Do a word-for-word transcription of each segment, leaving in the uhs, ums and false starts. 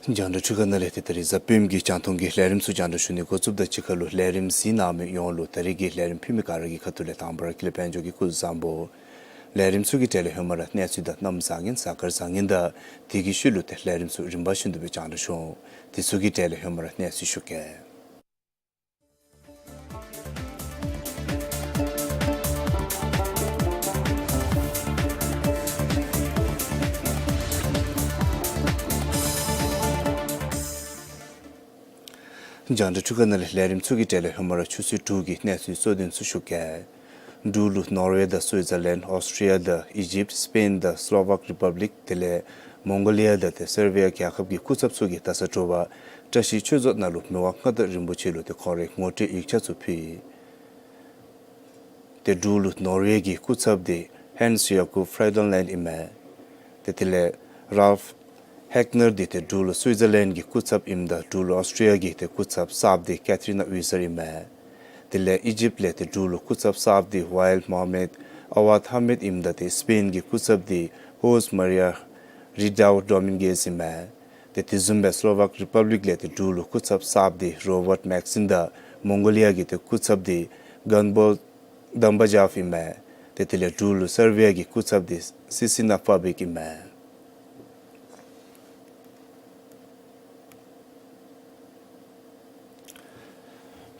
རྒྱང་བསྒྲགས་ཆུ་ཁ་ནང་ལས་ཏེ་ད་རིས་གཟའ་སྤེནམ་གི་རྒྱང་མཐོང་གི་ལས་རིམ་ཚུ་རྒྱང་བསྒྲགས་ཞུ་ནི་འགོ་བཙུགསཔ་ད་གཅིག་ཁར་ལུ་ལས་རིམ་གཟིགས་གནང་མི་ཡོངས་ལུ་ད་རིས་ཀྱི་ལས་རིམ་ཕུལ་མི་ག་ར་གི་ཁ་ཐུག་ལས་དང་པ་ར་ཀུན་ལེགས་དཔལ་འབྱོར་གྱིས་སྐུ་གཟུགས་བཟང་པོ། ལས་རིམ་ཚུ་གི་གྲས་ལས་ཧེ་མ་ར་གནས་ཚུལ་དང་གནམ་བཟང་ངན་གཟའ་སྐར་བཟང་ངན་དང་དེ་གི་ཤུལ་ལུ་ཏེ་ལས་རིམ་ཚུ་རིམ་པ་བཞིན་དུ་སྦེ་རྒྱང་བསྒྲགས་ཞུ་འོང་། དེ་ཚུ་གི་གྲས་ལས་ཧེ་མ་ར་གནས་ཚུལ་ཞུ་གེ། རྒྱང་བསྒྲགས་ཆུ་ཁ་ནང་ལས་ལས་རིམ་ཚུ་གི་གྲས་ལས་ཧེ་མ་ར་ཆུ་ཚོད་དྲུག་གི་གནས་ཚུལ་གཙོ་དོན་ཚུ་ཞུ་གེ། འབྲུག་ལུ་ནོར་ཝེ་དང་སུའི་ཛར་ལེནཌ། ཨོསི་ཊི་རི་ཡ་དང་ཨི་ཇིབཊ། སི་པེན་དང་སི་ལོ་ཝཱཀ་རི་པབ་ལིཀ། དེ་ལས་མོང་གོ་ལི་ཡ་དང་ཏེ་སར་བི་ཡ་རྒྱལ་ཁབ་ཀྱི་སྐུ་ཚབ་ཚུ་གིས་ད་ས་དྲོ་པ་བཀྲ་ཤིས་ཆོས་རྫོང་ནང་ལུ་མི་དབང་མངའ་བདག་རིན་པོ་ཆེ་ལུ་ཏེ་ཁོང་རའི་ངོ་སྤྲོད་ཡིག་ཆ་ཚུ་ཕུལ་ཡི། ཏེ་འབྲུག་ལུ་ནོར་ཝེ་གི་སྐུ་ཚབ་འདི་ཧཱནས་ཡ་ཀུབ་ཕྲེ་ཌོན་ལེནཌ་ཨིན་མས། ཏེ་དེ་ལས་རཱལཕ་ཧེག་ནར་འདི་ཏེ་འབྲུག་ལུ་སུའི་ཛར་ལེནཌ་གི་སྐུ་ཚབ་ཨིནམ་ད་འབྲུག་ལུ་ཨོསི་ཊི་རི་ཡ་གི་ཏེ་སྐུ་ཚབ་གསརཔ་འདི་ཀེ་ཐི་རི་ན་ཝི་ཟར་ཨིན་མས། དེ་ལས་ཨི་ཇིབཊ་ལས་ཏེ་འབྲུག་ལུ་སྐུ་ཚབ་གསརཔ་འདི་ཝ་ཨེལ་མོ་ཧ་མེཌ་ཨ་ཝཱཌ་ཧ་མེཌ་ཨིནམ་ད་ཏེ་སི་པེན་གི་སྐུ་ཚབ་འདི་ཧོས་མ་རི་ཡ་རི་ཌའོ་ཌོ་མིན་གེས་ཨིན་མས། ཏེ་དེ་བཟུམ་སྦེ་སི་ལོ་ཝཱཀ་རི་པབ་ལིཀ་ལས་ཏེ་འབྲུག་ལུ་སྐུ་ཚབ་གསརཔ་འདི་རོ་བརཊ་མེག་སིན་དང་མོང་གོ་ལི་ཡ་གི་ཏེ་སྐུ་ཚབ་འདི་གཱན་བོལ་དམ་བ་ཇཱབ་ཨིན་མས། ཏེ་དེ་ལས་འབྲུག་ལུ་སར་བི་ཡ་གི་སྐུ་ཚབ་འདི་སི་སི་ན་ཕ་བིཀ་ཨིན་མས།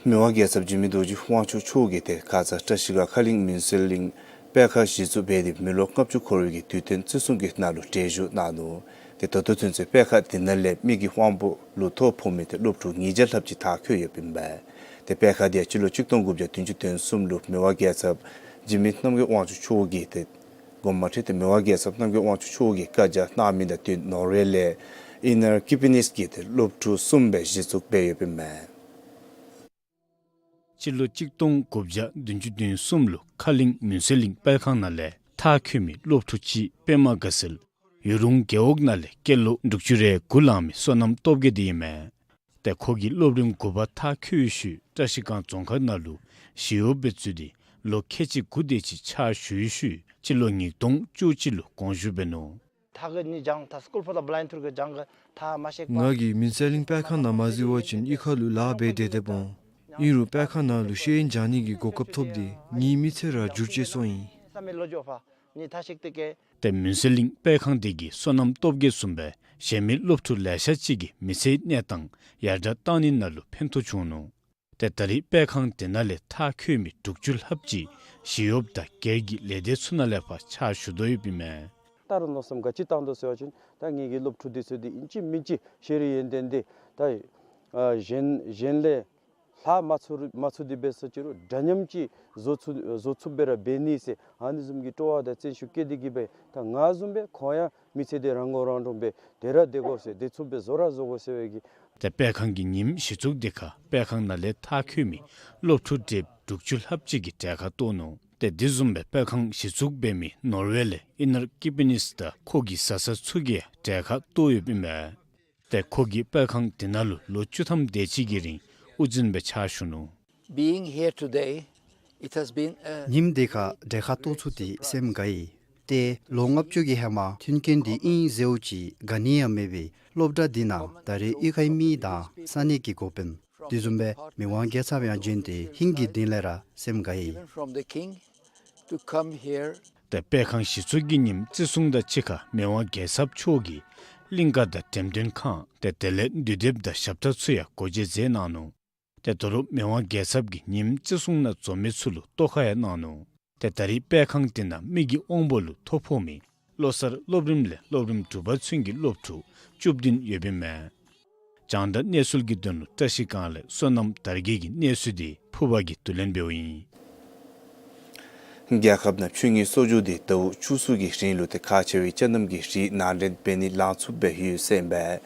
མི་དབང་རྒྱལ་ཚབ་འཇིགས་མེད་རྡོ་རྗེ་དབང་ཕྱུག་མཆོག་གིས་ཏེ་ཁ་ཙ་བཀྲ་ཤིས་སྒང་ཁ་གླིང་མུན་སེལ་གླིང་སྤེལ་ཁང་གཞི་བཙུགས་འབད་དེ་མི་ལོ་ལྔ་བཅུ་འཁོར་བའི་གི་དུས་སྟོན་བརྩི་སྲུང་གི་ནང་ལུ་གྲལ་བཞུགས་གནང་ནུག། ཏེ་ད་ལྟོ་ཚུན་ཚོད་སྤེལ་ཁང་འདི་ནང་ལས་མི་གི་དབང་པོ་ལུ་ཐོ་ཕོག་མི་ཏེ་སློབ་ཕྲུག་ཉིས་བརྒྱ་ལྷགཔ་ཅིག་མཐར་འཁྱོལ་ཡོདཔ་ཨིན་པས། ཏེ་སྤེལ་ཁང་འདི་ཡང་སྤྱི་ལོ་གཅིག་སྟོང་དགུ་བརྒྱ་བདུན་ཅུ་དོན་གསུམ་ལུ་མི་དབང་རྒྱལ་ཚབ་འཇིགས་མེད་རྣམ་རྒྱལ་དབང་ཕྱུག་མཆོག་གིས་ཏེ་དགོངསམ་ཁྲེལ་ཏེ་མི་དབང་རྒྱལ་ཚབ་རྣམ་རྒྱལ་དབང་ཕྱུག་མཆོག་གིས་བཀའ་རྒྱ་གནང་མི་དང་བསྟུན་ནོར་ཝེ་ལས་ཨི་ནར་ཀི་པི་ནིས་ཀྱི་ཏེ་སློབ་ཕྲུག་གསུམ་སྦེ་གཞི་བཙུགས་འབད་ཡོདཔ་ཨིན་མས། སྤྱི་ལོ་གཅིག་སྟོང་དགུ་བརྒྱ་བདུན་ཅུ་དོན་གསུམ་ལུ་ཁ་གླིང་མུན་སེལ་གླིང་སྤེལ་ཁང་ནང་ལས་མཐར་འཁྱོལ་མི་སློབ་ཕྲུག་གཅིག་པདྨ་དགའ་ཚལ་ཡུ་རུང་རྒེད་འོག་ནང་ལས་སྐྱེས་ལོ་དྲུག་ཅུ་རེ་དགུ་ལང་མི་བསོད་ནམས་སྟོབས་རྒྱས་འདི་ཨིན་མས། ཏེ་ཁོ་གིས་སློབ་རིམ་དགུ་པ་མཐར་འཁྱོལ་བའི་ཤུལ་བཀྲ་ཤིས་སྒང་རྫོང་ཁག་ནང་ལུ་ཞི་གཡོགཔ་སྦེ་བཙུགས་ཏེ་ལོ་ཁལ་གཅིག་དགུ་དེ་ཅིག་ཕྱག་ཞུ་བའི་ཤུལ་སྤྱི་ལོ་ཉིས་སྟོང་བཅུ་གཅིག་ལུ་དགོངས་ཞུ་འབད་ནུག། ཐག་གི་ནི་སྦྱང་ཐག་སྐུལ་ཕོག་དང་བླའི་ཐུར་གི་སྦྱང་གི་ཐག་མ་ཤེས་པ། ང་གིས་མུན་སེལ་གླིང་སྤེལ་ཁང་ནང་མ་གཟིགས་པ་ཅིན་གཡུས་ཁ་ལུ་ལཱ་འབད་དེ་སྡོདཔ་འོང་། ཨིན་རུང་སྤེལ་ཁང་ནང་ལུ་ཤེས་ཡོན་སྦྱང་ནི་གི་གོ་སྐབས་ཐོབ་སྟེ་ངེའི་མི་ཚེ་ར་འགྱུར་བཅོས་སོང་ཡི། བསམ་མེད་བློ་འགྱོད་ཕ་ནི་ཐག་ཤིག་ཏི་ཀེ། ཏེ་མུན་སེལ་གླིང་སྤེལ་ཁང་འདི་གིས་བསོད་ནམས་སྟོབས་རྒྱས་བཟུམ་སྦེ་གཞན་མི་སློབ་ཕྲུག་ལེ་ཤ་ཅིག་གི་མི་ཚེའི་གནས་སྟངས་ཡར་དྲག་བཏང་ནི་ནང་ལུ་ཕན་ཐོགས་བྱུང་ནུག། ཏེ་ད་རེས་སྤེལ་ཁང་འདི་ནང་ལས་མཐར་འཁྱོལ་མི་དྲུག་ཅུ་ལྷགཔ་ཅིག་ཞི་གཡོགཔ་དང་སྒེར་གྱི་ལས་སྡེ་ཚུ་ནང་ལས་ཕར་ཕྱག་ཞུ་དོ་ཡོདཔ་ཨིན་མས། ད་རུང་མནོ་བསམ་ག་ཅི་བཏང་དོ་ཟེར་བ་ཅིན་ད་ངེ་གི་སློབ་ཕྲུག་འདི་ཚུ་འདི་ཨིན་ཅི་མིན་ཅི་ཤེས་རིག་ཡོན་ཏན་འདི་ད་ཨ་གཞན་གཞན་ལས་ལྷག་མ་ཚུགས་མ་ཚུགས་ཏེ་འབད་སོང་ཅི་རུང་འདྲ་མཉམ་ཅིག་བཟོ་ཚུགས་བཟོ་ཚུགསཔ་སྦེ་ར་འབད་ནི་ཟེར་ཨ་ནི་བཟུམ་གྱི་སྤྲོ་བ་དང་བརྩོན་ཤུགས་བསྐྱེད་དེ་གིས་སྦེ་ད་ང་བཟུམ་སྦེ་ཁོང་ཡང་མི་ཚེ་འདི་རང་མགོ་རང་འདྲོངས་སྦེ་དེ་ར་སྡོད་དགོ་ཟེར་དེ་ཚུ་སྦེ་བཟོ་ར་བཟོ་དགོ་ཟེར་བའི་གི། ཏེ་སྤེལ་ཁང་གི་ཉིནམ་གཞི་བཙུགས་འདི་ཁར་སྤེལ་ཁང་ནང་ལས་མཐར་འཁྱོལ་མི་སློབ་ཕྲུག་གྲལ་དྲུག་ཅུ་ལྷགཔ་ཅིག་གིས་གྲལ་ཁར་གཏོགས་ནུག། ཏེ་དེ་བཟུམ་སྦེ་སྤེལ་ཁང་གཞི་བཙུགས་འབད་མི་ནོར་ཝེ་ལས་ཨི་ནར་ཀི་པི་ནིས་དང་ཁོ་གི་བཟའ་ཚང་ཚུ་གིས་གྲལ་ཁར་གཏོགས་ཡོདཔ་ཨིན་མས། ཏེ་ཁོ་གིས་སྤེལ་ཁང་འདི་ནང་ལུ་ལོ་བཅུ་ཐམ་དེ་ཅིག་གི་རིང་དབུ་འཛིན་སྦེ་ཕྱག་ཞུ་ནུག། Being here today, it has been a ཉིནམ་འདི་ཁར་གྲལ་ཁར་གཏོགས་ཚུགས་ཏེ་སེམས་དགའ་ཡི། ཏེ་ལོ་ལྔ་བཅུ་གི་ཧེ་མ་མཐུན་རྐྱེན་འདི་ཨིན་ཟེརཝ་ཅིག་དགའ་ནི་ཡང་མེད་པའི་སློབ་གྲྭ་འདི་ནང་ད་རེས་གཡུས་ཁའི་མི་དང་ས་གནས་ཀྱི་འགོ་དཔོན་དེ་བཟུམ་སྦེ་མི་དབང་རྒྱལ་ཚབ་ཡང་བྱོན་ཏེ་ཧིང་གི་གཏིང་ལས་ར་སེམས་དགའ་ཡི། Even from the king to come here. ཏེ་སྤེལ་ཁང་གཞི་བཙུགས་ཀྱི་ཉིནམ་བརྩི་སྲུང་དང་གཅིག་ཁར་མི་དབང་རྒྱལ་ཚབ་མཆོག་གིས་གླིང་ཀ་དང་འགྲེམས་སྟོན་ཁང་ཏེ་དེ་ལས་འདུས་སྡེཔ་དང་ཞབས་ཁྲ་ཚུ་ཡང་སྒོ་འབྱེད་མཛད་གནང་ནུག། ཏེ་དོ་རུང་མི་དབང་རྒྱལ་ཚབ་ཀྱིས་ཉིནམ་བརྩི་སྲུང་ནང་འཛོམས་མི་ཚུ་ལུ་ཐོག་ཁར་ཡང་གནང་ནུག། ཏེ་ད་རེས་སྤེལ་ཁང་འདི་ནང་མི་གི་དབང་པོ་ལུ་ཐོ་ཕོག་མི་བློ་གསར་སློབ་རིམ་ལས་སློབ་རིམ་དྲུག་པ་ཚུན་གྱི་སློབ་ཕྲུག་བཅུ་བདུན་ཡོདཔ་ཨིན་མས། རྒྱང་བསྒྲགས་གནས་ཚུལ་གྱི་དོན་ལུ་བཀྲ་ཤིས་སྒང་ལས་བསོད་ནམས་དར་རྒྱས་ཀྱི་གནས་ཚུལ་འདི་ཕུར་པ་གིས་བསྡུ་ལེན་འབདཝ་ཨིན། རྒྱལ་ཁབ་ནང་ཆོས་ཉིད་གསོག་འཇོག་འདི་ཟླཝ་བཅུ་གསུམ་གྱི་རིང་ལུ་ཏེ་ཁག་ཆེ་བའི་ཅ་རྣམ་གྱི་རིགས་ནང་འདྲེན་འབད་ནི་ལང་ཚུགསཔ་སྦེ་ཡོད་ཟེར་ཨིན་པས།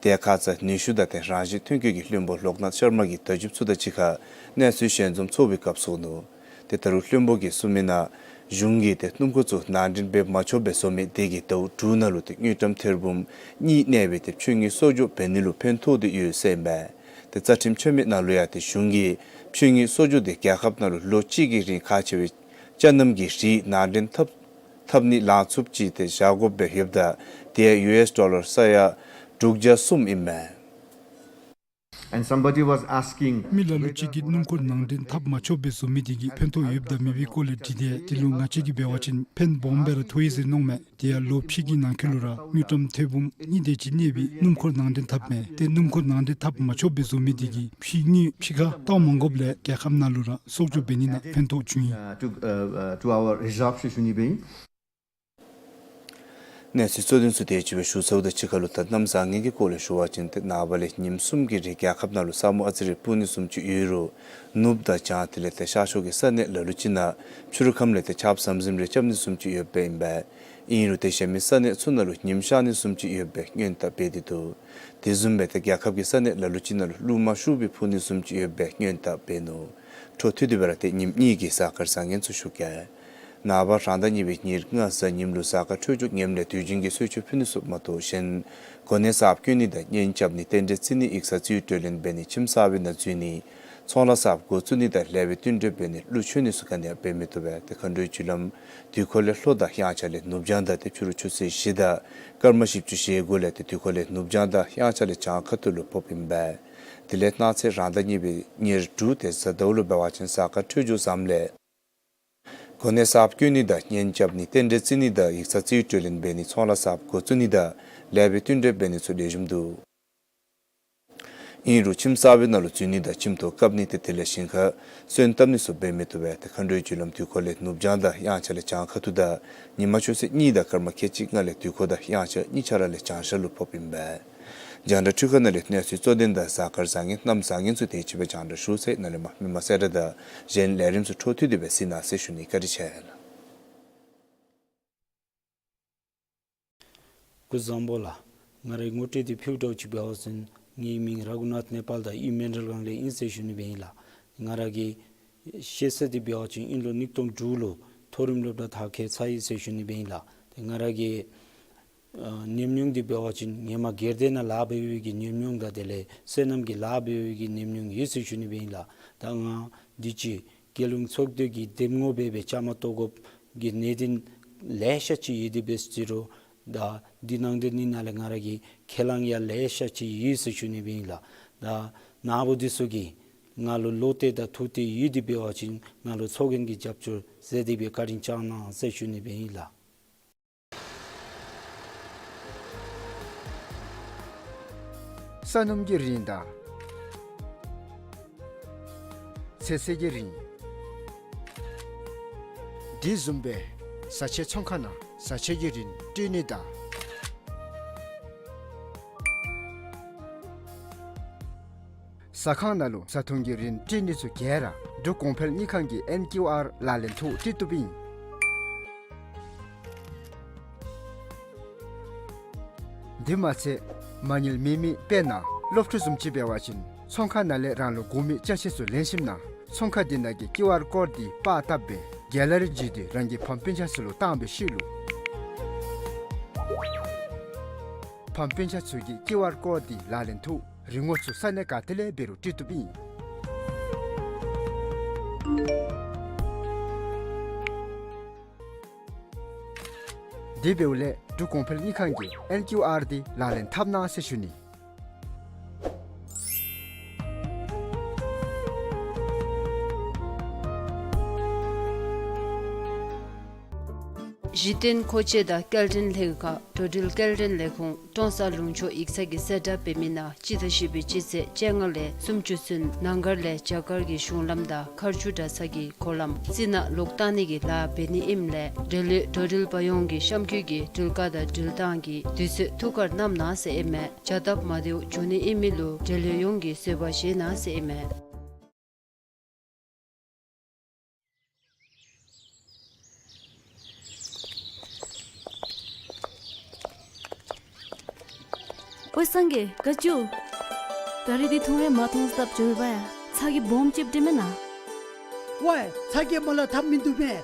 དེ་ཡང་ཁ་ཙ་ནུས་ཤུགས་དང་ཏེ་རང་བཞིན་ཐོན་སྐྱེད་ཀྱི་བློན་པོ་ལོཀ་ནཱཐ་ཤར་མ་གིས་བརྡ་བརྒྱུདཔ་ཚུ་དང་གཅིག་ཁར་གནས་ཚུལ་ཞལ་འཛོམས་ཚོགས་པའི་སྐབས་སུ་གསུངས་ནུག། ཏེ་ད་རུང་བློན་པོ་གིས་གསུངས་མི་ནང་གཞུང་གིས་ཏེ་སྣུམ་འཁོར་ཚུ་ནང་འདྲེན་འབད་མ་ཆོགཔ་སྦེ་བཟོ་མི་དེ་གིས་ཟླཝ་དྲུག་ནང་ལུ་ཏེ་དངུལ་ཀྲམ་ཐེར་འབུམ་གཉིས་གནས་པའི་ཏེ་ཆོས་ཉིད་གསོག་འཇོག་འབད་ནི་ལུ་ཕན་ཐོགས་ཏེ་ཡོད་ཟེར་ཨིན་པས། ཏེ་རྩ་ཁྲིམས་ཆད་མེད་ནང་ལུ་ཡང་ཏེ་གཞུང་གིས་ཆོས་ཉིད་གསོག་འཇོག་འདི་རྒྱལ་ཁབ་ནང་ལུ་ལོ་གཅིག་གི་རིང་ཁག་ཆེ་བའི་ཅ་རྣམ་གྱི་རིགས་ནང་འདྲེན་འཐབ་འཐབ་ནི་ལང་ཚུགསཔ་ཅིག་ཏེ་བཞག་དགོཔ་སྦེ་ཡོདཔ་ད་དེ་ཡང་ཡུ་ཨེསི་ཌོ་ལར་ས་ཡ་ དྲུག་བརྒྱ་གསུམ་ཨིན་མས། And somebody was asking མི་ལ་ལུ་ཅིག་གིས་སྣུམ་འཁོར་ནང་འདྲེན་འཐབ་མ་ཆོགཔ་སྦེ་བཟོ་མི་དེ་གིས་ཕན་ཐོགས་ཡོདཔ་དང་མེད་པའི་སྐོར་ལས་དྲིས་ཏེ་དེ་ལུ་ང་བཅས་ཀྱིས་འབད་བ་ཅིན་ཕན་སྦོམ་སྦེ་ར་ཐོགས་ཡི་ཟེར་མནོཝ་མས། དེ་ཡང་ལོ་ཕྱེད་ཀྱི་ནང་འཁོད་ལུ་ར་དངུལ་ཀྲམ་ཐེར་འབུམ་གཉིས་དེ་ཅིག་གནས་པའི་སྣུམ་འཁོར་ནང་འདྲེན་འཐབ་མས། ཏེ་སྣུམ་འཁོར་ནང་འདྲེན་འཐབ་མ་ཆོགཔ་སྦེ་བཟོ་མི་དེ་གིས་ཕྱི་དངུལ་ཕྱི་ཁར་བཏང་མ་དགོཔ་ལས་རྒྱལ་ཁབ་ནང་ལུ་ར་གསོག་འཇོག་འབད་ནི་ནང་ཕན་ཐོགས་བྱུང་ཡི། Uh, to, uh, uh, to our reserves ཟེར་ཞུ་ནི་སྦེ་ཨིན། གནས་ཚུལ་གཙོ་དོན་ཚུ་དེ་ཅིག་སྦེ་ཞུ་ཚརཝ་ད་གཅིག་ཁར་ལུ་ད་གནམ་བཟང་ངན་གྱི་སྐོར་ལས་ཞུ་བ་ཅིན་ཏེ་ནངས་པ་ལས་ཉིནམ་གསུམ་གྱི་རིང་རྒྱལ་ཁབ་ནང་ལུ་ས་སྨུག་ཨ་ཙི་རེ་སྤུབ་ནི་བཟུམ་ཅིག་ཡོད་རུང་ནུབ་དང་བྱང་དེ་ལས་ཏེ་ཤར་ཕྱོགས་ཀྱི་ས་གནས་ལ་ལུ་ཅིག་ནང་ཕྱི་རུ་ཁམས་ལས་ཏེ་ཆརཔ་ཟམ་ཟིམ་རེ་རྐྱབ་ནི་བཟུམ་ཅིག་ཡོདཔ་ཨིན་པས། ཨིན་རུང་ཏེ་གཞན་མི་ས་གནས་ཚུ་ནང་ལུ་ཉིམ་ཤར་ནི་བཟུམ་ཅིག་ཡོད་པའི་སྔོན་བརྡ་འབད་དེ་འདུག། དེ་བཟུམ་སྦེ་ཏེ་རྒྱལ་ཁབ་ཀྱི་ས་གནས་ལ་ལུ་ཅིག་ནང་ལུ་རླུང་མ་ཤུགས་སྦེ་འཕུ་ནི་བཟུམ་ཅིག་ཡོད་པའི་སྔོན་བརྡ་འབད་ནུག། འཕྲོ་མཐུད་དེ་སྦེ་ར་ཏེ་ཉིནམ་གཉིས་ཀྱི་གཟའ་སྐར་བཟང་ངན་ཚུ་ཞུ་གེ། ནངས་པ་རང་ཟླ་གཉིས་པའི་ཉེར་ལྔ་གཟའ་ཉིམ་ལུ་གཟའ་སྐར་འཕྲོད་སྦྱོར་ངནམ་ལས་དུས་རྒྱུན་གྱི་གསོལ་མཆོད་ཕུལ་ནི་ཚུ་མ་གཏོགས་གཞན་གོ་གནས་གསརཔ་བསྐོ་ནི་དང་གཉེན་རྐྱབ་ནི་རྟེན་འབྲེལ་བརྩི་ནི་ཡིག་ཚང་རྩིས་སྤྲོད་ལེན་འབད་ནི་ཁྱིམ་གསར་པའི་ནང་འཛུལ་ནི་ཚོང་ལཱ་གསརཔ་འགོ་བཙུགས་ནི་དང་ལེགས་པའི་བསྟུན་གྲོས་འབད་ནི་གླུ་མཆོད་ནི་ཚུ་ག་ནི་ཡང་འབད་མི་བཏུབ་པས། ཏེ་མཁའ་འགྲོའི་རྒྱུ་ལམ་དུས་འཁོར་ལས་ལྷོ་དང་དབྱངས་འཆར་ལས་ནུབ་བྱང་དང་ཏེ་ཕྱི་རུ་ཆུ་ཚོད་བཞི་དང་སྐར་མ་བཞི་བཅུ་ཞེ་དགུ་ལས་ཏེ་དུས་འཁོར་ལས་ནུབ་བྱང་དང་དབྱངས་འཆར་ལས་བྱང་ཁ་ཐུག་ལུ་ཕོགཔ་ཨིན་པས། དེ་ལས་གནངས་ཚེ་རང་ཟླ་གཉིས་པའི་ཉེར་དྲུག་ཏེ་གཟའ་ཟླཝ་ལུ་འབད་བ་ཅིན་གཟའ་སྐར་འཕྲོད་སྦྱོར་བཟངམ་ལས་གོ་གནས་གསརཔ་བསྐོ་ནི་དང་གཉེན་རྐྱབ་ནི་རྟེན་འབྲེལ་བརྩི་ནི་དང་ཡིག་ཚང་རྩིས་སྤྲོད་ལེན་འབད་ནི་ཚོང་ལཱ་གསརཔ་འགོ་བཙུགས་ནི་དང་ལེགས་པའི་བསྟུན་གྲོས་འབད་ནི་ཚུ་ལེགས་ཤོམ་འདུག། ཨིན་རུང་ཁྱིམ་གསར་པའི་ནང་ལུ་འཛུལ་ནི་དང་ཁྱིམ་ཐོག་བཀབ་ནི་ཏེ་དེ་ལས་ཞིང་ཁར་སོན་བཏབ་ནི་ཚུ་འབད་མི་བཏུབ་པས། ཏེ་མཁའ་འགྲོའི་རྒྱུ་ལམ་དུས་འཁོར་ལས་ནུབ་བྱང་དང་དབྱངས་འཆར་ལས་བྱང་ཁ་ཐུག་དང་ཉི་མ་ཆུ་ཚོད་གཉིས་དང་སྐར་མ་ཁལ་གཅིག་ལྔ་ལས་དུས་འཁོར་དང་དབྱངས་འཆར་གཉིས་ཆ་ར་ལས་བྱང་ཤར་ལུ་ཕོགཔ་ཨིན་པས། རྒྱང་བསྒྲགས་འཕྲུལ་ཁང་ནང་ལས་གནས་ཚུལ་གཙོ་དོན་དང་གཟའ་སྐར་བཟང་ངན་གནམ་བཟང་ངན་ཚུ་དེ་ཅིག་སྦེ་རྒྱང་བསྒྲགས་ཞུ་ཚར་ཡི། ནཱ་ལས་མར་མི་མང་གསལ་བསྒྲགས་དང་གཞན་ལས་རིམ་ཚུ་འཕྲོ་མཐུད་དེ་སྦེ་གཟིགས་གནང་ཟེར་ཞུ་ནི། བཀའ་དྲིན་ཆེ་ལགས། སྐུ་གཟུགས་བཟང་པོ་ལགས། ང་རའི་ངོ་སྤྲོད་འདི་ཕུལཝ་ད་ཅིག་འབད་བ་ཅིན་ངེའི་མིང་ར་གུ་ནཱཐ་ནེ་པཱལ་དང་ཨིན་མན་ཌལ་སྒང་ལས་ཨིན་ཟེར་ཞུ་ནི་སྦེ་ཨིན་ལགས། ང་ར་གི་ཤེས་ཚད་འདི་འབད་བ་ཅིན་དབྱིན་ལོ་ཉིས་སྟོང་དྲུག་ལུ་མཐོ་རིམ་སློབ་གྲྭ་མཐར་འཁྱོལ་ཚར་ཡི་ཟེར་ཞུ་ནི་སྦེ་ཨིན་ལགས། ཏེ་ང་ར་གི་ཨ་ཉམས་མྱོང་འདི་འབད་བ་ཅིན་ཧེ་མ་སྒེར་སྡེ་ནང་ལཱ་འབད་བའི་གི་ཉམས་མྱོང་དང་དེ་ལས་སོ་ནམ་གྱི་ལཱ་འབད་བའི་གི་ཉམས་མྱོང་ཡོད་ཟེར་ཞུ་ནི་སྦེ་ཨིན་ལགས། ད་ང་འདི་ཅིག་རྒྱལ་ཡོངས་ཚོགས་སྡེ་གི་འདེམས་ངོ་འབད་སྦེ་བཅའ་མར་གཏོགས་དགོཔ་གི་གནད་དོན་ལེ་ཤ་ཅིག་ཡོད་དེ་འབད་ཟེར་རུང་ད་འདི་ནང་འདི་ནི་ནང་ལས་ང་ར་གི་ཁས་བླངས་ཡང་ལེ་ཤ་ཅིག་ཡོད་ཟེར་ཞུ་ནི་སྦེ་ཨིན་ལགས། ད་ནཱ་བུ་འདི་ཚུ་གིས་ང་ལུ་བློ་གཏད་དང་ཐུགས་གཏད་ཡོད་དེ་འབད་བ་ཅིན་ང་ལུ་ཚོགས་རྒྱན་གྱི་རྒྱབ་སྐྱོར་མཛད་དེ་སྦེ་བཀའ་དྲིན་བསྐྱང་གནང་ཟེར་ཞུ་ནི་སྦེ་ཨིན་ལགས། ས་སྣུམ་གྱི་རིན་དང་ཚོད་བསྲེ་གི་རིན། དེ་བཟུམ་སྦེ་བཟའ་ཆས་ཚོང་ཁང་ནང་བཟའ་ཆས་ཀྱི་རིན་སྤྲོད་ནི་དང་ཟ་ཁང་ནང་ལུ་བཟའ་འཐུང་གི་རིན་སྤྲོད་ནི་ཚུ་ག་ར་འབྲུག་གོང་འཕེལ་དངུལ་ཁང་གི་ཨེན་ཀིའུ་ཨར་ལག་ལེན་ཐོག་སྤྲོད་བཏུབ་ཨིན། དེ་མ་ཚད་མ་དངུལ་མེད་མི་དཔེར་ན་སློབ་ཕྲུག་བཟུམ་ཅིག་འབད་བ་ཅིན་ཚོང་ཁང་ནང་ལས་རང་ལུ་དགོ་མི་ཅ་ཆས་ཚུ་ལེན་ཞིནམ་ན་ཚོང་ཁང་དེ་ནང་གི་ཀིའུ་ཨར་ཀོཌ་དེ་པར་བཏབ་སྦེ་གེ་ལ་རི་བརྒྱུད་དེ་རང་གི་ཕམ་སྤུན་ཆ་ཚུ་ལུ་བཏང་བའི་ཤུལ་ལུ་ཕམ་སྤུན་ཆ་ཚུ་གིས་ཀིའུ་ཨར་ཀོཌ་དེ་ལག་ལེན་ཐོག་རིན་གོང་ཚུ་ས་གནས་ག་ཏེ་ལས་འབད་རུང་སྤྲོད་བཏུབ་ཨིན། དེ་འབདཝ་ལས་འབྲུག་གོང་འཕེལ་དངུལ་ཁང་གི་ཨེན་ཀིའུ་ཨར་དེ་ལག་ལེན་འཐབ་གནང་ཟེར་ཞུ་ནི། གཞི་རྟེན་མཁོ་ཆས་དང་སྐྱེལ་འདྲེན་ལྷན་ཁག་འགྲོ་འགྲུལ་སྐྱེལ་འདྲེན་ལས་ཁུངས་ཀྲོང་གསར་ལུང་ཕྱོགས་ཡིག་ཚང་གི་གསལ་བསྒྲགས་འབད་མི་ནང་སྤྱི་ཟླ་བཞི་པའི་སྤྱི་ཚེས་བཅོ་ལྔ་ལས་སུམ་ཅུ་ཚུན་ནང་སྒར་ལས་རྒྱ་གར་གྱི་གཞུང་ལམ་དང་མཁར་ཆུ་གྲྭ་ཚང་གི་སྒོ་ལམ་རྩི་ནག་ལོག་བཏང་ནི་གི་ལཱ་འབད་ནི་ཨིནམ་ལས་འབྲེལ་ཡོད་འགྲོ་འགྲུལ་པ་ཡོངས་ཀྱིས་གཤམ་འཁོད་ཀྱི་འགྲུལ་བཀག་དང་འགྲུལ་བཏང་གི་དུས་ཚོད་ཐུགས་ཁར་བསྣམ་གནང་ཟེར་ཨིན་མས། བྱ་སྟབས་མ་བདེཝ་འབྱུང་ནི་ཨིན་མི་ལུ་འབྲེལ་ཡོད་ཡོངས་ཀྱིས་བཟོད་པ་བཞེས་གནང་ཟེར་ཨིན་མས། ཨོ་སངས་རྒྱས་ག་ཅི། ད་རིས་འདི་ཐུང་རེ་མ་ཐོངས་སྟབས་བྱུང་བ་ཡ། ཚ་གྱང་སྦོམ་ཅིག་འདྲེན་མེན་ན། ཝའི་ཚ་གྱང་མ་ལ་ཐབས་མིན་འདུག་མས།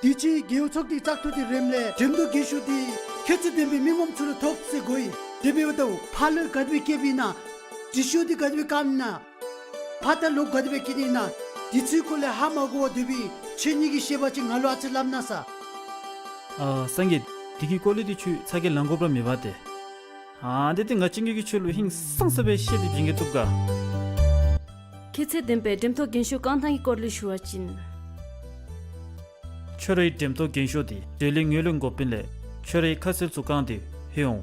དུས་ཅི་རྒེད་འོག་ཚོགས་སྡེ་བཙག་འཐུ་འདི་རནམ་ལས་འགྲེམས་སྟོན་རྒྱས་ཤོས་འདི་ཁྱད་ཚུལ་ལྡན་པའི་མི་ངོམ་ཚུ་ལུ་ཐོབ་ཟེར་གོ་ཡི། དེ་འབདཝ་ད་ཕར་ལུ་ག་དེ་སྦེ་བཀལཝ་ཨིན་ན། དྲི་ཤོག་འདི་ག་དེ་སྦེ་བཀབ་ཨིན་ན། ཕར་ད་ལོག་ག་དེ་སྦེ་བཀལ་ནི་ཨིན་ན། དེ་ཚུ་སྐོར་ལས་ཧ་མ་གོ་བར་སྡོད་པའི་ཁྱེད་གཉིས་ཀྱིས་ཤེས་པ་ཅིན་ང་ལུ་ཨ་ཙི་སླབ་གནང་ས། ཨ་སངས་རྒྱས། དེ་གི་སྐོར་ལས་འདི་ཁྱོད་ཚ་གྱང་ལང་དགོཔ་ར་མེད་པ་ཏེ། ཨ་དེ་དེ་ང་བཅས་ཀྱིས་ཁྱོད་ལུ་ཧིང་སངས་ས་སྦེ་བཤད་དེ་བྱིན་གེ་བཏུབ་ག། ཁྱད་ཚད་ལྡན་པའི་འགྲེམ་ཐོག་རྒན་ཤོས་རྐང་ཐང་གི་སྐོར་ལས་ཞུ་བ་ཅིན། ཁྱོད་རའི་འགྲེམ་ཐོག་རྒན་ཤོས་དེ་འབྲས་ལྗོངས་ངོས་ལེན་འགོ་དཔོན་ལས་ཁྱོད་རའི་ཁ་གསལ་ཚུ་བཀང་སྟེ་ལྷོད་འོང་།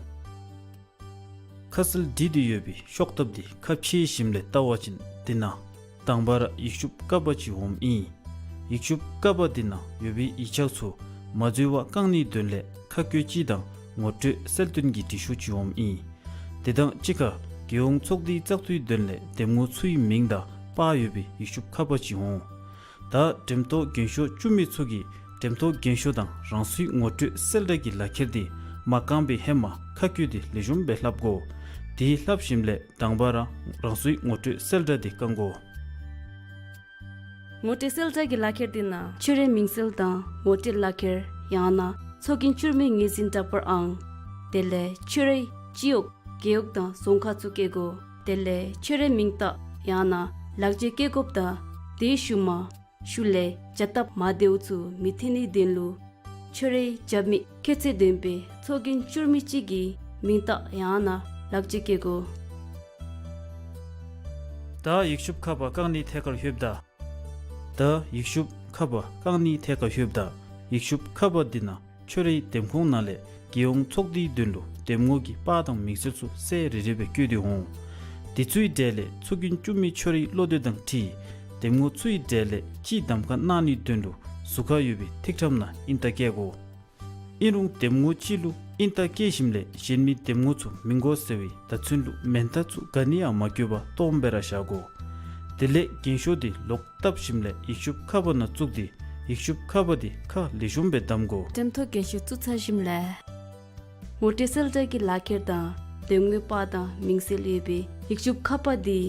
ཁ་གསལ་བྲིས་ཏེ་ཡོད་པའི་ཤོག་ཐབ་དེ་ཁ་ཕྱེ་ཞིནམ་ལས་བལྟ་བ་ཅིན་དེ་ནང་དང་པ་ར་ཡིག་ཤུབས་ཀ་པ་ཅིག་འོངམ་ཨིན། ཡིག་ཤུབས་ཀ་པ་དེ་ནང་ཡོད་པའི་ཡིག་ཆ་ཚུ་མ་འཛོལ་བར་བཀང་ནིའི་དོན་ལས་ཁ་བཀོད་ཅིག་དང་ངོ་སྤྲོད་གསལ་སྟོན་གྱི་འབྲི་ཤོག་ཅིག་འོངམ་ཨིན། དེ་དང་གཅིག་ཁར་རྒྱལ་ཡོངས་ཚོགས་འདུའི་བཙག་འཐུའི་དོན་ལས་འདེམས་ངོ་ཚུའི་མིང་དང་པར་ཡོད་པའི་ཡིག་ཤུབས་ཀ་པ་ཅིག་འོང་། ད་འགྲེམ་ཐོག་རྒན་ཤོས་བཅུ་མི་ཚུ་གིས་འགྲེམ་ཐོག་རྒན་ཤོས་དང་རང་སོའི་ངོ་སྤྲོད་གསལ་བསྒྲགས་ཀྱི་ལག་ཁྱེར་དེ་མ་བཀང་པའི་ཧེ་མ་ཁ་བཀོད་དེ་ལེགས་ཤོམ་སྦེ་ལྷབ་དགོ། དེ་ལྷབ་ཞིནམ་ལས་དང་པ་ར་རང་སོའི་ངོ་སྤྲོད་གསལ་བསྒྲགས་དེ་བཀང་དགོ། ངོ་སྤྲོད་གསལ་བསྒྲགས་ཀྱི་ལག་ཁྱེར་དེ་ནང་ཁྱོད་རའི་མིང་གསལ་དང་ངོ་སྤྲོད་ལག་ཁྱེར་ཡང་ན་ཚོགས་རྒྱན་བཅུ་མའི་ངོས་འཛིན་འདྲ་པར་ཨང་། དེ་ལས་ཁྱོད་རའི་སྤྱི་འོག་རྒེད་འོག་དང་རྫོང་ཁག་ཚུ་བཀོད་དགོ། དེ་ལས་ཁྱོད་རའི་མིང་རྟགས་ཡང་ན་ལག་འཁྱེར་བཀོད་དགོཔ་དང་དེའི་ཤུལ་མ་ཤུལ་ལས་བྱ་སྟབས་མ་བདེཝ་ཚུ་མི་ཐོན་ནིའི་དོན་ལུ་ཁྱོད་རའི་རྒྱབ་མི་ཁྱད་ཚད་ལྡན་པའི་ཚོགས་རྒྱན་བཅུ་མི་གཅིག་གི་མིང་རྟགས་ཡང་ན་ལག་འཁྱེར་བཀོད་དགོ། ད་ཡིག་ཤུབས་ཁ་པ་བཀང་ནིའི་ཐད་ཁར་ལྷོདཔ་ད། ད་ཡིག་ཤུབས་ཁ་པ་བཀང་ནིའི་ཐད་ཁར་ལྷོདཔ་ད་ཡིག་ཤུབས་ཁ་པ་དེ་ནང་ཁྱོད་རའི་འདེམས་ཁོངས་ནང་ལས་རྒྱལ་ཡོངས་ཚོགས་འདུའི་དོན་ལུ་འདེམས་ངོ་གི་པར་དང་མིང་གསལ་ཚུ་གསལ་རི་རི་སྦེ་བཀོད་དེ་འོང་། དེ་ཚུའི་གྲས་ལས་ཚོགས་རྒྱན་བཅུ་མི་ཁྱོད་རའི་བློ་འདོད་དང་འཁྲིལ་འདེམས་ངོ་ཚུའི་གྲས་ལས་གཅིག་གདམ་ཁ་གནང་ནིའི་དོན་ལུ་ཟུར་ཁར་ཡོད་པའི་ཐིག་ཁྲམ་ནང་ཨིན་རྟགས་བཀལ་དགོ། ཨིན་རུང་འདེམས་ངོ་གཅིག་ལུ་ཨིན་རྟགས་བཀལ་ཞིནམ་ལས་གཞན་མི་འདེམས་ངོ་ཚུ་མི་དགོ་ཟེར་བའི་བརྡ་མཚོན་ལུ་མེན་རྟགས་ཚུ་ག་ནི་ཡང་མ་བཀོད་པར་སྟོངམ་སྦེ་ར་བཞག་དགོ། དེ་ལས་རྒན་ཤོས་དེ་ལོག་བཏབ་ཞིནམ་ལས་ཡིག་ཤུབས་ཁ་པ་ནང་བཙུགས་ཏེ་ཡིག་ཤུབས་ཁ་པ་དེ་ཁ་ལེགས་ཤོམ་སྦེ་བསྡམ་དགོ། འགྲེམ་ཐོག་རྒན་ཤོས་བཙུགས་ཚར་ཞིནམ་ལས་ངོ་སྤྲོད་གསལ་བསྒྲགས་ཀྱི་ལག་ཁྱེར་དང་འདེམས་ངོའི་པར་དང་མིང་གསལ་ཡོད་པའི་ཡིག་ཤུབས་ཁ་པ་དེ་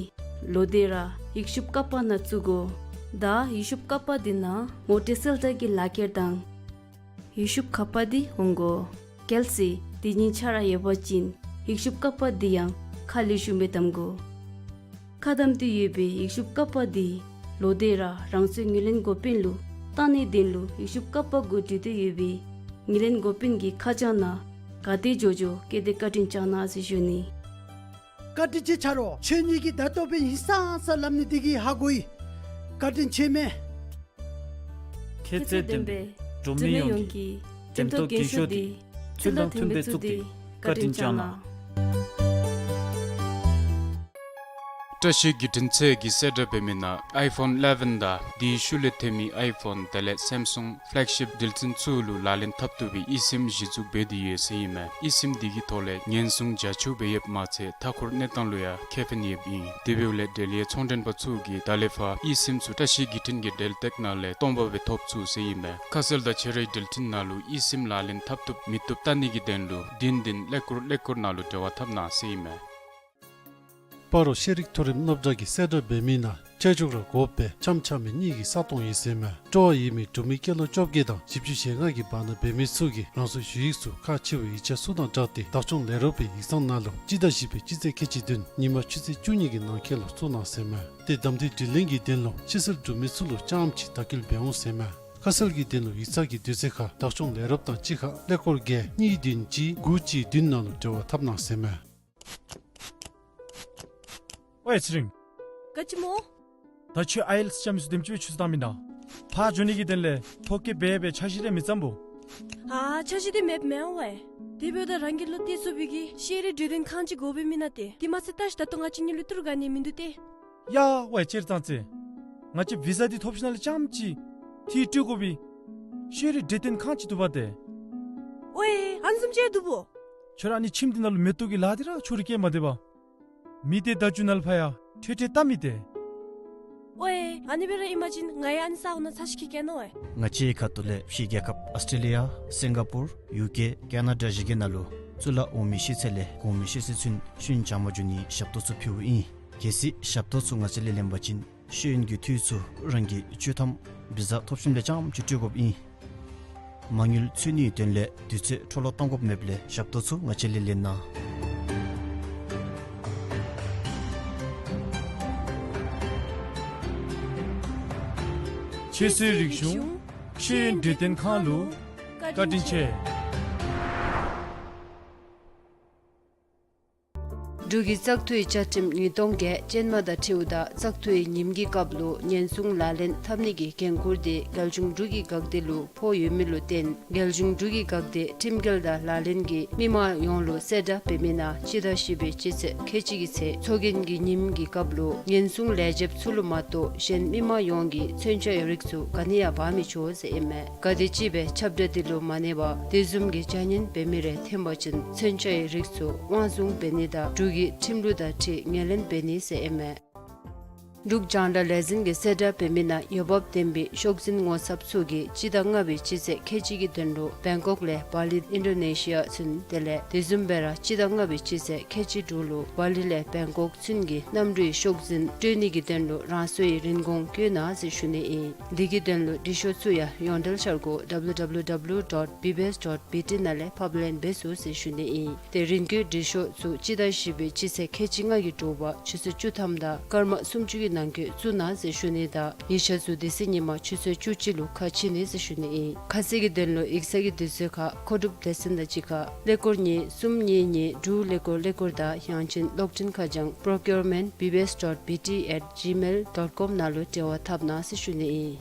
ལོག་སྟེ་ར་ཡིག་ཤུབས་ཀ་པ་ནང་བཙུགས་དགོ། ད་ཡིག་ཤུབས་ཀ་པ་དེ་ནང་ངོ་སྤྲོད་གསལ་བསྒྲགས་ཀྱི་ལག་ཁྱེར་དང་ཡིག་ཤུབས་ཁ་པ་དེ་འོང་དགོ། གལ་སྲིད་དེ་གཉིས་ཆ་ར་ཡོད་པ་ཅིན་ཡིག་ཤུབས་ཀ་པ་དེ་ཡང་ཁ་ལེགས་ཤོམ་སྦེ་བསྡམ་དགོ། ཁ་བསྡམས་ཏེ་ཡོད་པའི་ཡིག་ཤུབས་ཀ་པ་དེ་ལོག་སྟེ་ར་རང་སོའི་ངོས་ལེན་འགོ་དཔོན་ལུ་བཏང་ནིའི་དོན་ལུ་ཡིག་ཤུབས་ཀ་པ་གུ་བྲིས་ཏེ་ཡོད་པའི་ངོས་ལེན་འགོ་དཔོན་གྱི་ཁ་བྱང་ནང་ག་དེ་མགྱོགས་མགྱོགས་བཀོད་དེ་བཀའ་དྲིན་བསྐྱང་གནང་ཟེར་ཞུ་ནི། བཀའ་དྲིན་ཆེ་ཆ་རོགས། ཁྱོད་གཉིས་ཀྱིས་ད་ལྟོ་སྦེ་ཧིང་སངས་ས་ལྷབ་ནི་དེ་གིས་ཧ་གོ་ཡི། བཀའ་དྲིན་ཆེ་མས། ཁྱད་ཚད་ལྡན་པའི་འབྲུག་མི་ཡོངས་ཀྱིས་འགྲེམ་ཐོག་རྒན་ཤོས་འདི་ཚུལ་དང་མཐུན་པའི་བཙུགས་ཏེ་བཀའ་དྲིན་བསྐྱང་གནང་། བཀྲ་ཤིས་བརྒྱུད་འཕྲིན་ཚད་ཀྱིས་གསལ་བསྒྲགས་འབད་མི་ནང་ཨའི་ཕོན་ཨི་ལེ་བཱན་དང་དེའི་ཤུལ་ལས་ཐོན་མི་ཨའི་ཕོན་དེ་ལས་སེམ་སུང་ཕེ་ལེག་ཤིཔ་འགྲུལ་འཕྲིན་ཚུ་ལུ་ལག་ལེན་འཐབ་བཏུབ་པའི་ཨི་སིམ་གཞི་བཙུགས་འབད་དེ་ཡོད་ཟེར་ཨིན་མས། ཨི་སིམ་འདི་གི་ཐོག་ལས་ཉེན་སྲུང་རྒྱ་ཆེཝ་སྦེ་ཡོདཔ་མ་ཚད་མཐའ་འཁོར་གནས་སྟངས་ལུ་ཡང་ཁེ་ཕན་ཡོདཔ་ཨིན། དེ་འབདཝ་ལས་འབྲེལ་ཡོད་ཚོང་མགྲོན་པ་ཚུ་གིས་ད་ལས་ཕར་ཨི་སིམ་ཚུ་བཀྲ་ཤིས་བརྒྱུད་འཕྲིན་གྱི་འབྲེལ་སྟེགས་ནང་ལས་སྟོང་པ་སྦེ་ཐོབ་ཚུགས་ཟེར་ཨིན་མས། ཁ་གསལ་དང་ཁྱོད་རའི་འགྲུལ་འཕྲིན་ནང་ལུ་ཨི་སིམ་ལག་ལེན་འཐབ་བཏུབ་མི་བཏུབ་བལྟ་ནི་གི་དོན་ལུ་བདུན་བདུན་ཀླད་ཀོར་ཀླད་ཀོར་ནང་ལུ་འབྲེལ་བ་འཐབ་གནང་ཟེར་ཨིན་མས། སྤ་རོ་ཤེས་རིག་མཐོ་རིམ་སློབ་གྲྭ་གིས་གསལ་བསྒྲགས་འབད་མི་ནང་ཁྱད་མཆོག་ར་དགོཔ་སྦེ་འཆམ་འཆམ་མི་གཉིས་ཀྱི་ས་སྟོང་ཡོད་ཟེར་མས། སྤྲོ་བ་ཡོད་མི་འབྲུག་མི་སྐྱེས་ལོ་བཅོ་བརྒྱད་དང་བཞི་བཅུ་ཞེ་ལྔ་གི་བར་ན་འབད་མི་ཚུ་གིས་རང་སོའི་ཞུ་ཡིག་ཚུ་ཁག་ཆེ་བའི་ཡིག་ཆ་ཚུ་དང་སྦྲགས་ཏེ་བདག་སྐྱོང་ལས་རོགས་པའི་ཡིག་ཚང་ནང་ལུ་སྤྱི་ཟླ་བཞི་པའི་སྤྱི་ཚེས་ཁལ་གཅིག་བདུན་ཉིན་མ་ཆུ་ཚོད་བཅུ་གཉིས་ཀྱི་ནང་འཁོད་ལུ་བཙུགས་གནང་ཟེར་མས། ཏེ་གདམ་འཐུའི་དྲི་ལན་གྱི་དོན་ལུ་ཕྱི་སེལ་འབྲུག་མི་ཚུ་ལུ་རྐྱངམ་ཅིག་དག་སྐྱེལ་འབད་འོང་ཟེར་མས། ཁ་གསལ་གྱི་དོན་ལུ་ཡིག་ཚང་གི་དུས་ཚོད་ཁར་བདག་སྐྱོང་ལས་རོགསཔ་དང་གཅིག་ཁར་ཀླད་ཀོར་བརྒྱད་གཉིས་བདུན་གཅིག་དགུ་གཅིག་བདུན་ནང་ལུ་འབྲེལ་བ་འཐབ་གནང་ཟེར་མས། ཝའེ་ཚེ་རིང་། ག་ཅི་སྨོ། ད་ཁྱོད་ཨའི་ཨེལ་ཊི་ཨེསི་རྐྱབ་མི་ཚུ་དེམ་ཅིག་སྦེ་ཆུ་ཚོད་བཏང་མི་ནུག། ཕར་འགྱོ་ནི་གི་དོན་ལས་ཐོ་བཀོད་འབད་སྦེ་འཆར་གཞི་རེ་མི་བརྩམ་སྨོ། ཨ་འཆར་གཞི་འདི་མེདཔ་མེན་ཝའེ། དེ་འབདཝ་ད་རང་གི་བློ་གཏད་ཚུགས་པའི་གི་ཤེས་རིག་གྲོས་སྟོན་ཁང་ཅིག་དགོ་པས་མེན་ན་ཏེ། དེ་མ་ཚད་ད་ཅི་ད་ལྟོ་ང་བཅས་གཉིས་ལུ་ཏི་རུ་ག་ནི་མིན་འདུག་ཏེ། ཡ་ཝའེ་ཅེར་ཙང་ཙེ། ང་བཅས་བི་ཟ་འདི་ཐོབ་ཞིནམ་ལས་རྐྱངམ་ཅིག་འཐུས་སྤྲོད་དགོ་པའི་ཤེས་རིག་གྲོས་སྟོན་ཁང་ཅིག་འདུག་པ་ཏེ། ཝའེ་ཨ་ནི་བཟུམ་ཅིག་འདུག་པོ། ཁྱོད་ར་ཨ་ནི་ཁྱིམ་འདི་ནང་ལུ་མེ་ཏོག་གི་ལཱ་འདི་ར་ཁྱོད་ར་སྐྱེལ་མ་སྡོད་པར། མི་སྡེ་བརྡ་བརྒྱུད་ནང་ལུ་ཕར་ཡང་ཁྲལ་ཁྲལ་བལྟ་མི་ཏེ། ཝའེ་ཨ་ནི་སྦེ་ར་ཨིན་པ་ཅིན་ང་ཡང་ཨ་ནི་ས་འོག་ནང་ཚར་ཅིག་ཁྱིད་གེ་ནོ་ཝའེ། ང་བཅས་ཁ་ཐུག་ལས་ཕྱི་རྒྱལ་ཁབ་ཨཱོས་ཊྲེ་ལི་ཡ་སིང་ག་པུར་ཡུ་ཀེ་ཀེ་ན་ཌ་བཞི་གི་ནང་ལུ་གཙུག་ལག་འོག་མའི་ཤེས་ཚད་ལས་གོང་མའི་ཤེས་ཚད་ཚུན་ཤེས་ཡོན་སྦྱང་བར་འགྱོ་ནིའི་ཞབས་ཏོག་ཚུ་ཕུལཝ་ཨིན། གལ་སྲིད་ཞབས་ཏོག་ཚུ་ང་བཅས་ལས་ལེན་པ་ཅིན་ཤེས་ཡོན་གྱི་འཐུས་ཚུ་རང་གིས་བཅུ་ཐམ་བི་ཟ་ཐོབ་ཞིནམ་ལས་རྐྱངམ་ཅིག་སྤྲོད་དགོཔ་ཨིན། མ་དངུལ་འཚོལ་ནིའི་དོན་ལས་དུས་ཚོད་འཕྲོ་བརླག་གཏང་དགོཔ་མེདཔ་ལས་ཞབས་ཏོག་ཚུ་ང་བཅས་ལས་ལེན་གནང་། ཁྱེད་ཚུའི་རིག་གཞུང་ཤེས་ཡོན་གྲོས་སྟོན་ཁང་ལུ་བཀའ་དྲིན་ཆེ། འབྲུག་གི་བཙག་འཐུའི་བཅའ་ཁྲིམས་ཉིས་སྟོང་བརྒྱད་ཅན་མ་དང་འཁྲིལཝ་ད་བཙག་འཐུའི་ཉིནམ་གྱི་སྐབས་ལུ་ཉེན་སྲུང་ལག་ལེན་འཐབ་ནི་གི་འགན་ཁུར་དེ་རྒྱལ་གཞུང་འབྲུག་གི་འགག་སྡེ་ལུ་ཕོག་ཡོད་མི་ལུ་བརྟེན་རྒྱལ་གཞུང་འབྲུག་གི་འགག་སྡེ་ཁྲིམས་འགལ་དང་ལག་ལེན་གྱིས་མི་མང་ཡོངས་ལུ་གསལ་བསྒྲགས་འབད་མི་ནང་སྤྱི་ཟླ་བཞི་པའི་སྤྱི་ཚེས་ཁལ་གཅིག་གི་ཚེ་ཚོགས་རྒྱན་གྱི་ཉིནམ་གྱི་སྐབས་ལུ་ཉེན་སྲུང་ལས་བྱེདཔ་ཚུ་ལུ་མ་གཏོགས་གཞན་མི་མང་ཡོངས་ཀྱིས་མཚོན་ཆའི་རིགས་ཚུ་ག་ནི་ཡང་འབག་མི་ཆོག་ཟེར་ཨིན་མས། གལ་ཏེ་ཅིག་སྦེ་ཁྱབ་བསྒྲགས་དེ་ལུ་མ་གནས་པར་དེ་བཟུམ་གྱི་བྱ་ངན་འབད་མི་རེ་ཐོན་པ་ཅིན་མཚོན་ཆའི་རིགས་ཚུ་དབང་བཟུང་འབད་ནི་དང་འབྲུག་གི་ཁྲིམས་ལུགས་དང་འཁྲིལ་ངོས་ལེན་འབད་ནི་ཟེར་ཨིན་མས། འབྲུག་རྒྱང་བསྒྲགས་ལས་འཛིན་གྱིས་གསལ་བསྒྲགས་འབད་མི་ནང་འོས་འབབ་ལྡན་པའི་ཤོག་འཛིན་ངོ་ཚབ་ཚུ་གིས་སྤྱི་ཟླ་ལྔ་པའི་སྤྱི་ཚེས་ཁལ་གཅིག་གི་དོན་ལུ་བེང་ཀོག་ལས་བ་ལི་ཨིན་ཌོ་ནེ་ཤི་ཡ་ཚུན་དེ་ལས་དེ་བཟུམ་སྦེ་ར་སྤྱི་ཟླ་ལྔ་པའི་སྤྱི་ཚེས་ཁལ་གཅིག་དྲུག་ལུ་བ་ལི་ལས་བེང་ཀོག་ཚུན་གྱི་གནམ་གྲུའི་ཤོག་འཛིན་སྤྲོད་ནི་གི་དོན་ལུ་རང་སོའི་རིན་གོང་བཀོད་གནང་ཟེར་ཞུ་ནི་ཨིན། དེ་གི་དོན་ལུ་འབྲི་ཤོག་ཚུ་ཡང་ཡོངས་འབྲེལ་འཆར་སྒོ་W W W dot B B S dot B T ནང་ལས་ཕབ་ལེན་འབད་ཚུགས་ཟེར་ཞུ་ནི་ཨིན། ཏེ་རིན་བཀོད་འབྲི་ཤོག་ཚུ་སྤྱི་ཟླ་བཞི་པའི་སྤྱི་ཚེས་ཁལ་གཅིག་ལྔ་གི་དྲོ་པ་ཆུ་ཚོད་བཅུ་ཐམ་དང་སྐར་མ་སུམ་ཅུ་གི་ནང་འཁོད་བཙུགས་གནང་ཟེར་ཞུ་ནི་དང་ཡིག་ཆ་ཚུ་དེ་ཚེ་ཉིན་མ་ཆུ་ཚོད་བཅུ་གཅིག་ལུ་ཁ་ཕྱེ་ནི་ཟེར་ཞུ་ནི་ཨིན། ཁ་གསལ་གྱི་དོན་ལུ་ཡིག་ཚང་གི་དུས་ཚོད་ཁར་མཁོ་སྒྲུབ་སྡེ་ཚན་དང་གཅིག་ཁར་ཀླད་ཀོར་གཉིས་གསུམ་གཉིས་གཉིས་དྲུག་ཀླད་ཀོར་ཀླད་ཀོར་དང་ཡང་ཅིན་གློག་འཕྲིན་ཁ་བྱང་procurement B B S dot B T at gmail dot com ནང་ལུ་འབྲེལ་བ་འཐབ་གནང་ཟེར་ཞུ་ནི་ཨིན།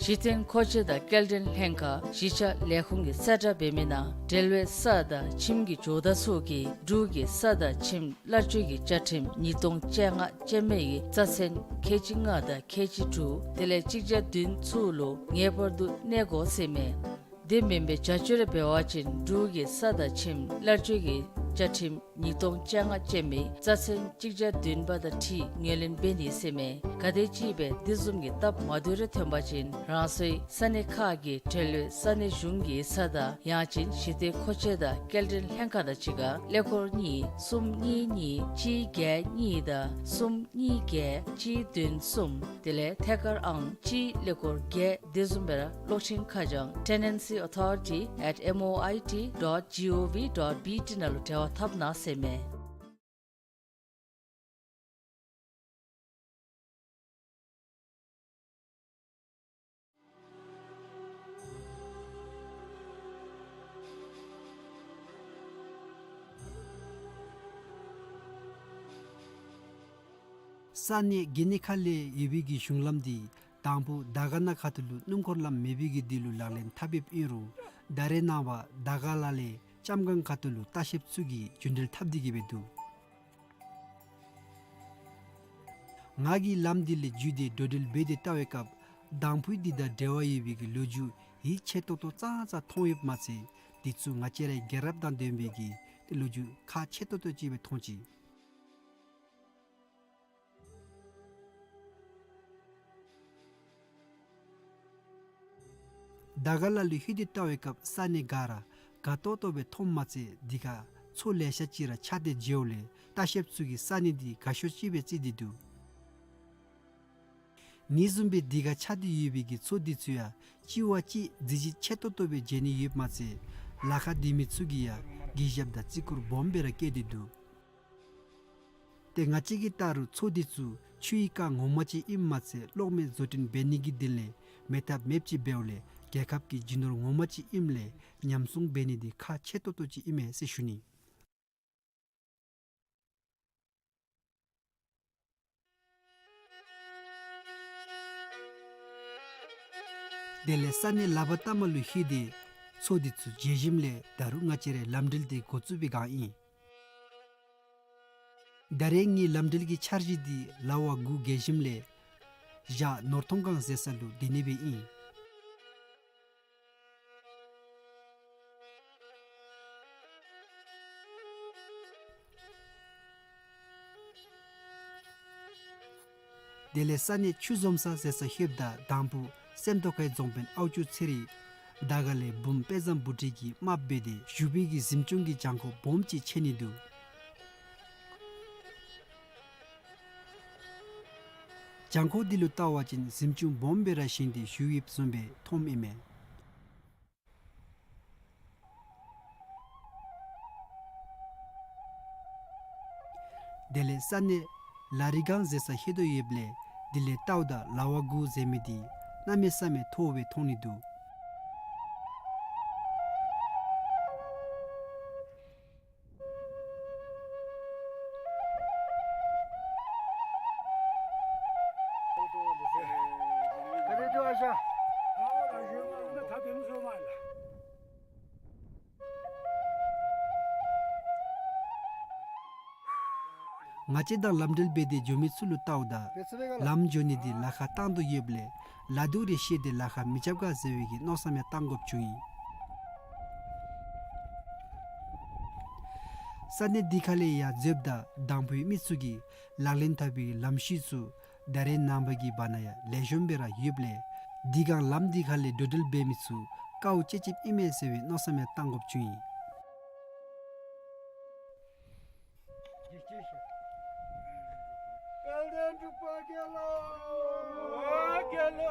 གཞི་རྟེན་མཁོ་ཆས་དང་སྐྱེལ་འདྲེན་ལྷན་ཁག་གཞིས་ཆགས་ལས་ཁུངས་ཀྱིས་གསལ་བསྒྲགས་འབད་མི་ནང་འབྲེལ་བའི་ས་དང་ཁྱིམ་གྱི་ཇོ་བདག་ཚུ་གིས་འབྲུག་གི་ས་དང་ཁྱིམ་གླར་སྤྱོད་ཀྱི་བཅའ་ཁྲིམས་ཉིས་སྟོང་བཅོ་ལྔ་ཅན་མའི་རྩ་ཚན་ཁལ་གཅིག་ལྔ་དང་ཁལ་གཅིག་དྲུག་དེ་ལས་གཅིག་བརྒྱ་བདུན་ཚུ་ལུ་ངེས་པར་དུ་གནས་དགོ་ཟེར་མས། དེ་མེན་པའི་བྱ་སྤྱོད་རེ་འབད་བ་ཅིན་འབྲུག་གི་ས་དང་ཁྱིམ་གླར་སྤྱོད་ཀྱི་བཅའ་ཁྲིམས་ཉིས་སྟོང་བཅོ་ལྔ་ཅན་མའི་རྩ་ཚན་གཅིག་བརྒྱ་བདུན་པ་དང་འཁྲིལ་ངོས་ལེན་འབད་ནི་ཟེར་མས། གལ་ཏེ་ཅིག་སྦེ་དེ་བཟུམ་གྱི་སྟབས་མ་བདེཝ་རེ་ཐོན་པ་ཅིན་རང་སོའི་ས་གནས་ཁག་གི་འབྲེལ་ཡོད་ས་གནས་གཞུང་གི་ས་དང་ཡང་ཅིན་གཞི་རྟེན་མཁོ་ཆས་དང་སྐྱེལ་འདྲེན་ལྷན་ཁག་དང་གཅིག་ཁར་ཀླད་ཀོར་གཉིས་གསུམ་གཉིས་གཉིས་གཅིག་བརྒྱད་གཉིས་དང་གསུམ་གཉིས་བརྒྱད་གཅིག་བདུན་གསུམ་དེ་ལས་ཐད་ཀར་ཨང་གཅིག་ཀླད་ཀོར་བརྒྱད། དེ་བཟུམ་སྦེ་ར་གློག་འཕྲིན་ཁ་བྱང་tenancy authority at M O I T dot G O V dot B T ནང་ལུ་འབྲེལ་བ་འཐབ་གནང་ཟེར་མས། ས་གནས་གི་ནི་ཁ་ལས་ཡོད་པའི་གི་གཞུང་ལམ་འདི་དང་ཕུ་དར་དཀར་ན་ཁ་ཐུག་ལུ་སྣུམ་འཁོར་ལམ་མེད་པའི་གི་དུས་ལུ་ལག་ལེན་འཐབ་ཡོདཔ་ཨིན་རུང་ད་རེས་ནངས་པ་དར་དཀར་ལ་ལས་ལྕམ་སྒང་ཁ་ཐུག་ལུ་ལྟ་བཤལཔ་ཚུ་གིས་རྒྱུན་འགྲུལ་འཐབ་སྟེ་གི་སྦེ་འདུག། ང་གིས་ལམ་འདི་ལས་བརྒྱུད་དེ་འགྲོ་འགྲུལ་འབད་དེ་བལྟ་བའི་སྐབས་དང་ཕུ་འདི་དང་འབྲེལ་བ་ཡོད་པའི་གི་ལོ་རྒྱུས་ཡིད་ཆེས་ཏོག་ཏོ་ཙང་ཙང་མཐོང་ཡོདཔ་མ་ཚད་དེ་ཚུ་ང་བཅས་རའི་རྒྱལ་རབས་དང་ལྡན་པའི་གི་ལོ་རྒྱུས་ཁག་ཆེ་ཏོག་ཏོ་ཅིག་སྦེ་མཐོང་ཅི། དར་དཀར་ལ་ལུ་ལྷོད་དེ་བལྟ་བའི་སྐབས་ས་གནས་ག་ར་དགའ་ཏོག་ཏོ་སྦེ་མཐོངམ་མ་ཚད་དེ་ཁར་མཚོ་ལེ་ཤ་ཅིག་ར་ཆགས་ཏེ་མཇལཝ་ལས་ལྟ་བཤལཔ་ཚུ་གིས་ས་གནས་འདི་དགའ་ཤོས་ཅིག་སྦེ་བརྩི་སྟེ་འདུག། ཨ་ནི་བཟུམ་སྦེ་དེ་ཁར་ཆགས་ཏེ་ཡོད་པའི་གི་མཚོ་འདི་ཚུ་ཡང་གཅིག་བ་གཅིག་མཛེས་བྱི་ཆེ་ཏོག་ཏོ་སྦེ་མཇལ་ནི་ཡོདཔ་མ་ཚད་ལ་ཁར་སྡོད་མི་ཚུ་གིས་ཡང་གུས་ཞབས་དང་བརྩི་བཀུར་སྦོམ་སྦེ་ར་བསྐྱེད་དེ་འདུག། ཏེ་ང་བཅས་ཀྱིས་བལྟ་རུང་མཚོ་འདི་ཚུ་ཆུའི་རྐ་ངོ་མ་ཅིག་ཨིནམ་མ་ཚད་གློག་མེ་བཟོ་སྐྲུན་འབད་ནི་གི་དོན་ལས་མེད་ཐབས་མེདཔ་ཅིག་འབདཝ་ལས་རྒྱལ་ཁབ་ཀྱི་རྒྱུ་ནོར་ངོ་མ་ཅིག་ཨིནམ་ལས་ཉམས་སྲུང་འབད་ནི་འདི་ཁག་ཆེ་ཏོག་ཏོ་ཅིག་ཨིན་མས་ཟེར་ཞུ་ནི། དེ་ལས་ས་གནས་ལ་བ་ཏ་མ་ལུ་ལྷོད་དེ་མཚོ་འདི་ཚུ་མཇལ་ཞིནམ་ལས་ད་རུང་ང་བཅས་རའི་ལམ་འགྲུལ་འདི་འགོ་བཙུགས་པའི་བསྒང་ཨིན། ད་རེས་ངེའི་ལམ་འགྲུལ་གྱི་འཆར་གཞི་འདི་ལ་བ་དགུ་བརྒལ་ཞིནམ་ལས་བཞག་ནོར་ཐོང་སྒང་ཟེར་ས་ལུ་སྡོད་ནི་སྦེ་ཨིན། དེ་ལས་ས་གནས་ཆུ་འཛོམས་ས་ཟེར་ས་ལྷོདཔ་ད་དང་ཕུ་སེམས་རྟོགས་ཁའི་རྫོང་དཔོན་ཨའུ་ཅུ་ཚེ་རིང་དར་དཀར་ལས་འབུམ་དཔལ་བཟང་བུ་ཁྲིད་ཀྱིས་དམགཔ་འབད་དེ་བཞུགས་པའི་གི་གཟིམ་ཆུང་གི་གྱང་ཁོག་སྦོམ་ཅིག་ཕྱེ་ནི་འདུག། གྱང་ཁོག་འདི་ལུ་བལྟ་བ་ཅིན་གཟིམ་ཆུང་སྦོམ་སྦེ་ར་བཞེངས་ཏེ་བཞུགས་ཡོདཔ་བཟུམ་སྦེ་མཐོངམ་ཨིན་མས། དེ་ལས་ས་གནས་ལ་རི་སྒང་ཟེར་ས་ལྷོད་དོ་ཡོདཔ་ལས་དེ་ལས་བལྟཝ་ད་ལ་བ་དགུ་ཟེར་མི་འདི་གནམ་མེད་ས་མེད་མཐོ་སྦེ་མཐོང་ནི་འདུག། ང་བཅས་དང་ལམ་འབྲེལ་འབད་དེ་འགྱོ་མི་ཚུ་ལུ་བལྟཝ་ད་ལམ་འགྱོ་ནི་འདི་ལཱ་ཁག་བཏང་དོ་ཡོདཔ་ལས་ལ་དུག་རེ་ཤེས་ཏེ་ལཱ་ཁག་མི་རྐྱབ་ག་ཟེར་བའི་གི་མནོ་བསམ་ཡང་བཏང་དགོཔ་བྱུང་ཡི། ས་གནས་འདི་ཁ་ལས་ཡར་འཛེགསཔ་ད་དང་ཕུའི་མི་ཚུ་གིས་ལག་ལེན་འཐབ་པའི་ལམ་ཤུལ་ཚུ་ད་རེས་ནངས་པ་གི་བར་ན་ཡང་ལེགས་ཤོམ་སྦེ་ར་ཡོདཔ་ལས་འདི་སྒང་ལམ་འདི་ཁ་ལས་འགྲོ་འགྲུལ་འབད་མི་ཚུ་དཀའཝ་སྤྱད་སྤྱདཔ་ཨིན་མས་ཟེར་བའི་མནོ་བསམ་ཡང་བཏང་དགོཔ་བྱུང་ཡི། དཔལ་ལྡན་འབྲུག་པ་རྒྱལ་ལོ། ཨོ་རྒྱལ་ལོ།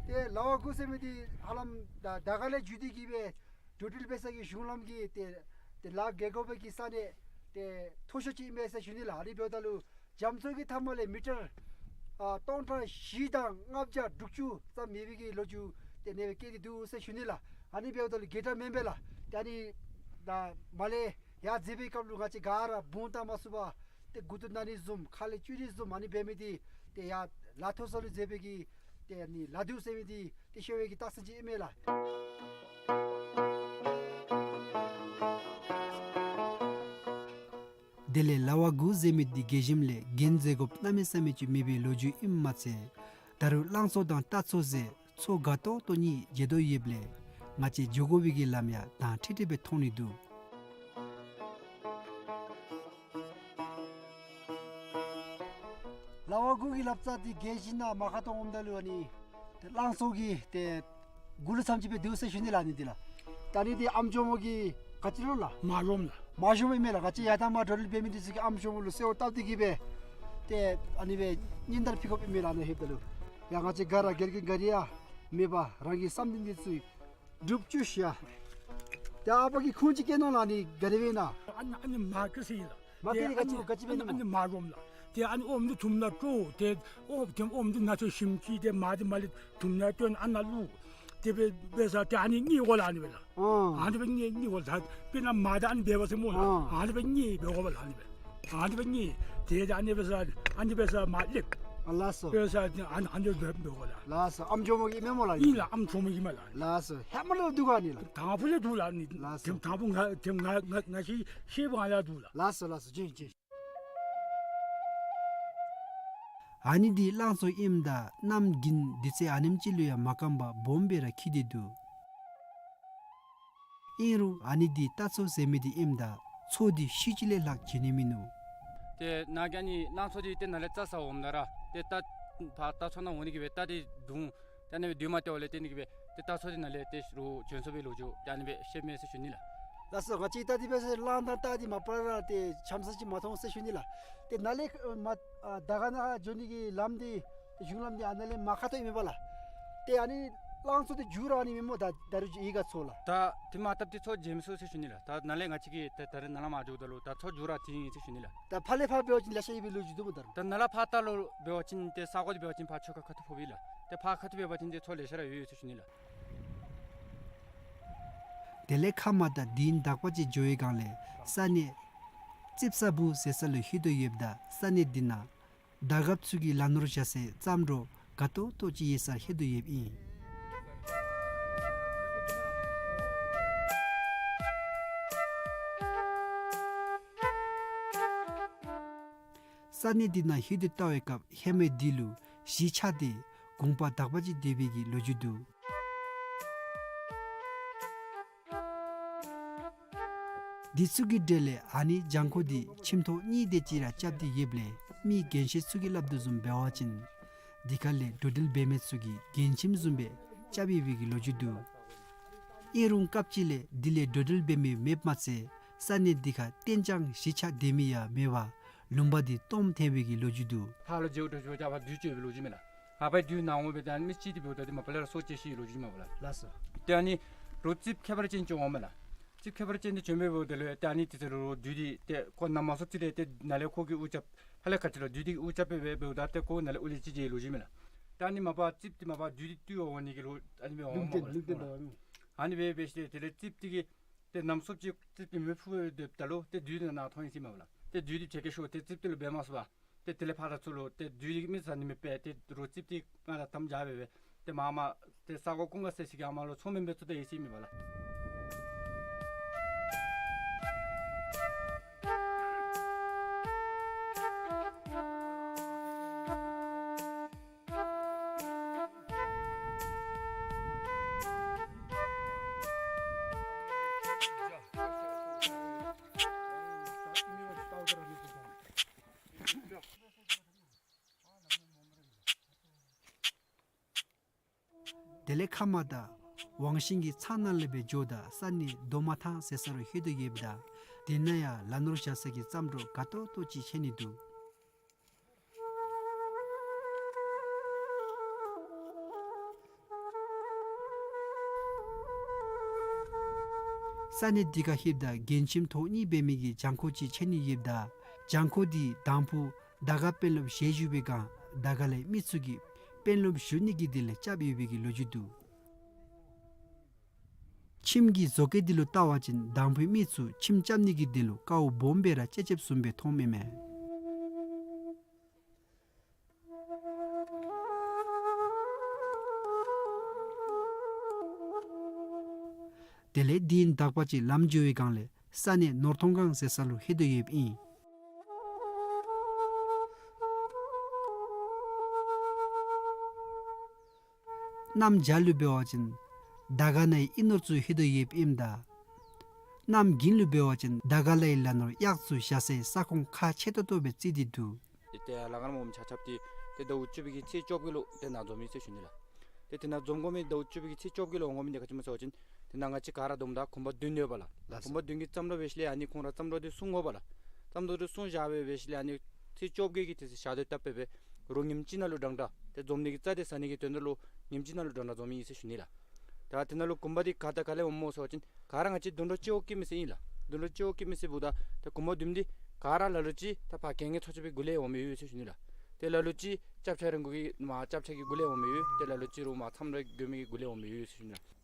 ཏེ་ལ་བ་གུ་ཟེར་མི་འདི་ཧ་ལམ་ད་དར་དཀར་ལས་བརྒྱུད་དེ་གི་སྦེ་འགྲོ་འགྲུལ་འབད་ས་གི་གཞུང་ལམ་གྱི་ཏེ་ཏེ་ལཱ་འགེལ་དགོ་པའི་གི་ས་གནས་ཏེ་མཐོ་ཤོས་ཅིག་ཨིན་མས་ཟེར་ཞུ་ནི་ལགས། ཨ་ནི་འབདཝ་ད་ལུ་རྒྱ་མཚོ་གི་མཐའ་མ་ལས་མི་ཊར་ཨ་སྟོང་ཕྲག་བཞི་དང་ལྔ་བརྒྱ་དྲུག་ཅུ་ཙམ་མེད་པའི་གི་ལོ་རྒྱུས་ཏེ་གནས་སྦེ་བཀལ་ཏེ་འདུག་ཟེར་ཞུ་ནི་ལགས། ཨ་ནི་འབདཝ་ད་ལུ་འགལ་ཟླ་མེན་པས་ལགས། ཏེ་ཨ་ནི་ད་མར་ལས་ཡར་འཛེགས་པའི་སྐབས་ལུ་ང་བཅས་ག་ར་བུང་བཏང་མ་ཚུགས་པར་ཏེ་མགུ་ཏོ་ན་ནི་བཟུམ་ཁ་ལས་སྐྱུག་ནི་བཟུམ་ཨ་ནི་འབད་མི་འདི་ཏེ་ཡར་ལ་མཐོ་ས་ལུ་འཛེགས་པའི་གི་ཏེ་ཨ་ནི་ལ་དུག་ཟེར་མི་འདི་ཏེ་ཤོར་བའི་གི་རྟགས་མཚན་ཅིག་ཨིན་མས་ལགས། དེ་ལས་ལ་བ་གུ་ཟེར་མི་འདི་རྒྱས་ཞིནམ་ལས་འགན་འཛེགས་དགོཔ་གནམ་མེད་ས་མེད་ཅིག་མེད་པའི་ལོ་རྒྱུས་ཨིནམ་མ་ཚད་ད་རུང་གླང་མཚོ་དང་རྟ་མཚོ་ཟེར་མཚོ་དགའ་ཏོག་ཏོ་གཉིས་མཇལ་དོ་ཡོདཔ་ལས་ང་བཅས་འགྱོ་དགོ་པའི་གི་ལམ་ཡང་དྭངས་ཁྲིག་ཁྲི་སྦེ་མཐོང་ནི་འདུག། ལ་བ་གུ་གི་ལབ་རྩ་འདི་རྒྱས་ཞིནམ་ལས་མར་ཁ་ཐོག་འོངམ་ད་ལུ་ཨ་ནི་ཏེ་གླང་མཚོ་གི་ཏེ་མགུ་ལུ་ཙམ་ཅིག་སྦེ་འདུག་ཟེར་ཞུ་ནི་ལགས། ཨ་ནི་འདི་ལགས། ད་ཨ་ནི་འདི་ཨམ་ཅོག་མོ་གི་ག་ཅི་ལོ་ལགས། མ་ཞོམ་ལགས། མ་ཞོམ་ཨིན་མས་ལགས། ང་བཅས་ཡར་དང་མར་འགྲོ་འགྲུལ་འབད་མི་འདི་ཚུ་གིས་ཨམ་ཅོག་མོ་ལུ་གསོལཝ་བཏབ་སྟེ་གི་སྦེ་ཏེ་ཨ་ནི་སྦེ་ཉིན་ལྟར་ཕུལ་དགོཔ་ཨིན་མས་ལགས། ཨ་ནི་ལྷོདཔ་ད་ལུ་ཡ་ང་བཅས་ག་ར་འགལ་རྐྱེན་ག་ནི་ཡང་མེད་པར་རང་གི་བསམ་འདུན་འདི་ཚུ་འགྲུབ་བཅུག་ཤིག་ཡ། ཏེ་ཨ་པ་གིས་ཁུངས་ཅིག་བཀལ་གནང་ལགས། ཨ་ནི་ག་དེ་སྦེ་ཨིན་ན། ཨ་ནི་ཨ་ནི་མ་བཀལ་ཟེར་ཨིན་ལགས། མ་བཀལ་ཏེ་ག་ཅི་ག་ཅི་སྦེ་ཨ་ནི་ཨ་ནི་མ་ཞོམ་ལགས། ཏེ་ཨ་ནི་ཨོམ་འདི་དུམ་ནང་སྤྲོ། ཏེ་ཨོམ་ཏེ་ཨོམ་འདི་ནང་ཚུད་ཞིམ་ཅིག་ཏེ་མར་འདི་མར་ལས་དུམ་ནང་བཏོན་ཨ་ནཱ་བླུགས། ཏེ་འབད་འབད་ས་ཏེ་ཨ་ནི་མཉེ་དགོ་ལགས། ཨ་ནི་སྦེ་ལགས། ཨ་ཨ་ནི་སྦེ་མཉེ་མཉེ་དགོ་ལགས། དཔེར་ན་མར་དང་ཨ་ནི་འབད་བ་ཟེར་སྨོ་ལགས། ཨ་ཨ་ནི་སྦེ་མཉེ་འབད་དགོ་པས་ལགས། ཨ་ནི་སྦེ་ཨ་ནི་སྦེ་མཉེ། ཏེ་ཨ་ནི་འབད་ས་ཨ་ནི་འབད་ས་མར་སླེབས། ཨ་ལགས་སོ། འབད་ས་ཨ་ནི་ཨ་ནི་འབད་འབད་དགོ་ལགས། ལགས་སོ། ཨམ་ཅོག་མོ་གི་མེན་སྨོ་ལགས། ཨིན་ལགས། ཨམ་ཅོག་མོ་གི་མས་ལགས། ལགས་སོ། ཧེ་མ་ལས་འདུག་ག་ཨ་ནི་ལགས། དང་ཕུ་ལས་འདུག་ལགས། ཨ་ནི་ལགས་སོ། དེ་དང་ཕུ་ང་དེ་ང་ང་ང་ཤེས་ཤེས་པ་ལས་འདུག་ལགས། ལགས་སོ་ལགས་སོ། ཅིག་ཅིག། ཨ་ནི་འདི་གླང་མཚོ་ཨིནམ་ད་གནམ་དགུན་དུས་ཚོད་ཨ་ནེམ་ཅིག་ལུ་ཡང་མ་སྐམ་པར་སྦོམ་སྦེ་ར་འཁྱིལ་ཏེ་འདུག། ཨིན་རུང་ཨ་ནི་འདི་རྟ་མཚོ་ཟེར་མི་འདི་ཨིནམ་ད་མཚོ་འདི་ཤུལ་ཅིག་ལས་ལྷག་མཇལ་ནི་མིན་ནུག། ཏེ་ནཱ་གི་ཨ་ནི་གླང་མཚོ་འདི་ཏེ་ནཱ་ལས་རྩྭ་ཟ་འོངམ་ད་ར་ཏེ་རྟ་ཕར་རྟ་མཚོ་ནང་འོང་ནི་གི་སྦེ་རྟ་འདི་བརྡུང་། ཏེ་ཨ་ནི་སྦེ་བརྡུངམ་ད་ལས་ཏེ་ཨ་ནི་གི་སྦེ་ཏེ་རྟ་མཚོ་འདི་ནཱ་ལས་ཏེ་རུ་བྱོན་སོང་བའི་ལོ་རྒྱུས་ཏེ་ཨ་ནི་སྦེ་བཤདཔ་མས་ཟེར་ཞུ་ནི་ལགས། ལགས་སོ། ང་བཅས་ད་འདི་འབད་ས་གླང་དང་རྟ་འདི་མ་པ་ར་ཏེ་འཆམ་ས་ཅིག་མ་མཐོང་ཟེར་ཞུ་ནི་ལགས། ཏེ་ནཱ་ལས་མར་ཨ་དར་དཀར་ནང་འགྱོ་ནི་གི་ལམ་འདི་ཏེ་གཞུང་ལམ་འདི་ཨ་ནཱ་ལས་མར་ཁ་ཐོག་ཨིན་མས་པ་ལགས། ཏེ་ཨ་ནི་གླང་མཚོ་འདི་མཇུག་ར་ཨ་ནི་མེན་སྨོ། ད་ད་རུང་ཡི་ག་ཚོ་ལགས། ད་དེ་མ་བཏབ་སྟེ་མཚོ་མཇལ་མི་ཚུགས་ཟེར་ཞུ་ནི་ལགས། ད་ནཱ་ལས་ང་བཅས་ཀྱིས་ད་ད་རེས་ནཱ་ལས་མར་འགྱོཝ་ད་ལུ་ད་མཚོ་མཇུག་ར་འདི་ཨིན་ཟེར་ཞུ་ནི་ལགས། ད་ཕར་ལས་ཕར་འབད་བ་ཅིན་ལེ་ཤ་ཡོད་པའི་ལོ་རྒྱུས་འདུག་སྨོ། ད་རུང་ད་ནཱ་ལས་ཕར་ལྟག་ལུ་འབད་བ་ཅིན་ཏེ་ས་གོ་འདི་འབད་བ་ཅིན་ཕར་ཆོས་ཁ་ཁ་ཐུག་ཕོག་པས་ལགས། ཏེ་ཕར་ཁ་ཐུག་འབད་བ་ཅིན་ཏེ་མཚོ་ལེ་ཤ་ར་ཡོད་ཡོད་ཟེར་ཞུ་ནི་ལགས། དེ་ལས་ཁ་མ་དང་དེ་ནས་དག་པ་ཅིག་འགྱོ་བའི་སྒང་ལས་ས་གནས་རྩིབས་ས་སྦུག་ཟེར་ས་ལུ་ལྷོད་དོ་ཡོདཔ་ད་ས་གནས་འདི་ནང་དར་ཁྱབ་ཚུ་གི་ལ་ནོར་བཞག་སའི་རྩྭ་འབྲོག་དགའ་ཏོག་ཏོ་ཅིག་ཡོད་སར་ལྷོད་དོ་ཡོདཔ་ཨིན། ས་གནས་འདི་ནང་ལྷོད་དེ་བལྟ་བའི་སྐབས་ཧེ་མའི་དུས་ལུ་གཞིས་ཆགས་ཏེ་གུང་པ་དག་པ་ཅིག་སྡོད་པའི་གི་ལོ་རྒྱུས་འདུག། དེ་ཚུ་གི་གྲས་ལས་ཨ་ནི་གྱང་ཁོག་འདི་ཁྱིམ་ཐོག་གཉིས་དེ་ཅིག་ར་རྐྱབ་སྟེ་ཡོདཔ་ལས་མི་རྒན་ཤོས་ཚུ་གིས་སླབ་དོ་བཟུམ་འབད་བ་ཅིན་འདི་ཁ་ལས་འགྲོ་འགྲུལ་འབད་མི་ཚུ་གི་རྒན་ཁྱིམ་བཟུམ་སྦེ་རྐྱབ་ཡོད་པའི་གི་ལོ་རྒྱུས་འདུག། ཨིན་རུང་སྐབས་ཅིག་ལས་འདི་ལས་འགྲོ་འགྲུལ་འབད་མི་མེདཔ་མ་ཚད་ས་གནས་འདི་ཁར་གཏན་འཇགས་གཞིས་ཆགས་སྡོད་མི་ཡང་མེད་པར་ལུང་པ་འདི་སྟོངམ་ཐལ་བའི་གི་ལོ་རྒྱུས་འདུག། ཕར་ལུ་འགྱོ་འགྱོ་འགྱོ་ཕར་བདུད་བྱོན་པའི་ལོ་རྒྱུས་མས་ལགས། ཨ་པའི་བདུད་ནཱ་འོང་སྦེ་ཏེ་ཨ་ནི་མི་ཅིག་འདི་འབདཝ་ད་འདི་མ་པ་ལས་ར་སྲོག་བཅད་ཤི་ལོ་རྒྱུས་མས་པ་ལགས། ལགས་སོ། ཏེ་ཨ་ནི་རོགས་རྩིགཔ་ཁྱད་པར་ཅན་ཅིག་འོངམ་མས་ལགས། རྩིགཔ་ཁྱད་པར་ཅན་འདི་བྱོན་སྦེ་འབདཝ་ད་ལུ་ཏེ་ཨ་ནི་དེ་ཚེ་རོགས་བདུད་འདི་ཏེ་ཁོ་ནཱ་མ་སོང་ཅི་ལས་ཏེ་ནཱ་ལས་ཁོ་གིས་དབུ་རྐྱབ་ཕར་ལས་ག་ཅི་ལོ་བདུད་འདི་གིས་དབུ་རྐྱབ་སྦེ་འབད་འབདཝ་ད་ཏེ་ཁོ་ནཱ་ལས་དབུ་ལས་ཅིག་བྱོན་ལོ་རྒྱུས་མས་ལགས། ཏེ་ཨ་ནི་མ་པ་རྩིགཔ་འདི་མ་པ་བདུད་འདི་བཏུལ་བར་འོང་ནི་གི་ལོ་ཨ་ནི་སྦེ་འོངམ་མས་པ་ལགས། ཨ་ནི་སྦེ་འབད་ཞིནམ་དེ་ལས་རྩིགཔ་འདི་གིས་ཏེ་ནམ་སོངམ་ཅིག་རྩིགཔ་འདི་མེ་ཕུ་སྦེ་སྡོདཔ་ད་ལུ་ཏེ་བདུད་འདི་ནཱ་མཐོང་ཡི་ཟེར་མས་པ་ལགས། ཏེ་བདུད་འདི་བྱེད་སྐད་ཤོར་ཏེ་རྩིགཔ་འདི་ལུ་འབད་མ་ཚུགས་པར་ ཏེ་དེ་ལས་ཕར་ཚུར་ལུ་ཏེ་དུས་མི་ཟ་ནི་མེད་པས། ཏེ་རོ་རྩིབས་འདི་ང་ལ་དམ་བཞག་སྦེ་སྦེ་ཏེ་མར་མར་ཏེ་ས་གོ་ཀུན་དགའ་ཟེར་ཞིག་གི་ཨ་མ་ལོ་ཚོང་མི་འབད་ཚུགས་ཏེ་ཡེ་ཤེས་མེད་པ་ལགས། དེ་ལས་ཁ་མར་ད་ཝང་ཤིང་གི་ཚང་ནང་ལས་སྦེ་འགྱོཝ་ད་ས་གནས་རྡོ་མ་ཐང་ཟེར་ས་ལུ་ལྷོད་དོ་ཡོདཔ་ད་དེ་ནང་ཡང་ལ་ནོར་བཞག་ས་གི་རྩྭ་འབྲོག་དགའ་ཏོག་ཏོ་ཅིག་ཕྱད་ནི་འདུག། ས་གནས་འདི་ཁར་ལྷོདཔ་ད་རྒན་ཁྱིམ་ཐོག་གཉིས་འབད་མི་གི་གྱང་ཁོག་ཅིག་ཕྱད་ནི་ཡོདཔ་ད་གྱང་ཁོག་འདི་དང་ཕུ་དར་དཀར་དཔོན་སློབ་ཞལ་བཞུགས་པའི་སྒང་དར་དཀར་ལའི་མི་ཚུ་གིས་དཔོན་སློབ་བཞུགས་ནི་གི་དོན་ལས་རྐྱབ་ཡོད་པའི་གི་ལོ་རྒྱུས་འདུག། ཁྱིམ་གྱི་བཟོ་བཀོད་འདི་ལུ་བལྟ་བ་ཅིན་དང་ཕུའི་མི་ཚུ་ཁྱིམ་རྐྱབ་ནི་གི་དོན་ལུ་དཀའཝ་སྦོམ་སྦེ་ར་སྤྱད་སྤྱདཔ་བཟུམ་སྦེ་མཐོངམ་ཨིན་མས། དེ་ལས་དེ་ནས་དག་པ་ཅིག་ལམ་འགྱོ་བའི་སྒང་ལས་ས་གནས་ནོར་ཐོང་སྒང་ཟེར་ས་ལུ་ལྷོད་དོ་ཡོདཔ་ཨིན། གནམ་བྱཱར་ལུ་འབད་བ་ཅིན་དར་དཀར་ནང་གི་ཨིན་ནོར་ཚུ་ལྷོད་དོ་ཡོདཔ་ཨིནམ་ད་གནམ་དགུན་ལུ་འབད་བ་ཅིན་དར་དཀར་ལའི་ལ་ནོར་གཡག་ཚུ་བཞག་སའི་ས་ཁོངས་ཁག་ཆེ་ཏོག་ཏོ་སྦེ་བརྩི་སྟེ་འདུག། ཏེ་ལ་ཁར་མོ་མི་ཆ་ཁྱབ་འདི་ཏེ་ཟླཝ་བཅུ་པའི་གི་ཚེས་བཅོ་བརྒྱད་ལུ་ཏེ་ནཱ་འཛོམས་ཡི་ཟེར་ཞུ་ནི་ལགས། ཏེ་དེ་ནཱ་འཛོམས་དགོ་མི་ཟླཝ་བཅུ་པའི་གི་ཚེས་བཅོ་བརྒྱད་ལུ་འོང་དགོ་མི་འདི་ག་ཅི་སྨོ་ཟེར་བ་ཅིན་ཏེ་ནཱ་ང་བཅས་ག་ར་བསྡོམས་ད་གུང་པ་བདུན་ཡོད་པ་ལགས། ལགས་སོ། གུང་པ་བདུན་གྱིས་བརྩམས་གྲོས་འབད་ཞིནམ་ལས་ཨ་ནི་ཁོང་ར་བརྩམས་གྲོས་འདི་གསུང་དགོ་པ་ལགས། བརྩམས་གྲོས་འདི་གསུང་བཞག་སྦེ་འབད་ཞིནམ་ལས་ཨ་ནི་ཚེས་བཅོ་བརྒྱད་ཀྱི་དེ་ཚེ་ཞག་དེ་བཏབ་སྦེ་འབད་རུང་ཉིནམ་གཅིག་ནང་ལུ་འདྲན་འདྲ་ཏེ་འཛོམས་ནི་གི་རྩ་དེ་ཟ་ནི་གི་དོན་དག་ལུ་ཉིནམ་གཅིག་ནང་ལུ་འདྲན་འདྲ་འཛོམས་ཡི་ཟེར་ཞུ་ནི་ལགས། ད་དེ་ནང་ལུ་གུང་པ་འདི་ག་དང་ག་ལས་འོངམ་སྨོ་ཟེར་བ་ཅིན་ག་ར་ང་བཅས་དུད་འགྲོ་སྤྱི་བོ་སྐྱེ་མི་ཟེར་ཨིན་ལགས། དུད་འགྲོ་སྤྱི་བོ་སྐྱེ་མི་ཟེར་འབདཝ་ད་ཏེ་གུང་པ་བདུན་འདི་ག་ར་ལ་ལུ་ཅིག་ད་ཕར་རྒན་ངེ་ཚོ་ཅིག་སྦེ་འགོ་ལས་འོང་མི་ཡོད་ཟེར་ཞུ་ནི་ལགས། ཏེ་ལ་ལུ་ཅིག་སྐྱབས་ཆ་རིང་གུ་གི་མར་སྐྱབས་ཆ་གི་འགོ་ལས་འོང་མི་ཡོད། ཏེ་ལ་ལུ་ཅིག་རུང་མར་མཚམས་ར་འགྱོ་མི་གི་འགོ་ལས་འོང་མི་ཡོད་ཟེར་ཞུ་ནི་ལགས།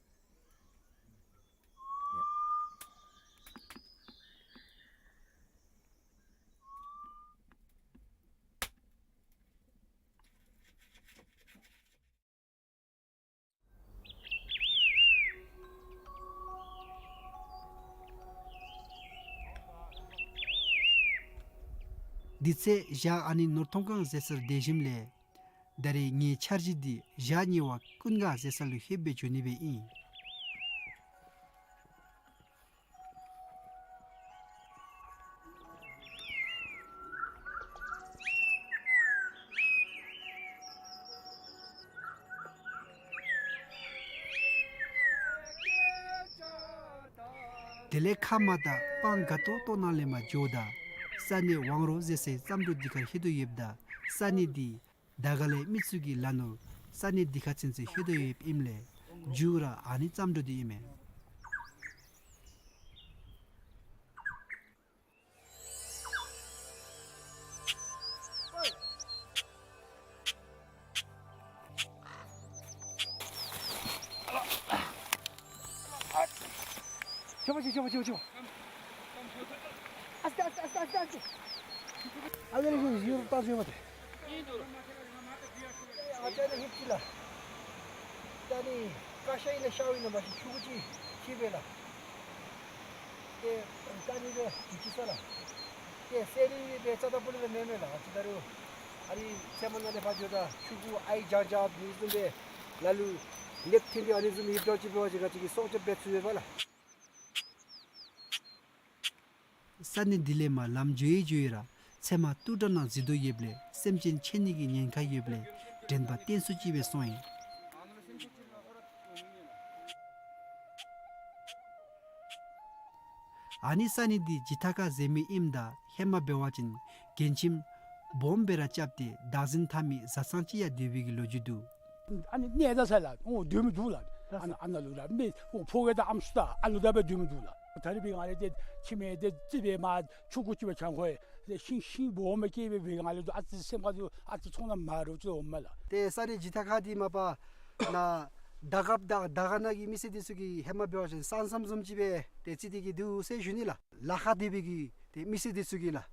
དེ་ཚེ་ཞག་ཨ་ནི་ནོར་ཐོང་སྒང་ཟེར་སར་སྡོད་ཞིནམ་ལས་ད་རེས་ངེའི་འཆར་གཞི་འདི་ཞག་གཉིས་པ་ཀུན་དགའ་ཟེར་ས་ལུ་ལྷོདཔ་སྦེ་འགྱོ་ནི་སྦེ་ཨིན། དེ་ལས་ཁ་མར་ད་སྤང་དགའ་ཏོག་ཏོ་ནང་ལས་མར་འགྱོཝ་ད་ས་གནས་ཝང་རོ་ཟེར་སའི་རྩྭ་འབྲོག་འདི་ཁར་ལྷོད་དོ་ཡོདཔ་ད་ས་གནས་འདི་དར་དཀར་ལའི་མི་ཚུ་གི་ལ་ནོར་ས་གནས་འདི་ཁར་ཚུན་ཚོད་ལྷོད་དོ་ཡོདཔ་ཨིནམ་ལས་མཇུག་ར་ཨ་ནི་རྩྭ་འབྲོག་འདི་ཨིན་མས། ཁྱོད་པ་ཁྱོད་པ་ཁྱོད་ཁྱོད་པ། ཨ་སྟེ་ཨ་སྟེ་ཨ་སྟེ་ཨ་སྟེ། ཨ་ལེ་ལེ་ཡུར་ལྟ་ཞུ་བ་ཏེ། ཨ་ཅག་ནི་ཧིབ་ཅི་ལ། ད་ནི་ཀ་ཤ་ཨིན་ན་ཤཝ་ཨིན་ན་མ་ཤེས་ཆུང་ཀུ་ཅིག་ཅིག་སྦེ་ལགས། ཏེ་ད་ནི་སྦེ་ཅིག་ཅིག་ས་ལགས། ཏེ་སེ་རི་སྦེ་རྩ་དང་པོ་ལས་མེན་མས་ལགས། ཅིག་ད་རུང་ཨ་རི་ཚལ་མ་ནང་ལས་ཕར་འགྱོཝ་ད་ཆུང་ཀུ་ཨའི་ལྗང་ལྗང་འདི་བཟུམ་སྦེ་ལ་ལུ་ལེགས་ཐོན་ཏེ་ཨ་ནི་བཟུམ་ཧིབ་འདྲཝ་ཅིག་འབད་བ་ཅིན་ག་ཅི་གི་སྲོག་སྐྱོབ་འབད་ཚུགས་པས་ལགས། ས་གནས་འདི་ལས་མར་ལམ་འགྱོ་ཡི་འགྱོ་ཡི་ར་ཚལ་མ་ཏུ་ཏྲ་ནང་འཛུལ་དོ་ཡོདཔ་ལས་སེམས་ཅན་ཆད་ནི་གི་ཉེན་ཁ་ཡོདཔ་ལས་དྲན་པ་བརྟན་སུ་ཅིག་སྦེ་སོང་ཡི། ཨ་ནི་ས་གནས་འདི་ཇི་ཐ་ཁ་ཟེར་མི་ཨིནམ་ད་ཧེ་མ་འབད་བ་ཅིན་རྒན་ཁྱིམ་སྦོམ་སྦེ་ར་རྐྱབ་སྟེ་བདག་འཛིན་འཐབ་མི་བཟའ་ཚང་ཅིག་ཡང་སྡོད་པའི་གི་ལོ་རྒྱུས་འདུག། ཨ་ནི་གནས་ད་ས་ལགས། འོ་སྡོད་མི་འདུག་ལགས། ཨ་ནཱ་ཨ་ནཱ་ལུ་ར་མི་འོ་ཕོ་སྐྱེས་དང་ཨམ་སྲུ་དང་ཨ་ལུ་དང་སྦེ་སྡོད་མི་འདུག་ལགས། ད་རེས་འབད་ང་ལས་ཏེ་ཁྱིམ་ཡང་ཏེ་རྩིག་སྦེ་མར་ཆུང་ཀུ་ཅིག་སྦེ་གྱང་ཁོག་ཡང་ཏེ་ཤིང་ཤིང་སྦོམ་སྦེ་སྐྱེས་སྦེ་འབད་ང་ལས་ཏེ་ཨ་ཙི་སེམས་ཁར་ཏེ་ཨ་ཙི་ཚོར་སྣང་མ་འདྲཝ་ཅིག་འོངམ་མས་ལགས། ཏེ་ས་གནས་ཇི་ཐ་ཁ་འདི་མ་པ་ནཱ་དར་དཀར་དང་དར་དཀར་ནང་གི་མི་སེར་འདི་ཚུ་གིས་ཧེ་མ་འབད་བ་ཅིན་ས་མཚམས་བཟུམ་ཅིག་སྦེ་ཏེ་རྩི་སྟེ་གི་འདུག་ཟེར་ཞུ་ནི་ལགས། ལ་ཁར་སྡོད་པའི་གི་ཏེ་མི་སེར་འདི་ཚུ་གིས་ལགས།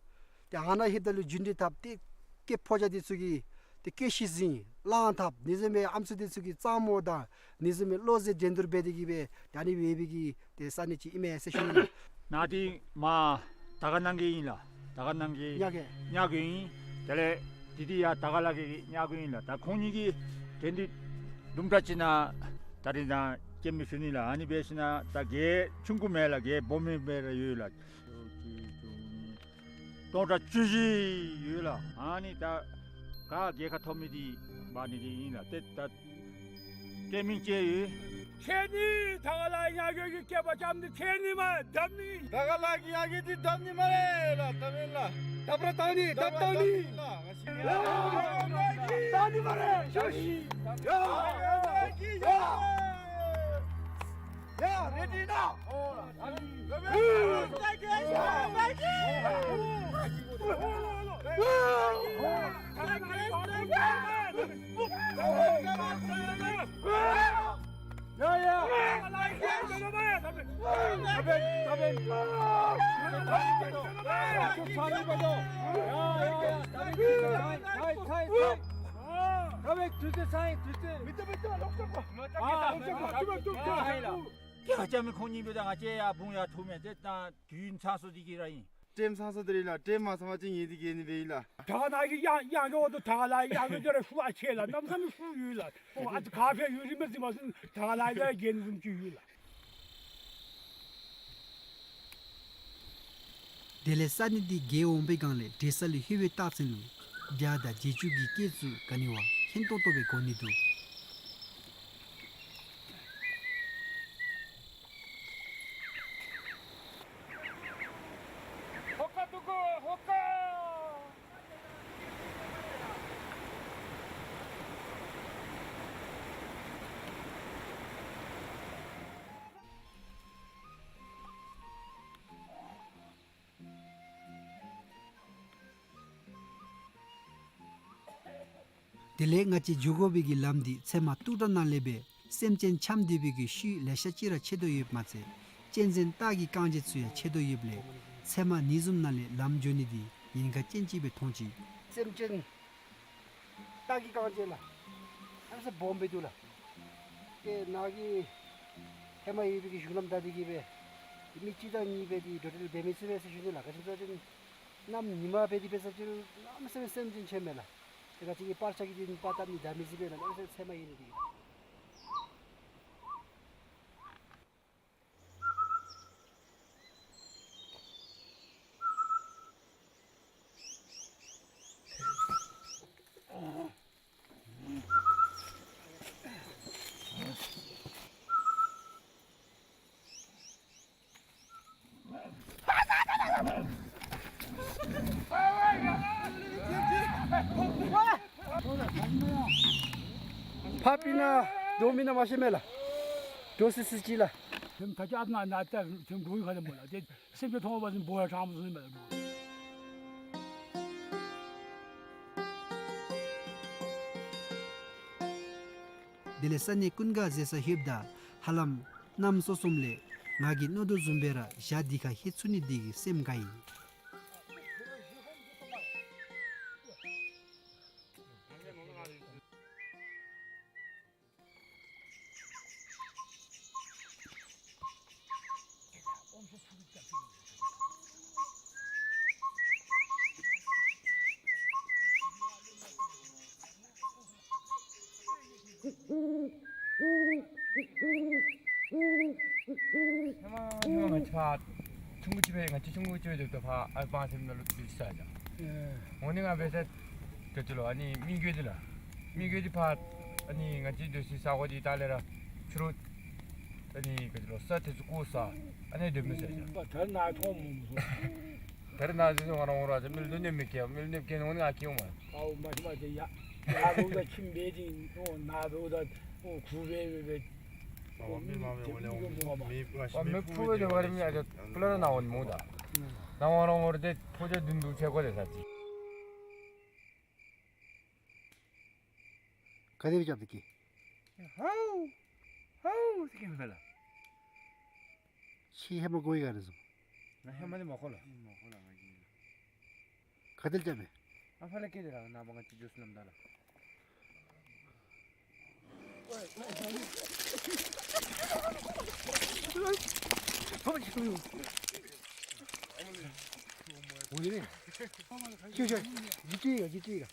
ཏེ་ཨ་ནཱ་ལྷོདཔ་ད་ལུ་རྒྱུན་འདི་བཏབ་སྟེ་ སྐྱེས་ཕོ་རྒྱས་འདི་ཚུ་གིས་ཏེ་སྐྱེས་ཤིང་གཟིགས་གླང་ཐབས་ཨ་ནི་བཟུམ་མའི་ཨམ་སྲུ་འདི་ཚུ་གི་གཙང་མ་དང་ཨ་ནི་བཟུམ་མའི་བློ་རྩེ་འགྲན་བསྡུར་འབད་དེ་གི་སྦེ་ད་ཨ་ནི་སྦེ་འབད་གི་ཏེ་ས་གནས་ཅིག་ཨིན་མས་ཟེར་ཞུ་ནི། ནཱ་འདི་མར་དར་དཀར་ནང་གི་ཨིན་ལགས། དར་དཀར་ནང་གི་ཉ་རྒོད། ཉ་རྒོད་ཨིན། དེ་ལས་འདི་འདི་ཡར་དར་དཀར་ལ་གི་ཉ་རྒོད་ཨིན་ལགས། ད་ཁོང་གཉིས་ཀྱི་འགྲན་བསྡུར་དུམ་གྲ་ཅིག་ནང་ད་རིས་ནཱ་སྐྱེལ་མི་ཞུ་ནི་ལགས། ཨ་ནི་འབད་ཞིནམ་ད་རྒོད་ཆུང་ཀུ་མེན་ལགས། རྒོད་སྦོམ་མི་འབད་ར་ཡོད་ལགས། སྟོང་ཕྲག་བཅུ་བཞི་ཡོད་ལགས། ཨ་ནི་ད་ག་རྒོད་ཁ་མཐོ་མི་འདི་འབག་ནི་འདི་ཨིན་ལགས། ཏེ་ད་ཏེ་མི་ཅིག་ཡོད། ཁྱེད་ནི་དར་དཀར་ལ་ཉ་རྒོད་ཀྱི་སྐྱེས་པ་ཙམ་ནི་ཁྱེད་ནི་མ་བརྡབ་ནི། དར་དཀར་ལ་གི་ཉ་རྒོད་འདི་བརྡབ་ནི་སྨ་རེ་ལགས། བརྡབ་ཨིན་ལགས། བརྡབ་ར་བཏང་ནི། བརྡབ་བཏང་ནི། བརྡབ་ཨིན་ལགས། བརྡབ་ནི་སྨ་རེ། ཡ་ཡ་ཡ་ཡ། ཡ་རེ་ཌི་ནའོ། ཡ་ཅ་མི་ཁོང་གཉིས་འབདཝ་ད་ང་བཅས་ཡར་བུང་ཡར་འཐུ་མི་འདི་ད་དུས་ཚང་སོང་སྟེ་གི་ར་ཨིན། ཊེམ་ཚང་སོང་སྟེ་ར་ཨིན་ལགས། ཊེམ་མ་ཚང་པ་ཅིན་ངེ་འདི་གི་ནི་འབད་ཨིན་ལགས། ད་ནཱ་གི་ཡང་ཡང་གི་འོག་ཏུ་དར་དཀར་ལ་ཡང་གི་འདི་ར་ཤུགས་ཨ་ཆེ་ལགས། གནམ་མེད་ས་མེད་ཤུགས་ཡོད་ལགས། ཨོ་ཨ་ཙི་ག་ཕེབས་ཡོད་རིན་པ་ཅིག་མ་སོང་དར་དཀར་ལ་ཡང་གི་ནི་བཟུམ་ཅིག་ཡོད་ལགས། དེ་ལས་ས་གནས་འདི་རྒོད་འོང་པའི་སྒང་ལས་འདྲེས་ས་ལུ་ལྷོད་པའི་རྟགས་མཚན་ལུ་བྱ་དང་རྗེས་འཇུག་གི་སྐད་ཚུ་ག་ནི་བ་སྙན་ཏོང་ཏོ་སྦེ་གོ་ནི་འདུག། ཧོ་ཀ་འདུག་གོ་ཧོ་ཀ། དེ་ལས་ང་བཅས་འགྱོ་དགོ་པའི་གི་ལམ་འདི་ཚལ་མ་སྟུག་དྲགས་ནང་ལས་སྦེ་སེམས་ཅན་འཁྱམས་སྡོད་པའི་གི་ཤུལ་ལེ་ཤ་ཅིག་ར་ཆད་དོ་ཡོདཔ་མ་ཚད་གཅན་གཟན་སྟག་གི་རྐང་རྗེས་ཚུ་ཡང་ཆད་དོ་ཡོདཔ་ལས་ཚལ་མ་ཨ་ནི་བཟུམ་ནང་ལས་ལམ་འགྱོ་ནི་འདི་ཉེན་ཁ་ཅན་ཅིག་སྦེ་མཐོང་ཅི། སེམས་ཅན་སྟག་གི་རྐང་རྗེས་ལགས། ཨ་ས་སྦོམ་སྦེ་འདུག་ལགས། ཏེ་ནཱ་གི་ཧེ་མ་ཡོད་པའི་གི་གཞུང་ལམ་བདའ་སྟེ་གི་སྦེ་མི་གཅིག་དང་གཉིས་སྦེ་འདི་འགྲོ་འགྲུལ་འབད་མི་ཚུགས་པས་ཟེར་ཞུ་ནི་ལགས། ག་ཅི་སྨོ་ཟེར་བ་ཅིན་གནམ་ཉིན་མ་སྦེ་འདི་འབད་ས་ཅིག་རུང་གནམ་མེད་ས་མེད་སེམས་ཅན་ཆད་མས་ལགས། ཏེ་ང་བཅས་ཀྱིས་པར་ཆས་ཀྱིས་འདི་པར་བཏབ་ནི་བདའ་མི་ཚུགས་པས་ལགས། གནམ་མེད་ས་མེད་ཚལ་མ་ཡོད་ནི་འདི་གིས། ཕར་སྤུན་ནང་འགྱོ་མི་ནང་མ་ཤེས་མས་ལགས། འགྱོ་སི་སི་ཅིག་ལགས། ཐེམ་ད་ཅི་ཨ་ན་ན་ད་ཐེམ་འགྱོ་ཡི་ཁ་ལས་མོ་ལགས། ཏེ་སེམས་ཅན་མཐོང་བ་ཅིན་འབོ་ཡ་དྲག་མོ་ཟེར་མས་ལགས། དེ་ལས་ས་གནས་ཀུན་དགའ་ཟེར་ས་ལྷོདཔ་ད་ཧ་ལམ་གནམ་སྲོ་གསུམ་ལས་ང་གིས་མནོ་དོ་བཟུམ་སྦེ་ར་བྱ་འདི་ཁར་ལྷོད་ཚུགས་ནི་འདི་གིས་སེམས་དགའ་ཡི། ཧེ་མ་ཧེ་མ་ང་བཅས་ཕར་ཆུང་ཀུ་ཅིག་སྦེ་ང་བཅས་ཆུང་ཀུ་ཅིག་སྦེ་སྡོདཔ་ད་ཕར་ཨ་པང་ཐེམ་ནང་ལུ་སྡོད་ས་ཡ། འོ་ནི་ང་འབད་ས་དེ་ཅིག་ལུ་ཨ་ནི་མི་རྒོད་འདི་ལགས། མི་རྒོད་འདི་ཕར་ཨ་ནི་ང་བཅས་སྡོད་སའི་ས་གོ་འདི་ད་ལས་ར་ཕྱི་རུ་ཨ་ནི་ག་ཅི་ལོ་ས་དེ་ཚུ་བརྐོ་ས་ཨ་ནི་སྡོད་མི་ས་ཡ། ད་རེས་ནཱ་མཐོང་མི་མཐོང་། ད་རེས་ནཱ་འདི་ང་ར་འོང་ར་ཅིག་མི་ལུ་གནོདཔ་མི་བཀལ། མི་ལུ་གནོདཔ་བཀལ་ནི་འོང་ནི་ང་བཀལ་འོང་མས། ཨའོ་མ་ཤེས་མ་ཤེས་ཡ། ཡར་འབདཝ་ད་ཁྱིམ་སྦེ་འདི་ཨོ་ནཱ་འབདཝ་ད་ཨོ་གུར་སྦེ་སྦེ་སྦེ། ཨོ་མི་མ་མི་འོང་ལས་འོང་མི་མི་ཕུ་སྦེ་འདི་བ་རི་མི་ཨ་ཅག་ཕུ་ལ་ནཱ་འོང་མི་འོང་ད། ནཱ་འོང་ར་འོང་ར་ཏེ་ཕོ་རྒྱས་བདུན་དུ་ཆས་གོ་ལས་ས་ཅིག། ག་དེ་སྦེ་རྐྱབ་སྟེ་གི། ཧའུ་ཧའུ་ཟེར་གི་མས་ལགས། ཁྱོད་ཧེ་མ་གོ་ཡི་ག་རེ་ཟེར། ང་ཧེ་མ་འདི་མ་གོ་ལགས། ག་དེ་སྦེ་རྐྱབ་མས། ཨ་ཕ་ལགས་ཀྱིས་དེ་ར་ནཱ་མར་ང་བཅས་འགྱོ་ས་ལམ་བདའ་ལགས། འོ་ལེ་ལེ། ཤོག་ཤོག། འདི་ཅིག་ག་འདི་ཅིག་ག།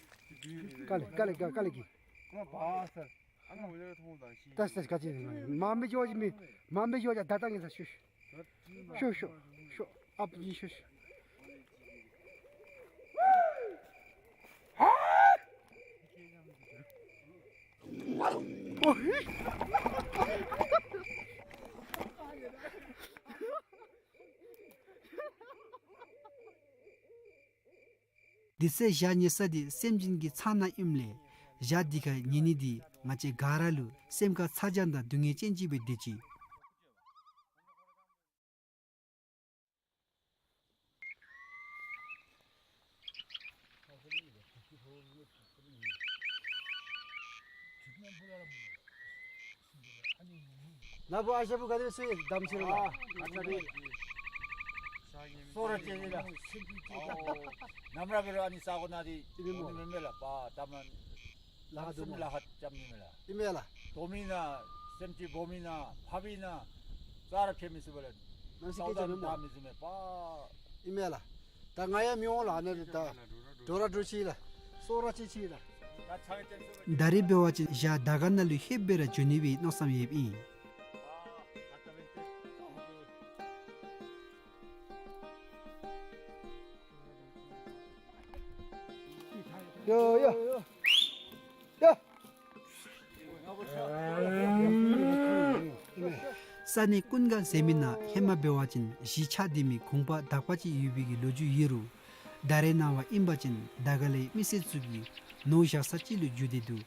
དཀའ་ལས་དཀའ་ལས་དཀའ་ལས་ཀྱིས། ད་ད་ག་ཅི་མ་མི་འགྱོ་ཅི་མི་མ་མི་འགྱོ་ཅི་ད་ད་ངེ་ས་ཤོག་ཤོག་ཤོག་ཤོག་ཤོག་ཨ་པ་ཅིག་ཤོག་ཤོག། དེ་ཚེ་ཞག་ཉལ་ས་འདི་སེམས་ཅན་གྱི་ཚང་ནང་ཨིནམ་ལས་ཞག་འདི་ཁར་ཉལ་ནི་འདི་ང་བཅས་ག་ར་ལུ་སེམས་ཁར་ཚ་གྱང་དང་སྡུག་བསྔལ་ཅན་ཅིག་སྦེ་སྡོད་ཅི། ནཱ་བུ་ཨ་ཞང་བུ་ག་དེ་སྦེ་སྡོད་དམ་ཅི་ལགས། ཨ་ཨ་ཙི་རེ། སོ་ར་ཅིག་ལགས། ནམ་ར་འབད་རུང་ཨ་ནི་ས་གོ་ནང་འདི་ཨིན་མས་སྨོ། མེན་མས་ལགས། པ་ད་མ་ལ་ཧ་སེམས་ལ་ཧ་བཅམ་ནི་མས་ལགས། ཨིན་མས་ལགས། སྡོད་མི་ནང་སེམས་ཅན་འབོ་མི་ནང་ཕབ་མི་ནང་ས་ར་ཕྱེ་མི་ཚུགས་པས་ལགས། ནམ་ཞིག་སྐད་ཆ་མེན་སྨོ། ད་མི་ཚུགས་མས་པ། ཨིན་མས་ལགས། ད་ང་ཡང་མི་འོང་ལགས། ཨ་ནཱ་ལུ་ད་འགྲོ་ར་འགྲོ་ཅི་ལགས། སོ་ར་ཅིག་ཅིག་ལགས། ད་རེས་འབད་བ་ཅིན་ཞག་དར་དཀར་ནང་ལུ་ལྷོདཔ་སྦེ་ར་འགྱོ་ནི་སྦེ་མནོ་བསམ་ཡོདཔ་ཨིན། ཡ་ཡ་ཡ། ས་གནས་ཀུན་དགའ་ཟེར་མི་ནང་ཧེ་མ་འབད་བ་ཅིན་གཞིས་ཆགས་སྡོད་མི་གུང་པ་དག་པ་ཅིག་ཡོད་པའི་གི་ལོ་རྒྱུས་ཡོད་རུང་ད་རེས་ནངས་པ་ཨིན་པ་ཅིན་དར་དཀར་ལའི་མི་སེར་ཚུ་གིས་ནོར་བཞག་ས་ཅིག་ལུ་འགྱུར་ཏེ་འདུག།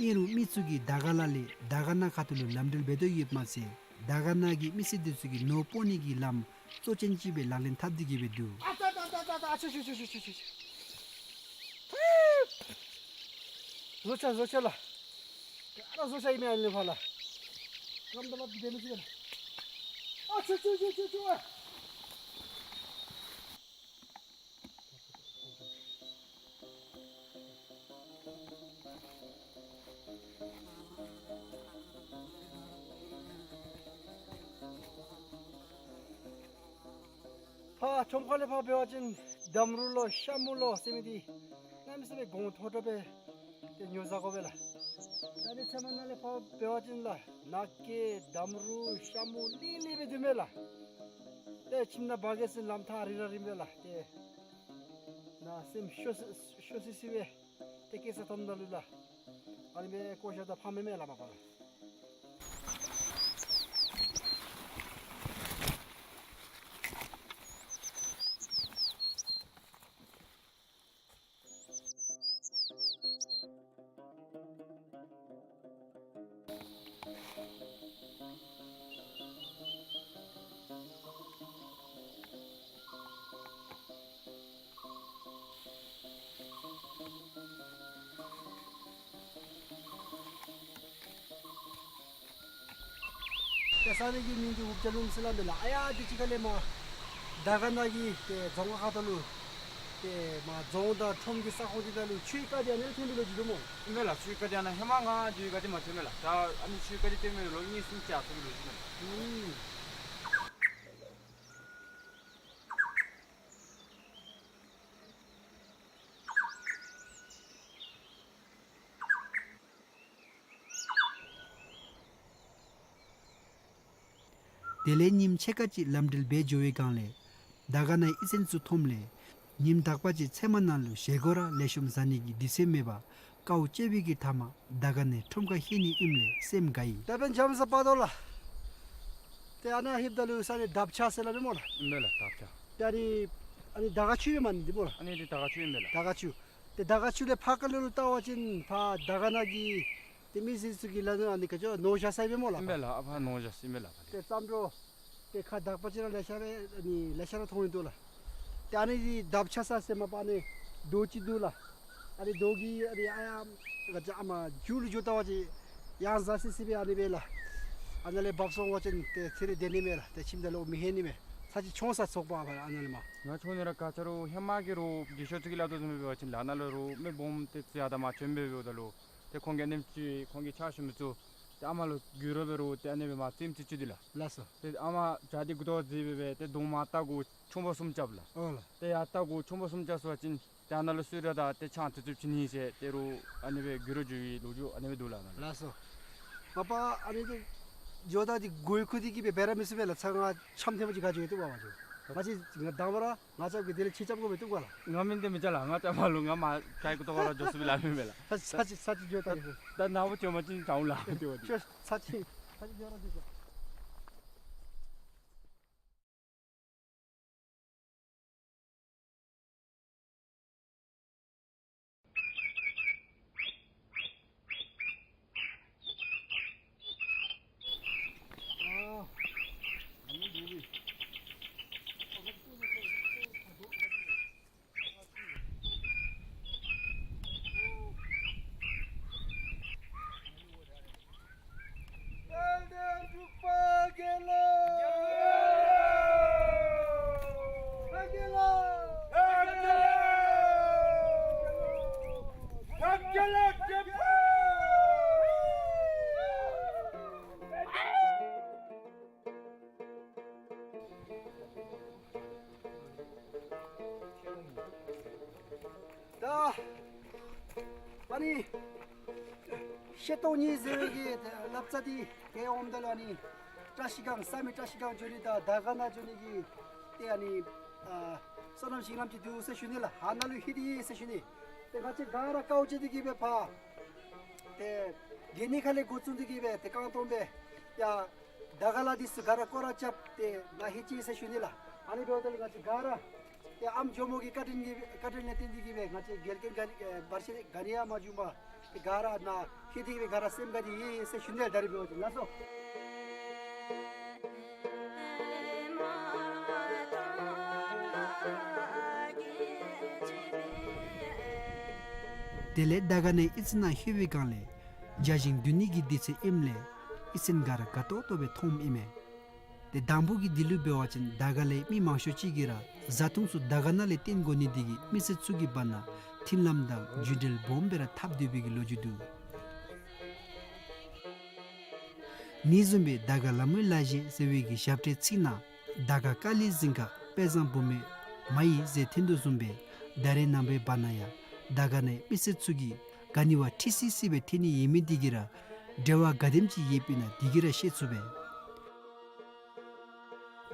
ཨིན་རུང་མི་ཚུ་གིས་དར་དཀར་ལ་ལས་དར་དཀར་ན་ཁ་ཐུག་ལུ་ལམ་འགྲུལ་འབད་དོ་ཡོདཔ་མ་ཚད་དར་དཀར་ན་གི་མི་སེར་འདི་ཚུ་གིས་ནོར་སྤོ་ནི་གི་ལམ་གཙོ་ཅན་ཅིག་སྦེ་ལག་ལེན་འཐབ་སྟེ་གི་སྦེ་འདུག། ཨ་ཙ་ཙ་ཙ་ཙ་ཙ། ཨ་ཆུ་ཆུ་ཆུ། བཟོ་ཆ་བཟོ་ཆ་ལགས། ཨ་ར་བཟོ་ཆ་ཨིན་མས་ཨ་ནི་ཕར་ལགས། སྐམ་ད་ལབ་དེ་མི་ཚུགས་ལགས། ཨ་ཆུ་ཆུ་ཆུ་ཆུ་ཆུ། ཕར་ཁྲོམ་ཁ་ལས་ཕར་འབད་བ་ཅིན་འདམ་རུ་ལོ་ཤ་མུ་ལོ་ཟེར་མི་འདི་གནམ་མེད་ས་མེད་གོང་མཐོ་དྲགས་སྦེ་ཏེ་ཉོ་ཟ་དགོ་པས་ལགས། ད་ནི་ཚལ་མ་ནང་ལས་ཕར་འབད་བ་ཅིན་ལགས་ནགས་སྐྱེས་འདམ་རུ་ཤ་མུ་ལི་ལི་སྦེ་འདུག་མས་ལགས། ཏེ་ཁྱིམ་ནང་འབག་གེ་ཟེར་ལམ་ཐག་རིང་ར་རིང་པས་ལགས། ཏེ་ནཱ་སེམས་ཤོར་སི་ཤོར་སི་སི་སྦེ་ཏེ་སྐྱེས་ས་ཐོབ་ནི་ད་ལུ་ལགས། ཨ་ནི་སྦེ་བཀོ་བཞག་ད་ཕངས་མས་མས་ལགས་མ་པ་ལགས། ཏེ་ས་གནས་ཀྱི་མིང་འདི་འུག་ཇ་ལུང་ཟེར་སླབ་མས་ལགས། ཨ་ཡ་འདི་ཅིག་ཁ་ལས་མར་དར་དཀར་ན་གི་ཏེ་རྫོང་ཁག་ཁ་ཐུག་ལུ་ཏེ་མར་རྫོང་དང་ཁྲོམ་གྱི་ས་ཁོངས་འདི་ད་ལུ་ཆུའི་རྐ་འདི་ཨ་ནཱ་ལས་ཐོན་པའི་ལོ་རྒྱུས་འདུག་སྨོ། ཨིན་མས་ལགས། ཆུའི་རྐ་འདི་ཨ་ནཱ་ཧེ་མ་ང་འགྱོ་བའི་སྒང་འདི་མ་ཐོན་མས་ལགས། ད་ཨ་ནི་ཆུའི་རྐ་འདི་ཐོན་མི་ལོ་གཉིས་གསུམ་བཅུ་ཐོན་པའི་ལོ་རྒྱུས་མས་ལགས། ཨུམ། དེ་ལས་ཉིནམ་ཕྱེད་ཀ་ཅིག་ལམ་འགྲུལ་འབད་འགྱོ་བའི་སྒང་ལས་དར་དཀར་ནའི་ཨི་ཚན་ཚུ་མཐོངམ་ལས་ཉིནམ་དག་པ་ཅིག་ཚལ་མ་ནང་ལུ་བཞེས་སྒོ་ར་ལེགས་ཤོམ་བཟའ་ནི་གི་དུས་ཚོད་མེད་པར་དཀའཝ་སྤྱད་པའི་གི་མཐའ་མ་དར་དཀར་ནའི་ཁྲོམ་ཁར་ལྷོད་ནི་ཨིནམ་ལས་སེམས་དགའ་ཡི། ད་འབདན་འཇམ་ས་པ་དོ་ལགས། ཏེ་ཨ་ནཱ་ལྷོདཔ་ད་ལུ་ས་གནས་འདབ་ཆགས་ཟེར་སླབ་མས་སྨོ་ལགས། ཨིན་མས་ལགས། འདབ་ཆགས། ཏེ་ཨ་ནི་ཨ་ནི་དར་དཀར་ཆུ་ཨིན་མས་ནི་འདི་སྨོ་ལགས། ཨ་ནི་འདི་དར་དཀར་ཆུ་ཨིན་མས་ལགས། དར་དཀར་ཆུ། ཏེ་དར་དཀར་ཆུ་ལས་ཕར་ཁ་ལུ་ལུ་བལྟ་བ་ཅིན་ཕར་དར་དཀར་ན་གི་ཏེ་མི་སེར་ཚུ་གི་ལཱ་ནི་ཨ་ནི་ག་ཅི་ནོར་བཞག་ས་ཨིན་མས་སྨོ་ལགས། ཨིན་མས་ལགས། ཨ་ཕར་ནོར་བཞག་ས་ཨིན་མས་ལགས། ཏེ་བརྩམ་འགྱོ་ཏེ་ཁ་དག་པ་ཅིག་ར་ལེ་ཤ་ར་ཨ་ནི་ལེ་ཤ་ར་མཐོང་ནི་འདུག་ལགས། ཏེ་ཨ་ནི་འདི་འདབ་ཆགས་ས་ཟེར་མ་པ་ཨ་ནི་རྡོ་ཅིག་འདུག་ལགས། ཨ་ནི་རྡོ་གི་ཨ་ནི་ཨ་ཡ་ག་ཅི་ཨ་མ་མཇུག་ལུ་འགྱོ་བལྟ་བ་ཅིན་ཡང་གཟར་སི་སི་སྦེ་ཨ་ནི་སྦེ་ལགས། ཨ་ནཱ་ལས་འབབ་སོང་བ་ཅིན་ཏེ་ཚེ་རིང་སྡོད་ནི་མས་ལགས། ཏེ་ཁྱིམ་ད་ལུ་མི་ལྷོད་ནི་མས། ཚར་གཅིག་མཆོང་ས་ཚོགས་པ་ཨ་ཕར་ཨ་ནཱ་ལས་མར། ང་མཆོང་ནི་ར་ཁ་ཆ་རོགས་ཧེ་མ་གི་རོགས་རྒས་ཤོས་ཚུ་གིས་སླབ་དོ་བཟུམ་སྦེ་འབད་བ་ཅིན་ལག་ནང་ལུ་རོགས་མི་སྦོམ་ཏེ་ཚུ་ཡར་དང་མར་བྱོན་སྦེ་འབདཝ་ད་ལུ་ཏེ་ཁོང་གི་ཨ་ནེམ་ཅིག་ཁོང་གི་ཕྱག་ཞུ་མི་ཚུ་ཏེ་ཨ་མ་ལུ་གུས་ར་འབད་རོགས་ཏེ་ཨ་ནི་སྦེ་མར་རྩེདམོ་རྩེ་བཅུག་སྟེ་ལགས། ལགས་སོ། ཏེ་ཨ་མ་བྱག་འདི་མགུ་ཏོ་བརྫིས་སྦེ་སྦེ་ཏེ་གདོང་མར་བལྟ་དགོ་མཆོང་པ་གསུམ་རྐྱབ་ལགས། ཨོ་ལགས། ཏེ་ཡར་བལྟ་དགོ་མཆོང་པ་གསུམ་རྐྱབ་སོང་པ་ཅིན་ཏེ་ཨ་ནཱ་ལུ་གསོལ་རས་དང་ཏེ་ཆང་ཐེབས་ཐེབས་བྱིན་ནི་ཟེར་ཏེ་རོགས་ཨ་ནི་སྦེ་གུས་ར་འགྱོ་བའི་ལོ་རྒྱུས་ཨ་ནི་སྦེ་འདུག་ལགས་ནཱ་ལུ། ལགས་སོ། མ་པ་ཨ་ནི་འདི་འགྱོཝ་ད་འདི་གོ་ཡི་ཁུ་འདི་གིས་སྦེ་འབད་ར་མི་ཚུགས་པས་ལགས། ཚར་ང་འཆམ་ཐེངས་མ་ཅིག་ག་འགྱོ་ཡི་བཏུབ་པས་ལགས། ང་བཅས་ང་དང་པ་ར་ང་རྐྱབ་གེ། དེ་ལས་ཁྱེད་རྐྱབ་དགོ་པས་བཏུབ་ག་ལགས། ང་མེན་ཏེ་མི་རྐྱབ་ལགས། ང་རྐྱབ་མ་ལུ་ང་མར་ག་གི་ཏོག་ཁར་ར་འགྱོ་ཚུགས་པས་ལགས། མེན་པས་ལགས། ཚར་གཅིག་ཚར་གཅིག་འགྱོ་ད་ལགས། ད་ནཱ་བུ་བྱོན་པ་ཅིན་འགྱོ་འོང་ལགས། ཚར་གཅིག་ཚར་གཅིག་འགྱོ་ར་འགྱོ། ད་ཨ་ནི་ཤེལ་ཏོག་གཉིས་ཟེར་བའི་གི་ལབ་རྩ་འདི་གི་འོངམ་ད་ལུ་ཨ་ནི་བཀྲ་ཤིས་སྒང་བསམ་ཡས་བཀྲ་ཤིས་སྒང་འགྱོ་ནི་དང་དར་དཀར་ནང་འགྱོ་ནི་གི་ཏེ་ཨ་ནི་ཨ་སོ་ནམ་ཞིང་ལམ་ཅིག་འདུག་ཟེར་ཞུ་ནི་ལགས། ཨ་ནཱ་ལུ་ལྷོད་དེ་ཡོད་ཟེར་ཞུ་ནི། ཏེ་ང་བཅས་ག་ར་དཀའཝ་སྤྱད་དེ་གི་སྦེ་ཕར་ཏེ་གལ་གནད་ཁ་ལས་འགོ་བཙུགས་ཏེ་གི་སྦེ་ཏེ་རྐང་སྟོང་སྦེ་ཡར་དར་དཀར་ལ་འདི་ཚུ་ག་ར་སྐོར་ར་རྐྱབ་སྟེ་ནཱ་ལྷོད་ཅི་ཟེར་ཞུ་ནི་ལགས། ཨ་ནི་འབདཝ་ད་ལུ་ང་བཅས་ག་ར་ཏེ་ཨམ་ཇོ་མོ་གི་བཀའ་དྲིན་གྱི་བཀའ་དྲིན་ལས་བརྟེན་ཏེ་གི་སྦེ་ང་བཅས་འགལ་རྐྱེན་ག་ནི་བར་ཆད་ག་ནི་ཡང་མ་བྱུང་པར་ཏེ་ག་ར་ནཱ་ལྷོད་དེ་གི་སྦེ་ག་ར་སེམས་དགའ་སྟེ་ཡོད་ཡོད་ཟེར་ཞུ་ནི་ལགས། ད་རིས་འབདཝ་ད་ལགས་སོ། དེ་ལས་དར་དཀར་ནང་གི་ཡིག་ཚང་ནང་ལྷོད་པའི་སྒང་ལས་བརྒྱ་བྱིན་འདུ་ནི་གི་དུས་ཚོད་ཨིནམ་ལས་ཡིག་ཚང་ག་ར་དགའ་ཏོག་ཏོ་སྦེ་མཐོངམ་ཨིན་མས། ཏེ་དང་པོ་གི་དུས་ལུ་འབད་བ་ཅིན་དར་དཀར་ལས་མི་མང་ཤོས་ཅིག་གིས་ར་བཟའ་འཐུང་ཚུ་དར་དཀར་ནང་ལས་བཏོན་དགོ་ནི་དེ་གིས་མི་སེར་ཚུ་གི་བར་ན་མཐུན་ལམ་དང་རྒྱུན་འབྲེལ་སྦོམ་སྦེ་ར་འཐབ་སྡོད་པའི་གི་ལོ་རྒྱུས་འདུག། ཨ་ནི་བཟུམ་སྦེ་དར་དཀར་ལ་མོའི་ལ་གཞས་ཟེར་བའི་གི་ཞབས་ཁྲའི་ཚིག་ནང་དར་དཀར་དཀའ་ལས་གཟིངས་ཁ་དཔལ་བཟང་བུ་མོའི་མ་ཡིས་ཟེར་འཐེན་དོ་བཟུམ་སྦེ་ད་རེས་ནངས་པའི་བར་ན་ཡང་དར་དཀར་ནང་གི་མི་སེར་ཚུ་གིས་ག་ནི་བ་འཁྲིག་སི་སི་སྦེ་འཐེན་ནི་ཡོད་མི་དེ་གིས་ར་འབྲེལ་བ་ག་དེམ་ཅིག་ཡོདཔ་ཨིན་ན་དེ་གིས་ར་ཤེས་ཚུགས་པས།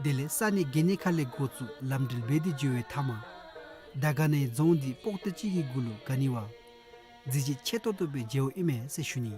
དེ་ལས་ས་གནས་གལ་གནད་ཁ་ལས་འགོ་བཙུགས་ལམ་འགྲུལ་འབད་དེ་འགྱོ་བའི་མཐའ་མ་དར་དཀར་ནང་གི་རྫོང་འདི་པོག་ཏོ་ཅིག་གི་གུ་ལུ་ག་ནི་བ་གཟི་བརྗིད་ཆེ་ཏོག་ཏོ་སྦེ་མཇལཝ་ཨིན་མས་ཟེར་ཞུ་ནི།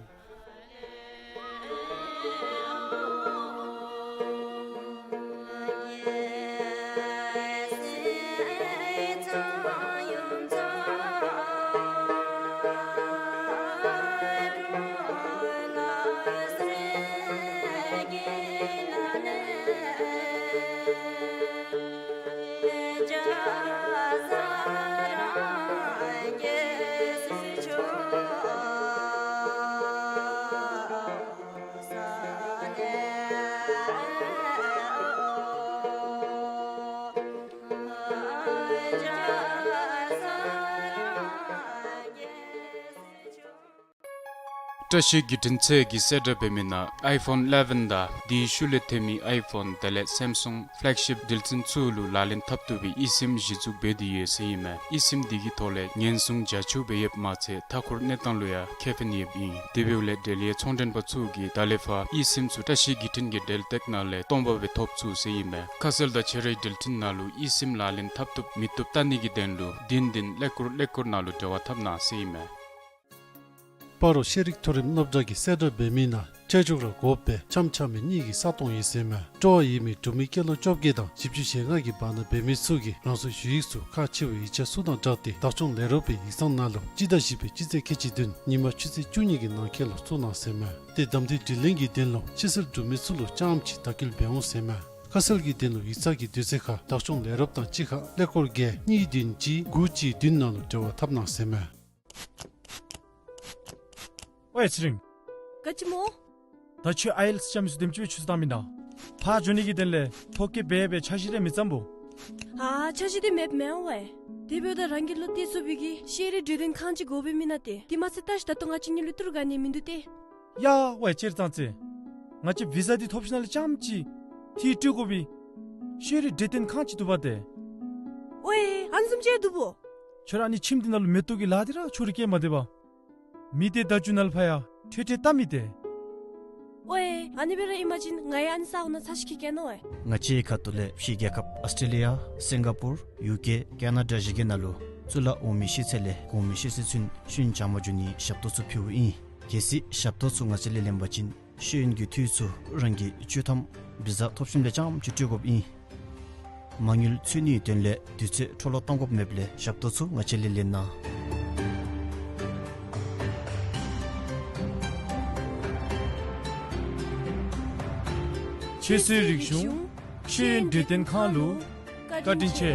བཀྲ་ཤིས་བརྒྱུད་འཕྲིན་ཚད་ཀྱིས་གསལ་བསྒྲགས་འབད་མི་ནང་ཨའི་ཕོན་ཨི་ལེ་བཱན་དང་དེའི་ཤུལ་ལས་ཐོན་མི་ཨའི་ཕོན་དེ་ལས་སེམ་སུང་ཕེ་ལེག་ཤིབ་འགྲུལ་འཕྲིན་ཚུ་ལུ་ལག་ལེན་འཐབ་བཏུབ་པའི་ཨི་སིམ་གཞི་བཙུགས་འབད་དེ་ཡོད་ཟེར་ཨིན་མས། ཨི་སིམ་འདི་གི་ཐོག་ལས་ཉེན་སྲུང་རྒྱ་ཆེཝ་སྦེ་ཡོདཔ་མ་ཚད་མཐའ་འཁོར་གནས་སྟངས་ལུ་ཡང་ཁེ་ཕན་ཡོདཔ་ཨིན། དེ་འབདཝ་ལས་འབྲེལ་ཡོད་ཚོང་མགྲོན་པ་ཚུ་གིས་ད་ལས་ཕར་ཨི་སིམ་ཚུ་བཀྲ་ཤིས་བརྒྱུད་འཕྲིན་གྱི་འབྲེལ་སྟེགས་ནང་ལས་སྟོང་པ་སྦེ་ཐོབ་ཚུགས་ཟེར་ཨིན་མས། ཁ་གསལ་དང་ཁྱད་རིག་འགྲུལ་འཕྲིན་ནང་ལུ་ཨི་སིམ་ལག་ལེན་འཐབ་བཏུབ་མི་བཏུབ་བལྟ་ནི་གི་དོན་ལུ་བདུན་བདུན་ཀླད་ཀོར་ཀླད་ཀོར་ནང་ལུ་འབྲེལ་བ་འཐབ་གནང་ཟེར་ཨིན་མས། སྤ་རོ་ཤེས་རིག་མཐོ་རིམ་སློབ་གྲྭ་གིས་གསལ་བསྒྲགས་འབད་མི་ནང་ཁྲལ་འཇོག་ར་དགོ་པའི་འཆམ་འཆམ་མི་གཉིས་ཀྱི་ས་སྟོང་ཡོད་ཟེར་མས། སྤྲོ་བ་ཡོད་མི་འབྲུག་མི་སྐྱེས་ལོ་བཅོ་བརྒྱད་དང་བཞི་བཅུ་ཞེ་ལྔ་གི་བར་ན་འབད་མི་ཚུ་གིས་རང་སོའི་ཞུ་ཡིག་ཚུ་ཁག་ཆེ་བའི་ཡིག་ཆ་ཚུ་དང་སྦྲགས་ཏེ་བདག་སྐྱོང་ལས་རོགས་པའི་ཡིག་ཚང་ནང་ལུ་སྤྱི་ཟླ་བཞི་པའི་སྤྱི་ཚེས་ཁལ་གཅིག་བདུན་ཉིན་མ་ཆུ་ཚོད་བཅུ་གཉིས་ཀྱི་ནང་འཁོད་ལུ་བཙུགས་གནང་ཟེར་མས། ཏེ་གདམ་འཐེན་དྲི་ལན་གྱི་དོན་ལུ་ཕྱི་སེལ་འབྲུག་མི་ཚུ་ལུ་རྐྱངམ་ཅིག་དྭགས་སྐད་འབད་འོང་ཟེར་མས། ཁ་གསལ་གྱི་དོན་ལུ་ཡིག་ཚང་གི་དུས་ཚོད་ཁར་བདག་སྐྱོང་ལས་རོགས་དང་གཅིག་ཁར་ཀླད་ཀོར་བརྒྱད་གཉིས་བདུན་གཅིག་དགུ་གཅིག་བདུན་ནང་ལུ་འབྲེལ་བ་འཐབ་གནང་ཟེར་མས། ཨོའི་ཚེ་རིང་། ག་ཅི་སྨོ། ད་ཁྱོད་ཨའི་ཨེལ་ཊི་ཨེསི་རྐྱབ་མི་ཚུ་དེམ་ཅིག་སྦེ་ཆུ་ཚོད་བཏང་མི་ད། ཕར་འགྱོ་ནི་གི་དོན་ལས་ཐོ་བཀོད་འབད་བའི་འཆར་གཞི་རེ་མི་བརྩམ་བོ། ཨ་ཆ་ཤི་དེ་མེདཔ་མེན་ཝའེ། དེ་འབདཝ་ད་རང་གི་བློ་གཏད་ཚུགས་པའི་གི་ཤེས་རིག་གྲོས་སྟོན་ཁང་ཅིག་དགོ་པས་མེན་ན་ཏེ། དེ་མ་ཚད་ལྟ་ཤི་ད་ལྟོ་ང་བཅས་ཉིད་ལུ་ཏི་རུ་ག་ནི་མིན་འདུག་སྟེ། ཡ་ཝའེ་ཅེར་ཙང་ཙེ། ང་བཅས་བི་ཟ་དེ་ཐོབ་ཞིནམ་ལས་རྐྱངམ་ཅིག་ཏི་རུ་སྤྲོད་དགོ་པའི་ཤེས་རིག་གྲོས་སྟོན་ཁང་ཅིག་འདུག་པ་ཏེ། ཝའེ་ཨ་ནི་བཟུམ་ཅིག་འདུག་བོ། ཁྱོད་ར་ཨ་ནི་ཁྱིམ་དེ་ནང་ལུ་མེ་ཏོག་གི་ལཱ་དེ་ར་ཁྱོད་ར་བཀལ་མ་སྡོད་པར། མི་སྡེ་བརྡ་བརྒྱུད་ནང་ལུ་ཕར་ཡང་ཐོས་ཐོས་བལྟ་མི་སྟེར། ཝའེ་ཨ་ནི་སྦེ་ར་ཨིན་པ་ཅིན་ང་ཡང་ཨ་ནི་ས་འོག་ནང་ཚ་ཤི་ཁེ་ཁེ་ནོ་ཝའེ། ང་བཅས་ཁ་ཐུག་ལས་ཕྱི་རྒྱལ་ཁབ་ཨཱོས་ཊྲེ་ལི་ཡ་སིང་ག་པུར་ཡུ་ཀེ་ཀེ་ན་ཌ་བཞི་གི་ནང་ལུ་གཙུག་ལག་འོག་མའི་ཤེས་ཚད་ལས་གོང་མའི་ཤེས་ཚད་ཚུན་ཤེས་ཡོན་སྦྱང་བར་འགྱོ་ནིའི་ཞབས་ཏོག་ཚུ་ཕུལཝ་ཨིན། གལ་སྲིད་ཞབས་ཏོག་ཚུ་ང་བཅས་ལས་ལེན་པ་ཅིན་ཤེས་ཡོན་གྱི་འཐུས་ཚུ་རང་གི་སྤྱོད་ཐམ་བི་ཟ་ཐོབ་ཞིནམ་ལས་རྐྱངམ་ཅིག་སྤྲོད་དགོཔ་ཨིན། མ་དངུལ་འཚོལ་ནིའི་དོན་ལས་དུས་ཚོད་འཕྲོ་བརླག་གཏང་དགོཔ་མེདཔ་ལས་ཞབས་ཏོག་ཚུ་ང་བཅས་ལས་ལེན་གནང་། ཆོས་སྲིད་རིག་གཞུང་ཤེས་ཡོན་གྲོས་སྟོན་ཁང་ལུ་བཀའ་དྲིན་ཆེ།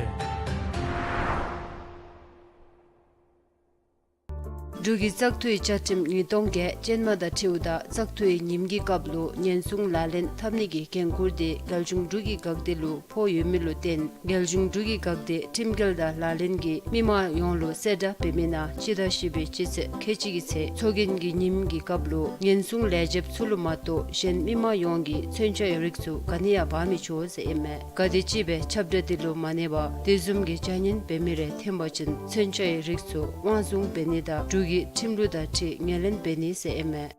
འབྲུག་གི་བཙག་འཐུའི་བཅའ་ཁྲིམས་ཉིས་སྟོང་བརྒྱད་ཅན་མ་དང་འཁྲིལཝ་ད་བཙག་འཐུའི་ཉིནམ་གྱི་སྐབས་ལུ་ཉེན་སྲུང་ལག་ལེན་འཐབ་ནི་གི་འགན་ཁུར་དེ་རྒྱལ་གཞུང་འབྲུག་གི་འགག་སྡེ་ལུ་ཕོག་ཡོད་མི་ལུ་བརྟེན་རྒྱལ་གཞུང་འབྲུག་གི་འགག་སྡེ་ཁྲིམས་འགལ་དང་ལག་ལེན་གྱིས་མི་མང་ཡོངས་ལུ་གསལ་བསྒྲགས་འབད་མི་ནང་སྤྱི་ཟླ་བཞི་པའི་སྤྱི་ཚེས་ཁལ་གཅིག་གི་ཚེ་ཚོགས་རྒྱན་གྱི་ཉིནམ་གྱི་སྐབས་ལུ་ཉེན་སྲུང་ལས་བྱེདཔ་ཚུ་ལུ་མ་གཏོགས་གཞན་མི་མང་ཡོངས་ཀྱིས་མཚོན་ཆའི་རིགས་ཚུ་ག་ནི་ཡང་འབག་མི་ཆོག་ཟེར་ཨིན་མས། ག་དེམ་ཅིག་སྦེ་ཁྱབ་བསྒྲགས་དེ་ལུ་མ་གནས་པར་དེ་བཟུམ་གྱི་བྱ་ངན་འབད་མི་རེ་ཐོན་པ་ཅིན་མཚོན་ཆའི་རིགས་ཚུ་དབང་བཟུང་འབད་ནི་དང་འབྲུག་གི་ཁྲིམས་ལུགས་དང་འཁྲིལ་ངོས་ལེན་འབད་ནི་ཟེར་ཨིན་མས།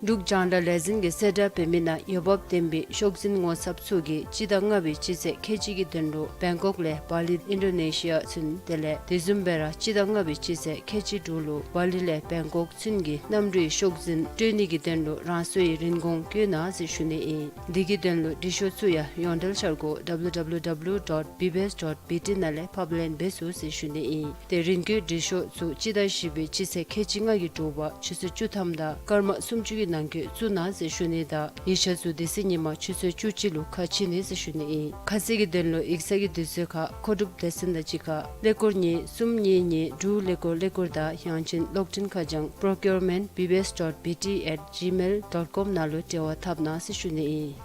འབྲུག་རྒྱང་བསྒྲགས་ལས་འཛིན་གྱིས་གསལ་བསྒྲགས་འབད་མི་ནང་འོས་འབབ་ལྡན་པའི་ཤོག་འཛིན་ངོ་ཚབ་ཚུ་གིས་སྤྱི་ཟླ་ལྔ་པའི་སྤྱི་ཚེས་ཁལ་གཅིག་གི་དོན་ལུ་བེང་ཀོག་ལས་བ་ལི་ཨིན་ཌོ་ནེ་ཤི་ཡ་ཚུན་དེ་ལས་དེ་བཟུམ་སྦེ་ར་སྤྱི་ཟླ་ལྔ་པའི་སྤྱི་ཚེས་ཁལ་གཅིག་དྲུག་ལུ་བ་ལི་ལས་བེང་ཀོག་ཚུན་གྱི་གནམ་གྲུའི་ཤོག་འཛིན་སྤྲོད་ནི་གི་དོན་ལུ་རང་སོའི་རིན་གོང་བཀོད་གནང་ཟེར་ཞུ་ནི་ཨིན། དེ་གི་དོན་ལུ་འབྲི་ཤོག་ཚུ་ཡང་ཡོངས་འབྲེལ་འཆར་སྒོ་W W W dot B B S dot B T ནང་ལས་ཕབ་ལེན་འབད་ཚུགས་ཟེར་ཞུ་ནི་ཨིན། ཏེ་རིན་བཀོད་འབྲི་ཤོག་ཚུ་སྤྱི་ཟླ་བཞི་པའི་སྤྱི་ཚེས་ཁལ་གཅིག་ལྔ་གི་དྲོ་པ་ཆུ་ཚོད་བཅུ་ཐམ་དང་སྐར་མ་སུམ་ཅུ་གི་ནང་འཁོད་བཙུགས་གནང་ཟེར་ཞུ་ནི་དང་ཡིག་ཆ་ཚུ་དེ་ཚེ་ཉིན་མ་ཆུ་ཚོད་བཅུ་གཅིག་ལུ་ཁ་ཕྱེ་ནི་ཟེར་ཞུ་ནི་ཨིན། ཁ་གསལ་གྱི་དོན་ལུ་ཡིག་ཚང་གི་དུས་ཚོད་ཁར་མཁོ་སྒྲུབ་སྡེ་ཚན་དང་གཅིག་ཁར་ཀླད་ཀོར་གཉིས་གསུམ་གཉིས་གཉིས་དྲུག་ཀླད་ཀོར་ཀླད་ཀོར་དང་ཡང་ཅིན་གློག་འཕྲིན་ཁ་བྱང་procurement B B S dot B T at gmail dot com ནང་ལུ་འབྲེལ་བ་འཐབ་གནང་ཟེར་ཞུ་ནི་ཨིན།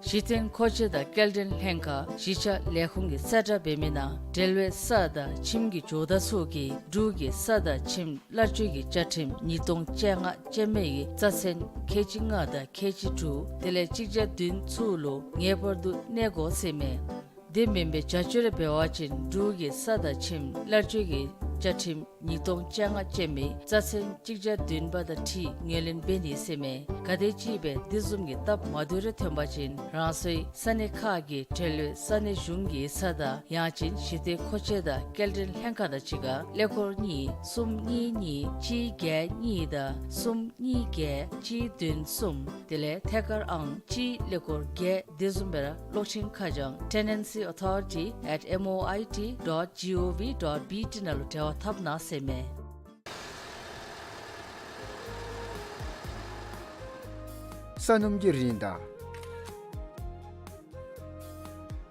གཞི་རྟེན་མཁོ་ཆས་དང་སྐྱེལ་འདྲེན་ལྷན་ཁག་གཞིས་ཆགས་ལས་ཁུངས་ཀྱིས་གསལ་བསྒྲགས་འབད་མི་ནང་འབྲེལ་བའི་ས་དང་ཁྱིམ་གྱི་ཇོ་བདག་ཚུ་གིས་འབྲུག་གི་ས་དང་ཁྱིམ་གླར་སྤྱོད་ཀྱི་བཅའ་ཁྲིམས་ཉིས་སྟོང་བཅོ་ལྔ་ཅན་མའི་རྩ་ཚན་ཁལ་གཅིག་ལྔ་དང་ཁལ་གཅིག་དྲུག་དེ་ལས་གཅིག་བརྒྱ་བདུན་ཚུ་ལུ་ངེས་པར་དུ་གནས་དགོ་ཟེར་མས། དེ་མེན་པའི་བྱ་སྤྱོད་རེ་འབད་བ་ཅིན་འབྲུག་གི་ས་དང་ཁྱིམ་གླར་སྤྱོད་ཀྱི་བཅའ་ཁྲིམས་ཉིས་སྟོང་བཅོ་ལྔ་ཅན་མའི་རྩ་ཚན་གཅིག་བརྒྱ་བདུན་པ་དང་འཁྲིལ་ངོས་ལེན་འབད་ནི་ཟེར་མས། ག་དེམ་ཅིག་སྦེ་དེ་བཟུམ་གྱི་སྟབས་མ་བདེཝ་རེ་ཐོན་པ་ཅིན་རང་སོའི་ས་གནས་ཁག་གི་འབྲེལ་ཡོད་ས་གནས་གཞུང་གི་ས་བདག་ཡང་ཅིན་གཞི་རྟེན་མཁོ་ཆས་དང་སྐྱེལ་འདྲེན་ལྷན་ཁག་དང་གཅིག་ཁར་ཀླད་ཀོར་གཉིས་གསུམ་གཉིས་གཉིས་གཅིག་བརྒྱད་གཉིས་དང་གསུམ་གཉིས་བརྒྱད་གཅིག་བདུན་གསུམ་དེ་ལས་ཐད་ཀར་ཨང་གཅིག་ཀླད་ཀོར་བརྒྱད། དེ་བཟུམ་སྦེ་ར་གློག་འཕྲིན་ཁ་བྱང་tenancy authority at M O I T dot G O V dot B T ནང་ལུ་འབྲེལ་བ་འཐབ་གནང་ཟེར་མས། ས་སྣུམ་གྱི་རིན་དང་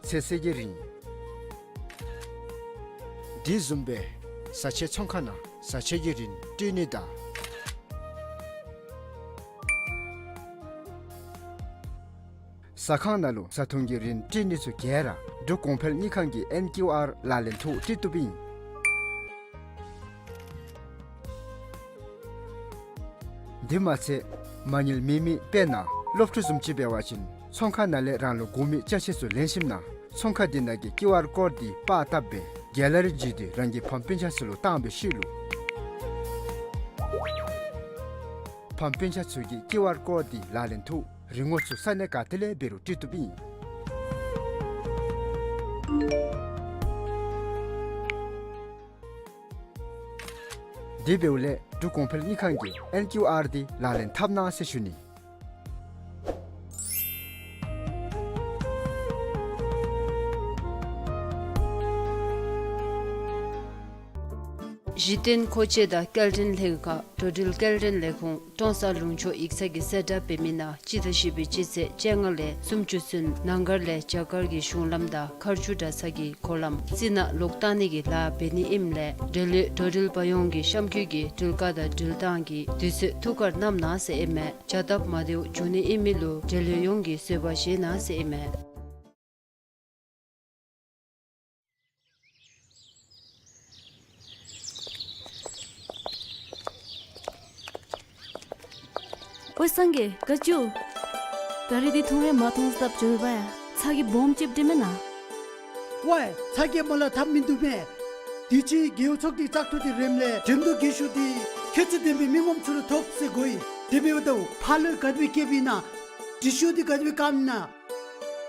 ཚོད་བསྲེ་གི་རིན། དེ་བཟུམ་སྦེ་བཟའ་ཆས་ཚོང་ཁང་ནང་བཟའ་ཆས་ཀྱི་རིན་སྤྲོད་ནི་དང་། ཟ་ཁང་ནང་ལུ་བཟའ་འཐུང་གི་རིན་སྤྲོད་ནི་ཚུ་ག་ར་འབྲུག་གོང་འཕེལ་དངུལ་ཁང་གི་ཨེན་ཀིའུ་ཨར་ལག་ལེན་ཐོག་སྤྲོད་བཏུབ་ཨིན། དེ་མ་ཚད་མ་དངུལ་མེད་མི་དཔེར་ན་སློབ་ཕྲུག་བཟུམ་ཅིག་འབད་བ་ཅིན་ཚོང་ཁང་ནང་ལས་རང་ལུ་དགོ་མི་ཅ་ཆས་ཚུ་ལེན་ཞིནམ་ན་ཚོང་ཁང་དེ་ནང་གི་ཀིའུ་ཨར་ཀོཌ་དེ་པར་བཏབ་སྦེ་གེ་ལ་རི་བརྒྱུད་དེ་རང་གི་ཕམ་སྤུན་ཆ་ཚུ་ལུ་བཏང་བའི་ཤུལ་ལུ་ཕམ་སྤུན་ཆ་ཚུ་གིས་ཀིའུ་ཨར་ཀོཌ་དེ་ལག་ལེན་ཐོག་རིན་གོང་ཚུ་ས་གནས་ག་ཏེ་ལས་འབད་རུང་སྤྲོད་བཏུབ་ཨིན། དེ་འབདཝ་ལས་འབྲུག་གོང་འཕེལ་དངུལ་ཁང་གི་ཨེན་ཀིའུ་ཨར་དེ་ལག་ལེན་འཐབ་གནང་ཟེར་ཞུ་ནི། གཞི་རྟེན་མཁོ་ཆས་དང་སྐྱེལ་འདྲེན་ལྷན་ཁག་འགྲོ་འགྲུལ་སྐྱེལ་འདྲེན་ལས་ཁུངས་ཀྲོང་གསར་ལུང་ཕྱོགས་ཡིག་ཚང་གི་གསལ་བསྒྲགས་འབད་མི་ནང་སྤྱི་ཟླ་བཞི་པའི་སྤྱི་ཚེས་བཅོ་ལྔ་ལས་སུམ་ཅུ་ཚུན་ནང་སྒར་ལས་རྒྱ་གར་གྱི་གཞུང་ལམ་དང་མཁར་ཆུ་དྲ་ས་གི་སྒོ་ལམ་རྩི་ནག་ལོག་བཏང་ནི་གི་ལཱ་འབད་ནི་ཨིནམ་ལས་འབྲེལ་ཡོད་འགྲོ་འགྲུལ་པ་ཡོངས་ཀྱིས་གཤམ་འཁོད་ཀྱི་འགྲུལ་བཀག་དང་འགྲུལ་བཏང་གི་དུས་ཚོད་ཐུགས་ཁར་བསྣམ་གནང་ཟེར་ཨིན་མས། བྱ་སྟབས་མ་བདེཝ་འབྱུང་ནི་ཨིན་མི་ལུ་འབྲེལ་ཡོད་ཡོངས་ཀྱིས་བཟོད་པ་བཞེས་གནང་ཟེར་ཨིན་མས། ཝའེ་སངས་རྒྱས་ག་ཅི་འོང་། ག་རི་འདི་ཐུང་རེ་མ་ཐོང་སྟབས་འགྱོ་བ་ཡ། ཚ་གྱང་སྦོམ་ཅིག་འདྲེན་མེན་ན། ཝའེ་ཚ་གྱང་མ་ལ་ཐབས་མིན་འདུག་མས། དུས་ཅི་རྒེད་འོག་ཚོགས་སྡེ་བཙག་འཐུ་འདི་རནམ་ལས་འགྲེམ་ཐོག་རྒན་ཤོས་འདི་ཁྱད་ཚད་ལྡན་པའི་མི་ངོམ་ཚུ་ལུ་ཐོབ་ཟེར་གོ་ཡི། དེ་འབདཝ་ད་ཕར་ལུ་ག་དེ་སྦེ་བསྐྱལཝ་ཨིན་ན། འགྲུལ་བཞུད་འདི་ག་དེ་སྦེ་བཀག་ནི་ཨིན་ན།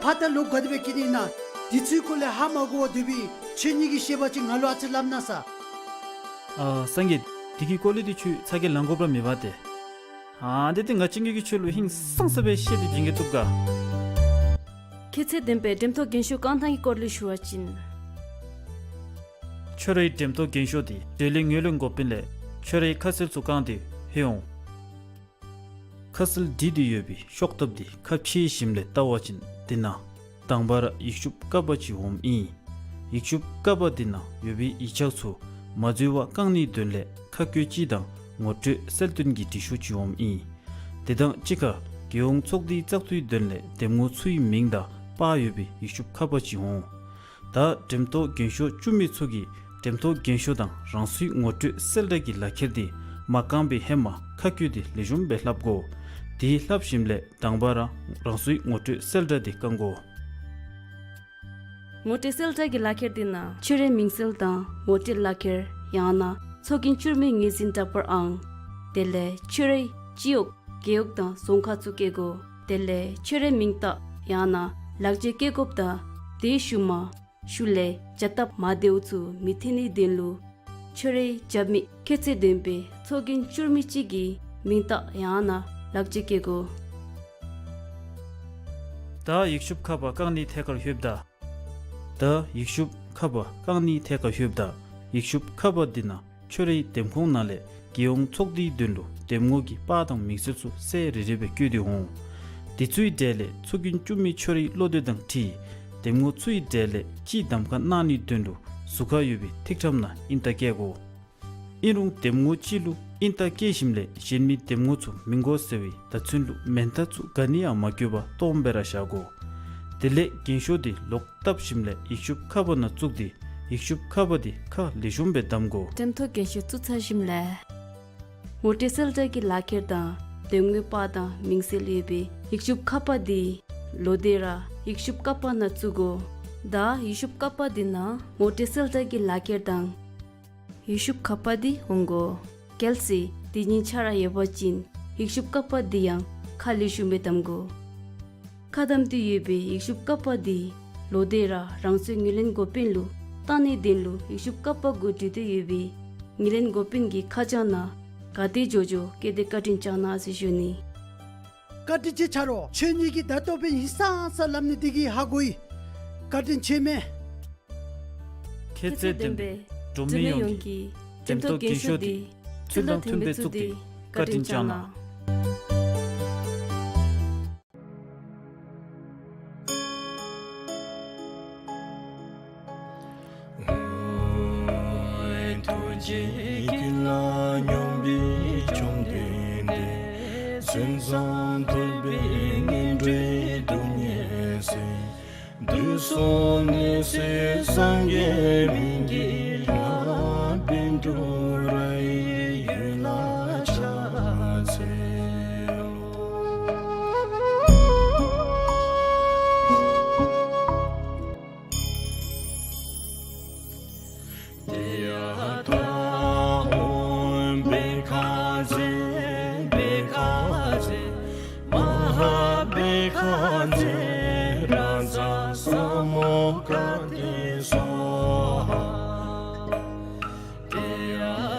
ཕར་དང་ལོག་ག་དེ་སྦེ་བསྐྱལ་ནི་ཨིན་ན། དེ་ཚུའི་སྐོར་ལས་ཧ་མ་གོ་བར་སྡོད་པའི་ཁྱེད་གཉིས་ཀྱིས་ཤེས་པ་ཅིན་ང་ལུ་ཨ་ཙི་སླབ་གནང་ཟེར། ཨ་སངས་རྒྱས། དེ་གི་སྐོར་ལས་འདི་ཁྱོད་ཚ་གྱང་ལང་དགོཔ་ར་མེད་པ་ཏེ། ཨ་དེ་འདི་ང་བཅས་གཉིས་ཀྱིས་ཁྱོད་ལུ་ཧིང་སངས་ས་སྦེ་བཤད་དེ་བྱིན་གེ་བཏུབ་ག། ཁྱད་ཚད་ལྡན་པའི་འགྲེམ་ཐོག་རྒན་ཤོས་བཀང་ཐངས་ཀྱི་སྐོར་ལས་ཞུ་བ་ཅིན། ཁྱོད་རའི་འགྲེམ་ཐོག་རྒན་ཤོས་འདི་འབྲེལ་ཡོད་ངོས་ལེན་འགོ་དཔོན་ལས་ཁྱོད་རའི་ཁ་གསལ་ཚུ་བཀང་སྟེ་ལྷོད་འོང་། ཁ་གསལ་བྲིས་ཏེ་ཡོད་པའི་ཤོག་ཐབ་འདི་ཁ་ཕྱེ་ཞིནམ་ལས་བལྟ་བ་ཅིན་དེ་ནང་དང་པ་ར་ཡིག་ཤུབས་ཀ་པ་ཅིག་འོངམ་ཨིན། ཡིག་ཤུབས་ཀ་པ་འདི་ནང་ཡོད་པའི་ཡིག་ཆ་ཚུ་མ་འཛོལ་བར་བཀང་ནིའི་དོན་ལས་ཁ་བཀོད་སྤྱི་དང་ངོ་སྤྲོད་གསལ་སྟོན་གྱི་འབྲི་ཤོག་ཅིག་འོངམ་ཨིན། དེ་དང་གཅིག་ཁར་རྒྱལ་ཡོངས་ཚོགས་སྡེའི་བཙག་འཐུའི་དོན་ལས་འདེམས་ངོ་ཚུའི་མིང་དང་པར་ཡོད་པའི་ཡིག་ཤུབས་ཀ་པ་ཅིག་འོང་། ད་འགྲེམ་ཐོག་རྒན་ཤོས་བཅུ་མི་ཚུ་གིས་འགྲེམ་ཐོག་རྒན་ཤོས་དང་རང་སོའི་ངོ་སྤྲོད་གསལ་བསྒྲགས་ཀྱི་ལག་ཁྱེར་འདི་མ་བཀང་པའི་ཧེ་མ་ཁ་བཀོད་དེ་ལེགས་ཤོམ་སྦེ་ལྷབ་དགོ། དེ་ལྷབ་ཞིནམ་ལས་དང་པ་ར་རང་སོའི་ངོ་སྤྲོད་གསལ་བསྒྲགས་འདི་བཀང་དགོ། ངོ་སྤྲོད་གསལ་བསྒྲགས་ཀྱི་ལག་ཁྱེར་འདི་ནང་ཁྱོད་རའི་མིང་གསལ་དང་ངོ་སྤྲོད་ལག་ཁྱེར་ཡང་ན་ཚོགས་རྒྱན་བསྐྱུར་མའི་ངོས་འཛིན་འདྲ་པར་ཨང་། དེ་ལས་ཁྱོད་རའི་སྤྱི་འོག་རྒེད་འོག་དང་རྫོང་ཁག་ཚུ་བཀོད་དགོ། དེ་ལས་ཁྱོད་རའི་མིང་རྟགས་ཡང་ན་ལག་འཁྱེར་བཀོད་དགོཔ་དང་དེའི་ཤུལ་མ་ཤུལ་ལས་བྱ་སྟབས་མ་བདེཝ་ཚུ་མི་ཐོན་ནིའི་དོན་ལུ་ཁྱོད་རའི་རྒྱབ་མི་ཁྱད་ཚད་ལྡན་པའི་ཚོགས་རྒྱན་བསྐྱུར་མི་ཅིག་གི་མིང་རྟགས་ཡང་ན་ལག་འཁྱེར་བཀོད་དགོ། ད་ཡིག་ཤུབས་ཁ་པ་བཀང་ནིའི་ཐད་ཁར་ལྷོདཔ་ད། ད་ཡིག་ཤུབས་ཁ་པ་བཀང་ནིའི་ཐད་ཁར་ལྷོདཔ་ད་ཡིག་ཤུབས་ཁ་པ་འདི་ནང་ཁྱོད་རའི་འདེམས་ཁོངས་ནང་ལས་རྒྱལ་ཡོངས་ཚོགས་སྡེའི་དོན་ལུ་འདེམས་ངོ་གི་པར་དང་མིང་གསལ་ཚུ་གསལ་རི་རི་སྦེ་བཀོད་དེ་འོང་། དེ་ཚུའི་གྲས་ལས་ཚོགས་རྒྱན་བསྐྱུར་མི་ཁྱོད་རའི་བློ་འདོད་དང་འཁྲིལ་འདེམས་ངོ་ཚུའི་གྲས་ལས་གཅིག་གདམ་ཁ་གནང་ནིའི་དོན་ལུ་ཟུར་ཁར་ཡོད་པའི་ཐིག་ཁྲམ་ནང་ཨིན་རྟགས་བཀལ་དགོ། ཨིན་རུང་འདེམས་ངོ་གཅིག་ལུ་ཨིན་རྟགས་བཀལ་ཞིནམ་ལས་གཞན་མི་འདེམས་ངོ་ཚུ་མི་དགོ་ཟེར་བའི་བརྡ་མཚོན་ལུ་མེན་རྟགས་ཚུ་ག་ནི་ཡང་མ་བཀོད་པར་སྟོངམ་སྦེ་ར་བཞག་དགོ། དེ་ལས་རྒན་ཤོས་འདི་ལོག་བཏབ་ཞིནམ་ལས་ཡིག་ཤུབས་ཁ་པ་ནང་བཙུགས་ཏེ་ཡིག་ཤུབས་ཁ་པ་འདི་ཁ་ལེགས་ཤོམ་སྦེ་བསྡམ་དགོ། འགྲེམ་ཐོག་རྒན་ཤོས་བཙུགས་ཚར་ཞིནམ་ལས་ངོ་སྤྲོད་གསལ་བསྒྲགས་ཀྱི་ལག་ཁྱེར་དང་འདེམས་ངོའི་པར་དང་མིང་གསལ་ཡོད་པའི་ཡིག་ཤུབས་ཁ་པ་འདི་ལོག་སྟེ་ར་ཡིག་ཤུབས་ཀ་པ་ནང་བཙུགས་དགོ། ད་ཡིག་ཤུབས་ཀ་པ་འདི་ནང་ངོ་སྤྲོད་གསལ་བསྒྲགས་ཀྱི་ལག་ཁྱེར་དང་ཡིག་ཤུབས་ཁ་པ་འདི་འོང་དགོ། གལ་སྲིད་དེ་གཉིས་ཆ་ར་ཡོད་པ་ཅིན་ཡིག་ཤུབས་ཀ་པ་འདི་ཡང་ཁ་ལེགས་ཤོམ་སྦེ་བསྡམ་དགོ། ཁ་བསྡམས་ཏེ་ཡོད་པའི་ཡིག་ཤུབས་ཀ་པ་འདི་ལོག་སྟེ་ར་རང་སོའི་ངོས་ལེན་འགོ་དཔོན་ལུ་བཏང་ནིའི་དོན་ལུ་ཡིག་ཤུབས་ཀ་པ་གུ་བྲིས་ཏེ་ཡོད་པའི་ངོས་ལེན་འགོ་དཔོན་གྱི་ཁ་བྱང་ནང་ག་ཏེ་འགྱོ་འགྱོ་བཀོད་དེ་བཀའ་དྲིན་བསྐྱང་གནང་ཟེར་ཞུ་ནི། བཀའ་དྲིན་ཆེ་ཆ་རོགས། ཁྱེད་གཉིས་ཀྱིས་ད་ལྟོ་འབད་ཧིང་སངས་ས་སླབ་ནི་འདི་གིས་ཧ་གོ་ཡི། བཀའ་དྲིན་ཆེ་མས། ཁྱད་ཚད་ལྡན་པའི་འབྲུག་མི་ཡོངས་ཀྱི་འགྲེམ་ཐོག་རྒན་ཤོས་འདི་ཚུལ་དང་མཐུན་པའི་བཙུགས་ཏེ་བཀའ་དྲིན་བསྐྱང་གནང་། ཐུགས་རྗེ་ཀུན་ལ་སྙོམས་པའི་བཅོམ་ལྡན་འདས། མཚན་བཟང་ཐོབ་པའི་སྔོན་འགྲོའི་སྡུག་བསྔལ་སེལ། དུས་གསུམ་ནད་སེལ་སངས་རྒྱས་མི་བསྐྱོད་ལྷ། བཻ་ཌཱུརྱ་ཡི་འོད་ལ་ཕྱག་འཚལ་ལོ། ཏདྱ་ཐཱ། ཨོཾ་བྷཻ་ཥ་ཛྱེ་བྷཻ་ཥ་ཛྱེ་མ་ཧཱ་བྷཻ་ཥ་ཛྱེ་རཱ་ཛ་ས་མུདྒ་ཏེ་སྭཱ་ཧཱ། ཏདྱ་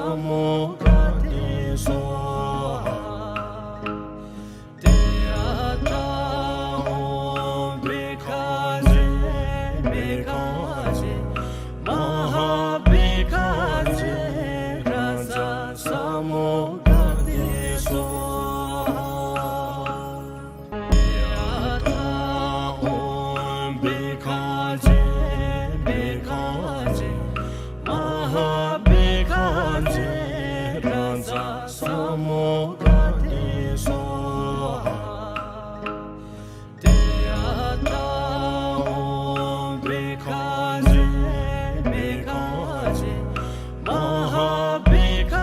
ས་མོ་ག་ཏེ་སྭཱ་ཧཱ། ཏདྱ་ཐཱ། ཨོཾ་བི་ག་ཛྱེ་བི་ག་ཛྱེ་མ་ཧཱ་བི་ག་ཛྱེ་རཱ་ཛ་ས་མོ་ག་ཏེ་སྭཱ་ཧཱ། ཏདྱ་ཐཱ། ཨོཾ་བི་ག་ཛྱེ་བི་ག་ཛྱེ་མ་ཧཱ་བི་ག་ཛྱེ་རཱ་ཛ་ས་མོ་ག་ཏེ་སྭཱ་ཧཱ། ཏདྱ་ཐཱ། ཨོཾ་བི་ག་ཛྱེ་བི་ག་ཛྱེ་མ་ཧཱ་བི་ག་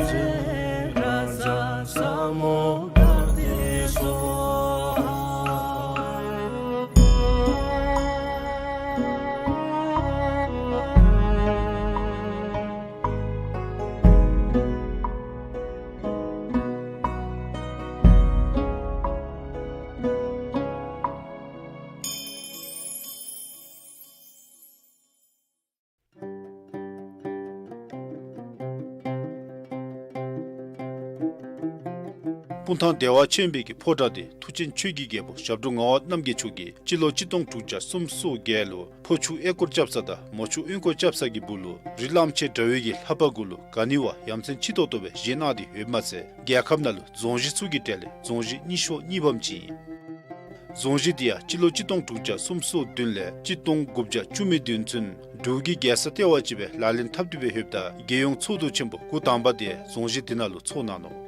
ཛྱེ་རཱ་ཛ་ས་མོ་ག་ཏེ་སྭཱ་ཧཱ། སྤུངས་ཐང་བདེ་བ་ཆེན་པོའི་གི་ཕོ་བྲང་དེ་མཐུ་ཆེན་ཆོས་ཀྱི་རྒྱལ་པོ་ཞབས་དྲུང་ངག་དབང་རྣམ་རྒྱལ་མཆོག་གིས་སྤྱི་ལོ་གཅིག་སྟོང་དྲུག་བརྒྱ་སུམ་ཅུ་སོ་བརྒྱད་ལུ་ཕོ་ཆུ་ཨེ་སྐོར་རྐྱབ་ས་དང་མོ་ཆུ་གཡུས་སྐོར་རྐྱབ་ས་གི་སྦུག་ལུ་རི་གླང་ཆེན་འདྲ་བའི་གི་ལྷ་པ་གུ་ལུ་ག་ནི་བ་ཡ་མཚན་ཆེ་ཏོག་ཏོ་སྦེ་བཞེངས་གནང་སྟེ་ཡོདཔ་མ་ཚད་རྒྱལ་ཁབ་ནང་ལུ་རྫོང་གཞི་ཚུ་གི་གྲས་ལས་རྫོང་གཞི་རྙིང་ཤོས་གཉིས་པམ་ཅིག་ཨིན། རྫོང་གཞི་དེ་ཡང་སྤྱི་ལོ་གཅིག་སྟོང་དྲུག་བརྒྱ་སུམ་ཅུ་སོ་བདུན་ལས་གཅིག་སྟོང་དགུ་བརྒྱ་བཅུ་མེད་བདུན་ཚུན་འབྲུག་གི་རྒྱལ་ས་ལྟེ་བ་ཅིག་སྦེ་ལག་ལེན་འཐབ་སྟེ་སྦེ་ཡོདཔ་ད་རྒྱལ་ཡོངས་ཚོགས་འདུ་ཆེན་པོ་འགོ་དང་པ་དེ་རྫོང་གཞི་དེ་ནང་ལུ་ཚོགས་གནང་ནུག།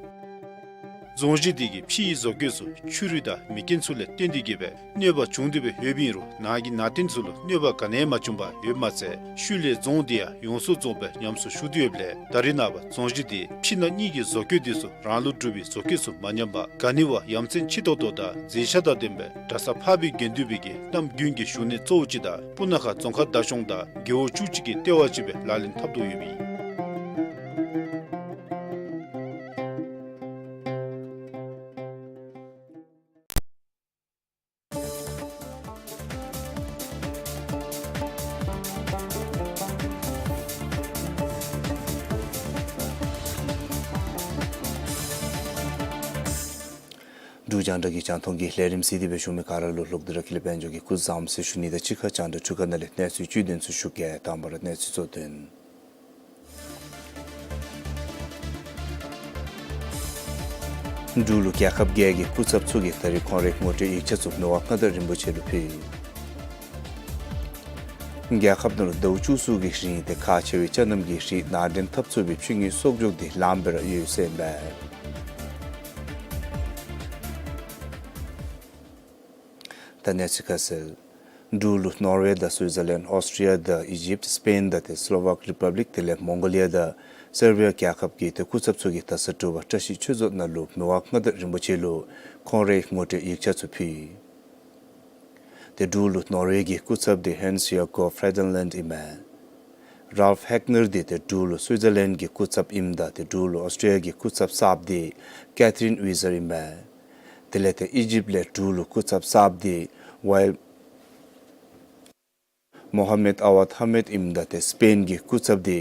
རྫོང་གཞི་དེ་གི་ཕྱི་ཡི་བཟོ་བཀོད་ཚུ་ཆུ་རུད་དང་མེ་རྐྱེན་ཚུ་ལས་བརྟེན་ཏེ་གིས་སྦེ་གནོད་པ་བྱུང་སྟེ་སྦེ་ཡོདཔ་ཨིན་རུང་ནང་གི་ནང་རྟེན་ཚུ་ལུ་གནོད་པ་ག་ནི་ཡང་མ་བྱུང་པར་ཡོདཔ་མ་ཚད་ཤུལ་ལས་རྫོང་དེ་ཡང་ཡོངས་སུ་རྫོགས་སྦེ་ཉམས་གསོ་ཞུ་སྟེ་ཡོདཔ་ལས་ད་རེས་ནངས་པ་རྫོང་གཞི་དེ་ཕྱི་ནང་གཉིས་ཀྱི་བཟོ་བཀོད་དེ་ཚུ་རང་ལུགས་འབྲུག་པའི་བཟོ་བཀོད་ཚུ་མ་ཉམས་པར་ག་ནི་བ་ཡ་མཚན་ཆེ་ཏོག་ཏོ་དང་མཛེས་ཆ་དང་ལྡན་པའི་གྲྭ་ས་འཕགས་པའི་དགེ་འདུན་པའི་གི་གནམ་དགུན་གྱི་བཞུགས་གནས་གཙོ་བོ་ཅིག་དང་སྤུ་ན་ཁ་རྫོང་ཁག་བདག་སྐྱོང་དང་རྒེད་འོག་བཅུ་གཅིག་གི་ལྟེ་བ་ཅིག་སྦེ་ལག་ལེན་འཐབ་དོ་ཡོདཔ་ཨིན། འབྲུག་རྒྱང་བསྒྲགས་ཀྱི་རྒྱང་མཐོང་གི་ལས་རིམ་གཟིགས་ཏེ་སྦེ་བཞུགས་མི་ག་ར་ལུ་ལོག་སྟེ་ར་ཀུན་ལེགས་དཔལ་འབྱོར་གྱིས་སྐུ་བཟང་ཟེར་ཞུ་ནི་དང་གཅིག་ཁར་རྒྱང་བསྒྲགས་འཕྲུལ་ཁང་ནང་ལས་གནས་ཚུལ་བཅུད་དོན་ཚུ་ཞུ་གེ། དང་པ་ར་གནས་ཚུལ་གཙོ་དོན། འབྲུག་ལུ་རྒྱལ་ཁབ་བརྒྱད་ཀྱི་སྐུ་ཚབ་ཚུ་གིས་ད་རིས་ཁོང་རའི་ངོ་སྤྲོད་ཡིག་ཆ་ཚུ་མི་དབང་མངའ་བདག་རིན་པོ་ཆེ་ལུ་ཕུལ། རྒྱལ་ཁབ་ནང་ལུ་ཟླཝ་བཅུ་གསུམ་གྱི་རིང་ཏེ་ཁག་ཆེ་བའི་ཅ་རྣམ་གྱི་རིགས་ནང་འདྲེན་འཐབ་ཚུགས་པའི་ཕྱི་དངུལ་གསོག་འཇོག་དེ་ལངམ་སྦེ་ར་ཡོད་ཟེར་ཨིན་པས། ད་གནས་ཚུལ་ཁ་གསལ། འབྲུག་ལུ་ནོར་ཝེ་དང་སུའི་ཛར་ལེནཌ་ཨོསི་ཊི་རི་ཡ་དང་ཨི་ཇིབ་སི་པེན་དང་ཏེ་སི་ལོ་ཝཱཀ་རི་པབ་ལིཀ་དེ་ལས་མོང་གོ་ལི་ཡ་དང་སར་བི་ཡ་རྒྱལ་ཁབ་ཀྱི་ཏེ་སྐུ་ཚབ་ཚུ་གིས་ད་ས་དྲོ་པ་བཀྲ་ཤིས་ཆོས་རྫོང་ནང་ལུ་མི་དབང་མངའ་བདག་རིན་པོ་ཆེ་ལུ་ཁོང་རའི་ངོ་སྤྲོད་ཡིག་ཆ་ཚུ་ཕུལ། ཏེ་འབྲུག་ལུ་ནོར་ཝེ་གི་སྐུ་ཚབ་དེ་ཧཱན་སི་ཡ་ཀོ་ཕྲེ་ཌེན་ལེནཌ་ཨིན་མས། རཱལཕ་ཧེག་ནར་དེ་ཏེ་འབྲུག་ལུ་སུའི་ཛར་ལེནཌ་གི་སྐུ་ཚབ་ཨིནམ་ད་ཏེ་འབྲུག་ལུ་ཨོསི་ཊི་རི་ཡ་གི་སྐུ་ཚབ་གསརཔ་དེ་ཀེ་ཐི་རིན་ཝི་ཛར་ཨིན་མས། དེ་ལས་ཏེ་ཨི་ཇིབ་ལས་འབྲུག་ལུ་སྐུ་ཚབ་གསརཔ་དེ་ཝའི་མོ་ཧ་མེཌ་ཨ་ཝཱཌ་ཧ་མེཌ་ཨིནམ་ད་ཏེ་སི་པེན་གི་སྐུ་ཚབ་དེ་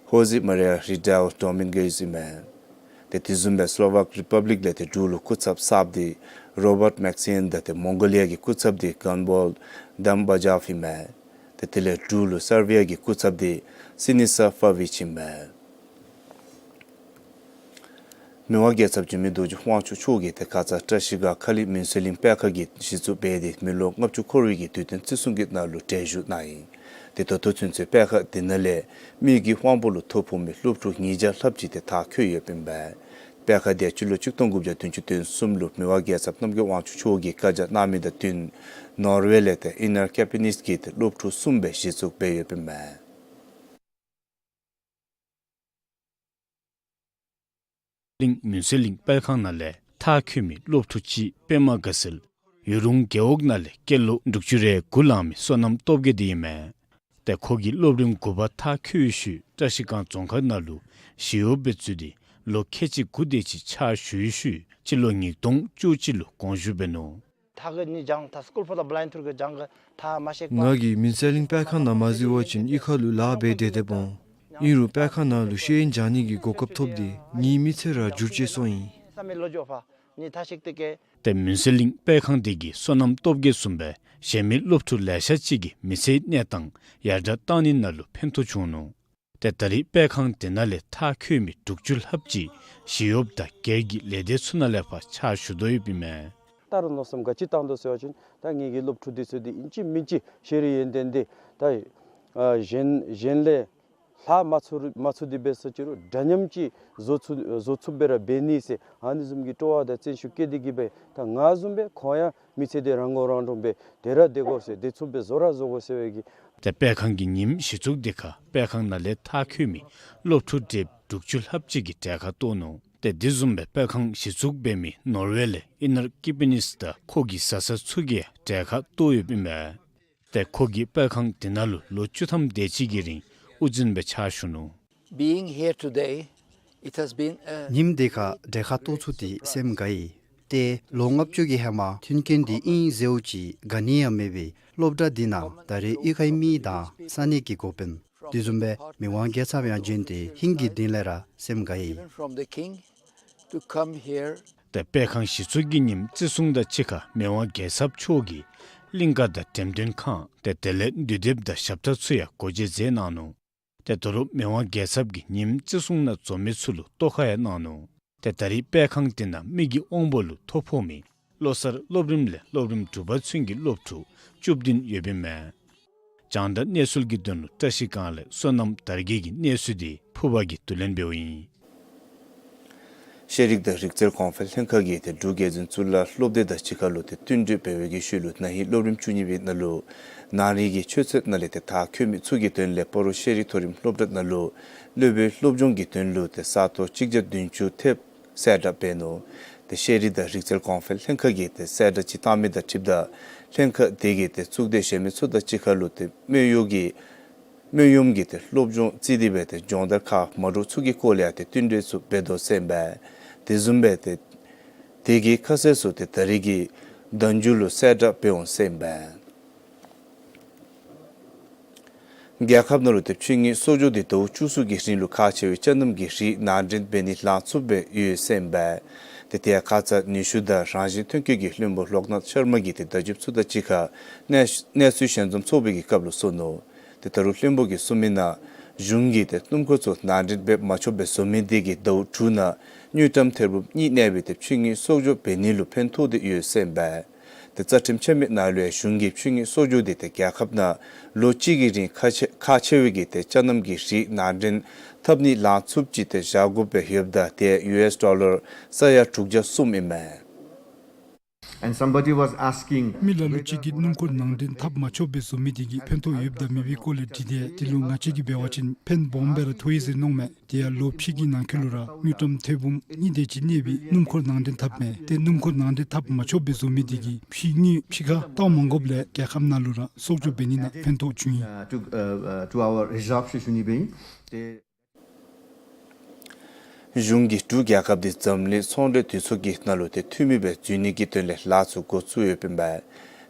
ཧོ་ཟེ་མ་རི་ཡ་རི་ཌའོ་ཌོ་མིན་གེས་ཨིན་མས། ཏེ་དེ་བཟུམ་སྦེ་སི་ལོ་ཝཱཀ་རི་པབ་ལིཀ་ལས་ཏེ་འབྲུག་ལུ་སྐུ་ཚབ་གསརཔ་དེ་རོ་བཊ་མེཀ་སི་ཡན་དང་ཏེ་མོང་གོ་ལི་ཡ་གི་སྐུ་ཚབ་དེ་གཱན་བཱལཌ་དམ་བ་ཇཱབ་ཨིན་མས། ཏེ་དེ་ལས་འབྲུག་ལུ་སར་བི་ཡ་གི་སྐུ་ཚབ་དེ་སི་ནི་ས་ཕ་བིཆ་ཨིན་མས། མི་དབང་རྒྱལ་ཚབ་འཇིགས་མེད་རྡོ་རྗེ་དབང་ཕྱུག་མཆོག་གིས་ཏེ་ཁ་ཙ་བཀྲ་ཤིས་སྒར་ཁ་ལི་མུན་སེལ་གླིང་པད་ཁ་གི་གཞི་བཙུགས་འབད་དེ་མི་ལོ་ལྔ་བཅུ་འཁོར་བའི་གི་དུས་སྟོན་བརྩི་སྲུང་གི་ནང་ལུ་གྲལ་བཞུགས་གནང་ཡི། ཏེ་ད་ལྟོ་ཚུན་ཚོད་པད་ཁ་དེ་ནང་ལས་མི་གི་དབང་པོ་ལུ་ཐོ་ཕོག་མི་སློབ་ཕྲུག་ཉིས་བརྒྱ་ལྷགཔ་ཅིག་ཏེ་མཐར་འཁྱོལ་ཡོདཔ་ཨིན་པས། པད་ཁ་དེ་སྤྱི་ལོ་གཅིག་སྟོང་དགུ་བརྒྱ་བདུན་ཅུ་དོན་གསུམ་ལུ་མི་དབང་རྒྱལ་ཚབ་རྣམ་རྒྱལ་དབང་ཕྱུག་མཆོག་གིས་བཀའ་རྒྱ་གནང་མི་དང་བསྟུན་ནོར་ཝེ་ལས་ཏེ་ཨིན་ནར་ཀེ་པི་ནིས་ཀྱི་ཏེ་སློབ་ཕྲུག་གསུམ་སྦེ་གཞི་བཙུགས་འབད་ཡོདཔ་ཨིན་པས། གླིང་མུན་སེལ་གླིང་དཔལ་ཁང་ནང་ལས་མཐར་འཁྱོལ་མི་སློབ་ཕྲུག་གཅིག་པདྨ་དགའ་ཚལ་ཡུ་རུང་རྒེད་འོག་ནང་ལས་སྐྱེས་ལོ་དྲུག་ཅུ་རེ་དགུ་ལང་མི་བསོད་ནམས་སྟོབས་རྒྱས་དེ་ཨིན་མས། ཏེ་ཁོ་གིས་སློབ་རིམ་དགུ་པ་མཐར་འཁྱོལ་བའི་ཤུལ་བཀྲ་ཤིས་སྒང་རྫོང་ཁག་ནང་ལུ་ཞི་གཡོགཔ་སྦེ་བཙུགས་ཏེ་ལོ་ཁལ་གཅིག་དགུ་དེ་ཅིག་ཕྱག་ཞུ་བའི་ཤུལ་སྤྱི་ལོ་ཉིས་སྟོང་བཅུ་གཅིག་ལུ་དགོངས་ཞུ་འབད་ནུག། ང་གིས་མུན་སེལ་གླིང་དཔལ་ཁང་ནང་མ་གཟིགས་པ་ཅིན་གཡུས་ཁ་ལུ་ལཱ་འབད་དེ་སྡོདཔ་འོང་། ཨིན་རུང་དཔེ་ཁང་ནང་ལུ་ཤེས་ཡོན་སྦྱང་ནི་གི་གོ་སྐབས་ཐོབ་སྟེ་ངེའི་མི་ཚེ་ར་འགྱུར་ཅི་སོང་ཡི། ཏེ་མུན་སེལ་གླིང་དཔེ་ཁང་འདི་གིས་སོ་ནམ་སྟོབས་རྒྱས་བཟུམ་སྦེ་གཞན་མི་སློབ་ཕྲུག་ལེ་ཤ་ཅིག་གི་མི་ཚེའི་གནས་སྟངས་ཡར་དྲག་བཏང་ནི་ནང་ལུ་ཕན་ཐོགས་བྱུང་ནུག། ཏེ་ད་རེས་དཔེ་ཁང་དེ་ནང་ལས་མཐར་འཁྱོལ་མི་དྲུག་ཅུ་ལྷགཔ་ཅིག་ཞི་གཡོགཔ་དང་སྒེར་གྱི་ལས་སྡེ་ཚུ་ནང་ལས་ཕར་ཕྱག་ཞུ་དོ་ཡོདཔ་ཨིན་མས། ད་རུང་མནོ་བསམ་ག་ཅི་བཏང་དོ་ཟེར་བ་ཅིན་ད་ངེ་གི་སློབ་ཕྲུག་འདི་ཚུ་འདི་ཨིན་ཅི་མིན་ཅི་ཤེས་རིག་ཡོན་ཏན་འདི་ད་ཨ་གཞན་གཞན་ལས་ལྷག་མ་ཚུགས་མ་ཚུགས་ཏེ་འབད་སོང་ཅི་རུང་འདྲ་མཉམ་ཅིག་བཟོ་ཚུགས་བཟོ་ཚུགསཔ་སྦེ་ར་འབད་ནི་ཟེར་ཨ་ནི་བཟུམ་གྱི་སྤྲོ་བ་དང་བརྩོན་ཤུགས་བསྐྱེད་དེ་གིས་སྦེ་ད་ང་བཟུམ་སྦེ་ཁོང་ཡང་མི་ཚེ་འདི་རང་མགོ་རང་འདྲོངས་སྦེ་སྡོད་ར་སྡོད་དགོ་ཟེར་སྡོད་ཚུགསཔ་སྦེ་བཟོ་ར་བཟོ་དགོ་ཟེར་བའི་གི། ཏེ་དཔེ་ཁང་གི་ཉིནམ་གཞི་བཙུགས་འདི་ཁར་དཔེ་ཁང་ནང་ལས་མཐར་འཁྱོལ་མི་སློབ་ཕྲུག་དེ་དྲུག་ཅུ་ལྷགཔ་ཅིག་གིས་གྲལ་ཁར་གཏོགས་ནུག། ཏེ་དེ་བཟུམ་སྦེ་དཔེ་ཁང་གཞི་བཙུགས་འབད་མི་ནོར་ཝེ་ལས་ཨི་ནར་ཀི་པི་ནིས་དང་ཁོ་གི་བཟའ་ཚང་ཚུ་གིས་ཡང་གྲལ་ཁར་གཏོགས་ཡོདཔ་ཨིན་མས། ཏེ་ཁོ་གིས་དཔེ་ཁང་དེ་ནང་ལུ་ལོ་བཅུ་ཐམ་དེ་ཅིག་གི་རིང་དབུ་འཛིན་སྦེ་ཕྱག་ཞུ་ནུག། Being here today, it has been a ཉིནམ་འདི་ཁར་གྲལ་ཁར་གཏོགས་ཚུགས་ཏེ་སེམས་དགའ་ཡི། ཏེ་ལོ་ལྔ་བཅུ་གི་ཧེ་མ་མཐུན་རྐྱེན་འདི་ཨིན་ཟེརཝ་ཅིག་ག་ནི་ཡང་མེད་པའི་སློབ་གྲྭ་འདི་ནང་ད་རེས་གཡུས་ཁའི་མི་དང་ས་གནས་ཀྱི་འགོ་དཔོན་དེ་བཟུམ་སྦེ་མི་དབང་རྒྱལ་ཚབ་ཡང་བྱོན་ཏེ་ཧིང་གི་གཏིང་ལས་ར་སེམས་དགའ་ཡི། Even from the king to come here. ཏེ་དཔེ་ཁང་གཞི་བཙུགས་ཀྱི་ཉིནམ་བརྩི་སྲུང་དང་གཅིག་ཁར་མི་དབང་རྒྱལ་ཚབ་མཆོག་གིས་གླིང་ཀ་དང་འགྲེམས་སྟོན་ཁང་ཏེ་དེ་ལས་དུས་དེབ་དང་ཞབས་ཁྲ་ཚུ་ཡང་སྒོ་འབྱེད་མཛད་གནང་ནུག། ཏེ་ད་རུང་མི་དབང་རྒྱལ་ཚབ་ཀྱིས་ཉིནམ་བརྩི་སྲུང་ནང་འཛོམས་མི་ཚུ་ལུ་ལྟོ་ཁ་ཡང་གནང་ནུག། ཏེ་ད་རེས་དཔེ་ཁང་དེ་ནང་མི་གི་དབང་པོ་ལུ་ཐོ་ཕོག་མི་བློ་གསར་སློབ་རིམ་ལས་སློབ་རིམ་དྲུག་པ་ཚུན་གྱི་སློབ་ཕྲུག་བཅུ་བདུན་ཡོདཔ་ཨིན་མས། རྒྱང་བསྒྲགས་གནས་ཚུལ་གྱི་དོན་ལུ་བཀྲ་ཤིས་སྒང་ལས་བསོད་ནམས་དར་རྒྱས་ཀྱི་གནས་ཚུལ་འདི་ཕུར་པ་གིས་བསྡུ་ལེན་འབདཝ་ཨིན། ཤེས་རིག་དང་རིག་རྩལ་གོང་འཕེལ་ལྷན་ཁག་གིས་ཏེ་འབྲུག་རྒྱལ་བཙུན་གཙུག་ལག་སློབ་སྡེ་དང་གཅིག་ཁར་ལུ་ཏེ་བསྟུན་གྲོས་འབད་བའི་གི་ཤུལ་ལུ་ན་ཧིང་སློབ་རིམ་བཅུ་གཉིས་པའི་ནང་ལུ་ནང་རིག་གི་ཆོས་ཚན་ནང་ལས་ཏེ་མཐར་འཁྱོལ་མི་ཚུ་གི་དོན་ལས་སྤ་རོ་ཤེས་རིག་མཐོ་རིམ་སློབ་གྲྭ་ནང་ལུ་སློབ་དཔོན་སློབ་སྦྱོང་གི་དོན་ལུ་ཏེ་ས་སྟོང་གཅིག་བརྒྱ་བདུན་ཅུ་ཐེབས་གསལ་བསྒྲགས་འབད་ནུག། ཏེ་ཤེས་རིག་དང་རིག་རྩལ་གོང་འཕེལ་ལྷན་ཁག་གིས་ཏེ་གསལ་བསྒྲགས་ཅིག་བཏང་མི་དང་འཁྲིལཝ་ད་ལྷན་ཁག་དེ་གིས་ཏེ་གཙུག་སྡེ་གཞན་མི་ཚུ་དང་གཅིག་ཁར་ལུ་ཏེ་སྨན་གཡོག་གི་སྨན་གཡོགམོ་གི་ཏེ་སློབ་སྦྱོང་བརྩིས་ཏེ་སྦེ་ཏེ་སྦྱོང་བརྡར་ཁག་མ་འདྲཝ་ཚུ་གི་སྐོར་ལས་ཡང་ཏེ་བསྟུན་གྲོས་ཚུ་འབད་དོ་ཟེར་ཨིན་པས། དེ་བཟུམ་སྦེ་ཏེ་དེ་གི་ཁ་གསལ་ཚུ་ཏེ་ད་རིས་ཀྱི་ཟླ་མཇུག་ལུ་གསལ་བསྒྲགས་འབད་འོང་ཟེར་ཨིན་པས། རྒྱལ་ཁབ་ནང་ལུ་ཏེ་ཕྱི་དངུལ་གསོག་འཇོག་འདི་ཟླཝ་བཅུ་གསུམ་གྱི་རིང་ལུ་ཁག་ཆེ་བའི་ཅ་རྣམ་གྱི་རིགས་ནང་འདྲེན་འབད་ནི་ལང་ཚུགསཔ་སྦེ་ཡོད་ཟེར་ཨིན་པས། ཏེ་དེ་ཡང་ཁ་ཙ་ནུས་ཤུགས་དང་རང་བཞིན་ཐོན་སྐྱེད་ཀྱི་བློན་པོ་ལོཀ་ནཱཐ་ཤར་མ་གིས་ཏེ་བརྡ་བརྒྱུདཔ་ཚུ་དང་གཅིག་ཁར་གནས་གནས་ཚུལ་ཞལ་འཛོམས་ཚོགས་པའི་གི་སྐབས་ལུ་གསུངས་ནུག། ཏེ་ད་རུང་བློན་པོ་གིས་གསུངས་མི་ནང་གཞུང་གིས་ཏེ་སྣུམ་འཁོར་ཚུ་ནང་འདྲེན་འབད་མ་ཆོགཔ་སྦེ་བཟོ་མི་དེ་གིས་ཟླཝ་དྲུག་ནང་དངུལ་ཀྲམ་ཐེར་འབུམ་གཉིས་གནས་པའི་ཏེ་ཕྱི་དངུལ་གསོག་འཇོག་འབད་ནི་ལུ་ཕན་ཐོགས་ཏེ་ཡོད་ཟེར་ཨིན་པས། ཏེ་རྩ་ཁྲིམས་ཆད་མེད་ནང་ལུ་ཡང་གཞུང་གིས་ཕྱི་དངུལ་གསོག་འཇོག་འདི་ཏེ་རྒྱལ་ཁབ་ནང་ལོ་གཅིག་གི་རིང་ཁག་ཆེ་ཁག་ཆེ་བའི་གི་ཏེ་ཅ་རྣམ་གྱི་རིགས་ནང་འདྲེན་འཐབ་ནི་ལང་ཚུགསཔ་ཅིག་ཏེ་བཞག་དགོཔ་སྦེ་ཡོདཔ་ད་ཏེ་ཡུ་ཨེསི་ཌོ་ལར་ས་ཡ་དྲུག་བརྒྱ་གསུམ་ཨིན་མས། And somebody was asking, མི་ལ་ལུ་ཅིག་གིས་སྣུམ་འཁོར་ནང་འདྲེན་འཐབ་མ་ཆོགཔ་སྦེ་བཟོ་མི་དེ་གིས་ཕན་ཐོགས་ཡོདཔ་དང་མེད་པའི་སྐོར་ལས་དྲིས་ཏེ་དེ་ལུ་ང་བཅས་ཀྱིས་འབད་བ་ཅིན་ཕན་སྦོམ་སྦེ་ར་ཐོགས་ཡི་ཟེར་མནོཝ་མས། དེ་ཡང་ལོ་ཕྱེད་ཀྱི་ནང་འཁོད་ལུ་ར་དངུལ་ཀྲམ་ཐེར་འབུམ་གཉིས་དེ་ཅིག་གནས་པའི་སྣུམ་འཁོར་ནང་འདྲེན་འཐབ་མས། ཏེ་སྣུམ་འཁོར་ནང་འདྲེན་འཐབ་མ་ཆོགཔ་སྦེ་བཟོ་མི་དེ་གིས་ཕྱི་དངུལ་ཕྱི་ཁར་བཏང་མ་དགོཔ་ལས་རྒྱལ་ཁབ་ནང་ལུ་ར་གསོག་འཇོག་འབད་ནི་ནང་ཕན་ཐོགས་བྱུང་ཡི། Uh, to, uh, uh, to our reserve ཞེས་ཞུ་ནི་སྦེ་ཨིན། ཏེ་གཞུང་གིས་འབྲུག་རྒྱལ་ཁབ་འདི་འཛམ་གླིང་ཚོང་འབྲེལ་འདུས་ཚོགས་ཀྱི་ནང་ལུ་ཏེ་འཐུས་མི་སྦེ་འཛུལ་ནི་གི་དོན་ལས་ལཱ་ཚུ་འགོ་བཙུགས་ཡོདཔ་ཨིན་པས།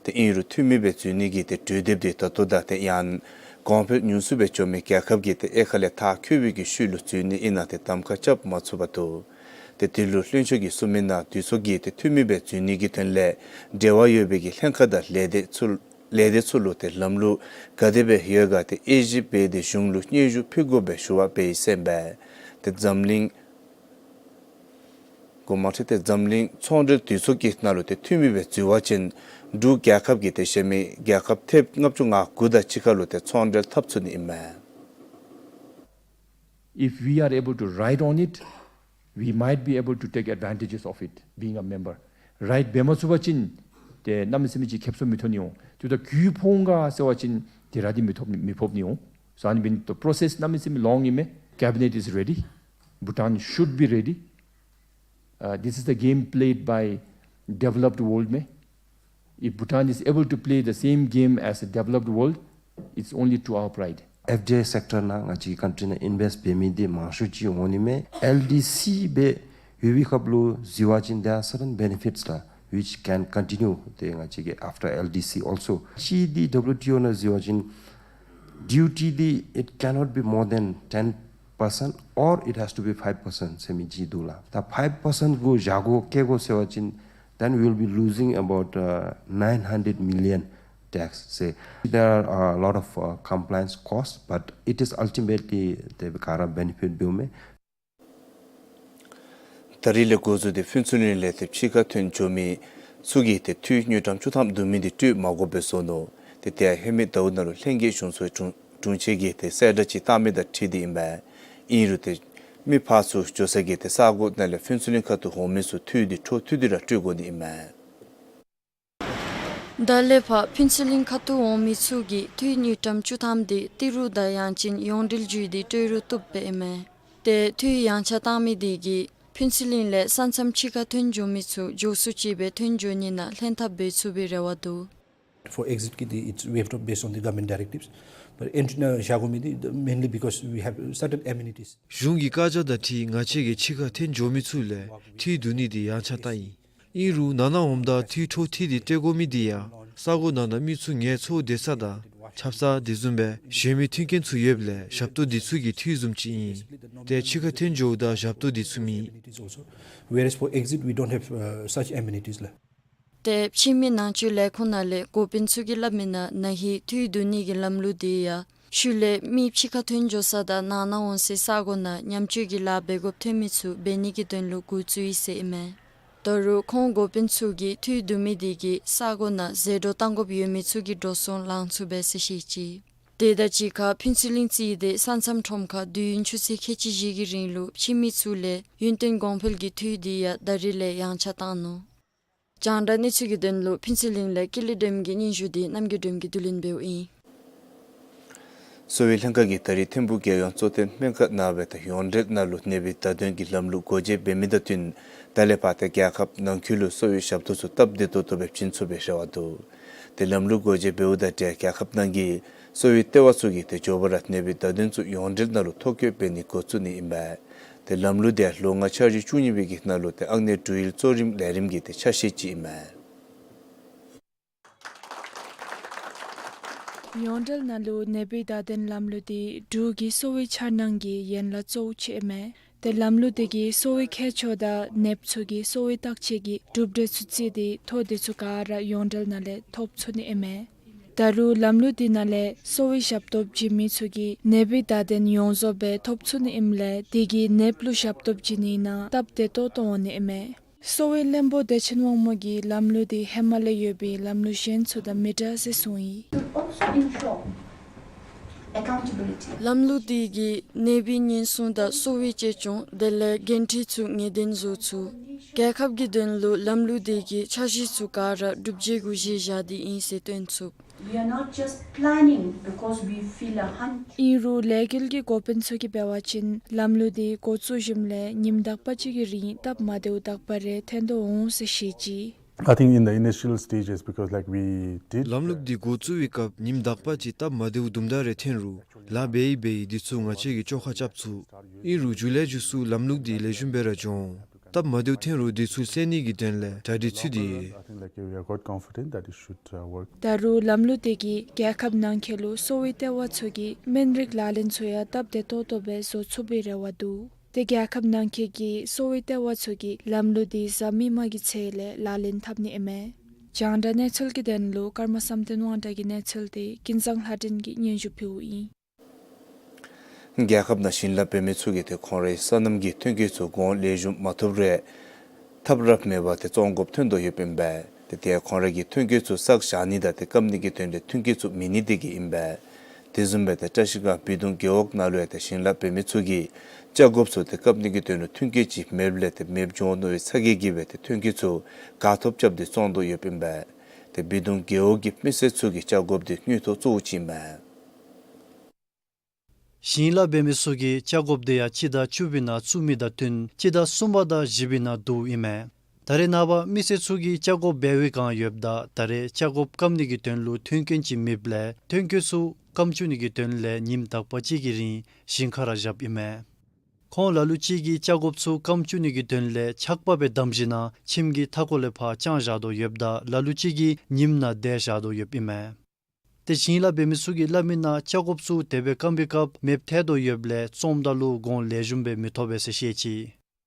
ཏེ་ཨིན་རུང་འཐུས་མི་སྦེ་འཛུལ་ནི་གི་ཏེ་གྲོས་འདེབས་འདི་ད་ལྟོ་དང་ཏེ་ཡང་གོང་འཕེལ་ཉུང་སུ་སྦེ་འགྱོ་མི་རྒྱལ་ཁབ་ཀྱིས་ཏེ་དབྱེ་ཁ་ལས་མཐར་འཁྱོལ་བའི་གི་ཤུལ་ལུ་འཛུལ་ནི་ཨིན་ན་ཏེ་གདམ་ཁ་རྐྱབ་མ་ཚུགས་པར་འདུག། ཏེ་དེ་ལུ་བློན་ཆེན་གྱིས་གསུངས་མི་ནང་འདུས་ཚོགས་ཀྱིས་ཏེ་འཐུས་མི་སྦེ་འཛུལ་ནི་གི་དོན་ལས་འབྲེལ་བ་ཡོད་པའི་གི་ལྷན་ཁག་དང་ལས་སྡེ་ཚུ་ལས་སྡེ་ཚུ་ལུ་ཏེ་ལམ་ལུགས་ག་དེ་སྦེ་ཡོད་ག་ཏེ་དབྱེ་ཞིབ་འབད་དེ་གཞུང་ལུ་སྙན་ཞུ་ཕུལ་དགོ་པའི་ཞུ་བ་འབད་ཡི་ཟེར་ཨིན་པས། ཏེ་འཛམ་གླིང་གོ་མ་ཁྲིད་དེ་འཛམ་གླིང་ཚོང་འབྲེལ་འདུས་ཚོགས་ཀྱི་ནང་ལུ་ཏེ་འཐུས་མི་སྦེ་འཛུལ་བ་ཅིན་འབྲུག་རྒྱལ་ཁབ་ཀྱིས་ཏེ་གཞན་མི་རྒྱལ་ཁབ་ཐེབས་ལྔ་བཅུ་ང་དགུ་དང་གཅིག་ཁར་ལུ་ཏེ་ཚོང་འབྲེལ་འཐབ་ཚུགས་ནི་ཨིན་མས། If we are able to ride on it, we might be able to take advantages of it, being a member. རའིཌ་འབད་མ་ཚུགས་པ་ཅིན་ཏེ་གནམ་མེད་ས་མེད་ཅིག་ཁེབ་སང་མི་ཐོན་ནི་འོང་། དེ་ད་གུ་ཕོག་འོང་ག་ཟེར་བ་ཅིན་དེ་ར་འདི་མི་ཐོབ་མི་ཕོག་ནི་འོང་། So ཨ་ནི་འབད་ནི་ད་པྲོ་སེསི་གནམ་མེད་ས་མེད་ལོང་ཨིན་མས། Cabinet is ready. Bhutan should be ready. Uh, this is the game played by developed world མས། If Bhutan is able to play the same game as the developed world, it's only to our pride. ཨེཕ་ཌི་ཨའི་སེཀ་ཊར་ནང་ང་བཅས་ཀྱི་ཀན་ཊི་ནང་ཨིན་ཝེསཊ་འབད་མི་འདི་མང་ཤོས་ཅིག་འོང་ནི་མས། ཨེལ་ཌི་སི་སྦེ་ཡོད་པའི་སྐབས་ལུ་འཛུལ་བ་ཅིན་there are certain benefits ལགས་which can continue ཏེ་ང་བཅས་ཀྱི་after L D C also. ཅིག་འདི་ཌབ་ལུ་ཊི་ཨོ་ནང་འཛུལ་བ་ཅིན་ Duty འདི, it cannot be more than ten percent or it has to be five percent ཟེར་མི་ཅིག་འདུག་ལགས། ད་five percent གུ་བཞག་དགོ་བཀལ་དགོ་ཟེར་བ་ཅིན་then we will be losing about, uh, nine hundred million tax ཟེར། There are a lot of, uh, compliance costs, but it is ultimately དེ་ག་ར་benefit འབདཝ་མས། ད་རིས་ལས་འགོ་བཙུགས་ཏེ་ཕུན་ཚོགས་གླིང་ལས་ཏེ་ཕྱི་ཁར་ཐོན་འགྱོ་མི་ཚུ་གིས་ཏེ་འཐུས་དངུལ་ཀྲམ་བཅུ་ཐམ་བསྡུ་མི་འདི་སྤྲོད་མ་དགོཔ་སྦེ་བཟོ་ནུག། ཏེ་དེ་ཡང་ཧེ་མའི་ཟླཝ་ནང་ལུ་ལྷན་རྒྱས་གཞུང་ཚོགས་དྲུང་དྲུང་ཆེན་གྱིས་ཏེ་གསལ་བསྒྲགས་ཅིག་བཏང་མི་དང་འཁྲིལ་ཏེ་ཨིན་པས། ཨིན་རུང་ཏེ་མི་ཕར་ཚུར་འགྱོ་ས་གི་ཏེ་ས་གོ་ནང་ལས་ཕུན་ཚོགས་གླིང་ཁ་ཐུག་འོང་མི་ཚུ་འཐུས་འདི་འཕྲོ་མཐུད་དེ་ར་སྤྲོད་དགོ་ནི་ཨིན་མས། ད་ལས་ཕར་ཕུན་ཚོགས་གླིང་ཁ་ཐུག་འོང་མི་ཚུ་གིས་འཐུས་དངུལ་ཀྲམ་བཅུ་ཐམ་འདི་ཏི་རུ་དང་ཡང་ཅིན་ཡོངས་འབྲེལ་བརྒྱུད་དེ་སྤྲོད་རུང་བཏུབ་པས་ཨིན་མས། ཏེ་འཐུས་ཡངས་ཆག་བཏང་མི་འདི་གིས་ཕུན་ཚོགས་གླིང་ལས་ས་མཚམས་ཕྱི་ཁར་ཐོན་འགྱོ་མི་ཚུ་མགྱོགས་སུ་ཅིག་སྦེ་ཐོན་འགྱོ་ནི་ནང་ལྷན་ཐབས་འབད་ཚུགས་པའི་རེ་བ་འདུག། For exit ཀྱི་འདི, it's waived off based on the government directives. But entry ནང་བཞག་དགོ་མི་འདི་mainly because we have certain amenities. གཞུང་གི་བཀའ་རྒྱ་དང་འཁྲིལ་ང་བཅས་ཀྱིས་ཕྱི་ཁར་ཐོན་འགྱོ་མི་ཚུ་ལས་འཐུས་བསྡུ་ནི་འདི་ཡངས་ཆག་བཏང་ཡི། ཨིན་རུང་ནང་ན་འོངམ་ད་འཐུས་འཕྲོ་མཐུད་དེ་སྤྲོད་དགོ་མི་འདི་ཡང་ས་གོ་ནང་ན་མི་ཚུ་ངལ་འཚོ་སྡོད་ས་དང་ཆབ་གསང་དེ་བཟུམ་སྦེ་གཞན་མི་མཐུན་རྐྱེན་ཚུ་ཡོདཔ་ལས་ཞབས་ཏོག་འདི་ཚུ་གི་འཐུས་བཟུམ་ཅིག་ཨིན། ཏེ་ཕྱི་ཁར་ཐོན་འགྱོཝ་ད་ཞབས་ཏོག་འདི་ཚུ་མེད། Whereas for exit, we don't have, uh, such amenities ལགས། ཏེ་ཕྱི་མི་ནང་འཛུལ་ལས་ཁུངས་ནང་ལས་འགོ་དཔོན་ཚུ་གིས་སླབ་མི་ནང་ན་ཧིང་འཐུས་བསྡུ་ནི་གི་ལམ་ལུགས་འདི་ཡང་ཤུལ་ལས་མི་ཕྱི་ཁར་ཐོན་འགྱོ་ས་དང་ནང་ན་འོང་སའི་ས་གོ་ནང་ཉམས་བཅོས་ཀྱི་ལཱ་འབད་དགོཔ་ཐོན་མི་ཚུ་འབད་ནི་གི་དོན་ལུ་འགོ་བཙུགས་ཡི་ཟེར་ཨིན་མས། ད་རུང་ཁོང་འགོ་དཔོན་ཚུ་གིས་འཐུས་བསྡུ་མི་འདི་གིས་ས་གོ་ནང་ཟད་འགྲོ་བཏང་དགོཔ་ཡོད་མི་ཚུ་གི་འགྲོ་སོང་ལང་ཚུགས་པས་ཟེར་བཤད་ཅི། དེ་དང་གཅིག་ཁར་ཕུན་ཚོགས་གླིང་རྩིས་ཏེ་ས་མཚམས་ཁྲོམ་ཁར་དུས་ཡུན་ཆུ་ཚོད་ཁལ་གཅིག་བཞི་གི་རིང་ལུ་ཕྱི་མི་ཚུ་ལས་ཡུན་བརྟན་གོང་འཕེལ་གྱི་འཐུས་འདི་ཡང་ད་རིས་ལས་ཡངས་ཆག་བཏང་ནུག། རྒྱང་བསྒྲགས་གནས་ཚུལ་གྱི་དོན་ལུ་ཕུན་ཚོགས་གླིང་ལས་ཀུན་ལེགས་སྒྲོལམ་གྱི་སྙན་ཞུ་འདི་རྣམ་རྒྱལ་སྒྲོལམ་གྱིས་བསྡུ་ལེན་འབདཝ་ཨིན། གསོ་བའི་ལྷན་ཁག་གིས་ད་རིས་ཐིམ་ཕུག་རྒྱལ་ཡོངས་གཙོ་བསྟེན་སྨན་ཁང་ནང་སྦེ་ཏེ་ཡོངས་འབྲེལ་ནང་ལུ་ནད་པའི་བརྡ་དོན་གྱི་ལམ་ལུགས་སྒོ་འབྱེད་འབད་མི་དང་བསྟུན་ད་ལས་ཕར་ཏེ་རྒྱལ་ཁབ་ནང་འཁོད་ལུ་གསོ་བའི་ཞབས་ཏོག་ཚུ་སྟབས་བདེ་ཏོག་ཏོ་སྦེ་བྱིན་ཚུགས་པའི་རེ་བ་འདུག། ཏེ་ལམ་ལུགས་སྒོ་འབྱེད་འབདཝ་དང་འབྲེལ་རྒྱལ་ཁབ་ནང་གི་གསོ་བའི་ལྟེ་བ་ཚུ་གིས་ཏེ་མགྱོགས་པ་ར་ནད་པའི་བརྡ་དོན་ཚུ་ཡོངས་འབྲེལ་ནང་ལུ་ཐོ་བཀོད་འབད་ནི་འགོ་བཙུགས་ནི་ཨིན་པས། ཏེ་ལམ་ལུགས་འདི་ལོ་ལྔའི་འཆར་གཞི་བཅུ་གཉིས་པའི་གི་ནང་ལུ་ཏེ་ཨང་གནས་འབྲུག་ཡུལ་གཙོ་རིམ་ལས་རིམ་གྱི་ཏེ་ཆ་ཤས་ཅིག་ཨིན་མས། ཡོངས་འབྲེལ་ནང་ལུ་ནད་པའི་བརྡ་དོན་ལམ་ལུགས་འདི་འབྲུག་གི་གསོ་བའི་འཆར་སྣང་གི་ཡན་ལག་གཙོ་བོ་ཅིག་ཨིན་མས། ཏེ་ལམ་ལུགས་འདི་གིས་གསོ་བའི་ཁྱད་ཆོས་དང་ནདཔ་ཚུ་གི་གསོ་བའི་བརྟག་དཔྱད་ཀྱི་གྲུབ་འབྲས་ཚུ་བརྩིས་ཏེ་ཐོ་འདི་ཚུ་ག་ར་ཡོངས་འབྲེལ་ནང་ལས་ཐོབ་ཚུགས་ནི་ཨིན་མས། ད་རུང་ལམ་ལུགས་འདི་ནང་ལས་གསོ་བའི་ཞབས་ཏོག་བྱིན་མི་ཚུ་གིས་ནད་པའི་བརྡ་དོན་ཡོངས་རྫོགས་སྦེ་ཐོབ་ཚུགས་ནི་ཨིནམ་ལས་དེ་གིས་ནདཔ་ལུ་ཞབས་ཏོག་བྱིན་ནི་ནང་སྟབས་བདེ་ཏོག་ཏོ་འོང་ནི་ཨིན་མས། གསོ་བའི་བློན་པོ་བདེ་ཆེན་དབང་མོ་གིས་ལམ་ལུགས་འདི་ཧེ་མ་ལས་ཡོད་པའི་ལམ་ལུགས་གཞན་ཚུ་དང་མི་འདྲ་ཟེར་གསུངས་ཡི། Should also ensure accountability. ལམ་ལུགས་འདི་གིས་ནད་པའི་ཉེན་སྲུང་དང་གསོ་བའི་གཅེས་སྐྱོང་དེ་ལས་འགན་འཁྲི་ཚུ་ངེས་གཏན་བཟོ་ཚུགས། རྒྱལ་ཁབ་ཀྱི་དོན་ལུ་ལམ་ལུགས་འདི་གིས་འཆར་གཞི་ཚུ་ག་ར་སྒྲུབ་བྱེད་གུ་གཞི་བཞག་སྟེ་ཨིན་ཟེར་སྟོན་ཚུགས། We are not just planning because we feel a hunch. ཨིན་རུང་ལས་འགུལ་གྱི་འགོ་དཔོན་ཚུ་གིས་འབད་བ་ཅིན་ལམ་ལུགས་འདི་འགོ་བཙུགས་ཞིནམ་ལས་ཉིནམ་དག་པ་ཅིག་གི་རིང་སྟབས་མ་བདེཝ་དག་པ་རེ་ཐོན་དོ་འོང་ཟེར་བཤད་ཅི། I think in the initial stages, because, like, we did, ལམ་ལུགས་འདི་འགོ་བཙུགས་པའི་སྐབས་ཉིནམ་དག་པ་ཅིག་སྟབས་མ་བདེཝ་དུམ་གྲ་རེ་ཐོན་རུང་ལཱ་འབད་ཡི་འབད་ཡི་འདི་ཚུ་ང་བཅས་ཀྱིས་བཅོ་ཁ་རྐྱབ་ཚུགས། ཨིན་རུང་མཇུག་ལས་མཇུག་སུ་ལམ་ལུགས་འདི་ལེགས་ཤོམ་སྦེ་ར་འགྱོ་འོང་། སྟབས་མ་བདེཝ་ཐོན་རུང་འདི་ཚུ་སེལ་ནི་གི་དོན་ལས་གྲ་སྒྲིག་ཚུད་དེ་ཡོད། I think, like, we are quite confident that it should, uh, work. ད་རུང་ལམ་ལུགས་འདི་གིས་རྒྱལ་ཁབ་ནང་འཁོད་ལུ་གསོ་བའི་ལྟེ་བ་ཚུ་གི་སྨན་རིགས་ལག་ལེན་ཚུ་ཡང་སྟབས་བདེ་ཏོག་ཏོ་སྦེ་བཟོ་ཚུགས་པའི་རེ་བ་འདུག། ཏེ་རྒྱལ་ཁབ་ནང་འཁོད་ཀྱི་གསོ་བའི་ལྟེ་བ་ཚུ་གིས་ལམ་ལུགས་འདི་གཟའ་མིག་དམར་གྱི་ཚེས་ལས་ལག་ལེན་འཐབ་ནི་ཨིན་མས། རྒྱང་བསྒྲགས་གནས་ཚུལ་གྱི་དོན་ལུ་ཀརྨ་བསམ་གཏན་དབང་གྲགས་ཀྱི་གནས་ཚུལ་འདི་ཀུན་བཟང་ལྷ་སྒྲོན་གྱིས་སྙན་ཞུ་ཕུལཝ་ཨིན། རྒྱལ་ཁབ་ནང་ཞིང་ལཱ་འབད་མི་ཚུ་གིས་ཏེ་ཁོང་རའི་སོ་ནམ་གྱི་ཐོན་སྐྱེད་ཚུ་གོང་ལེགས་ཤོམ་མ་ཐོབ་རུང་ཐབས་ར་མེད་པར་ཏེ་བཙོང་དགོཔ་ཐོན་དོ་ཡོདཔ་ཨིན་པས། ཏེ་དེ་ཁོང་རའི་གི་ཐོན་སྐྱེད་ཚུ་བསགས་བཞག་ནི་དང་ཏེ་སྐམ་ནི་གི་དོན་ལས་ཐོན་སྐྱེད་ཚུ་མེད་ནི་དེ་གིས་ཨིན་པས། དེ་བཟུམ་སྦེ་ཏེ་བཀྲ་ཤིས་སྒང་སྦས་གདུང་རྒེད་འོག་ནང་ལུ་ཡང་ཏེ་ཞིང་ལཱ་འབད་མི་ཚུ་གིས་ལྕགས་སྒོབ་ཚུ་ཏེ་སྐམ་ནི་གི་དོན་ལུ་ཐོན་སྐྱེད་ཅིག་མེདཔ་ལས་ཏེ་མེདཔ་འགྱོ་ནི་འབད་བའི་ཚ་གྱང་གིས་སྦེ་ཏེ་ཐོན་སྐྱེད་ཚུ་ག་ཐོབ་རྐྱབ་སྟེ་བཙོང་དོ་ཡོདཔ་ཨིན་པས། ཏེ་སྦས་གདུང་རྒེད་འོག་གི་མི་སེར་ཚུ་གི་ལྕགས་སྒོབ་འདི་དངུལ་ཐོག་གཙོ་བོ་ཅིག་ཨིན་མས། ཞིང་ལཱ་འབད་མི་ཚུ་གིས་ལྕགས་སྒོབ་དེ་ཡང་སྤྱི་ཟླ་བཅུ་པའི་ནང་བཙུགས་མི་དང་བསྟུན་སྤྱི་ཟླ་གསུམ་པ་དང་བཞི་པའི་ནང་བསྡུཝ་ཨིན་མས། ད་རེས་ནངས་པ་མི་སེར་ཚུ་གིས་ལྕགས་སྒོབ་འབད་བའི་སྒང་ཡོདཔ་ད་ད་རེས་ལྕགས་སྒོབ་སྐམ་ནི་གི་དོན་ལུ་ཐོན་སྐྱེད་ཅིག་མེདཔ་ལས་ཐོན་སྐྱེད་ཚུ་སྐམ་བཅུག་ནི་གི་དོན་ལས་ཉིནམ་དག་པ་ཅིག་གི་རིང་ཞིང་ཁར་བཞགཔ་ཨིན་མས། ཁོང་ལ་ལུ་ཅིག་གིས་ལྕགས་སྒོབ་ཚུ་སྐམ་བཅུག་ནི་གི་དོན་ལས་ཆག་པ་སྦེ་བསྡམས་ཞིནམ་ཁྱིམ་གྱི་མཐའ་འཁོར་ལས་ཕར་དཔྱང་བཞག་དོ་ཡོདཔ་ད་ལ་ལུ་ཅིག་གིས་ཉིནམ་ནང་དེ་བཞག་དོ་ཡོདཔ་ཨིན་མས། ཏེ་ཞིང་ལཱ་འབད་མི་ཚུ་གིས་སླབ་མི་ནང་ལྕགས་སྒོབ་ཚུ་དེ་སྦེ་སྐམ་པའི་སྐབས་མེདཔ་ཐལ་དོ་ཡོདཔ་ལས་བཙོངམ་ད་ལུ་གོང་ལེགས་ཤོམ་སྦེ་མི་ཐོབ་པས་ཟེར་བཤད་ཅི།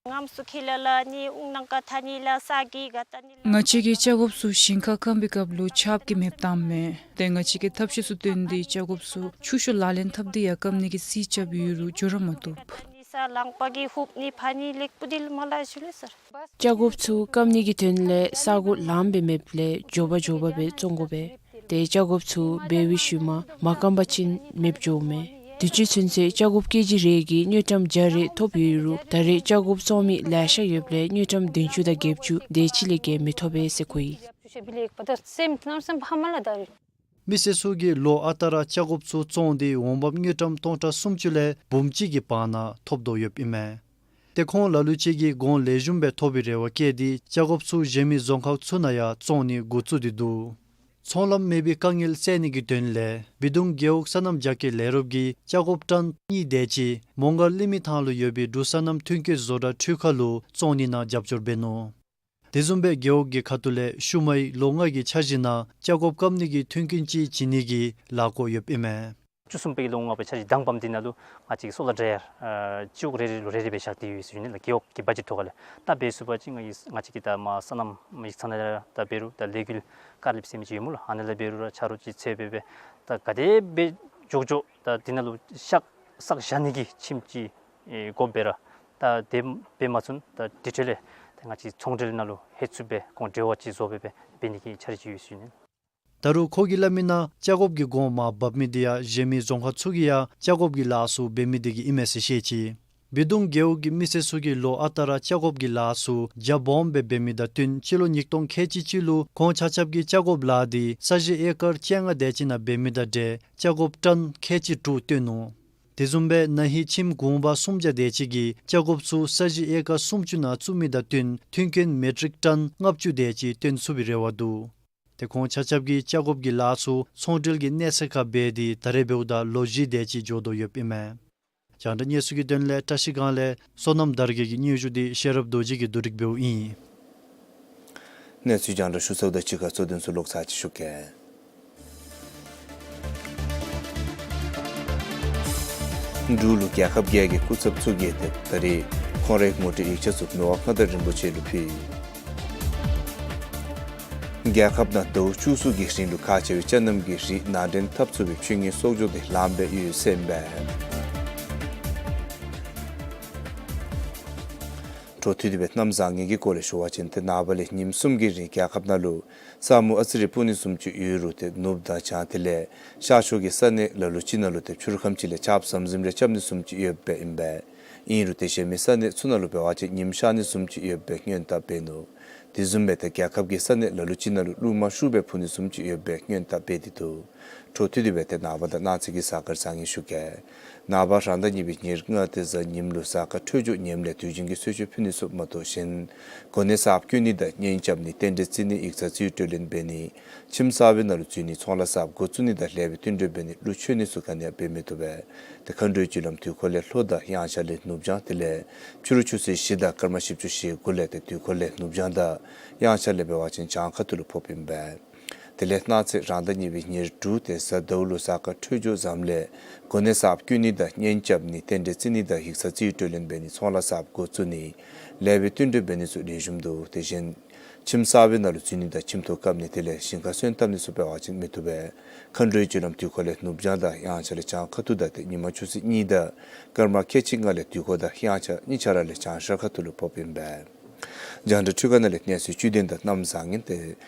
ངམ་སུ་ཁེ་ལ་ལ་ནི་ཨུང་ནང་ཀ་ཐ་ནི་ལ་ས་གི་ག་ཏ་ནི་ལ། ང་བཅས་ཀྱི་ལྕགས་སྒོབ་ཚུ་ཞིང་ཁར་སྐམ་པའི་སྐབས་ལུ་ཆརཔ་གིས་མེདཔ་བཏངམ་མས། ཏེ་ང་བཅས་ཀྱིས་ཐབས་ཤེས་ཚུ་བཏོན་ཏེ་ལྕགས་སྒོབ་ཚུ་ཆུ་ཤོག་ལག་ལེན་འཐབ་སྟེ་ཡང་སྐམ་ནི་གི་རྩིས་རྐྱབ་ཡོད་རུང་འགྱོ་ར་མ་བཏུབ། ནི་ས་ལང་པ་གི་ཧུབ་ནི་ཕ་ནི་ལེགས་པོ་དེ་ལུ་མ་ལ་ཞུ་ལེ་སར། ལྕགས་སྒོབ་ཚུ་སྐམ་ནི་གི་དོན་ལས་ས་གོ་ལངམ་སྦེ་མེདཔ་ལས་མགྱོགས་པ་མགྱོགས་པ་སྦེ་བཙོང་དགོ་པས། ཏེ་ལྕགས་སྒོབ་ཚུ་འབད་བའི་ཤུལ་མ་མ་སྐམ་པ་ཅིན་མེདཔ་འགྱོཝ་མས། དུས་ཅི་ཚུན་ཚོད་ལྕགས་སྒོབ་ཀེ་ཇི་རེ་གིས་དངུལ་ཀྲམ་བརྒྱ་རེ་ཐོབ་ཡོད་རུང་ད་རེས་ལྕགས་སྒོབ་བཙོང་མི་ལེ་ཤ་ཡོདཔ་ལས་དངུལ་ཀྲམ་བདུན་ཅུ་དང་བརྒྱད་ཅུ་དེ་ཅིག་ལས་བརྒལ་མི་ཐོབ་པས་ཟེར་གོ་ཡི། མི་སེར་ཚུ་གིས་ལོ་ཨ་རྟག་ར་ལྕགས་སྒོབ་ཚུ་བཙོངས་ཏེ་འོང་འབབ་དངུལ་ཀྲམ་སྟོང་ཕྲག་སུམ་ཅུ་ལས་འབུམ་གཅིག་གི་བར་ན་ཐོབ་དོ་ཡོདཔ་ཨིན་མས། ཏེ་ཁོང་ལ་ལུ་ཅིག་གིས་གོང་ལེགས་ཤོམ་སྦེ་ཐོབ་པའི་རེ་བ་བསྐྱེད་དེ་ལྕགས་སྒོབ་ཚུ་གཞན་མི་རྫོང་ཁག་ཚུ་ནང་ཡང་བཙོང་ནི་འགོ་བཙུགས་ཏེ་འདུག། ཚོང་ལམ་མེད་པའི་དཀའ་ངལ་སེལ་ནི་གི་དོན་ལས་སྦིས་སྡོང་རྒེད་འོག་སོ་ནམ་རྒྱ་སྐྱེད་ལས་རོགས་ཀྱིས་ལྕགས་སྒོབ་ཊཱན་གཉིས་དེ་ཅིག་མོང་སྒར་གླིང་མི་ཐང་ལུ་ཡོད་པའི་འབྲུག་སོ་ནམ་མཐུན་རྐྱེན་བཟོ་གྲྭ་འཕྲུལ་ཁང་ལུ་བཙོང་ནི་ནང་རྒྱབ་སྐྱོར་འབད་ནུག། དེ་བཟུམ་སྦེ་རྒེད་འོག་གི་ཁ་ཐུག་ལས་ཤུལ་མའི་ལོ་ལྔ་གི་འཆར་གཞི་ནང་ལྕགས་སྒོབ་སྐམ་ནི་གི་མཐུན་རྐྱེན་ཅིག་བྱིན་ནི་གི་ལས་འགུལ་ཡོདཔ་ཨིན་མས། བཅུ་གསུམ་པའི་ལོ་ལྔ་པའི་འཆར་གཞི་དང་པམ་འདི་ནང་ལུ་ང་བཅས་ཀྱིས་སོ་ལར་ཌྲའི་ཡར་ཨ་སྤྱི་འོག་རེ་རེ་ལུ་རེ་རེ་སྦེ་བཞག་སྟེ་ཡོད་ཟེར་ཞུ་ནི་ལགས། རྒེད་འོག་གི་བ་ཇེཊ་ཐོག་ཁ་ལས། ད་འབད་ཚུགས་པ་ཅིན་ང་བཅས་ང་བཅས་ཀྱིས་ད་མར་སོ་ནམ་ཡིག་ཚང་ནང་ལས་ད་འབད་རུང་ད་ལས་འགུལ་ཀ་ལིབ་ཟེར་མི་ཅིག་ཡོད་སྨོ་ལགས། ཨ་ནི་ལས་འབད་རུང་ར་ཆ་རོགས་ཅིག་འཚོལ་སྦེ་སྦེ་ད་ག་དེ་སྦེ་མགྱོགས་མགྱོགས་ད་འདི་ནང་ལུ་བཞག་བསགས་བཞག་ནི་གི་ཁྱིམ་ཅིག་ཨེ་དགོཔ་སྦེ་ར་ད་དེ་སྦེ་མ་ཚུན་ད་དེ་འཕྲོ་ལས་ད་ང་བཅས་ཚོང་འབྲེལ་ནང་ལུ་ཧེ་ཚུད་སྦེ་ཁོང་འབྲེལ་བ་ཅིག་བཟོ་སྦེ་སྦེ་འབད་ནི་གི་འཆར་གཞི་ཡོད་ཟེར་ཞུ་ནི། ད་རུང་ཁོ་གིས་སླབ་མི་ནང་ལྕགས་སྒོབ་ཀྱི་གོང་མར་འབབ་མི་དེ་ཡང་གཞན་མི་རྫོང་ཁག་ཚུ་གིས་ཡང་ལྕགས་སྒོབ་ཀྱི་ལཱ་ཚུ་འབད་མི་དེ་གིས་ཨིན་མས་ཟེར་བཤད་ཅི། སྦིས་སྡོང་རྒེད་འོག་གི་མི་སེར་ཚུ་གིས་ལོ་ཨ་རྟག་ར་ལྕགས་སྒོབ་ཀྱི་ལཱ་ཚུ་རྒྱ་སྦོམ་སྦེ་འབད་མི་དང་བསྟུན་སྤྱི་ལོ་ཉིས་སྟོང་ཁལ་གཅིག་གཅིག་ལུ་ཁོང་ཆ་ཁྱབ་ཀྱིས་ལྕགས་སྒོབ་ལཱ་འདི་ས་གཞི་ཨེ་ཀར་བཅོ་ལྔ་དེ་ཅིག་ནང་འབད་མི་དང་འབྲེལ་ལྕགས་སྒོབ་ཊཱན་ཁལ་གཅིག་དྲུག་བཏོན་ནུག། དེ་བཟུམ་སྦེ་ན་ཧིང་ཁྱིམ་གུང་པ་སུམ་བརྒྱ་དེ་ཅིག་གིས་ལྕགས་སྒོབ་ཚུ་ས་གཞི་ཨེ་ཀར་སུམ་ཅུ་ནང་བཙུགས་མི་དང་བསྟུན་མཐུན་རྐྱེན་མེ་ཊིག་ཊཱན་ལྔ་བཅུ་དེ་ཅིག་བཏོན་ཚུགས་པའི་རེ་བ་འདུག། ཏེ་ཁོང་ཆ་ཁྱབ་ཀྱིས་ལྕགས་སྒོབ་ཀྱི་ལཱ་ཚུ་ཚོང་འབྲེལ་གྱི་གནས་ཚད་ཁར་འབད་དེ་ད་རེས་འབདཝ་ད་ལོ་བཞི་དེ་ཅིག་འགྱོ་དོ་ཡོདཔ་ཨིན་མས། རྒྱང་བསྒྲགས་གནས་ཚུལ་གྱི་དོན་ལས་བཀྲ་ཤིས་སྒང་ལས་བསོད་ནམས་དར་རྒྱས་ཀྱི་སྙན་ཞུ་འདི་ཤེས་རབ་རྡོ་རྗེ་གིས་བསྡུ་སྒྲིག་འབདཝ་ཨིན། གནས་ཚུལ་རྒྱང་བསྒྲགས་ཞུ་ཚརཝ་དང་གཅིག་ཁར་གཙོ་དོན་ཚུ་ལོག་ཚར་ཅིག་ཞུ་གེ། འབྲུག་ལུ་རྒྱལ་ཁབ་བརྒྱད་ཀྱི་སྐུ་ཚབ་ཚུ་གིས་ཏེ་ད་རེས་ཁོང་རའི་ངོ་སྤྲོད་ཡིག་ཆ་ཚུ་མི་དབང་མངའ་བདག་རིན་པོ་ཆེ་ལུ་ཕུལ། རྒྱལ་ཁབ་ནང་ཟླཝ་བཅུ་གསུམ་གྱི་རིང་ལུ་ཁག་ཆེ་བའི་ཅ་རྣམ་གྱི་རིགས་ནང་འདྲེན་འཐབ་ཚུགས་པའི་ཆོས་ཉིད་གསོག་འཇོག་དེ་ལངམ་སྦེ་ཡོད་ཟེར་ཨིན་པས། འཕྲོ་མཐུད་དེ་སྦེ་གནམ་བཟང་ངན་གྱི་སྐོར་ལས་ཞུ་བ་ཅིན་ཏེ་ནངས་པ་ལས་ཉིནམ་གསུམ་གྱི་རིང་རྒྱལ་ཁབ་ནང་ལུ་ས་སྨུག་ཨ་ཙི་རེ་སྤུབ་ནི་བཟུམ་ཅིག་ཡོད་རུང་ཏེ་ནུབ་དང་བྱང་དེ་ལས་ཤར་ཕྱོགས་ཀྱི་ས་གནས་ལ་ལུ་ཅིག་ནང་ལུ་ཏེ་ཕྱི་རུ་ཁམས་ཅིག་ལས་ཆརཔ་ཟམ་ཟིམ་རེ་རྐྱབ་ནི་བཟུམ་ཅིག་ཡོདཔ་སྦེ་ཨིན་པས། ཨིན་རུང་ཏེ་གཞན་མི་ས་གནས་ཚུ་ནང་ལུ་འབད་བ་ཅིན་ཉིམ་ཤར་ནི་བཟུམ་ཅིག་ཡོདཔ་སྦེ་སྔོན་དཔག་འབད་ནུག། དེ་བཟུམ་སྦེ་ཏེ་རྒྱལ་ཁབ་ཀྱི་ས་གནས་ལ་ལུ་ཅིག་ནང་ལུ་རླུང་མ་ཤུགས་སྦེ་འཕུ་ནི་བཟུམ་ཅིག་ཡོདཔ་སྦེ་སྔོན་དཔག་འབད་དེ་འདུག། འཕྲོ་མཐུད་དེ་སྦེ་ཏེ་ནངས་པ་དང་གནངས་ཚེ་གི་གཟའ་སྐར་བཟང་ངན་ཞུ་གེ། ནངས་པ་རང་ཟླ་གཉིས་པའི་ཉེར་ལྔ་ཏེ་གཟའ་ཉིམ་ལུ་གཟའ་སྐར་འཕྲོད་སྦྱོར་ངནམ་ལས་དུས་རྒྱུན་གྱི་གསོལ་མཆོད་ཕུལ་ནི་ཚུ་མ་གཏོགས་གཞན་གོ་གནས་གསརཔ་བསྐོ་ནི་དང་གཉེན་རྐྱབ་ནི་རྟེན་འབྲེལ་བརྩི་ནི་ཡིག་ཚང་རྩིས་སྤྲོད་ལེན་འབད་ནི་ཁྱིམ་གསར་པའི་ནང་ལུ་འཛུལ་ནི་ཚོང་ལཱ་གསརཔ་འགོ་བཙུགས་ནི་དང་ལེགས་པའི་བསྟུན་གྲོས་འབད་ནི་གླུ་མཆོད་ནི་ཚུ་ག་ནི་ཡང་འབད་མི་བཏུབ་པས། ཏེ་མཁའ་འགྲོའི་རྒྱུ་ལམ་དུས་འཁོར་ལས་ལྷོ་དང་དབྱངས་འཆར་ལས་ནུབ་བྱང་དེ་ལས་ཕྱི་རུ་ཆུ་ཚོད་བཞི་དང་སྐར་མ་བཞི་བཅུ་ཞེ་དགུ་ལས་ཏེ་དུས་འཁོར་ལས་ནུབ་བྱང་དང་དབྱངས་འཆར་ལས་འབད་བ་ཅིན་བྱང་ཁ་ཐུག་ལུ་ཕོགཔ་ཨིན་པས། དེ་ལས་གནངས་ཚེ་རང་ཟླ་གཉིས་པའི་ཉེར་དྲུག་ཏེ་གཟའ་ཟླཝ་ལུ་གཟའ་སྐར་འཕྲོད་སྦྱོར་བཟངམ་ལས་གོ་གནས་གསརཔ་བསྐོ་ནི་དང་གཉེན་རྐྱབ་ནི་རྟེན་འབྲེལ་བརྩི་ནི་དང་ཡིག་ཚང་རྩིས་སྤྲོད་ལེན་འབད་ནི་ཚོང་ལཱ་གསརཔ་འགོ་བཙུགས་ནི་ལེགས་པའི་བསྟུན་གྲོས་འབད་ནི་ཚུ་ལེགས་ཤོམ་འདུག། དེ་བཞིན་ཁྱིམ་གསར་པའི་ནང་ལུ་འཛུལ་ནི་དང་ཁྱིམ་ཐོག་བཀབ་ནི་དེ་ལས་ཞིང་ཁར་སོན་བཏབ་ནི་ཚུ་འབད་བ་ཅིན་མི་བཏུབ་པས། མཁའ་འགྲོའི་རྒྱུ་ལམ་དུས་འཁོར་ལས་ནུབ་བྱང་དང་དབྱངས་འཆར་ལས་བྱང་ཁ་ཐུག་དང་ཏེ་ཉིན་མ་ཆུ་ཚོད་གཉིས་དང་སྐར་མ་ཁལ་གཅིག་ལྔ་ལས་དུས་འཁོར་དང་དབྱངས་འཆར་གཉིས་ཆ་ར་ལས་བྱང་ཤར་ཁ་ཐུག་ལུ་ཕོགཔ་ཨིན་པས། རྒྱང་བསྒྲགས་འཕྲུལ་ཁང་ནང་ལས་གནས་ཚུལ་བཅུད་དོན་དང་གནམ་བཟང་ངན་ཏེ་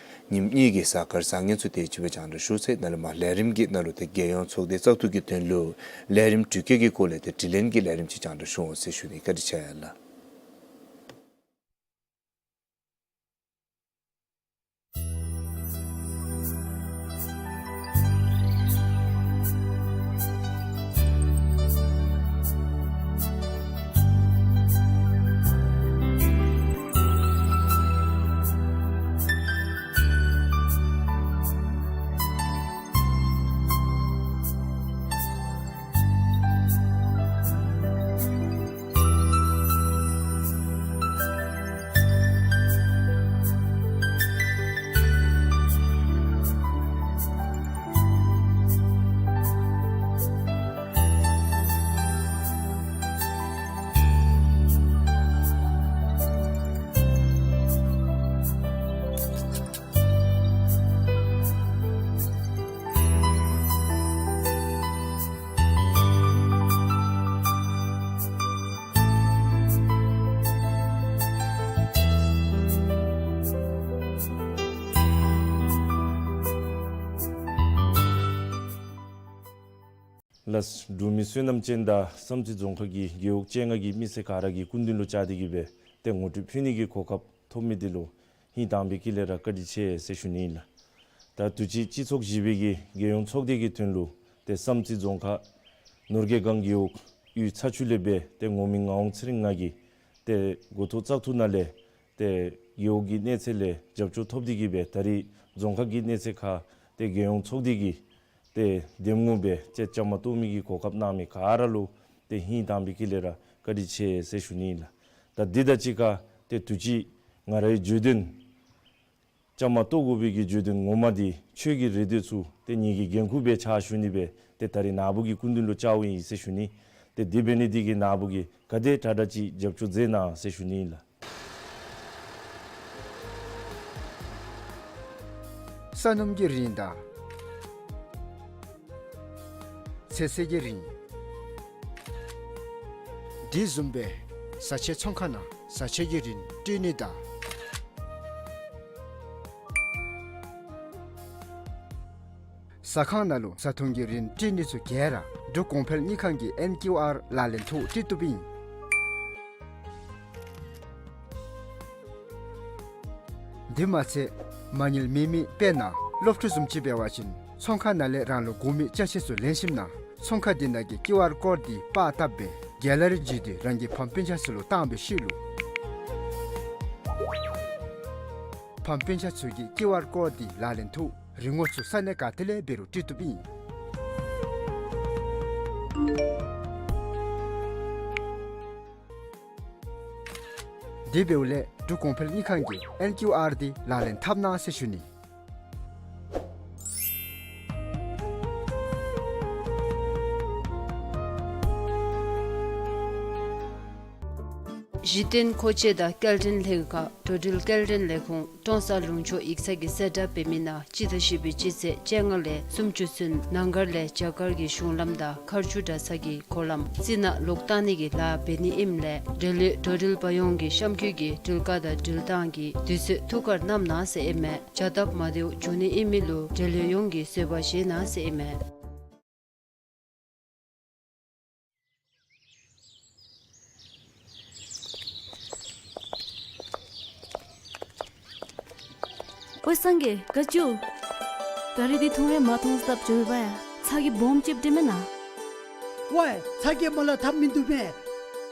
ཉིནམ་གཉིས་ཀྱི་གཟའ་སྐར་བཟང་ངན་ཚུ་དེ་ཅིག་སྦེ་རྒྱང་བསྒྲགས་ཞུ་ཚར། ནཱ་ལས་མར་ལས་རིམ་གྱི་ནང་ལུ་ཏེ་རྒྱལ་ཡོངས་ཚོགས་སྡེ་བཙག་འཐུ་གི་དོན་ལུ་ལས་རིམ་འགྲུལ་སྐྱེལ་གྱི་སྐོར་ལས་ཏེ་དྲི་ལན་གྱི་ལས་རིམ་ཅིག་རྒྱང་བསྒྲགས་ཞུ་འོང་ཟེར་ཞུ་ནི། བཀའ་དྲིན་ཆེ་ལགས། ལགས། འབྲུག་མི་བསོད་ནམས་ཅན་དང་བསམ་རྩེ་རྫོང་ཁག་གི་རྒེད་འོག་བཅོ་ལྔ་གི་མི་སེར་ག་ར་གི་སྐུ་མདུན་ལུ་བཅར་ཏེ་གིས་སྦེ་ཏེ་ངོ་སྤྲོད་ཕུལ་ནི་གི་གོ་སྐབས་ཐོབ་མི་འདི་ལུ་ཧིང་དྭངས་པའི་དཀྱིལ་ལས་ར་བཀའ་དྲིན་ཆེ་ཟེར་ཞུ་ནི་ཨིན་ལགས། ད་དུས་ཅི་སྤྱི་ཚོགས་བཞི་པའི་གི་རྒྱལ་ཡོངས་ཚོགས་སྡེ་གི་དོན་ལུ་ཏེ་བསམ་རྩེ་རྫོང་ཁག་ནོར་རྒྱས་སྒང་རྒེད་འོག་གཡུས་ཚ་ཆུ་ལས་སྦེ་ཏེ་ངོ་མི་ངག་དབང་ཚེ་རིང་ང་གིས་ཏེ་འགོ་ཐོག་བཙག་འཐུ་ནང་ལས་ཏེ་རྒེད་འོག་གི་གནས་ཚད་ལས་རྒྱབ་སྐྱོར་ཐོབ་སྟེ་གིས་སྦེ་ད་རིས་རྫོང་ཁག་གི་གནས་ཚད་ཁར་ཏེ་རྒྱལ་ཡོངས་ཚོགས་སྡེ་གི་ཏེ་འདེམས་ངོ་སྦེ་ཏེ་བཅའ་མར་གཏོགས་མི་གི་གོ་སྐབས་གནང་མི་ག་ར་ལུ་ཏེ་ཧིང་དྭངས་པའི་དཀྱིལ་ལས་ར་བཀའ་དྲིན་ཆེ་ཟེར་ཞུ་ནི་ཨིན་ལགས། ད་འདི་དང་གཅིག་ཁར་ཏེ་དུས་ཅི་ང་རའི་བརྗོད་དོན་བཅའ་མར་གཏོགས་དགོ་པའི་གི་བརྗོད་དོན་ངོ་མ་འདི་ཁྱོད་ཀྱི་རེ་འདོད་ཚུ་ཏེ་ངེ་གི་འགན་ཁུར་སྦེ་ཕྱག་ཞུ་ནི་སྦེ་ཏེ་ད་རིས་ནཱ་བུ་གི་སྐུ་མདུན་ལུ་བཅརཝ་ཨིན་ཟེར་ཞུ་ནི། ཏེ་དེ་འབད་ནི་འདི་གིས་ནཱ་བུ་གིས་ག་དེ་དྲག་དྲག་ཅིག་རྒྱབ་སྐྱོར་མཛད་གནང་ཟེར་ཞུ་ནི་ཨིན་ལགས། ས་སྣུམ་གྱི་རིན་དང་ཚོད་བསྲེ་གི་རིན། དེ་བཟུམ་སྦེ་བཟའ་ཆས་ཚོང་ཁང་ནང་བཟའ་ཆས་ཀྱི་རིན་སྤྲོད་ནི་དང་ཟ་ཁང་ནང་ལུ་བཟའ་འཐུང་གི་རིན་སྤྲོད་ནི་ཚུ་ག་ར་འབྲུག་གོང་འཕེལ་དངུལ་ཁང་གི་ཨེན་ཀིའུ་ཨར་ལག་ལེན་ཐོག་སྤྲོད་བཏུབ་ཨིན། དེ་མ་ཚད་མ་དངུལ་མེད་མི་དཔེར་ན་སློབ་ཕྲུག་བཟུམ་ཅིག་འབད་བ་ཅིན་ཚོང་ཁང་ནང་ལས་རང་ལུ་དགོ་མི་ཅ་ཆས་ཚུ་ལེན་ཞིནམ་ན་ཚོང་ཁང་དེ་ནང་གི་ཀིའུ་ཨར་ཀོཌ་འདི་པར་བཏབ་སྦེ་གེ་ལ་རི་བརྒྱུད་དེ་རང་གི་ཕམ་སྤུན་ཆ་ཚུ་ལུ་བཏང་བའི་ཤུལ་ལུ་ཕམ་སྤུན་ཆ་ཚུ་གིས་ཀིའུ་ཨར་ཀོཌ་འདི་ལག་ལེན་ཐོག་རིན་གོང་ཚུ་ས་གནས་ག་ཏེ་ལས་འབད་རུང་སྤྲོད་བཏུབ་ཨིན། དེ་འབདཝ་ལས་འབྲུག་གོང་འཕེལ་དངུལ་ཁང་གི་ཨེན་ཀིའུ་ཨར་འདི་ལག་ལེན་འཐབ་གནང་ཟེར་ཞུ་ནི། གཞི་རྟེན་མཁོ་ཆས་དང་སྐྱེལ་འདྲེན་ལྷན་ཁག་འགྲོ་འགྲུལ་སྐྱེལ་འདྲེན་ལས་ཁུངས་ཀྲོང་གསར་ལུང་ཕྱོགས་ཡིག་ཚང་གིས་གསལ་བསྒྲགས་འབད་མི་ནང་སྤྱི་ཟླ་བཞི་པའི་སྤྱི་ཚེས་བཅོ་ལྔ་ལས་སུམ་ཅུ་ཚུན་ནང་སྒར་ལས་རྒྱ་གར་གྱི་གཞུང་ལམ་དང་མཁར་ཆུ་གྲྭ་ཚང་གི་སྒོ་ལམ་རྩི་ནག་ལོག་བཏང་ནི་གི་ལཱ་འབད་ནི་ཨིནམ་ལས་འབྲེལ་ཡོད་འགྲོ་འགྲུལ་པ་ཡོངས་ཀྱིས་གཤམ་འཁོད་ཀྱི་འགྲུལ་བཀག་དང་འགྲུལ་བཏང་གི་དུས་ཚོད་ཐུགས་ཁར་བསྣམ་གནང་ཟེར་ཨིན་མས། བྱ་སྟབས་མ་བདེཝ་འབྱུང་ནི་ཨིན་མི་ལུ་འབྲེལ་ཡོད་ཡོངས་ཀྱིས་བཟོད་པ་བཞེས་གནང་ཟེར་ཨིན་མས། ཨོ་སངས་རྒྱས་དགའ་སྐྱོ། ད་རིས་འདི་ཐུང་རེ་མ་ཐོངས་སྟབས་བྱུང་བ་ཡ། ཚ་གྱང་སྦོམ་ཅིག་འདྲེན་མེན་ན། ཝའི་ཚ་གྱང་མ་ལང་ཐབས་མིན་འདུག་མས།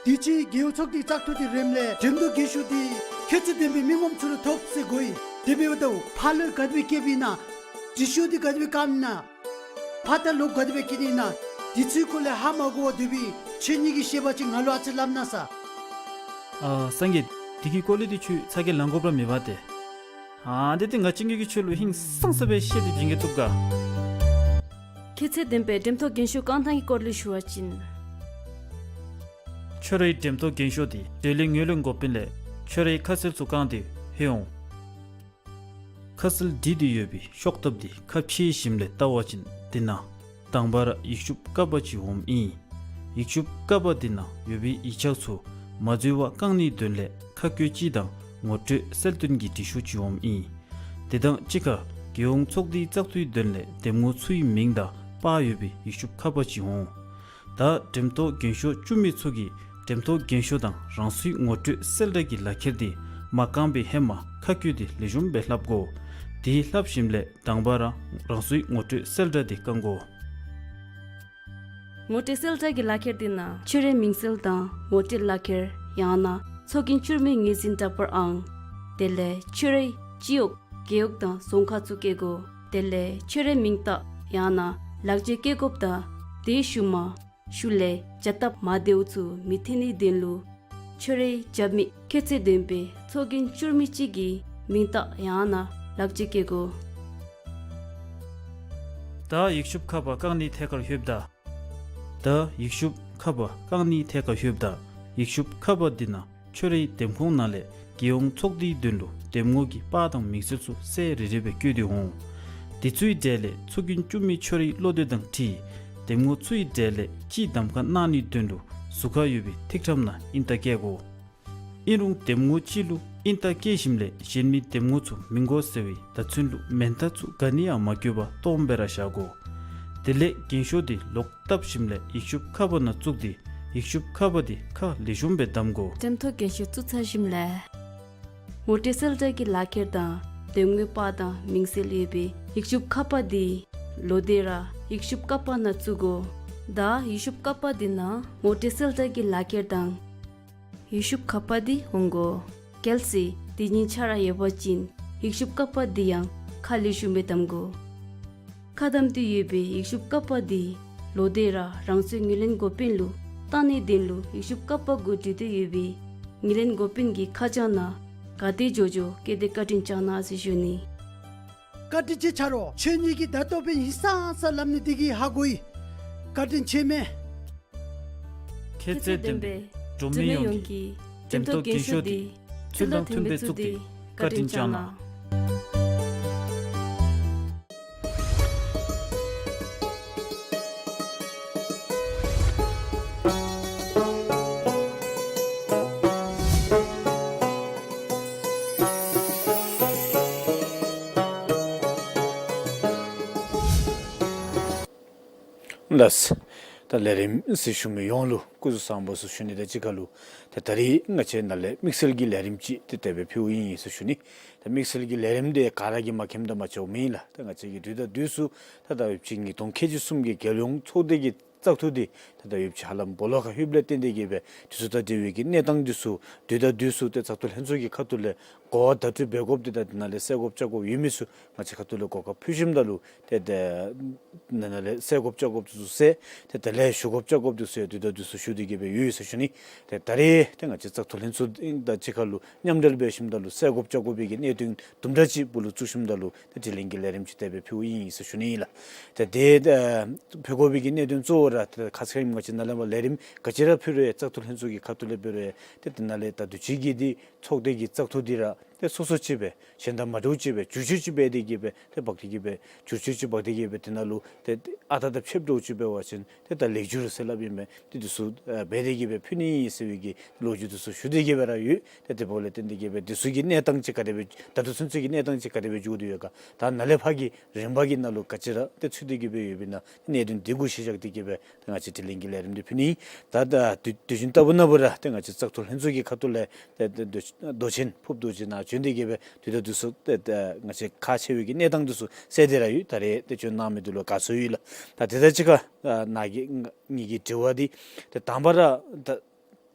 དུས་ཅི་རྒེད་འོག་ཚོགས་སྡེ་བཙག་འཐུ་འདི་རནམ་ལས་འགྲེམས་སྟོན་འགན་ཤོག་འདི་ཁྱད་ཚད་ལྡན་པའི་མི་ངོམ་ཚུ་ལུ་ཐོབ་ཟེར་གོ་ཡི། དེ་འབདཝ་ད་ཕར་ལུ་ག་དེ་སྦེ་བསྐྱལཝ་ཨིན་ན། དྲི་ཤོག་འདི་ག་དེ་སྦེ་བཀབ་ཨིན་ན། ཕར་ད་ལོག་ག་དེ་སྦེ་བསྐྱལ་ནི་ཨིན་ན། དེ་ཚུ་སྐོར་ལས་ཧ་མ་གོ་བར་སྡོད་པའི་ཁྱོད་གཉིས་ཀྱིས་ཤེས་པ་ཅིན་ང་ལུ་ཨ་ཙི་སླབ་གནང་ས། ཨ་སངས་རྒྱས། དེ་གི་སྐོར་ལས་འདི་ཁྱོད་ཚ་གྱང་ལང་དགོཔ་ར་མེད་པ་ཏེ། ཨ་དེ་འདི་ང་བཅས་གཉིས་ཀྱིས་ཁྱོད་ལུ་ཧིང་སངས་ས་སྦེ་བཤད་དེ་བྱིན་གེ་བཏུབ་ག། ཁྱད་ཚད་ལྡན་པའི་འགྲེམས་སྟོན་འགན་ཤོག་བཀང་ཐངས་ཀྱི་སྐོར་ལས་ཞུ་བ་ཅིན། ཁྱོད་རའི་འགྲེམས་སྟོན་འགན་ཤོག་འདི་འབྲེལ་ཡོད་ངོས་ལེན་འགོ་དཔོན་ལས་ཁྱོད་རའི་ཁ་གསལ་ཚུ་བཀང་སྟེ་ལྷོད་འོང་། ཁ་གསལ་བྲིས་ཏེ་ཡོད་པའི་ཤོག་ཐབས་འདི་ཁ་ཕྱེ་ཞིནམ་ལས་བལྟ་བ་ཅིན་འདི་ནང་དང་པ་ར་ཡིག་ཆུང་ཀ་པ་ཅིག་འོངམ་ཨིན། ཡིག་ཆུང་ཀ་པ་འདི་ནང་ཡོད་པའི་ཡིག་ཆ་ཚུ་མ་འཛོལ་བར་བཀང་ནིའི་དོན་ལས་ཁ་བཀོད་ཅིག་དང་ངོ་སྤྲོད་གསལ་སྟོན་གྱི་འབྲི་ཤོག་ཅིག་འོངམ་ཨིན། དེ་དང་གཅིག་ཁར་རྒྱལ་ཡོངས་ཚོགས་སྡེའི་བཙག་འཐུའི་དོན་ལས་འདེམས་ངོ་ཚུའི་མིང་དང་པར་ཡོད་པའི་ཡིག་ཆུང་ཀ་པ་ཅིག་འོང་། ད་འགྲེམས་སྟོན་འགན་ཤོག་བཙུགས་མི་ཚུ་གིས་འགྲེམས་སྟོན་འགན་ཤོག་དང་རང་སོའི་ངོ་སྤྲོད་གསལ་བསྒྲགས་ཀྱི་ལག་ཁྱེར་འདི་མ་བཀང་པའི་ཧེ་མ་ཁ་བཀོད་འདི་ལེགས་ཤོམ་སྦེ་ལྷབ་དགོ། དེ་ལྷབ་ཞིནམ་ལས་དང་པ་ར་རང་སོའི་ངོ་སྤྲོད་གསལ་བསྒྲགས་འདི་བཀང་དགོ། ངོ་སྤྲོད་གསལ་བསྒྲགས་ཀྱི་ལག་ཁྱེར་འདི་ནང་ཁྱོད་རའི་མིང་གསལ་དང་ངོ་སྤྲོད་ལག་ཁྱེར་ཡང་ན་ཚོགས་རྒྱན་བཙུགས་མི་ངོས་འཛིན་འདྲ་པར་ཨང་། དེ་ལས་ཁྱོད་རའི་སྤྱི་འོག་རྒེད་འོག་དང་རྫོང་ཁག་ཚུ་བཀོད་དགོ། དེ་ལས་ཁྱོད་རའི་མིང་རྟགས་ཡང་ན་ལག་འཁྱེར་བཀོད་དགོཔ་དང་དེའི་ཤུལ་མ་ཤུལ་ལས་བྱ་སྟབས་མ་བདེཝ་ཚུ་མི་ཐོན་ནིའི་དོན་ལུ་ཁྱོད་རའི་རྒྱབ་མི་ཁྱད་ཚད་ལྡན་པའི་ཚོགས་རྒྱན་བཙུགས་མི་ཅིག་གི་མིང་རྟགས་ཡང་ན་ལག་འཁྱེར་བཀོད་དགོ། ད་ཡིག་ཆུང་ཁ་པ་བཀང་ནིའི་ཐད་ཁར་ལྷོདཔ་ད། ད་ཡིག་ཆུང་ཁ་པ་བཀང་ནིའི་ཐད་ཁར་ལྷོདཔ་ད་ཡིག་ཆུང་ཁ་པ་འདི་ནང་ཁྱོད་རའི་འདེམས་ཁོངས་ནང་ལས་རྒྱལ་ཡོངས་ཚོགས་སྡེའི་དོན་ལུ་འདེམས་ངོ་གི་པར་དང་མིང་གསལ་ཚུ་གསལ་རི་རི་སྦེ་བཀོད་དེ་འོང་། དེ་ཚུའི་གྲས་ལས་ཚོགས་རྒྱན་བཙུགས་མི་ཁྱོད་རའི་བློ་འདོད་དང་འཁྲིལ་འདེམས་ངོ་ཚུའི་གྲས་ལས་གཅིག་གདམ་ཁ་གནང་ནིའི་དོན་ལུ་ཟུར་ཁར་ཡོད་པའི་ཐིག་ཁྲམ་ནང་ཨིན་རྟགས་བཀལ་དགོ། ཨིན་རུང་འདེམས་ངོ་གཅིག་ལུ་ཨིན་རྟགས་བཀལ་ཞིནམ་ལས་གཞན་མི་འདེམས་ངོ་ཚུ་མི་དགོ་ཟེར་བའི་བརྡ་མཚོན་ལུ་མེན་རྟགས་ཚུ་ག་ནི་ཡང་མ་བཀོད་པར་སྟོངམ་སྦེ་ར་བཞག་དགོ། དེ་ལས་རྒན་ཤོས་འདི་ལོག་བཏབ་ཞིནམ་ལས་ཡིག་ཤུབས་ཁ་པར་ནང་བཙུགས་ཏེ་ཡིག་ཤུབས་ཁ་པར་འདི་ཁ་ལེགས་ཤོམ་སྦེ་བསྡམ་དགོ། འགྲེམས་ཐོག་རྒན་ཤོས་བཙུགས་ཚར་ཞིནམ་ལས་མོ་ཊའི་གསལ་བསྒྲགས་ཀྱི་ལག་ཁྱེར་དང་དེབ་ངོས་པར་དང་མིང་གསལ་ཡོད་པའི་ཡིག་ཤུབས་ཁ་པར་འདི་ལོག་སྟེ་ར་ཡིག་ཤུབས་ཀ་པར་ནང་བཙུགས་དགོ། ད་ཡིག་ཤུབས་ཀ་པར་འདི་ནང་མོ་ཊའི་གསལ་བསྒྲགས་ཀྱི་ལག་ཁྱེར་དང་ཡིག་ཤུབས་ཁ་པར་འདི་འོང་དགོ། གལ་སྲིད་དེ་གཉིས་ཆ་ར་ཡོད་པ་ཅིན་ཡིག་ཤུབས་ཀ་པར་འདི་ཡང་ཁ་ལེགས་ཤོམ་སྦེ་བསྡམ་དགོ། ཁ་བསྡམས་ཏེ་ཡོད་པའི་ཡིག་ཤུབས་ཀ་པར་འདི་ལོག་སྟེ་ར་རང་སོའི་ངོས་ལེན་འགོ་དཔོན་ལུ་བཏང་ནིའི་དོན་ལུ་ཡིག་ཤུབས་ཀ་པར་གུ་བྲིས་ཏེ་ཡོད་པའི་ངོས་ལེན་འགོ་དཔོན་གྱི་ཁ་བྱང་ནང་ག་དེ་འགྱོ་འགྱོ་བཀོད་དེ་བཀའ་དྲིན་བསྐྱང་གནང་ཟེར་ཞུ་ནི། བཀའ་དྲིན་ཆེ་ཆ་རོགས། ཁྱོད་གཉིས་ཀྱིས་ད་ལྟོ་སྦེ་ཧིང་སངས་ས་ལམ་ནི་དེ་གིས་ཧ་གོ་ཡི། བཀའ་དྲིན་ཆེ་མས། ཁྱད་ཚད་ལྡན་པའི་འབྲུག་མི་ཡོངས་ཀྱི་འགྲེམས་ཐོག་རྒན་ཤོས་འདི་ཚུལ་དང་མཐུན་པའི་བཙུགས་ཏེ་བཀའ་དྲིན་བསྐྱང་གནང་། ལགས། ད་ལས་རིམ་གཟིགས་ཞུ་མི་ཡོངས་ལུ་སྐུ་གཟུགས་བཟང་པོ་ཟེར་ཞུ་ནི་དང་གཅིག་ཁར་ལུ་ད་ད་རིས་ང་བཅས་ནཱ་ལས་དམིགས་བསལ་གྱི་ལས་རིམ་ཅིག་ཏེ་དེ་སྦེ་ཕུལཝ་ཨིན་ཟེར་ཞུ་ནི། ད་དམིགས་བསལ་གྱི་ལས་རིམ་འདི་ག་ར་གིས་མ་མཁྱེནམ་དང་མ་ཆོགཔ་མེན་ལགས། ད་ང་བཅས་ཀྱིས་དུས་དང་དུས་སུ་ད་ད་ཡོདཔ་ཅིག་ཉིས་སྟོང་ཁལ་གཅིག་གསུམ་གྱི་རྒྱལ་ཡོངས་ཚོགས་སྡེ་གི་བཙག་འཐུ་འདི་ད་ད་ཡོདཔ་ཅིག་ཧ་ལམ་སྦོ་ལོགས་ཁར་ལྷོདཔ་ལས་བརྟེན་ཏེ་གིས་སྦེ་དུས་ཚོད་དང་འབྲེལ་བའི་གི་གནས་སྟངས་འདི་ཚུ་དུས་དང་དུས་སུ་ཏེ་བཙག་འཐུ་ལྷན་ཚོགས་ཀྱི་ཁ་ཐུག་ལས་གོ་བརྡ་སྤྲོད་འབད་དགོཔ་འདི་དང་དེ་ནང་ལས་གསལ་དགོཔ་བཅར་དགོཔ་ཡོད་མི་ཚུ་ང་བཅས་ཁ་ཐུག་ལས་གོ་སྐབས་ཕུལ་ཞིནམ་ད་ལུ་ཏེ་ཏེ་ནཱ་ལས་གསལ་དགོཔ་བཅར་དགོཔ་འདི་ཚུ་གསལ། ཏེ་དེ་ལས་ཞུ་དགོཔ་བཅར་དགོཔ་འདི་ཚུ་ཡང་དུས་དང་དུས་སུ་ཞུ་སྟེ་གིས་སྦེ་ཡོད་ཟེར་ཞུ་ནི། ཏེ་ད་རེས་ཏེ་ང་བཅས་བཙག་འཐུ་ལྷན་ཚོགས་དང་གཅིག་ཁར་ལུ་མཉམ་འབྲེལ་འབད་ཞིནམ་ད་ལུ་གསལ་དགོཔ་བཅར་དགོ་པའི་གི་གནད་དོན་དུམ་གྲ་ཅིག་སྦུག་ལུ་བཙུགས་ཞིནམ་ད་ལུ་ཏེ་དྲི་ལན་གྱི་ལས་རིམ་ཅིག་དེ་སྦེ་ཕུལཝ་ཨིན་ཟེར་ཞུ་ནི་ཨིན་ལགས། ཏེ་དེ་ཨ་ཕུལ་དགོ་པའི་གི་གནད་དོན་གཙོ་བོ་ར་ཏེ་ཁ་ཙ་ང་བཅས་ནཱ་ལས་མར་ལས་རིམ་ག་ཅི་ར་ཕུལ་རུང་ཡང་བཙག་འཐུ་ལྷན་ཚོགས་ཀྱི་ཁ་ཐུག་ལས་འབད་རུང་ཡང་ཏེ་དེ་ནང་ལས་ད་དུས་ཅི་གི་འདི་ཚོགས་སྡེ་གི་བཙག་འཐུ་འདི་ར་ཏེ་སོ་སོ་ཅིག་སྦེ་གཞན་དང་མ་འདྲཝ་ཅིག་སྦེ་བསྒྱུར་བཅོས་ཅིག་འབད་དེ་གིས་སྦེ་ཏེ་འབག་སྟེ་གིས་སྦེ་བསྒྱུར་བཅོས་ཅིག་འབག་སྟེ་གིས་སྦེ་དེ་ནང་ལུ་ཏེ་ཨ་རྟག་དང་ཕྱདཔ་འདྲཝ་ཅིག་འབད་བ་ཅིན་ཏེ་ད་ལེགས་བསྒྱུར་ཟེར་སླབ་ཨིན་མས། ཏེ་འདི་ཚུ་ཨ་འབད་དེ་གིས་སྦེ་ཕུལ་ནི་ཨིན་ཟེར་བའི་གི་ལོ་རྒྱུས་འདི་ཚུ་ཞུ་སྟེ་གིས་སྦེ་ར་ཡོད། ཏེ་དེ་འབདཝ་ལས་བརྟེན་ཏེ་གིས་སྦེ་འདི་ཚུ་གི་གནས་སྟངས་ཅིག་ག་དེ་སྦེ་ད་ལྟོ་ཚུན་ཚོད་ཀྱི་གནས་སྟངས་ཅིག་ག་དེ་སྦེ་འགྱོ་དོ་ཡོད་ག། ད་ནཱ་ལས་ཕར་གྱི་རིམ་པ་གི་ནང་ལུ་ག་ཅི་ར་ཏེ་ཚུད་དེ་གིས་སྦེ་ཡོདཔ་ཨིན་ན་གནད་དོན་འདི་གུ་གཞི་བཞག་སྟེ་གིས་སྦེ་ཏེ་ང་བཅས་དྲི་ལན་གྱི་ལས་རིམ་འདི་ཕུལ་ནི་ཨིན། ད་ད་དུས་དུས་རྒྱུན་ལྟ་བུ་ན་འབད་ར་ཏེ་ང་བཅས་བཙག་འཐུ་ལྷན་ཚོགས་ཀྱི་ཁ་ཐུག་ལས་ཏེ་ཏེ་མདོ་མདོ་ཆེན་ཕུརཔ་རྡོ་རྗེ་ནཱ་བྱོན་ཏེ་གིས་སྦེ་དུས་དང་དུས་སུ་ཏེ་ཏེ་ང་བཅས་ཁག་ཆེ་བའི་གི་གནས་སྟངས་འདི་ཚུ་གསལ་ཏེ་ར་ཡོད། ད་རེས་ཏེ་བྱོན་གནང་མི་འདི་ལུ་དགའ་ཚོར་ཡོད་ལགས། ད་དེ་དང་གཅིག་ཁར་ཨ་ནཱ་གི་ངེ་གི་དྲི་བ་འདི་ཏེ་དང་པ་ར་ད་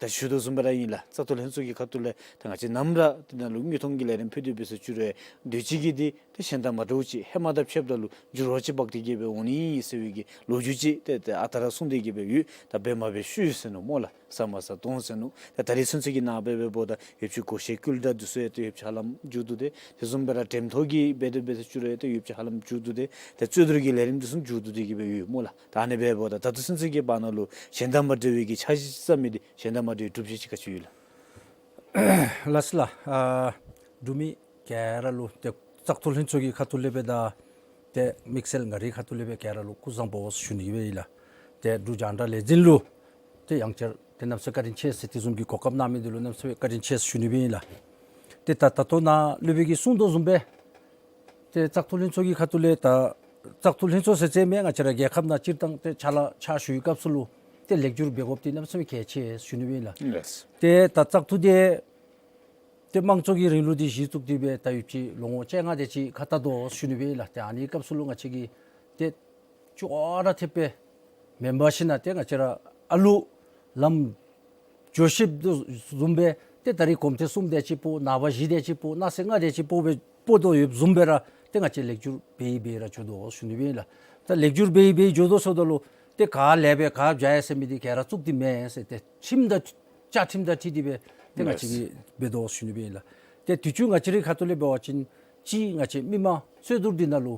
ད་ཞུ་དོ་བཟུམ་སྦེ་ར་ཨིན་ལགས། བཙག་འཐུ་ལྷན་ཚོགས་ཀྱི་ཁ་ཐུག་ལས་ད་ང་བཅས་ནམ་ར་དེ་ནང་ལུ་དངོས་མཐོང་གི་ལས་རིམ་ཕུལ་ཏེ་འབད་ས་བཅུག་རུང་དུས་ཅི་གི་འདི་ཏེ་གཞན་དང་མ་འདྲཝ་ཅིག་ཧེ་མ་དང་ཕྱདཔ་ད་ལུ་འགྱུར་བ་ཅིག་འབག་སྟེ་གིས་སྦེ་འོང་ནི་ཨིན་ཟེར་བའི་གི་ལོ་རྒྱུས་ཅིག་ཏེ་ཏེ་ཨ་རྟག་ར་གསུངས་ཏེ་གིས་སྦེ་ཡོད། ད་འབད་མ་འབད་ཤུལ་ཟེར་མནོ་སྨོ་ལགས། ཟ་མ་ཟ་དོང་ཟེར་མནོ། ད་ད་རེས་ཚུན་ཚོད་ཀྱི་ནང་འབད་འབདཝ་ད་ཡོདཔ་ཅིག་གོ་ཤེས་སྐུལ་དྲག་འདི་ཚུ་ཡང་ཏེ་ཡོདཔ་ཅིག་ཧ་ལམ་མཇུག་བསྡུ་སྟེ་དེ་བཟུམ་སྦེ་ར་འགྲེམས་ཐོག་གི་འབད་དེ་འབད་ས་བཅུག་རུང་ཡང་ཏེ་ཡོདཔ་ཅིག་ཧ་ལམ་མཇུག་བསྡུ་སྟེ་ཏེ་རྩོད་བསྡུར་གྱི་ལས་རིམ་འདི་ཚུ་མཇུག་བསྡུ་སྟེ་གིས་སྦེ་ཡོད་སྨོ་ལགས། ད་ཨ་ནི་འབདཝ་ད་ད་ལྟོ་ཚུན་ཚོད་ཀྱི་བར་ན་ལུ་གཞན་དང་མ་འདྲ་བའི་གི་འཆར་གཞི་བརྩམས་མི་འདི་གཞན་དང་མ་འདྲ་བའི་གྲུབ་འབྲས་ཅིག་ག་ཅི་ཡོད་ལགས། ལགས་སོ་ལགས། ཨ་འབྲུག་མི་ག་ར་ལུ་ཏེ་བཙག་འཐུ་ལྷན་ཚོགས་ཀྱི་ཁ་ཐུག་ལས་སྦེ་དང་ཏེ་དམིགས་བསལ་ང་རའི་ཁ་ཐུག་ལས་སྦེ་ག་ར་ལུ་སྐུ་གཟུགས་བཟང་པོ་ཟེར་ཞུ་ནི་སྦེ་ཨིན་ལགས། ཏེ་འབྲུག་རྒྱང་བསྒྲགས་ལས་འཛིན་ལུ་ཏེ་ཡང་བསྐྱར་ཏེ་གནམ་མེད་ས་མེད་བཀའ་དྲིན་ཆེ་ཟེར་དེ་བཟུམ་གྱི་གོ་སྐབས་གནང་མི་འདི་ལུ་གནམ་མེད་ས་མེད་བཀའ་དྲིན་ཆེ་ཟེར་ཞུ་ནི་སྦེ་ཨིན་ལགས། ཏེ་ད་ད་ལྟོ་ནཱ་སློབ་དཔོན་གྱིས་གསུངས་དོ་བཟུམ་སྦེ་ཏེ་བཙག་འཐུ་ལྷན་ཚོགས་ཀྱི་ཁ་ཐུག་ལས་ད་བཙག་འཐུ་ལྷན་ཚོགས་ཟེར་ཟེར་མི་ང་བཅས་ར་རྒྱལ་ཁབ་ནང་སྤྱིར་བཏང་ཏེ་ཕྱག་ལཱ་ཕྱག་ཞུ་བའི་སྐབས་སུ་ལུ་ཏེ་ལེགས་བསྒྱུར་འབད་དགོཔ་འདི་གནམ་མེད་ས་མེད་གལ་ཆེ་ཟེར་ཞུ་ནི་སྦེ་ཨིན་ལགས། ལགས། ཏེ་ད་བཙག་འཐུ་འདི་ཏེ་དམངས་གཙོ་གི་རིང་ལུགས་འདི་གཞི་བཙུགས་ཏེ་སྦེ་ད་ཡོདཔ་ཅིག་ལོ་ངོ་བཅོ་ལྔ་དེ་ཅིག་ཁ་ཐུག་དོ་ཟེར་ཞུ་ནི་སྦེ་ཨིན་ལགས། ཏེ་ཨ་ནི་སྐབས་སུ་ལུ་ང་བཅས་ཀྱིས་ཏེ་ཅོག་ར་འཐདཔ་སྦེ་མེན་པར་ཞིན་ན་ཏེ་ང་བཅས་ར་ཨ་ལུ་ལམ་འགྱོ་ཤེསཔ་བཟུམ་སྦེ་ཏེ་ད་རིས་གོམ་ཐེངས་གསུམ་དེ་ཅིག་སྤོ་ནངས་པ་བཞི་དེ་ཅིག་སྤོ་གནངས་ཚེ་ལྔ་དེ་ཅིག་སྤོ་སྦེ་སྤོ་དོ་ཡོདཔ་བཟུམ་སྦེ་ར་ཏེ་ང་བཅས་ལེགས་བསྒྱུར་འབད་འབད་ར་འགྱོ་དོ་ཟེར་ཞུ་ནི་སྦེ་ཨིན་ལགས། ད་ལེགས་བསྒྱུར་འབད་འབད་འགྱོ་དོ་ཟེརཝ་ད་ལུ་ཏེ་ག་ལེགས་པས་ག་བྱ་ཡས་ཟེར་མི་འདི་ག་ར་བཙུགས་ཏེ་མེན་ཟེར་ཏེ་ཁྲིམས་དང་བཅའ་ཁྲིམས་དང་འཁྲིལ་ཏེ་སྦེ་ཏེ་ང་བཅས་ཀྱིས་འབད་དོ་ཟེར་ཞུ་ནི་སྦེ་ཨིན་ལགས། ཏེ་དུས་ཅི་ང་བཅས་རའི་ཁ་ཐུག་ལས་འབད་བ་ཅིན་ཅིག་ང་བཅས་མི་མང་རྩོད་བསྡུར་འདི་ནང་ལུ་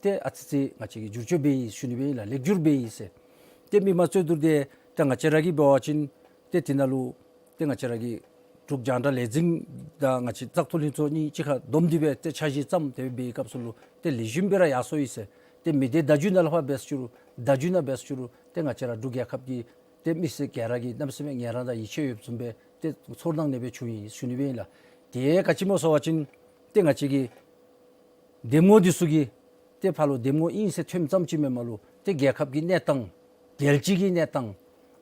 ཏེ་ཨ་ཙི་ཅིག་ང་བཅས་ཀྱིས་བསྒྱུར་བཅོས་འབད་ཡི་ཟེར་ཞུ་ནི་སྦེ་ཨིན་ལགས། ལེགས་བསྒྱུར་འབད་ཡི་ཟེར། ཏེ་མི་མང་རྩོད་བསྡུར་འདི་ད་ང་བཅས་ར་གིས་འབད་བ་ཅིན་ཏེ་དེ་ནང་ལུ་ཏེ་ང་བཅས་ར་གི་འབྲུག་རྒྱང་བསྒྲགས་ལས་འཛིན་དང་ང་བཅས་བཙག་འཐུ་ལྷན་ཚོགས་གཉིས་གཅིག་ཁར་བསྡོམས་ཏེ་སྦེ་ཏེ་འཆར་གཞི་བརྩམས་ཏེ་འབད་བའི་སྐབས་སུ་ལུ་ཏེ་ལེགས་ཤོམ་སྦེ་ར་ཡར་སོང་ཡི་ཟེར། ཏེ་མི་སྡེ་བརྡ་བརྒྱུད་ནང་ལུ་ཕར་འབད་ས་བཅུག་རུང་བརྡ་བརྒྱུད་ནང་འབད་ས་བཅུག་རུང་ཏེ་ང་བཅས་ར་འབྲུག་རྒྱལ་ཁབ་ཀྱི་ཏེ་མི་སེར་ག་ར་གིས་གནམ་མེད་ས་མེད་ངལ་རངས་དང་ཡིད་ཆེས་ཡོདཔ་བཟུམ་སྦེ་ཏེ་ཚོར་སྣང་ཨ་ནི་སྦེ་བྱུང་ཡི་ཟེར་ཞུ་ནི་སྦེ་ཨིན་ལགས། ཏེ་ག་ཅི་སྨོ་ཟེར་བ་ཅིན་ཏེ་ང་བཅས་ཀྱི་འདེམས་ངོ་འདི་ཚུ་གིས་ཏེ་ཕར་ལུ་འདེམས་ངོ་ཨིན་ཟེར་ཐོནམ་ཙམ་ཅིག་མེན་པར་ལུ་ ཏེ་རྒྱལ་ཁབ་ཀྱི་གནས་སྟངས་རྒྱལ་སྤྱི་གི་གནས་སྟངས་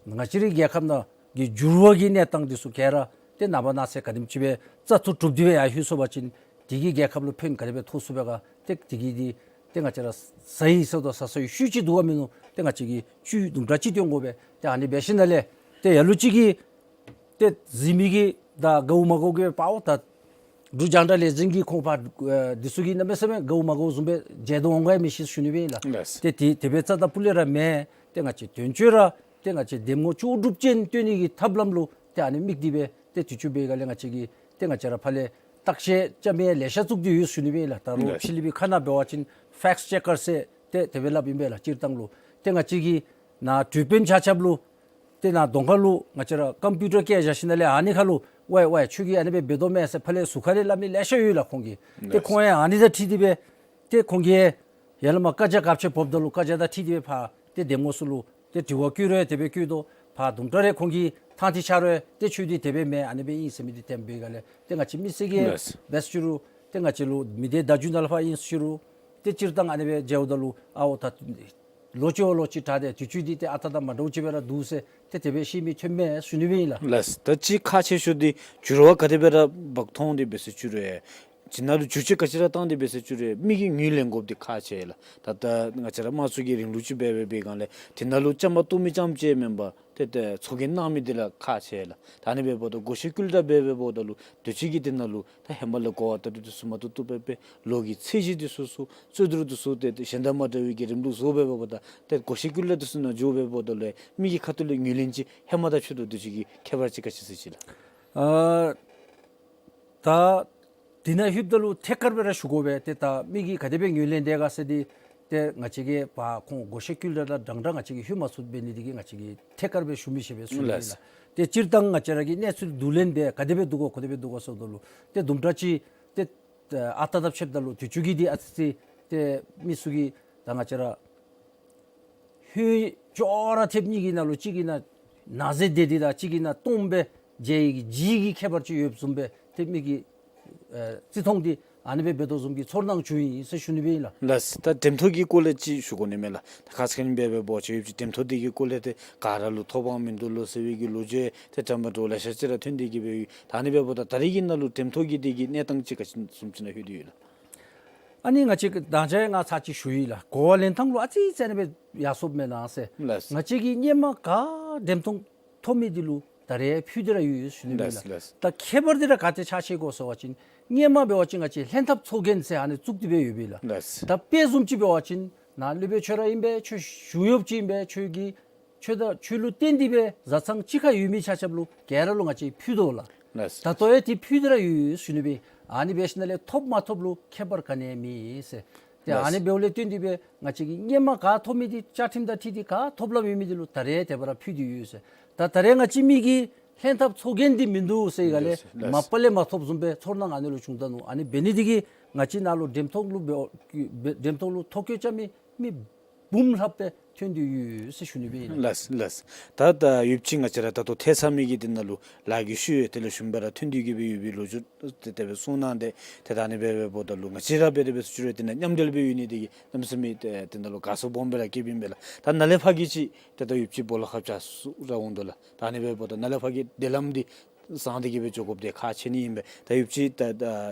ང་བཅས་རའི་རྒྱལ་ཁབ་ནང་གི་འགྱུར་བ་གི་གནས་སྟངས་འདི་ཚུ་ག་ར་ཏེ་ནངས་པ་གནངས་ཚེ་ག་དེམ་ཅིག་སྦེ་བཙག་འཐུ་གྲུབ་སྟེ་སྦེ་ཡར་ལྷོད་སོང་པ་ཅིན་དེ་གིས་རྒྱལ་ཁབ་ལུ་ཕན་ག་དེ་སྦེ་ཐོགས་ཚུགས་པས་ག། ཏེ་དེ་གིས་འདི་ཏེ་ང་བཅས་ར་ཟ་ཡི་ཟ་དོ་ཟ་ས་ཡི་ཤུལ་ཅིག་འདུག་ག་མིན་ནུག། ཏེ་ང་བཅས་ཀྱིས་བཅུད་དུམ་གྲ་ཅིག་བཏོན་དགོ་པས། ཏེ་ཨ་ནི་འབད་ཞིནམ་ལས་ཏེ་ལ་ལུ་ཅིག་གིས་ཏེ་གཟིགས་མི་གིས་ད་དགའཝ་མ་དགའཝ་གིས་པའོ་ད་འབྲུག་རྒྱང་བསྒྲགས་ལས་འཛིན་གྱི་ཁོང་པ་ཨེ་འདི་ཚུ་གིས་གནམ་མེད་ས་མེད་དགའཝ་མ་དགའཝ་བཟུམ་སྦེ་མཇལ་དོ་འོང་ག་མི་ཤེས་ཞུ་ནི་སྦེ་ཨིན་ལགས། ལགས། ཏེ་དེ་དེ་སྦེ་རྩ་དང་སྤུ་ལས་ར་མེན། ཏེ་ང་བཅས་དོན་གཅོད་ར་ཏེ་ང་བཅས་འདེམས་ངོ་ལྕོགས་གྲུབ་ཅན་སྟོན་ནི་གི་ཐབས་ལམ་ལུ་ཏེ་ཨ་ནི་དམིགས་ཏེ་སྦེ་ཏེ་དུས་ཅི་འབད་ག་ལས་ང་བཅས་ཀྱིས་ཏེ་ང་བཅས་ར་ཕར་ལས་བརྟག་དཔྱད་རྐྱབ་མི་ལེ་ཤ་བཙུགས་ཏེ་ཡོད་ཞུ་ནི་སྦེ་ཨིན་ལགས། ད་རུང་ལགས། ཕྱི་གླིང་པའི་ཁ་ནང་འབད་བ་ཅིན་ཕེཀཊ་ཅེ་ཀར་ཟེར་ཏེ་དེ་སྦེ་སླབ་ཨིན་པས་ལགས། སྤྱིར་བཏང་ལུ་ཏེ་ང་བཅས་ཀྱི་ནཱ་དྲུག་པའི་ཆ་ཁྱབ་ལུ་ཏེ་ནཱ་གདོང་ཁ་ལུ་ང་བཅས་ར་ཀམ་པིའུ་ཊར་བཀལ་བཞག་ཞིནམ་ལས་ཨ་ནི་ཁ་ལུ་ཝའི་ཝའི་ཁྱོད་ཀྱིས་ཨ་ནི་སྦེ་འབད་དོ་མས་ཟེར་ཕར་ལས་ཟུར་ཁ་ལས་སླབ་མི་ལེ་ཤ་ཡོད་ལགས་ཁོང་གིས། ཏེ་ལགས། ཁོང་ཡང་ཨ་ནི་དང་འཁྲིལ་ཏེ་སྦེ་ཏེ་ཁོང་གིས་ཡར་ལས་མར་བཀའ་རྒྱ་ག་ཅི་ཕབ་ད་ལུ་བཀའ་རྒྱ་དང་འཁྲིལ་ཏེ་སྦེ་ཕར་ཏེ་འདེམས་ངོ་ཚུ་ལུ་ཏེ་དྲི་བ་བཀོད་རུང་དེ་སྦེ་བཀོད་དོ། ཕར་དུམ་གྲ་རེ་ཁོང་གིས་ཐང་ཐིག་ཆགས་རུང་ཏེ་ཁྱོད་འདི་དེ་སྦེ་མེན་ཨ་ནི་སྦེ་ཨིན་ཟེར་མི་འདི་བསྟན་འབད་ག་ལས་ཏེ་ང་བཅས་མི་སེར་གྱིས་ལགས། འབད་ཞུ་རུང་ཏེ་ང་བཅས་ལུ་མི་སྡེ་བརྡ་བརྒྱུད་ནང་ལས་ཕར་ཨིན་ཞུ་རུང་ཏེ་སྤྱིར་བཏང་ཨ་ནི་སྦེ་མཇལཝ་ད་ལུ་ཨའོ་ད་ལོ་ཅིག་བ་ལོ་ཅིག་དྲག་སྟེ་དུས་ཅི་འདི་ཏེ་ཨ་རྟག་དང་མ་འདྲཝ་ཅིག་སྦེ་ར་འདུག་ཟེར་ཏེ་དེ་སྦེ་བཤད་མི་ཐོན་མས་ཞུ་ནི་སྦེ་ཨིན་ལགས། ལགས། ད་ཅི་ཁག་ཆེ་ཤོས་འདི་འགྱུར་བ་ག་དེ་སྦེ་ར་འབག་འཐོན་ཏེ་འབད་ཟེར་ཞུ་རུང་ཡང་ཅིག་ནང་ལུ་འགྱུར་བཅོས་ག་ཅི་ར་བཏང་སྟེ་འབད་ཟེར་ཞུ་རུང་མི་གིས་ངོས་ལེན་དགོཔ་འདི་ཁག་ཆེ་ལགས། ད་ལྟོ་ང་བཅས་ར་དམངས་གཙོ་གི་རིང་ལུགས་ཅིག་འབད་འབད་འབད་ག་ལས་དེ་ནང་ལུ་བཅའ་མར་གཏོགས་མི་རྐྱངམ་ཅིག་མེན་པར་ཏེ་ཏེ་ཚོགས་རྒྱན་གནང་མི་འདི་ལགས་ཁག་ཆེ་ལགས། ད་ཨ་ནི་འབདཝ་ད་བགོ་བཤའ་བཀོལ་སྒྲ་འབད་འབདཝ་ད་ལུ་དུས་ཅི་གི་དེ་ནང་ལུ་ད་ཧེ་མ་ལས་གོ་བ་ལྟ་དོ་འདི་ཚུ་མ་བཏུབ་བཏུབ་སྦེ་སྦེ་ལོ་གི་ཚད་གཞི་འདི་ཚུ་ཚུ་རྩོད་བསྡུར་འདི་ཚུ་ཏེ་ཏེ་གཞན་དང་མ་འདྲ་བའི་གི་རིང་ལུགས་བཟོ་འབད་འབདཝ་ད་ཏེ་བགོ་བཤའ་བཀོལ་སྒྲ་འདི་ཚུ་ནང་འགྱོ་འབདཝ་ད་ལུ་མི་གི་ཁ་ཐུག་ལས་ངོས་ལེན་ཅིག་ཧེ་མ་དང་ཕྱི་དོ་དུས་ཅི་གི་ཁྱད་པར་ཅིག་ག་ཅི་ཟེར་ཅི་ལགས། ཨ་ད་དེ་ནང་ལྷོདཔ་ད་ལུ་ཐད་ཀར་སྦེ་ར་ཞུ་དགོ་པས། ཏེ་ད་མི་གིས་ག་དེ་སྦེ་ངོས་ལེན་དེས་ག་ཟེར་འདི་ཏེ་ང་བཅས་ཀྱིས་ཕར་ཁོང་བགོ་བཤའ་བཀོལ་སྒྲ་དང་འདྲན་འདྲ་ང་བཅས་ཀྱིས་ལྷོད་མ་ཚུགས་པས། ཨ་ནི་འདི་གིས་ང་བཅས་ཀྱིས་ཐད་ཀར་སྦེ་ཞུ་མི་ཤེས་པས་ཞུ་ནི་ལགས། ལགས། ཏེ་སྤྱིར་བཏང་ང་བཅས་ར་གི་གནས་ཚུལ་བསྡུ་ལེན་འབད་ག་དེ་སྦེ་འདུག་གོ་ག་དེ་སྦེ་འདུག་གོ་ཟེརཝ་ད་ལུ་ཏེ་དུམ་གྲ་ཅིག་ཏེ་ཨ་རྟག་དང་ཕྱདཔ་ད་ལུ་དུས་ཅི་གི་འདི་ཨ་ཙི་ཙི་ཏེ་མི་ཚུ་གིས་ད་ང་བཅས་ར་ཧུད་ཅོག་ར་ཐེབས་གཉིས་ཀྱི་ནང་ལུ་གཅིག་གི་ནང་ན་ཟེར་དེ་འདི་དང་གཅིག་གི་ནང་སྟོངམ་སྦེ་མཇལ་ཡི་གི་ལྗིད་ཀྱི་ཁྱད་པར་ཅིག་ཡོདཔ་བཟུམ་སྦེ་ཏེ་མི་གི་ཨེ་བརྩི་མཐོང་འདི་ཨ་ནི་སྦེ་འབད་དོ་བཟུམ་གྱི་ཚོར་སྣང་བྱུང་ཡི་ཟེར་ཞུ་ནི་སྦེ་ཨིན་ལགས། ལགས། ད་འགྲེམས་ཐོག་གི་སྐོར་ལས་ཅིག་ཞུ་དགོ་ནི་མས་ལགས། ད་ཁ་ཙ་ཁ་ཉིནམ་འབད་འབདཝ་ཅིག་ཡོད་ཅི་འགྲེམས་ཐོག་འདི་གི་སྐོར་ལས་ཏེ་ག་ར་ལུ་ཐོབ་དབང་མིན་འདུག་ལོ་ཟེར་བའི་གི་ལོ་རྒྱུས་ཏེ་འདྲ་མ་འདྲཝ་ལེ་ཤ་ཅིག་ར་ཐོན་ཏེ་གི་སྦེ་ཡོད། ད་ཨ་ནི་འབདཝ་ད་ད་རེས་ཀྱི་ནང་ལུ་འགྲེམས་ཐོག་གི་འདི་གི་གནས་སྟངས་ཅིག་ག་ཅི་བཟུམ་ཅིག་ནང་ལྷོད་དེ་ཡོད་ལགས། ཨ་ནི་ང་བཅས་ཀྱིས་ད་ཅི་ཡང་ང་ཚར་ཅིག་ཞུ་ཡི་ལགས། གོ་བ་ལེན་ཐངས་ལུ་ཨ་ཙི་ཙི་ཨ་ནི་སྦེ་ཡར་སོངམ་མེན་ན་ཟེར། ལགས། ང་བཅས་ཀྱིས་སྔོན་མ་ག་འགྲེམས་ཐོག་ཐོབ་མི་འདི་ལུ་ད་རེས་ཕུལ་ཏེ་ར་ཡོད་ཟེར་ཞུ་ནི་སྦེ་ཨིན་ལགས། ལགས། ལགས། ད་ཁྱད་པར་འདི་ར་ག་ཏེ་ཆགས་ཅི་གོ་ཟེར་བ་ཅིན་སྔོན་མ་འབད་བ་ཅིན་ང་བཅས་ལྷན་ཐབས་ཚོགས་རྒྱན་ཟེར་ཨ་ནི་བཙུགས་ཏེ་སྦེ་ཡོད་པས་ལགས། ལགས། ད་དཔེ་བཟུམ་ཅིག་འབད་བ་ཅིན་ནཱ་སློབ་དཔོན་ཁྱོད་ར་ཨིན་པས། ཁྱོད་ཞུ་ཡོདཔ་ཅིག་ཨིན་པས། ཁྱོད་ཀྱིས་ཁྱོད་དང་ཁྱོད་ལུ་བརྟེན་ཏེ་སྦེ་བཟའ་ཚང་གཅིག་ཁར་ཡོད་མི་ཆ་ཁྱབ་ལུ་ག་ར་ལུ་ང་བཅས་ཕུལ་དོ་ལགས། ལགས། ད་ལྟོ་ཡང་ཏེ་ཕུལ་ཏེ་ར་ཡོད་ཟེར་ཞུ་ནི་སྦེ། ཨ་ནི་འབད་ཞིནམ་ལས་ཐོབ་མ་ཐོབ་ལུ་ཁྱད་པར་ག་ནི་ཡང་མེད་ཟེར། ཏེ་ཨ་ནི་ལགས། འབདཝ་ལས་བརྟེན་ཏེ་སྦེ་ང་བཅས་ཀྱིས་སྔོན་མ་ག་ཐོབ་མི་འདི་བཅའ་ཁྲིམས་དང་འཁྲིལ་ཏེ་ག་ཐོབ་ལམ་ཡོད་མི་འདི་ལུ་ད་རེས་དེ་སྦེ་ར་ཕུལ་ཏེ་ཡོད་ཟེར། ད་ད་རེས་ང་བཅས་མི་གིས་ལྷན་ཐབས་ཚོགས་རྒྱན་འདི་མིན་འདུག་ཟེར་ག་ལས་ལགས། ལགས། མ་པ་ལས་མ་ཐོབ་བཟུམ་སྦེ་ཚོར་སྣང་ཨ་ནི་ལུ་བྱུང་ད་ནུག། ཨ་ནི་འབད་ནི་འདི་གིས་ང་བཅས་ནཱ་ལུ་འགྲེམས་ཐོག་ལུ་འབད་འགྲེམས་ཐོག་ལུ་ཐོ་བཀོད་རྐྱབ་མི་མི་འབུམ་ལྷགཔ་སྦེ་ཐོན་ཏེ་ཡོད་ཟེར་ཞུ་ནི་སྦེ་ཨིན་ལགས། ལགས། ལགས། ད་ད་ཡོདཔ་ཅིག་ང་བཅས་ར་ད་ལྟོ་ཐེབས་ཚར་མི་གི་འདི་ནང་ལུ་ལཱ་གི་ཤུལ་ཡང་དེ་ལས་ཞུམ་སྦེ་ར་ཐོན་ཏེ་གི་སྦེ་ཡོད་པའི་ལོ་རྒྱུས་ཏེ་དེ་སྦེ་གསུངས་གནང་སྟེ་ཏེ་ད་ཨ་ནི་སྦེ་འབདཝ་ད་ལུ་ང་བཅས་ར་འབད་དེ་སྦེ་ཚུ་ཅིག་ར་དེ་ནང་མཉམ་འབྲེལ་སྦེ་ཡོད་ནི་འདི་གིས་གནམ་མེད་ས་མེད་ཏེ་དེ་ནང་ལུ་དགའ་ཚོར་སྦོམ་སྦེ་ར་སྐྱེཝ་ཨིན་པས་ལགས། ད་ནཱ་ལས་ཕར་གྱི་ཅིག་ཏེ་ད་ཡོདཔ་ཅིག་སྦོ་ལོགས་ཁ་བྱང་ཚུ་ར་འོང་དོ་ལགས། ད་ཨ་ནི་འབདཝ་ད་ནཱ་ལས་ཕར་གྱི་བདེ་ལམ་འདི་བཟང་སྟེ་གི་སྦེ་འགྱོ་དགོཔ་འདི་ཁག་ཆེ་ནི་ཨིན་པས། ད་ཡོདཔ་ཅིག་ད་ད་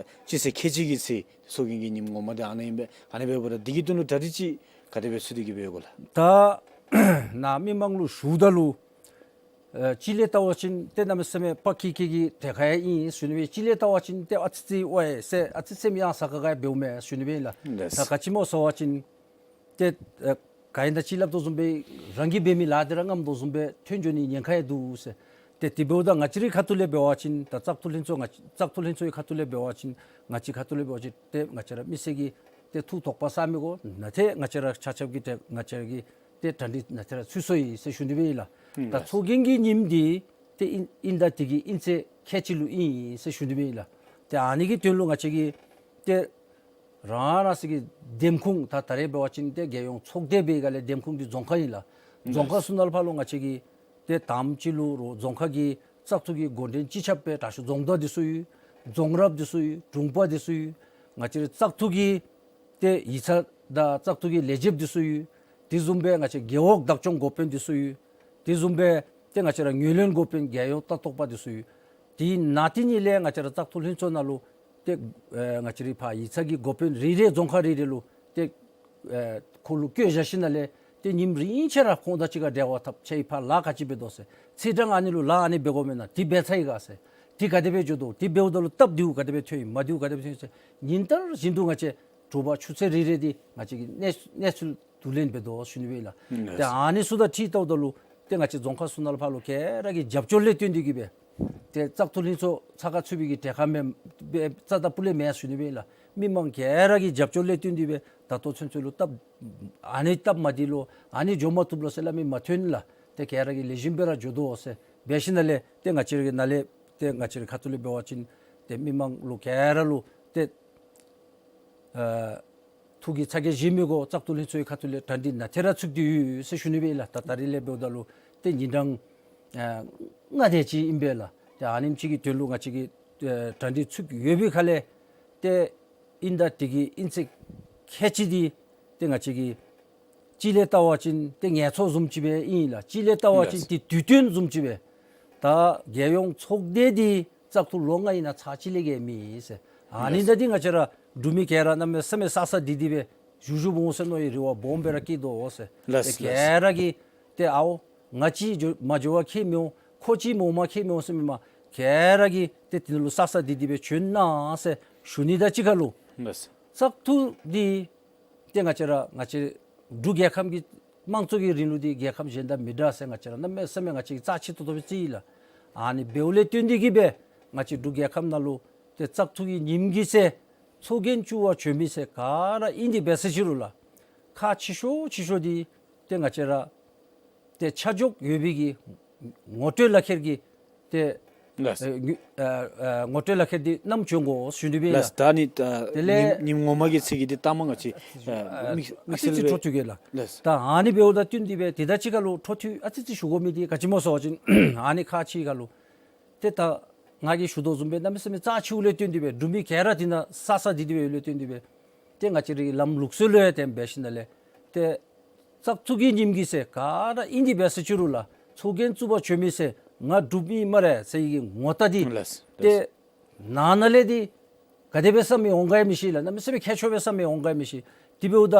སྤྱི་ཚེས་ཁལ་གཅིག་གི་ཚེ་ཚོགས་རྒྱན་གྱི་ཉིནམ་ངོ་མ་འདི་ཨ་ནི་ཨིན་པས། ཨ་ནི་འབདཝ་ད་འདི་གི་དོན་ལུ་གྲ་སྒྲིག་ཅིག་ག་དེ་སྦེ་ཚུ་སྟེ་གི་སྦེ་ཡོད་ག་ལགས། ད་ནཱ་མི་མང་ལུ་ཞུཝ་ད་ལུ་ཨེ་གཅིག་ལས་བལྟ་བ་ཅིན་ཏེ་གནམ་མེད་ས་མེད་དཔའ་སྐྱིད་སྐྱིད་ཀྱི་གྲལ་ཁར་ཡང་ཨིན་ཟེར་ཞུ་ནི་སྦེ། གཅིག་ལས་བལྟ་བ་ཅིན་ཏེ་ཨ་ཙི་ཙི་ཝའི་ཟེར་ཨ་ཙི་ཙི་སེམས་ཡང་ས་ཁ་ཁ་འབདཝ་མས་ཟེར་ཞུ་ནི་སྦེ་ཨིན་ལགས། ལགས། ད་ག་ཅི་སྨོ་ཟེར་བ་ཅིན་ཏེ་ཨེ་ག་ཨིན་ད་ཅི་སླབ་དོ་བཟུམ་སྦེ་རང་གིས་འབད་མི་ལཱ་འདི་ར་རྔམ་དོ་བཟུམ་སྦེ་ཐོན་འགྱོ་ནི་ཉེན་ཁ་ཡང་འདུག་ཟེར། ཏེ་དེ་འབདཝ་ད་ང་བཅས་རའི་ཁ་ཐུག་ལས་འབད་བ་ཅིན་ད་བཙག་འཐུ་ལྷན་ཚོགས་ང་བཙག་འཐུ་ལྷན་ཚོགས་ཀྱི་ཁ་ཐུག་ལས་འབད་བ་ཅིན་ང་བཅས་ཁ་ཐུག་ལས་འབད་བ་ཅིན་ཏེ་ང་བཅས་ར་མི་སེར་གྱིས་ཏེ་ཐུགས་དོགས་པ་ཟ་མི་དགོ། ནཱ་ཏེ་ང་བཅས་ར་ཆ་ཁྱབ་ཀྱིས་ཏེ་ང་བཅས་ར་གིས་ཏེ་གྲ་སྒྲིག་ནཱ་ཏེ་ར་ཚུད་སོ་ཡི་ཟེར་ཞུ་ནི་སྦེ་ཨིན་ལགས། ད་ལགས། ཚོགས་རྒྱན་གྱི་ཉིནམ་འདི་ཏེ་ཨིན་ཨིན་ད་དེ་གི་ཨིན་ཚེས་ཁལ་གཅིག་ལུ་ཨིན་ཟེར་ཞུ་ནི་སྦེ་ཨིན་ལགས། ཏེ་ཨ་ནི་གི་དོན་ལུ་ང་བཅས་ཀྱིས་ཏེ་རང་རང་སོའི་གི་འདེམས་ཁོངས་ད་ད་རེས་འབད་བ་ཅིན་ཏེ་རྒྱལ་ཡོངས་ཚོགས་སྡེ་འབད་ག་ལས་འདེམས་ཁོངས་འདི་རྫོང་ཁག་ཨིན་ལགས། རྫོང་ཁག་ཚུ་ནང་ལུ་ཕར་ལུ་ང་བཅས་ཀྱིས་ཏེ་དང་པ་ཅིག་ལུ་རྫོང་ཁག་གི་བཙག་འཐུ་གི་འགོ་འདྲེན་སྤྱི་ཁྱབ་སྦེ་དྲག་ཤོས་རྫོང་བདག་འདི་ཚུ་ཡོད། རྫོང་རབ་འདི་ཚུ་ཡོད། དྲུང་པ་འདི་ཚུ་ཡོད། ང་བཅས་རའི་བཙག་འཐུ་གི་ཏེ་ཡིག་ཚང་དང་བཙག་འཐུ་གི་ལས་བྱེདཔ་འདི་ཚུ་ཡོད། དེ་བཟུམ་སྦེ་ང་བཅས་རྒེད་འོག་བདག་སྐྱོང་འགོ་དཔོན་འདི་ཚུ་ཡོད། དེ་བཟུམ་སྦེ་ཏེ་ང་བཅས་ར་ངོས་ལེན་འགོ་དཔོན་རྒྱལ་ཡོངས་ལྟ་རྟོག་པ་འདི་ཚུ་ཡོད། དེ་ནང་དེ་ཉིད་ལས་ང་བཅས་ར་བཙག་འཐུ་ལྷན་ཚོགས་ནང་ལུ་ཏེ་ཨེ་ང་བཅས་རའི་ཕར་ཡིག་ཚང་གི་འགོ་དཔོན་རེ་རེ་རྫོང་ཁག་རེ་རེ་ལུ་ཏེ་ཨེ་ཁོ་ལུ་བསྐྱོན་བཞག་ཞིནམ་ལས་ཏེ་ཉིནམ་རིམ་བཞིན་ར་ཁོང་དང་གཅིག་ཁར་འབྲེལ་བ་འཐབ། ཁྱེད་ཕར་ལཱ་ག་ཅི་འབད་དོ་ཟེར། ཚེས་གྲངས་ཨ་ནི་ལུ་ལཱ་ཨ་ནི་འབད་དགོ་མེན་ན། དེ་འབད་ཚར་ཡི་ག་ཟེར། དེ་ག་དེ་སྦེ་འགྱོ་དོ། དེ་འབདཝ་ད་ལུ་སྟབས་བདེཝ་ག་དེ་སྦེ་ཐོན་ཡི། མ་བདེཝ་ག་དེ་སྦེ་ཐོན་ཡི་ཟེར། ཉིན་ལྟར་བཞིན་དུ་ང་བཅས་དྲོ་པ་ཆུ་ཚོད་རེ་རེ་འདི་ང་བཅས་ཀྱིས་གནས་གནས་ཚུལ་བསྡུ་ལེན་འབད་དོ་ཟེར་ཞུ་ནི་སྦེ་ཨིན་ལགས། ཨིན་ལགས། ཏེ་ཨ་ནི་ཚུ་དང་འཁྲིལ་བལྟཝ་ད་ལུ་ཏེ་ང་བཅས་རྫོང་ཁག་ཚུ་ནང་ལུ་ཕར་ལུ་ག་ར་གི་རྒྱབ་སྐྱོར་ལས་བརྟེན་ཏེ་གིས་སྦེ་ཏེ་བཙག་འཐུ་ལྷན་ཚོགས་ཚགས་ཁར་ཚུད་པའི་གི་གྲལ་ཁར་མེན་པས། རྩ་དང་སྤུ་ལས་མེན་ཟེར་ཞུ་ནི་སྦེ་ཨིན་ལགས། མི་མང་ག་ར་གི་རྒྱབ་སྐྱོར་ལས་བརྟེན་ཏེ་སྦེ་ད་ལྟོ་ཚུན་ཚོད་ལུ་སྟབས་ཨ་ནི་སྟབས་མ་བདེ་ལོ་ཨ་ནི་འགྱོ་མ་བཏུབ་ལོ་ཟེར་སླབ་མི་མ་ཐོན་ལགས། ཏེ་ག་ར་གིས་ལེགས་ཤོམ་སྦེ་ར་འགྱོ་དོ་ཟེར་འབད་ཞིནམ་ལས་ཏེ་ང་བཅས་ར་གི་ནང་ལས་ཏེ་ང་བཅས་རའི་ཁ་ཐུག་ལས་འབད་བ་ཅིན་ཏེ་མི་མང་ལུ་ག་ར་ལུ་ཏེ་ཨ་ཐུགས་ཀྱི་ཚ་གྱང་བཞེས་མི་དགོ། བཙག་འཐུ་ལྷན་ཚོགས་ཀྱི་ཁ་ཐུག་ལས་གྲ་སྒྲིག་ནང་ཐད་ར་ཚུད་དེ་ཡོད་ཟེར་ཞུ་ནི་སྦེ་ཨིན་ལགས། ད་ད་རིས་ལས་འབདཝ་ད་ལུ་ཏེ་ཉིན་གྲངས་ཨ་ལྔ་དེ་ཅིག་ཨིན་པས་ལགས། ཏེ་ཨ་ནེམ་ཅིག་གི་དོན་ལུ་ང་བཅས་ཀྱིས་ཨ་གྲ་སྒྲིག་ཚུད་ཡོད་པའི་ཁ་ལས་ཏེ་ཨིན་ད་དེ་གི་ཨིན་ཚད་ཁལ་གཅིག་འདི་ཏེ་ང་བཅས་ཀྱིས་གཅིག་ལས་བལྟ་བ་ཅིན་ཏེ་ངལ་འཚོ་བཟུམ་ཅིག་སྦེ་ཨིན་ལགས། གཅིག་ལས་བལྟ་བ་ཅིན་ལགས། ཏེ་དུས་སྟོན་བཟུམ་ཅིག་སྦེ། ད་རྒྱལ་ཡོངས་ཚོགས་སྡེ་འདི་བཙག་འཐུ་ལོ་ལྔ་ཨིན་ན་ཚར་གཅིག་ལས་བརྒལ་མེད་ཟེར། ཨ་ནི་ལགས། ད་འདི་ང་བཅས་ར་འབྲུག་མི་ག་ར་གནམ་མེད་ས་མེད་བསགས་བསགས་སྡིག་སྡིག་སྦེ་བཞུགས་བཞུགསཔ་འོང་ཟེར་མནོ་བའི་རེ་བ་སྦོམ་སྦེ་ར་བསྐྱེད་དོ་ཟེར། ལགས། ཏེ་ལགས། ག་ར་གིས་ཏེ་ཨའོ་ང་གཅིག་འགྱོ་མ་འགྱོ་བ་ཁྱད་མི་འོང་། ཁོ་གཅིག་འོངམ་ཁྱད་མི་འོང་ཟེར་མི་མ་ག་ར་གིས་ཏེ་དེ་ནང་ལུ་བསགས་བསགས་སྡིག་སྡིག་སྦེ་བྱོན་གནང་ཟེར་ཞུ་ནི་དང་གཅིག་ཁར་ལུ། ལགས། བཙག་འཐུ་འདི་ཏེ་ང་བཅས་ར་ང་བཅས་འབྲུག་རྒྱལ་ཁབ་ཀྱི་དམངས་གཙོ་གི་རིང་ལུགས་འདི་རྒྱལ་ཁབ་གཞན་དང་མི་འདྲ་ཟེར་ང་བཅས་ར་གནམ་མེད་ས་མེད་ང་བཅས་ཀྱིས་རྩ་ཆེ་ཏོག་ཏོ་སྦེ་བརྩི་ཡི་ལགས། ཨ་ནི་འབདཝ་ལས་བརྟེན་ཏེ་གིས་སྦེ་ང་བཅས་འབྲུག་རྒྱལ་ཁབ་ནང་ལུ་ཏེ་བཙག་འཐུ་གི་ཉིནམ་གི་ཚེ་ཚོགས་རྒྱན་བཙུགས་པར་བྱོན་མི་ཟེར་ག་ར་ཨིན་ཏེ་འབད་ཟེར་ཅི་རུང་ལགས། ཁག་ཆེ་ཤོས་ཆེ་ཤོས་འདི་ཏེ་ང་བཅས་ར་ཏེ་ཆ་འཇོག་ཡོད་པའི་གི་ངོ་སྤྲོད་ལག་ཁྱེར་གྱི་ཏེ་ལགས། ཨེ་ངོ་ཨེ་ཨེ་ངོ་སྤྲོད་ལག་ཁྱེར་འདི་བསྣམས་བྱོན་དགོ་ཞུ་ནི་སྦེ་ཨིན་ལགས། ལགས། ད་ནི་ཨ་དེ་ལས་ཉིནམ་ཉིནམ་ངོ་མ་གི་ཚེས་གི་འདི་ལྟ་མ་ང་བཅས་ཨ་ཨ་མིག་ཨ་མིག་ཙི་ཙི་གསལ་སྦེ་འཕྲོ་མཐུད་གེ་ལགས། ལགས། ད་ཨ་ནི་འབདཝ་དང་བསྟུན་ཏེ་སྦེ་དེ་དང་གཅིག་ཁར་ལུ་འཕྲོ་མཐུད་ཨ་ཙི་ཙི་ཞུ་དགོ་མི་འདི་ག་ཅི་སྨོ་ཟེར་བ་ཅིན་ཨ་ནི་ཁག་ཆེ་ཁར་ལུ་ཏེ་ད་ང་གིས་ཞུ་དོ་བཟུམ་སྦེ་གནམ་མེད་ས་མེད་རྩ་ཆེཝ་ལས་བརྟེན་ཏེ་སྦེ་འབྲུག་མི་ག་ར་དེ་ནང་བསགས་བསགས་སྡིག་སྡིག་སྦེ་ཡོད་ལས་བརྟེན་ཏེ་སྦེ་ཏེ་ང་བཅས་རའི་ལམ་ལུགས་སྲོལ་ལུ་ཡང་དེ་སྦེ་འབད་ཞིནམ་ལས་ཏེ་བཙག་འཐུ་གི་ཉིནམ་གི་ཚེ་ག་ར་ཨིན་ཏེ་འབད་ཟེར་ཅི་རུང་ལགས། ཚོགས་རྒྱན་བཙུགས་པར་བྱོན་མི་ཟེར་ང་འབྲུག་མི་སྨ་རེ་ཟེར་བའི་གི་ངོ་རྟགས་འདི་ལགས། ཏེ་ནང་ན་ལས་འདི་ག་དེ་སྦེ་བསམ་མི་འོང་ག་ཡང་མི་ཤེས་ལགས། གནམ་མེད་ས་མེད་ཁྱད་ཆོས་སྦེ་བསམ་མི་འོང་ག་ཡང་མི་ཤེས། དེ་འབདཝ་ད་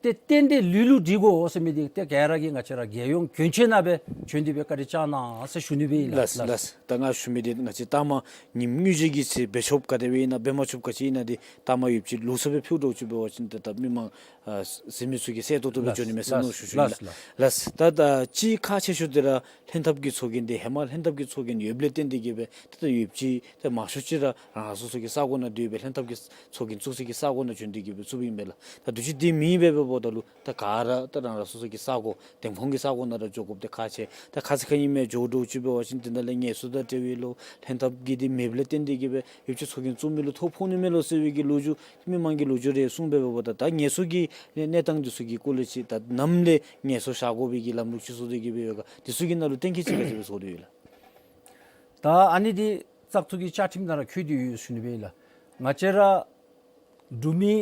ཏེ་ཏན་ཏན་ལུས་ལུ་སྒྲིག་དགོ་ཟེར་མི་འདི་ཏེ་ག་ར་གིས་ང་བཅས་ར་རྒྱལ་ཡོངས་གྱོན་ཆས་ནང་སྦེ་བྱོན་ཏེ་སྦེ་བཀའ་དྲིན་བསྐྱང་གནང་ཟེར་ཞུ་ནི་སྦེ་ཨིན་ལགས། ལགས། ལགས། ད་ང་ཞུ་མི་འདི་ང་བཅས་ལྟ་མ་ཉིནམ་དངོས་གཞི་གི་ཚེ་འབད་ཆོགཔ་ག་དེ་སྦེ་ཨིན་ན་འབད་མ་ཆོགཔ་ག་ཅི་ཨིན་ན་འདི་ལྟ་མ་ཡོདཔ་ཅིག་ལུགས་སྲོལ་སྦེ་ཕུལ་དོ་ཅིག་འབད་བ་ཅིན་ཏེ་ད་མི་མང་ཨ་གཟིགས་མི་ཚུ་གིས་གསལ་ཏོག་ཏོ་སྦེ་ལགས། འགྱོ་ནི་མས་ཟེར་ལགས། ཞུ་ཞུ་ལགས། ལགས། ལགས། ད་ད་ཅི་ཁག་ཆེ་ཤོས་འདི་ར་ལྷན་ཐབས་ཀྱི་ཚོགས་རྒྱན་འདི་ཧེ་མ་ལྷན་ཐབས་ཀྱི་ཚོགས་རྒྱན་ཡོདཔ་ལས་བརྟེན་ཏེ་གིས་སྦེ་ད་ད་ཡོདཔ་ཅིག་ཏེ་མང་ཤོས་ཅིག་ར་རང་རང་སོ་སོ་གི་ས་གོ་ནང་སྡོད་སྦེ་ལྷན་ཐབས་ཀྱི་ཚོགས་རྒྱན་བཙུགས་སའི་གི་ས་གོ་ནང་བྱོན་ཏེ་གིས་སྦེ་བཙུགསཔ་ཨིན་པས་ལགས། ད་དུས་ཅི་འདི་མེད་པས་འབདཝ་ད་ལུ་ད་ག་ར་ད་རང་རང་སོ་སོ་གི་ས་གོ་འདེམས་ཁོངས་ཀྱི་ས་གོ་ནང་ར་འགྱོ་དགོཔ་འདི་ཁག་ཆེ། ད་ཁ་ཙ་ཁ་ཉིནམ་མེན་འགྱོ་དོ་ཅིག་འབད་བ་ཅིན་འདི་ནང་ལས་ངལ་གསོ་དང་འབྲེལ་བའི་ལོ་ལྷན་ཐབས་ཀྱི་འདི་མེདཔ་ལས་བརྟེན་ཏེ་གིས་སྦེ་ཡོདཔ་ཅིག་ཚོགས་རྒྱན་བཙུགས་མི་ལུ་ཐོ་ཕོག་ནི་མས་ལོ་ཟེར་བའི་གི་ལོ་རྒྱུས་མི་མང་གིས་ལོ་རྒྱུས་རེ་གསུངས་པས་འབདཝ་ད་ད་ངལ་གསོ་གི་གནས་གནས་སྟངས་འདི་ཚུ་གི་སྐོར་ལས་ཅིག་ད་ནམ་ལས་ངལ་གསོ་བཞག་དགོ་པའི་གི་ལམ་ལུགས་ཅིག་བཟོ་སྟེ་གིས་སྦེ་ཡོད་ག། འདི་ཚུ་གི་ནང་ལུ་གཏན་འཁེལ་ཅིག་ག་ཅི་སྦེ་བཟོ་སྟེ་ཡོད་ལགས། ད་ཨ་ནི་འདི་བཙག་འཐུ་གི་བཅའ་ཁྲིམས་ནང་ར་འཁོད་དེ་ཡོད་ཟེར་ཞུ་ནི་སྦེ་ཨིན་ལགས། ང་བཅས་ར་འབྲུག་མི་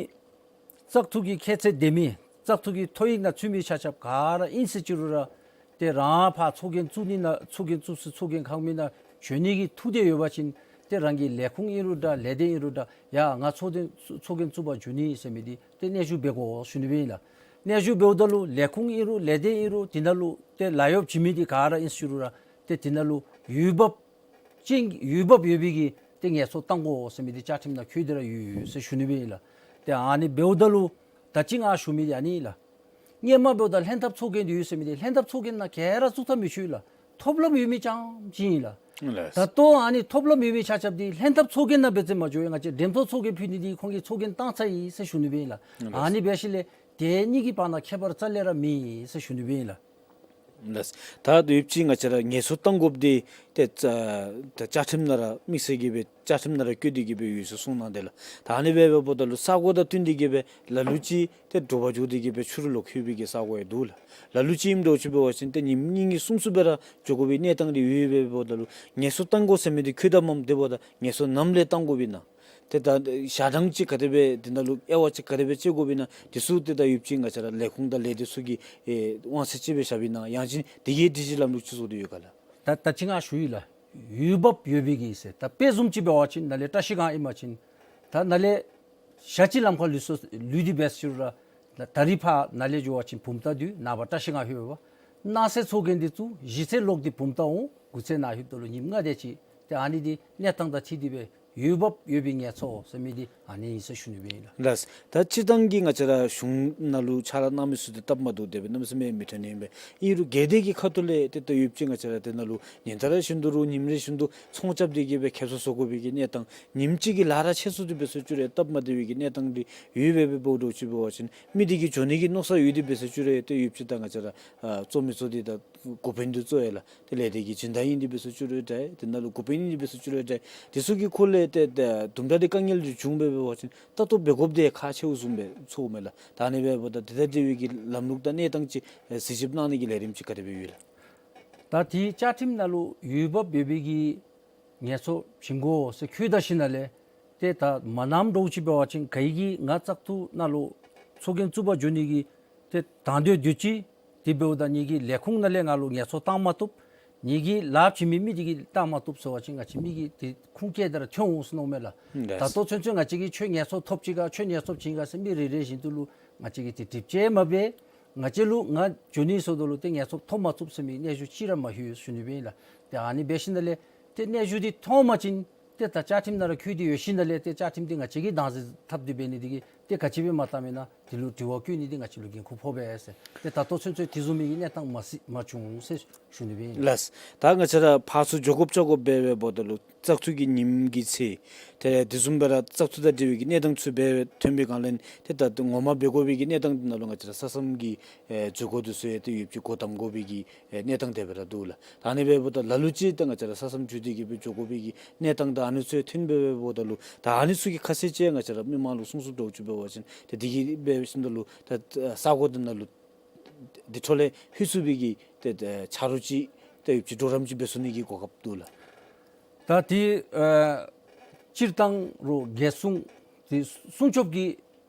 བཙག་འཐུ་གི་ཁྱད་ཚད་ལྡན་མི་བཙག་འཐུ་གི་ཐོ་ཡིག་ནང་ཚུད་མི་ཆ་ཁྱབ་ག་ར་ཨིན་ཟེར་ཅི་རུང་ར་ཏེ་རང་ཕར་ཚོགས་རྒྱན་བཙུགས་ནི་ནང་ཚོགས་རྒྱན་བཙུགས་ས་ཚོགས་རྒྱན་ཁང་མིག་ནང་བྱོན་ནི་གི་ཐུགས་འདོད་ཡོད་པ་ཅིན་ཏེ་རང་གི་ལས་ཁུངས་ཨིན་རུང་འདྲ་ལས་སྡེ་ཨིན་རུང་འདྲ་ཡ་ང་ཚོགས་རྒྱན་ཚོགས་རྒྱན་བཙུགས་པར་འགྱོ་ནི་ཟེར་མི་འདི་ཏེ་གནས་བཞུགས་འབད་དགོ་ཞུ་ནི་སྦེ་ཨིན་ལགས། གནས་བཞུགས་འབདཝ་ད་ལུ་ལས་ཁུངས་ཨིན་རུང་ལས་སྡེ་ཨིན་རུང་དེ་ནང་ལུ་ཏེ་ལཱ་གཡོགཔ་བྱིན་མི་འདི་ག་ར་ཨིན་ཟེར་ཅི་རུང་ར་ཏེ་དེ་ནང་ལུ་འོས་འབབ་ཅན་འོས་འབབ་ཡོད་པའི་གི་ཏེ་ངལ་གསོ་བཏང་དགོ་ཟེར་མི་འདི་བཅའ་ཁྲིམས་ནང་འཁོད་དེ་ར་ཡོད་ཟེར་ཞུ་ནི་སྦེ་ཨིན་ལགས། ཏེ་ཨ་ནི་འབདཝ་ད་ལུ་ད་ཅི་ང་ཞུ་མི་འདི་ཨ་ནི་ཨིན་ལགས། སྔོན་མ་འབདཝ་ད་ལྷན་ཐབས་ཚོགས་རྒྱན་འདི་ཡོད་ཟེར་མི་འདི་ལྷན་ཐབས་ཚོགས་རྒྱན་ནང་ག་ར་བཙུགས་ཐབས་མི་ཆོག་ལགས། ཐོབ་ལམ་ཡོད་མི་རྐྱངམ་ཅིག་ཨིན་ལགས། ལགས། ད་ལྟོ་ཨ་ནི་ཐོབ་ལམ་ཡོད་མི་ཆ་ཁྱབ་འདི་ལྷན་ཐབས་ཚོགས་རྒྱན་ནང་འབད་བརྩོན་མ་འགྱོ་ཡང་ང་བཅས་འགྲེམས་ཐོག་ཚོགས་རྒྱན་ཕུལ་ནི་འདི་ཁོང་གིས་ཚོགས་རྒྱན་བཏང་ཚར་ཡི་ཟེར་ཞུ་ནི་སྦེ་ཨིན་ལགས། ལགས། ཨ་ནི་འབད་ཞིནམ་ལས་དེ་གཉིས་ཀྱི་བར་ན་ཁྱད་པར་རྩ་ལས་ར་མེད་ཟེར་ཞུ་ནི་སྦེ་ཨིན་ལགས། ལགས། ད་ཡོདཔ་ཅིག་ང་བཅས་ར་ངལ་གསོ་བཏང་དགོཔ་འདི་ཏེ་ད་བཅའ་ཁྲིམས་ནང་ར་དམིགས་བསལ་གྱི་སྦེ་བཅའ་ཁྲིམས་ནང་ར་བཀོད་དེ་གིས་སྦེ་ཡོད་ཟེར་གསུངས་གནང་དེ་ལགས། ད་ཨ་ནི་སྦེ་འབདཝ་ད་ལུ་ས་གོ་དང་བསྟུན་ཏེ་གིས་སྦེ་ལ་ལུ་ཅིག་ཏེ་དྲོ་པ་འགྱོ་སྟེ་གིས་སྦེ་ཕྱི་རུ་ལོག་ལྷོད་པའི་གི་ས་གོ་ཡང་འདུག་ལགས། ལ་ལུ་ཅིག་ཨིནམ་འདྲཝ་ཅིག་འབད་བ་ཅིན་ཏེ་ཉིནམ་གཉིས་གཉིས་གསུམ་གསུམ་སྦེ་ར་འགྱོ་དགོ་པའི་གནས་སྟངས་འདི་ཡོད་པས་འབདཝ་ད་ལུ་ངལ་གསོ་བཏང་དགོ་ཟེར་མི་འདི་འཁོད་དམ་མས། དེ་འབདཝ་ད་ངལ་གསོ་ནམ་ལས་བཏང་དགོཔ་ཨིན་ན། ཏེ་ད་ཞག་གྲངས་ཅིག་ག་དེ་སྦེ་དེ་ནང་ལུ་དབྱེ་བ་ཅིག་ག་དེ་སྦེ་དཔྱད་དགོ་པས་ན་དེ་ཚུ་ཏེ་ད་ཡོདཔ་ཅིག་ང་བཅས་ར་ལས་ཁུངས་དང་ལས་སྡེ་ཚུ་གིས་ཨེ་དབང་ཚད་ཅིག་སྦེ་བཞག་པས་ན་ཡང་ཅིན་དེ་གི་སྒྲིག་གཞི་ལམ་ལུགས་ཅིག་བཟོ་སྟེ་ཡོད་ག་ལགས། ད་ད་ཅི་ང་ཞུ་ཡི་ལགས། ཡོད་བབ་ཡོད་པའི་གི་ཟེར། ད་དཔེ་བཟུམ་ཅིག་འབད་བ་ཅིན་ནཱ་ལས་བཀྲ་ཤིས་སྒང་ཨིན་པ་ཅིན་ད་ནཱ་ལས་ཞག་གཅིག་ལམ་ཁར་ལུས་སོ་ལུས་ཏེ་འབད་ཞུ་ར་ད་ད་རིས་ཕར་ནཱ་ལས་འགྱོ་བ་ཅིན་བུམ་ཐང་འདི་ནངས་པ་བཀྲ་ཤིས་སྒང་ལྷོད་པས། གནངས་ཚེ་ཚོགས་རྒྱན་འདི་བཙུགས། གཞེས་ཚེ་ལོག་སྟེ་བུམ་ཐང་འོང་། དགུ་ཚེ་ནཱ་ལྷོདཔ་ད་ལུ་ཉིནམ་ལྔ་དེ་ཅིག་ཏེ་ཨ་ནི་འདི་གནས་སྟངས་དང་འཁྲིལ་ཏེ་སྦེ་ཡོད་བབ་ཡོད་པའི་ངལ་འཚོ་ཟེར་མི་འདི་ཨ་ནི་ཨིན་ཟེར་ཞུ་ནི་སྦེ་ཨིན་ལགས། ལགས། ད་སྤྱིར་བཏང་གི་ང་བཅས་ར་གཞུང་ནང་ལུ་ཕྱག་ལཱ་གནང་མི་ཚུ་འདི་སྟབས་མ་བདེཝ་དེ་སྦེ་གནམ་མེད་ས་མེད་མི་ཐོན་ནི་ཨིན་པས། ཨིན་རུང་སྒེར་སྡེ་གི་ཁ་ཐུག་ལས་ཏེ་ད་ཡོདཔ་ཅིག་ང་བཅས་ར་དེ་ནང་ལུ་ཉིན་ལྟར་བཞིན་དུ་རུང་ཉིནམ་རེ་བཞིན་དུ་ཚོང་རྐྱབ་སྟེ་གི་སྦེ་ཁེ་སང་བཟོ་དགོ་པའི་གི་གནས་སྟངས་ཉིནམ་གཅིག་གི་ལཱ་ར་ཆད་སོང་སྟེ་འབད་ས་ཅིག་རུང་སྟབས་མ་བདེ་བའི་གི་གནས་སྟངས་འདི་ཡོད་པས་པས་འབདཝ་འདྲཝ་ཅིག་འབད་བ་ཅིན་མི་འདི་གིས་འགྱོ་ནི་གི་མནོ་བསམ་ཡོད་དེ་འབད་ས་ཅིག་རུང་ཏེ་ཡོདཔ་ཅིག་ད་ང་བཅས་ར་ཨ་གཙོ་མི་གཙོ་འདི་ད་འགོ་དཔོན་འདི་གཙོ་ཡ་ལགས། ཏེ་ལས་སྡེ་གི་སྦྱིན་བདག་ཨིན་ཏེ་འབད་ས་ཅིག་རུང་འདྲ། དེ་ནང་ལུ་འགོ་དཔོན་ཨིན་ཏེ་འབད་ས་ཅིག་རུང་འདྲ། དེ་ཚུ་གི་ཁོ་ལས་ཏེ་ཏེ་དུམ་གྲ་འདི་དཀའ་ངལ་འདི་བྱུང་སྦེ་འབད་བ་ཅིན་ད་ལྟོ་འབད་དགོཔ་འདི་ཁག་ཆེཝ་བཟུམ་སྦེ་ཚོརཝ་མས་ལགས། ད་ཨ་ནི་སྦེ་འབདཝ་ད་དེ་དང་འབྲེལ་བའི་གི་ལམ་ལུགས་དང་གནས་སྟངས་ཅིག་ཨེ་གཟིགས་ཞིབ་གནང་ནི་གི་ལས་རིམ་ཅིག་ག་དེ་སྦེ་ཡོད་ལགས། ད་དེ་བཅའ་ཁྲིམས་ནང་ལུ་ཡོད་བབ་ཡོད་པའི་གི་ངལ་འཚོ་བྱིན་དགོ་ཟེར་བཀོད་ད་ཞིནམ་ལས་ཏེ་ད་མ་གནངམ་འདྲཝ་ཅིག་འབད་བ་ཅིན་ག་གིས་ང་བཙག་འཐུ་ནང་ལུ་ཚོགས་རྒྱན་བཙུགས་པར་འགྱོ་ནི་གི་ཏེ་དང་འདོད་འདོད་ཅི། དེ་འབདཝ་ད་ངེ་གི་ལས་ཁུངས་ནང་ལས་ང་ལུ་ངལ་འཚོ་བཏང་མ་བཏུབ། ངེ་གི་ལཱ་བྱིན་མི་མི་འདི་གིས་བཏང་མ་བཏུབ་ཟེར་བ་ཅིན་ང་བཅས་མི་གི་ཏེ་ཁུངས་སྐྱེལ་ཏེ་ར་ཐོན་འོང་ཟེར་མནོཝ་མས་ལགས། ལགས། ད་ལྟོ་ཚུན་ཚོད་ང་བཅས་ཀྱིས་ཁྱོད་ངལ་འཚོ་ཐོབ་ཅི་ག་ཁྱོད་ངལ་འཚོ་བྱིན་ག་ཟེར་མི་རེ་རེ་བཞིན་དུ་ལུ་ང་བཅས་ཀྱིས་ཏེ་དྲིཔ་ཅིག་མ་འབད། ང་བཅས་ལུ་ང་འགྱོ་ནི་ཟེརཝ་ད་ལུ་ཏེ་ངལ་འཚོ་ཐོབ་མ་ཚུགས་ཟེར་མི་གནས་ཚུལ་ཅིག་ར་མ་ལྷོད་ཞུ་ནི་སྦེ་ཨིན་ལགས། ཏེ་ཨ་ནི་འབད་ཞིནམ་ལས་ཏེ་གནས་ཚུལ་འདི་མཐོང་པ་ཅིན་ཏེ་ད་བཅའ་ཁྲིམས་ནང་ར་བཀོད་དེ་ཡོད་ཞིནམ་ལས་ཏེ་བཅའ་ཁྲིམས་འདི་ང་བཅས་ཀྱིས་དམ་འཛིན་འཐབ་སྟེ་འབད་ནི་འདི་གིས་ཏེ་ག་ཅི་སྦེ་མ་བཏང་མེན་ན་དེ་ལུ་དྲི་བ་བཀོད་ནི་འདི་ང་བཅས་ལུ་འགན་ཁུར་ཕོག་པས་ཟེར། ཏེ་ད་ལྟོ་ཚུན་ཚོད་དེ་བཟུམ་མའི་གནས་སྟངས་མ་སྲིད་མ་བྱུང་ཟེར་ཞུ་ནི་སྦེ་ཨིན་ལགས། ལགས། ད་ང་བཅས་ར་ཕར་ཚུར་འགྱོ་དགོཔ་བཅར་དགོཔ་འབད་བའི་འབདཝ་ད་ལུ་བཙག་འཐུ་གི་ཉིནམ་གྱི་ཚེ་ཏེ་དེ་བཟུམ་སྦེ་ར་བཙག་འཐུ་དང་འབྲེལ་བའི་གི་གནས་སྟངས་ཚུ་འབད་ཐོན་པའི་སྒང་ལས་ཏེ་ད་ངོ་མ་འབད་དགོ་པའི་གི་གནས་སྟངས་འདི་ནང་ལུ་ང་བཅས་ར་ས་མཚམས་ཀྱི་ཨེ་འཛུལ་སྒོ་འདི་ཚུ་ཡང་ཏེ་ཡོདཔ་ཅིག་སྒོ་བསྡམ་དགོ་པའི་གི་ཨེ་གནས་སྟངས་དེ་སྦེ་ར་འདུག་ལགས། ད་ཨ་ནི་སྦེ་འབདཝ་ད་ལ་ལུ་ཅིག་ད་ང་བཅས་ར་ས་མཚམས་བརྒྱུད་དེ་གི་སྦེ་འགྱོ་དགོ་པའི་གི་གནས་སྟངས་དང་ཨ་ནི་ཚུ་ཐོན་སྦེ་འབདཝ་ད་ལུ་ད་ཨ་ནི་ཚུ་གི་ཁ་གསལ་ཅིག་ང་བཅས་ར་མི་མང་ལུ་གསུང་གསུངམ་འདྲཝ་ཅིག་འབད་བ་ཅིན་ཏེ་དེ་གིས་འབད་ཞིནམ་ད་ལུ་ད་ས་གོ་འདི་ནང་ལུ་དེ་འཕྲོ་ལས་ལྷོད་ཚུགས་པའི་གི་ཏེ་ཆ་རོགས་ཅིག་ཏེ་ཡོདཔ་ཅིག་གྲོགས་རམ་ཅིག་འབད་ཚུགས་ནི་གི་གོ་སྐབས་འདུག་ལགས། ད་དེ་ཨ་སྤྱིར་བཏང་རུང་རྒྱལ་སྲུང་དེ་སྲུང་སྐྱོབ་ཀྱི་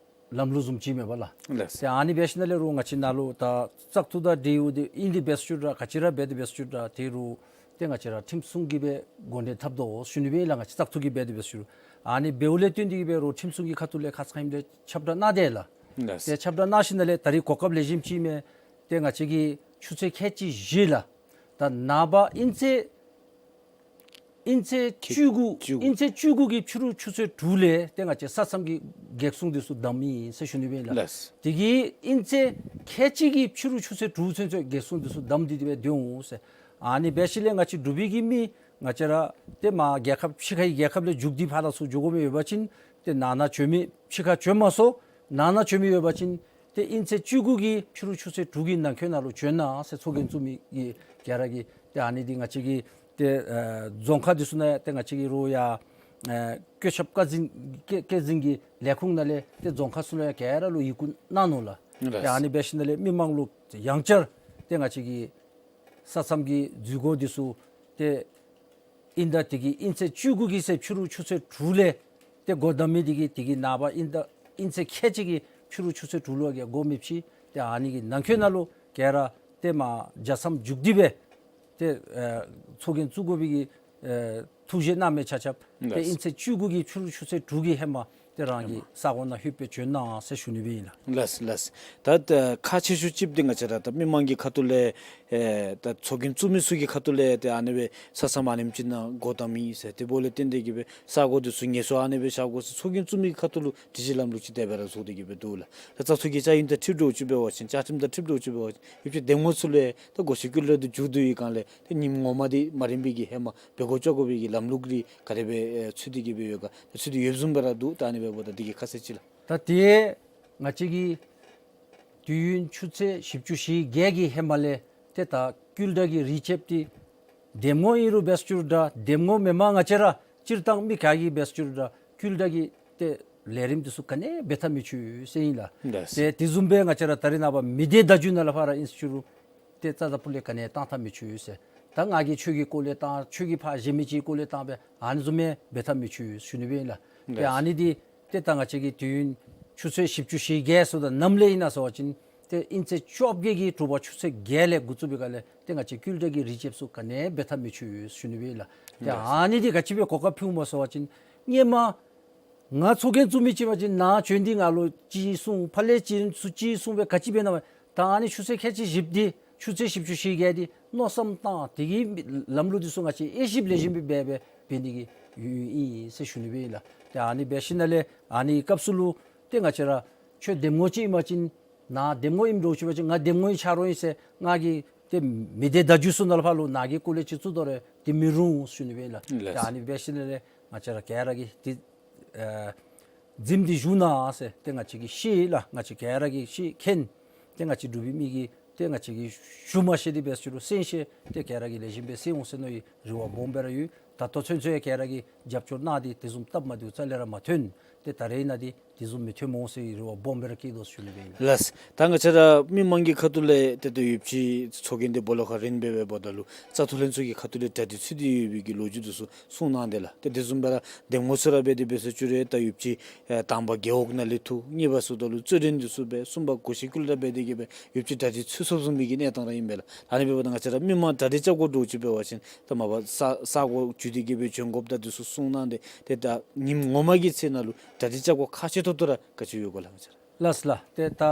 ལམ་ལུགས་བཟུམ་ཅིག་མས་པ་ལགས། ལགས། ཏེ་ཨ་ནི་འབད་ཞིནམ་ལས་རུང་ང་བཅས་ནཱ་ལུ་ད་བཙག་འཐུ་དང་འབྲེལ་ཡོད་དེ་ཨིན་ཏེ་འབད་ཞུ་ར་ག་ཅི་ར་འབད་དེ་འབད་ཞུ་ར་དེ་རུང་ཏེ་ང་བཅས་ར་ཁྲིམས་སྲུང་གིས་སྦེ་འགོ་འདྲེན་འཐབ་དོ་ཞུ་ནི་སྦེ་ཨིན་ལགས། ང་བཅས་བཙག་འཐུ་གིས་འབད་དེ་འབད་ཞུ་ར་ཨ་ནི་འབདཝ་ལས་བརྟེན་ཏེ་གི་སྦེ་རུང་ཁྲིམས་སྲུང་གི་ཁ་ཐུག་ལས་ཁ་ཙ་ཁ་ཉིནམ་ལས་ཁྱབ་བསྒྲགས་གནང་དེས་ལགས། ལགས། ཏེ་ཁྱབ་བསྒྲགས་གནང་ཞིནམ་ལས་ད་རིས་གོ་སྐབས་ལེགས་ཤོམ་ཅིག་མས། ཏེ་ང་བཅས་ཀྱིས་ཆུ་ཚོད་ཁལ་གཅིག་བཞི་ལགས། ད་ནངས་པ་ཨིན་ཚེས་ཨིན་ཚེས་བཅུ་དགུ་བཅུ་དགུ། ཨིན་ཚེས་བཅུ་དགུ་གི་ཕྱི་རུ་ཆུ་ཚོད་དྲུག་ལས་ཏེ་ང་བཅས་ས་མཚམས་ཀྱི་འགག་སྲུང་འདི་ཚུ་བསྡམ་ཨིན་ཟེར་ཞུ་ནི་སྦེ་ཨིན་ལགས། ལགས། དེ་གིས་ཨིན་ཚེས་ཁལ་གཅིག་གི་ཕྱི་རུ་ཆུ་ཚོད་དྲུག་ཚུན་ཚོད་འགག་སྲུང་འདི་ཚུ་བསྡམས་ཏེ་དེ་སྦེ་སྡོད་འོང་ཟེར། ཨ་ནི་འབད་ཞིནམ་ལས་ང་བཅས་འབྲུག་པའི་གི་མི་ང་བཅས་ར་ཏེ་མར་རྒྱལ་ཁབ་ཕྱི་ཁའི་རྒྱལ་ཁབ་ལས་རྒྱུགས་ཏེ་ཕར་ལས་ཚུར་འགྱོ་དགོ་མི་ཡོད་པ་ཅིན་ཏེ་ནང་ན་བྱོན་མི་ཕྱི་ཁར་བྱོན་མ་སོང་ནང་ན་བྱོན་མི་ཡོད་པ་ཅིན་ཏེ་ཨིན་ཚེས་བཅུ་དགུ་གི་ཕྱི་རུ་ཆུ་ཚོད་དྲུག་གི་ནང་འཁོད་ནང་ལུ་བྱོན་གནང་ཟེར་ཚོགས་རྒྱན་བཙུགས་མི་གི་ག་ར་གིས་ཏེ་ཨ་ནི་འདི་ང་བཅས་ཀྱི་ཏེ་ཨེ་རྫོང་ཁག་འདི་ཚུ་ནང་ཏེ་ང་བཅས་ཀྱི་རུང་ཡང་ཨེ་བཀོད་ཁྱབ་བཀའ་འཛིན་བཀའ་བཀའ་འཛིན་གྱི་ལས་ཁུངས་ནང་ལས་ཏེ་རྫོང་ཁག་ཚུ་ལུ་ཡང་ག་ར་ལུ་ཡི་གུ་གནང་ནུག་ལགས། ལགས། ཏེ་ཨ་ནི་འབད་ཞིནམ་ལས་མི་མང་ལུ་ཡང་བསྐྱར་ཏེ་ང་བཅས་ཀྱི་ས་མཚམས་ཀྱི་འཛུལ་སྒོ་འདི་ཚུ་ཏེ་ཨིན་ད་དེ་གིས་ཨིན་ཚེས་བཅུ་དགུ་གི་ཚེ་ཕྱི་རུ་ཆུ་ཚོད་དྲུག་ལས་ཏེ་སྒོ་བསྡམ་མི་དེ་གིས་དེ་གི་ནངས་པ་ཨིན་ད་ཨིན་ཚེས་ཁལ་གཅིག་གི་ཕྱི་རུ་ཆུ་ཚོད་དྲུག་ལུ་གི་སྒོ་མི་ཕྱེ། ཏེ་ཨ་ནི་གི་ནང་འཁོད་ནང་ལུ་ག་ར་ཏེ་མར་རྒྱལ་མཚམས་རྒྱུགས་ཏེ་སྦེ་ཏེ་ཨེ་ཚོགས་རྒྱན་བཙུགས་དགོ་པའི་གི་ཨེ་ཐུགས་བཞེད་གནང་མི་ཆ་ཁྱབ་ཏེ་ལགས། ཨིན་ཚེས་བཅུ་དགུ་གི་ཕྱི་རུ་ཆུ་ཚོད་དྲུག་གི་ཧེ་མ་ཏེ་རང་གི་ཧེ་མ་ས་གོ་ནང་ལྷོད་སྦེ་བྱོན་གནང་ཟེར་ཞུ་ནི་སྦེ་ཨིན་ལགས། ལགས་ལགས། ད་ད་ཁག་ཆེ་ཤོས་ཅིག་འདི་ང་བཅས་ར་ད་མི་མང་གི་ཁ་ཐུག་ལས་ཨེ་ད་ཚོགས་རྒྱན་བཙུགས་མི་ཚུ་གི་ཁ་ཐུག་ལས་ཏེ་ཨ་ནི་སྦེ་ས་མཚམས་ཨ་ནེམ་ཅིག་ནང་སྒོ་བསྡམ་ཡི་ཟེར་ཏེ་འབདཝ་ལས་བརྟེན་ཏེ་གི་སྦེ་ས་གོ་འདི་ཚུ་ངལ་གསོ་ཨ་ནི་སྦེ་བཞག་དགོ་ཟེར་ཚོགས་རྒྱན་བཙུགས་མི་གི་ཁ་ཐུག་ལུ་སྒྲིག་གཞི་ལམ་ལུགས་ཅིག་དེ་སྦེ་ར་བཟོ་སྟེ་གི་སྦེ་འདུག་ལགས། ད་བཙག་འཐུ་གི་བཅའ་ཡིག་དང་འཁྲིལ་འདྲཝ་ཅིག་འབད་བ་ཅིན་བཅའ་ཁྲིམས་དང་འཁྲིལ་འདྲཝ་ཅིག་འབད་བ་ཅིན་ཡོདཔ་ཅིག་འདེམས་ངོ་ཚུ་ལུ་ཡང་ད་སྒོ་ཕྱེ་བཀོད་ལེགས་འདི་མཇུག་བསྡུ་བའི་སྒང་ལས་ཏེ་ཉིནམ་ངོ་མ་འདི་མ་རན་པའི་གི་ཧེ་མ་འབད་དགོ་བཅའ་དགོ་པའི་གི་ལམ་ལུགས་འདི་ག་དེ་སྦེ་ཨེ་ཚུད་དེ་གི་སྦེ་ཡོད་ག། ད་ཚུད་དེ་ཡོདཔ་བཟུམ་སྦེ་ར་འདུག། ད་ཨ་ནི་སྦེ་འབདཝ་ད་འདི་གི་ཁ་གསལ་ཅིག་ལགས། ད་དེ་ང་བཅས་ཀྱིས་དུས་ཡུན་ཆུ་ཚོད་བཞི་བཅུ་ཞེ་བརྒྱད་ཀྱི་ཧེ་མ་ལས་ཏེ་ད་བསྐུལ་བསྒྲགས་ཀྱི་རིགས་བྱེདཔ་འདི་འདེམས་ངོ་ཨིན་རུང་འབད་ཞུ་ར་འདེམས་ངོ་མེན་པར་ང་བཅས་ར་སྤྱིར་བཏང་མི་ག་གིས་འབད་ཞུ་ར་བསྐུལ་བསྒྲགས་ཀྱི་ཏེ་ལས་རིམ་འདི་ཚུ་ག་ནི་འབད་ཐབས་མི་ཆོག་ཟེར་ཨིན་ལགས། ལགས། ཏེ་དེ་བཟུམ་སྦེ་ང་བཅས་ར་ད་རིས་ནངས་པ་མི་སྡེ་བརྡ་བརྒྱུད་ནང་ལས་ཕར་ཨིན་ཞུ་རུང་ཏེ་རྩ་དང་སྤུ་ལས་ག་ནི་བཏང་ཐབས་མི་ཆོག་ཟེར། ད་ང་གིས་ཁྱོད་ཀྱི་སྐོར་ལས་བཏང་ཁྱོད་ཀྱིས་ཕར་གཞན་མི་ཅིག་སྐོར་ལས་བཏང་སྦེ་ཨ་ནི་བཟུམ་སྦེ་འབད་ཐབས་མི་ཆོག་ཞུ་ནི་སྦེ་ཨིན་ལགས། ཏེ་ལགས། ཨ་ནི་འདི་ཏེ་ད་ང་བཅས་ཀྱི་དུས་ཡུན་ཆུ་ཚོད་བཞི་བཅུ་ཞེ་བརྒྱད་ཚུ་དང་ནམ་ལས་ཨིན་ན་ཟེར་བ་ཅིན་ཏེ་ཨིན་ཚེས་བཅོ་བརྒྱད་ཀྱི་དྲོ་པ་ཆུ་ཚོད་བརྒྱད་ལས་འགོ་བཙུགས་པའི་སྒང་ལས་ཏེ་ང་བཅས་ཀྱི་ཀུལ་ཊ་གི་རིགས་ཅིག་ཚུ་ག་ནི་འབད་ཐབས་མེད་ཅིག་ཡོད་ཞུ་ནི་སྦེ་ཨིན་ལགས། ཏེ་ལགས། ཨ་ནི་འདི་ག་ཅི་སྦེ་གོ་སྐབས་ཕུལཝ་སྨོ་ཟེར་བ་ཅིན་སྔོན་མ་ང་ཚོགས་རྒྱན་བཙུགས་མི་ཅིག་འབད་བ་ཅིན་ནཱ་བྱོན་ཏེ་ང་ལུ་ཅིག་གསུངས་ཕར་ལས་ཅིག་ཚུ་ཅིག་གསུངས་སྦེ་ག་ཅི་འབད་ནི་མས། ད་ཨ་ནི་ཆུ་ཚོད་ཁལ་གཅིག་བཞི་འདི་ཆུ་ཚོད་བཞི་བཅུ་ཞེ་བརྒྱད་འདི་མནོ་བསམ་བཏང་དེ་གི་ལམ་ལུགས་འདི་ཚུ་ང་བཅས་དབྱེ་ཞིབ་ལེགས་ཤོམ་སྦེ་འབད་འབད་འབད་ནི་གི་ཡོད་ཡོད་ཨིན་ཟེར་ཞུ་ནི་སྦེ་ཨིན་ལགས། ཏེ་ཨ་ནི་འབད་ཞིནམ་ལས་ཨ་ནི་སྐབས་སུ་ལུ་ཏེ་ང་བཅས་ར་ཁྱོད་འདེམས་ངོ་ཅིག་ཨིན་པ་ཅིན་ནཱ་འདེམས་ངོ་ཨིནམ་འདྲཝ་ཅིག་འབད་བ་ཅིན་ང་འདེམས་ངོ་ཨིན་ཆ་རོགས་ཨིན་ཟེར་ང་གིས་ཏེ་མི་སྡེ་བརྡ་བརྒྱུད་ཚུ་ནང་ལས་ཕར་ལུ་ནཱ་གི་སྐོར་ལས་ཅིག་བཙུགས་དོ་རུང་དེ་མི་རུང་ཞུ་ནི་སྦེ་ཨིན་ལགས། ལགས། ཏེ་ཨ་ནི་འབད་ཞིནམ་ལས་ང་བཅས་ར་ག་ར་གིས་ཏེ་ཨ་འཛིནམ་འདི་ཞུ་གནང་ཟེར་ཏེ་ང་བཅས་ཀྱིས་ཤེས་ལགས། ང་བཅས་ག་ར་གིས་ཤེས་མཁྱེན། ཏེ་ང་བཅས་འབྲུག་པའི་མི་གིས་ཏེ་ང་བཅས་ཀྱིས་ཞུ་མ་ཤེས་ཏེ་འབད་ཞུ་རུང་གསན་ཤེས་ཏེ་ག་ར་གིས་ལེགས་ཤོམ་སྦེ་གསན་འོང་ཟེར་མནོ་བའི་རེ་བ་སྦོམ་སྦེ་ར་ཡོད། ད་ལྟོ་ཚུན་ཚོད་ཡང་ག་ར་གིས་རྒྱབ་སྐྱོར་གནང་སྟེ་དེ་བཟུམ་སྟབས་མ་བདེཝ་རྩ་ལས་ར་མ་ཐོན། ཏེ་ད་རེས་ནངས་འདི་དེ་བཟུམ་མི་ཐོནམ་འོང་ཟེར་བའི་རེ་བ་སྦོམ་སྦེ་ར་བསྐྱེད་དོ་ཞུ་ནི་སྦེ་ཨིན་ལགས། ལགས། ད་ང་བཅས་ར་མི་མང་གི་ཁ་ཐུག་ལས་ཏེ་ད་ཡོདཔ་ཅིག་ཚོགས་རྒྱན་འདི་སྦོ་ལོགས་ཁར་རིན་སྦེ་འབདཝ་ད་ལུ་བཙག་འཐུ་ལྷན་ཚོགས་ཀྱི་ཁ་ཐུག་ལས་གྲ་སྒྲིག་ཚུད་དེ་ཡོད་པའི་གི་ལོ་རྒྱུས་འདི་ཚུ་གསུངས་གནང་དེས་ལགས། ཏེ་དེ་བཟུམ་སྦེ་ར་འདེམས་ངོ་ཚུ་ར་འབད་དེ་འབད་ཟེར་ཞུ་རུང་ད་ཡོདཔ་ཅིག་ཨེ་དང་པ་རྒེད་འོག་ནང་ལས་འཐུ། གཉིས་པ་ཟེརཝ་ད་ལུ་རྩོད་འགྲན་འདི་ཚུ་འབད། གསུམ་པ་གོ་ཤེས་ཀུན་ལས་འབད་དེ་གི་སྦེ་ཡོདཔ་ཅིག་གྲ་སྒྲིག་ཚུད་སོངམ་བཟུམ་མའི་གི་གནས་སྟངས་ར་ཨིན་པས་ལགས། ཨ་ནི་འབདཝ་ད་ང་བཅས་ར་མི་མང་གྲ་སྒྲིག་རྐྱབ་དགོཔ་འདྲཝ་ཅིག་འབད་བ་ཅིན་ད་མ་པ་ས་ས་གོ་བརྒྱུད་དེ་གི་སྦེ་བྱོན་དགོཔ་ད་འདི་ཚུ་གསུངས་གནང་སྟེ་ཏེ་ད་ཉིནམ་ངོ་མ་གི་ཚེ་ནང་ལུ་གྲ་སྒྲིག་རྐྱབ་དགོཔ་ཁག་ཆེ་ཏོག་ཏོ་ར་ག་ཅི་ཡོད་ག་ལགས་ང་བཅས་ར། ལགས་ལགས། ཏེ་ད་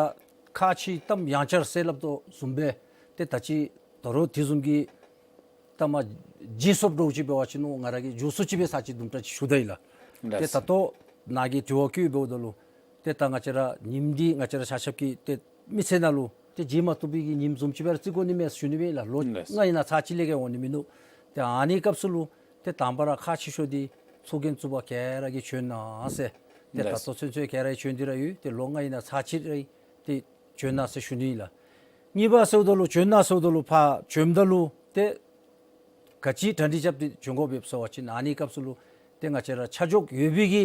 ཁག་ཆེ་གཏམ་ཡང་བསྐྱར་ཟེར་སླབ་དོ་བཟུམ་སྦེ་ཏེ་ད་ཅི་ད་རུང་དེ་བཟུམ་གྱི་ད་མ་བརྗེད་སོངམ་འདྲཝ་ཅིག་འབད་བ་ཅིན་ནོ་ང་ར་གིས་མགྱོགས་སུ་ཅིག་སྦེ་ཚར་ཅིག་དུམ་གྲ་ཅིག་ཞུ་ད་ཡི་ལགས། ཏེ་ད་ལྟོ་ནཱ་གིས་དྲི་བ་བཀོད་འབདཝ་ད་ལུ་ཏེ་ད་ང་བཅས་ར་ཉིནམ་འདི་ང་བཅས་ར་ཆ་ཁྱབ་ཀྱིས་ཏེ་མི་ཚེ་ནང་ལུ་ཏེ་བརྗེད་མ་བཏུབ་པའི་གི་ཉིནམ་བཟུམ་ཅིག་སྦེ་ར་བརྩི་དགོ་ནི་མས་ཞུ་ནི་སྦེ་ཨིན་ལགས། ལོ་ལགས། ལྔ་ཨིན་ན་ཚར་གཅིག་ལས་བརྒལ་འོང་ནི་མིན་འདུག། ཏེ་ཨ་ནི་སྐབས་སུ་ལུ་ཏེ་དང་པ་ར་ཁག་ཆེ་ཤོས་འདི་ཚོགས་རྒྱན་བཙུགས་པ་ག་ར་གིས་བྱོན་གནང་ཟེར། ཏེ་ད་ལགས། ལྟོ་ཚུན་ཚོད་ག་ར་གིས་བྱོན་ཏེ་ར་ཡོད། ཏེ་ལོ་ལྔ་ཨིན་ན་ཚར་གཅིག་ར་ཏེ་བྱོན་གནང་ཟེར་ཞུ་ནི་ཨིན་ལགས། གཉིས་པ་ཟེརཝ་ད་ལུ་བྱོན་གནང་ཟེརཝ་ད་ལུ་ཕར་བྱོནམ་ད་ལུ་ཏེ་ག་ཅི་གྲ་སྒྲིག་རྐྱབ་སྟེ་བྱོན་དགོཔ་ཡོདཔ་ཟེར་བ་ཅིན་ཨ་ནི་སྐབས་སུ་ལུ་ཏེ་ང་བཅས་ར་ཆ་འཇོག་ཡོད་པའི་གི་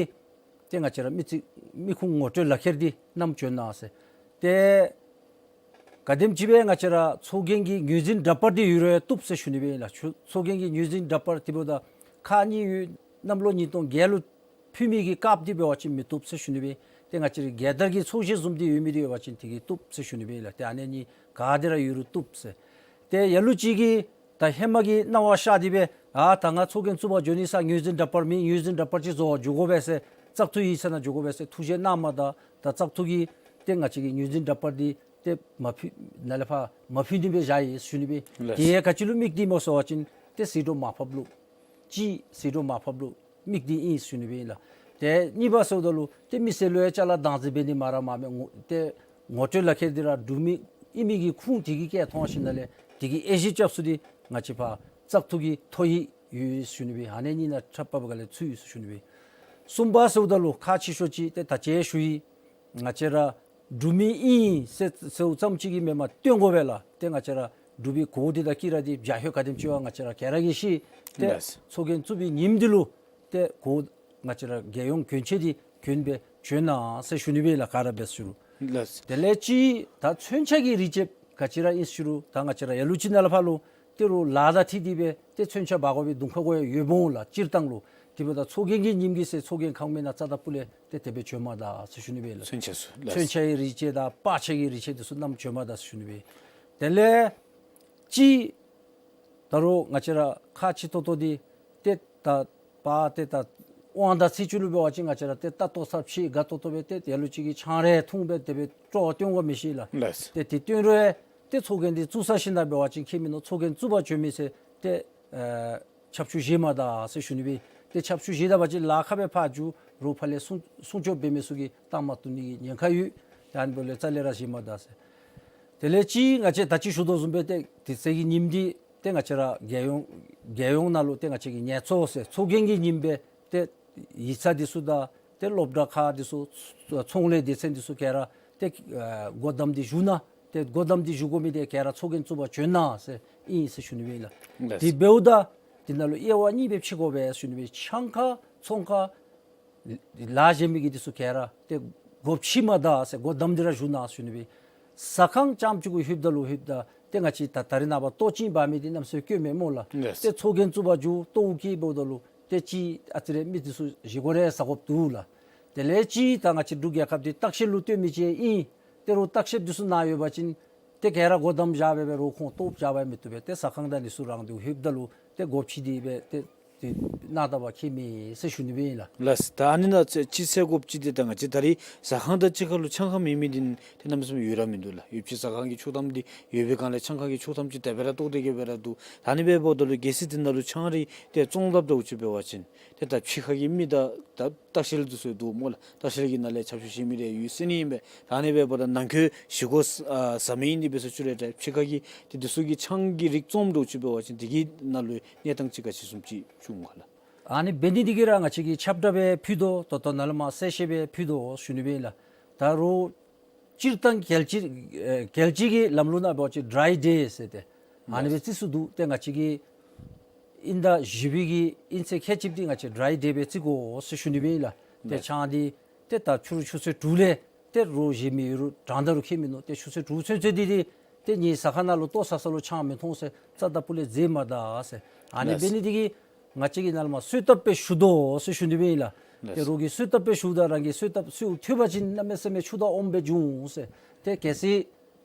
ཏེ་ང་བཅས་ར་མི་རྩིས་མི་ཁུངས་ངོ་སྤྲོད་ལག་ཁྱེར་འདི་བསྣམས་བྱོན་གནང་ཟེར། ཏེ་ག་དེམ་ཅིག་སྦེ་ང་བཅས་ར་ཚོགས་རྒྱན་གྱི་ངོས་འཛིན་འདྲ་པར་འདི་ཡོད་རུང་བཏུབ་ཟེར་ཞུ་ནི་སྦེ་ཨིན་ལགས། ཚོགས་ཚོགས་རྒྱན་གྱི་ངོས་འཛིན་འདྲ་པར་འདི་འབདཝ་ད་ཁག་གཉིས་ཡོད། གནམ་ལོ་ཉིས་སྟོང་བརྒྱད་ལུ་ཕུལ་མི་གི་སྐབས་འདི་འབད་བ་ཅིན་མི་བཏུབ་ཟེར་ཞུ་ནི་སྦེ། ཏེ་ང་བཅས་ར་རྒྱལ་དར་གྱི་ཚོགས་གཞི་བཟུམ་འདི་ཡོད་མི་འདི་ཡོད་པ་ཅིན་དེ་གིས་བཏུབ་ཟེར་ཞུ་ནི་སྦེ་ཨིན་ལགས། ཏེ་ཨ་ནི་གཉིས་ག་དེ་ར་ཡོད་རུང་བཏུབ་ཟེར། ཏེ་ལ་ལུ་ཅིག་གིས་ད་ཧེ་མ་གི་གནང་བ་བཞག་སྟེ་སྦེ་ཨ་ད་ང་ཚོགས་རྒྱན་བཙུགས་པར་འགྱོ་ནི་ས་ངོས་འཛིན་འདྲ་པར་མེད། ངོས་འཛིན་འདྲ་པར་ཅིག་བཟོ་བར་འགྱོ་དགོ་པས་ཟེར་བཙག་འཐུ་ཡིག་ཚང་ནང་འགྱོ་དགོ་པས་ཟེར་ཐུགས་བཞེད་གནངམ་ད་ད་བཙག་འཐུ་གིས་ཏེ་ང་བཅས་ཀྱི་ངོས་འཛིན་འདྲ་པར་འདི་ཏེ་མ་ཕུལ་ནཱ་ལས་ཕར་མ་ཕུལ་ནི་སྦེ་བཞག་ཡི་ཞུ་ནི་སྦེ། ལགས། དེ་ཡང་ག་ཅི་ལུ་དམིགས་ཏེ་སྨོ་ཟེར་བ་ཅིན་ཏེ་ཟད་འགྲོ་མར་ཕབ་ལུ་ཅིག་ཟད་འགྲོ་མར་ཕབ་ལུ་དམིགས་ཏེ་ཨིན་ཞུ་ནི་སྦེ་ཨིན་ལགས། ཏེ་གཉིས་པ་ཟེརཝ་ད་ལུ་ཏེ་མི་སེར་ལུ་ཡང་ཅ་ལ་བདག་འཛིན་འབད་ནི་མ་ར་མ་མེད་ངོ་ཏེ་ངོ་སྤྲོད་ལག་ཁྱེར་འདི་ར་འབྲུག་མི་ཨིན་མི་གི་ཁུངས་དེ་གིས་བཀལ་མཐོང་ཞིནམ་ལས་དེ་གི་དབྱེ་ཞིབ་རྐྱབ་ས་འདི་ང་བཅས་ཕར་བཙག་འཐུ་གི་ཐོ་ཡིག་ཡོད་ཞུ་ནི་སྦེ། ཨ་ནི་གཉིས་ནང་ཁྲབ་པ་ག་ལས་ཚུད་ཡོད་ཞུ་ནི་སྦེ། གསུམ་པ་ཟེརཝ་ད་ལུ་ཁག་ཆེ་ཤོས་ཅིག་ཏེ་ད་ཅི་ཞུ་ཡི། ང་བཅས་ར་འབྲུག་མི་ཨིན་ཟེར་ཟེརཝ་ཙམ་ཅིག་གིས་མེནམ་སྟོན་དགོ་པས་ལགས། ཏེ་ང་བཅས་ར་འབྲུག་པའི་གོ་འདི་དང་སྐྱིད་ར་འདི་བྱ་ཧོད་ག་དེམ་ཅིག་ཡོདཔ་ང་བཅས་ར་ག་ར་གིས་ཤེས། ཏེ་ལགས། ཚོགས་རྒྱན་བཙུགས་པའི་ཉིནམ་འདི་ལུ་ཏེ་གོ་ང་བཅས་ར་རྒྱལ་ཡོངས་གྱོན་ཆས་འདི་གྱོན་སྦེ་བྱོན་གནང་ཟེར་ཞུ་ནི་སྦེ་ལགས། ག་ར་འབད་ཞུ་རུང་། ལགས། དེ་ལས་ཅིག་ད་མཚོན་ཆ་གི་རིགས་ཅིག་ག་ཅི་ར་ཨིན་ཞུ་རུང་ད་ང་བཅས་ར་ལ་ལུ་ཅིག་ནཱ་ལས་ཕར་ལུ་ཏེ་རུང་ལཱ་དང་འཁྲིལ་ཏེ་སྦེ་ཏེ་མཚོན་ཆ་འབག་དགོ་པའི་གདོང་ཁ་གུ་ཡང་ཡོདཔ་འོང་ལགས། སྤྱིར་བཏང་ལུ་དེ་འབདཝ་ད་ཚོགས་རྒྱན་གྱི་ཉིནམ་གི་ཚེ་ཚོགས་རྒྱན་ཁང་མའི་ནང་རྩ་དང་སྤུ་ལས་ཏེ་དེ་སྦེ་བྱོན་མ་ད་ཟེར་ཞུ་ནི་སྦེ་ལགས། མཚོན་ཆ་ཚུ་ལགས། མཚོན་ཆ་གི་རིགས་ཅིག་དང་པར་ཆས་ཀྱི་རིགས་ཅིག་འདི་ཚུ་བསྣམས་བྱོན་མ་ད་ཟེར་ཞུ་ནི་སྦེ། དེ་ལས་ཅིག་ད་རུང་ང་བཅས་ར་ཁག་ཆེ་ཏོག་ཏོ་འདི་ཏེ་ད་པར་ཏེ་ད་དབང་དང་ཚིག་བཅད་ལུ་འབད་བ་ཅིན་ང་བཅས་ར་ཏེ་ད་ལྟོ་ཚར་ཕྱི་དགའ་ཏོག་ཏོ་སྦེ་ཏེ་ལ་ལུ་ཅིག་གིས་ཆང་རེ་འཐུང་སྦེ་དེ་སྦེ་སྤྲོ་བ་སྟོན་དགོཔ་མི་ཤེས་ལགས། ལགས། ཏེ་དེ་སྟོན་རུང་ཏེ་ཚོགས་རྒྱན་འདི་བཙུགས་ས་ཞིནམ་ལས་འབད་བ་ཅིན་ཁྱད་མེད་ནོ་ཚོགས་རྒྱན་བཙུགས་པར་བྱོན་མི་ཚུ་ཏེ་ཨེ་ཆབ་ཆུ་བཞེས་མ་ད་ཟེར་ཞུ་ནི་སྦེ། ཏེ་ཆབ་ཆུ་བཞེས་ད་པ་ཅིན་ལཱ་ཁག་སྦེ་ཕར་འགྱོ་རུང་ཕར་ལས་སྲུང་སྲུང་སྐྱོབ་འབད་མི་ཚུ་གིས་བཏང་མ་བཏུབ་ནི་གི་ཉེན་ཁ་ཡོད། ཏེ་ཨ་ནི་འབདཝ་ལས་རྩ་ལས་ར་བཞེས་མ་ད་ཟེར། དེ་ལས་ཅིག་ང་བཅས་ད་ཅི་ཞུ་དོ་བཟུམ་སྦེ་ཏེ་དེ་ཚེ་གི་ཉིནམ་འདི་ཏེ་ང་བཅས་ར་རྒྱལ་ཡོངས་རྒྱལ་ཡོངས་ནང་ལུ་ཏེ་ང་བཅས་ཀྱི་ངལ་རྩོལ་ཟེར་ཚོགས་རྒྱན་གྱི་ཉིནམ་སྦེ་ཏེ་ཡིག་ཚང་འདི་ཚུ་དང་ཏེ་སློབ་གྲྭ་ཁག་འདི་ཚུ་ཚོང་ལས་སྡེ་ཚན་འདི་ཚུ་ག་ར་ཏེ་ཨ་སྒོ་བསྡམས་ཏེ་བཞུགས་གནང་། ཏེ་སྒོ་བསྡམས་ཏེ་བཞུགས་དགོ་མི་འདི་ག་ར་ཚོགས་རྒྱན་བཙུགས་པར་བྱོན་གནང་ཟེར་ཨིན་ཟེར་ཞུ་ནི་སྦེ་ཨིན་ལགས། ལགས། དེ་འབདཝ་ད་དེ་ནང་ལུ་དབྱེ་བ་གཉིས་སྦེ་ཕྱེ་དགོ་པས་ཞུ་ནི་སྦེ། ཆང་ཁང་ཚོང་ཁང་ལཱ་གཞན་མི་གི་འདི་ཚུ་ག་ར་ཏེ་སྒོ་ཕྱེ་མ་ད་ཟེར་སྒོ་བསྡམས་ཏེ་ར་བཞུགས་གནང་ཞུ་ནི་སྦེ། ཟ་ཁང་རྐྱངམ་ཅིག་གུ་ལྷོདཔ་ད་ལུ་ལྷོདཔ་ད་ཏེ་ང་བཅས་ད་ད་རེས་ནངས་པ་ལྟོ་ཅིག་འབག་མི་འདི་གནམ་མེད་ས་མེད་དཀོན་མས་སྨོ་ལགས། ལགས། ཏེ་ཚོགས་རྒྱན་བཙུགས་པར་འགྱོ་ལྟོཝ་བཀྱེས་འབདཝ་ད་ལུ་ ཏེ་ཅིག་ཨ་ཙི་རེ་མི་འདི་ཚུ་བཞེས་སྒོ་རེ་ཟ་དགོཔ་འདུག་ལགས། དེ་ལས་ཅིག་ད་ང་བཅས་འབྲུག་རྒྱལ་ཁབ་འདི་ལྟ་བཤལ་ལུ་སྟོན་མི་ཅིག་ཨིན། ཏེ་རོགས་ལྟ་བཤལཔ་འདི་ཚུ་ནཱ་ཡོད་པ་ཅིན་ཏེ་ག་ར་སྒོ་བསྡམས་བཞག་སྦེ་སྦེ་རོགས་ཁོང་བཏོགཔ་བཞག་སྦེ་མི་བཏུབ་པས། ཏེ་ཟ་ཁང་དང་འདི་ཚུ་རང་འདི་ལྷོདཔ་ད་ལུ་ཏེ་སྒོ་ཕྱེ་སྟེ་སྦེ་ཏེ་ཏེ་ནཱ་ད་པ་ཁྱད་མེད་ཟེར་ཞུ་ནི་སྦེ་ཨིན་ལགས། ལགས། ད་ཨ་ནི་ནང་ཅིག་ཟེར་དགོཔ་ཅིག་འདི་ད་ང་བཅས་ད་རེས་ཟ་ཁང་དང་གཅིག་ཁར་ལུ་ཆང་ཁང་མེད་མི་འདི་ཏེ་གནམ་མེད་ས་མེད་ཡོད་ར་མིན་འདུག་ལགས། ཡོདཔ་ཅིག་ཟ་ཁང་གི་ཆོག་ཐམ་འདི་ཡོད་པའི་སྒང་ལས་ཆང་ཁང་གི་ཆོག་ཐམ་ཅིག་དེ་སྦེ་ར་བཏོག་སྟེ་གི་སྦེ་ར་འདུག། ད་ཨ་ནི་སྦེ་འབདཝ་ད་ལུ་གལ་སྲིད་འདི་ནང་ལུ་ཆང་རིགས་ཏེ་བཙོང་དཔ་འདྲཝ་ཅིག་འབད་བ་ཅིན་ཏེ་ད་ཕྱི་ཁ་གི་མི་དང་ད་ལྟ་བཤལ་འདི་ཚུ་འདུག་སྨོ་ལགས། ལྟ་བཤལ་གྱི་ནང་ལས་ཆབ་ཆུ་བཞེས་མི་རེ་ཡོད་ཟེར་ནི་ཨིན་པས། ད་ཨ་ནི་སྦེ་འབདཝ་ད་ནང་འཁོད་བཞེས་སྒོ་ཨ་ཟ་མི་ཨིན་ནི་འབད་ཟེར་ཅི་རེ་ད་ཕྱི་ཁ་གི་ཏེ་འདི་ཚུ་གིས་ཆང་གི་རིགས་བཙོངམ་འདྲཝ་ཅིག་འབད་བ་ཅིན་དེ་གི་ནང་ལུ་གནས་སྟངས་ཅིག་ག་ཅི་བཟུམ་ཅིག་བྱུང་ག་ལགས། ཨ་ནི་འབད་ནི་འདི་གིས་ར་ང་བཅས་ཀྱིས་ཁྱབ་བསྒྲགས་སྦེ་ཕུལ་དོ། ད་ལྟོ་ནཱ་ལས་མར་གསལ་བཤད་སྦེ་ཕུལ་དོ་ཞུ་ནི་སྦེ་ཨིན་ལགས། ད་རུང་སྤྱིར་བཏང་རྒྱལ་སྤྱི་ཨེ་རྒྱལ་སྤྱི་གི་ལམ་ལུགས་ནང་འབད་བ་ཅིན་ཌའི་རའི་ཌེ་ཟེར་ཏེ་ཨ་ནི་སྦེ་ལགས། བརྩི་སྲོལ་འདུག། ཏེ་ང་བཅས་ཀྱི་དབྱིན་ཟླ་བཞི་པའི་གི་དབྱིན་ཚེས་ཁལ་གཅིག་འདི་ང་བཅས་ཌའི་རའི་ཌེ་སྦེ་བརྩི་དགོ་ཟེར་ཞུ་ནི་སྦེ་ཨིན་ལགས། ཏེ་ལགས། ཆང་འདི་ཏེ་ད་ཕྱི་རུ་ཆུ་ཚོད་དྲུག་ལས་ཏེ་རོགས་བཞེས་མི་ཡོད་རུང་གྲངས་དང་རུང་ཁྱད་མིན་ནུག། ཏེ་ཆུ་ཚོད་དྲུག་ཚུན་ཚོད་འདི་འདི་ཏེ་ངེའི་ཟ་ཁང་ནང་ལུ་ལྟོ་ཟ་ས་ལུ་ཆང་མི་འཐུང་ཟེར་རྩ་དང་སྤུ་ལས་མཛད་མ་ད་ཟེར། ཨ་ནི་ལགས། འབད་ནི་འདི་གིས་ང་བཅས་ཀྱིས་ནཱ་ལས་མར་གསོལ་བཏབ་སྦེ་ཞུ་དོ་ཟེར་ཞུ་ནི་སྦེ་ཨིན་ལགས། ཏེ་ལགས། རོགས་ཀྱིས་གསོལ་བཏབ་སྦེ་ཞུཝ་ད་རང་གིས་གསོལ་བཏབ་གསོལཝ་ཐོས་པ་ཅིན་གནམ་མེད་ས་མེད་ཆུ་དང་ཨོམ་སྦེ་འབྱུང་ཟེར། ཏེ་གལ་སྲིད་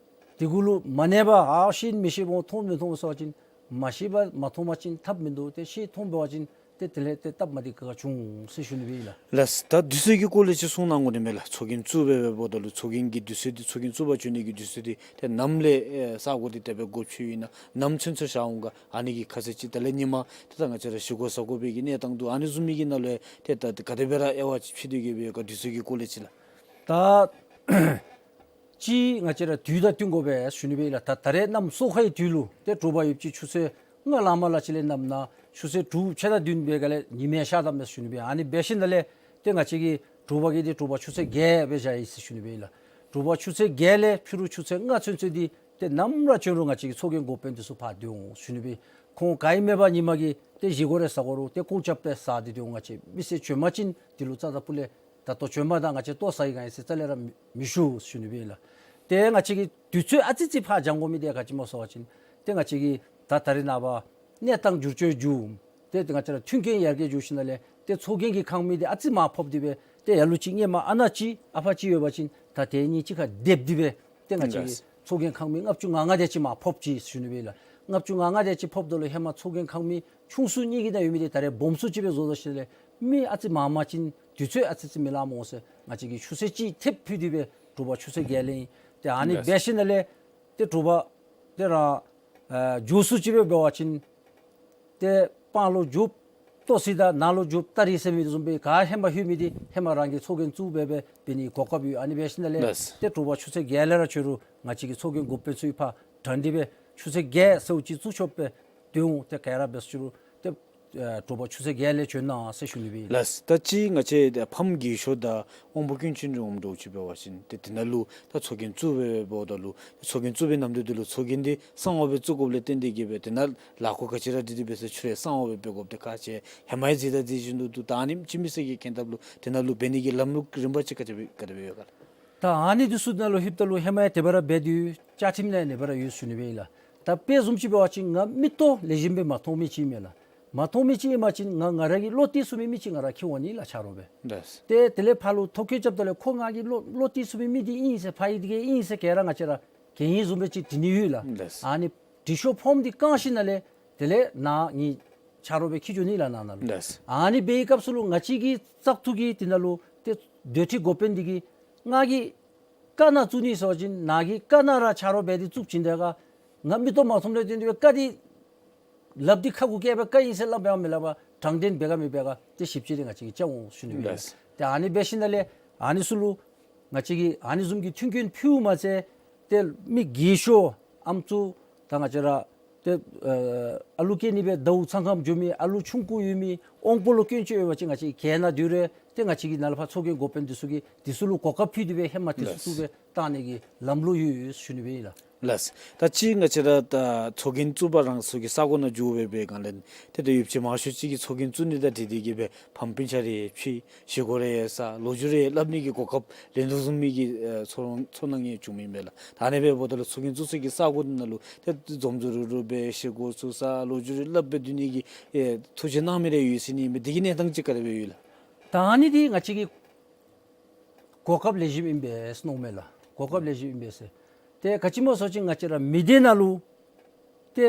དེ་གུ་ལུ་མ་གནས་པར་ཨ་ཤེས་མི་ཤེས་པར་འཐུང་མི་འཐུང་ཟེར་བ་ཅིན་མ་ཤེས་པར་མ་འཐུང་པ་ཅིན་ཐབས་མིན་འདུག། ཏེ་ཤེས་འཐུང་འབད་བ་ཅིན་ཏེ་དེ་ལས་ཏེ་སྟབས་མ་བདེ་ཁག་ཁ་བྱུང་ཟེར་ཞུ་ནི་སྦེ་ཨིན་ལགས། ལགས། ད་དུས་ཚོད་ཀྱི་སྐོར་ལས་ཅིག་གསུང་གནང་དགོ་ནི་མས་ལགས། ཚོགས་རྒྱན་བཙུགས་སྦེ་འབདཝ་ད་ལུ་ཚོགས་རྒྱན་གྱི་དུས་ཚོད་འདི་ཚོགས་རྒྱན་བཙུགས་པར་བྱོན་ནི་གི་དུས་ཚོད་འདི་ཏེ་ནམ་ལས་ཨེ་ས་གོ་འདི་དེ་སྦེ་སྒོ་ཕྱེཝ་ཨིན་ན་ནམ་ཚུན་ཚོད་བཞག་འོང་ག། ཨ་ནི་གི་ཁ་གསལ་ཅིག། དེ་ལས་ཉིན་མ་ཏེ་ད་ང་བཅས་ར་བཞེས་སྒོ་ཟ་དགོ་པའི་གི་གནས་སྟངས་འདུག། ཨ་ནི་བཟུམ་མའི་གི་ནང་ལུ་ཏེ་ད་ག་དེ་སྦེ་ར་དབྱེ་བ་ཅིག་ཕྱེ་སྟེ་གི་སྦེ་ཡོད་ག། དུས་ཚོད་ཀྱི་སྐོར་ལས་ཅིག་ལགས། ད་ཅིག་ང་བཅས་ར་དུས་དང་བསྟུན་དགོ་པས་ཞུ་ནི་སྦེ་ཨིན་ལགས། ད་ད་རེས་གནམ་སོ་ཁའི་དུས་ལུ་ཏེ་དྲོ་པ་ཡོདཔ་ཅིག་ཆུ་ཚོད་ལྔ་ལང་མ་ལ་ཅིག་ལས་གནམ་ནང་ཆུ་ཚོད་དྲུག་ཕྱེད་དང་བདུན་འབད་ག་ལས་ཉི་མའི་ཤར་དཔ་མས་ཞུ་ནི་སྦེ། ཨ་ནི་འབད་ཞིནམ་ལས་ཏེ་ང་བཅས་ཀྱིས་དྲོ་པ་གི་འདི་དྲོ་པ་ཆུ་ཚོད་བརྒྱད་སྦེ་བཞག་ཡི་ཟེར་ཞུ་ནི་སྦེ་ཨིན་ལགས། དྲོ་པ་ཆུ་ཚོད་བརྒྱད་ལས་ཕྱི་རུ་ཆུ་ཚོད་ལྔ་ཚུན་ཚོད་འདི་ཏེ་ནམ་ར་བྱོན་རུང་ང་བཅས་ཀྱི་ཚོགས་རྒྱན་འགོ་དཔོན་འདི་ཚུ་ཕར་སྡོད་འོང་ཞུ་ནི་སྦེ། ཁོང་ག་ཨིན་མེན་པར་ཉིན་མ་གི་ཏེ་བཞེས་སྒོ་རེ་ཟ་དགོ་རུང་ཏེ་སྐོང་རྐྱབ་སྦེ་ཟ་སྟེ་སྡོད་འོང་། ང་བཅས་མི་སེར་བྱོན་པ་ཅིན་འདི་ལུ་རྩ་དང་སྤུ་ལས་ད་ལྟོ་བྱོནམ་ད་ང་བཅས་ལྟོ་ཟ་ཡི་ག་ཨིན་ཟེར་རྩ་ལས་ར་མི་ཞུ་ཞུ་ནི་སྦེ་ཨིན་ལགས། ཏེ་ང་བཅས་ཀྱིས་དུས་ཚོད་ཨ་ཙི་ཙི་ཕར་འགྱངས་དགོ་མི་འདི་ག་ཅི་སྨོ་ཟེར་བ་ཅིན་ཏེ་ང་བཅས་ཀྱིས་ད་ད་རེས་ནངས་པ་གནས་སྟངས་འགྱུར་བཅོས་འགྱོ་ཏེ་ང་བཅས་ར་མཐུན་རྐྱེན་ཡར་རྒྱས་འགྱོ་ཞིནམ་ལས་ཏེ་ཚོགས་རྒྱན་གྱི་ཁང་མིག་འདི་ཨ་ཙི་མར་ཕབ་སྟེ་སྦེ་ཏེ་ལ་ལུ་ཅིག་སྔོན་མ་ཨ་ནཱ་ཅིག་ཨ་ཕར་ཅིག་ཡོད་པ་ཅིན་ད་དེ་གཉིས་གཅིག་ཁར་སྡེབ་སྟེ་སྦེ་ཏེ་ང་བཅས་ཀྱི་ལགས། ཚོགས་རྒྱན་ཁང་མིག་ལྔ་བཅུ་ང་ལྔ་དེ་ཅིག་མར་ཕབ་ཅི་ཞུ་ནི་སྦེ་ཨིན་ལགས། ལྔ་བཅུ་ང་ལྔ་དེ་ཅིག་ཕབ་ད་ལུ་ཧེ་མ་ཚོགས་རྒྱན་ཁང་མིག་ཆུང་སུ་གཉིས་ཀྱི་ནང་ཡོད་མི་འདི་ད་རེས་སྦོམ་སུ་ཅིག་སྦེ་བཟོ་བཟོ་ཞིནམ་ལས་མི་ཨ་ཙི་མང་མང་ཅིན་དུས་ཚོད་ཨ་ཙི་ཙི་མི་ལང་སྨོ་ཟེར་ང་བཅས་ཀྱིས་ཆུ་ཚོད་གཅིག་ཐེབས་ཕུལ་ཏེ་སྦེ་དྲོ་པ་ཆུ་ཚོད་བརྒྱད་ལས་ཨིན། ཏེ་ཨ་ནི་ལགས། འབད་ཞིནམ་ལས་ཏེ་དྲོ་པ་ཏེ་ར་ཨ་མགྱོགས་སུ་ཅིག་སྦེ་འབད་བ་ཅིན་ཏེ་སྤང་ལུ་རྒྱུག་ལྟོ་ཟ་ད་ནཱ་ལུ་རྒྱུག་ལྟ་རེ་ཟེར་མི་བཟུམ་སྦེ་ག་ཧེ་མ་ལྷོད་མི་འདི་ཧེ་མ་རང་གི་ཚོགས་རྒྱན་བཙུགས་སྦེ་སྦེ་འབད་ནི་གོ་སྐབས་ཡོད། ཨ་ནི་འབད་ཞིནམ་ལས་ལགས། ཏེ་དྲོ་པ་ཆུ་ཚོད་བརྒྱད་ལས་ར་བྱོན་རུང་ང་བཅས་ཀྱི་ཚོགས་རྒྱན་འགོ་དཔོན་ཚུ་གིས་ཕར་དྲངས་ཏེ་སྦེ་ཆུ་ཚོད་བརྒྱད་ཟེརཝ་ཅིག་བཙུགས་ཆོགཔ་སྦེ་སྡོད་འོང་། ཏེ་ག་ར་འབད་ཟེར་རུང་ཏེ་ཨེ་དྲོ་པ་ཆུ་ཚོད་བརྒྱད་ལས་བྱོན་གནང་ཟེར་ཞུ་ནི་སྦེ་ཨིན་ལགས། ལགས། ད་ཅི་ང་བཅས་ཕམ་རྒས་ཤོས་དང་དབང་པོ་སྐྱོན་ཅན་འདྲཝ་འདྲཝ་ཅིག་འབད་བ་ཅིན་ཏེ་དེ་ནང་ལུ་ད་ཚོགས་རྒྱན་བཙུགས་སྦེ་འབདཝ་ད་ལུ་ཚོགས་རྒྱན་བཙུགས་པའི་ནམ་དུས་འདི་ལུ་ཚོགས་རྒྱན་འདི་གསང་བ་སྦེ་བཙུགས་དགོཔ་ལས་བརྟེན་ཏེ་གི་སྦེ་དེ་ནང་ལཱ་ཁག་ག་ཅི་ར་འདི་འདི་འབད་ཟེར་ཆུ་རེ་གསང་བ་སྦེ་འབད་དགོཔ་དེ་ཁག་ཆེ། ཧེ་མ་ཡང་མཛད་ད་མཛད་བཞིན་དུ་འདུག། ད་ཨ་ནི་སྤྱི་མི་སེར་གྱིས་མཁྱེན་ཐབས་ལུ་དེ་ནང་ལུ་འབད་ནི་གི་ལམ་ལུགས་རིམ་པ་ཅིག་ག་ཅི་སྦེ་ག་དེ་སྦེ་ཡོད་ག་ལགས། ད་ཨ་ནི་འདི་ཚུ་ནང་ལུ་ལྷོདཔ་ད་ལུ་ཧེ་མ་ཡང་དེ་སྦེ་ར་འབད་དེ་ཡོད། བཅའ་ཁྲིམས་ནང་ཡང་ཨ་ནི་སྦེ་ར་ཡོད་ཞུ་ནི་སྦེ་ཨིན་ལགས། ད་དཔེ་བཟུམ་ཅིག་འབད་བ་ཅིན་ང་མིག་ཏོ་ལེགས་ཤོམ་སྦེ་མ་མཐོང་མི་ཅིག་ཨིན་མས་ལགས། མ་མཐོང་མི་ཅིག་ཨིན་པ་ཅིན་ང་ང་ར་གི་བློ་གཏད་ཚུགས་མི་མི་ཅིག་ང་ར་འཁྱིད་འོང་ནི་ལགས་ཆ་རོགས་སྦེ། ལགས། ཏེ་དེ་ལས་ཕར་ལུ་ཐོ་བཀོད་རྐྱབ་ད་ལས་ཁོ་ང་གི་བློ་བློ་གཏད་ཚུགས་མི་མི་འདི་ཨིན་ཟེར་ཕར་ཡི་དེ་གིས་ཨིན་ཟེར་ག་ར་ང་བཅས་ར་གན་ཡིག་བཟུམ་སྦེ་ཅིག་བྲི་ནི་ཡོད་ལགས། ལགས། ཨ་ནི་འབྲི་ཤོག་ཕོརམ་འདི་བཀང་ཞིནམ་ལས་དེ་ལས་ནཱ་ངེའི་ཆ་རོགས་སྦེ་འཁྱིད་འགྱོ་ནི་ལགས་ནཱ་ནང་ལུ། ལགས། ཨ་ནི་འབད་བའི་སྐབས་སུ་ལུ་ང་བཅས་ཀྱི་བཙག་འཐུ་གི་དེ་ནང་ལུ་ཏེ་སྡོད་ཁྲི་འགོ་དཔོན་འདི་གིས་ང་གིས་བཀའ་ནང་བཙུགས་ནི་ཟེར་བ་ཅིན་ནཱ་གིས་བཀའ་ནང་ར་ཆ་རོགས་འབད་དེ་བཙུགས་བྱིན་ད་ག་ང་མིག་ཏོ་མ་མཐོངམ་ལས་བརྟེན་ཏེ་སྦེ་བཀའ་འདི་སླབ་སྟེ་ཁ་གུ་བཀལ་སྦེ་བཀའ་ཨིན་ཟེར་སླབ་སྦེ་མི་སླབ་པར་དྲང་བདེན་འབད་ག་མི་འབད་ག་ཏེ་ཞིབ་དཔྱད་འདི་ང་བཅས་ཀྱིས་རྐྱབ་འོང་ཞུ་ནི་སྦེ་ཨིན་ལགས། ལགས། ཏེ་ཨ་ནི་འབད་ཞིནམ་ལས་ཨ་ནི་ཚུ་ལུ་ང་བཅས་ཀྱིས་ཨ་ནི་བཟུམ་གྱི་མཐུན་རྐྱེན་ཕུལཝ་མ་ཚད་ཏེ་མི་རྒས་ཤོས་ཨམ་སྲུ་ད་ང་བཅས་ར་ཏེ་ཨ་ཨ་ལུ་སྐྱེ་ནི་སྦེ་ཟླཝ་ཚང་ཁམས་འགྱོ་མི་ཨ་ལུ་ཆུང་ཀུ་ཡོད་མི་དབང་པོ་ལུ་སྐྱོན་ཅན་ཡོད་པ་ཅིན་ང་བཅས་ཀྱིས་གན་ནང་སྡོད་རུང་ཏེ་ང་བཅས་ཀྱིས་ནཱ་ལས་ཕར་ཚོགས་རྒྱན་འགོ་དཔོན་འདི་ཚུ་གིས་འདི་ཚུ་ལུ་གོ་སྐབས་ཕུལ་ཏེ་སྦེ་ཧེ་མ་དེ་ཚུ་ལགས། བཙུགས་སྦེ་བཏང་ནི་གི་ལམ་ལུགས་ཡོད་ཞུ་ནི་སྦེ་ཨིན་ལགས། ལགས། ད་ཅི་ང་བཅས་ར་ད་ཚོགས་རྒྱན་བཙུགས་པ་རང་སོ་གི་ས་གོ་ནང་འགྱོ་སྦེ་འབད་བའི་སྒང་ལས་ཏེ་ད་ཡོདཔ་ཅིག་མང་ཤོས་ཅིག་གིས་ཚོགས་རྒྱན་བཙུགས་ནི་དང་འཁྲིལ་ཏེ་གིས་སྦེ་ཕམ་སྤུན་ཆ་རེ་ཕྱད་བཞེས་སྒོ་རེ་བཟའ་ལོ་རྒྱུས་རེ་སླབ་ནི་གི་གོ་སྐབས་ལེན་དོ་བཟུམ་མའི་གི་ཨེ་ཚོར་ཚོར་སྣང་ཡང་བྱུངམ་ཨིན་པས་ལགས། ད་ཨ་ནི་སྦེ་འབདཝ་ད་ལུ་ཚོགས་རྒྱན་བཙུགས་སའི་གི་ས་གོ་ནང་ལུ་ཏེ་འཛོམས་འཛོམས་རུབ་རུབ་སྦེ་བཞེས་སྒོ་ཚུ་བཟའ་ལོ་རྒྱུས་རེ་སླབ་སྦེ་སྡོད་ནི་གི་ཨེ་ཐུགས་བཞེད་གནང་མི་རེ་ཡོད་ཟེར་ཨིན་མས། དེ་གི་གནས་སྟངས་ཅིག་ག་དེ་སྦེ་ཡོད་ལགས། ད་ཨ་ནི་འདི་ང་བཅས་ཀྱི་གོ་སྐབས་ལེགས་ཤོམ་ཨིན་པས་མནོཝ་མས་ལགས། གོ་སྐབས་ལེགས་ཤོམ་ཨིན་པས་ཟེར། ཏེ་ག་ཅི་སྨོ་ཟེར་བ་ཅིན་ང་བཅས་ར་མི་སྡེ་ནང་ལུ་ཏེ་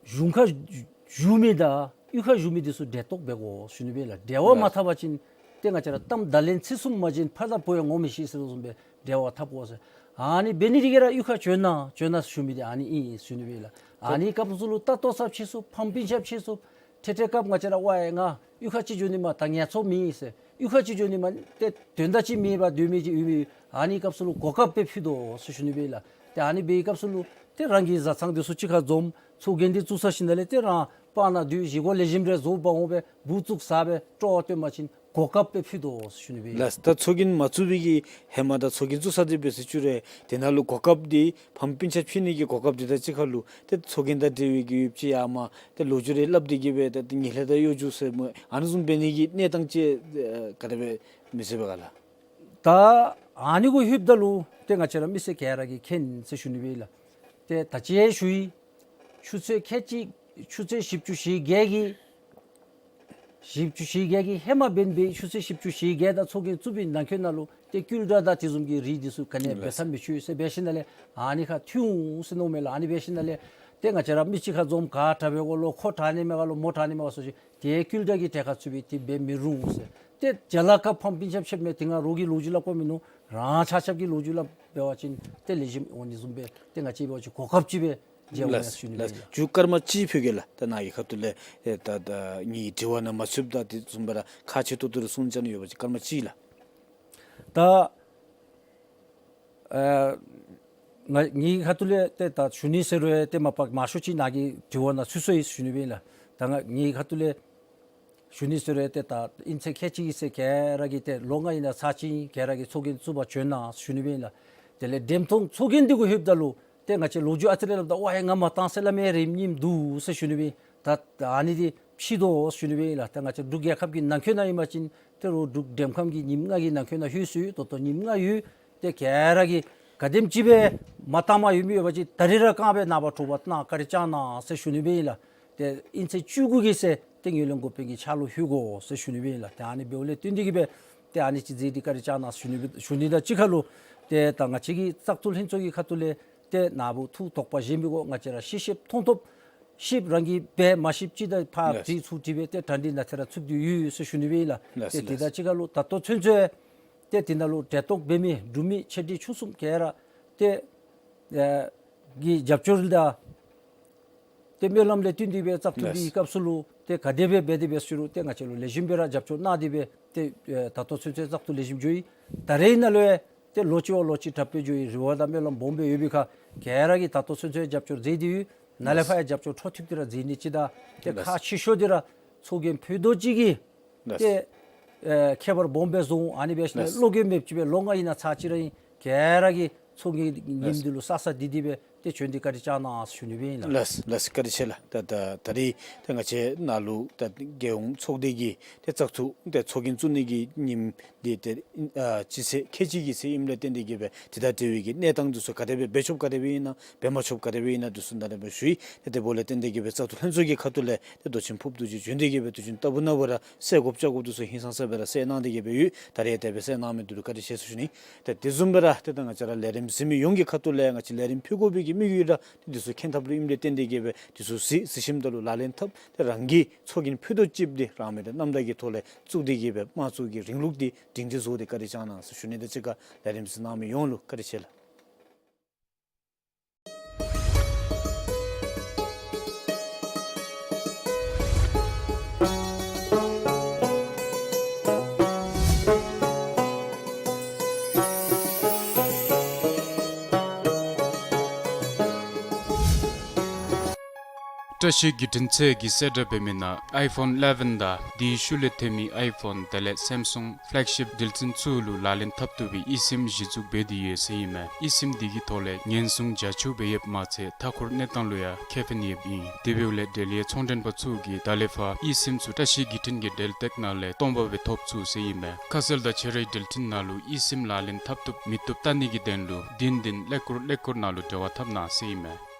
གཞུང་ཁར་བཞུགས་མི་དང་གཡུས་ཁར་བཞུགས་མི་འདི་ཚུ་འབྲེལ་གཏོགས་འབད་དགོ་ཟེར་ཞུ་ནི་སྦེ་ལགས། འབྲེལ་བ་མ་འཐབ་པ་ཅིན་ཏེ་ང་བཅས་ར་གཏམ་བརྡ་ལན་ཚིག་གསུམ་མ་བྱིན་ཕར་དང་བུ་ཡང་ངོ་མི་ཤེས་ཟེར་བཟུམ་སྦེ་འབྲེལ་བ་འཐབ་དགོ་ཟེར། ཨ་ནི་འབད་ནི་འདི་གིས་ར་གཡུས་ཁར་བྱོན་གནང་བྱོན་གནང་ཟེར་ཞུ་མི་འདི་ཨ་ནི་ཨིན་ཟེར་ཞུ་ནི་སྦེ་ལགས། ཨ་ནི་སྐབས་སུ་ལུ་ལྟ་ལྟོ་ཚུ་ཕྱད་ཚུགསཔ་ཕམ་སྤུན་ཆ་ཕྱད་ཚུགསཔ་ཏེ་ཏེ་སྐབས་ང་བཅས་ར་ཝའི་ང་གཡུས་ཁར་ཅིག་འགྱོ་ནི་མས། ད་ངལ་འཚོ་མེད་ཟེར། གཡུས་ཁར་ཅིག་འགྱོ་ནི་མས། ཏེ་དོན་དག་ཅིག་མེད་པར་སྡོད་མི་ཅིག་ཡོད་མི་ཨ་ནི་སྐབས་སུ་ལུ་གོ་སྐབས་སྦེ་ཕུལ་དོ་ཟེར་ཞུ་ནི་སྦེ་ལགས། ཏེ་ཨ་ནི་འབད་བའི་སྐབས་སུ་ལུ་ཏེ་རང་གི་བཟའ་ཚང་འདི་ཚུ་གཅིག་ཁར་འཛོམས་ཚོགས་རྒྱན་འདི་བཙུགས་ཚར་ཞིནམ་ལས་ཏེ་རང་སྤང་ནང་སྡོད་བཞེས་སྒོ་ལེགས་ཤོམ་རེ་བཟོ་འབག་འོང་སྦེ་བུ་བཙུགས་བཟའ་སྦེ་སྤྲོ་བ་སྟོན་པ་ཅིན་གོ་སྐབས་སྦེ་ཕུལ་དོ་ཟེར་ཞུ་ནི་སྦེ་ཨིན། ལགས། ད་ཚོགས་རྒྱན་མ་བཙུགས་པའི་གི་ཧེ་མ་དང་ཚོགས་རྒྱན་བཙུགས་ཚར་ཏེ་འབད་ཟེར་བཅུག་རུང་དེ་ནང་ལུ་གོ་སྐབས་འདི་ཕམ་སྤུན་ཆ་ཕྱད་ནི་གི་གོ་སྐབས་འདི་དང་གཅིག་ཁར་ལུ་ཏེ་ཚོགས་རྒྱན་དང་འབྲེལ་བའི་གི་ཡོདཔ་ཅིག་ཡར་མར་ཏེ་ལོ་རྒྱུས་རེ་སླབ་སྟེ་གིས་སྦེ་ཏེ་ངན་ལྷད་དང་གཡོ་སྒྱུ་ཟེར་སྨོ་ཨ་ནི་བཟུམ་འབད་ནི་གི་གནས་སྟངས་ཅིག་ཨེ་ག་དེ་སྦེ་མི་སྲིད་པས་ག་ལགས། ད་ཨ་ནི་གུ་ལྷོདཔ་ད་ལུ་ཏེ་ང་བཅས་ར་མི་སེར་ག་ར་གིས་མཁྱེན་ཟེར་ཞུ་ནི་སྦེ་ཨིན་ལགས། ཏེ་ད་ཅི་ཞུ་ཡི། ཆུ་ཚོད་ཁལ་གཅིག་ཆུ་ཚོད་བཞི་བཅུ་ཞེ་བརྒྱད་ཀྱི་བཞི་བཅུ་ཞེ་བརྒྱད་ཀྱི་ཧེ་མ་འབད་བའི་ཆུ་ཚོད་བཞི་བཅུ་ཞེ་བརྒྱད་དང་ཚོགས་རྒྱན་བཙུགས་པའི་ནང་འཁོད་ནང་ལུ་ཏེ་ཀུན་དགའ་དང་དེ་བཟུམ་གྱི་རིགས་འདི་ཚུ་ག་ནི་འབད་ས་མི་ཆོག་ཟེར་འབད་ཞིནམ་ལས་ཨ་ནི་ཁར་ཐུག་འོང་ཟེར་མནོཝ་མས་ལགས། ཨ་ནི་འབད་ཞིནམ་ལས་ཏེ་ང་བཅས་ར་མི་གཅིག་ཁར་འཛོམས་ག་དྲག་པའི་གུ་ལུ་ཁོ་དྲག་ནི་མས་ག་ལོ་མོ་དྲག་ནི་མས་ག་ཟེར་ཞིནམ་ཏེ་ཀུན་དགའ་གི་གྲལ་ཁར་ཚུད་པའི་ཏེ་འབད་མི་རུང་ཟེར། ཏེ་རྒྱ་ལ་ཁ་ཕམ་སྤུན་ཆ་ཕྱདཔ་མས། ཏེ་ང་རོགས་ཀྱི་ལོ་རྒྱུས་སླབ་དགོཔ་མིན་ནུག། རང་ཆ་ཁྱབ་ཀྱི་ལོ་རྒྱུས་སླབ་འབད་བ་ཅིན་ཏེ་ལེགས་ཤོམ་འོང་ནི་བཟུམ་སྦེ་ཏེ་ང་བཅས་འབད་བ་ཅིན་གོ་སྐབས་ཅིག་སྦེ་མཇལཝ་ཨིན་ཟེར་ཞུ་ནི་ཨིན་ལགས། ལགས། མཇུག་སྐར་མ་གཅིག་ཕུལ་གེ་ལགས། ད་ནཱ་གི་ཁ་ཐུག་ལས་ཨེ་ད་ད་ངེའི་དྲི་བ་ནང་མ་ཚུདཔ་ད་དེ་བཟུམ་སྦེ་ར་ཁག་ཆེ་ཏོག་ཏོ་རེ་གསུང་ཅི་ནི་ཡོད་པ་ཅིན་སྐར་མ་གཅིག་ལགས། ད་ཨ་ང་ངེའི་ཁ་ཐུག་ལས་ཏེ་ད་ཞུ་ནི་ཟེར་རུང་ཏེ་མ་པ་མང་ཤོས་ཅིག་ནཱ་གི་དྲི་བ་ནང་ཚུད་སོ་ཡི་ཟེར་ཞུ་ནི་སྦེ་ཨིན་ལགས། ད་ང་ངེའི་ཁ་ཐུག་ལས་ཞུ་ནི་ཟེར་རུང་ཏེ་ད་ཨིན་ཚེ་ཁལ་གཅིག་གི་ཚེ་ག་ར་གིས་ཏེ་ལོ་ལྔ་ཨིན་ན་ཚར་གཅིག་ག་ར་གིས་ཚོགས་རྒྱན་བཙུགས་པར་བྱོན་གནང་ཟེར་ཞུ་ནི་སྦེ་ཨིན་ལགས། དེ་ལས་འགྲེམས་སྟོན་ཚོགས་རྒྱན་འདི་གུ་ལྷོདཔ་ད་ལུ་ཏེ་ང་བཅས་ལོ་རྒྱུས་ཨ་ཙི་རེ་སླབ་ད་ཝའི་ང་མ་བཏང་ཟེར་སླབ་མི་རེ་རྙིངམ་འདུག་ཟེར་ཞུ་ནི་སྦེ་ཨིན། ད་ཨ་ནི་འདི་ཕྱེ་དོ་ཟེར་ཞུ་ནི་སྦེ་ཨིན་ལགས། ད་ང་བཅས་འབྲུག་རྒྱལ་ཁབ་ཀྱི་ནང་འཁོད་ནང་ཨིན་པ་ཅིན་ཏེ་རོགས་འབྲུག་འགྲེམས་ཁམས་ཀྱི་ཉིནམ་ལྔ་གི་ནང་འཁོད་ནང་ལྷོད་སོ་ཡི། ད་ལྟོ་ཉིནམ་ལྔ་ཡོད། ཏེ་ག་ར་གིས་ག་དེམ་ཅིག་སྦེ་མ་བཏངམ་ཡོད་མི་ཡོད་པ་ཅིན་ད་རིས་ར་བཀང་སྦེ་ནངས་པ་དྲོ་པ་གནང་བཀའ་དྲིན་བསྐྱང་གནང་ཟེར་ཞུ་ནི་སྦེ་ཨིན་ལགས། ཏེ་ཨིན་ཚེ་བཅུ་དགུ་གི་ཚེ་ཏེ་ངོས་ལེན་འགོ་དཔོན་གྱི་ཕྱག་ལུ་ལྷོད་དགོ་ཟེར་ཞུ་ནི་སྦེ་ཨིན་ལགས། ཏེ་ཨ་ནི་འབདཝ་ལས་བརྟེན་ཏེ་གིས་སྦེ་ཏེ་ཨ་ནི་ཅིག་མཛད་དེ་བཀའ་དྲིན་བསྐྱང་གནང་ཟེར་ཞུ་ནི་སྦེ་ཞུ་ནི་དང་གཅིག་ཁར་ལུ་ཏེ་ད་ང་བཅས་ཀྱི་བཙག་འཐུ་ལྷན་ཚོགས་ཀྱི་ཁ་ཐུག་ལས་ཏེ་ནཱ་བུ་ཐུགས་དོགས་པ་བཞེས་མི་དགོ། ང་བཅས་ར་ཤེས་ཤེསཔ་མཐོང་ཐོབ་ཤེསཔ་རང་གིས་འབད་མ་ཤེསཔ་ཅིག་ད་ཕར་ལགས། དྲི་ཚུར་དྲི་སྦེ་ཏེ་གྲ་སྒྲིག་ནང་ཏེ་ར་ཚུད་དེ་ཡོད་ཟེར་ཞུ་ནི་སྦེ་ཨིན་ལགས། ལགས། ཏེ་དེ་དང་གཅིག་ཁར་ལུ་ད་ལྟོ་ཚུན་ཚོད་ཏེ་དེ་ནང་ལུ་འབྲེལ་གཏོགས་འབད་མི་འབྲུག་མི་ཆེ་འབྲིང་ཆུང་གསུམ་ག་ར་ཏེ་ཨེ་གི་རྒྱབ་སྐྱོར་དང་ཏེ་སྨོན་ལམ་ལས་བརྟེན་ཏེ་སྦེ་བཙག་འཐུ་འདི་ལགས། སྐབས་སུ་ལུ་ཏེ་ག་དེ་སྦེ་འབད་དེ་འབད་ཟེར་རུང་ཏེ་ང་བཅས་ལུ་ལེགས་ཤོམ་སྦེ་ར་རྒྱབ་སྐྱོར་གནང་སྟེ་སྦེ་ཏེ་ཨེ་ད་ལྟོ་ཚུན་ཚོད་བཙག་འཐུ་ལེགས་ཤོམ་འགྱོ་ཡི། ད་རེས་ནང་ལུ་ཡང་ཏེ་ལོག་ཅི་བ་ལོག་ཅི་དྲག་སྦེ་འགྱོ་ཡི། རེ་བ་དང་སྨོན་ལམ་སྦོམ་སྦེ་ཡོད་པའི་ཁར་ག་ར་གིས་ད་ལྟོ་ཚུན་ཚོད་རྒྱབ་སྐྱོར་མཛད་དེ་ཡོད། ནཱ་ལས་ལགས། ཕར་ཡང་རྒྱབ་སྐྱོར་འཕྲོ་མཐུད་དེ་ར་མཛད་ནི་ཅིག་དང་ཏེ་ལགས། ཁག་ཆེ་ཤོས་འདི་ར་ཚོགས་རྒྱན་ཕུད་རྡོག་གཅིག་གིས་ལགས། ཏེ་ཨེ་ཁྱད་པར་སྦོམ་སྦེ་བཟོ་འོང་། ཨ་ནི་འབད་ཞིནམ་ལས་ལགས། བློ་འགྱོད་མེདཔ་ཅིག་སྦེ་ལོ་ལྔ་ཨིན་ན་ཚར་གཅིག་ར་ཨིན། ག་ར་གིས་ཚོགས་རྒྱན་ཉིནམ་ལགས། འདི་ལུ་ས་ས་དེ་དེ་སྦེ་ཏེ་བྱོན་ཏེ་བཀའ་དྲིན་བསྐྱང་གནང་ཟེར་ཞུ་ནི་སྦེ་ཨིན་ལགས། ལགས་ལགས། བཀའ་དྲིན་ཆེ་ལགས། ད་ད་ད་རིས་ད་ང་བཅས་ནཱ་ལུ་ད་རྒྱལ་ཡོངས་ཚོགས་སྡེ་གི་ཏེ་བཙག་འཐུ་ཏེ་ཚོགས་རྒྱན་བཙུགས་ནི་གི་ཉིནམ་འདི་ཏེ་ཨ་སྤྱི་ཚེས་ཁལ་གཅིག་གི་ཚེ་ཨིནམ་ལས་བརྟེན་ཏེ་གིས་སྦེ་དེ་དང་འབྲེལ་བའི་གི་གནས་སྟངས་འདི་ཚུ་ག་དེ་སྦེ་འབད་ཆོགཔ་ག་དེ་སྦེ་ཨིན་ན་འབད་མ་ཆོགཔ་ག་དེ་སྦེ་ཨིན་ན་འདི་ཚུ་ད་རེས་སྦེ་ཞུ་ཡི། ཏེ་དེ་འབདཝ་ལས་བརྟེན་ཏེ་གིས་སྦེ་བཙག་འཐུ་ལྷན་ཚོགས་ཀྱི་ཁ་ཐུག་ལས་ཏེ་མདོ་ཆེན་ཕུརཔ་རྡོ་རྗེ་བྱོན་ཏེ་གིས་སྦེ་དུས་རྒྱུན་ལྟ་བུ་ནང་འབད་ར་གསལ་དགོཔ་བཅར་དགོཔ་འདི་ཚུ་ཧིང་སངས་ས་སྦེ་ར་གསལ་གནང་སྟེ་གིས་སྦེ་ཡོད། ད་རེས་དེ་སྦེ་གསལ་གནང་མི་འདི་ལུ་བཀའ་དྲིན་ཆེ་ཟེར་ཞུ་ནི། ཏེ་དེ་བཟུམ་སྦེ་ར་ཏེ་ད་ང་བཅས་ར་ལས་རིམ་གཟིགས་མི་ཡོངས་ཀྱི་ཁ་ཐུག་ལས་ང་བཅས་ལས་རིམ་ཕུལ་དགོ་པའི་གི་དམིགས་ཡུལ་ར་ཏེ་འདི་ཚུ་མཁྱེན་ཐབས་ལུ་ཨིནམ་ལས་བརྟེན་ཏེ་གིས་སྦེ་འདི་ཚུ་གཟིགས་གཟིགས་ཞིནམ་ད་ལུ་ལག་ལེན་འཐབ་ཏེ་རང་གི་ཚོགས་རྒྱན་ཕུད་རྡོག་གཅིག་འདི་རང་མོས་དང་རྣམ་དག་གི་ཐོག་ལས་བཙུགས་ཏེ་གིས་སྦེ་དམངས་གཙོ་གི་རིང་ལུགས་འདི་སྒྲིང་སྒྲི་བཟོ་སྟེ་བཀའ་དྲིན་བསྐྱང་གནང་ཟེར་ཞུ་ནི་དང་གཅིག་ཁར་ལས་རིམ་གཟིགས་གནང་མི་ཡོངས་ལུ་བཀའ་དྲིན་ཆེ་ལགས། བཀྲ་ཤིས་བརྒྱུད་འཕྲིན་ཚད་ཀྱིས་གསལ་བསྒྲགས་འབད་མི་ནང་ཨའི་ཕོན་ཨི་ལེ་བཱན་དང་དེའི་ཤུལ་ལས་ཐོན་མི་ཨའི་ཕོན་དེ་ལས་སེམ་སུང་ཕེ་ལེག་ཤིབ་འགྲུལ་འཕྲིན་ཚུ་ལུ་ལག་ལེན་འཐབ་བཏུབ་པའི་ཨི་སིམ་གཞི་བཙུགས་འབད་དེ་ཡོད་ཟེར་ཨིན་མས། ཨི་སིམ་འདི་གི་ཐོག་ལས་ཉེན་སྲུང་རྒྱ་ཆེཝ་སྦེ་ཡོདཔ་མ་ཚད་མཐའ་འཁོར་གནས་སྟངས་ལུ་ཡང་ཁེ་ཕན་ཡོདཔ་ཨིན། དེ་འབདཝ་ལས་འབྲེལ་ཡོད་ཚོང་མགྲོན་པ་ཚུ་གིས་ད་ལས་ཕར་ཨི་སིམ་ཚུ་བཀྲ་ཤིས་བརྒྱུད་འཕྲིན་གྱི་འབྲེལ་སྟེགས་ནང་ལས་སྟོང་པ་སྦེ་ཐོབ་ཚུགས་ཟེར་ཨིན་མས། ཁ་གསལ་དང་ཁྱོད་རའི་འགྲུལ་འཕྲིན་ནང་ལུ་ཨི་སིམ་ལག་ལེན་འཐབ་བཏུབ་མི་བཏུབ་བལྟ་ནི་གི་དོན་ལུ་བདུན་བདུན་ཀླད་ཀོར་ཀླད་ཀོར་ནང་ལུ་འབྲེལ་བ་འཐབ་གནང་ཟེར་ཨིན་མས།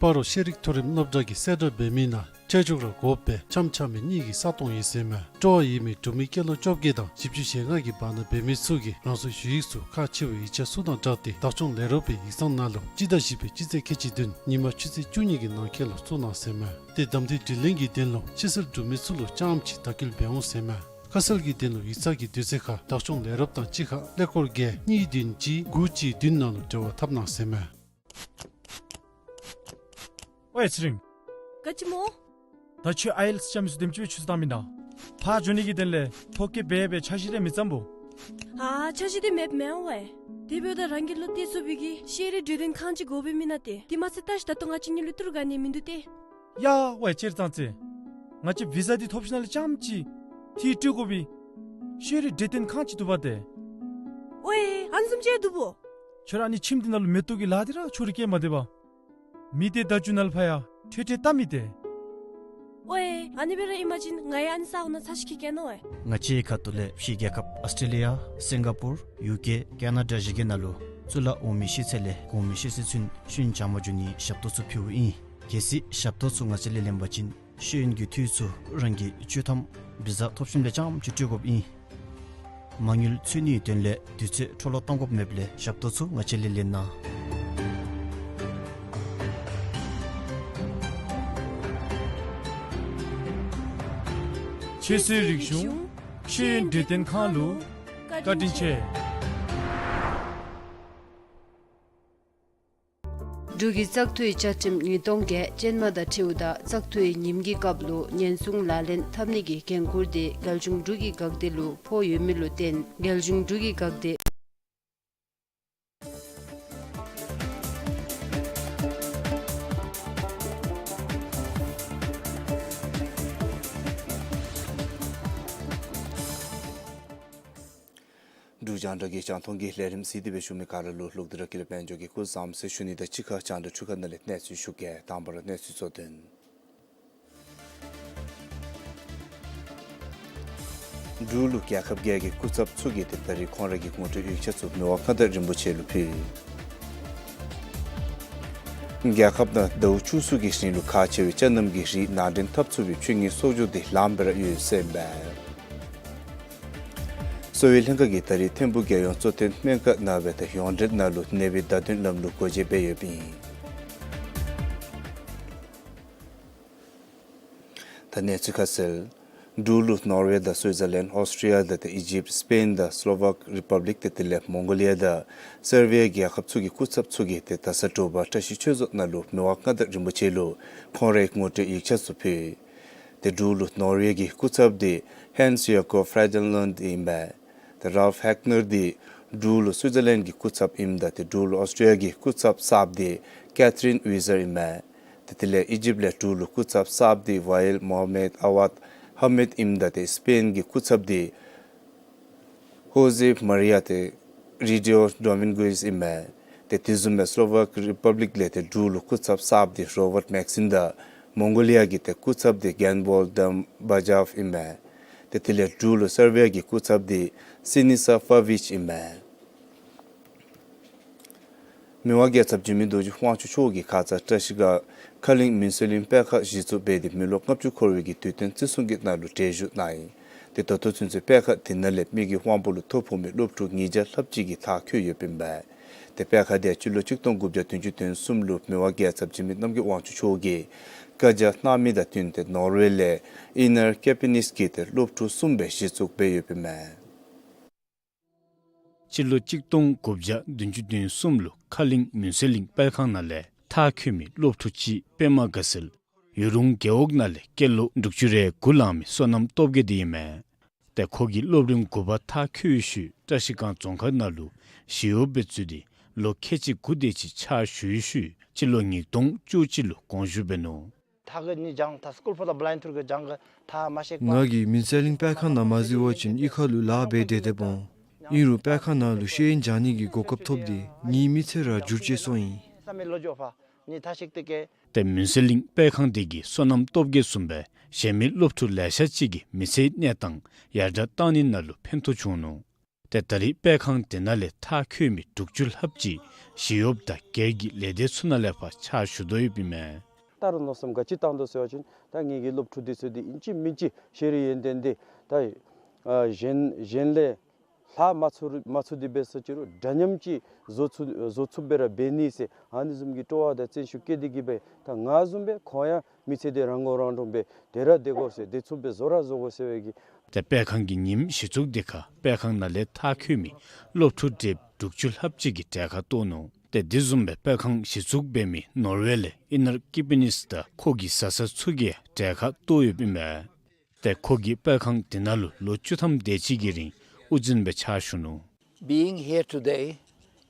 སྤ་རོ་ཤེས་རིག་མཐོ་རིམ་སློབ་གྲྭ་གིས་གསལ་བསྒྲགས་འབད་མི་ནང་ཁྱེད་ཅོག་ར་དགོ་པའི་འཆམ་འཆམ་མི་གཉིས་ཀྱི་ས་སྟོང་ཡོད་ཟེར་མས། སྤྲོ་བ་ཡོད་མི་འབྲུག་མི་སྐྱེས་ལོ་བཅོ་བརྒྱད་དང་བཞི་བཅུ་ཞེ་ལྔ་གི་བར་ན་འབད་མི་ཚུ་གིས་རང་སོའི་ཞུ་ཡིག་ཚུ་ཁག་ཆེ་བའི་ཡིག་ཆ་ཚུ་དང་སྦྲགས་ཏེ་བདག་སྐྱོང་ལས་རོགས་པའི་ཡིག་ཚང་ནང་ལུ་སྤྱི་ཟླ་བཞི་པའི་སྤྱི་ཚེས་ཁལ་གཅིག་བདུན་ཉིན་མ་ཆུ་ཚོད་བཅུ་གཉིས་ཀྱི་ནང་འཁོད་ལུ་བཙུགས་གནང་ཟེར་མས། ཏེ་གདམ་འཐུའི་དྲི་ལན་གྱི་དོན་ལུ་ཕྱི་སེལ་འབྲུག་མི་ཚུ་ལུ་རྐྱངམ་ཅིག་དྭགས་སྐུལ་འབད་འོང་ཟེར་མས། ཁ་གསལ་གྱི་དོན་ལུ་ཡིག་ཚང་གི་དུས་ཚོད་ཁར་བདག་སྐྱོང་ལས་རོགས་དང་གཅིག་ཁར་ཀླད་ཀོར་བརྒྱད་གཉིས་བདུན་གཅིག་དགུ་གཅིག་བདུན་ནང་ལུ་འབྲེལ་བ་འཐབ་གནང་ཟེར་མས། ཝའེ་ཚེ་རིང་། ག་ཅི་སྨོ། ད་ཁྱོད་ཨའི་ཨེལ་ཊི་ཨེསི་རྐྱབ་མི་ཚུ་དེམ་ཅིག་སྦེ་ཆུ་ཚོད་བཏང་མི་ད། ཕར་འགྱོ་ནི་གི་དོན་ལས་ཐོ་བཀོད་འབད་འབད་འཆར་གཞི་རེ་མི་བརྩམ་སྨོ། ཨ་འཆར་གཞི་དེ་མེདཔ་མེན་ཝའེ། དེ་འབདཝ་ད་རང་གི་ལུ་སྟོན་ཚུགས་པའི་གི་ཤེས་རིག་གྲོས་སྟོན་ཁང་ཅིག་དགོ་པས་མེན་ན་ཏེ། དེ་མ་ཚད་ད་ཅི་ད་ལྟོ་ང་བཅས་གཉིས་ལུ་ཏི་རུ་ག་ནི་མིན་འདུག་ཏེ། ཡ་ཝའེ་ཅེར་ཙང་ཙེ། ང་བཅས་བི་ཟ་འདི་ཐོབ་ཞིནམ་ལས་རྐྱངམ་ཅིག་ཏེ་སྤྲོད་དགོ་པའི་ཤེས་རིག་གྲོས་སྟོན་ཁང་ཅིག་འདུག་པ་ཏེ། ཝའེ་ཨ་ནི་བཟུམ་ཅིག་འདུག་པོ། ཁྱོད་ར་ཨ་ནི་ཁྱིམ་འདི་ནང་ལུ་མེ་ཏོག་གི་ལཱ་འདི་ར་ཁྱོད་ར་སྐྱེལ་མ་སྡོད་པར། མི་སྡེ་བརྡ་བརྒྱུད་ནང་ལུ་ཕར་ཡང་ཁྲལ་ཁྲལ་བཏབ་མི་ཏེ། ཝའེ་ཨ་ནི་སྦེ་ར་ཨིན་པ་ཅིན་ང་ཡང་ཨ་ནི་ས་གོ་ནང་ཚར་ཅིག་ཁྱིད་གེ་ནོ་ཝའེ། ང་བཅས་ཁ་ཐུག་ལས་ཕྱི་རྒྱལ་ཁབ་ཨཱོས་ཊྲེ་ལི་ཡ་སིང་ག་པུར་ཡུ་ཀེ་ཀེ་ན་ཌ་བཞི་གི་ནང་ལུ་གཙུག་ལག་འོག་མའི་ཤེས་ཚད་ལས་གོང་མའི་ཤེས་ཚད་ཚུན་ཤེས་ཡོན་སྦྱང་བར་འགྱོ་ནིའི་ཞབས་ཏོག་ཚུ་ཕུལཝ་ཨིན། གལ་སྲིད་ཞབས་ཏོག་ཚུ་ང་བཅས་ལས་ལེན་པ་ཅིན་ཤེས་ཡོན་གྱི་འཐུས་ཚུ་རང་གིས་བཅུ་ཐམ་བི་ཟ་ཐོབ་ཞིནམ་ལས་རྐྱངམ་ཅིག་སྤྲོད་དགོཔ་ཨིན། མ་དངུལ་འཚོལ་ནིའི་དོན་ལས་དུས་ཚོད་འཕྲོ་བརླག་གཏང་དགོཔ་མེདཔ་ལས་ཞབས་ཏོག་ཚུ་ང་བཅས་ལས་ལེན་གནང་། ཆོས་སྲིད་རིག་གཞུང་ཤེས་ཡོན་གྲོས་སྟོན་ཁང་ལུ་བཀའ་དྲིན་ཆེ། འབྲུག་གི་བཙག་འཐུའི་བཅའ་ཁྲིམས་ཉིས་སྟོང་བརྒྱད་ཅན་མ་དང་འཁྲིལཝ་ད་བཙག་འཐུའི་ཉིནམ་གྱི་སྐབས་ལུ་ཉེན་སྲུང་ལག་ལེན་འཐབ་ནི་གི་འགན་ཁུར་དེ་རྒྱལ་གཞུང་འབྲུག་གི་འགག་སྡེ་ལུ་ཕོག་ཡོད་མི་ལུ་བརྟེན་རྒྱལ་གཞུང་འབྲུག་གི་འགག་སྡེ། འབྲུག་རྒྱང་བསྒྲགས་ཀྱི་རྒྱང་མཐོང་གི་ལས་རིམ་གཟིགས་ཏེ་སྦེ་བཞུགས་མི་ག་ར་ལུ་ལུག་དེ་ར་ཀུན་ལེགས་དཔལ་འབྱོར་གྱིས་སྐུ་གཟུགས་བཟང་ཟེར་ཞུ་ནི་དང་གཅིག་ཁར་རྒྱང་བསྒྲགས་འཕྲུལ་ཁང་ནང་ལས་གནས་ཚུལ་ཞུ་གེ། དང་པ་ར་གནས་ཚུལ་གཙོ་དོན། འབྲུག་ལུ་རྒྱལ་ཁབ་བརྒྱད་ཀྱི་སྐུ་ཚབ་ཚུ་གིས་ཏེ་ད་རིས་ཁོང་རའི་གི་ངོ་སྤྲོད་ཡིག་ཆ་ཚུ་མི་དབང་མངའ་བདག་རིན་པོ་ཆེ་ལུ་ཕུལ། རྒྱལ་ཁབ་ནང་ཟླཝ་བཅུ་གསུམ་གྱི་རིང་ལུ་ཁག་ཆེ་བའི་ཅ་རྣམ་གྱི་རིགས་ནང་འདྲེན་འཐབ་ཚུགས་པའི་ཆོས་ཉིད་གསོག་འཇོག་དེ་ལངམ་སྦེ་ར་ཡོད་ཟེར་ཨིན་པས། གསོ་བའི་ལྷན་ཁག་གིས་ད་རིས་ཐིམ་ཕུག་རྒྱལ་ཡོངས་གཙོ་བསྟེན་སྨན་ཁང་ནང་སྦེ་ཏེ་ཡོངས་འབྲེལ་ནང་ལུ་ནད་པའི་བརྡ་སྟོན་ལམ་ལུགས་སྒོ་འབྱེད་འབད་ཡོདཔ་ཨིན། ད་གནས་ཚུལ་ཁ་གསལ། འབྲུག་ལུ་ནོར་ཝེ་དང་སུའི་ཛར་ལེནཌ་ཨཱོས་ཊྲི་ཡ་དང་ཏེ་ཨི་ཇིབཊ་སི་པེན་དང་སི་ལོ་ཝཱཀ་རི་པབ་ལིཀ་ཏེ་དེ་ལས་མོང་གོ་ལི་ཡ་དང་སར་བི་ཡ་རྒྱལ་ཁབ་ཚུ་གི་སྐུ་ཚབ་ཚུ་གིས་ཏེ་ད་ས་དྲོ་པ་བཀྲ་ཤིས་ཆོས་རྫོང་ནང་ལུ་མི་དབང་མངའ་བདག་རིན་པོ་ཆེ་ལུ་ཁོང་རའི་ངོ་སྤྲོད་ཡིག་ཆ་ཚུ་ཕུལ། ཏེ་འབྲུག་ལུ་ནོར་ཝེ་གི་སྐུ་ཚབ་དེ་ཧཱནས་ཡ་ཀོབ་ཕྲེ་ཌེན་ལུནཌ་ཨིན་པས། ཏེ་རཱལཕ་ཧེག་ནར་དེ་འབྲུག་ལུ་སུའི་ཛར་ལེནཌ་གི་སྐུ་ཚབ་ཨིནམ་ད་ཏེ་འབྲུག་ལུ་ཨཱོས་ཊྲི་ཡ་གི་སྐུ་ཚབ་གསརཔ་དེ་ཀེ་ཐི་རིན་ཝི་ཟར་ཨིན་པས། ཏེ་དེ་ལས་ཨི་ཇིབཊ་ལས་འབྲུག་ལུ་སྐུ་ཚབ་གསརཔ་དེ་ཝ་ཡེལ་མོ་ཧམ་མད་ཨ་ཝཱཌ་ཧ་མིཌ་ཨིནམ་ད་ཏེ་སི་པེན་གི་སྐུ་ཚབ་དེ་ཧོ་ཟེ་མ་རི་ཡ་ཏེ་རི་ཌིའོ་ཌོ་མིན་གུ་ཨིས་ཨིན་མས། ཏེ་དེ་བཟུམ་སྦེ་སི་ལོ་ཝཱཀ་རི་པབ་ལིཀ་ལས་ཏེ་འབྲུག་ལུ་སྐུ་ཚབ་གསརཔ་དེ་རོ་བརཊ་མེག་སིན་དང་མོང་གོ་ལི་ཡ་གི་ཏེ་སྐུ་ཚབ་དེ་གེན་བོལ་དམ་བ་ཇཱབ་ཨིན་མས། ཏེ་དེ་ལས་འབྲུག་ལུ་སར་བི་ཡ་གི་སྐུ་ཚབ་དེ་སི་ནི་ས་ཕ་ཝིཆ་ཨིན་མས། མི་དབང་རྒྱལ་ཚབ་འཇིགས་མེད་རྡོ་རྗེ་དབང་ཕྱུག་མཆོག་གིས་ཁ་ཙ་བཀྲ་ཤིས་སྒང་ཁ་གླིང་མུན་སེལ་གླིང་སྤེལ་ཁང་གཞི་བཙུགས་འབད་དེ་མི་ལོ་ལྔ་བཅུ་འཁོར་བའི་གི་དུས་སྟོན་བརྩི་སྲུང་གི་ནང་ལུ་གྲལ་བཞུགས་གནང་ཡི། ཏེ་ད་ལྟོ་ཚུན་ཚོད་སྤེལ་ཁང་དེ་ནང་ལས་མི་གི་དབང་པོ་ལུ་ཐོ་ཕོག་མི་སློབ་ཕྲུག་ཉིས་བརྒྱ་ལྷགཔ་ཅིག་གི་མཐར་འཁྱོལ་ཡོདཔ་ཨིན་པས། ཏེ་སྤེལ་ཁང་དེ་སྤྱི་ལོ་གཅིག་སྟོང་དགུ་བརྒྱ་བདུན་ཅུ་དོན་གསུམ་ལུ་མི་དབང་རྒྱལ་ཚབ་འཇིགས་མེད་རྣམ་རྒྱལ་དབང་ཕྱུག་མཆོག་གིས་བཀའ་རྒྱ་གནང་མི་དང་བསྟུན་ཏེ་ནོར་ཝེ་ལས་ཨི་ནར་ཀེ་པི་ནིས་ཀྱི་ཏེ་སློབ་ཕྲུག་གསུམ་སྦེ་གཞི་བཙུགས་འབད་ཡོདཔ་ཨིན་མས། སྤྱི་ལོ་གཅིག་སྟོང་དགུ་བརྒྱ་བདུན་ཅུ་དོན་གསུམ་ལུ་ཁ་གླིང་མུན་སེལ་གླིང་སྤེལ་ཁང་ནང་ལས་མཐར་འཁྱོལ་མི་སློབ་ཕྲུག་གཅིག་པདྨ་དགའ་ཚལ་ཡུ་རུང་རྒེད་འོག་ནང་ལས་སྐྱེས་ལོ་དྲུག་ཅུ་རེ་དགུ་ལང་མི་བསོད་ནམས་སྟོབས་རྒྱས་དེ་ཨིན་མས། ཏེ་ཁོ་གིས་སློབ་རིམ་དགུ་པ་མཐར་འཁྱོལ་བའི་ཤུལ་བཀྲ་ཤིས་སྒང་རྫོང་ཁག་ནང་ལུ་ཞི་གཡོགཔ་སྦེ་འཛུལ་ཏེ་ ལོ་ཁལ་གཅིག་དགུ་དེ་ཅིག་ཕྱག་ཞུ་ཡི་ཤུལ་སྤྱི་ལོ་ཉིས་སྟོང་བཅུ་གཅིག་ལུ་དགོངས་ཞུ་འབད་ནུག། ད་གི་ནི་སྦྱང་ད་སྐུལ་ཕོགས་དང་བླའི་ཐུར་གི་སྦྱང་གི་ད་མ་ཤེས་པ། ང་གིས་མུན་སེལ་གླིང་སྤེལ་ཁང་ནང་མ་འཛུལ་བ་ཅིན་གཡུས་ཁ་ལུ་ལཱ་འབད་དེ་སྡོདཔ་འོང་། ཨིན་རུང་སྤེལ་ཁང་ནང་ལུ་ཤེས་ཡོན་སྦྱང་ནི་གི་གོ་སྐབས་ཐོབ་སྟེ་ངེའི་མི་ཚེ་ར་འགྱུར་བཅོས་སོང་ཡི། ཏེ་མུན་སེལ་གླིང་སྤེལ་ཁང་དེ་གིས་སོ་ནམ་སྟོབས་རྒྱས་བཟུམ་སྦེ་གཞན་མི་སློབ་ཕྲུག་ལེ་ཤ་ཅིག་གི་མི་ཚེའི་གནས་སྟངས་ཡར་དྲག་བཏང་ནི་ནང་ལུ་ཕན་ཐོགས་བྱུང་ནུག། ཏེ་ད་རེས་སྤེལ་ཁང་དེ་ནང་ལས་མཐར་འཁྱོལ་མི་དྲུག་ཅུ་ལྷགཔ་ཅིག་ཞི་གཡོགཔ་དང་སྒེར་གྱི་ལས་སྡེ་ཚུ་ནང་ལས་ཕར་ཕྱག་ཞུ་དོ་ཡོདཔ་ཨིན་མས། ད་རུང་མནོ་བསམ་ག་ཅི་བཏང་དོ་ཟེར་བ་ཅིན་ད་ངེ་གི་སློབ་ཕྲུག་འདི་ཚུ་འདི་ཨིན་ཅི་མིན་ཅི་ཤེས་རིག་ཡོན་ཏན་འདི་ད་ཨ་གཞན་གཞན་ལས་ལྷག་མ་ཚུགས་མ་ཚུགས་ཏེ་འབད་ས་ཅི་རུང་འདྲ་མཉམ་ཅིག་བཟོ་ཚུགས་བཟོ་ཚུགསཔ་སྦེ་ར་འབད་ནི་ཟེར་ཨ་ནི་བཟུམ་གྱི་སྤྲོ་བ་དང་བརྩོན་ཤུགས་བསྐྱེད་དེ་གིས་སྦེ་ད་ང་བཟུམ་སྦེ་ཁོང་ཡང་མི་ཚེ་འདི་རང་མགོ་རང་འདྲོངས་སྦེ་དེ་ར་སྡོད་དགོ་ཟེར་སྡོད་ཚུགསཔ་སྦེ་བཟོ་ར་བཟོ་དགོ་ཟེར་བའི་གི། ཏེ་སྤེལ་ཁང་གི་ཉིནམ་གཞི་བཙུགས་དེ་ཁར་སྤེལ་ཁང་ནང་ལས་མཐར་འཁྱོལ་མི་སློབ་ཕྲུག་དེ་དྲུག་ཅུ་ལྷགཔ་ཅིག་གིས་གྲལ་ཁར་གཏོགས་ནུག། ཏེ་དེ་བཟུམ་སྦེ་སྤེལ་ཁང་གཞི་བཙུགས་འབད་མི་ནོར་ཝེ་ལས་ཨི་ནར་ཀི་པི་ནིས་དང་ཁོ་གི་བཟའ་ཚང་ཚུ་གིས་གྲལ་ཁར་གཏོགས་ཡོདཔ་ཨིན་མས། ཏེ་ཁོ་གིས་སྤེལ་ཁང་དེ་ནང་ལུ་ལོ་བཅུ་ཐམ་དེ་ཅིག་གི་རིང་དབུ་འཛིན་སྦེ་ཕྱག་ཞུ་ནུག། Being here today,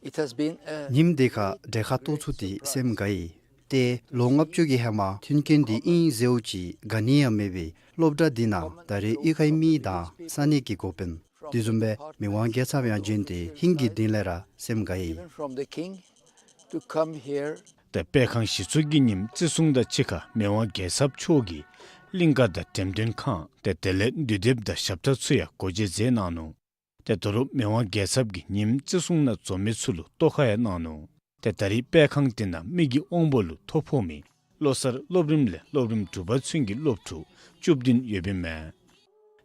it has been a ཉིནམ་དེ་ཁར་གྲལ་ཁར་གཏོགས་ཚུགས་ཏེ་སེམས་དགའ་ཡི། ཏེ་ལོ་ལྔ་བཅུ་གི་ཧེ་མ་མཐུན་རྐྱེན་འདི་ཨིན་ཟེརཝ་ཅིག་དགའ་ནི་ཡང་མེད་པའི་སློབ་གྲྭ་འདི་ནང་ད་རེས་གཡུས་ཁའི་མི་དང་ས་གནས་ཀྱི་འགོ་དཔོན་དེ་བཟུམ་སྦེ་མི་དབང་རྒྱལ་ཚབ་ཡང་བྱོན་ཏེ་ཧིང་གི་གཏིང་ལས་ར་སེམས་དགའ་ཡི། Even from the king to come here. ཏེ་སྤེལ་ཁང་གཞི་བཙུགས་ཀྱི་ཉིནམ་བརྩི་སྲུང་དང་གཅིག་ཁར་མི་དབང་རྒྱལ་ཚབ་མཆོག་གིས་གླིང་ཀ་དང་འགྲེམས་སྟོན་ཁང་ཏེ་དེ་ལས་འདུས་སྡེཔ་དང་ཞབས་ཁྲ་ཚུ་ཡང་སྒོ་འབྱེད་མཛད་གནང་ནུག། ཏེ་དོ་རུང་མི་དབང་རྒྱལ་ཚབ་ཀྱིས་ཉིནམ་བརྩི་སྲུང་ནང་འཛོམས་མི་ཚུ་ལུ་ལྟོ་ཁ་ཡང་གནང་ནུག། ཏེ་ད་རེས་སྤེལ་ཁང་དེ་ནང་མི་གི་དབང་པོ་ལུ་ཐོ་ཕོག་མི་བློ་གསར་སློབ་རིམ་ལས་སློབ་རིམ་དྲུག་པ་ཚུན་གྱི་སློབ་ཕྲུག་བཅུ་བདུན་ཡོདཔ་ཨིན་མས།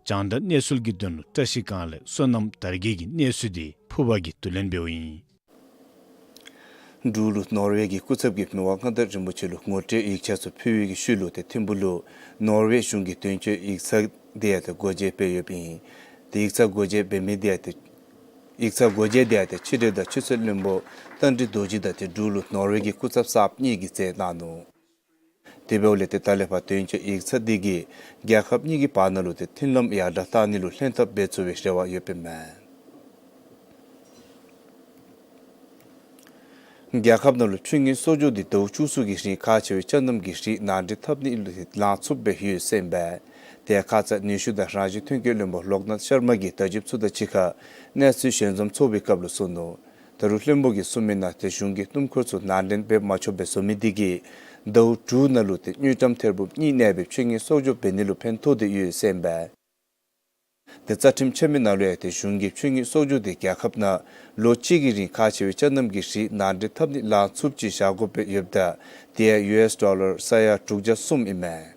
རྒྱང་བསྒྲགས་གནས་ཚུལ་གྱི་དོན་ལུ་བཀྲ་ཤིས་སྒང་ལས་སོ་ནམ་དར་རྒྱས་ཀྱི་གནས་ཚུལ་འདི་ཕུར་པ་གིས་བསྡུ་ལེན་འབདཝ་ཨིན། འབྲུག་ལུ་ནོར་ཝེ་གི་སྐུ་ཚབ་ཀྱིས་མི་དབང་མངའ་བདག་རིན་པོ་ཆེ་ལུ་ངོ་སྤྲོད་ཡིག་ཆ་ཚུ་ཕུལ་བའི་གི་ཤུལ་ལུ་ཏེ་ཐིམ་ཕུག་ལུ་ནོར་ཝེ་གཞུང་གི་དོན་གཅོད་ཡིག་ཚང་དེ་ཡང་ཏེ་སྒོ་འབྱེད་འབད་ཡོདཔ་ཨིན། ཏེ་ཡིག་ཚང་སྒོ་འབྱེད་འབད་མི་དེ་ཡང་ཏེ་ཡིག་ཚང་སྒོ་འབྱེད་དེ་ཡང་ཏེ་ཕྱི་འབྲེལ་དང་ཆོས་སྲིད་བློན་པོ་རྟ་མགྲིན་རྡོ་རྗེ་དང་ཏེ་འབྲུག་ལུ་ནོར་ཝེ་གི་སྐུ་ཚབ་གསརཔ་གཉིས་ཀྱིས་མཛད་གནང་ནུག། དེ་འབདཝ་ལས་ཏེ་ད་ལས་ཕར་དོན་གཅོད་ཡིག་ཚང་འདི་གིས་རྒྱལ་ཁབ་གཉིས་ཀྱི་བར་ན་ལུ་ཏེ་མཐུན་ལམ་ཡར་དྲག་གཏང་ནི་ལུ་ལྷན་ཐབས་འབད་ཚུགས་པའི་རེ་བ་ཡོདཔ་ཨིན་མས། རྒྱལ་ཁབ་ནང་ལུ་ཆུ་དངུལ་གསོག་འཇོག་འདི་ཟླཝ་བཅུ་གསུམ་གྱི་རིང་ཁག་ཆེ་བའི་ཆ་སྙོམས་ཀྱི་རིགས་ནང་འདྲེན་འཐབ་ནི་ལུ་ལང་ཚུགསཔ་སྦེ་ཡོད་ཟེར་ཨིན་པས། དེ་ཁ་ཙ་ནུས་ཤུགས་དང་རང་བཞིན་ཐོན་སྐྱེད་བློན་པོ་ལོག་ནཱཐ་ཤར་མ་གིས་ད་ཅི་ཚུ་དང་གཅིག་ཁར་གནས་ཚུལ་ཞལ་འཛོམས་ཚོགས་པའི་སྐབས་ལུ་གསུངས་ནུག། ད་རུང་བློན་པོ་གིས་གསུངས་མི་ནང་ཏེ་གཞུང་གིས་སྣུམ་འཁོར་ཚུ་ནང་འདྲེན་འབད་མ་ཆོགཔ་སྦེ་བཟོ་མི་འདི་གིས་ཟླཝ་དྲུག་ནང་ལུ་ཏེ་དངུལ་ཀྲམ་ཐེར་འབུམ་གཉིས་གནས་པའི་ཆུ་དངུལ་གསོག་འཇོག་འབད་ནི་ལུ་ཕན་ཐོགས་ཏེ་ཡོད་ཟེར་ཨིན་པས། ཏེ་རྩ་ཁྲིམས་ཆད་མེད་ནང་ལུ་ཡང་ཏེ་གཞུང་གིས་ཆུ་དངུལ་གསོག་འཇོག་དེ་རྒྱལ་ཁབ་ནང་ལོ་གཅིག་གི་རིང་ཁག་ཆེ་བའི་ཆ་སྙོམས་ཀྱི་རིགས་ནང་འདྲེན་འཐབ་ནི་ལང་ཚུགསཔ་ཅིག་བཞག་དགོཔ་སྦེ་ཡོདཔ་ད་དེ་ཡང་ཡུ་ཨེསི་ཌོ་ལར་ས་ཡ་དྲུག་བརྒྱ་གསུམ་ཨིན་མས།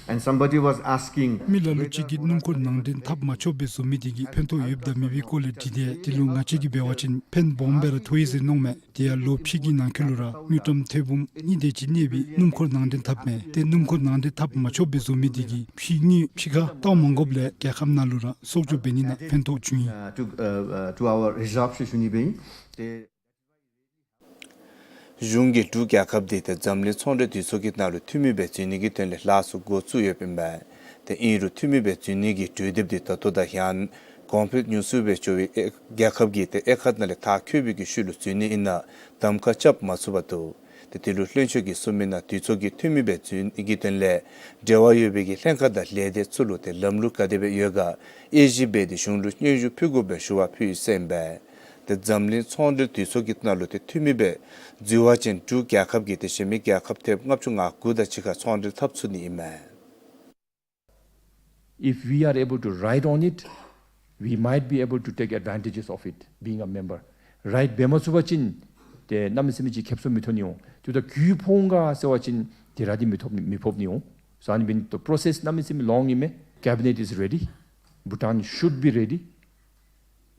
And somebody was asking མི་ལ་ལུ་ཅིག་གིས་སྣུམ་འཁོར་ནང་འདྲེན་འཐབ་མ་ཆོགཔ་སྦེ་བཟོ་མི་དེ་གིས་ཕན་ཐོགས་ཡོདཔ་དང་མེད་པའི་སྐོར་ལས་དྲིས་ཏེ་དེ་ལུ་ང་བཅས་ཀྱིས་འབད་བ་ཅིན་ཕན་སྦོམ་སྦེ་ར་ཐོགས་ཡི་ཟེར་མནོཝ་མས། དེ་ཡང་ལོ་ཕྱེད་ཀྱི་ནང་འཁོད་ལུ་ར་དངུལ་ཀྲམ་ཐེར་འབུམ་གཉིས་དེ་ཅིག་གནས་པའི་སྣུམ་འཁོར་ནང་འདྲེན་འཐབ་མས། ཏེ་སྣུམ་འཁོར་ནང་འདྲེན་འཐབ་མ་ཆོགཔ་སྦེ་བཟོ་མི་དེ་གིས་ཕྱི་དངུལ་ཕྱི་ཁར་བཏང་མ་དགོཔ་ལས་རྒྱལ་ཁབ་ནང་ལུ་ར་གསོག་འཇོག་འབད་ནི་ནང་ཕན་ཐོགས་བྱུང་ཡི། Uh, to, uh, uh, to our reserve ཞུ་ནི་སྦེ་ཨིན། ཏེ་གཞུང་གིས་འབྲུག་རྒྱལ་ཁབ་འདི་ཏེ་འཛམ་གླིང་ཚོང་འབྲེལ་འདུས་ཚོགས་ཀྱི་ནང་ལུ་འཐུས་མི་སྦེ་འཛུལ་ནི་གི་དོན་ལས་ལཱ་ཚུ་འགོ་བཙུགས་ཡོདཔ་ཨིན་པས། ཏེ་ཨིན་རུང་འཐུས་མི་སྦེ་འཛུལ་ནི་གི་གྲོས་འདེབས་འདི་ད་ལྟོ་དང་ཡང་གོང་འཕེལ་ཉུང་སུ་སྦེ་འགྱོ་བའི་ཨེ་རྒྱལ་ཁབ་ཀྱི་ཏེ་དབྱེ་ཁག་ནང་ལས་མཐར་འཁྱོལ་བའི་གི་ཤུལ་ལུ་འཛུལ་ནི་ཨིན་ན་གདམ་ཁ་རྐྱབ་མ་ཚུགས་པར་འདུག། ཏེ་དེ་ལུ་བློན་ཆེན་གྱིས་གསུངས་མི་ནང་འདུས་ཚོགས་ཀྱི་འཐུས་མི་སྦེ་འཛུལ་ནི་གི་དོན་ལས་འབྲེལ་བ་ཡོད་པའི་གི་ལྷན་ཁག་དང་ལས་སྡེ་ཚུ་ལུ་ཏེ་ལམ་ལུགས་ག་དེ་སྦེ་ཡོད་ག་དབྱེ་ཞིབ་འབད་དེ་གཞུང་ལུ་སྙན་ཞུ་ཕུལ་དགོཔ་སྦེ་ཞུ་བ་ཕུལ་ཡི་ཟེར་ཨིན་པས། ཏེ་འཛམ་གླིང་ཚོང་འབྲེལ་འདུས་ཚོགས་ཀྱི་ནང་ལུ་ཏེ་འཐུས་མི་སྦེ་འཛུལ་བ་ཅིན་འབྲུག་རྒྱལ་ཁབ་ཀྱིས་ཏེ་གཞན་མི་རྒྱལ་ཁབ་ཐེབས་ལྔ་བཅུ་ང་དགུ་དང་གཅིག་ཁར་ཚོང་འབྲེལ་འཐབ་ཚུགས་ནི་ཨིན་མས། If we are able to ride on it, we might be able to take advantages of it, being a member. རའིཌ་འབད་མ་ཚུགས་པ་ཅིན་ཏེ་གནམ་མེད་ས་མེད་ཅིག་ཁེབ་སང་མི་ཐོན་ནི་འོང་། ཏེ་ད་རྒུད་ཕོག་འོང་ག་ཟེར་བ་ཅིན་ཏེ་ར་འདི་མི་ཐོབ་མི་ཕོག་ནི་འོང་། ས་ནི་འབདན་ཏེ་process གནམ་མེད་ས་མེད་ལོང་ཨིན་མས། Cabinet is ready. Bhutan should be ready.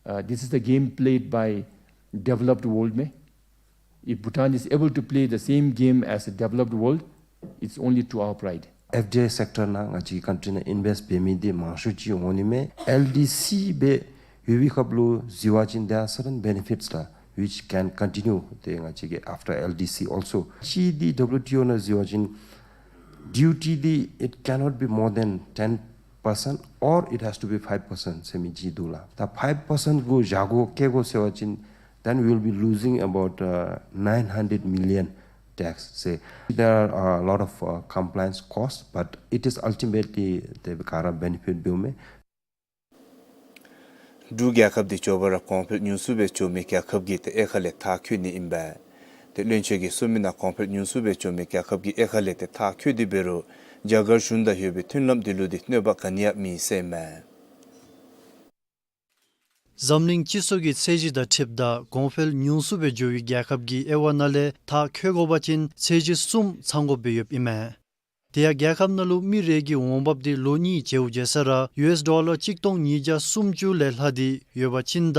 Uh, this is the game played by developed world མས། If Bhutan is able to play the same game as the developed world, it's only to our pride. F D I sector ནང་ང་བཅས་ཀྱི་country ནང་ཨིན་བེསཊ་འབད་མི་འདི་མང་ཤོས་ཅིག་འོང་ནི་མས། L D C སྦེ་ཡོད་པའི་སྐབས་ལུ་འཛུལ་བ་ཅིན་there are certain benefits ལགས་which can continue ཏེ་ང་བཅས་ཀྱིས་after L D C also ཅིག་འདི་W T O ནང་འཛུལ་བ་ཅིན་duty འདི་it cannot be more than ten percent or it has to be five percent ཟེར་མི་ཅིག་འདུག་ལགས། ད་five percent གུ་བཞག་དགོ་བཀལ་དགོ་ཟེར་བ་ཅིན་ then we will be losing about, uh, nine hundred million tax. Say, there are a lot of, uh, compliance costs, but it is ultimately the ག་ར་benefit འབདཝ་མས། འབྲུག་རྒྱལ་ཁབ་འདི་མགྱོགས་པ་ར་གོང་འཕེལ་ཉུང་སུ་སྦེ་འགྱོ་མི་རྒྱལ་ཁབ་ཀྱི་ཏེ་དབྱེ་ཁག་ལས་མཐར་འཁྱོལ་ནི་ཨིན་པས། ཏེ་བློན་ཆེན་གྱིས་གསུངས་མི་ནང་གོང་འཕེལ་ཉུང་སུ་སྦེ་འགྱོ་མི་རྒྱལ་ཁབ་ཀྱི་དབྱེ་ཁག་ལས་ཏེ་མཐར་འཁྱོལ་ཏེ་འབད་རུང་རྒྱ་གར་གཞུང་དང་ཡོད་པའི་མཐུན་ལམ་འདི་ལུ་འདི་གནོད་པ་ག་ནི་ཡང་མེད་ཟེར་ཨིན་མས། འཛམ་གླིང་སྤྱི་ཚོགས་ཀྱི་ཚད་གཞི་དང་འཁྲིལཝ་ད་གོང་འཕེལ་ཉུང་སུ་སྦེ་འགྱོ་བའི་རྒྱལ་ཁབ་ཀྱི་དབྱེ་བ་ནང་ལས་མཐར་འཁྱོལ་དགོ་པ་ཅིན་ཚད་གཞི་གསུམ་ཚང་དགོཔ་སྦེ་ཡོདཔ་ཨིན་མས། དེ་ཡང་རྒྱལ་ཁབ་ནང་ལུ་མི་རེ་གི་འོང་འབབ་འདི་ལོ་གཉིས་བརྗེཝ་བརྗེ་ས་ར་ཡུ་ཨེསི་ཌོ་ལར་གཅིག་སྟོང་ཉིས་བརྒྱ་སུམ་ཅུ་ལས་ལྷག་སྟེ་ཡོད་པ་ཅིན་ད་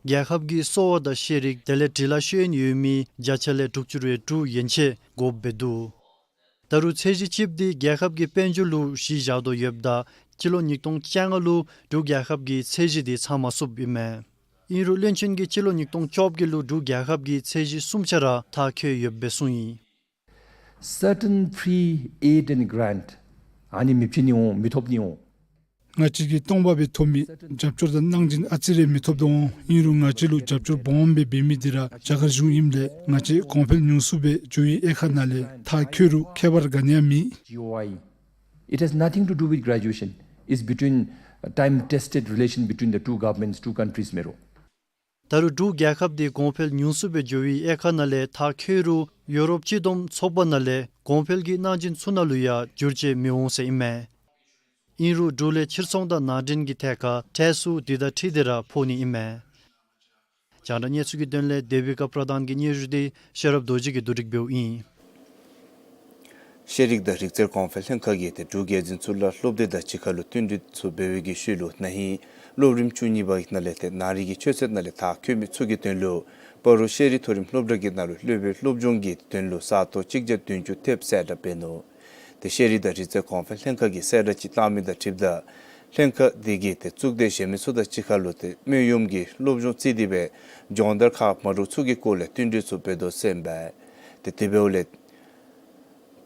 རྒྱལ་ཁབ་ཀྱི་གསོ་བ་དང་ཤེས་རིག་དེ་ལས་འབྲི་ལྷག་ཤེས་ཡོན་ཡོད་མི་བརྒྱ་ཆ་ལས་དྲུག་ཅུ་རེ་དྲུག་ཡན་ཆད་དགོཔ་སྦེ་འདུག། ད་རུང་ཚད་གཞི་གཅིགཔོ་འདི་རྒྱལ་ཁབ་ཀྱི་དཔལ་འབྱོར་ལུ་གཞི་བཞག་དོ་ཡོདཔ་ད་སྤྱི་ལོ་ཉིས་སྟོང་བཅོ་ལྔ་ལུ་འབྲུག་རྒྱལ་ཁབ་ཀྱི་ཚད་གཞི་འདི་ཚང་མ་ཚུདཔ་ཨིན་མས། ཨིན་རུང་བློན་ཆེན་གྱིས་སྤྱི་ལོ་ཉིས་སྟོང་བཅོ་བརྒྱད་ལུ་འབྲུག་རྒྱལ་ཁབ་ཀྱི་ཚད་གཞི་གསུམ་ཆ་ར་མཐར་འཁྱོལ་ཡོདཔ་སྦེ་གསུངས་ཡི། Certain free aid and grant ཨ་ནི་མི་བྱིན་ནི་འོང་མི་ཐོབ་ནི་འོང་། ང་བཅས་ཀྱིས་སྟོང་པ་སྦེ་ཐོབ་མི་རྒྱབ་སྐྱོར་དང་གནང་སྦྱིན་ཨ་ཙི་རེ་མི་ཐོབ་དོ་འོང་། ཨིན་རུང་ང་བཅས་ལུ་རྒྱབ་སྐྱོར་སྦོམ་སྦེ་འབད་མི་འདི་ར་རྒྱ་གར་གཞུང་ཨིནམ་ལས་ང་བཅས་གོང་འཕེལ་ཉུང་སུ་སྦེ་འགྱོ་བའི་དབྱེ་ཁག་ནང་ལས་མཐར་འཁྱོལ་རུང་ཁྱད་པར་ག་ནི་ཡང་མེད། G O I. It has nothing to do with graduation. It's between, uh, time tested relation between the two governments, two countries མེན་རུང་། ད་རུང་འབྲུག་རྒྱལ་ཁབ་འདི་གོང་འཕེལ་ཉུང་སུ་སྦེ་འགྱོ་བའི་དབྱེ་ཁག་ནང་ལས་མཐར་འཁྱོལ་རུང་ཡུ་རོབ་སྤྱི་བསྡོམས་ཚོགས་པ་ནང་ལས་གོང་འཕེལ་གྱི་གནང་སྦྱིན་ཚུ་ནང་ལུ་ཡང་འགྱུར་བཅོས་མི་འོང་ཟེར་ཨིན་མས། ཨིན་རུང་འབྲུག་ལས་ཕྱིར་ཚོང་དང་ནང་འདྲེན་གྱི་ཐད་ཁར་ཁྲལ་ཚུ་དེ་དང་འཁྲིལ་ཏེ་ར་ཕོག་ནི་ཨིན་མས། རྒྱང་བསྒྲགས་གནས་ཚུལ་གྱི་དོན་ལས་དེ་བི་ཀ་པྲ་དཱན་གྱི་སྙན་ཞུ་འདི་ཤེས་རབ་རྡོ་རྗེ་གིས་བསྡུ་སྒྲིག་འབདཝ་ཨིན། ཤེས་རིག་དང་རིག་རྩལ་གོང་འཕེལ་ལྷན་ཁག་གིས་ཏེ་འབྲུག་རྒྱལ་འཛིན་གཙུག་ལག་སློབ་སྡེ་དང་གཅིག་ཁར་ལུ་བསྟུན་གྲོས་ཚུ་འབད་བའི་གི་ཤུལ་ལུ་ན་ཧིང་སློབ་རིམ་བཅུ་གཉིས་པ་གི་ནང་ལས་ཏེ་ནང་རིག་གི་ཆོས་ཚན་ནང་ལས་མཐར་འཁྱོལ་མི་ཚུ་གི་དོན་ལུ་སྤ་རོ་ཤེས་རིག་མཐོ་རིམ་སློབ་གྲྭ་གི་ནང་ལུ་སློབ་དཔོན་སློབ་སྦྱོང་གི་དོན་ལུ་ས་སྟོང་གཅིག་བརྒྱ་བདུན་ཅུ་ཐེབས་གསལ་བསྒྲགས་འབད་ནུག། ཏེ་ཤེས་རིག་དང་རིག་རྩལ་གོང་འཕེལ་ལྷན་ཁག་གིས་གསལ་བསྒྲགས་ཅིག་བཏང་མི་དང་འཁྲིལཝ་ད་ལྷན་ཁག་འདི་གིས་ཏེ་གཙུག་སྡེ་གཞན་མི་ཚུ་དང་གཅིག་ཁར་ལུ་ཏེ་སྨོན་གཡོགམོ་གི་སློབ་སྦྱོང་བརྩིས་ཏེ་སྦེ་སྦྱོང་བརྡར་ཁག་མ་འདྲཝ་ཚུ་གི་སྐོར་ལས་བསྟུན་གྲོས་ཚུ་འབད་དོ་ཟེར་ཨིན་པས། ཏེ་དེ་འབདཝ་ལས་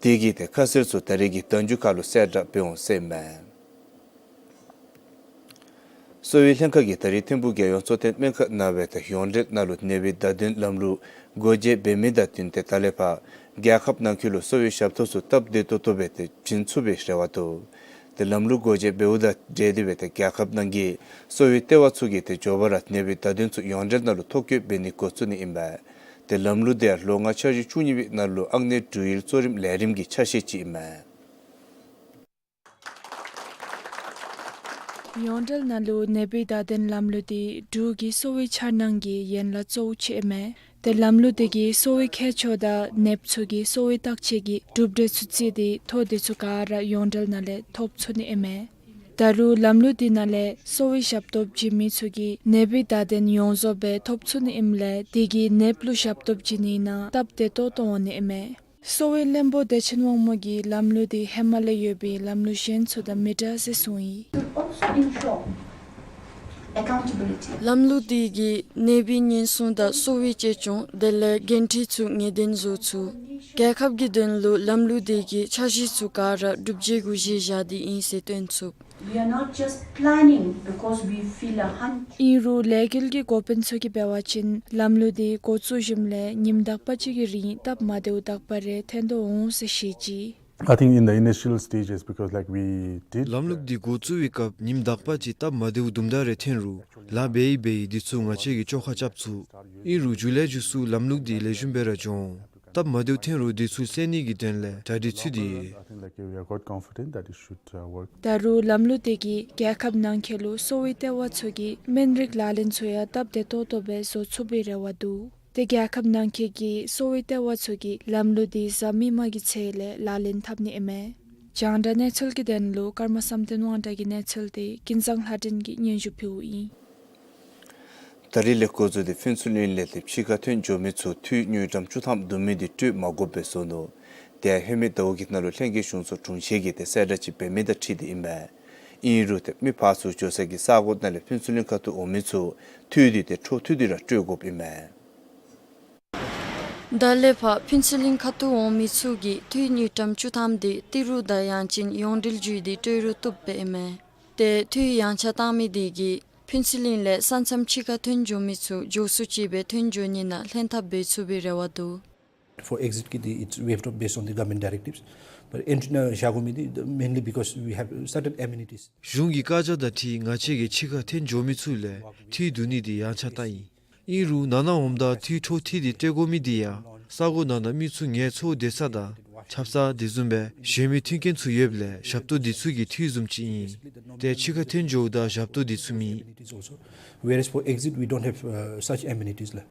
དེ་གི་ཏེ་ཁ་གསལ་ཚུ་ད་རེས་ཀྱི་ཟླ་མཇུག་ཁར་ལུ་གསལ་བསྒྲགས་འབད་འོང་ཟེར་ཨིན་མས། གསོ་བའི་ལྷན་ཁག་གིས་ད་རེས་ཐིམ་ཕུག་རྒྱལ་ཡོངས་གཙོ་བསྟེན་སྨན་ཁང་ནང་སྦེ་ཏེ་ཡོངས་འབྲེལ་ནང་ལུ་ནད་པའི་བརྡ་དོན་ལམ་ལུགས་སྒོ་འབྱེད་འབད་མི་དང་བསྟུན་ཏེ་ད་ལས་ཕར་རྒྱལ་ཁབ་ནང་འཁོད་ལུ་གསོ་བའི་ཞབས་ཏོག་ཚུ་སྟབས་བདེ་ཏོག་ཏོ་སྦེ་ཏེ་བྱིན་ཚུགས་པའི་རེ་བ་འདུག། ཏེ་ལམ་ལུགས་སྒོ་འབྱེད་འབདཝ་དང་འབྲེལ་ཏེ་སྦེ་ཏེ་རྒྱལ་ཁབ་ནང་གི་གསོ་བའི་ལྟེ་བ་ཚུ་གིས་ཏེ་མགྱོགས་པ་ར་ནད་པའི་བརྡ་དོན་ཚུ་ཡོངས་འབྲེལ་ནང་ལུ་ཐོ་བཀོད་འབད་ནི་འགོ་བཙུགས་ནི་ཨིན་པས། ཏེ་ལམ་ལུགས་འདི་ཡང་ལོ་ལྔ་འཆར་གཞི་བཅུ་གཉིས་པའི་ནང་ལུ་ཨང་གནས་འབྲུག་ཡུལ་གཙོ་རིམ་ལས་རིམ་གྱི་ཆ་ཤས་ཅིག་ཨིན་མས། ཡོངས་འབྲེལ་ནང་ལུ་ནད་པའི་བརྡ་དོན་ལམ་ལུགས་འདི་འབྲུག་གི་གསོ་བའི་འཆར་སྣང་གི་ཡན་ལག་གཙོ་བོ་ཅིག་ཨིན་མས། ཏེ་ལམ་ལུགས་འདི་གིས་གསོ་བའི་མཁས་མཆོག་དང་ནདཔ་ཚུ་གི་གསོ་བའི་བརྟག་དཔྱད་ཀྱི་གྲུབ་འབྲས་ཚུ་བརྩིས་ཏེ་ཐོ་འདི་ཚུ་ག་ར་ཡོངས་འབྲེལ་ནང་ལས་ཐོབ་ཚུགས་ནི་ཨིན་མས། ད་རུང་ལམ་ལུགས་འདི་ནང་ལས་གསོ་བའི་ཞབས་ཏོག་བྱིན་མི་ཚུ་གིས་ནད་པའི་བརྡ་དོན་ཡོངས་རྫོགས་སྦེ་ཐོབ་ཚུགས་ནི་ཨིནམ་ལས་དེ་གིས་ནདཔ་ལུ་ཞབས་ཏོག་བྱིན་ནི་ནང་སྟབས་བདེ་ཏོག་ཏོ་འོང་ནི་ཨིན་མས། གསོ་བའི་བློན་པོ་བདེ་ཆེན་དབང་མོ་གིས་ལམ་ལུགས་འདི་ཧེ་མ་ལས་ཡོད་པའི་ལམ་ལུགས་གཞན་ཚུ་དང་མི་འདྲ་ཟེར་གསུངས་ཡི། Should also ensure accountability. ལམ་ལུགས་འདི་གིས་ནད་པའི་ཉེན་སྲུང་དང་གསོ་བའི་གཅེས་སྐྱོང་དེ་ལས་འགན་འཁྲི་ཚུ་ངེས་གཏན་བཟོ་ཚུགས། རྒྱལ་ཁབ་ཀྱི་དོན་ལུ་ལམ་ལུགས་འདི་གིས་འཆར་གཞི་ཚུ་ག་ར་སྒྲུབ་བྱེད་གུ་གཞི་བཞག་སྟེ་ཨིན་ཟེར་སྟོན་ཚུགས། We are not just planning because we feel a hunch. ཨིན་རུང་ལས་འགུལ་གྱི་འགོ་དཔོན་ཚུ་གིས་འབད་བ་ཅིན་ལམ་ལུགས་འདི་འགོ་བཙུགས་ཞིནམ་ལས་ཉིནམ་དག་པ་ཅིག་གི་རིང་སྟབས་མ་བདེཝ་དག་པ་རེ་ཐོན་དོ་འོང་ཟེར་བཤད་ཅི། I think in the initial stages, because, like, we did, ལམ་ལུགས་འདི་འགོ་བཙུགས་པའི་སྐབས་ཉིནམ་དག་པ་ཅིག་སྟབས་མ་བདེཝ་དུམ་གྲ་རེ་ཐོན་རུང་ལཱ་འབད་ཡི་འབད་ཡི་འདི་ཚུ་ང་བཅས་ཀྱིས་བཅོ་ཁ་རྐྱབ་ཚུགས། ཨིན་རུང་མཇུག་ལས་མཇུག་སུ་ལམ་ལུགས་འདི་ལེགས་ཤོམ་སྦེ་ར་འགྱོ་འོང་། སྟབས་མ་བདེཝ་ཐོན་རུང་འདི་ཚུ་སེལ་ནི་གི་དོན་ལས་གྲ་སྒྲིག་ཚུད་དེ་ཡོད། I think, like, we are quite confident that it should, uh, work. ད་རུང་ལམ་ལུགས་འདི་གིས་རྒྱལ་ཁབ་ནང་འཁོད་ལུ་གསོ་བའི་ལྟེ་བ་ཚུ་གི་སྨན་རིགས་ལག་ལེན་ཚུ་ཡང་སྟབས་བདེ་ཏོག་ཏོ་སྦེ་བཟོ་ཚུགས་པའི་རེ་བ་འདུག། ཏེ་རྒྱལ་ཁབ་ནང་འཁོད་ཀྱི་གསོ་བའི་ལྟེ་བ་ཚུ་གིས་ལམ་ལུགས་འདི་གཟའ་མིག་དམར་གྱི་ཚེས་ལས་ལག་ལེན་འཐབ་ནི་ཨིན་མས། རྒྱང་བསྒྲགས་གནས་ཚུལ་གྱི་དོན་ལུ་ཀརྨ་བསམ་གཏན་དབང་གྲགས་ཀྱི་གནས་ཚུལ་འདི་ཀུན་བཟང་ལྷ་སྒྲོན་གྱིས་སྙན་ཞུ་ཕུལཝ་ཨིན། ད་རེས་ལས་འགོ་བཙུགས་ཏེ་ཕུན་ཚོགས་གླིང་ལས་ཏེ་ཕྱི་ཁར་ཐོན་འགྱོ་མི་ཚུ་འཐུས་དངུལ་ཀྲམ་བཅུ་ཐམ་བསྡུ་མི་འདི་སྤྲོད་མ་དགོཔ་སྦེ་བཟོ་ནུག། དེ་ཡང་ཧེ་མའི་ཟླཝ་གི་ནང་ལུ་ལྷན་རྒྱས་གཞུང་ཚོགས་དྲུང་ཆེན་གྱིས་ཏེ་གསལ་བསྒྲགས་ཅིག་འབད་མི་དང་འཁྲིལ་ཏེ་ཨིན་པས། ཨིན་རུང་ཏེ་མི་ཕར་ཚུར་འགྱོ་ས་གི་ས་གོ་ནང་ལས་ཕུན་ཚོགས་གླིང་ཁ་ཐུག་འོང་མི་ཚུ་འཐུས་འདི་ཏེ་འཕྲོ་མཐུད་དེ་ར་སྤྲོད་དགོཔ་ཨིན་མས། ད་ལས་ཕར་ཕུན་ཚོགས་གླིང་ཁ་ཐུག་འོང་མི་ཚུ་གིས་འཐུས་དངུལ་ཀྲམ་བཅུ་ཐམ་འདི་ཏི་རུ་དང་ཡང་ཅིན་ཡོངས་འབྲེལ་བརྒྱུད་དེ་སྤྲོད་རུང་བཏུབ་པས་ཨིན་མས། ཏེ་འཐུས་ཡངས་ཆག་བཏང་མི་འདི་གིས་ ཕུན་ཚོགས་གླིང་ལས་ས་མཚམས་ཕྱི་ཁར་ཐོན་འགྱོ་མི་ཚུ་མགྱོགས་སུ་ཅིག་སྦེ་ཐོན་འགྱོ་ནི་ནང་ལྷན་ཐབས་འབད་ཚུགས་པའི་རེ་བ་འདུག། For exit ཀྱི་འདི་it's waived off based on the government directives. But entry ནང་བཞག་དགོ་མི་འདི་mainly because we have certain amenities. གཞུང་གི་བཀའ་རྒྱ་དང་འཁྲིལ་ང་བཅས་ཀྱིས་ཕྱི་ཁར་ཐོན་འགྱོ་མི་ཚུ་ལས་འཐུས་བསྡུ་ནི་འདི་ཡངས་ཆག་བཏང་ཡི། ཨིན་རུང་ནང་ན་འོངམ་ད་འཐུས་འཕྲོ་མཐུད་དེ་སྤྲོད་དགོ་མི་འདི་ཡང་ས་གོ་ནང་ན་མི་ཚུ་ངལ་འཚོ་སྡོད་ས་དང་ཆབ་གསང་དེ་བཟུམ་སྦེ་གཞན་མི་མཐུན་རྐྱེན་ཚུ་ཡོདཔ་ལས་ཞབས་ཏོག་འདི་ཚུ་གི་འཐུས་བཟུམ་ཅིག་ཨིན། ཏེ་ཕྱི་ཁར་ཐོན་འགྱོཝ་ད་ཞབས་ཏོག་འདི་ཚུ་མེད། Whereas for exit we don't have, uh, such amenities ལགས།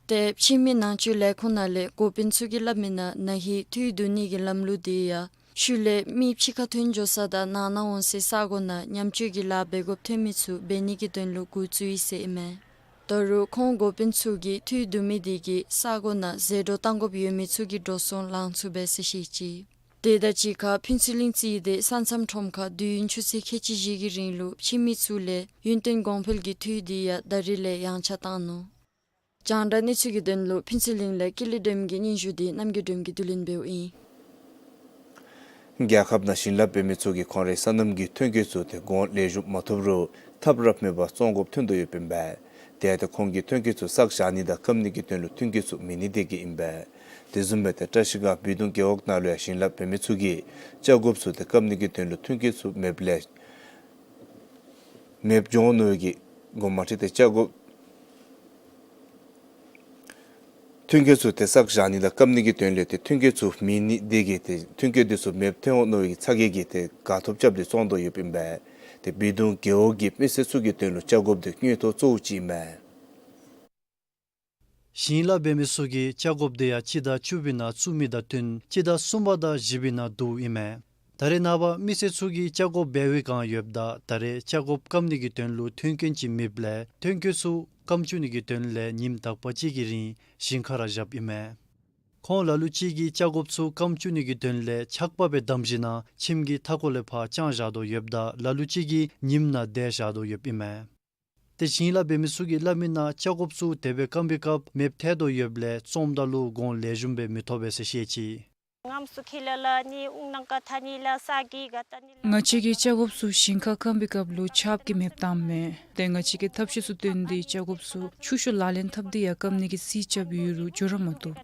ཏེ་ཕྱི་མི་ནང་འཛུལ་ལས་ཁུངས་ནང་ལས་འགོ་དཔོན་ཚུ་གིས་སླབ་མི་ནང་ན་ཧིང་འཐུས་བསྡུ་ནི་གི་ལམ་ལུགས་འདི་ཡང་ཤུལ་ལས་མི་ཕྱི་ཁར་ཐོན་འགྱོ་ས་དང་ནང་ན་འོང་སའི་ས་གོ་ནང་ཉམས་བཅོས་ཀྱི་ལཱ་འབད་དགོཔ་ཐོན་མི་ཚུ་འབད་ནི་གི་དོན་ལུ་འགོ་བཙུགས་ཡི་ཟེར་ཨིན་མས། ད་རུང་ཁོང་འགོ་དཔོན་ཚུ་གིས་འཐུས་བསྡུ་མི་འདི་གིས་ས་གོ་ནང་ཟད་འགྲོ་བཏང་དགོཔ་ཡོད་མི་ཚུ་གི་འགྲོ་སོང་ལང་ཚུགས་པས་ཟེར་བཤད་ཅི། དེ་དང་གཅིག་ཁར་ཕུན་ཚོགས་གླིང་རྩིས་ཏེ་ས་མཚམས་ཁྲོམ་ཁར་དུས་ཡུན་ཆུ་ཚོད་ཁལ་གཅིག་བཞི་གི་རིང་ལུ་ཕྱི་མི་ཚུ་ལས་ཡུན་བརྟན་གོང་འཕེལ་གྱི་འཐུས་འདི་ཡང་ད་རིས་ལས་ཡངས་ཆག་བཏང་ནུག། རྒྱང་བསྒྲགས་གནས་ཚུལ་གྱི་དོན་ལུ་ཕུན་ཚོགས་གླིང་ལས་ཀུན་ལེགས་སྒྲོལམ་གྱི་སྙན་ཞུ་འདི་རྣམ་རྒྱལ་སྒྲོལམ་གྱིས་བསྡུ་ལེན་འབདཝ་ཨིན། རྒྱལ་ཁབ་ནང་བྱིན་རླབས་འབད་མི་ཚུ་གིས་ཁོང་རའི་སོ་ནམ་གྱི་ཐོན་སྐྱེད་ཚུ་ཏེ་གོང་ལེགས་ཤོམ་མ་ཐོབ་རུང་ཐབས་ར་མེད་པར་བཙོང་དགོཔ་ཐོན་དོ་ཡོདཔ་ཨིན་པས། དེ་ཡང་ཏེ་ཁོང་གི་ཐོན་སྐྱེད་ཚུ་བསགས་བཞག་ནི་དང་སྐམ་ནི་གི་དོན་ལུ་ཐོན་སྐྱེད་ཚུ་མེད་ནི་དེ་གིས་ཨིན་པས། དེ་བཟུམ་སྦེ་ཏེ་བཀྲིས་སྒང་བི་དུང་རྒེད་འོག་ནང་ལུ་ཡང་བྱིན་རླབས་འབད་མི་ཚུ་གིས་ཆ་གོཔ་ཚུ་ཏེ་སྐམ་ནི་གི་དོན་ལུ་ཐོན་སྐྱེད་ཚུ་མེདཔ་ལས་མེདཔ་འགྱོ་འོང་མནོ་བའི་གི་དགོངསམ་མ་ཁྲེལ་ཏེ་ཆ་གོཔ་ཐོན་སྐྱེད་ཚུ་ཏེ་བསགས་བཞག་ནི་དང་སྐམ་ནི་གི་དོན་ལས་ཏེ་ཐོན་སྐྱེད་ཚུ་མེད་ནི་དེ་གིས་ཏེ་ཐོན་སྐྱེད་དེ་ཚུ་མེདཔ་ཐོན་འོང་མནོ་བའི་ཚ་གྱང་གིས་ཏེ་ག་ཐོབ་རྐྱབ་སྟེ་བཙོང་དོ་ཡོདཔ་ཨིན་པས། ཏེ་བི་དུང་རྒེད་འོག་གི་མི་སེར་ཚུ་གི་དོན་ལུ་ཆ་གོཔ་དེ་དངུལ་ཐོག་གཙོ་བོ་ཅིག་ཨིན་མས། བྱིན་རླབས་འབད་མི་ཚུ་གིས་ཆ་གོཔ་དེ་ཡང་སྤྱི་ཟླ་བཅུ་པའི་ནང་བཙུགས་མི་དང་བསྟུན་སྤྱི་ཟླ་གསུམ་པ་དང་བཞི་པའི་ནང་བསྡུཝ་ཨིན་མས། ད་རེས་ནངས་པ་མི་སེར་ཚུ་གིས་ཆ་གོཔ་འབད་བའི་བསྒང་ཡོདཔ་ད་ད་རེས་ཆ་གོཔ་སྐམ་ནི་གི་དོན་ལུ་ཐོན་སྐྱེད་ཅིག་མེདཔ་ལས་ཐོན་སྐྱེད་ཚུ་སྐམ་བཅུག་ནི་གི་དོན་ལས་ཉིནམ་དག་པ་ཅིག་གི་རིང་ཞིང་ཁར་བཞགཔ་ཨིན་མས། ཁོང་ལ་ལུ་ཅིག་གིས་ཆ་གོཔ་ཚུ་སྐམ་བཅུག་ནི་གི་དོན་ལས་ཆག་པ་སྦེ་བསྡམས་ཞིནམ་ཁྱིམ་གྱི་མཐའ་འཁོར་ལས་ཕར་དཔྱང་བཞག་དོ་ཡོདཔ་ད་ལ་ལུ་ཅིག་གིས་ཉིམ་ནང་བསྡད་བཞག་དོ་ཡོདཔ་ཨིན་མས། ཏེ་བྱིན་རླབས་འབད་མི་ཚུ་གིས་སླབ་མི་ནང་ཆ་གོཔ་ཚུ་དེ་སྦེ་སྐམ་པའི་སྐབས་མེདཔ་ཐལ་དོ་ཡོདཔ་ལས་བཙོངམ་ད་ལུ་གོང་ལེགས་ཤོམ་སྦེ་མི་ཐོབ་པས་ཟེར་བཤད་ཅི། ང་བཅས་ཀྱིས་ཆ་གོཔ་ཚུ་ཞིང་ཁར་སྐམ་པའི་སྐབས་ལུ་ཆརཔ་གིས་མེདཔ་བཏངམ་མས། ཏེ་ང་བཅས་ཀྱིས་ཐབས་ཤེས་ཚུ་བཏོན་ཏེ་ཆ་གོཔ་ཚུ་ཆུ་ཤོག་ལག་ལེན་འཐབ་སྟེ་ཡང་སྐམ་ནི་གི་རྩིས་རྐྱབ་ཡོད་རུང་འགྱོ་ར་མ་བཏུབ།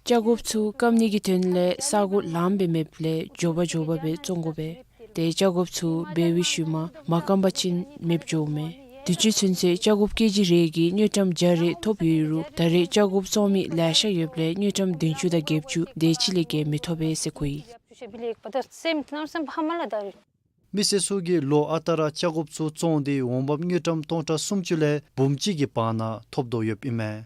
ཆ་གོཔ་ཚུ་སྐམ་ནི་གི་དོན་ལས་ས་གོ་ལངམ་སྦེ་མེདཔ་ལས་མགྱོགས་པ་མགྱོགས་པ་སྦེ་བཙོང་དགོ་པས། ཏེ་ཆ་གོཔ་ཚུ་འབད་བའི་ཤུལ་མ་མ་སྐམ་པ་ཅིན་མེདཔ་འགྱོཝ་མས། དུས་ཅི་ཚུན་ཚོད་ཆ་གོཔ་ཀེ་ཇི་རེ་གིས་དངུལ་ཀྲམ་བརྒྱ་རེ་ཐོབ་ཡོད་རུང་ད་རེས་ཆ་གོཔ་བཙོང་མི་ལེ་ཤ་ཡོདཔ་ལས་དངུལ་ཀྲམ་བདུན་ཅུ་དང་བརྒྱད་ཅུ་དེ་ཅིག་ལས་བརྒལ་མི་ཐོབ་པས་ཟེར་གོ་ཡི། མི་སེར་ཚུ་གིས་ལོ་ཨ་རྟག་ར་ཆ་གོཔ་ཚུ་བཙོངས་ཏེ་འོང་འབབ་དངུལ་ཀྲམ་སྟོང་ཕྲག་སུམ་ཅུ་ལས་འབུམ་གཅིག་གི་བར་ན་ཐོབ་དོ་ཡོདཔ་ཨིན་མས།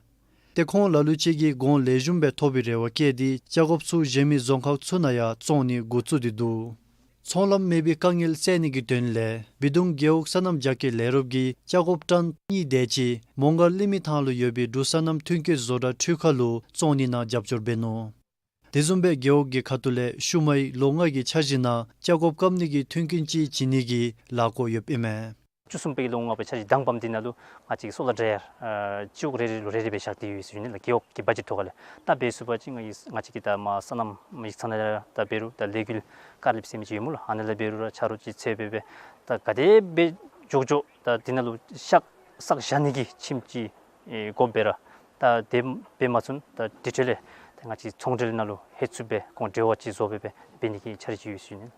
ཏེ་ཁོང་ལ་ལུ་ཅིག་གིས་གོང་ལེགས་ཤོམ་སྦེ་ཐོབ་པའི་རེ་བ་བསྐྱེད་དེ་ཆ་གོཔ་ཚུ་གཞན་མི་རྫོང་ཁག་ཚུ་ནང་ཡང་བཙོང་ནི་འགོ་བཙུགས་ཏེ་འདུག། ཚོང་ལམ་མེད་པའི་དཀའ་ངལ་བསལ་ནི་གི་དོན་ལས་བི་དུང་རྒེད་འོག་སོ་ནམ་རྒྱ་སྐྱེད་ལས་རོགས་ཀྱིས་ཆ་གོཔ་ཊཱན་གཉིས་དེ་ཅིག་མོང་སྒར་གླིང་མི་ཐང་ལུ་ཡོད་པའི་འབྲུག་སོ་ནམ་ཐོན་སྐྱེད་བཟོ་གྲྭ་འཕྲུལ་ཁང་ལུ་བཙོང་ནི་ནང་རྒྱབ་སྐྱོར་འབད་ནུག། དེ་བཟུམ་སྦེ་རྒེད་འོག་གི་ཁ་ཐུག་ལས་ཤུལ་མའི་ལོ་ལྔ་གི་འཆར་གཞི་ནང་ཆ་གོཔ་སྐམ་ནི་གི་མཐུན་རྐྱེན་ཅིག་བྱིན་ནི་གི་ལས་འགུལ་ཡོདཔ་ཨིན་མས། བཅུ་གསུམ་པའི་ལོ་ལྔ་པའི་འཆར་གཞི་དང་པམ་འདི་ནང་ལུ་ང་བཅས་ཀྱིས་སོ་ལར་ཌྲའི་ཡར་ཨ་སྤྱི་འོག་རེ་རེ་ལུ་རེ་རེ་སྦེ་བཞག་སྟེ་ཡོད་ཟེར་ཞུ་ནི་ལགས། རྒེད་འོག་གི་བ་ཇེཊ་ཐོག་ཁ་ལས། ད་འབད་ཚུགས་པ་ཅིན་ང་བཅས་ང་བཅས་ཀྱི་ད་མ་སོ་ནམ་ཡིག་ཚང་ནང་ལས་ད་འབད་རུང་ད་ལས་འགུལ་ཀར་ལེབ་ཟེར་མི་ཅིག་ཡོད་སྨོ་ལགས། ཨ་ནི་ལས་འབད་རུང་ར་ཆ་རོགས་ཅིག་འཚོལ་སྦེ་སྦེ་ད་ག་དེ་སྦེ་མགྱོགས་མགྱོགས་ད་འདི་ནང་ལུ་བསགས་བཞག་ནི་གི་ཁྱིམ་ཅིག་ཨེ་དགོ་པས་ར། ད་དེ་སྦེ་མ་ཚུན་ད་དེ་འཕྲོ་ལས་ད་ང་བཅས་ཚོང་འབྲེལ་ནང་ལུ་ལྷོད་ཚུགསཔ་སྦེ་ཁོང་འབྲེལ་བ་ཅིག་བཟོ་སྦེ་སྦེ་འབད་ནི་གི་འཆར་གཞི་ཅིག་ཡོད་ཟེར་ཞུ་ནི།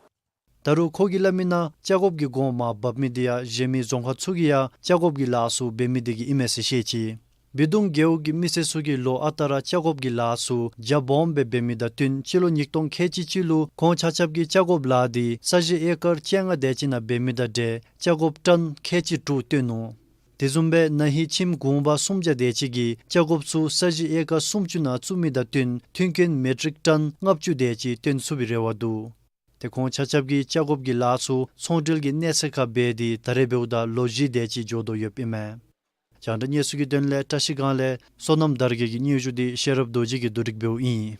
ད་རུང་ཁོ་གིས་སླབ་མི་ནང་ཆ་གོཔ་གི་གོང་མར་འབབ་མི་དེ་ཡང་གཞན་མི་རྫོང་ཁག་ཚུ་གིས་ཡང་ཆ་གོཔ་གི་ལཱ་ཚུ་འབད་མི་དེ་གིས་ཨིན་མས་ཟེར་བཤད་ཅི། བི་དུང་རྒེད་འོག་གི་མི་སེར་ཚུ་གིས་ལོ་ཨ་རྟག་ར་ཆ་གོཔ་གི་ལཱ་ཚུ་རྒྱ་སྦོམ་སྦེ་འབད་མི་དང་བསྟུན་སྤྱི་ལོ་ཉིས་སྟོང་ཁལ་གཅིག་གཅིག་ལུ་ཁོང་ཆ་ཁྱབ་ཀྱིས་ཆ་གོཔ་ལཱ་འདི་ས་གཞི་ཨེ་ཀར་བཅོ་ལྔ་དེ་ཅིག་ནང་འབད་མི་དང་འབྲེལ་ཆ་གོཔ་ཊཱན་ཁལ་གཅིག་དྲུག་བཏོན་ནུག། དེ་བཟུམ་སྦེ་ན་ཧིང་ཁྱིམ་གུང་པ་སུམ་བརྒྱ་དེ་ཅིག་གིས་ཆ་གོཔ་ཚུ་ས་གཞི་ཨེ་ཀར་སུམ་ཅུ་ནང་བཙུགས་མི་དང་བསྟུན་མཐུན་རྐྱེན་མེ་ཊིག་ཊཱན་ལྔ་བཅུ་དེ་ཅིག་བཏོན་ཚུགས་པའི་རེ་བ་འདུག། ཏེ་ཁོང་ཆ་ཁྱབ་ཀྱིས་ཆ་གོཔ་གི་ལཱ་ཚུ་ཚོང་འབྲེལ་གྱི་གནས་ཚད་ཁར་འབད་དེ་ད་རེས་འབདཝ་ད་ལོ་བཞི་དེ་ཅིག་འགྱོ་དོ་ཡོདཔ་ཨིན་མས། རྒྱང་བསྒྲགས་གནས་ཚུལ་གྱི་དོན་ལས་བཀྲིས་སྒང་ལས་བསོད་ནམས་དར་རྒྱས་ཀྱི་སྙན་ཞུ་འདི་ཤེས་རབ་རྡོ་རྗེ་གིས་བསྡུ་སྒྲིག་འབདཝ་ཨིན།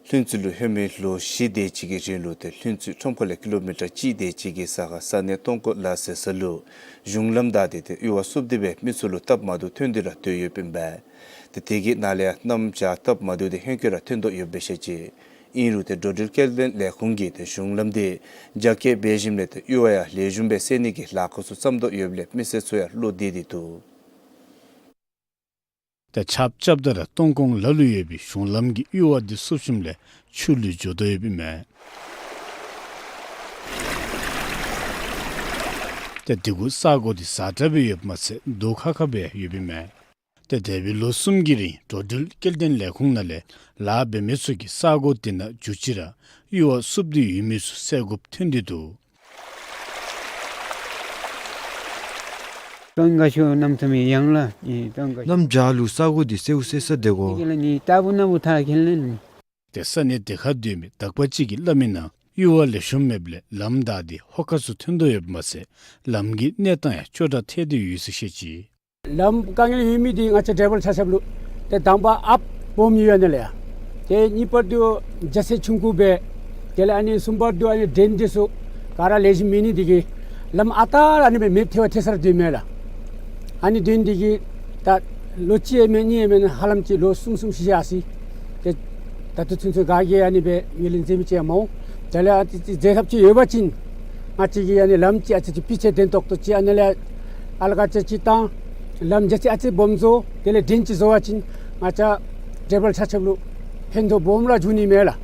ལྷུན་རྩེ་ལུ་ཧེ་མའི་ལོ་བཞི་དེ་ཅིག་གི་རིང་ལུ་ཏེ་ལྷུན་རྩེ་ཁྲོམ་ཁ་ལས་ཀི་ལོ་མི་ཊར་གཅིག་དེ་ཅིག་གི་ས་ཁར་ས་གནས་སྟོང་སྐོར་ལ་ཟེར་ས་ལུ་གཞུང་ལམ་བདའ་སྟེ་ཏེ་ཡུར་བ་བསུབ་སྟེ་སྦེ་མི་ཚུ་ལུ་སྟབས་མ་བདེཝ་ཐོན་ཏེ་ར་སྡོད་ཡོདཔ་ཨིན་པས། ཏེ་དེ་གི་ནང་ལས་ཡང་གནམ་བྱཱར་སྟབས་མ་བདེཝ་དེ་ཧེང་སྐལ་ར་ཐོན་དོ་ཡོདཔ་སྦེ་བཤད་ཅི། ཨིན་རུང་ཏེ་འགྲོ་འགྲུལ་སྐྱེལ་འདྲེན་ལས་ཁུངས་ཀྱིས་ཏེ་གཞུང་ལམ་འདི་རྒྱ་བསྐྱེད་འབད་ཞིནམ་ལས་ཏེ་གཡུར་བ་ཡང་ལེགས་ཤོམ་སྦེ་སེལ་ནི་གི་ལཱ་འགོ་ཚུགས་བརྩམ་དོ་ཡོདཔ་ལས་མི་སེར་ཚུ་ཡང་བློ་བདེ་སྟེ་འདུག། ཏེ་ཆརཔ་རྐྱབ་ད་ར་སྟོང་ཁོང་ལ་ལུ་ཡོད་པའི་གཞུང་ལམ་གྱི་གཡུར་བ་འདི་བསུབ་ཞིནམ་ལས་ཆུ་ལུད་འགྱོ་དོ་ཡོདཔ་ཨིན་མས། ཏེ་དེ་གུ་ས་གོ་འདི་ཟ་དྲགས་སྦེ་ཡོདཔ་མ་ཚད་རྡོ་ཁ་ཁ་སྦེ་ཡོདཔ་ཨིན་མས། ཏེ་འདས་པའི་ལོ་གསུམ་གྱི་རིང་འགྲོ་འགྲུལ་སྐྱེལ་འདྲེན་ལས་ཁུངས་ནང་ལས་ལཱ་འབད་མི་ཚུ་གིས་ས་གོ་འདི་ནང་འཛུལ་ཅི་ར་གཡུར་བ་བསུབ་སྟེ་ཡོད་མི་ཚུ་སེལ་དགོཔ་ཐོན་ཏེ་འདུག། ཏོན་ག་ཤོ་གནམ་མེད་ས་མེད་ཡང་ལ་ཨེ་ཏོན་ག་གནམ་བྱཱར་ལུ་ས་གོ་འདི་སེལཝ་སེལ་ས་དེ་གོ། ཁེ་ལ་ནི་ལྟ་བུ་ན་བུ་ཐ་ཁེ་ལ་ནི། ཏེ་ས་གནས་དེ་ཁར་སྡོད་མི་དག་པ་ཅིག་གིས་སླབ་མི་ནང་གཡུར་བ་ལེགས་ཤོམ་མེདཔ་ལས་ལམ་བདའ་སྟེ་ཧོ་ཁ་ཚུ་ཐོན་དོ་ཡོདཔ་མ་ཚད་ལམ་གྱི་གནས་སྟངས་ཡང་སྐྱོ་དྲགས་ཐལ་ཏེ་ཡོད་ཟེར་བཤད་ཅི། ལམ་དཀའ་ངལ་ཡོད་མི་འདི་ང་བཅས་ཌའི་བར་ཆ་ཁྱབ་ལུ་ཏེ་དང་པ་ཨཔ་སྦོམ་ཡོད་ནི་ལས་ཡ། ཏེ་གཉིས་པ་འདི་རྒྱ་ཚད་ཆུང་ཀུ་སྦེ། དེ་ལས་ཨ་ནི་གསུམ་པ་འདི་ཨ་ནི་ཌེན་འདི་ཚུ་ག་ར་ལེགས་ཤོམ་མེད་ནི་འདི་གིས་ལམ་ཨ་རྟག་ར་ཨ་ནི་སྦེ་མེདཔ་ཐལ་བ་ཐལ་ས་ར་སྡོད་མས་ལགས། ཨ་ནི་སྡོད་ནི་འདི་གིས་ད་ལོ་གཅིག་ཡང་མེན་གཉིས་ཡང་མེན་ཧ་ལམ་ཅིག་ལོ་གསུམ་གསུམ་བཞི་བཞི་ཨ་ཙི། ཏེ་ད་ལྟོ་ཚུན་ཚོད་ག་གིས་ཨ་ནི་སྦེ་ངོས་ལེན་མཛད་མི་ཅིག་ཡང་མ་འོང་། དེ་ལས་ཨ་ཙི་ཅིག་མཛད་ཐབས་ཅིག་ཡོད་པ་ཅིན་ང་བཅས་ཀྱི་ཨ་ནི་ལམ་ཅིག་ཨ་ཙི་ཅིག་སྤུས་ཚད་ལྡན་ཏོག་ཏོ་ཅིག་ཨ་ནི་ལས་ཨལ་ཀ་ཅིག་ཅིག་བཏང་། ལམ་རྒྱ་ཚད་ཨ་ཙི་སྦོམ་བཟོ། དེ་ལས་ཌེན་ཅིག་བཟོ་བ་ཅིན་ང་བཅས་ཌའི་བར་ཆ་ཁྱབ་ལུ་ཕན་ཐོགས་སྦོམ་ར་འབྱུང་ནི་མས་ལགས།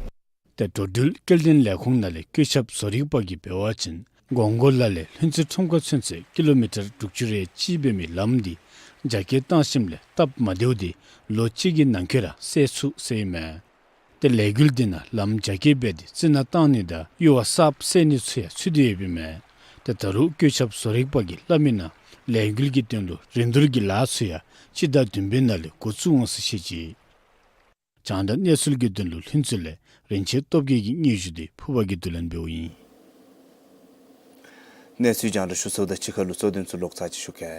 ཏེ་འགྲོ་འགྲུལ་སྐྱེལ་འདྲེན་ལས་ཁུངས་ནང་ལས་བཀོད་ཁྱབ་བཟོ་རིག་པ་གིས་འབད་བ་ཅིན་སྒོང་གོ་ལ་ལས་ལྷུན་རྩེ་ཁྲོམ་ཁ་ཚུན་ཚོད་ཀི་ལོ་མི་ཊར་དྲུག་ཅུ་རེ་གཅིག་འབད་མི་ལམ་འདི་རྒྱ་བསྐྱེད་བཏང་ཞིནམ་ལས་སྟབས་མ་བདེཝ་འདི་ལོ་གཅིག་གི་ནང་འཁོད་ར་སེལ་ཚུགས་ཟེར་ཨིན་མས། ཏེ་ལས་འགུལ་འདི་ནང་ལམ་རྒྱ་བསྐྱེད་འབད་དེ་རྩི་ནག་བཏང་ནི་དང་གཡུར་བ་གསརཔ་སེལ་ནི་ཚུ་ཡང་ཚུད་དེ་ཡོདཔ་ཨིན་མས། ཏེ་ད་རུང་བཀོད་ཁྱབ་བཟོ་རིག་པ་གིས་སླབ་མི་ནང་ལས་འགུལ་གྱི་དོན་ལུ་རིན་བསྡུར་གྱི་ལཱ་ཚུ་ཡང་སྤྱི་ཟླ་བདུན་པའི་ནང་ལས་འགོ་བཙུགས་འོང་ཟེར་བཤད་ཅི། རྒྱང་བསྒྲགས་གནས་ཚུལ་གྱི་དོན་ལུ་ལྷུན་རྩེ་ལས་རིན་ཆེན་སྟོབས་རྒྱས་ཀྱི་སྙན་ཞུ་འདི་ཕུར་པ་གིས་བསྡུ་ལེན་འབདཝ་ཨིན། གནས་ཚུལ་རྒྱང་བསྒྲགས་ཞུ་ཚརཝ་དང་གཅིག་ཁར་ལུ་གཙོ་དོན་ཚུ་ལོག་ཚར་ཅིག་ཞུ་གེ།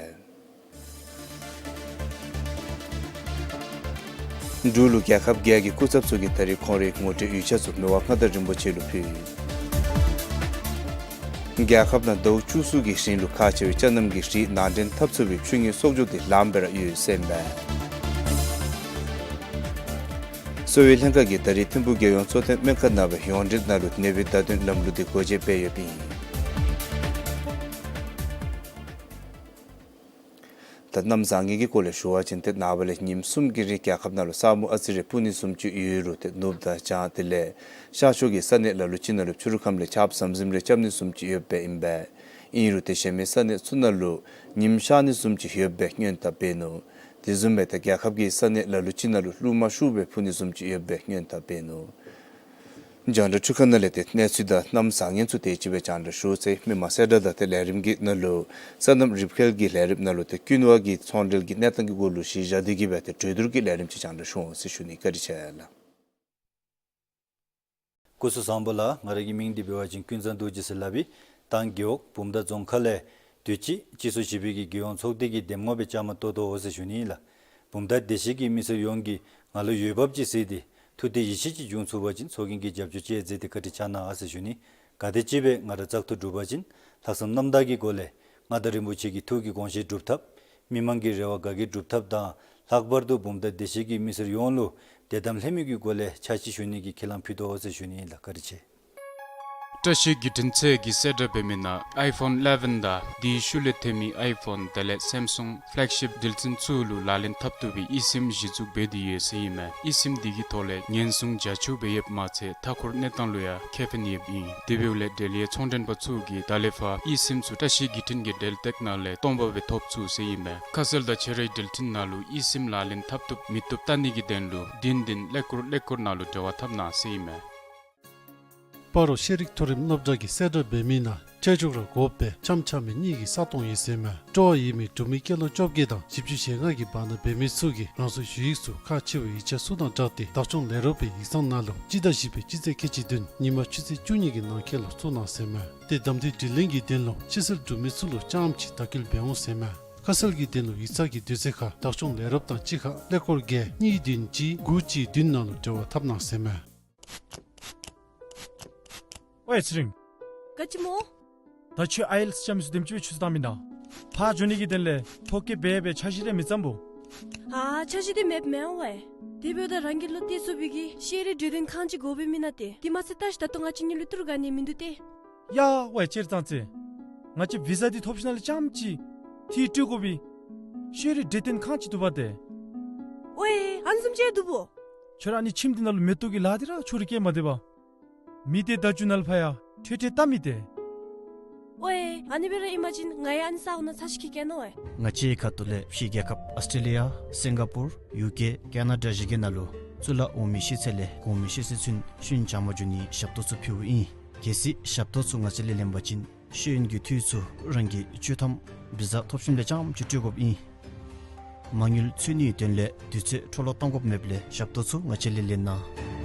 འབྲུག་ལུ་རྒྱལ་ཁབ་བརྒྱད་ཀྱི་སྐུ་ཚབ་ཚུ་གིས་ད་རིས་ཁོང་རའི་ངོ་སྤྲོད་ཡིག་ཆ་ཚུ་མི་དབང་མངའ་བདག་རིན་པོ་ཆེ་ལུ་ཕུལ། རྒྱལ་ཁབ་ནང་ཟླཝ་བཅུ་གསུམ་གྱི་རིང་ལུ་ཁག་ཆེ་བའི་ཅ་ལྔ་གི་རིགས་ནང་འདྲེན་འཐབ་ཚུགས་པའི་ཆུ་ངོས་གསོག་འཇོག་འདི་ལངམ་སྦེ་ར་ཡོད་ཟེར་ཨིན་མས། གསོ་བའི་ལྷན་ཁག་གིས་ད་རིས་ཐིམ་ཕུག་རྒྱལ་ཡོངས་གཙོ་བསྟེན་སྨན་ཁང་ནང་སྦེ་ཡོངས་འབྲེལ་ནང་ལུ་ནད་པའི་བརྡ་སྟོན་ལམ་ལུགས་འདི་སྒོ་འབྱེད་འབད་ཡོདཔ་ཨིན། ད་གནམ་བཟང་ངན་གྱི་སྐོར་ལས་ཞུ་བ་ཅིན་ཏེ་ནངས་པ་ལས་ཉིནམ་གསུམ་གྱི་རིང་རྒྱལ་ཁབ་ནང་ལུ་ས་སྨུག་ཨ་ཙི་རེ་སྤུབ་ནི་བཟུམ་ཅིག་ཡོད་རུང་ཏེ་ནུབ་དང་བྱང་དེ་ལས་ཤར་ཕྱོགས་ཀྱི་ས་གནས་ལ་ལུ་ཅིག་ནང་ལུ་ཕྱི་རུ་ཁམས་ལས་ཆརཔ་ཟམ་ཟིམ་རེ་རྐྱབ་ནི་བཟུམ་ཅིག་ཡོདཔ་ཨིན་པས། ཨིན་རུང་ཏེ་གཞན་མི་ས་གནས་ཚུ་ནང་ལུ་ཉིམ་ཤར་ནི་བཟུམ་ཅིག་ཡོདཔ་སྦེ་སྔོན་དཔག་འབད་ནུག། དེ་བཟུམ་སྦེ་ཏེ་རྒྱལ་ཁབ་ཀྱི་ས་གནས་ལ་ལུ་ཅིག་ནང་ལུ་རླུང་མ་ཤུགས་སྦེ་འཕུ་ནི་བཟུམ་ཅིག་ཡོདཔ་སྦེ་སྔོན་དཔག་འབད་ནུག། རྒྱང་བསྒྲགས་འཕྲུལ་ཁང་ནང་ལས་ཏེ་གནས་ཚུལ་དང་གནམ་བཟང་ངན་ཚུ་དེ་ཅིག་སྦེ་རྒྱང་བསྒྲགས་ཞུ་ཚར་ཡི། མི་མང་གསལ་བསྒྲགས་དང་ཏེ་ལས་རིམ་གྱི་ནང་ལུ་སོ་ནམ་རིག་པ་འཕེལ་གྱི་ལས་རིམ་ནང་ལུ་ཏེ་ཀུན་བ་གི་ཚོང་འབྲེལ་གྱི་གནས་སྟངས་ཀྱི་སྐོར་ལུ་གཞི་བཞག་སྟེ་གི་སྦེ་ཏེ་གྲོས་བསྡུར་གྱི་ལས་རིམ་ཅིག་རྒྱང་བསྒྲགས་ཞུ་འོང་ཟེར་ཞུ་ནི། བཀའ་དྲིན་ཆེ་ལགས། སྐུ་གཟུགས་བཟང་པོ་ལགས། ང་རའི་གི་མིང་འདི་འབད་བ་ཅིན་ཀུན་བཟང་རྡོ་རྗེ་ཟེར་སླབ་ཨིན། ད་རྒེད་འོག་བུམ་ཐང་རྫོང་ཁག་ལས་དུས་ཅི་སྤྱི་ཚོགས་བཞི་པའི་གི་རྒྱལ་ཡོངས་ཚོགས་སྡེ་གི་འདེམས་ངོ་སྦེ་བཅའ་མར་གཏོགས་དོ་ཟེར་ཞུ་ནི་ལགས། བུམ་ཐང་སྡེ་བཞི་གི་མི་སེར་ཡོངས་ཀྱིས་ང་ལུ་འོས་འབབ་ཅིག་གཟིགས་ཏེ་ཐུགས་བདེ་ཡིད་ཆེས་ཅིག་བྱུང་ཚུགས་པ་ཅིན་ཚོགས་རྒྱན་གྱི་རྒྱབ་སྐྱོར་ཅིག་མཛད་དེ་བཀའ་དྲིན་བསྐྱང་གནང་ཟེར་ཞུ་ནི། ག་དེམ་ཅིག་སྦེ་ང་ར་བཙག་འཐུ་གྲུབ་པ་ཅིན་ལྷག་བསམ་རྣམ་དག་གི་སྒོ་ལས་མངའ་བདག་རིན་པོ་ཆེ་གི་ཐུགས་ཀྱི་དགོངས་བཞེད་སྒྲུབ་ཐབས་མི་མང་གི་རེ་བ་ག་གིས་སྒྲུབ་ཐབས་དང་ལྷག་པར་དུ་བུམ་ཐང་སྡེ་བཞི་གི་མི་སེར་ཡོངས་ལུ་དད་དམ་ལྷད་མེད་ཀྱི་སྒོ་ལས་ཕྱག་ཕྱི་ཞུ་ནི་གི་ཁས་བླངས་ཕུལ་དོ་ཟེར་ཞུ་ནི་ཨིན་ལགས། བཀའ་དྲིན་ཆེ། བཀྲ་ཤིས་བརྒྱུད་འཕྲིན་ཚད་ཀྱིས་གསལ་བསྒྲགས་འབད་མི་ནང་ཨའི་ཕོན་ཨི་ལེ་ཝེན་དང་དེའི་ཤུལ་ལས་ཐོན་མི་ཨའི་ཕོན་དེ་ལས་སེམ་སུང་ཕེ་ལེག་ཤིཔ་འགྲུལ་འཕྲིན་ཚུ་ལུ་ལག་ལེན་འཐབ་བཏུབ་པའི་ཨི་སིམ་གཞི་བཙུགས་འབད་དེ་ཡོད་ཟེར་ཨིན་མས། ཨི་སིམ་འདི་གི་ཐོག་ལས་ཉེན་སྲུང་རྒྱ་ཆེཝ་སྦེ་ཡོདཔ་མ་ཚད་མཐའ་འཁོར་གནས་སྟངས་ལུ་ཡང་ཁེ་ཕན་ཡོདཔ་ཨིན། དེ་འབདཝ་ལས་འབྲེལ་ཡོད་ཚོང་མགྲོན་པ་ཚུ་གིས་ད་ལས་ཕར་ཨི་སིམ་ཚུ་བཀྲ་ཤིས་བརྒྱུད་འཕྲིན་གྱི་འབྲེལ་སྟེགས་ནང་ལས་སྟོང་པ་སྦེ་ཐོབ་ཚུགས་ཟེར་ཨིན་མས། ཁ་གསལ་དང་ཁྱོད་རའི་འགྲུལ་འཕྲིན་ནང་ལུ་ཨི་སིམ་ལག་ལེན་འཐབ་བཏུབ་མི་བཏུབ་བལྟ་ནི་གི་དོན་ལུ་བདུན་བདུན་ཀླད་ཀོར་ཀླད་ཀོར་ནང་ལུ་འབྲེལ་བ་འཐབ་གནང་ཟེར་ཨིན་མས། སྤ་རོ་ཤེས་རིག་མཐོ་རིམ་སློབ་གྲྭ་གིས་གསལ་བསྒྲགས་འབད་མི་ནང་ཁྱད་ཆོས་ར་དགོཔ་སྦེ་འཆམ་འཆམ་མི་གཉིས་ཀྱི་ས་སྟོང་ཡོད་ཟེར་མས། སྤྲོ་བ་ཡོད་མི་འབྲུག་མི་སྐྱེས་ལོ་བཅོ་བརྒྱད་དང་བཞི་བཅུ་ཞེ་ལྔ་གི་བར་ན་འབད་མི་ཚུ་གིས་རང་སོའི་ཞུ་ཡིག་ཚུ་ཁག་ཆེ་བའི་ཡིག་ཆ་ཚུ་དང་སྦྲགས་ཏེ་བདག་སྐྱོང་ལས་རོགས་པའི་ཡིག་ཚང་ནང་ལུ་སྤྱི་ཟླ་བཞི་པའི་སྤྱི་ཚེས་ཁལ་གཅིག་བདུན་ཉིན་མ་ཆུ་ཚོད་བཅུ་གཉིས་ཀྱི་ནང་འཁོད་ལུ་བཙུགས་གནང་ཟེར་མས། ཏེ་གདམ་འཐུའི་དྲི་ལན་གྱི་དོན་ལུ་ཕྱི་སེལ་འབྲུག་མི་ཚུ་ལུ་རྐྱངམ་ཅིག་དག་སྐྱེལ་འབད་འོང་ཟེར་མས། ཁ་གསལ་གྱི་དོན་ལུ་ཡིག་ཚང་གི་དུས་ཚོད་ཁར་བདག་སྐྱོང་ལས་རོགསཔ་དང་གཅིག་ཁར་ཀླད་ཀོར་བརྒྱད་གཉིས་བདུན་གཅིག་དགུ་གཅིག་བདུན་ནང་ལུ་འབྲེལ་བ་འཐབ་གནང་ཟེར་མས། ཝའེ་ཚེ་རིང་། ག་ཅི་སྨོ། ད་ཁྱོད་ཨའི་ཨེལ་ཊི་ཨེསི་རྐྱབ་མི་ཚུ་དེམ་ཅིག་སྦེ་ཆུ་ཚོད་བཏང་མེན་ན། ཕར་འགྱོ་ནི་གི་དོན་ལས་ཐོ་བཀོད་འབད་འབད་འཆར་གཞི་རེ་མི་བརྩམ་སྨོ། ཨ་འཆར་གཞི་འདི་མེདཔ་མེན་ཝའེ། དེ་འབདཝ་ད་རང་གི་བློ་གཏད་ཚུགས་པའི་གི་ཤེས་རིག་གྲོས་སྟོན་ཁང་ཅིག་དགོ་པས་མེན་ན་ཏེ། དེ་མ་ཚད་ད་ཅི་ད་ལྟོ་ང་བཅས་གཉིས་ལུ་ཏི་རུ་ག་ནི་མིན་འདུག་ཏེ། ཡ་ཝའེ་ཅེར་ཙང་ཙེ། ང་བཅས་བི་ཟ་འདི་ཐོབ་ཞིནམ་ལས་རྐྱངམ་ཅིག་ཏི་རུ་སྤྲོད་དགོ་པའི་ཤེས་རིག་གྲོས་སྟོན་ཁང་ཅིག་འདུག་པ་ཏེ། ཝའེ་ཨ་ནི་བཟུམ་ཅིག་འདུག་པོ། ཁྱོད་ར་ཨ་ནི་ཁྱིམ་འདི་ནང་ལུ་མེ་ཏོག་གི་ལཱ་འདི་ར་ཁྱོད་ར་སྐྱེལ་མ་སྡོད་པར། མི་སྡེ་བརྡ་བརྒྱུད་ནང་ལུ་ཕར་ཡང་འཕྲལ་འཕྲལ་བལྟ་མི་སྡོད། ཝའེ་ཨ་ནི་སྦེ་ར་ཨིན་པ་ཅིན་ང་ཡང་ཨ་ནི་ས་གོ་ནང་ཚར་ཅིག་ཁྱིད་གེ་ནོ་ཝའེ། ང་བཅས་ཁ་ཐུག་ལས་ཕྱི་རྒྱལ་ཁབ་ཨཱོས་ཊྲེ་ལི་ཡ་སིང་ག་པུར་ཡུ་ཀེ་ཀེ་ན་ཌ་བཞི་གི་ནང་ལུ་གཙུག་ལག་འོག་མའི་ཤེས་ཚད་ལས་གོང་མའི་ཤེས་ཚད་ཚུན་ཤེས་ཡོན་སྦྱང་བར་འགྱོ་ནིའི་ཞབས་ཏོག་ཚུ་ཕུལཝ་ཨིན། གལ་སྲིད་ཞབས་ཏོག་ཚུ་ང་བཅས་ལས་ལེན་པ་ཅིན་ཤེས་ཡོན་གྱི་འཐུས་ཚུ་རང་གི་ཆོག་ཐམ་བི་ཟ་ཐོབ་ཞིནམ་ལས་རྐྱངམ་ཅིག་སྤྲོད་དགོཔ་ཨིན། མ་དངུལ་འཚོལ་ནིའི་དོན་ལས་དུས་ཚོད་འཕྲོ་བརླག་གཏང་དགོཔ་མེདཔ་ལས་ཞབས་ཏོག་ཚུ་ང་བཅས་ལས་ལེན་གནང་།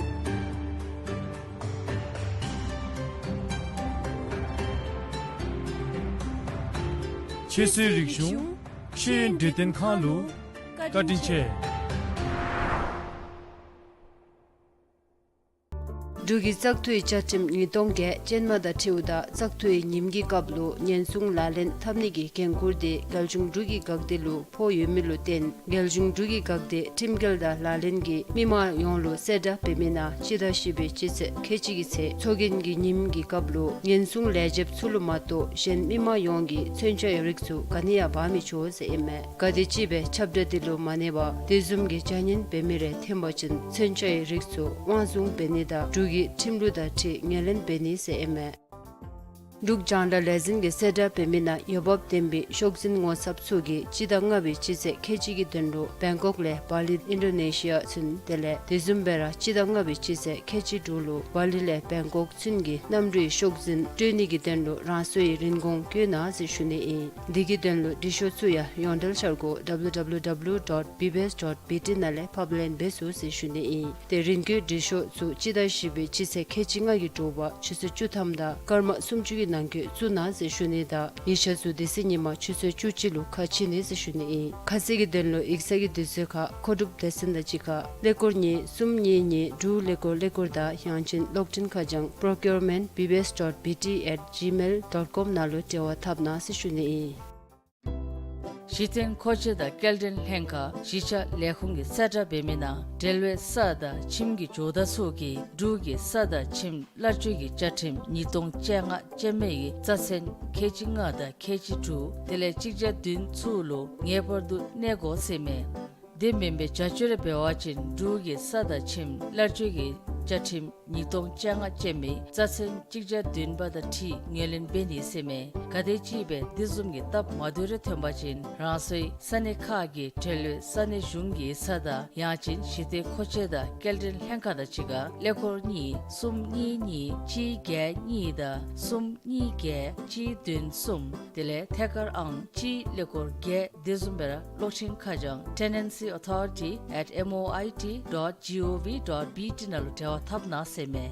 ཁྱེད་ཚུའི་རིག་གཞུང་ཤེས་ཡོན་གྲོས་སྟོན་ཁང་ལུ་བཀའ་དྲིན་ཆེ། འབྲུག་གི་བཙག་འཐུའི་བཅའ་ཁྲིམས་ཉིས་སྟོང་བརྒྱད་ཅན་མ་དང་འཁྲིལཝ་ད་བཙག་འཐུའི་ཉིནམ་གྱི་སྐབས་ལུ་ཉེན་སྲུང་ལག་ལེན་འཐབ་ནི་གི་འགན་ཁུར་དེ་རྒྱལ་གཞུང་འབྲུག་གི་འགག་སྡེ་ལུ་ཕོག་ཡོད་མི་ལུ་བརྟེན་རྒྱལ་གཞུང་འབྲུག་གི་འགག་སྡེ་ཁྲིམས་འགལ་དང་ལག་ལེན་གྱི་མི་མང་ཡོངས་ལུ་གསལ་བསྒྲགས་འབད་མི་ནང་སྤྱི་ཟླ་བཞི་པའི་སྤྱི་ཚེས་ཁལ་གཅིག་གི་ཚེ་ཚོགས་རྒྱན་གྱི་ཉིནམ་གྱི་སྐབས་ལུ་ཉེན་སྲུང་ལས་བྱེདཔ་ཚུ་ལུ་མ་གཏོགས་གཞན་མི་མང་ཡོངས་ཀྱིས་མཚོན་ཆའི་རིགས་ཚུ་ག་ནི་ཡང་འབག་མི་ཆོག་ཟེར་ཨིན་མས། ག་དེམ་ཅིག་སྦེ་ཁྱབ་བསྒྲགས་དེ་ལུ་མ་གནས་པར་དེ་བཟུམ་གྱི་བྱ་ངན་འབད་མི་རེ་ཐོན་པ་ཅིན་མཚོན་ཆའི་རིགས་ཚུ་དབང་བཟུང་འབད་ནི་དང་འབྲུག་གི་ཁྲིམས་ལུགས་དང་འཁྲིལ་ངོས་ལེན་འབད་ནི་ཟེར་ཨིན་མས། འབྲུག་རྒྱང་བསྒྲགས་ལས་འཛིན་གྱིས་གསལ་བསྒྲགས་འབད་མི་ནང་འོས་འབབ་ལྡན་པའི་ཤོག་འཛིན་ངོ་ཚབ་ཚུ་གིས་སྤྱི་ཟླ་ལྔ་པའི་སྤྱི་ཚེས་ཁལ་གཅིག་གི་དོན་ལུ་བེང་ཀོག་ལས་བ་ལི་ཨིན་ཌོ་ནེ་ཤི་ཡ་ཚུན་དེ་ལས་དེ་བཟུམ་སྦེ་ར་སྤྱི་ཟླ་ལྔ་པའི་སྤྱི་ཚེས་ཁལ་གཅིག་དྲུག་ལུ་བ་ལི་ལས་བེང་ཀོག་ཚུན་གྱི་གནམ་གྲུའི་ཤོག་འཛིན་སྤྲོད་ནི་གི་དོན་ལུ་རང་སོའི་རིན་གོང་བཀོད་གནང་ཟེར་ཞུ་ནི་ཨིན། འདི་གི་དོན་ལུ་འབྲི་ཤོག་ཚུ་ཡང་ཡོངས་འབྲེལ་འཆར་སྒོ་ཌབ་ལུ་ཌབ་ལུ་ཌབ་ལུ་ཌོཊ་བི་བི་ཨེསི་ཌོཊ་བི་ཊི་ནང་ལས་ཕབ་ལེན་འབད་ཚུགས་ཟེར་ཞུ་ནི་ཨིན། ཏེ་རིན་བཀོད་འབྲི་ཤོག་ཚུ་སྤྱི་ཟླ་བཞི་པའི་སྤྱི་ཚེས་ཁལ་གཅིག་ལྔ་གི་དྲོ་པ་ཆུ་ཚོད་བཅུ་ཐམ་དང་སྐར་མ་སུམ་ཅུ་གི་ནང་འཁོད་བཙུགས་གནང་ཟེར་ཞུ་ནི་དང་ཡིག་ཆ་ཚུ་དེ་ཚེ་ཉིན་མ་ཆུ་ཚོད་བཅུ་གཅིག་ལུ་ཁ་ཕྱེ་ནི་ཟེར་ཞུ་ནི་ཨིན། ཁ་གསལ་གྱི་དོན་ལུ་ཡིག་ཚང་གི་དུས་ཚོད་ཁར་མཁོ་སྒྲུབ་སྡེ་ཚན་དང་གཅིག་ཁར་ཀླད་ཀོར་གཉིས་གསུམ་གཉིས་གཉིས་དྲུག་ཀླད་ཀོར་ཀླད་ཀོར་དང་ཡང་ཅིན་གློག་འཕྲིན་ཁ་བྱང་procurement B B S dot B T at gmail dot com ནང་ལུ་འབྲེལ་བ་འཐབ་གནང་ཟེར་ཞུ་ནི་ཨིན། གཞི་རྟེན་མཁོ་ཆས་དང་སྐྱེལ་འདྲེན་ལྷན་ཁག་གཞིས་ཆགས་ལས་ཁུངས་ཀྱིས་གསལ་བསྒྲགས་འབད་མི་ནང་འབྲེལ་བའི་ས་དང་ཁྱིམ་གྱི་ཇོ་བདག་ཚུ་གིས་འབྲུག་གི་ས་དང་ཁྱིམ་གླར་སྤྱོད་ཀྱི་བཅའ་ཁྲིམས་ཉིས་སྟོང་བཅོ་ལྔ་ཅན་མའི་རྩ་ཚན་ཁལ་གཅིག་ལྔ་དང་ཁལ་གཅིག་དྲུག་དེ་ལས་གཅིག་བརྒྱ་བདུན་ཚུ་ལུ་ངེས་པར་དུ་གནས་དགོ་ཟེར་མས། དེ་མེན་པའི་བྱ་སྤྱོད་རེ་འབད་བ་ཅིན་འབྲུག་གི་ས་དང་ཁྱིམ་གླར་སྤྱོད་ཀྱི་བཅའ་ཁྲིམས་ཉིས་སྟོང་བཅོ་ལྔ་ཅན་མའི་རྩ་ཚན་གཅིག་བརྒྱ་བདུན་པ་དང་འཁྲིལ་ངོས་ལེན་འབད་ནི་ཟེར་མས། ག་དེམ་ཅིག་སྦེ་དེ་བཟུམ་གྱི་སྟབས་མ་བདེཝ་རེ་ཐོན་པ་ཅིན་རང་སོའི་ས་གནས་ཁག་གི་འབྲེལ་ཡོད་ས་གནས་གཞུང་གི་ས་བདག་ཡང་ཅིན་གཞི་རྟེན་མཁོ་ཆས་དང་སྐྱེལ་འདྲེན་ལྷན་ཁག་དང་གཅིག་ཁར་ཀླད་ཀོར་གཉིས་གསུམ་གཉིས་གཉིས་གཅིག་བརྒྱད་གཉིས་དང་གསུམ་གཉིས་བརྒྱད་གཅིག་བདུན་གསུམ་དེ་ལས་ཐད་ཀར་ཨང་གཅིག་ཀླད་ཀོར་བརྒྱད། དེ་བཟུམ་སྦེ་ར་གློག་འཕྲིན་ཁ་བྱང་tenancy authority at M O I T dot G O V dot B T ནང་ལུ་འབྲེལ་བ་འཐབ་གནང་ཟེར་མས།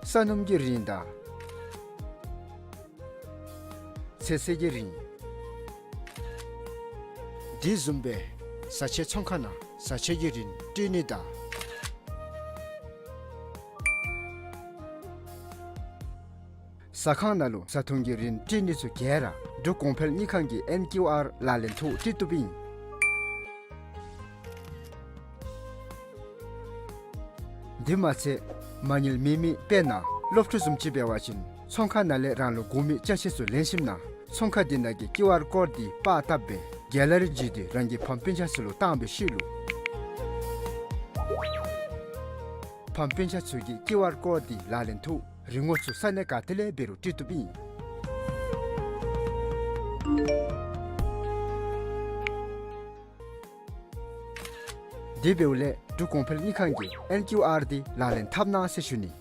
ས་སྣུམ་གྱི་རིན་དང་ཚོད་བསྲེ་གི་རིན། དེ་བཟུམ་སྦེ་བཟའ་ཆས་ཚོང་ཁང་ནང་བཟའ་ཆས་ཀྱི་རིན་སྤྲོད་ནི་དང་ཟ་ཁང་ནང་ལུ་བཟའ་འཐུང་གི་རིན་སྤྲོད་ནི་ཚུ་ག་ར་འབྲུག་གོང་འཕེལ་དངུལ་ཁང་གི་ཨེན་ཀིའུ་ཨར་ལག་ལེན་ཐོག་སྤྲོད་བཏུབ་ཨིན། དེ་མ་ཚད་མ་དངུལ་མེད་མི་དཔེར་ན་སློབ་ཕྲུག་བཟུམ་ཅིག་འབད་བ་ཅིན་ཚོང་ཁང་ནང་ལས་རང་ལུ་དགོ་མི་ཅ་ཆས་ཚུ་ལེན་ཞིནམ་ན་ཚོང་ཁང་དེ་ནང་གི་ཀིའུ་ཨར་ཀོཌ་དེ་པར་བཏབ་སྦེ་གེ་ལ་རི་བརྒྱུད་དེ་རང་གི་ཕམ་སྤུན་ཆ་ཚུ་ལུ་བཏང་བའི་ཤུལ་ལུ་ཕམ་སྤུན་ཆ་ཚུ་གིས་ཀིའུ་ཨར་ཀོཌ་དེ་ལག་ལེན་ཐོག་རིན་གོང་ཚུ་ས་གནས་ག་ཏེ་ལས་འབད་རུང་སྤྲོད་བཏུབ་ཨིན། དེ་འབདཝ་ལས་འབྲུག་གོང་འཕེལ་དངུལ་ཁང་གི་ཨེན་ཀིའུ་ཨར་དེ་ལག་ལེན་འཐབ་གནང་ཟེར་ཞུ་ནི།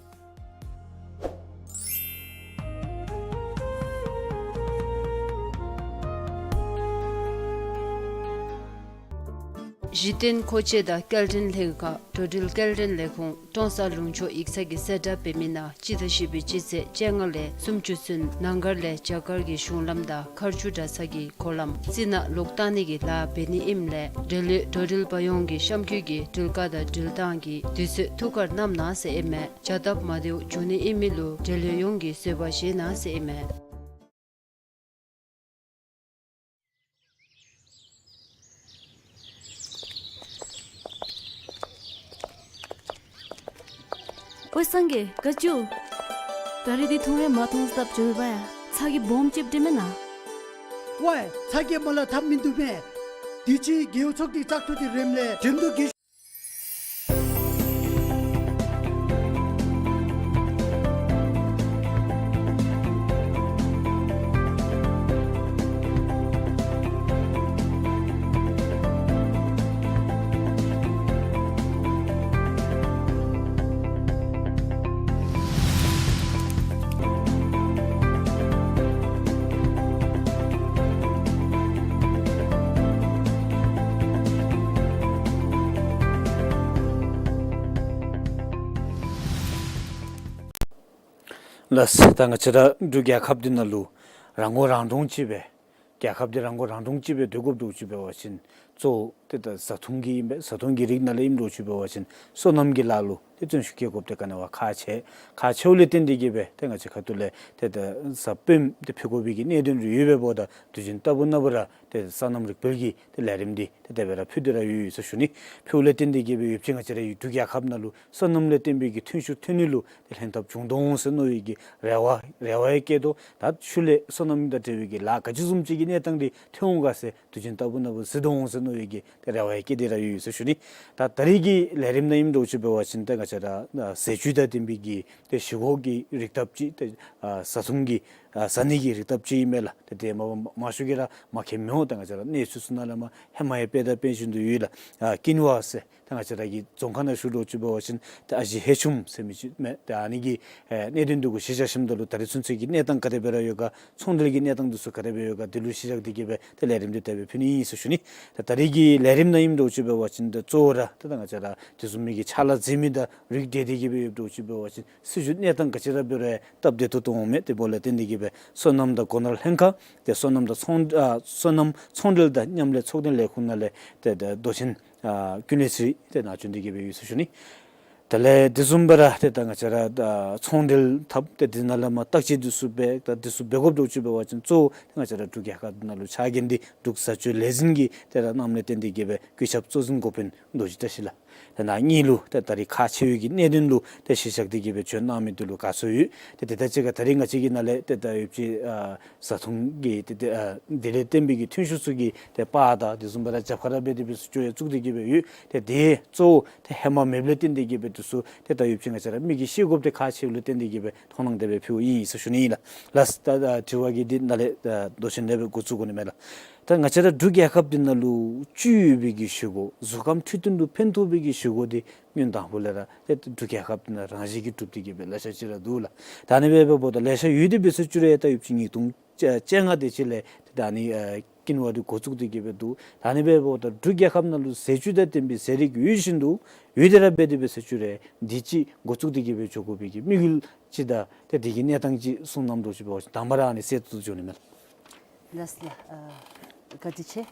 གཞི་རྟེན་མཁོ་ཆས་དང་སྐྱེལ་འདྲེན་ལྷན་ཁག་འགྲོ་འགྲུལ་སྐྱེལ་འདྲེན་ལས་ཁུངས་ཀྲོང་གསར་ལུང་ཕྱོགས་ཡིག་ཚང་གིས་གསལ་བསྒྲགས་འབད་མི་ནང་སྤྱི་ཟླ་བཞི་པའི་སྤྱི་ཚེས་བཅོ་ལྔ་ལས་སུམ་ཅུ་ཚུན་ནང་སྒར་ལས་རྒྱ་གར་གྱི་གཞུང་ལམ་དང་མཁར་ཆུ་གྲྭ་ཚང་གི་སྒོ་ལམ་རྩི་ནག་ལོག་བཏང་ནི་གི་ལཱ་འབད་ནི་ཨིནམ་ལས་འབྲེལ་ཡོད་འགྲོ་འགྲུལ་པ་ཡོངས་ཀྱིས་གཤམ་འཁོད་ཀྱི་འགྲུལ་བཀག་དང་འགྲུལ་བཏང་གི་དུས་ཚོད་ཐུགས་ཁར་བསྣམ་གནང་ཟེར་ཨིན་མས། བྱ་སྟབས་མ་བདེཝ་འབྱུང་ནི་ཨིན་མི་ལུ་འབྲེལ་ཡོད་ཡོངས་ཀྱིས་བཟོད་པ་བཞེས་གནང་ཟེར་ཨིན་མས། ཝའེ་སངས་རྒྱས་ག་ཅི། ད་རིས་འདི་ཐུང་རེ་མ་ཐོང་སྟབས་བྱོས་པ་ཡ། ཚ་གྱང་སྦོམ་ཅིག་འདྲེན་མེན་ན། ཝའེ་ཚ་གྱང་མ་ལ་ཐབས་མིན་འདུག་མེ། དུས་ཅི་རྒེད་འོག་ཚོགས་སྡེ་བཙག་འཐུ་འདི་རེམ་ལས་འགྲེམས་འདུག་གི། ལགས། ད་ང་བཅས་ར་འབྲུག་རྒྱལ་ཁབ་འདི་ནང་ལུ་རང་མགོ་རང་འདྲོངས་ཅིག་སྦེ་རྒྱལ་ཁབ་འདི་རང་མགོ་རང་འདྲོངས་ཅིག་སྦེ་སྡོད་དགོཔ་འདྲཝ་ཅིག་འབད་བ་ཅིན་གཙོ་བོ་ཏེ་ད་བཟའ་འཐུང་གི་ཨིན་པས། བཟའ་འཐུང་གི་རིགས་ནང་ལས་ཨིནམ་འདྲཝ་ཅིག་འབད་བ་ཅིན་སོ་ནམ་གྱི་ལཱ་ལུ་ཏེ་བརྩོན་ཤུགས་བསྐྱེད་དགོཔ་དེ་ག་ནི་བ་ཁག་ཆེ། ཁག་ཆེཝ་ལས་བརྟེན་ཏེ་གིས་སྦེ་ཏེ་ང་བཅས་ཁ་ཐུག་ལས་ཏེ་ད་བཟའ་སྤེནམ་འདི་ཕུལ་དགོ་པའི་གི་གནད་དོན་རེ་ཡོདཔ་འབདཝ་ད་དུས་རྒྱུན་ལྟ་བུ་ན་བུ་ར་ཏེ་སོ་ནམ་རིག་པའི་གི་ཏེ་ལས་རིམ་འདི་ཏེ་དེ་སྦེ་ར་ཕུལ་ཏེ་ར་ཡོད་ཡོད་ཟེར་ཞུ་ནི། ཕུལཝ་ལས་བརྟེན་ཏེ་གིས་སྦེ་ཡོད་ཅི་ང་བཅས་ར་འབྲུག་རྒྱལ་ཁབ་ནང་ལུ་སོ་ནམ་ལས་བརྟེན་པའི་གི་ཐོན་ཤུགས་ཐོན་ནུས་ལུ་ཏེ་ལྷན་ཐབས་བྱུང་དོ་འོང་ཟེར་མནོ་བའི་གི་རེ་བ་རེ་བ་ཡང་བསྐྱེད་དོ། ད་ཤུལ་ལས་སོ་ནམ་དང་འབྲེལ་བའི་གི་ལཱ་ག་ཅི་བཟུམ་ཅིག་གི་གནས་སྟངས་འདི་ཐོན་འོང་ག་ཟེར་དུས་རྒྱུན་ལྟ་བུ་ན་བུ་གཟིགས་དོ་འོང་ཟེར་མནོ་བའི་གི་ཏེ་རེ་བ་ཡང་བསྐྱེད་དེ་ར་ཡོད་ཡོད་ཟེར་ཞུ་ནི། ད་ད་རིས་ཀྱི་ལས་རིམ་ནང་ཨིནམ་འདྲཝ་ཅིག་འབད་བ་ཅིན་ཏེ་ང་བཅས་ར་ཟས་བཅུད་དང་ལྡན་པའི་གི་ཏེ་བཞེས་སྒོ་གི་རིགས་ཐབས་ཅིག་ཏེ་ཨ་བཟའ་འཐུང་གི་ཨ་བཟའ་ནི་གི་རིགས་ཐབས་ཅིག་ཨིན་མས་ལགས། ཏེ་དེ་མ་མང་ཤོས་ཀྱིས་ར་མ་མཁྱེནམ་འོང་། ད་ང་བཅས་ར་གནས་ཚུལ་ཚུ་ནང་ལས་མར་ཧེ་མ་ཡང་དཔེ་དང་དཔེ་བཞིན་དུ་ཡོད་ལགས། ཨ་ཀིན་ཝ་ཟེར་ད་ང་བཅས་ར་གི་རྫོང་ཁ་ནང་ཞུ་འདྲཝ་ཅིག་འབད་བ་ཅིན་ཏེ་ཨ་ཞེ་ཧེ་ཆུམ་ཟེར་མི་ཅིག་མས། ཏེ་ཨ་ནི་གི་ཨེ་གནད་དོན་འདི་གུ་གཞི་བཞག་ཞིནམ་ད་ལུ་ད་རིས་ཚུན་ཚོད་ཀྱི་གནས་སྟངས་ག་དེ་སྦེ་ར་ཡོད་ག། ཚོང་འབྲེལ་གྱི་གནས་སྟངས་འདི་ཚུ་ག་དེ་སྦེ་ཡོད་ག། དེ་ལུ་གཞི་བཞག་སྟེ་གིས་སྦེ་ཏེ་ལས་རིམ་འདི་དེ་སྦེ་ཕུལ་ནི་ཨིན་ཟེར་ཞུ་ནི། ད་ད་རིས་ཀྱི་ལས་རིམ་ནང་ཨིནམ་འདྲཝ་ཅིག་འབད་བ་ཅིན་ཏེ་གཙོ་བོ་ར་ཏེ་ད་ང་བཅས་ར་དེ་བཟུམ་མའི་གི་ཕྱག་ལཱ་མཛད་མི་དང་རིགས་འབྲེལ་ཏེ་གིས་སྦེ་ཡོདཔ་འདྲཝ་ཅིག་འབད་བ་ཅིན་སྲིད་བྱུས་གནས་སྟངས་ག་ཅི་ར་འབད་རུང་ཡང་སྟབས་བདེ་ཏོག་ཏོ་འོང་མས། དེ་འབདཝ་ལས་བརྟེན་ཏེ་གིས་སྦེ་སོ་ནམ་དང་སྒོ་ནོར་ལྷན་ཁག་ཏེ་སོ་ནམ་དང་ཚོང་ཨ་སོ་ནམ་ཚོང་འབྲེལ་དང་མཉམ་ལས་ཚོགས་སྡེ་ལས་ཁུངས་ནང་ལས་ཏེ་ད་མདོ་ཆེན་ཨ་ཀུན་ལེགས་ཚེ་རིང་ཏེ་ནཱ་བྱོན་ཏེ་གིས་སྦེ་ཡོད་ཟེར་ཞུ་ནི། དེ་ལས་དེ་བཟུམ་སྦེ་ར་ཏེ་ད་ང་བཅས་ར་ད་ཚོང་འབྲེལ་འཐབ་སྟེ་དེ་ནང་ལས་མར་བརྟག་དཔྱད་འདི་ཚུ་འབད་ད་འདི་ཚུ་འབད་དགོཔ་འདྲཝ་ཅིག་འབད་བ་ཅིན་གཙོ་བོ་ཏེ་ང་བཅས་ར་འབྲུག་རྒྱལ་ཁབ་ནང་ལུ་ཕྱག་འགན་འདི་འབྲུག་བཟའ་སྤྱོད་ལས་འཛིན་གྱིས་ཏེ་ར་གནངམ་ལས་བརྟེན་ཏེ་གིས་སྦེ་བཀོད་ཁྱབ་གཙོ་འཛིན་འགོ་དཔོན་རྡོ་རྗེ་བཀྲ་ཤིས་ལགས། ཏེ་ནཱ་གཉིས་ལུ་ཏེ་ད་རིས་ཁག་ཆེ་བའི་གི་གནད་དོན་ལུ་ཏེ་གཞི་བཞག་སྟེ་གིས་སྦེ་བྱོན་གནང་མི་འདི་ལུ་དགའ་ཚོར་ཡོད། ཏེ་དེ་དང་གཅིག་ཁར་ད་རིས་ང་བཅས་ཀྱི་ནང་ལས་ཏེ་ད་ཡོད་ཅི་ཨ་བཟའ་འཐུང་གི་ཏེ་ཏེ་ཨ་དེ་ལས་བརྟེན་པའི་གི་ཐོན་ཤུགས་ཚུ་གི་ཏེ་པར་དང་དེ་བཟུམ་སྦེ་ར་རྒྱབ་ཁར་ར་འབད་དེ་སྦེ་ཚུ་སྐྱོར་ཡང་བཙུགས་ཏེ་གིས་སྦེ་ཡོད། ཏེ་དེ་གཙོ་བོ་ཏེ་ཧེ་མ་མེདཔ་ལས་བརྟེན་ཏེ་གིས་སྦེ་འདི་ཚུ་ཏེ་ད་ཡོད་ཅི་ང་བཅས་ར་མི་གིས་ཤེས་དགོཔ་འདི་ཁག་ཆེཝ་ལས་བརྟེན་ཏེ་གིས་སྦེ་མཐོང་སྣང་དེ་སྦེ་ཕུལཝ་ཨིན་ཟེར་ཞུ་ནི་ཨིན་ལགས། ལགས། ད་ད་དྲི་བ་གི་འདི་ནཱ་ལས་ད་མདོ་ཆེན་ལས་སྦེ་འགོ་བཙུགས་དགོ་ནི་མས་ལགས། ད་ང་བཅས་ར་འབྲུག་རྒྱལ་ཁབ་འདི་ནང་ལུ་བཅུད་ཡོད་པའི་གི་བཞེས་སྒོ་གཟུགས་ཁམས་འཕྲོད་བསྟེན་ལུ་ཕན་ཐོགས་པའི་གི་བཞེས་སྒོ་འདི་སྔོན་དང་པོ་ལས་ར་ཏེ་འབྲུག་རྒྱལ་ཁབ་འདི་ནང་རང་བཞིན་གྱིས་གྲུབ་སྟེ་གིས་སྦེ་ལེ་ཤ་ཅིག་ར་འདུག་ལགས། ད་ཨ་ནི་སྦེ་འབདཝ་ད་ལེ་ཤ་ཡོད་དེ་འབད་ཟེར་བཅུག་རུང་ད་ཡོད་ཅི་ཉིས་སྟོང་བཅོ་ལྔ་དེ་ཅིག་ལས་ཏེ་ད་ཨ་ནི་ཨ་ཀིན་ཝ་འདི་འགོ་བཙུགས་ཏེ་གིས་སྦེ་འདུག། ད་ཨ་ནི་སྦེ་འབདཝ་ད་འབྲུག་རྒྱལ་ཁབ་ནང་ལུ་ཟས་བཅུད་དང་ལྡན་པའི་ཟས་རིགས་ཡོད་བཞིན་དུ་ཡོད་དེ་ར་འབད་དེ་འབད་ཟེར་བཅུག་རུང་འདི་ཅིག་འགོ་བཙུགས་ཏེ་གིས་སྦེ་འགྱོ་དགོ་པའི་གི་དམིགས་ཡུལ་ཅིག་དང་ཏེ་དེ་གི་གནས་སྟངས་ཅིག་གསུང་གནངམ་འདྲཝ་ཅིག་འབད་བ་ཅིན་དང་པ་ར་ཨ་ནི་གསལ་ཏོག་ཏོ་འབྱོན་ནི་མས་ལགས། ལགས་ལགས། ཨ་བཀའ་དྲིན་ཆེ།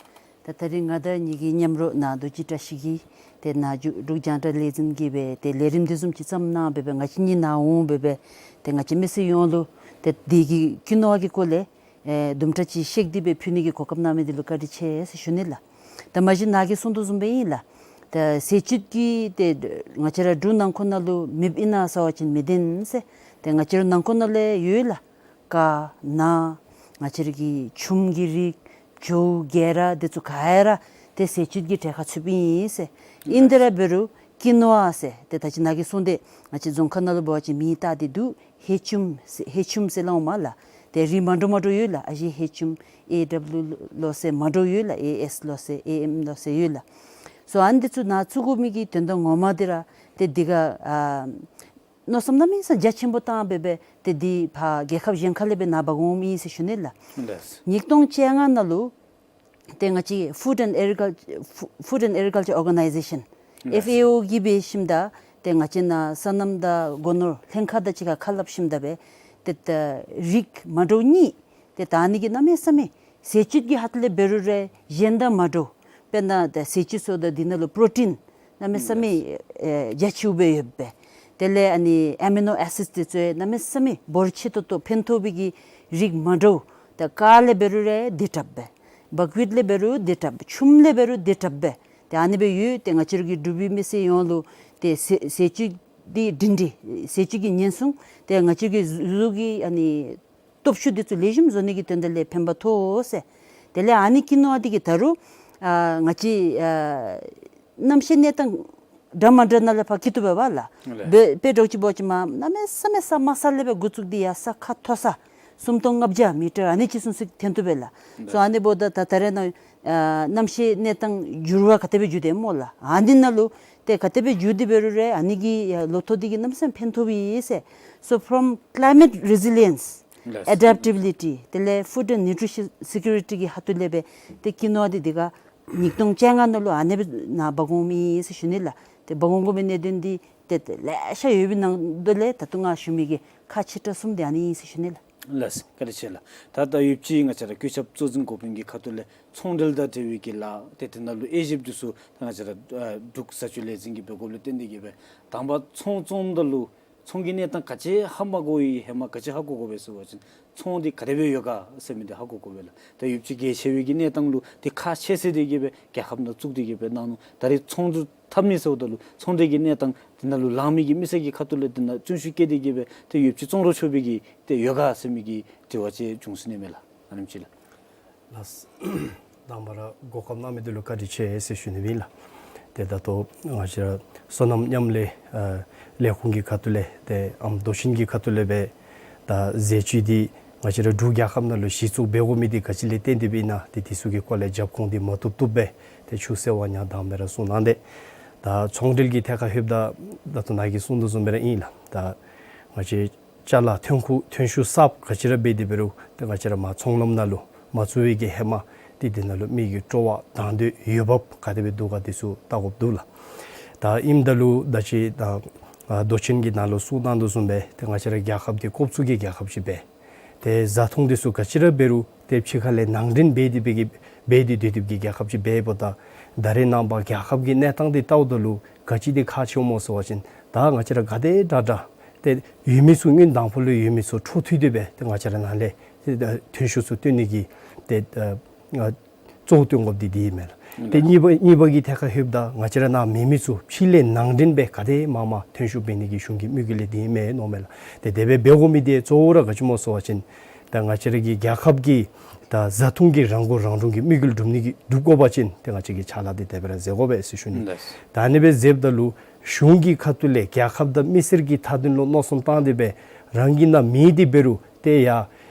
ད་ད་རིས་ང་དང་གཉིས་ཀྱི་མཉམ་རོགས་ནཱ་རྡོ་རྗེ་བཀྲ་ཤིས་ཀྱིས་ཏེ་ནཱ་འབྲུག་འབྲུག་རྒྱང་བསྒྲགས་ལས་འཛིན་གྱིས་སྦེ་ཏེ་ལས་རིམ་འདི་བཟུམ་ཅིག་བརྩམས་གནང་སྦེ་སྦེ་ང་བཅས་གཉིས་ནཱ་འོང་སྦེ་སྦེ་ཏེ་ང་བཅས་མི་སེར་ཡོངས་ལུ་ཏེ་འདི་གི་ཀིན་ཝ་གི་སྐོར་ལས་ཨེ་དུམ་གྲ་ཅིག་བཤད་དེ་སྦེ་ཕུལ་ནི་གི་གོ་སྐབས་གནང་མི་འདི་ལུ་བཀའ་དྲིན་ཆེ་ཟེར་ཞུ་ནི་ལགས། ད་མ་གཞི་ནཱ་གིས་གསུང་དོ་བཟུམ་སྦེ་ཨིན་ལགས། ད་ཟས་བཅུད་ཀྱི་ཏེ་ང་བཅས་ར་འབྲུག་ནང་འཁོད་ནང་ལུ་མེདཔ་ཨིན་ན་ཟེར་བ་ཅིན་མི་བདེན་ཟེར། ཏེ་ང་བཅས་ར་ནང་འཁོད་ནང་ལས་ཡོད་ལགས། ཀ་ན་ང་བཅས་ར་གི་ཆུམ་གྱི་རིགས་ཇོ་གེ་ར་འདི་ཚུ་ག་ར་ཏེ་ཟས་བཅུད་ཀྱི་གྲལ་ཁར་ཚུདཔ་ཨིན་ཟེར། ཨིན་དེ་ར་འབད་རུང་ཀིན་ཝ་ཟེར་ཏེ་ད་ཅི་ནཱ་གིས་གསུངས་ཏེ་ང་བཅས་རྫོང་ཁ་ནང་ལུ་འབད་བ་ཅིན་མིང་བཏགས་ཏེ་འདུག། ཧེ་ཆུམ་ཟེར་ཧེ་ཆུམ་ཟེར་སླབ་འོང་མས་ལགས། ཏེ་རིགས་མ་འདྲཝ་མ་འདྲཝ་ཡོད་ལགས། ཨ་ཞེ་ཧེ་ཆུམ་ཨེ་ཌབ་ལུ་ལོ་ཟེར་མ་འདྲཝ་ཡོད་ལགས། ཨེ་ཨེསི་ལོ་ཟེར་ཨེ་ཨེམ་ལོ་ཟེར་ཡོད་ལགས། སོ་ཨ་ནི་འདི་ཚུ་ནཱ་བཙུགས་དགོ་མི་གི་དོན་དག་ངོ་མ་འདི་ར་ཏེ་འདི་ག་ཨ་མནོ་བསམ་གནམ་མེད་ས་མེད་རྒྱ་ཆེན་པོ་བཏང་སྦེ་སྦེ་ཏེ་འདི་ཕར་རྒྱལ་ཁབ་གཞན་ཁ་ལས་སྦེ་ནཱ་འབག་འོངམ་ཨིན་ཟེར་ཞུ་ནི་ལགས། ལགས། ཉིས་སྟོང་བཅོ་ལྔ་ནང་ལུ་ཏེ་ང་བཅས་Food and Agriculture Food and Agriculture Organization ལགས། ཨེཕ་ཨེ་ཨོ་གིས་འབད་ཞིནམ་ད་ཏེ་ང་བཅས་ནཱ་སོ་ནམ་དང་སྒོ་ནོར་ལྷན་ཁག་དང་གཅིག་ཁར་ཁ་སླབ་ཞིནམ་ད་སྦེ་ཏེ་ད་རིགས་མ་འདྲཝ་གཉིས་ཏེ་ད་ཨ་ནི་གིས་གནམ་མེད་ས་མེད་ཟས་བཅུད་ཀྱི་ཧ་ཏ་ལས་འབད་རུང་ར་གཞན་དང་མ་འདྲཝ། དཔེར་ན་ད་ཟས་བཅུད་ཚུ་དང་འདི་ནང་ལུ་པྲོ་ཊིན་གནམ་མེད་ས་མེད་ཨེ་རྒྱ་ཆེཝ་སྦེ་ཡོདཔ་སྦེ། དེ་ལས་ཨ་ནི་ཨེ་མི་ནོ་ཨེ་སིཌ་འདི་ཚུ་ཡང་གནམ་མེད་ས་མེད་འབོར་ཆེ་ཏོག་ཏོ་ཕན་ཐོགས་པའི་གི་རིགས་མ་འདྲཝ། ད་ཀ་ལས་འབད་རུང་ར་དེ་དྲགཔ་སྦེ། བག་ཡོད་ལས་འབད་རུང་དེ་དྲགཔ་སྦེ། ཆུམ་ལས་འབད་རུང་དེ་དྲགཔ་སྦེ། ཏེ་ཨ་ནི་སྦེ་ཡོད། ཏེ་ང་བཅས་ར་གི་འབྲུག་པའི་མི་སེར་ཡོངས་ལུ་ཏེ་ཟས་ཟས་བཅུད་ འདི་སྒྲིང་སྒྲི་ཟས་བཅུད་ཀྱི་ཉེན་སྲུང་ཏེ་ང་བཅས་ཀྱི་གཟུགས་ཀྱི་ཨ་ནི་སྟོབས་ཤུགས་འདི་ཚུ་ལེགས་ཤོམ་བཟོ་ནི་གི་དོན་དག་ལས་ཕན་པ་ཐོགས་ཟེར། དེ་ལས་ཨ་ནི་ཀི་ནོ་བ་འདི་གིས་ད་རུང་ཨ་ང་བཅས་ཨ་གནམ་གཤིས་གནས་སྟངས་འདྲ་མ་འདྲ་ནང་ལས་ཕར་འཁྱིད་བཏུབ་པས་ལགས། ལགས། དཔེ་དཔེ་འདྲཝ་ཅིག་འབད་བ་ཅིན་མ་གནམ་མེད་ས་མེད་ས་དམའ་ས་ལས་སྦེ་འགོ་བཙུགས་ཏེ་ཡར་ས་ཁ་མཐོ་ས་སུམ་སྟོང་ལྔ་བརྒྱ་མི་ཊར་ཨ་ནི་ཅིག་ཚུན་ཚོད་ཐོན་བཏུབ་པས་ལགས། སོ་ཨ་ནི་འབདཝ་ད་ད་ད་རེས་ནངས་ཨ་གནམ་གཤིས་གནས་སྟངས་འགྱུར་བ་ག་དེ་སྦེ་འགྱུར་ཏེ་སྨོ་ལགས། ཨ་ནི་ནང་ལུ་ཏེ་ག་དེ་སྦེ་འགྱུར་ཏེ་འབད་རུང་ར་ཨ་ནི་གི་ཨ་ལོ་ཐོག་འདི་གིས་གནམ་མེད་ས་མེད་ཕན་ཐོགས་པས་ཟེར། So from climate resilience, ལགས། Adaptability དེ་ལས་food and nutrition security གི་ཁ་ཐུག་ལས་སྦེ་ཏེ་ཀི་ནོ་བ་འདི་འདི་ག་ཉིས་སྟོང་བཅོ་ལྔ་ནང་ལུ་ཨ་ནི་སྦེ་ནཱ་འབག་འོང་མི་ཨིན་ཟེར་ཞུ་ནི་ལགས། ཏེ་འབག་འོང་དགོ་མི་གནད་དོན་འདི་ཏེ་ཏེ་ལེ་ཤ་ཡོད་པའི་ནང་དོ་ལས་ད་ལྟོ་ང་ཞུ་མི་གི་ཁག་ཆེ་དྲགས་གསུམ་འདི་ཨ་ནི་ཨིན་ཟེར་ཞུ་ནི་ལགས། ལགས་བཀའ་དྲིན་ཆེ་ལགས། ད་ད་ཡོདཔ་ཅིག་ང་བཅས་ར་བཀོད་ཁྱབ་གཙོ་འཛིན་འགོ་དཔོན་གྱི་ཁ་ཐུག་ལས་ཚོང་འབྲེལ་དང་འབྲེལ་བའི་གི་ལཱ་ཏེ་དེ་ནང་ལུ་དབྱེ་ཞིབ་འདི་ཚུ་ད་ང་བཅས་ར་ཨ་འབྲུག་བཟའ་སྤྱོད་ལས་འཛིན་གྱིས་འབད་དགོཔ་ལས་བརྟེན་ཏེ་གིས་སྦེ་དང་པ་ཚོང་བཙོངམ་ད་ལུ་ཚོང་གི་གནས་སྟངས་ག་ཅི་ཧ་མ་གོ་བའི་ཧེ་མ་ག་ཅི་ཧ་གོ་དགོ་པས་ཟེར་བ་ཅིན་ཚོང་འདི་ག་དེ་སྦེ་ཡོད་ག་ཟེར་མི་འདི་ཧ་གོ་དགོ་པས་ལགས། ད་ཡོདཔ་ཅིག་གལ་ཆེ་བའི་གི་གནས་སྟངས་ལུ་འདི་ཁག་ཆེ་ཟེར་ཏེ་གིས་སྦེ་རྒྱལ་ཁབ་ནང་བཙུགས་ཏེ་གིས་སྦེ་གནང་ནུག། ད་རེས་ཚོང་འདི་འཐབ་ནི་ཟེརཝ་ད་ལུ་ཚོང་འབྲེལ་གྱི་གནས་སྟངས་དེ་ནང་ལུ་ལང་མི་གི་མི་སེར་གྱི་ཁ་ཐུག་ལས་དེ་ནང་བརྩོན་ཤུགས་བསྐྱེད་དེ་གིས་སྦེ་ཏེ་ཡོདཔ་ཅིག་བཙོང་རོགས་ཆོག་པའི་གི་ཏེ་ཡོད་ག་ཟེར་མི་གི་དྲི་བ་ཅིག་བྱུང་སོ་ནི་མས་ལགས། ཨ་ནེམ་ཅིག་ལགས། ལགས། དང་པ་ར་གོ་སྐབས་གནང་མི་འདི་ལུ་བཀའ་དྲིན་ཆེ་ཟེར་ཞུ་ནི་ཨིན་ལགས། ཏེ་ད་ལྟོ་ང་བཅས་ར་སོ་ནམ་མཉམ་ལས་ཨ་ལས་ཁུངས་ཀྱི་ཁ་ཐུག་ལས་ཏེ་ཨམ་མདོ་ཆེན་གྱི་ཁ་ཐུག་ལས་སྦེ་ད་ཟས་བཅུད་འདི་ང་བཅས་ར་འབྲུག་རྒྱལ་ཁབ་ནང་ལུ་གཞི་བཙུགས་འབད་དགོ་མི་འདི་ག་ཅི་ལས་བརྟེན་ཏེ་སྦེ་ཨིན་ན་ཏེ་དེ་ཚུ་གི་སྐོར་ལས་རྒྱབ་ཁུངས་འདི་མ་བཏུབ་བཏུབ་སྦེ་ཏེ་ཆུ་སེར་བ་ཉ་དང་སྦེ་ར་གསུང་གནང་སྟེ། ད་ཚོང་འབྲེལ་གྱི་ཐད་ཁར་ལྷོདཔ་ད་ད་ལྟོ་ནཱ་གིས་གསུངས་དོ་བཟུམ་སྦེ་ར་ཨིན་ལགས། ད་ང་བཅས་ཅ་ལ་ཐོན་ཁུངས་ཐོན་ཤུགས་གསརཔ་ག་ཅི་ར་འབད་དེ་འབད་རུང་ཏེ་ང་བཅས་ར་མར་ཚོང་ལམ་ནང་ལུ་མ་བཙུགས་པའི་གི་ཧེ་མ་ཏེ་དེ་ནང་ལུ་མི་གི་སྤྲོ་བ་དང་དོད་འོས་འབབ་ག་དེ་སྦེ་འདུག་ག་དེ་ཚུ་བལྟ་དགོཔ་འདུག་ལགས། ད་ཨིནམ་ད་ལུ་ད་ཅི་ད་ཨ་མདོ་ཆེན་གྱིས་ནཱ་ལུ་གསུངས་གནང་དོ་བཟུམ་སྦེ་ཏེ་ང་བཅས་ར་རྒྱལ་ཁབ་འདི་ཀོབ་ཚུགས་ཀྱི་རྒྱལ་ཁབ་ཅིག་སྦེ་ཏེ་བཟའ་འཐུང་འདི་ཚུ་ག་ཅི་ར་འབད་རུང་ཏེ་ཕྱི་ཁ་ལས་ནང་འདྲེན་འབད་དེ་སྦེ་གི་འབད་དེ་སྡོད་སྡོདཔ་གི་རྒྱལ་ཁབ་ཅིག་འབདཝ་ད་ད་རེས་ནངས་པ་རྒྱལ་ཁབ་ཀྱི་གནས་སྟངས་འདི་བལྟཝ་ད་ལུ་ག་ཅི་འདི་ཁག་ཆེཝ་སྨོ་ཟེར་བ་ཅིན་ད་ང་བཅས་ར་ག་དེ་དྲག་དྲག་ཏེ་ཡོད་མི་ཚུ་སྔོན་དང་ཕུ་ལུ་ཡོད་མི་ཚུ་འཕྲོ་མཐུད་དེ་སྦེ་ཏེ་ང་བཅས་ར་ནཱ་ལས་ཏེ་ཐོན་ཤུགས་ཚུ་བཏོན་ནི་གི་ཏེ་ཨ་གཙོ་བོ་བཏོན་དགོཔ་འདི་འདི་ཨིན་མས་ལགས། ཏེ་གཉིས་པ་གཉིས་པ་གི་ཐད་ཁར་ལྷོདཔ་ད་ང་བཅས་ར་ནཱ་མེད་མི་ཚུ་ཕྱི་ལས་ནང་འདྲེན་སྦེ་ག་དེ་མང་མང་ཐོན་ཤུགས་འབད་ནི་གི་གཞུང་གི་དམིགས་ཡུལ་ལས་འདི་ཨིན་མས་མནོཝ་མས་ལགས། ཏེ་དེ་སྦེ་འབད་དགོ་མི་འདི་གཙོ་བོ་ར་ག་ཅི་སྨོ་ཟེར་བ་ཅིན་ད་ང་བཅས་ར་གི་རྒྱལ་ཁབ་ཀྱི་ད་བཟའ་འཐུང་གི་རང་མགོ་རང་འདྲོངས་ཀྱི་དམིགས་ཡུལ་སྒྲུབ་ནི་གི་སྒྲུབ་དགོ་པ་ཅིན་ཏེ་ང་བཅས་ཀྱིས་ཕྱག་ལཱ་འདི་དེ་སྦེ་ར་མཛད་དགོ་པས་ཟེར་ཞུ་ནི། ལགས། ད་ཨ་ནི་སྦེ་མཛདཔ་ད་ལུ་གཞུང་གི་ཁ་ཐུག་ལས་རྒྱལ་ཁབ་དང་མི་སེར་གྱི་མཐའ་དོན་ལུ་མནོ་བསམ་བཏང་སྟེ་སྦེ་རང་གི་ནང་མེད་དེ་འབད་རུང་ཏེ་ཡར་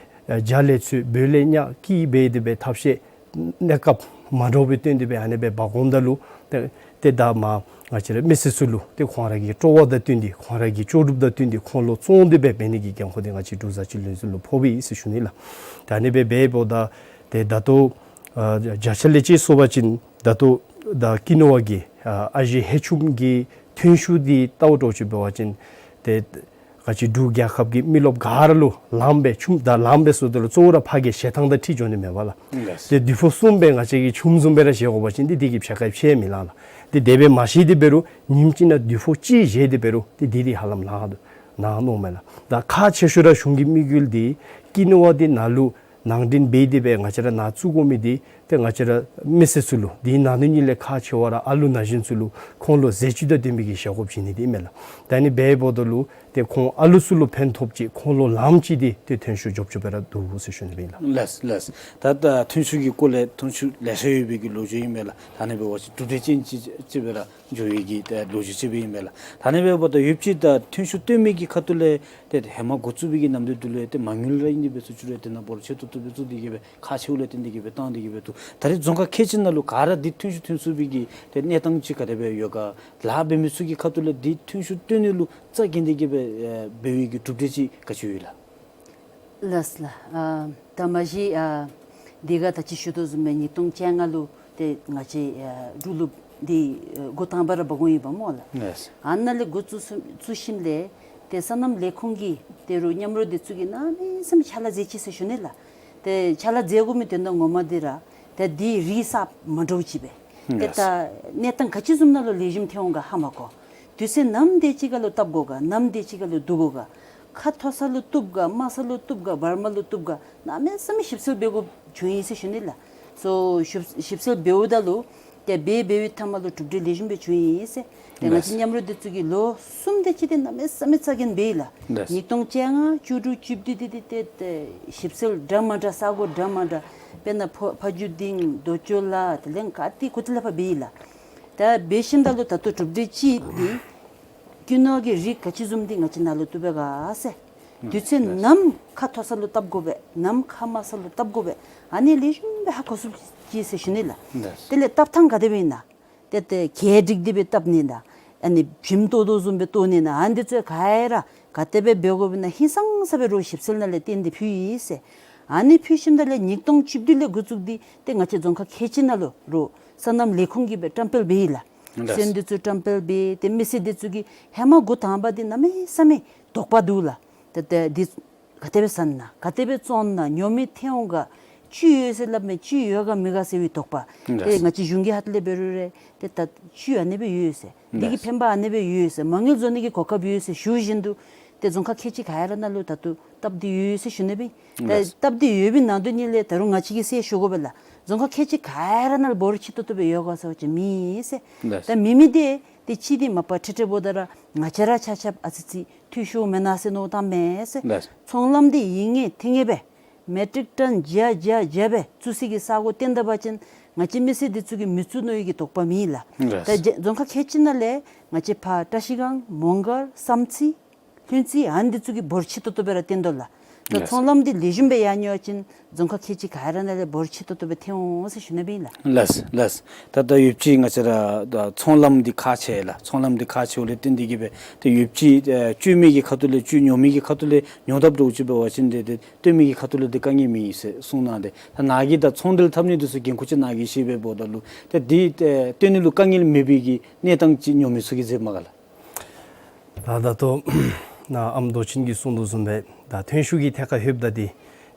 རྒྱ་ལས་ཚུར་བོད་ལས་ཉག་སྐྱིད་འབད་དེ་སྦེ་ཐབས་ཤེས་གནས་སྐབས་མ་འདྲཝ་སྦེ་བཏོན་ཏེ་སྦེ་ཨ་ནི་སྦེ་འབག་འོངམ་ད་ལུ་ཏེ་ཏེ་ད་མར་ང་བཅས་ར་མི་སེར་ཚུ་ལུ་ཏེ་ཁོང་ར་གི་སྤྲོ་བ་དང་བསྟུན་ཏེ་ཁོང་ར་གི་ལྕོགས་གྲུབ་དང་བསྟུན་ཏེ་ཁོང་ལུ་བཙོང་སྟེ་སྦེ་འབད་ནི་གི་འགན་ཁུར་འདི་ང་བཅས་འབྲུག་བཟའ་སྤྱོད་ལས་འཛིན་ལུ་ཕོགཔ་ཨིན་ཟེར་ཞུ་ནི་ལགས། ད་ཨ་ནི་སྦེ་འབདཝ་ད་ཏེ་ད་ལྟོ་ཨ་བརྒྱ་ཆ་ལས་ཅིག་སོང་པ་ཅིན་ད་ལྟོ་ད་ཀི་ནོ་བ་གི་ཨ་ཨ་ཞེ་ཧེ་ཆུམ་གྱི་ཐོན་ཤུགས་འདི་བལྟཝ་འདྲཝ་ཅིག་འབད་བ་ཅིན་ཏེ་ག་ཅི་འབྲུག་རྒྱལ་ཁབ་ཀྱི་མི་རློབས་ག་ར་ལུ་ལངམ་སྦེ་ཆུམ་ད་ལངམ་སྦེ་ཟེརཝ་ད་ལུ་གཙོ་བོ་ར་ཕར་གྱི་བཞེས་ཐངས་དང་འཁྲིལ་འགྱོ་ནི་མས་པ་ལགས། ལགས། ཏེ་དུས་ཕོགས་གསུམ་སྦེ་ང་བཅས་ཀྱིས་ཆུམ་བཟུམ་སྦེ་ར་བཞེས་དགོ་པ་ཅིན་ཏེ་དེ་གིས་ཕྱེད་ཀ་ཕྱེད་མི་ལང་ལགས། ཏེ་དེ་སྦེ་མ་བཞེས་ཏེ་འབད་རུང་ཉིནམ་གཅིག་ནང་དུས་ཕོགས་གཅིག་བཞེས་ཏེ་འབད་རུང་ཏེ་དེ་འདི་ཧ་ལམ་ལང་དོ་ལང་མནོཝ་མས་ལགས། ད་ཁག་ཆེ་ཤོས་ར་གཞུང་གི་དམིགས་ཡུལ་འདི་ཀི་ནོ་བ་འདི་ནཱ་ལུ་ནང་འདྲེན་འབད་དེ་སྦེ་ང་བཅས་ར་ནཱ་བཙུགས་དགོ་མི་འདི་ཏེ་ང་བཅས་ར་མི་སེར་ཚུ་ལུ་དེའི་ནང་དོན་ཉིད་ལས་ཁག་ཆེ་བ་ར་ཨ་ལུ་ན་གཞོན་ཚུ་ལུ་ཁོང་ལུ་ཟས་བཅུད་དང་ལྡན་པའི་གི་བཞེས་སྒོ་བྱིན་ནི་འདི་ཨིན་མས་ལགས། ད་ཨ་ནི་སྦེ་འབདཝ་ད་ལུ་ཏེ་ཁོང་ཨ་ལུ་ཚུ་ལུ་ཕན་ཐོགསཔ་ཅིག་ཁོང་ལུ་ལངམ་ཅིག་འདི་ཏེ་ཐོན་ཤུགས་འཇོབ་འཇོབ་སྦེ་ར་འདུག་ཟེར་ཞུ་ནི་ཨིན་ལགས། ལགས་ལགས། ད་ད་ཐོན་ཤུགས་ཀྱི་སྐོར་ལས་ཐོན་ཤུགས་ལེ་ཤ་ཡོད་པའི་གི་ལོ་རྒྱུས་ཨིན་མས་ལགས། ད་ཨ་ནི་འབད་བ་ཅིན་གྲུབ་འབྲས་ཅན་ཅིག་ཅིག་སྦེ་ར་འགྱོ་བའི་གི་ད་ལོ་རྒྱུས་ཅིག་སྦེ་ཨིན་མས་ལགས། ད་ཨ་ནི་འབདཝ་ད་ཡོདཔ་ཅིག་ད་ཐོན་ཤུགས་བཏོན་མི་གི་ཁ་ཐུག་ལས་ཏེ་ཧེ་མ་འགོ་བཙུགས་པའི་གི་ནམ་དུས་དེ་ལུ་ཏེ་མ་དངུལ་ར་ཨིན་ཏེ་འབད་ཚུ་ཅིག་ར་ཏེ་ནཱ་འབོར་ཆེ་ཏོག་ཏོ་སྦེ་བཙུགས་ཏེ་གིས་སྦེ་ཁག་ཆེཝ་ལས་བརྟེན་ཏེ་གིས་སྦེ་བཏང་སྟེ་གིས་སྦེ་འདུག། ད་རེས་རྫོང་ཁག་ཁལ་གཅིག་ནང་ལུ་ག་ར་འདི་ཐོན་ཤུགས་ཐོན་ཚུགས་པའི་གི་ཏེ་གནས་སྟངས་ཅིག་ག་དེ་སྦེ་ཡོད་ག། ལཱ་འབད་མི་ཚུ་གི་ཁ་ཐུག་ལས་འདི་ཐོན་ཤུགས་བཏོན་ནི་ལུ་རྩ་འགེངས་ཏེ་གིས་སྦེ་ཨེ་འབད་བའི་གི་གྲུབ་འབྲས་ཅིག་ག་ཅི་ཡོད་ལགས། ལགས་ལགས། ཨ་ད་མ་གཞི་ཨ་འདི་ག་ད་ཅི་ཞུ་དོ་བཟུམ་སྦེ་ཉིས་སྟོང་བཅོ་ལྔ་ལུ་ཏེ་ང་བཅས་ཨ་འབྲུག་ལུ་འདི་ཨ་འགོ་དང་པ་ར་འབག་འོང་ཡི་པ་སྨོ་ལགས། ལགས། ཨ་ནཱ་ལས་འགོ་བཙུགས་བཙུགས་ཞིནམ་ལས་ཏེ་སོ་ནམ་ལས་ཁུངས་ཀྱིས་ཏེ་རུང་མཉམ་རོགས་འདི་ཚུ་གིས་གནམ་མེད་ས་མེད་ཕྱག་ལཱ་མཛད་ཅི་ཟེར་ཞུ་ནི་ལགས། ཏེ་ཕྱག་ལཱ་མཛད་དགོ་མི་དོན་དག་ངོ་མ་འདི་ར་ཏེ་འདི་རིགས་གསརཔ་མ་འདྲཝ་ཅིག་སྦེ་ཏེ་ལགས། ད་གནས་སྟངས་ག་ཅི་བཟུམ་ནང་ལུ་ལེགས་ཤོམ་ཐོན་འོང་ག་ཧ་མ་གོ། དུས་ཚོད་ནམ་དེ་ཅིག་ཁར་ལུ་བཏབ་དགོ་ག། ནམ་དེ་ཅིག་ཁར་ལུ་བསྡུ་དགོ་ག། ཁ་མཐོ་ས་ལུ་བཏུབ་ག། དམའ་ས་ལུ་བཏུབ་ག། བར་མ་ལུ་བཏུབ་ག། གནམ་མེད་ས་མེད་ཞིབ་འཚོལ་འབད་དགོཔ་བྱུང་ཡི་ཟེར་ཞུ་ནི་ལགས། སོ་ཞིབ་ཞིབ་འཚོལ་འབདཝ་ད་ལུ་ ཏེ་འབད་འབད་བའི་མཐའ་མ་ལུ་གྲུབ་འབྲས་ལེགས་ཤོམ་སྦེ་བྱུང་ཡི་ཟེར། ཏེ་ང་བཅས་ལགས། མཉམ་རོགས་འདི་ཚུ་གིས་ལོ་གསུམ་དེ་ཅིག་ཏེ་གནམ་མེད་ས་མེད་རྩ་འགེངས་འབད་ཡི་ལགས། ལགས། ཉིས་སྟོང་བཅོ་ལྔ་བཅུ་དྲུག་བཅུ་བདུན་འདི་ཏེ་ཏེ་ཞིབ་འཚོལ་འདྲ་མ་འདྲ་ས་གོ་འདྲ་མ་འདྲ་དཔེར་ན་ཕོ་ཕ་རྒྱུད་ལྡན་རྡོ་སྐྱོང་ལ་དེ་ལས་ག་ཏེ་གོ་ཏེ་ལས་ཕར་འབད་ཡི་ལགས། ད་འབད་ཞིནམ་ད་ལུ་ད་ལྟོ་གྲུབ་འབྲས་ཅིག་འདི་ཀུན་ནོར་གྱི་རིགས་ག་ཅི་བཟུམ་འདི་ང་བཅས་ནཱ་ལུ་བཏུབ་པས་ག་ཟེར། དུས་ཚོད་ནམ་ཁ་མཐོ་ས་ལུ་བཏབ་དགོ་པས། ནམ་ཁ་དམའ་ས་ལུ་བཏབ་དགོ་པས། ཨ་ནི་ལེགས་ཤོམ་སྦེ་ཧ་གོ་ཚུགས་ཅི་ཟེར་ཞུ་ནི་ལགས། ལགས། དེ་ལས་བཏབ་ཐངས་ག་དེ་སྦེ་ཨིན་ན། ཏེ་ཏེ་གད་སྒྲིག་སྟེ་སྦེ་བཏབ་ནི་ན། ཨ་ནི་བྱེམ་བཏོག་དོ་བཟུམ་སྦེ་བཏོག་ནི་ན། ཨ་ནི་འདི་ཚུ་ག་ར་ག་དེ་སྦེ་འབད་དགོཔ་ཨིན་ན་ཧིང་སངས་ས་སྦེ་རོགས་ཞིབ་འཚོལ་ནང་ལས་བཏོན་ཏེ་ཕུལ་ཡི་ཟེར། ཨ་ནི་ཕུལ་ཞིནམ་ད་ལས་ཉིས་སྟོང་བཅུ་བདུན་ལས་འགོ་བཙུགས་ཏེ་ཏེ་ང་བཅས་རྫོང་ཁག་ཁལ་གཅིག་ནང་ལུ་རོགས་སོ་ནམ་ལས་ཁུངས་ཀྱིས་སྦེ་བཀྲམ་སྤེལ་འབད་ཡི་ལགས། ལགས། སོན་འདི་ཚུ་བཀྲམ་སྤེལ་འབད་ཏེ་མི་སེར་འདི་ཚུ་གིས་ཧེ་མ་འགོ་དང་པ་འདི་གནམ་མེད་ས་མེད་དོགས་པ་འདུག་ལགས། ཏེ་ཏེ་འདི་ག་དེ་སྦེ་ཟ་ནི་ན་ག་དེ་སྦེ་བཙོང་ནི་ན་ཉོ་མི་ཐོན་འོང་ག་བཅུད་ཡོད་ཟེར་སླབ་མས། བཅུད་ཡོད་ག་མེད་ག་ཟེར་བའི་དོགས་པ། ཏེ་ལགས། ང་བཅས་གཞུང་གི་ཁ་ཐུག་ལས་འབད་རུང་ར་ཏེ་ད་བཅུད་ཨ་ནེ་སྦེ་ཡོད་ཟེར། འདི་གི་ལགས། ཕན་པ་ཨ་ནེ་སྦེ་ཡོད་ཟེར། མ་དངུལ་བཟོ་ནི་གི་གོ་སྐབས་ཡོད་ཟེར་ཞུ་བཞིན་དུ་ཏེ་རྫོང་ཁག་ཁལ་གཅིག་ག་ར་ནང་ལུ་ད་ལྟོ་སྟབས་བདེ་ཡོད་ཟེར་ཞུ་ནི་སྦེ། ཏེ་ལགས། སྟབས་བདེ་ཡོད་པའི་ནང་དོན་ཉིད་ལས་ད་རུང་ང་བཅས་ཀྱིས་ཟེར་ཞུ་དགོ་པས་ལགས། རྫོང་ཁག་ཁལ་གཅིག་ག་ར་ནང་ལུ་འབོར་ཆེ་ཏོག་ཏོ་སྦེ་ཡོད་ག་ཟེར་བ་ཅིན་མེད་ཟེར། ལགས། ད་མེད་མི་འདི་ཏེ་གཅིག་འདི་མ་པ་ཁྲེ་ཁྲེ་འབདཝ་ད་ར་ང་བཅས་ར་ཆ་ཁྱབ་ཨ་ཙི་ཅིག་འཐུས་ཤོར་མེན་ན་ཟེར་མནོ་བསམ་མས་ཟེར། ལགས། ཚོང་ལམ་འདི་ཡིན་ངེས་ཐིང་ངེས་སྦེ་མེ་ཊིག་ཊོན་བརྒྱ་བརྒྱ་བརྒྱ་སྦེ་བཙུགས་སའི་གི་ས་གོ་བཏོན་ད་པ་ཅིན་ང་བཅས་མི་སེར་འདི་ཚུ་གིས་མི་བཙུགས་མནོ་བའི་གི་དོགས་པ་མེད་ལགས། ལགས། ད་རྫོང་ཁག་ཁལ་གཅིག་ནང་ལས་ང་བཅས་ཕར་བཀྲ་ཤིས་སྒང་མོང་སྒར་བསམ་རྩེ་ལྷུན་རྩེ་ཨ་ནི་འདི་ཚུ་གིས་འབོར་ཆེ་ཏོག་ཏོ་སྦེ་ར་བཏོན་དོ་ལགས། ད་ལགས། ཚོང་ལམ་འདི་ལེགས་ཤོམ་སྦེ་ཡར་འགྱོ་བ་ཅིན་རྫོང་ཁག་ཁལ་གཅིག་ག་ར་ནང་ལས་འབོར་ཆེ་ཏོག་ཏོ་སྦེ་ཐོན་འོང་ཟེར་ཞུ་ནི་སྦེ་ཨིན་ལགས། ལགས་ལགས། ད་ད་ཡོདཔ་ཅིག་ང་བཅས་ར་ད་ཚོང་ལམ་འདི་ཁག་ཆེ་ལགས། ཚོང་ལམ་འདི་ཁག་ཆེཝ་ལས་བརྟེན་ཏེ་གིས་སྦེ་ད་ཡོདཔ་ཅིག་ཨ་བཙོང་མི་གི་ཁ་ཐུག་ལས་བཙོང་ཉོ་མི་གི་ཁ་ཐུག་ལས་ཉོ་དཔ་འདྲཝ་ཅིག་འབད་བ་ཅིན་ཏེ་ཏེ་བཙོང་མི་གི་ཁ་ཐུག་ལས་ཏེ་དཀའ་ངལ་མེད་ཟེར་གསུངས་གནང་སྟེ། ད་ནཱ་གིས་ད་ཚོང་འབྲེལ་འཐབ་ནི་འདི་ཚུ་འགན་ཁུར་ཅིག་ནཱ་གིས་བཞེས་པས་འབདཝ་ད་ལུ་ཏེ་འདི་ཨེ་བཙོང་ནི་ལུ་དཀའ་ངལ་མེད་པའི་གི་གནས་སྟངས་ཅིག་ཉོ་མི་ཚུ་གིས་མཛདཔ་མས་ག་ལགས། ད་ད་ལྟོ་ནཱ་ཨམ་རྡོ་ཆེན་གྱིས་གསུངས་དོ་བཟུམ་སྦེ་ད་ཐོན་ཤུགས་ཀྱི་ཐད་ཁར་ལྷོདཔ་ད་འདི་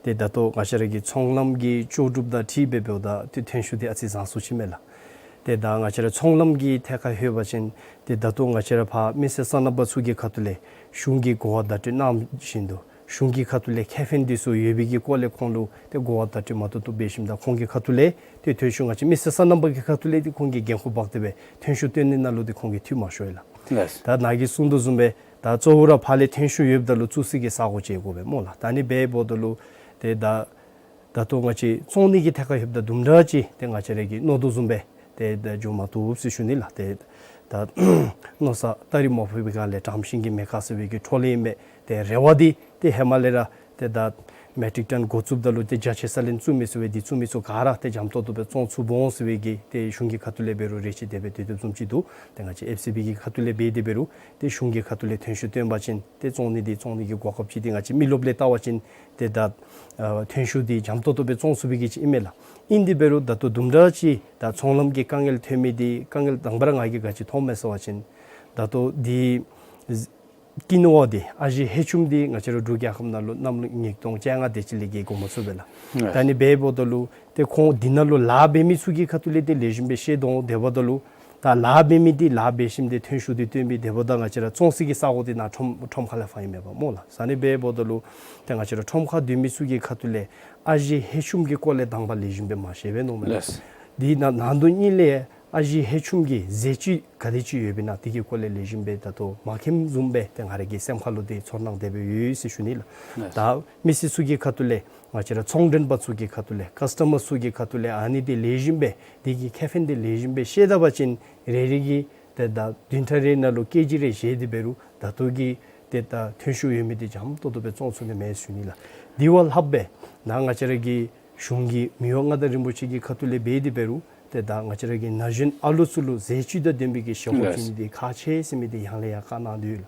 ཏེ་ད་ལྟོ་ང་བཅས་ར་གི་ཚོང་ལམ་གྱི་ལྕོགས་གྲུབ་དང་འཁྲིལ་སྦེ་འབདཝ་ད་ཏེ་ཐོན་ཤུགས་འདི་ཨ་ཙི་བཟང་སུ་ཅིག་མས་ལགས། ཏེ་ད་ང་བཅས་ར་ཚོང་ལམ་གྱི་ཐད་ཁར་ལྷོད་པ་ཅིན་ཏེ་ད་ལྟོ་ང་བཅས་ར་ཕར་མི་སེར་སོ་ནམ་པ་ཚུ་གི་ཁ་ཐུག་ལས་གཞུང་གིས་གོ་བ་བརྡ་སྤྲོད་གནང་བཞིན་དུ་གཞུང་གི་ཁ་ཐུག་ལས་ཁེ་ཕན་འདི་ཚུ་ཡོད་པའི་གི་སྐོར་ལས་ཁོང་ལུ་ཏེ་གོ་བ་བརྡ་སྤྲོད་མ་ཏོག་ཏོ་འབད་ཞིནམ་ད་ཁོང་གི་ཁ་ཐུག་ལས་ཏེ་ཐོན་ཤུགས་ང་བཅས་མི་སེར་སོ་ནམ་པ་གི་ཁ་ཐུག་ལས་ཏེ་ཁོང་གིས་འགན་ཁུར་འབག་སྟེ་སྦེ་ཐོན་ཤུགས་བཏོན་ནི་ནང་ལུ་ཏེ་ཁོང་གིས་འཐུས་མ་ཤོར་ཡི་ལགས། ལགས། ད་ནཱ་གིས་གསུངས་དོ་བཟུམ་སྦེ་ད་གཙོ་བོ་ར་ཕར་ལས་ཐོན་ཤུགས་ཡོདཔ་ད་ལུ་བཙུགས་སའི་གི་ས་གོ་ཅིག་དགོ་པས་སྨོ་ལགས། ད་ནི་འབདཝ་ད་ལུ་ཏེ་ད་ད་ལྟོ་ང་བཅས་བཙོང་ནི་གི་ཐད་ཁར་ལྷོདཔ་ད་དུམ་གྲ་ཅིག་ཏེ་ང་བཅས་ར་གིས་མནོ་དོ་བཟུམ་སྦེ་ཏེ་ད་འགྱོ་མ་བཏུབ་ཟེར་ཞུ་ནི་ལགས། ཏེ་ད་མནོ་ས་སྟ་རི་མ་ཕོག་པའི་སྒང་ལས་བཀྲམ་ཤིང་གི་མེ་ཁ་ཟེར་བའི་གི་འཕྲོ་ལས་ཨིན་པས། ཏེ་རེ་བ་འདི་ཏེ་ཧེ་མ་ལས་ར་ཏེ་ད་མེ་ཊིག་ཊོན་འགོ་བཙུགསཔ་ད་ལུ་ཏེ་བརྒྱ་ཆ་ས་ལེན་བཙུགས་མི་ཚུ་སྦེ་འདི་བཙུགས་མི་ཚུ་ག་ར་ཏེ་འཇམ་ཏོང་ཏོ་སྦེ་བཙོང་ཚུགསཔ་འོང་ཟེར་བའི་གི་ཏེ་གཞུང་གི་ཁ་ཐུག་ལས་འབད་རུང་རེ་ཅིག་དེ་སྦེ་སྡོད་དོ་བཟུམ་ཅིག་འདུག། ཏེ་ང་བཅས་ཨེཕ་སི་བི་གི་ཁ་ཐུག་ལས་འབད་དེ་འབད་རུང་ཏེ་གཞུང་གི་ཁ་ཐུག་ལས་ཐོན་ཤུགས་བཏོན་པ་ཅིན་ཏེ་བཙོང་ནི་འདི་བཙོང་ནི་གི་གོ་སྐབས་ཅིག་འདི་ང་བཅས་མི་རློབས་ལས་བལྟ་བ་ཅིན་ཏེ་ད་ཨ་ཐོན་ཤུགས་འདི་འཇམ་ཏོང་ཏོ་སྦེ་བཙོང་ཚུགས་པའི་གི་ཅིག་ཨིན་མས་ལགས། ཨིན་དེ་འབད་རུང་ད་ལྟོ་དུམ་གྲ་ཅིག་ད་ཚོང་ལམ་གྱི་དཀའ་ངལ་ཐོན་མི་འདི་དཀའ་ངལ་དང་པ་ར་ང་གིས་ག་ཅི་མཐོངམ་མས་ཟེར་བ་ཅིན་ད་ལྟོ་འདི་ཀུན་ནོར་འདི་ཨ་ཞེ་ཧེ་ཆུམ་འདི་ང་བཅས་ར་འབྲུག་རྒྱལ་ཁབ་ནང་ལུ་གནམ་ལོ་ཉིས་སྟོང་བཅོ་ལྔ་དེ་ཅིག་ལས་ཀྱི་འགོ་མ་བཙུགས་པས་ལགས། ཨ་ད་ནི་འབདཝ་ད་ལུ་ཏེ་ཁོང་འདི་ནང་ལུ་ལཱ་འབད་མི་ཚུ་གི་ཁ་ཐུག་ལས་ཏེ་ལེགས་ཤོམ་སྦེ་ཤེས་དོ། དེ་འབདཝ་ད་ལུ་ད་ལཱ་འབད་མི་འདི་ལཱ་འབད་ཞིནམ་ཏེ་ཐོན་ཤུགས་འདི་བཏོན་པའི་དེ་འབདཝ་ད་ང་བཅས་ར་བཙོང་སའི་གི་ས་གོ་འདི་ནཱ་ཁྲོམ་ཁྲོམ་ཁ་ལས་ཕར་ཨིན་མས་པ་སྨོ་ལགས། ཨ་ནི་འབདཝ་ད་ལུ་ཏེ་ང་བཅས་ར་ཁྲོམ་ཁར་སྡོད་མི་ཚུ་གི་ཁ་ཐུག་ལས་ཨ་ཞེ་ཧེ་ཆུམ་གྱི་སྐོར་ལས་དང་པ་ལེགས་ཤོམ་སྦེ་མ་ཤེས་པས་མནོཝ་མས། ལགས། འདི་ནང་ནང་དོན་ཉིད་ལས་ཨ་ཞེ་ཧེ་ཆུམ་གྱི་ཟས་བཅུད་ག་དེ་ཅིག་ཡོདཔ་ཨིན་ན་དེ་གི་སྐོར་ལས་ལེགས་ཤོམ་སྦེ་ད་ལྟོ་མ་མཁྱེནམ་བཟུམ་སྦེ་ཏེ་ང་ར་གི་སེམས་ཁ་ལུ་ཏེ་ཚོར་སྣང་དེ་སྦེ་ཡོད་ཟེར་ཞུ་ནི་ལགས། ལགས། ད་མི་སེར་ཚུ་གི་ཁ་ཐུག་ལས་ང་བཅས་ར་ཚོང་མགྲོན་པ་ཚུ་གི་ཁ་ཐུག་ལས་ཀཱསི་ཊ་མར་ཚུ་གི་ཁ་ཐུག་ལས་ཨ་ནི་འདི་ལེགས་ཤོམ་སྦེ་དེ་གི་ཁེ་ཕན་འདི་ལེགས་ཤོམ་སྦེ་ཤེས་ད་པ་ཅིན་རེ་རེ་གིས་ཏེ་ད་བདུན་ཕྲག་རེ་ནང་ལུ་ཀེ་ཇི་རེ་བཞེས་ཏེ་འབད་རུང་ད་ལྟོ་གི་ཏེ་ད་ཐོན་ཤུགས་ཡོད་མི་འདི་འཇམ་ཏོང་ཏོ་སྦེ་བཙོང་ཚུགས་ནི་མས་ཟེར་ཞུ་ནི་ལགས། དེ་བ་ལྷགཔ་སྦེ་ནཱ་ང་བཅས་ར་གི་གཞུང་གི་མི་དབང་མངའ་བདག་རིན་པོ་ཆེ་གི་ཁ་ཐུག་ལས་འབད་དེ་འབད་རུང་ཏེ་ད་ང་བཅས་ར་གི་ན་གཞོན་ཨ་ལུ་ཚུ་ལུ་ཟས་བཅུད་དང་ལྡན་པའི་གི་བཞེས་སྒོ་ལགས། བྱིན་ནི་འདི་ཁག་ཆེ་ཟེར་མི་འདི་ཡང་ལས་ཡང་བཀའ་གནང་དོ་ཡོད་ལགས།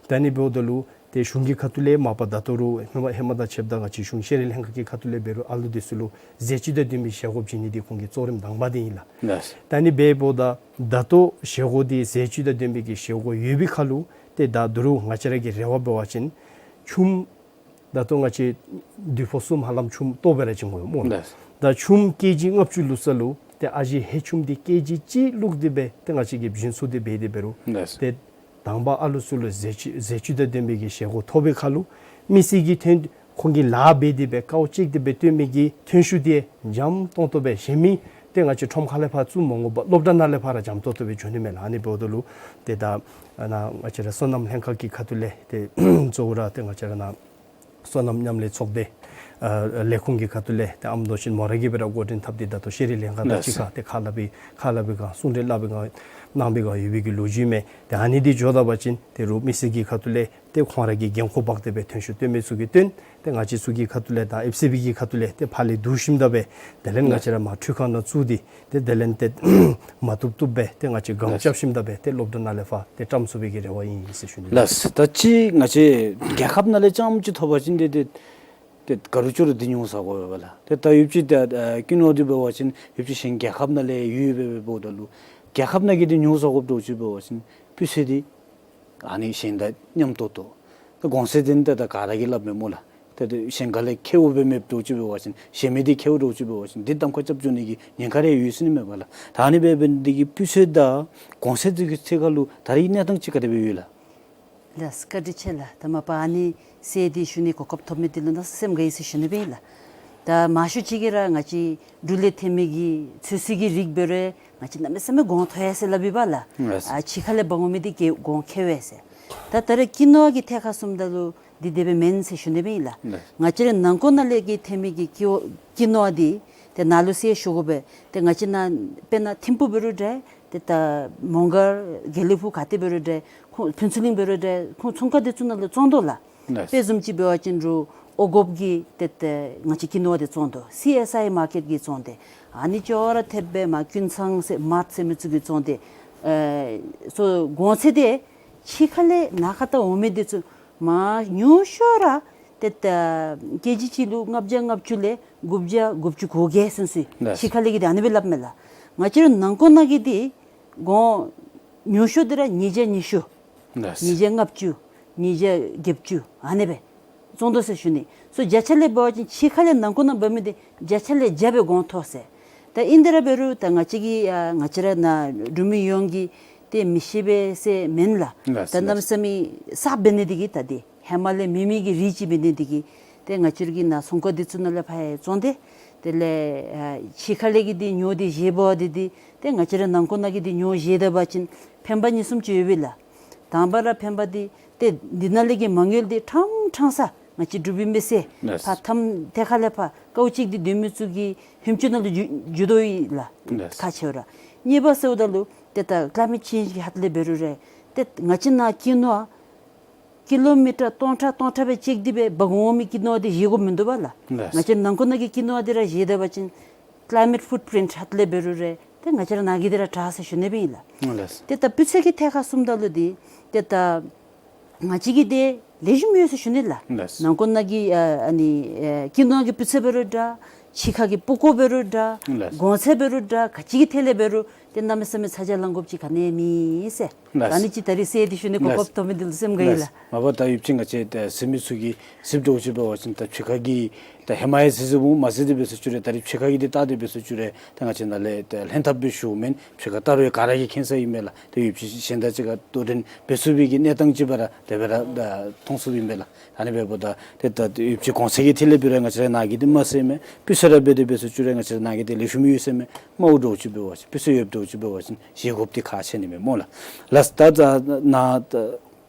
ད་ནི་འབདཝ་ད་ལུ་ཏེ་གཞུང་གི་ཁ་ཐུག་ལས་མ་པ་ད་ལྟོ་རུང་ཧེ་མ་ཧེ་མ་དང་ཕྱདཔ་ད་ང་བཅས་གཞུང་ཤེས་རིག་ལྷན་ཁག་གི་ཁ་ཐུག་ལས་འབད་རུང་ཨ་ལུ་འདི་ཚུ་ལུ་ཟས་བཅུད་དང་ལྡན་པའི་བཞེས་སྒོ་བྱིན་ནི་འདི་ཁོང་གི་གཙོ་རིམ་དང་པ་འདི་ཨིན་ལགས། ལགས། ད་ནི་འབདཝ་ད་ད་ལྟོ་བཞེས་སྒོ་འདི་ཟས་བཅུད་དང་ལྡན་པའི་གི་བཞེས་སྒོ་ཡོད་པའི་ཁར་ལུ་ཏེ་ད་དོ་རུང་ང་བཅས་ར་གི་རེ་བ་འབད་བ་ཅིན་ཆུམ་ད་ལྟོ་ང་བཅས་དུས་ཕོ་གསུམ་ཧ་ལམ་ཆུམ་ལྟོ་སྦེ་ར་བྱིན་དགོ་སྨོ་ལགས། ལགས། ད་ཆུམ་ཀེ་ཇི་ལྔ་བཅུ་ལུ་ས་ལུ་ཏེ་ཨ་ཞེ་ཧེ་ཆུམ་འདི་ཀེ་ཇི་གཅིག་བླུགས་ཏེ་སྦེ་ཏེ་ང་བཅས་ཀྱིས་བྱིན་ཚུགས་ཏེ་འབད་དེ་འབད་རུང་ལགས། ཏེ་དང་པ་ཨ་ལུ་ཚུ་ལུ་ཟས་བཅུད་ཟས་བཅུད་དང་ལྡན་པའི་གི་བཞེས་སྒོ་ཐོབ་པའི་ཁར་ལུ་མི་སེར་གྱི་ཐོན་ཁོང་གིས་ལཱ་འབད་དེ་སྦེ་དཀའཝ་སྤྱད་དེ་སྦེ་བཏོན་མི་གི་ཐོན་ཤུགས་འདི་འཇམ་ཏོང་ཏོ་སྦེ་གཞན་མི་ ཏེ་ང་བཅས་ཁྲོམ་ཁ་ལས་ཕར་བཙུགས་མ་དགོ་པར་སློབ་གྲྭ་ནང་ལས་ཕར་ར་འཇམ་ཏོང་ཏོ་སྦེ་འགྱོ་ནི་མས་ལགས། ཨ་ནི་འབདཝ་ད་ལུ་ཏེ་ད་ཨ་ནཱ་ང་བཅས་ར་སོ་ནམ་ལྷན་ཁག་གི་ཁ་ཐུག་ལས་ཏེ་གཙོ་བོ་ར་ཏེ་ང་བཅས་ར་ནཱ་སོ་ནམ་མཉམ་ལས་ཚོགས་སྡེ་ཨ་ལས་ཁུངས་ཀྱི་ཁ་ཐུག་ལས་ཏེ་ཨམ་རྡོ་ཆེན་མོ་ར་གིས་སྦེ་ར་འགོ་འདྲེན་འཐབ་སྟེ་ད་ལྟོ་ཤེས་རིག་ལྷན་ཁག་དང་ལགས་གཅིག་ཁར་ཏེ་ཁ་སླབ་པའི་ཁ་སླབ་པའི་སྒང་གསུང་གྲོས་སླབ་པའི་སྒང་གནང་པའི་སྒང་ཡོད་པའི་གི་ལོ་རྒྱུས་མས། ཏེ་ཨ་ནི་འདི་འགྱོ་ད་པ་ཅིན་ཏེ་རུང་མི་སེར་གྱི་ཁ་ཐུག་ལས་ཏེ་ཁོང་ར་གིས་འགན་ཁུར་འབག་སྟེ་སྦེ་ཐོན་ཤུགས་སྟོན་མི་ཚུ་གིས་སྟོན། ཏེ་ང་བཅས་ཚུ་གི་ཁ་ཐུག་ལས་དང་ཨེཕ་སི་བི་གི་ཁ་ཐུག་ལས་ཏེ་ཕར་ལས་བསྡུ་ཞིནམ་ད་སྦེ་དེ་ལས་ང་བཅས་ར་མར་འཕྲུལ་ཁང་ནང་བཙུགས་ཏེ་ཏེ་དེ་ལས་ཏེ་མ་བཏུབ་བཏུབ་སྦེ་ཏེ་ང་བཅས་སྒམ་ལགས། རྐྱབ་ཞིནམ་ད་སྦེ་ཏེ་སློབ་གྲྭ་ནང་ལས་ཕར་ཏེ་བཀྲམ་ཚུགས་པའི་གི་རེ་བ་ཨིན་ཟེར་ཞུ་ནི། ལགས། ད་ཅི་ང་བཅས་རྒྱལ་ཁབ་ནང་ལས་རྐྱངམ་ཅིག་ཐོབ་པ་ཅིན་ཏེ་ཏེ་ཏེ་ག་རུང་ཅོག་ར་འདི་ཉོ་ཟ་དགོ་པས་ལགས། ཏེ་ད་ཡོདཔ་ཅིག་ཏེ་ཨ་ཀུན་ནུ་འདི་འབད་བ་ཅིན་ཡོདཔ་ཅིག་གཞན་རྒྱལ་ཁབ་ནང་ལས་ཡོད་པས་འབདཝ་ད་ལུ་རྒྱལ་ཁབ་ནང་གི་འདི་ཉོ་ཟ་དགོཔ་འདྲཝ་ཅིག་འབད་བ་ཅིན་སྤུས་ཚད་འདི་ཨ་ནི་གཞན་དང་མཉམ་ཏོག་ཏོ། ད་གོང་ཚད་འདི་ད་ད་ག་ར་གིས་སླབ་མས་སྨོ་ལགས། ད་ད་གཞན་ཁ་ལས་ཁེཝ་སྦེ་མེདཔ་འདྲཝ་ཅིག་འབད་བ་ཅིན་གཞན་མི་འདི་ཁེཝ་འདྲཝ་ཅིག་འབད་བ་ཅིན་འདི་གདམ་ཁ་རྐྱབ་འགྱོ་ནི་གི་ཉེན་ཁ་རེ་ཡོད་ཟེར་ནི་མས་པ་ལགས། ད་ཨ་ནི་འབད་འབད་ནི་འདི་གིས་སྤུས་ཚད་དང་གོང་ཚད་འདི་གི་ཐད་ཁར་ལུ་ད་རེས་གནས་སྟངས་ཅིག་ག་དེ་སྦེ་ཡོད་ལགས། ལགས་བཀའ་དྲིན་ཆེ་ལགས། ད་མ་པ་ཨ་ནི་གསལ་འདི་ཞུ་ནི་གོ་སྐབས་ཐོབ་མི་འདི་ལུ་ནང་སེམས་དགའ་ཡི་ཟེར་ཞུ་ནི་སྦེ་ཨིན་ལགས། ད་མང་ཤོས་ཅིག་གིས་ར་ང་བཅས་འབྲུག་ལས་ཐོན་མི་གི་ཚོད་བསྲེ་གི་རིགས་འབད་རུང་ང་བཅས་གནམ་མེད་ས་མེད་གོང་མཐོ་ཡི་ཟེར་སླབ་ཨིན་པ་ལགས། ལགས། ཨ་ཕྱི་ཁ་ལས་འབག་འོང་མི་འདི་གོང་ཁེ་བས་ཟེར། ད་ད་རེས་ཀུན་ནུ་གི་ཐད་ཁར་སོངམ་ད་ལུ་འདི་དེ་སྦེ་མེན་ཟེར་ཞུ་ནི་སྦེ་ཨིན་ལགས། ལགས། ང་བཅས་ར་ནང་འཁོད་ནང་ལས་ཀྱི་ཐོན་མི་གི་ཀུ་ཀུན་ནུ་འདི་ཏེ་ནཱ་ལུ་གསལ་ཞུ་དགོ་པས། ཏེ་ང་བཅས་ནཱ་དཔེར་ན་ཐིམ་ཕུག་འབད་རུང་འདྲ། ཏེ་ད་མོང་སྒར་དགེ་ལེགས་ཕུག་ག་ཏེ་འབད་རུང་འདྲ། ཁོང་ཕུན་ཚོགས་གླིང་འབད་རུང་འདྲ། ཁོང་ཚོང་ཁང་འདི་ཚུ་ནང་ལུ་བཙོང་དོ་ལགས། ལགས། དཔེ་བཟུམ་ཅིག་འབད་བ་ཅིན་རུང་ཨོ་དགོན་གྱི་ཏེ་ཏེ་ང་བཅས་ཀུན་ནུ་འདི་བཙོང་དོ། སི་ཨེས་ཨའི་མར་ཀེཊ་ཀྱིས་བཙོང་སྟེ་ཨ་ནི་ཅོག་ར་འཐདཔ་སྦེ་མར་ཀུན་ཚང་ཟེར་མརཊ་ཟེར་མི་ཚུ་གིས་བཙོང་སྟེ་ཨེ་སོ་གོང་ཚད་འདི་ཕྱི་ཁ་ལས་ནཱ་ཁ་ད་འོང་མི་འདི་ཚུ་མར་ཉུང་ཤོས་ར་ཏེ་ད་ཀེ་ཇི་གཅིག་ལུ་ལྔ་བརྒྱ་ལྔ་བཅུ་ལས་དགུ་བརྒྱ་དགུ་བཅུ་གོ་བརྒྱད་ཚུན་ཚོད། ལགས། ཕྱི་ཁ་ལས་ཀྱི་འདི་ཨ་ནི་སྦེ་སླབ་མས་ལགས། ང་བཅས་ར་ནང་འཁོད་ནང་གི་འདི་གོང་ཉུང་ཤོས་འདི་ར་ཉིས་བརྒྱ་ཉི་ཤུ། ལགས། ཉིས་བརྒྱ་ལྔ་བཅུ། ཉིས་བརྒྱ་བརྒྱད་ཅུ་ཨ་ནི་སྦེ་བཙོང་དོ་ཟེར་ཞུ་ནི། སོ་བརྒྱ་ཆ་ལས་འབད་བ་ཅིན་ཕྱི་ཁ་ལས་ནང་འཁོད་ནང་འབག་མི་འདི་བརྒྱ་ཆ་ལས་བརྒྱ་སྦེ་གོང་མཐོ་ཟེར། ད་ཨིན་ཏེ་ར་འབད་རུང་ད་ང་བཅས་ཀྱི་ཨ་ང་བཅས་ར་ནཱ་འབྲུག་མི་ཡོངས་ཀྱིས་ཏེ་མི་ཤེས་པས་ཟེར་མེན་ལགས། ལགས། ད་གནམ་མེད་ས་མེད་གསརཔ་འབད་ནི་འདི་གིས་ད་འདི་ཧེ་མ་ལས་མེད་མི་གི་རིགས་ཅིག་འབད་ནི་འདི་གིས་ཏེ་ང་བཅས་ར་གི་ནཱ་ཚོང་ཁང་འདི་ཚུ་ནང་ལས་ཕར་ཡང་བཙོང་སྟེ་དེ་ལས་ཨ་ཕྱི་ཁ་ལས་ཀྱི་འདི་ཉོ་སྟེ་བཞེས་འབག་འདི་འདི་ཏེ་ང་བཅས་ར་ནང་འཁོད་ནང་གི་འདི་ཉོ་བཞེས་ད་པ་ཅིན་ཕན་པ་གཉིས་གསུམ་ཅིག་ཡོད་པས་ལགས། དང་པ་ར་ཕན་པ་འདི་ཏེ་འདི་ནང་ལས་ཀྱི་མ་དངུལ་འདི་ཕྲང་ཕྲང་ས་ང་བཅས་འབྲུག་པའི་མི་སེར། ལགས། ཕར་ཐམ་ཐད་ཁ་ལས་ཕར་ཀའུ་ཅིག་འདི་སྡོད་མི་ཚུ་གི་ཧེམ་ཅུང་ནང་ལུ་འགྱོ་འགྱོ་དོ་ཡོད་ལགས། ལགས། ཁག་ཆེཝ་ར། གཉིས་པ་ཟེརཝ་ད་ལུ་ཏེ་ད་ཀ་ལའི་མེཊ་ཅེནཇ་གི་ཧད་ལས་འབད་རུང་ར་ཏེ་ང་བཅས་ནཱ་ཀུན་ནུ་ཀི་ལོ་མི་ཊར་སྟོང་ཕྲག་སྟོང་ཕྲག་སྦེ་ཅིག་འདི་སྦེ་འབག་འོང་མི་ཀུན་ནུ་འདི་བཞེས་དགོཔ་མིན་འདུག་པ་ལགས། ལགས། ང་བཅས་ནང་འཁོད་ནང་གི་ཀུན་ནུ་འདི་ར་བཞེས་ད་པ་ཅིན་ཀ་ལའི་མེཊ་ཕུཊ་པྲིནཊ་ཧད་ལས་འབད་རུང་ར་ཏེ་ང་བཅས་ར་ནཱ་གི་འདི་ར་དྲག་ཟེར་ཞུ་ནི་སྦེ་ཨིན་ལགས། ལགས། ཏེ་ད་སྤུས་ཚད་ཀྱི་ཐད་ཁར་སོངམ་ད་ལུ་འདི་ཏེ་ད་ང་བཅས་ཀྱི་འདི་ལེགས་ཤོམ་ཡོད་ཟེར་ཞུ་ནི་ལགས། ལགས། ནང་འཁོད་ནང་གི་ཨ་ཨ་ནི་ཨེ་ཀུན་ནུ་གི་སྤུས་ཚད་འབད་རུང་འདྲ། ཕྱི་ཁ་གི་སྤུ་གོ་འབད་རུང་འདྲ། ལགས། གོང་ཚད་འབད་རུང་འདྲ། ག་ཅི་གི་ཐད་ལས་འབད་རུང་ཏེ་གནམ་མེད་ས་མེད་ཚ་གྱང་ལང་དགོཔ་ཅིག་ག་ནི་ཡང་མེད་ཟེར། ལགས། ད་ཨ་ནི་ཅིག་ད་རིས་གསལ་འདི་ཞུ་ནི་གོ་སྐབས་ཐོབ་མི་འདི་ལུ་སེམས་དགའ་ཡི་ལགས། ལགས། མ་པ་ད་ཡོདཔ་ཅིག་ང་བཅས་ད་གཟིགས་མི་ཚུ་གིས་གཟིགསཔ་འདྲཝ་ཅིག་འབད་བ་ཅིན་ད་ཕྱི་ཁ་གི་ད་ཧེ་མ་ཡང་གཟིགས་གཟིགསཔ་འོང་མ་གཟིགས་ཏེ་འབད་སོང་བཅུག་རུང་ད་རིས་ཕྱི་ཁ་གི་འདི་བལྟ་སྟེ་འབད་སོང་བཅུག་རུང་ད་ང་བཅས་ནཱ་ལས་ད་ལྷན་ཐབས་སྦེ་ཞུཝ་མེན། ཕྱི་ཁ་བལྟ་རུང་ག་ར་གིས་མཁྱེན་ས་ཨིན་མས་ལགས། ད་ཡོདཔ་ཅིག་གཞན་དང་གཅིག་ཁར་དོ་འགྲན་འབད་ཚུགས་པའི་གི་གནས་སྟངས་ཅིག་སྦེ་ར་དེ་སྦེ་ར་ད་མཐོང་ཚུགསཔ་ཨིན་མས་ལགས། ཨ་ནི་འབདཝ་ད་ཏེ་ད་ཡོདཔ་ཅིག་གོང་ཚད་ཀྱི་ཐད་ལས་འབད་རུང་ང་བཅས་ར་ནཱ་གི་འདི་དམའ་ས་ཨིན་མས། སྤུས་ཚད་ར་འབད་དེ་འབད་སོང་བཅུག་རུང་ང་བཅས་ར་ནཱ་གི་འདི་ལེགས་ཤོམ་ཡོད་ས་ཨིན་མས། དམའཝ་འདྲཝ་ཅིག་འབད་བ་ཅིན་སྤུས་ཚད་ཡོདཔ་འདྲཝ་ཅིག་འབད་བ་ཅིན་བཞེས་དགོཔ་འདི་ཁག་ཆེ་ནི་མས་སྨོ་ལགས། ལགས། ད་ད་ནཱ་ད་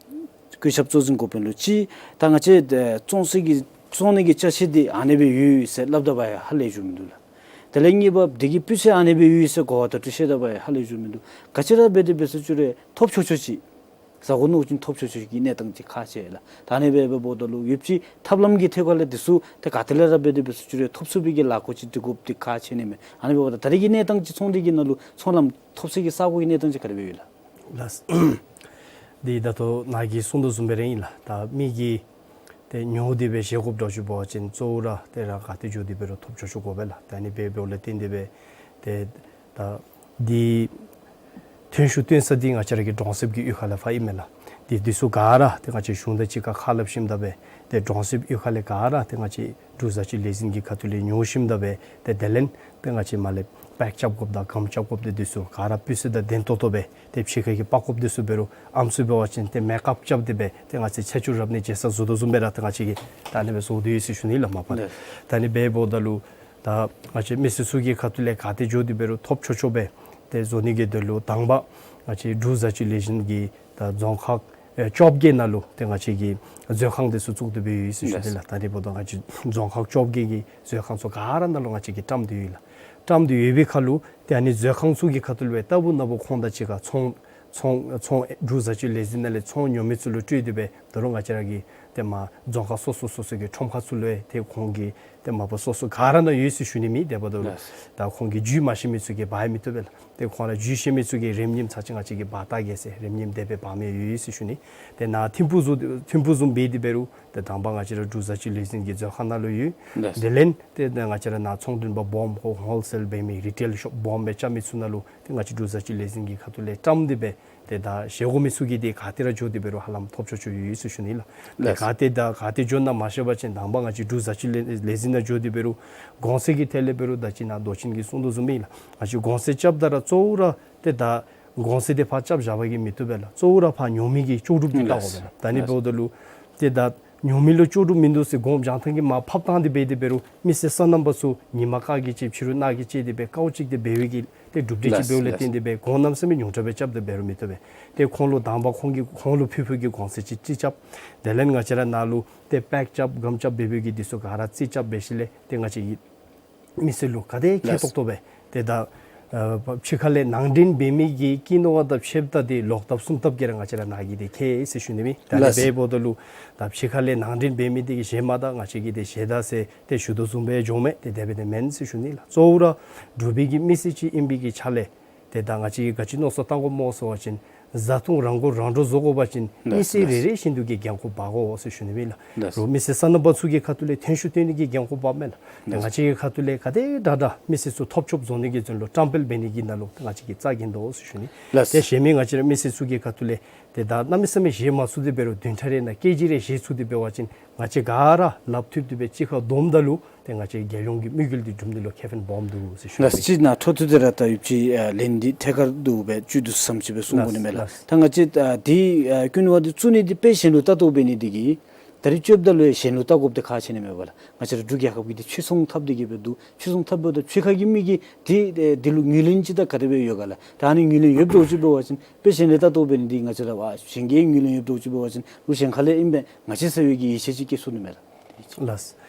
སྐུ་ཞབས་གཙོ་འཛིན་འགོ་དཔོན་ལུ་ཅིག་ད་ང་བཅས་ད་བཙོང་ས་གི་བཙོང་ནི་གི་ཅ་ཆས་འདི་ཨ་ནི་སྦེ་ཡོད་ཟེར་སླབ་ད་པ་ཡང་ཧ་ལས་ཞུ་མི་འདུག་ལགས། དེ་ལས་གཉིས་པ་འདི་གི་སྤུས་ཚད་ཨ་ནི་སྦེ་ཡོད་ཟེར་གོ་བ་ད་ལྟོ་བཤད་ད་པ་ཡང་ཧ་ལས་ཞུ་མི་འདུག། ག་ཅི་ར་འབད་དེ་འབད་སོང་བཅུག་རུང་ཐོབ་ཆོག་ཆོག་ཅིག་ཟ་དགོ་མནོ་ཅིན་ཐོབ་ཆོག་ཆོག་གི་གནས་སྟངས་ཅིག་ཁག་ཆེ་ལགས། ད་ཨ་ནི་སྦེ་འབདཝ་ད་ལུ་ཡོདཔ་ཅིག་ཐབས་ལམ་གྱི་ཐད་ཁར་ལས་འདི་ཚུ་ཏེ་ག་ཏེ་ལས་ར་འབད་དེ་འབད་སོང་བཅུག་རུང་ཐོབ་ཚུགས་པའི་གི་ལཱ་འགོ་ཅིག་སྒྲིག་དགོཔ་འདི་ཁག་ཆེ་ནི་མས། ཨ་ནི་འབདཝ་ད་ད་རེས་ཀྱི་གནས་སྟངས་ཅིག་ཚོང་འདི་གི་ནང་ལུ་ཚོང་ལམ་ཐོབ་ས་གི་ས་གོ་གི་གནས་སྟངས་ཅིག་ག་དེ་སྦེ་ཡོད་ལགས། ལགས། འདི་ད་ལྟོ་ནཱ་གིས་གསུངས་དོ་བཟུམ་སྦེ་ར་ཨིན་ལགས། ད་མི་གིས་ཏེ་ཉོ་སྟེ་སྦེ་བཞེས་དགོཔ་འདྲཝ་ཅིག་འབད་བ་ཅིན་གཙོ་བོ་ར་ཏེ་ར་ག་ཏེ་འགྱོ་སྟེ་འབད་རུང་ཐོབ་ཆོག་ཆོག་དགོ་པས་ལགས། ད་ཨ་ནི་འབད་འབདཝ་ལས་བརྟེན་ཏེ་སྦེ་ཏེ་ད་འདི་ཐོན་ཤུགས་བཏོན་ས་འདི་ང་བཅས་ར་གི་གྲོང་གསེབ་ཀྱི་གཡུས་ཁ་ལས་ཕར་ཨིན་མས་ལགས། འདི་འདི་ཚུ་ག་ར་ཏེ་ང་བཅས་གཞུང་དང་གཅིག་ཁར་ཁ་སླབ་ཞིནམ་ད་སྦེ་ཏེ་གྲོང་གསེབ་གཡུས་ཁ་ལས་ག་ར་ཏེ་ང་བཅས་འབྲུག་བཟའ་སྤྱོད་ལས་འཛིན་གྱི་ཁ་ཐུག་ལས་ཉོ་ཞིནམ་ད་སྦེ་ཏེ་དེ་ལས་ཏེ་ང་བཅས་མར་ལས་པེཀ་རྐྱབ་དགོཔ་དང་སྒམ་རྐྱབ་དགོཔ་འདི་འདི་ཚུ་ག་ར་སྤུས་ཚད་དང་ལྡན་ཏོག་ཏོ་སྦེ་ཏེ་ཕྱི་ཁ་གི་པགས་ཀོཔ་འདི་ཚུ་འབད་རུང་ཨམ་སྲུ་འབད་བ་ཅིན་ཏེ་མེ་ཀཔ་རྐྱབ་སྟེ་སྦེ་ཏེ་ང་བཅས་ཚེས་བཅུ་རབ་གནས་མཇལ་ས་བཟོ་དོ་བཟུམ་སྦེ་ར་ཏེ་ང་བཅས་ཀྱིས་ད་ཨ་ནི་སྦེ་བཟོ་དོ་ཡོད་ཟེར་ཞུ་ནི་ལགས་མ་པ། ལགས། ད་ཨ་ནི་སྦེ་འབདཝ་ད་ལུ་ ད་ང་བཅས་མི་སེར་ཚུ་གི་ཁ་ཐུག་ལས་ག་ཏེ་འགྱོ་དེ་འབད་རུང་ཐོབ་ཆོག་ཆོག་སྦེ་ཏེ་བཟོ་ནི་གི་དོན་ལུ་དང་པ་ང་བཅས་འབྲུག་བཟའ་སྤྱོད་ལས་འཛིན་གྱིས་ད་རྫོང་ཁག་ཨེ་བཅོ་བརྒྱད་ནང་ལུ་ཏེ་ང་བཅས་ཀྱིས་མཛོད་ཁང་དེ་ཚུ་བཙུགས་ཏེ་སྦེ་ཡོད་ཟེར་ཞུ་ནི་ལགས། ད་རེས་འབདཝ་ད་ང་བཅས་རྫོང་ཁག་བཅོ་བརྒྱད་ཀྱི་མཛོད་ཁང་ཚུ་ག་ར་ནང་ལུ་ང་བཅས་ཀྱིས་བཀྲམ་སྟེ་ཡོད་ལགས། བཀྲམ་སྟེ་ཡོད་པའི་ཁར་ལུ་ཏེ་ཨ་ནི་མཛོད་ཁང་ཚུ་གི་ཁ་ཐུག་ལུ་སྦེ་ལྟ་བུ་ན་བུ་ཁོང་དང་གཅིག་ཁར་ཚོང་ཚོང་ཚོང་འབྲུག་བཟའ་སྤྱོད་ལས་འཛིན་ནང་ལས་ཚོང་ཉོ་མི་ཚུ་ལུ་སྤྲོད་དེ་སྦེ་ད་རུང་ང་བཅས་ར་གི་ཏེ་མར་རྫོང་ཁག་སོ་སོ་སོ་སོ་གི་ཁྲོམ་ཁ་ཚུ་ལུ་ཏེ་ཁོང་གི་ཏེ་མ་པ་སོ་སོ་ག་ར་ནང་ཡོད་ཟེར་ཞུ་ནི་མེད། དེ་འབདཝ་ད་ལུ་ལགས། ད་ཁོང་གིས་འཇུ་མ་ཤེས་མི་ཚུ་གིས་འབག་མི་བཏུབ་པས་ལགས། ཏེ་ཁོང་ར་འཇུ་ཤེས་མི་ཚུ་གིས་རིམ་གཉིས་ཚར་གཅིག་ང་བཅས་ཀྱིས་འབག་བལྟ་གེ་ཟེར་རིམ་གཉིས་དེ་སྦེ་འབག་མི་ཡོད་ཟེར་ཞུ་ནི། ཏེ་ནཱ་ཐིམ་ཕུག་བཟུམ་ཐིམ་ཕུག་བཟུམ་འབད་དེ་འབད་རུང་ཏེ་དང་པ་ང་བཅས་ར་འབྲུག་བཟའ་སྤྱོད་ལས་འཛིན་གྱི་མཛོད་ཁང་ནང་ལུ་ཡོད། ལགས། དེ་ལས་ཏེ་ང་བཅས་ར་ནཱ་ཚོང་དོན་པ་སྦོམ་ཁོ་ཧོལ་སེལ་འབད་མི་རི་ཊེལ་ཤོབ་སྦོམ་སྦེ་རྐྱབ་མི་ཚུ་ནང་ལུ་ཏེ་ང་བཅས་འབྲུག་བཟའ་སྤྱོད་ལས་འཛིན་གྱི་ཁ་ཐུག་ལས་བཀྲམ་སྟེ་སྦེ་ཏེ་ད་བཞེས་དགོ་མི་ཚུ་གིས་ཏེ་ག་ཏེ་ར་འགྱོ་སྟེ་འབད་རུང་ཧ་ལམ་ཐོབ་ཆོག་ཆོག་ཡོད་ཟེར་ཞུ་ནི་ལགས། ཏེ་ལགས། ག་ཏེ་ད་ག་ཏེ་འགྱོ་ན་མ་ཤེས་པ་ཅིན་དང་པ་ང་བཅས་འབྲུག་བཟའ་སྤྱོད་ལས་ལས་འཛིན་ནང་འགྱོ་སྟེ་འབད་རུང་གོང་ཚད་ཀྱི་ཐད་ལས་འབད་རུང་ད་ཅི་ནཱ་མདོ་ཆེན་གྱིས་གསུང་དོ་བཟུམ་སྦེ་ལགས། ང་བཅས་གོང་ཚད་རྐྱབ་ད་ར་གཙོ་བོ་ར་ཏེ་ད་གོང་ཚད་དེ་ཕར་རྐྱབ་བཞག་པ་གིས་མི་བཏུབ་པས་ལགས། གཙོ་བོ་ར་ཕར་ཉོ་མི་གི་ལྕོགས་གྲུབ་དེ་བལྟ་དགོ་པས་ལགས། ད་ཨ་ནི་ལགས། འབདཝ་ད་ལུ་ཏེ་ད་ཉོ་མི་ལུ་ལྕོགས་གྲུབ་མིན་འདུག་ཟེར་སྒོམ་རྒྱང་ཐང་གི་མར་ཕབ་བཏང་སྟེ་འབད་དེ་འབད་རུང་མི་སེར་སོ་ནམ་པ་ཚུ་ཉིན་མ་དཀར་གྱིས་བཅད་ཕྱི་རུ་ནག་གིས་བཅད་དེ་སྦེ་དཀའཝ་སྤྱད་དེ་འབད་བའི་གི་ཏེ་གྲུབ་འབྲས་ཅིག་ལགས། འབདཝ་ལས་ལགས། བརྟེན་ཏེ་སྦེ་གོང་གནམ་མེད་ས་མེད་ཉུང་དྲགས་སྦེ་རྐྱབ་སྟེ་འབད་རུང་མི་བཏུབ་པས། ཏེ་ཁོང་ལུ་དང་པ་ཁོང་གིས་ཁོང་ལུ་ཕུལ་ཕུལ་གྱི་གོང་ཚད་ཅིག་རྩིས་རྐྱབ། དེ་ལས་ང་བཅས་ར་ནཱ་ལུ་ཏེ་པེཀ་རྐྱབ་སྒམ་རྐྱབ་འབད་བའི་གི་དེ་ཚུ་ག་ར་རྩིས་རྐྱབ་འབད་ཞིནམ་ལས་ཏེ་ང་བཅས་ཀྱིས་མི་སེར་ལུ་ག་དེ་ཁེ་ལགས། ཏོག་ཏོ་སྦེ་ཏེ་ད་ཨ་ཕྱི་ཁ་ལས་ནང་འདྲེན་འབད་མི་གི་ཀི་ནོ་བ་དང་ཕྱདཔ་ད་ཏེ་ལོག་ལྟབ་གསུམ་ལྟབ་ཀྱིས་ར་ང་བཅས་ར་ནཱ་གིས་ཏེ་ཁེ་ཟེར་ཞུ་ནི་མས། ད་ཨ་ནི་ལགས། འབདཝ་ད་ལུ་ད་ཕྱི་ཁ་ལས་ནང་འདྲེན་འབད་མི་དེ་གིས་བཞེས་མ་ད་ང་བཅས་ཀྱིས་ཏེ་བཞེས་ད་ཟེར་ཏེ་ཞུ་དོ་བཟུམ་སྦེ་འགྱོཝ་མས། ཏེ་དེ་སྦེ་ཏེ་མེན་ཟེར་ཞུ་ནི་ལགས། གཙོ་བོ་ར་འབྲུག་པའི་གི་མི་སེར་ཅིག་ཨིན་པའི་གི་ཆ་ལས་ཏེ་ད་ང་བཅས་ཀྱིས་ག་ཅི་མནོ་བསམ་བཏང་དགོཔ་སྨོ་ཟེར་བ་ཅིན་བཟའ་འཐུང་རང་མགོ་རང་འདྲོངས་བཟོ་དགོ་པ་ཅིན་ལགས། མི་སེར་རེ་རེ་བཞིན་དུ་གི་འགན་ཁུར་འབག་དགོ་ཟེར་ཞུ་ནི་མས་ལགས། ལགས། རོགས་མི་སེར་སོ་ནམ་པ་ཚུ་གི་ཁ་ཐུག་ལས་ཐོན་ཤུགས་བཏོན་ནི་གི་འགན་ཁུར་འབགཔ་མས་ལགས། ཏེ་ལགས། ང་བཅས་ཀྱི་ཁ་ཐུག་ལས་ག་དེ་དྲག་དྲག་མི་སེར་ཚུ་ཐོབ་ཆོགཔ་བཟོ་ནི་གི་དོན་ལུ་བཀྲམ་སྤེལ་འབད་ནི་གི་ནང་ལུ་ང་བཅས་ཀྱིས་རྩ་འགེངས་དོ་ཟེར་ཞུ་ནི། ལགས། ཏེ་གཞན་མི་ང་བཅས་ར་མི་སེར་ཚུ་གི་ཁ་ཐུག་ལས་ཏེ་ད་གནམ་མེད་ས་མེད་བཞེས་མ་ཚུགས་ཏེ་འབད་རུང་བདུན་ཕྲག་རེ་ནང་ཀེ་ཇི་རེ་བཞེས་ཚུགས་ཏེ་འབད་བ་ཅིན་ང་བཅས་ག་ར་ལགཔ་མཐུད་དེ་སྦེ་གཅིག་ཁར་བསྡོམས་ད་ལུ་ཏེ་ང་བཅས་རྒྱལ་ཡོངས་ཀྱི་དམིགས་ཡུལ་འདི་འགྲུབ་ནི་ལུ་ཁེ་ཕན་སྦོམ་འདུག་ཟེར་ཞུ་ནི། ལགས། སྤྱིར་ནཱ་འཕྲོ་མཐུད་དེ་ར་ད་ཡོདཔ་ཅིག་ཨ་ལན་འདི་ཐད་ཀར་དུ་སྦེ་བཅུད་དུ་ཟམ་ཅིག་སྦེ་གསུང་དགོ་ནི་མས་ལགས། ལགས། ད་ང་བཅས་ཨ་འདི་ཨ་ཀུན་ཝ་འདི་བཙུགས་ནི་འདི་དཔེ་གཞན་ལུ་ལྟ་རྟོག་འབད་ནི་འདི་གིས་ད་རིས་བཅོ་བརྒྱད་ལུ་ཡང་གཞན་ལུ་ལྟ་དགོཔ་འདི་ཁག་ཆེ་ནི་མས་པ་ལགས། ང་བཅས་ར་འབྲུག་རྒྱལ་ཁབ་ཀྱི་འདི་ཕྱིར་ཚོང་འཐབ་སྟེ་གི་སྦེ་འདུག། ཕྱིར་ཚོང་འཐབ་འབདཝ་ད་ཕྱི་ཁ་གི་མི་གིས་འདི་ཨེ་འདི་ལུ་ངོས་ལེན་ཅིག་དང་ག་དེ་སྦེ་ཡོད་ག་ལགས། ད་ཨ་ནི་ངོས་ལེན་ཡོདཔ་འདྲཝ་ཅིག་འབད་བ་ཅིན་དཔེ་གཞན་ལས་ལྟ་རྟོག་འབད་ནི་འདི་ང་བཅས་ར་ཨ་གཞན་གྱིས་ངོས་ལེན་ཡོདཔ་འདྲཝ་ཅིག་འབད་བ་ཅིན་ལུ་གཞན་ཁ་ལས་ཨིན་པས་ང་བཅས་ཟེར་བའི་གི་ཡིད་ཆེས་ཅིག་སྐྱེ་ཚུགས་ནི་མས་ལགས། ལགས།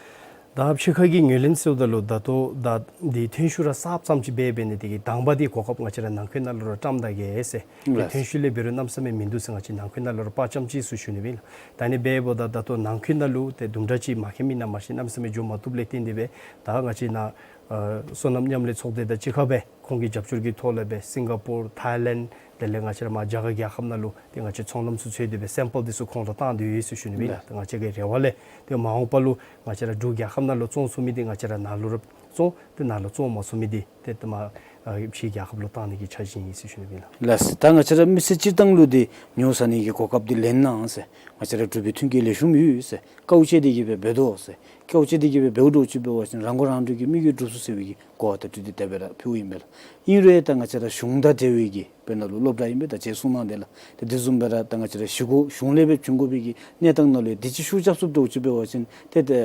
ད་ཕྱི་ཁ་གི་ངོས་ལེན་ཟེརཝ་ད་ལུ་ད་ལྟོ་ད་འདི་ཐོན་ཤུགས་ར་གསརཔ་ཙམ་ཅིག་འབད་འབད་ནི་དེ་གིས་དང་པ་འདི་གོ་སྐབས་ང་བཅས་ར་ནང་འཁོད་ནང་ལུ་ར་བཀྲམ་ད་གེ་ཟེར། ཏེ་ལགས། ཐོན་ཤུགས་ལས་འབད་རུང་གནམ་མེད་ས་མེད་མིན་འདུག་ཟེར་ང་བཅས་ནང་འཁོད་ནང་ལུ་ར་དཔའ་བཅམ་ཅི་ཟེར་ཞུ་ནི་མས་ལགས། ད་ཨ་ནི་འབདཝ་ད་ད་ལྟོ་ནང་འཁོད་ནང་ལུ་ཏེ་དུམ་གྲ་ཅིག་མ་མཁྱེན་མི་ནང་མ་ཤེས་གནམ་མེད་ས་མེད་འགྱོ་མ་བཏུབ་ལས་བརྟེན་ཏེ་སྦེ་ད་ང་བཅས་ནཱ་ཨ་སོ་ནམ་མཉམ་ལས་ཚོགས་སྡེ་དང་གཅིག་ཁར་སྦེ་ཁོང་གི་རྒྱབ་སྐྱོར་གྱི་ཐོག་ལས་སྦེ་སིང་ག་པུར་ཐའི་ལེནཌ་དེ་ལས་ང་བཅས་ར་མར་རྒྱ་གར་རྒྱལ་ཁབ་ནང་ལུ་ཏེ་ང་བཅས་ཚོང་ལམ་ཚུ་འཚོལ་ཏེ་སྦེ་སེམ་པཱལ་འདི་ཚུ་ཁོང་ལུ་བཏང་སྟེ་ཡོད་ཟེར་ཞུ་ནི་མས་ལགས། ཏེ་ང་བཅས་ཀྱི་རེ་བ་ལས་ཏེ་མ་འོངས་པ་ལུ་ང་བཅས་ར་འབྲུག་རྒྱལ་ཁབ་ནང་ལུ་བཙོང་ཚུགས་མི་འདི་ང་བཅས་ར་ནཱ་ལུ་ར་བཙོང་། ཏེ་ནཱ་ལུ་བཙོང་མ་ཚུགས་མི་འདི་ཏེ་ཏེ་མར་ཨ་ཕྱི་རྒྱལ་ཁབ་ལུ་བཏང་ནི་གི་འཆར་གཞི་ཨིན་ཟེར་ཞུ་ནི་མས་ལགས། ལགས། ད་ང་བཅས་ར་མི་སེར་སྤྱིར་བཏང་ལུ་འདི་ཉོ་ཟ་ནི་གི་གོ་སྐབས་འདི་ལེན་གནང་ཟེར། ང་བཅས་ར་འབྲུག་པའི་མཐུན་རྐྱེན་ལེགས་ཤོམ་ཡོད་ཟེར། དཀའཝ་སྤྱད་དེ་གི་སྦེ་འབད་དོ་ཟེར། དཀའཝ་སྤྱད་དེ་གི་སྦེ་འབདཝ་འདྲཝ་ཅིག་འབད་བ་ཅིན་རང་མགོ་རང་འདྲོངས་ཀྱི་དམིགས་ཡུལ་འགྲུབ་ཚུགས་ཟེར་བའི་གི་གོ་བ་དང་འཁྲིལ་ཏེ་དེ་སྦེ་ར་ཕུལཝ་ཨིན་པས་ལགས། ཨིན་རུང་ད་ང་བཅས་ར་གཞུང་དང་འབྲེལ་བའི་གི་དཔེར་ན་ལུ་སློབ་གྲྭ་ཨིན་པས། ད་ཅི་གསུང་གནང་དེ་ལགས། ཏེ་དེ་བཟུམ་སྦེ་ར་ད་ང་བཅས་ར་གཞི་འགོ་གཞུང་ལས་སྦེ་བྱུང་དགོ་པའི་གི་གནས་སྟངས་ནང་ལུ་འདི་ཅིག་ཤུགས་རྐྱབ་ཚུགསཔ་འདྲཝ་ཅིག་འབད་བ་ཅིན་ཏེ་ཏེ་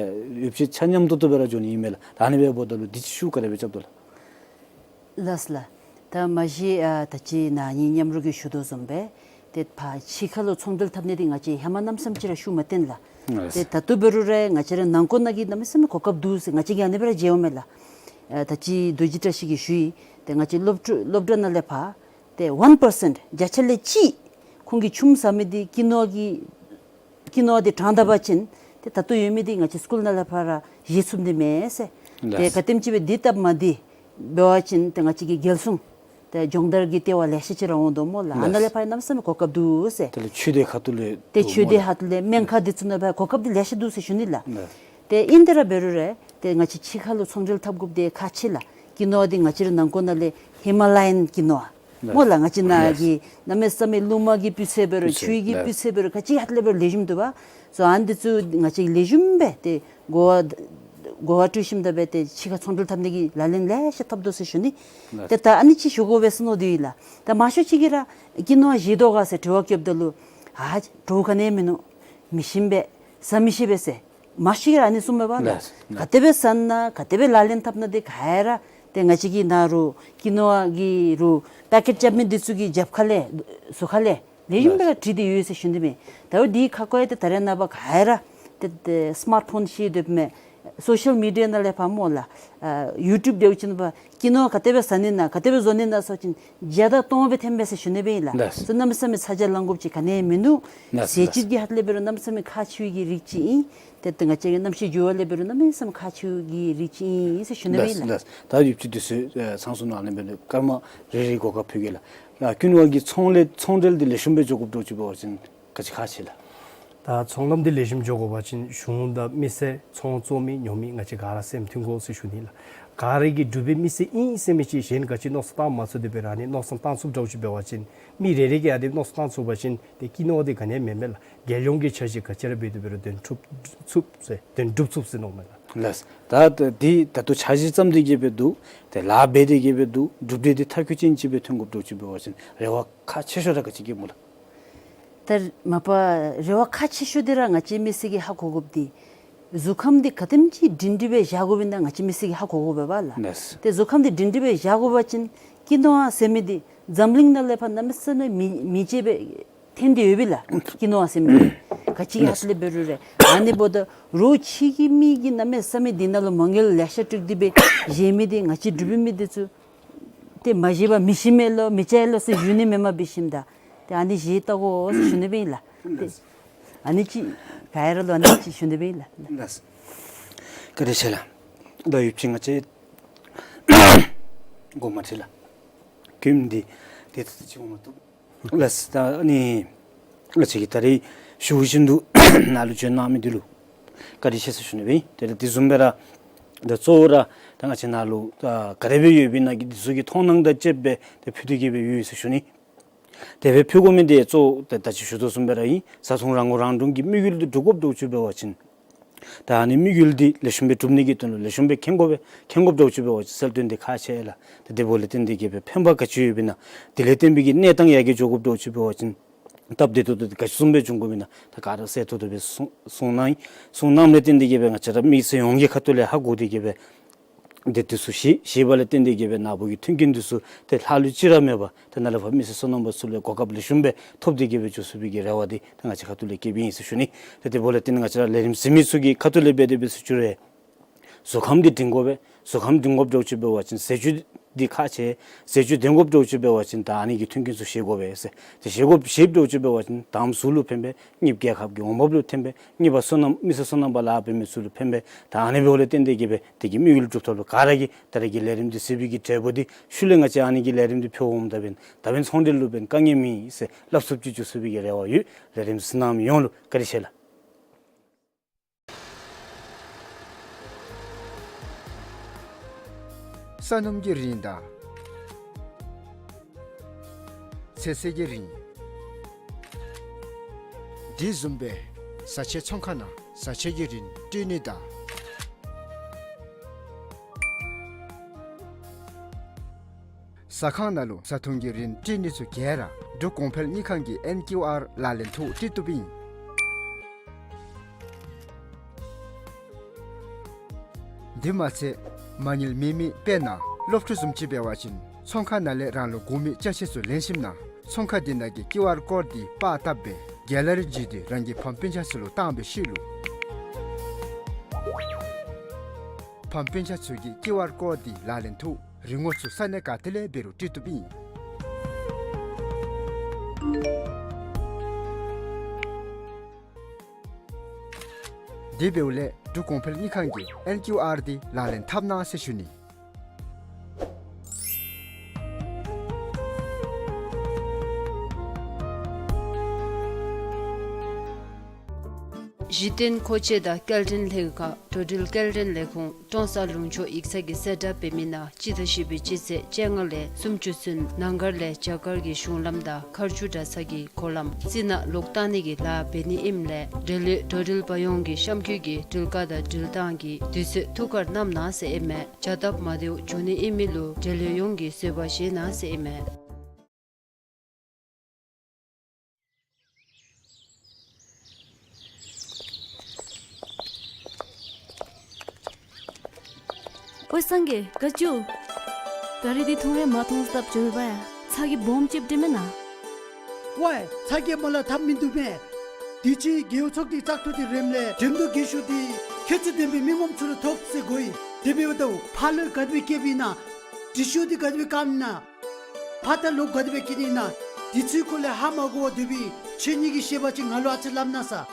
ཡོདཔ་ཅིག་ཆ་མཉམ་ཏོག་ཏོ་སྦེ་ར་འགྱོ་ནི་ཨིན་མས་ལགས། ད་ཨ་ནི་སྦེ་འབདཝ་ད་ལུ་འདི་ཅིག་ཤུགས་ག་དེ་སྦེ་རྐྱབ་དོ་ལགས། ལགས་ལགས། ད་མ་གཞི་ཨ་ད་ཅི་ནཱ་ངེའི་མཉམ་རོགས་ཀྱིས་ཞུ་དོ་བཟུམ་སྦེ་ཏེ་ཕར་ཕྱི་ཁ་ལུ་ཚོང་འབྲེལ་འཐབ་ནི་འདི་ང་བཅས་ཧེ་མ་གནམ་མེད་ས་མེད་ཅིག་ར་ཤུགས་མ་བཏོན་ལགས། ལགས། ཏེ་ད་ལྟོ་འབད་རུང་ར་ང་བཅས་ར་ནང་འཁོད་ནང་གི་གནམ་མེད་ས་མེད་གོ་སྐབས་འདུག་ཟེར་ང་བཅས་ཀྱིས་ཨ་ནི་སྦེ་ར་མཇལཝ་མས་ལགས། ཨ་ད་ཅི་རྡོ་རྗེ་བཀྲ་ཤིས་ཀྱིས་ཞུ་ཡི། ཏེ་ང་བཅས་སློབ་ཕྲུག་སློབ་གྲྭ་ནང་ལས་ཕར་ཏེ་ཝན་པར་སེནཊ་བརྒྱ་ཆ་ལས་གཅིག་ཁོང་གིས་ཆུམ་ཟ་མི་འདི་ཀི་ནོ་གི་ཀི་ནོ་འདི་དྲངས་ད་པ་ཅིན་ཏེ་ད་ལྟོ་ཡོད་མི་འདི་ང་བཅས་སི་ཀུལ་ནང་ལས་ཕར་ར་བཞེས་ཚུགས་ནི་མས་ཟེར། ཏེ་ལགས། ག་དེམ་ཅིག་སྦེ་འདི་སྟབས་མ་བདེ་འབད་བ་ཅིན་ཏེ་ང་བཅས་ཀྱི་རྒྱལ་སྲུང་ཏེ་སྦྱོང་བརྡར་གྱི་ལྟེ་བ་ལེ་ཤ་ཅིག་ར་འོང་དོ་སྨོ་ལགས། ཨ་ནཱ་ལས་ལགས། ཕར་གནམ་མེད་ས་མེད་གོ་སྐབས་འདུག་ཟེར། དེ་ལས་ཆོས་སྡེ་ཁ་ཐུག་ལས་ཏེ་འདུག་ཆོས་སྡེ་སྨོ་ལགས། ཁ་ཐུག་ལས་སྨན་ཁང་འདི་ཚུ་ནང་ཕར་གོ་སྐབས་འདི་ལེ་ཤ་འདུག་ཟེར་ཞུ་ནི་ལགས། ལགས། ཏེ་ཨིན་ཏེ་ར་འབད་རུང་ར་ཏེ་ང་བཅས་ཕྱི་ཁ་ལུ་ཚོང་འབྲེལ་འཐབ་དགོཔ་འདི་ཁག་ཆེ་ལགས། ཀི་ནོ་འདི་ང་བཅས་ར་ནང་འཁོད་ནང་ལས་ཧི་མ་ལ་ཡན་ཀི་ནོ་ཨ་སྨོ་ལགས། ང་བཅས་ནཱ་གི་གནམ་མེད་ས་མེད་རླུང་མ་གིས་སྤུས་ཚད་འབད་རུང་སྤུས་ཚད་ཆུ་གིས་ལགས། སྤུས་ཚད་འབད་རུང་ག་ཅི་ཧ་ལས་འབད་རུང་ལེགས་ཤོམ་འདུག་པ། སོ་ཨ་ནི་འདི་ཚུ་ང་བཅས་ལེགས་ཤོམ་སྦེ་ཏེ་གོ་བ་གོ་བ་སྤྲོད་ཞིནམ་ད་སྦེ་ཏེ་ཕྱི་ཁ་ཚོང་འབྲེལ་འཐབ་ནི་གི་ལག་ལེན་ལེ་ཤ་འཐབ་དོ་ཟེར་ཞུ་ནི། ལགས། ཏེ་ད་ཨ་ནི་ཅིག་ཞུ་དགོ་པས་ཟེར་མནོ་སྟེ་ཡོད་ལགས། ད་མང་ཤོས་ཅིག་གིས་ར་ཀི་ནོ་བཞེས་དོ་ག་ཟེར་དྲི་བ་བཀོདཔ་ད་ལུ་ཨ་བྲོཝ་ག་ནི་ཡང་མིན་ནུག། མི་ཤེས་པས་ཟ་མི་ཤེས་པས་ཟེར། མ་ཤེས་ར་ཨ་ནི་གསུངམ་མས་པ་ལགས། ལགས། ག་དེ་སྦེ་ཟ་ནི་ན་ག་དེ་སྦེ་ལག་ལེན་འཐབ་ནི་དེ་ག་ར་ཏེ་ང་བཅས་ཀྱི་ནཱ་རུ་ཀི་ནོ་ཝ་གི་རུ་པེ་ཀེཊ་རྐྱབ་མི་འདི་ཚུ་གི་རྒྱབ་ཁ་ལས་ཟུར་ཁ་ལས་ལེགས་ཤོམ་སྦེ་ར་བྲིས་ཏེ་ཡོད་ཟེར་ཞུ་ནི་མས། ད་རུང་འདི་ཁ་སྐོང་ཡང་ཏེ་ད་རེས་ནངས་པ་ག་ར་ཏེ་ཏེ་སི་མཱཊ་ཕོན་ཤེས་སྡོདཔ་མས། སོ་ཤལ་མི་ཌི་ཡ་ནང་ལས་ཕར་སྨོ་ལགས། ཨ་ཡུ་ཊུབ་འདྲཝ་ཅིག་ནང་ཕར་ཀི་ནོ་ཝ་ག་དེ་སྦེ་ཟ་ནི་ན་ག་དེ་སྦེ་བཟོ་ནི་ན་ཟེར་བ་ཅིན་བརྒྱ་དང་སྟོང་སྦེ་ཐོནམ་མས་ཟེར་ཞུ་ནི་སྦེ་ཨིན་ལགས། ལགས། ཚུར་གནམ་མེད་ས་མེད་ཚ་གྱང་ལང་དགོཔ་ཅིག་ག་ནི་ཡང་མིན་ནུག། ལགས། ཟས་བཅུད་ཀྱི་ཧ་ལས་འབད་རུང་གནམ་མེད་ས་མེད་ཁག་ཆེ་བའི་གི་རིགས་ཅིག་ཨིན། ཏེ་ཏེ་ང་བཅས་ཀྱི་གནམ་གཤིས་འགྱུར་བ་ལས་འབད་རུང་གནམ་མེད་ས་མེད་ཁག་ཆེ་བའི་གི་རིགས་ཅིག་ཨིན་ཟེར་ཞུ་ནི་སྦེ་ཨིན་ལགས། ལགས། ད་ཡོདཔ་ཅིག་འདི་ཚུ་ཨེ་ཚང་སོང་ནུག། ཨ་ནི་འབདཝ་ད་སྐར་མ་རེ་རེ་གོ་སྐབས་ཕུལ་གེ་ལགས། ཨ་ཀི་ནོ་ཝ་གི་ཚོང་ལས་ཚོང་འབྲེལ་འདི་ལེགས་ཤོམ་སྦེ་འགྱོ་དགོཔ་འདྲཝ་ཅིག་འབད་བ་ཅིན་ག་ཅི་ཁག་ཆེ་ལགས། ད་ཚོང་ལམ་འདི་ལེགས་ཤོམ་འགྱོ་དགོ་པ་ཅིན་གཞུང་དང་མི་སེར་ཚོང་བཙོང་མི་ཉོ་མི་ང་བཅས་ག་ར་སེམས་མཐུན་དགོ་ཟེར་ཞུ་ནི་ལགས། ག་ར་གིས་འབྲུག་པའི་མི་སེར་ཨིན་ཟེར་མི་ཅིག་གཞན་ག་ཅི་མནོ་བསམ་བཏང་མ་ཚུགས་ཏེ་འབད་རུང་ཨ་ནི་མནོ་བསམ་བཏང་ཚུགསཔ་འདྲཝ་ཅིག་འབད་བ་ཅིན་མི་རེ་རེ་གིས་ཨ་ནི་མནོ་བསམ་བཏང་ཚུགས་པ་ཅིན་ཏེ་ཀི་ནོ་ཝ་འདི་ག་ནི་ཡང་མེན་མས་ལགས། རྒྱལ་ཡོངས་ཀྱི་འཆར་གཞི་ག་ཅི་ར་འབད་དེ་འབད་རུང་དོན་འགྲུབ་ཚུགས་ཟེར་དོན་འགྲུབ་ཚུགས་ཟེར་མནོཝ་མས་ལགས། ལགས། ད་འདི་ད་ལྟོ་འཆར་གཞི་བརྩམས་ཏེ་གི་སྦེ་འདུག། ཏེ་ལཱ་འབད་དེ་གི་སྦེ་འདུག། གྲུབ་འབྲས་འདི་མཐའ་འཁྱོལ་ཅན་ཅིག་སྦེ་ཐོན་དགོཔ་འདྲཝ་ཅིག་འབད་བ་ཅིན་རེ་བ་ཁག་ཆེ་ཤོས་ར་ག་ཅི་གི་སྨོ་ལགས། ད་མ་པ་རེ་བ་ཁག་ཆེ་ཤོས་འདི་ར་ང་བཅས་མི་སེར་གྱིས་ཧ་གོ་དགོཔ་འདི་གཟུགས་ཁམས་འདི་ག་དེམ་ཅིག་སྒྲིང་སྒྲི་སྦེ་བཞག་དགོཔ་ཨིན་ན་ང་བཅས་མི་སེར་གྱིས་ཧ་གོ་དགོ་པས་པ་ལགས། ལགས། ཏེ་གཟུགས་ཁམས་འདི་སྒྲིང་སྒྲི་སྦེ་བཞག་དགོ་པ་ཅིན་ཀི་ནོ་ཝ་ཟེར་མི་འདི་འཛམ་གླིང་ནང་ལས་ཕར་གནམ་མེད་ས་མེད་མི་མི་ཕྱེད་སྦེ་ཐོན་ཏེ་ཡོད་པས་ལགས། ཀི་ནོ་ཝ་ཟེར་མི་འདི་ག་ཅི་ཧ་ལས་འབད་རུང་ར་ཨ་ནི་འབདཝ་ད་རོགས་ཕྱི་གི་མི་གིས་གནམ་མེད་ས་མེད་འདི་ནང་ལུ་མ་དངུལ་ལེ་ཤ་དཀྲུགས་ཏེ་སྦེ་བཞེས་མི་འདི་ང་བཅས་འབྲུག་པའི་མི་འདི་ཚུ་ཏེ་མ་བཞེས་པར་མི་ཤེས་མས་ལོ་མི་བྱ་ཡི་ལོ་ཟེར་ཞུ་ནི་མེན་མས་འབད་ཞིནམ་ད། ཏེ་ཨ་ནི་བཞེས་བལྟ་དགོ་ཟེར་ཞུ་ནི་སྦེ་ཨིན་ལགས། ཏེ་ཨ་ནི་ཅིག་ག་ར་ལུ་ཨ་ནི་ཅིག་ཞུ་ནི་སྦེ་ཨིན་ལགས། ལགས། བཀའ་དྲིན་ཆེ་ལགས། ད་ཡོདཔ་ཅིག་ང་བཅས་དགོངསམ་ཁྲེལ་ལགས། གོ་མི་འདི་ཏེ་ད་ཅི་འོང་མ་བཏུབ། ལགས། ད་ཨ་ནི་ང་བཅས་ཀྱིས་ད་རེས་ཞུ་བཞིན་དུ་ནཱ་ལུ་བྱོན་གནང་མི་འདི་ལུ་བཀའ་དྲིན་ཆེ་ཟེར་ཞུ་ནི་སྦེ་ཨིན། ཏེ་ད་དེ་བཟུམ་སྦེ་ར་ད་གཙོ་བོ་ར་ད་ང་བཅས་ནཱ་ལུ་ད་ག་དེ་སྦེ་ཡོདཔ་ཨིན་ན་གི་འདི་ཚུ་གི་མཐོང་སྣང་དང་བཅསཔ་སྦེ་ཏེ་ཕུལ་ཏེ་གི་སྦེ་ཡོད་ཟེར་ཞུ་ནི། དེ་སྦེ་ཕུལ་དགོ་མི་འདི་གཙོ་བོ་ད་ད་ཅི་ཞུ་དོ་བཟུམ་སྦེ་ར་ཨིན། བཟའ་འཐུང་རང་མགོ་རང་འདྲོངས་ཀྱི་དམིགས་ཡུལ་འདི་སྒྲུབ་དགོཔ་འདྲཝ་ཅིག་འབད་བ་ཅིན་ད་ཨ་ནི་དམིགས་ཡུལ་འདི་ལེགས་ཤོམ་སྦེ་སྒྲུབ་ནི་གི་དོན་ལུ་ལེགས་ཤོམ་སྦེ་མཁྱེན་དགོ་པས། མཁྱེན་དགོཔ་འདྲཝ་ཅིག་འབད་བ་ཅིན་སྲོལ་རྒྱུན་འདི་ཁག་ཆེ་ལགས། ད་དེ་འབདཝ་ལས་བརྟེན་ཏེ་གི་སྦེ་ཕན་པ་ག་ཅི་ཡོདཔ་ཨིན་ན་དེ་ལས་བརྟེན་པའི་གི་གནས་སྟངས་ཡར་རྒྱས་འགྱོ་དགོཔ་འདྲཝ་ཅིག་འབད་བ་ཅིན་སྟབས་བདེ་ཏོག་ཏོ་འདི་ག་ཅི་བཟུམ་སྦེ་འབྱུང་དགོཔ་ཨིན་ན་ད་ག་ར་གསལ་ཏོག་ཏོ་སྦེ་གསུང་གསུང་གནང་ཡི། གསུང་གནངམ་ལས་བརྟེན་ཏེ་གི་སྦེ་ང་བཅས་ར་མི་སེར་ཡོངས་ཀྱི་ཁ་ཐུག་ལས་ཧ་གོ་སྟེ་གི་སྦེ་དེ་འདི་ཚུ་ཤེས་ཤེསཔ་ལས་བརྟེན་ཏེ་གི་སྦེ་ནཱ་བུ་གི་མཐུན་རྐྱེན་འདི་ཚུ་ཏེ་ལྷག་ལུས་ཅིག་ར་མེད་པར་ཏེ་ནཱ་ལས་ཕར་མི་སེར་སོ་ནམ་པ་ཚུ་ལུ་གོ་སྐབས་ལེགས་ཤོམ་སྦེ་ཐོབ་སྟེ་གི་སྦེ་འགྱོ་ཚུགས་པའི་གི་རེ་བ་འདི་ད་ང་བཅས་ཁ་ཐུག་ལས་བསྐྱེདཔ་ཨིན་ཟེར་ཞུ་ནི། ཏེ་དེ་འབདཝ་ལས་བརྟེན་ང་བཅས་ར་ལས་རིམ་གཟིགས་མི་ཚུ་གི་ཁ་ཐུག་ལས་འབད་དེ་འབད་ཟེར་ཞུ་རུང་གཟུགས་ཁམས་འདི་སྒྲིང་དགོ་པས། གཟུགས་ཁམས་སྒྲིང་དགོཔ་འདྲཝ་ཅིག་འབད་བ་ཅིན་ཟས་བཅུད་འདི་ཁག་ཆེ། ཟས་བཅུད་ལྡན་དགོཔ་འདྲཝ་ཅིག་འབད་བ་ཅིན་ད་ཨ་ནི་གི་མཐུན་རྐྱེན་ཚུ་བཞེས་དགོ་པས་ཟེར། ཏེ་བཞེས་དགོཔ་བཞེསཔ་འདྲཝ་ཅིག་འབད་བ་ཅིན་ད་གཟུགས་ལུ་ཕན་པས། གཉིས་པ་རྒྱལ་ཁབ་ཀྱི་འོང་འབབ་ལུ་ཕན་པས། གཉིས་པ་སོ་ནམ་མི་སེར་སོ་ནམ་པ་ལཱ་འབད་མི་ཚུ་ལུ་ཕན་པས། ད་ཨ་ནི་འབདཝ་ལས་བརྟེན་ཏེ་གི་སྦེ་དེ་གི་དམིགས་ཡུལ་སྒྲུབ་ཐབས་ལུ་ག་ར་གིས་ད་རེས་ཀྱི་ལས་རིམ་འདི་གཟིགས་པའི་གི་འབྲས་བུ་འདི་ཤུལ་ལས་ང་བཅས་ཨ་ནི་གི་ལས་རིམ་འདི་ཕུལ་འོངམ་ད་འབདན་ད་འབདན་ཚོང་འབྲེལ་ལུ་འབདན་དཀའ་ངལ་མེད་ཟེར་སླབ་ཚུགསཔ་ཅིག་འགྱོ་ཚུགས་པའི་གི་རེ་བ་ཡོད། ལས་རིམ་གཟིགས་གནང་མི་ཡོངས་ལུ་བཀའ་དྲིན་ཆེ་ལགས། ས་སྣུམ་གྱི་རིན་དང་ཚོད་བསྲེ་གི་རིན། དེ་བཟུམ་སྦེ་བཟའ་ཆས་ཚོང་ཁང་ནང་བཟའ་ཆས་ཀྱི་རིན་སྤྲོད་ནི་དང་། ཟ་ཁང་ནང་ལུ་བཟའ་འཐུང་གི་རིན་སྤྲོད་ནི་ཚུ་ག་ར་འབྲུག་གོང་འཕེལ་དངུལ་ཁང་གི་ཨེན་ཀིའུ་ཨར་ལག་ལེན་ཐོག་སྤྲོད་བཏུབ་ཨིན། དེ་མ་ཚད་མ་དངུལ་མེད་མི་དཔེར་ན་སློབ་ཕྲུག་བཟུམ་ཅིག་འབད་བ་ཅིན་ཚོང་ཁང་ནང་ལས་རང་ལུ་དགོ་མི་ཅ་ཆས་ཚུ་ལེན་ཞིནམ་ན་ཚོང་ཁང་དེ་ནང་གི་ཀིའུ་ཨར་ཀོཌ་འདི་པར་བཏབ་སྦེ་གེ་ལ་རི་བརྒྱུད་དེ་རང་གི་ཕམ་སྤུན་ཆ་ཚུ་ལུ་བཏང་བའི་ཤུལ་ལུ་ཕམ་སྤུན་ཆ་ཚུ་གིས་ཀིའུ་ཨར་ཀོཌ་འདི་ལག་ལེན་ཐོག་རིན་གོང་ཚུ་ས་གནས་ག་ཏེ་ལས་འབད་རུང་སྤྲོད་བཏུབ་ཨིན། དེ་འབདཝ་ལས་འབྲུག་གོང་འཕེལ་དངུལ་ཁང་གི་ཨེན་ཀིའུ་ཨར་འདི་ལག་ལེན་འཐབ་གནང་ཟེར་ཞུ་ནི། གཞི་རྟེན་མཁོ་ཆས་དང་སྐྱེལ་འདྲེན་ལྷན་ཁག་འགྲོ་འགྲུལ་སྐྱེལ་འདྲེན་ལས་ཁུངས་ཀྲོང་གསར་ལུང་ཕྱོགས་ཡིག་ཚང་གི་གསལ་བསྒྲགས་འབད་མི་ནང་སྤྱི་ཟླ་བཞི་པའི་སྤྱི་ཚེས་བཅོ་ལྔ་ལས་སུམ་ཅུ་ཚུན་ནང་སྒར་ལས་རྒྱ་གར་གྱི་གཞུང་ལམ་དང་མཁར་ཆུ་གྲྭ་ཚང་གི་སྒོ་ལམ་རྩི་ནག་ལོག་བཏང་ནི་གི་ལཱ་འབད་ནི་ཨིནམ་ལས་འབྲེལ་ཡོད་འགྲོ་འགྲུལ་པ་ཡོངས་ཀྱིས་གཤམ་འཁོད་ཀྱི་འགྲུལ་བཀག་དང་འགྲུལ་བཏང་གི་དུས་ཚོད་ཐུགས་ཁར་བསྣམས་གནང་ཟེར་ཨིན་མས། བྱ་སྟབས་མ་བདེཝ་འབྱུང་ནི་ཨིན་མི་ལུ་འབྲེལ་ཡོད་ཡོངས་ཀྱིས་བཟོད་པ་བཞེས་གནང་ཟེར་ཨིན་མས། ཝའེ་སངས་རྒྱས་ག་ཅི། ག་རི་འདི་ཐུང་རེ་མ་ཐུང་སྟབས་བྱོན་པ་ཡ། ཚ་གྱང་སྦོམ་ཅིག་འདྲེན་མེན་ན། ཝའེ་ཚ་གྱང་མ་ལ་ཐབས་མིན་འདུག་མེ། དུས་ཅི་རྒེད་འོག་ཚོགས་སྡེ་བཙག་འཐུ་འདི་རནམ་ལས་འགྲེམས་སྟོན་རྒྱན་ཤོག་འདི་ཁྱད་ཚད་ལྡན་པའི་མི་ངོམ་ཚུ་ལུ་ཐོབ་ཟེར་གོ་ཡི། དེ་འབདཝ་ད་ཕར་ལུ་ག་དེ་སྦེ་བསྐྱལཝ་ཨིན་ན། དྲི་ཤོག་འདི་ག་དེ་སྦེ་བཀབ་ཨིན་ན། ཕར་ད་ལོག་ག་དེ་སྦེ་བསྐྱལ་ནི་ཨིན་ན། དེ་ཚུའི་སྐོར་ལས་ཧ་མ་གོ་བར་སྡོད་པའི་ཁྱེད་གཉིས་ཀྱིས་ཤེས་པ་ཅིན་ང་ལུ་ཨ་ཙི་སླབ་གནང་ས།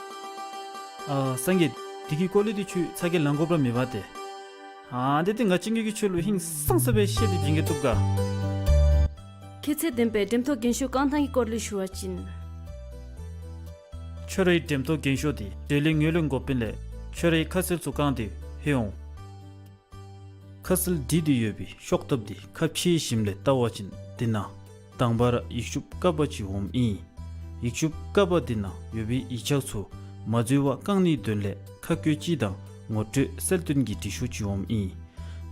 ཨ་སངས་རྒྱས་དེ་གི་སྐོར་ལས་འདི་ཁྱོད་ཚ་གྱང་ལང་དགོཔ་ར་མེད་པ་ཏེ། ཨ་འདི་ཏེ་ང་བཅས་གཉིས་ཀྱིས་ཁྱོད་ལུ་ཧིང་སངས་ས་སྦེ་བཤད་དེ་བྱིན་གེ་བཏུབ་ག། ཁྱད་ཚད་ལྡན་པའི་འགྲེམས་སྟོན་རྒྱན་ཤོག་བཀང་ཐངས་ཀྱི་སྐོར་ལས་ཞུ་བ་ཅིན། ཁྱོད་རའི་འགྲེམས་སྟོན་རྒྱན་ཤོག་འདི་འབྲེལ་ཡོད་ངོས་ལེན་འགོ་དཔོན་ལས་ཁྱོད་རའི་ཁ་གསལ་ཚུ་བཀང་སྟེ་ཕུལ་འོང་། ཁ་གསལ་བྲིས་ཏེ་ཡོད་པའི་ཤོག་ཐབ་འདི་ཁ་ཕྱེ་ཞིནམ་ལས་བལྟ་བ་ཅིན་འདི་ནང་དང་པ་ར་ཡིག་ཤུབས་ཀ་པ་ཅིག་འོངམ་ཨིན། ཡིག་ཤུབས་ཀ་པ་འདི་ནང་ཡོད་པའི་ཡིག་ཆ་ཚུ་མ་འཛོལ་བར་བཀང་ནིའི་དོན་ལས་ཁ་བཀོད་ཅིག་དང་ངོ་སྤྲོད་གསལ་སྟོན་གྱི་འབྲི་ཤོག་ཅིག་འོངམ་ཨིན།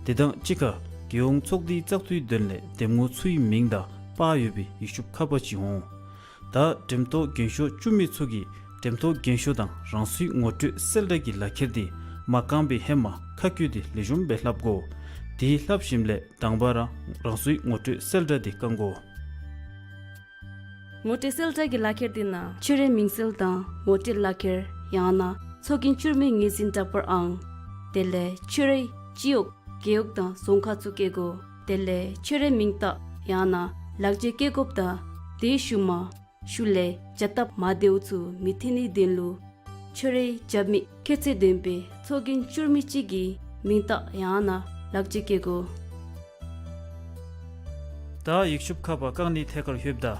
དེ་དང་གཅིག་ཁར་རྒྱལ་ཡོངས་ཚོགས་སྡེའི་བཙག་འཐུའི་དོན་ལས་འདེམས་ངོ་ཚུའི་མིང་དང་པར་ཡོད་པའི་ཡིག་ཤུབས་ཁ་པ་ཅིག་འོང་། ད་འགྲེམས་སྟོན་རྒྱན་ཤོག་བཙུགས་མི་ཚུ་གིས་འགྲེམས་སྟོན་རྒྱན་ཤོག་དང་རང་སོའི་ངོ་སྤྲོད་གསལ་བསྒྲགས་ཀྱི་ལག་ཁྱེར་འདི་མ་བཀང་པའི་ཧེ་མ་ཁ་བཀོད་འདི་ལེགས་ཤོམ་སྦེ་ལྷབ་དགོ། དེ་ལྷབ་ཞིནམ་ལས་དང་པ་ར་རང་སོའི་ངོ་སྤྲོད་གསལ་བསྒྲགས་འདི་བཀང་དགོ། ངོ་སྤྲོད་གསལ་བསྒྲགས་ཀྱི་ལག་ཁྱེར་འདི་ནང་ཁྱོད་རའི་མིང་གསལ་དང་ངོ་སྤྲོད་ལག་ཁྱེར་ཡང་ན་ཚོགས་རྒྱན་བཙུགས་མི་ངོས་འཛིན་འདྲ་པར་ཨང་། དེ་ལས་ཁྱོད་རའི་སྤྱི་འོག་རྒེད་འོག་དང་རྫོང་ཁག་ཚུ་བཀོད་དགོ། དེ་ལས་ཁྱོད་རའི་མིང་རྟགས་ཡང་ན་ལག་འཁྱེར་བཀོད་དགོཔ་དང་དེའི་ཤུལ་མ་ཤུལ་ལས་བྱ་སྟབས་མ་བདེཝ་ཚུ་མི་ཐོན་ནིའི་དོན་ལུ་ཁྱོད་རའི་རྒྱབ་མི་ཁྱད་ཚད་ལྡན་པའི་ཚོགས་རྒྱན་བཙུགས་མི་ཅིག་གི་མིང་རྟགས་ཡང་ན་ལག་འཁྱེར་བཀོད་དགོ། ད་ཡིག་ཤུབས་ཁ་པ་བཀང་ནིའི་ཐད་ཁར་ལྷོདཔ་ད།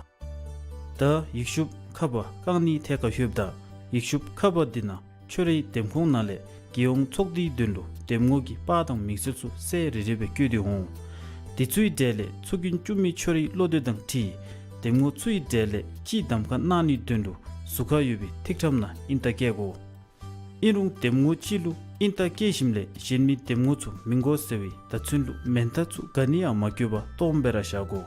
ད་ཡིག་ཤུབས་ཁ་པ་བཀང་ནིའི་ཐད་ཁར་ལྷོདཔ་ད་ཡིག་ཤུབས་ཁ་པ་འདི་ནང་ཁྱོད་རའི་འདེམས་ཁོངས་ནང་ལས་རྒྱལ་ཡོངས་ཚོགས་སྡེའི་དོན་ལུ་འདེམས་ངོ་གི་པར་དང་མིང་གསལ་ཚུ་གསལ་རི་རི་སྦེ་བཀོད་དེ་འོང་། དེ་ཚུའི་གྲས་ལས་ཚོགས་རྒྱན་བཙུགས་མི་ཁྱོད་རའི་བློ་འདོད་དང་འཁྲིལ་འདེམས་ངོ་ཚུའི་གྲས་ལས་གཅིག་གདམ་ཁ་གནང་ནིའི་དོན་ལུ་ཟུར་ཁར་ཡོད་པའི་ཐིག་ཁྲམ་ནང་ཨིན་རྟགས་བཀལ་དགོ། ཨིན་རུང་འདེམས་ངོ་གཅིག་ལུ་ཨིན་རྟགས་བཀལ་ཞིནམ་ལས་གཞན་མི་འདེམས་ངོ་ཚུ་མི་དགོ་ཟེར་བའི་བརྡ་མཚོན་ལུ་མེན་མཐའ་ཚུ་ག་ནི་ཡང་མ་བཀོད་པར་སྟོངམ་སྦེ་ར་བཞག་དགོ།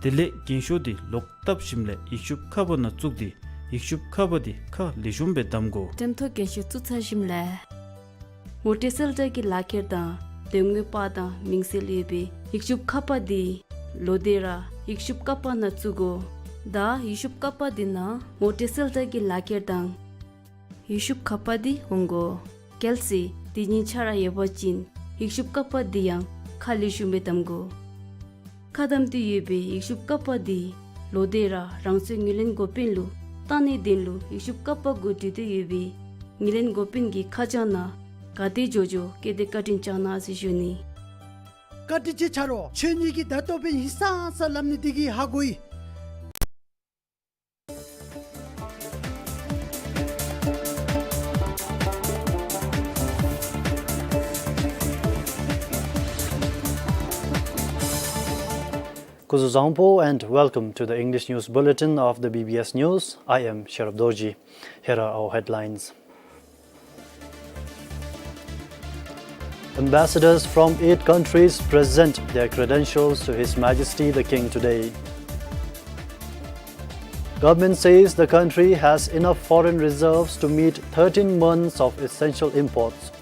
དེ་ལས་རྒྱན་ཤོག་འདི་ལོག་བཏབ་ཞིནམ་ལས་ཡིག་ཤུབས་ཁ་པ་ནང་བཙུགས་ཏེ་ཡིག་ཤུབས་ཁ་པ་འདི་ཁ་ལེགས་ཤོམ་སྦེ་བསྡམ་དགོ། འགྲེམས་སྟོན་རྒྱན་ཤོག་བཙུགས་ཚར་ཞིནམ་ལས་ངོ་སྤྲོད་གསལ་བསྒྲགས་ཀྱི་ལག་ཁྱེར་དང་འདེམས་ངོའི་པར་དང་མིང་གསལ་ཡོད་པའི་ཡིག་ཤུབས་ཁ་པ་འདི་ལོག་སྟེ་ར་ཡིག་ཤུབས་ཀ་པ་ནང་བཙུགས་དགོ། ད་ཡིག་ཤུབས་ཀ་པ་འདི་ནང་ངོ་སྤྲོད་གསལ་བསྒྲགས་ཀྱི་ལག་ཁྱེར་དང་ཡིག་ཤུབས་ཁ་པ་འདི་འོང་དགོ། གལ་སྲིད་དེ་གཉིས་ཆ་ར་ཡོད་པ་ཅིན་ཡིག་ཤུབས་ཀ་པ་འདི་ཡང་ཁ་ལེགས་ཤོམ་སྦེ་བསྡམ་དགོ། ཁ་བསྡམས་ཏེ་ཡོད་པའི་ཡིག་ཤུབས་ཀ་པ་འདི་ལོག་སྟེ་ར་རང་སོའི་ངོས་ལེན་འགོ་དཔོན་ལུ་བཏང་ནིའི་དོན་ལུ་ཡིག་ཤུབས་ཀ་པ་གུ་བྲིས་ཏེ་ཡོད་པའི་ངོས་ལེན་འགོ་དཔོན་གྱི་ཁ་བྱང་ནང་ག་དེ་མགྱོགས་མགྱོགས་བཀོད་དེ་བཀའ་དྲིན་བསྐྱང་གནང་ཟེར་ཞུ་ནི། བཀའ་དྲིན་ཆེ་ཆ་རོགས། ཁྱེད་གཉིས་ཀྱིས་ད་ལྟོ་འབདན་ཧིང་སངས་ས་སླབ་ནི་དེ་གིས་ཧ་གོ་ཡི། སྐུ་གཟུགས་བཟང་པོ and welcome to the English News Bulletin of the B B S News. I am Sherab Dorji. Here are our headlines. Ambassadors from eight countries present their credentials to His Majesty the King today. Government says the country has enough foreign reserves to meet thirteen months of essential imports.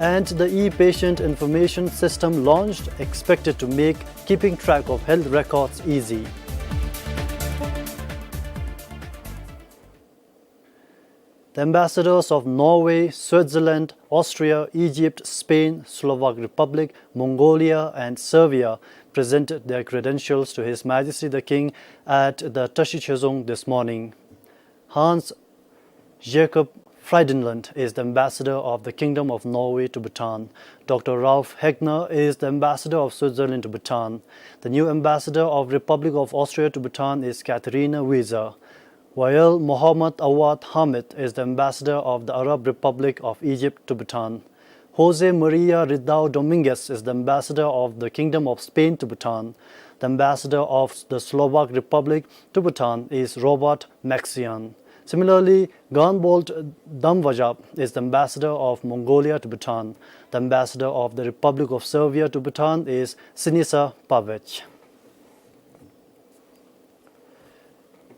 And the e-patient information system launched, expected to make keeping track of health records easy. The ambassadors of Norway, Switzerland, Austria, Egypt, Spain, Slovak Republic, Mongolia, and Serbia presented their credentials to His Majesty the King at the Tashi Chezong this morning. Hans Jakob Frydenlund is the ambassador of the Kingdom of Norway to Bhutan. Doctor Ralf Hegnar is the ambassador of Switzerland to Bhutan. The new ambassador of Republic of Austria to Bhutan is Katharina Wieser. Wael Mohammad Awad Hamid is the ambassador of the Arab Republic of Egypt to Bhutan. Jose Maria Ridao Dominguez is the ambassador of the Kingdom of Spain to Bhutan. The ambassador of the Slovak Republic to Bhutan is Robert Maxian. Similarly, Ganbold Damvajab is the ambassador of Mongolia to Bhutan. The ambassador of the Republic of Serbia to Bhutan is Sinisa Pavic.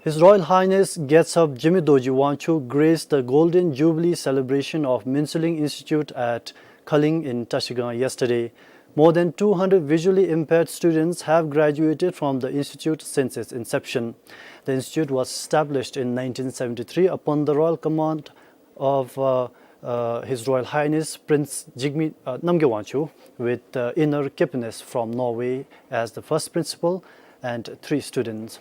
His Royal Highness Gyatso Jigme Dorji Wangchuck graced the Golden Jubilee celebration of Minsiling Institute at Khaling in Trashigang yesterday. More than two hundred visually impaired students have graduated from the institute since its inception. The institute was established in nineteen seventy-three upon the royal command of, uh, uh, His Royal Highness Prince Jigme, uh, Namgay Wangchuck, with, uh, Einar Kirkenes from Norway as the first principal and three students.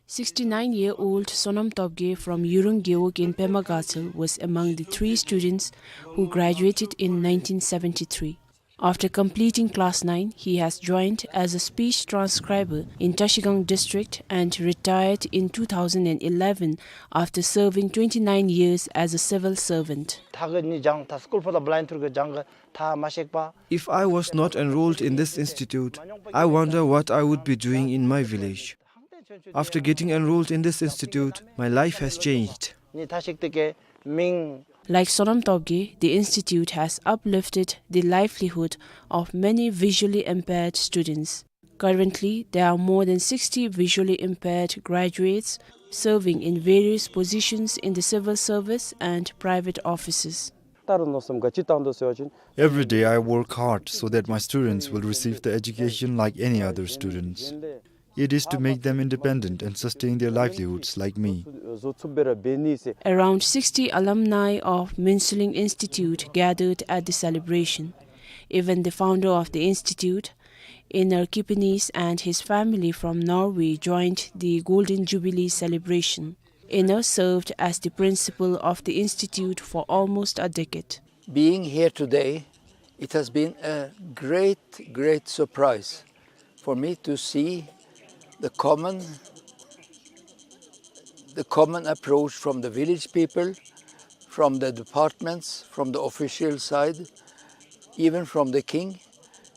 Sixty-nine-year-old Sonam Topgay from Yurung Gewog in Pema Gatshel was among the three students who graduated in nineteen seventy-three. After completing class nine, he has joined as a speech transcriber in Trashigang district and retired in two thousand and eleven after serving twenty-nine years as a civil servant. ད་གི་ནི་སྦྱང་ད་སྐུལ་ཕོགས་དང་བླ་ཡིན་ཐུར་གི་སྦྱང་གི་ད་མ་ཤེས་པ། If I was not enrolled in this institute, I wonder what I would be doing in my village. After getting enrolled in this institute, my life has changed. ནི་ད་ཤེས་ཏེ་གི་མིང་། Like Sonam Topgay, the institute has uplifted the livelihood of many visually impaired students. Currently, there are more than sixty visually impaired graduates serving in various positions in the civil service and private offices. ད་རུང་མནོ་བསམ་ག་ཅི་བཏང་འདུག་ཟེར་བ་ཅིན། Every day I work hard so that my students will receive the education like any other students. It is to make them independent and sustain their livelihoods like me. Around sixty alumni of Minsiling Institute gathered at the celebration. Even the founder of the institute, Einar Kirkenes, and his family from Norway joined the Golden Jubilee celebration. Einar served as the principal of the institute for almost a decade. Being here today, it has been a great, great surprise for me to see the common, the common approach from the village people, from the departments, from the official side, even from the king,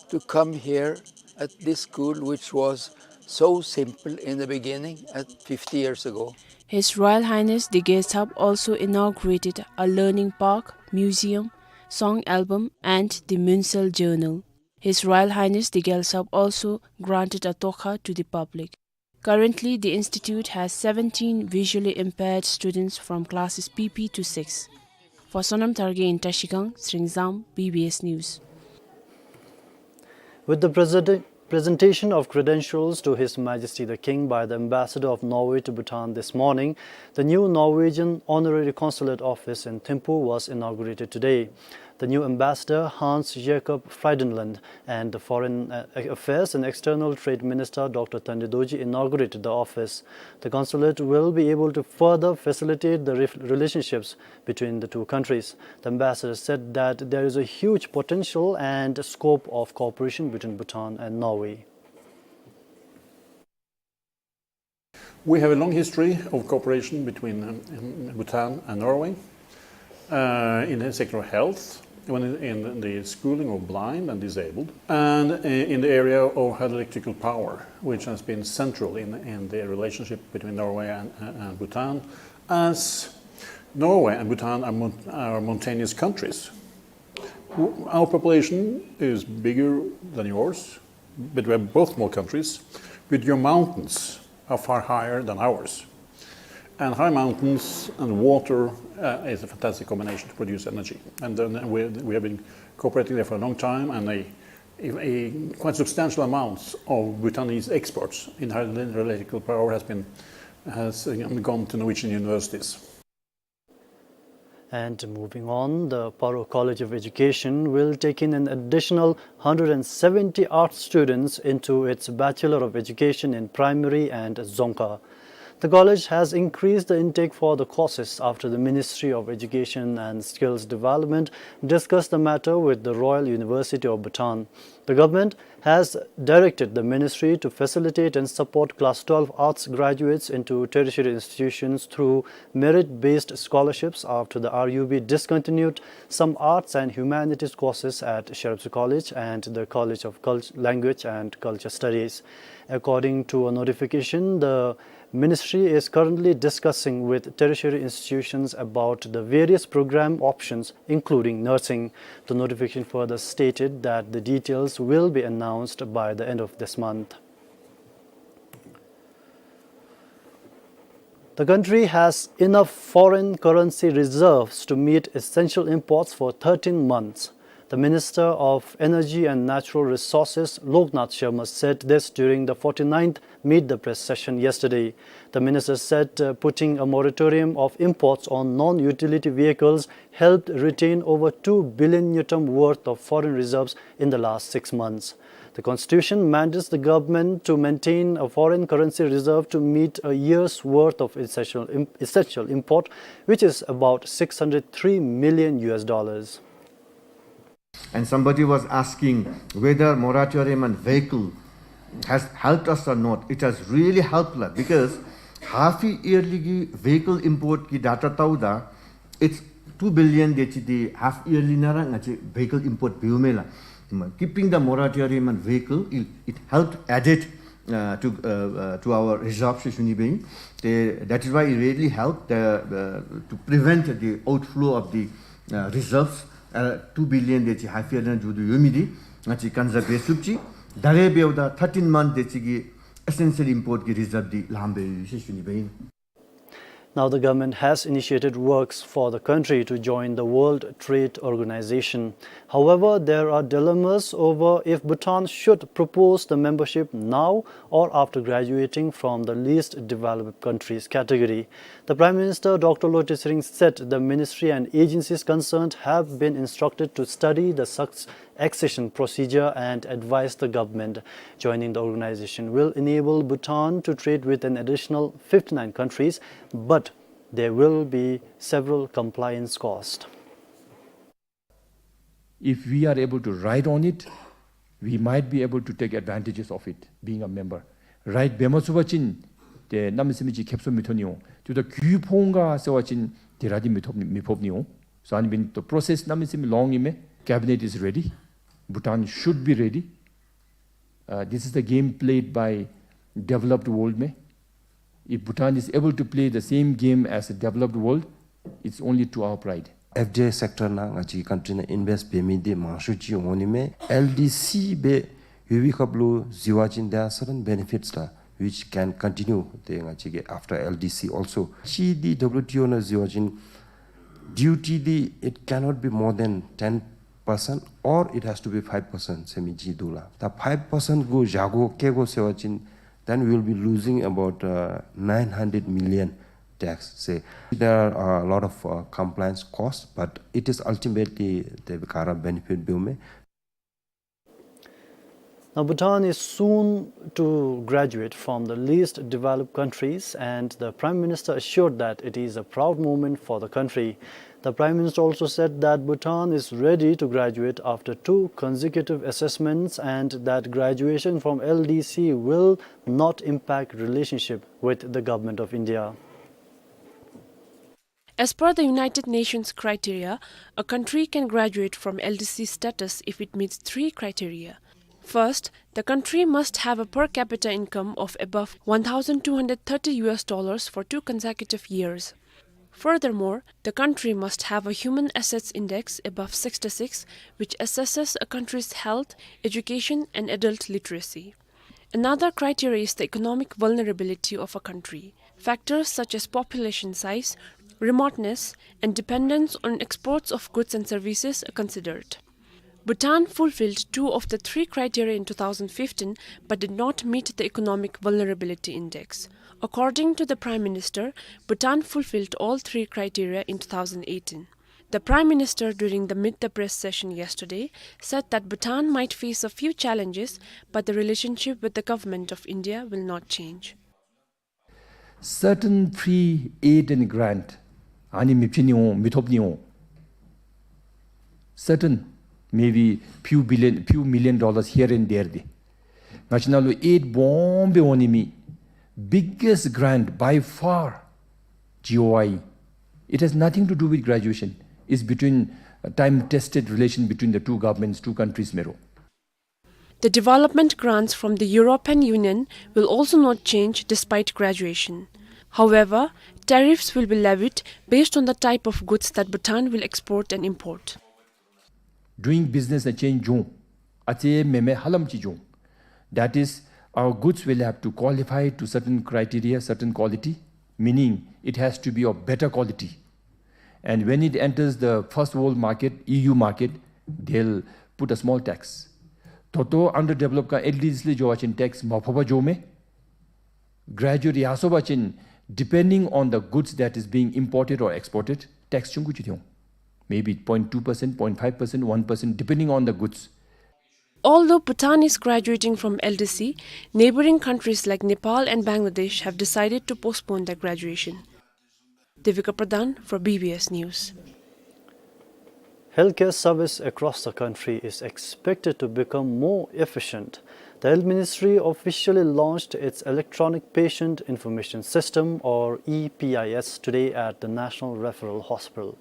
to come here at this school, which was so simple in the beginning, at fifty years ago. His Royal Highness the Gelsab also inaugurated a learning park, museum, song album, and the Minsil Journal. His Royal Highness the Gelsab also granted a tokha to the public. Currently, the institute has seventeen visually impaired students from classes P P to six. For Sonam Tharge in Trashigang, Sringzam, B B S News. With the present- presentation of credentials to His Majesty the King by the Ambassador of Norway to Bhutan this morning, the new Norwegian Honorary Consulate Office in Thimphu was inaugurated today. The new ambassador, Hans Jacob Frydenlund, and the Foreign, uh, Affairs and External Trade Minister, Doctor Tande Dorji, inaugurated the office. The consulate will be able to further facilitate the re- relationships between the two countries. The ambassador said that there is a huge potential and scope of cooperation between Bhutan and Norway. We have a long history of cooperation between, um, um, Bhutan and Norway, uh, in the sector of health, when in, in the schooling of blind and disabled, and, uh, in the area of hydroelectrical power, which has been central in, in the relationship between Norway and, and, and Bhutan, as Norway and Bhutan are mon- are mountainous countries. W- our population is bigger than yours, but we're both small countries, but your mountains are far higher than ours. And high mountains and water, uh, is a fantastic combination to produce energy. And then we, we have been cooperating there for a long time, and a, a, a quite substantial amounts of Bhutanese experts in hydroelectrical power has been, has, um, gone to Norwegian universities. And moving on, the Paro College of Education will take in an additional hundred and seventy art students into its Bachelor of Education in Primary and Dzongkha. The college has increased the intake for the courses after the Ministry of Education and Skills Development discussed the matter with the Royal University of Bhutan. The government has directed the ministry to facilitate and support class twelve arts graduates into tertiary institutions through merit-based scholarships after the R U B discontinued some arts and humanities courses at Sherepsu College and the College of Cult- Language and Culture Studies. According to a notification, the ministry is currently discussing with tertiary institutions about the various program options, including nursing. The notification further stated that the details will be announced by the end of this month. The country has enough foreign currency reserves to meet essential imports for thirteen months. The Minister of Energy and Natural Resources, Loknath Sharma, said this during the forty-ninth Meet the Press session yesterday. The minister said, uh, putting a moratorium of imports on non-utility vehicles helped retain over two billion ngultrum worth of foreign reserves in the last six months. The constitution mandates the government to maintain a foreign currency reserve to meet a year's worth of essential im-, essential import, which is about six hundred three million U S dollars. And somebody was asking whether moratorium on vehicle has helped us or not. It has really helped us because half yearly གི་vehicle import གི་data བལྟཝ་ད, it's two billion དེ་ཅིག་དེ་half yearly ནང་ར་ང་བཅས་vehicle import འབདཝ་མས་ལགས། Keeping the moratorium on vehicle, it, it helped added, uh, to, uh, uh, to our reserve ཞེས་ཞུ་ནི་སྦེ་ཨིན། དེ་that is why it really helped, uh, uh, to prevent the outflow of the, uh, reserves. ཨ་two billion དེ་ཅིག་half yearly ནང་འགྱོ་དོ་ཡོད་མི་འདི་ང་བཅས་conserve འབད་ཚུགསཔ་ཅིག། ད་རེས་འབདཝ་ད་thirteen month དེ་ཅིག་གི་essential import གི་reserve འདི་ལངམ་སྦེ་ཡོད་ཟེར་ཞུ་ནི་སྦེ་ཨིན། Now the government has initiated works for the country to join the World Trade Organization. However, there are dilemmas over if Bhutan should propose the membership now or after graduating from the least developed countries category. The Prime Minister, Doctor Lotay Tshering, said the ministry and agencies concerned have been instructed to study the suc-, accession procedure and advise the government. Joining the organization will enable Bhutan to trade with an additional fifty-nine countries, but there will be several compliance costs. If we are able to ride on it, we might be able to take advantages of it, being a member. Ride འབད་མ་ཚུགས་པ་ཅིན་ཏེ་གནམ་མེད་ས་མེད་ཅིག་ཁེབ་སང་མི་ཐོན་ནི་འོང་། དེ་ད་རྒུད་ཕོག་ག་ཟེར་བ་ཅིན་དེ་ར་འདི་མི་ཐོབ་ནི་མི་ཕོག་ནི་འོང་། ས་ནི་འབདན་ཏེ་process གནམ་མེད་ས་མེད་long ཨིན་མས། Cabinet is ready. Bhutan should be ready. Uh, this is the game played by developed world མས། If Bhutan is able to play the same game as a developed world, it's only to our pride. F D I sector ནང་ང་བཅས་country ནང་invest འབད་མི་འདི་མང་ཤོས་ཅིག་འོང་ནི་མས། L D C སྦེ་ཡོད་པའི་སྐབས་ལུ་གཟིགས་པ་ཅིན་there are certain benefits ལགས་which can continue ཏེ་ང་བཅས་ཀྱི་after L D C also. གཅིག་འདི་W T O ནང་གཟིགས་པ་ཅིན་duty འདི་it cannot be more than ten percent or it has to be five percent ཟེར་མི་ཅིག་འདུག་ལགས། ད་five percent གུ་བཞག་དགོ་བཀལ་དགོ་ཟེར་བ་ཅིན then we will be losing about, uh, nine hundred million tax. Say, there are a lot of, uh, compliance costs, but it is ultimately དེ་ག་ར་benefit འབདཝ་མས། Now, Bhutan is soon to graduate from the least developed countries, and the Prime Minister assured that it is a proud moment for the country. The Prime Minister also said that Bhutan is ready to graduate after two consecutive assessments and that graduation from L D C will not impact relationship with the Government of India. As per the United Nations criteria, a country can graduate from L D C status if it meets three criteria. First, the country must have a per capita income of above one thousand two hundred thirty U S dollars for two consecutive years. Furthermore, the country must have a human assets index above sixty-six, which assesses a country's health, education, and adult literacy. Another criteria is the economic vulnerability of a country. Factors such as population size, remoteness, and dependence on exports of goods and services are considered. Bhutan fulfilled two of the three criteria in two thousand fifteen but did not meet the economic vulnerability index. According to the Prime Minister, Bhutan fulfilled all three criteria in two thousand eighteen. The Prime Minister, during the Meet the Press session yesterday, said that Bhutan might face a few challenges, but the relationship with the Government of India will not change. Certain free aid and grant ཨ་ནི་མི་བྱིན་ནི་འོང་མི་ཐོབ་ནི་འོང་། Certain, maybe few billion, few million dollars here and there འདི་ང་བཅས་ནང་ལུ་aid སྦོམ་སྦེ་འོང་ནི་མེད། Biggest grant by far, G O I. It has nothing to do with graduation. It's between, uh, time-tested relation between the two governments, two countries མེན་རོ། The development grants from the European Union will also not change despite graduation. However, tariffs will be levied based on the type of goods that Bhutan will export and import. Doing business ཨ་change འགྱོ་འོང་། ཨ་ཙི་མེན་མེན་ཧ་ལམ་ཅིག་འགྱོ་འོང་། That is, our goods will have to qualify to certain criteria, certain quality. meaning it has to be of better quality. And when it enters the first world market, E U market, they'll put a small tax. ད་ལྟོ་underdeveloped ཁ་ལས་ཨེལ་ཌི་སི་ལས་འགྱོ་བ་ཅིན་ཊེགསི་མ་ཕོག་པར་འགྱོཝ་མས། Graduate ཡར་སོང་པ་ཅིན་depending on the goods that is being imported or exported, ཊེགསི་ཆུང་ཀུ་ཅིག་ཐོན་འོང་། Maybe point two percent, point five percent, one percent, depending on the goods. Although Bhutan is graduating from L D C, neighboring countries like Nepal and Bangladesh have decided to postpone their graduation. Devika Pradhan for B B S News. Healthcare service across the country is expected to become more efficient. The Health Ministry officially launched its Electronic Patient Information System, or E P I S, today at the National Referral Hospital.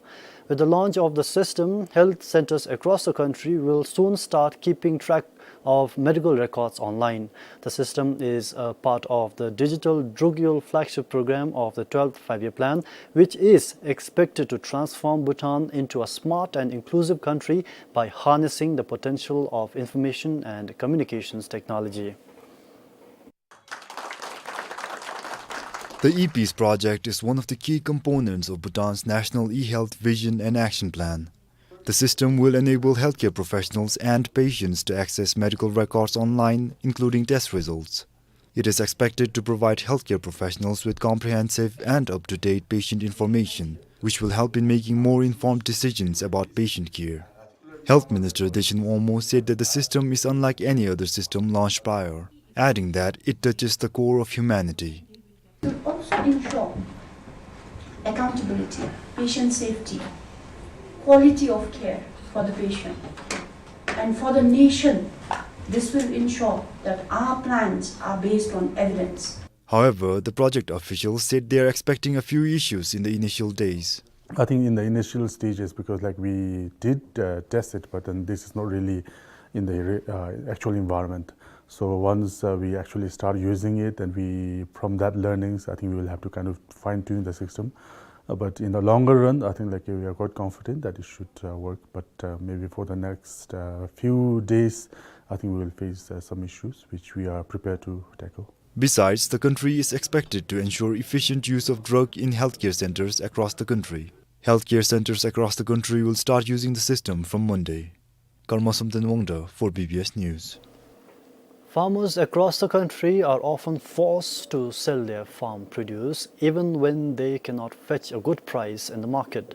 With the launch of the system, health centers across the country will soon start keeping track of medical records online. The system is a part of the Digital Drukgyul flagship program of the twelfth Five-Year Plan, which is expected to transform Bhutan into a smart and inclusive country by harnessing the potential of information and communications technology. The E P I S project is one of the key components of Bhutan's National e-Health Vision and Action Plan. The system will enable healthcare professionals and patients to access medical records online, including test results. It is expected to provide healthcare professionals with comprehensive and up-to-date patient information, which will help in making more informed decisions about patient care. Health Minister Dechen Wangmo said that the system is unlike any other system launched prior, adding that it touches the core of humanity. To also ensure accountability, patient safety, quality of care for the patient, and for the nation, this will ensure that our plans are based on evidence. However, the project officials said they are expecting a few issues in the initial days. I think in the initial stages, because, like, we did, uh, test it, but then this is not really in the re-, uh, actual environment. So once, uh, we actually start using it, and we, from that learnings, I think we will have to kind of fine-tune the system. Uh, but in the longer run, I think, like, we are quite confident that it should, uh, work. But, uh, maybe for the next, uh, few days, I think we will face, uh, some issues which we are prepared to tackle. Besides, the country is expected to ensure efficient use of drug in healthcare centers across the country. Healthcare centers across the country will start using the system from Monday. Karma Samten Wangda for B B S News. Farmers across the country are often forced to sell their farm produce even when they cannot fetch a good price in the market.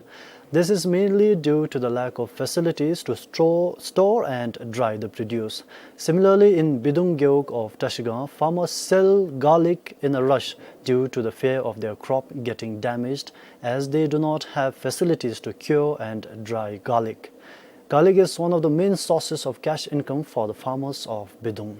This is mainly due to the lack of facilities to store, store and dry the produce. Similarly, in Bidung Gewog of Trashigang, farmers sell garlic in a rush due to the fear of their crop getting damaged, as they do not have facilities to cure and dry garlic. Garlic is one of the main sources of cash income for the farmers of Bidung.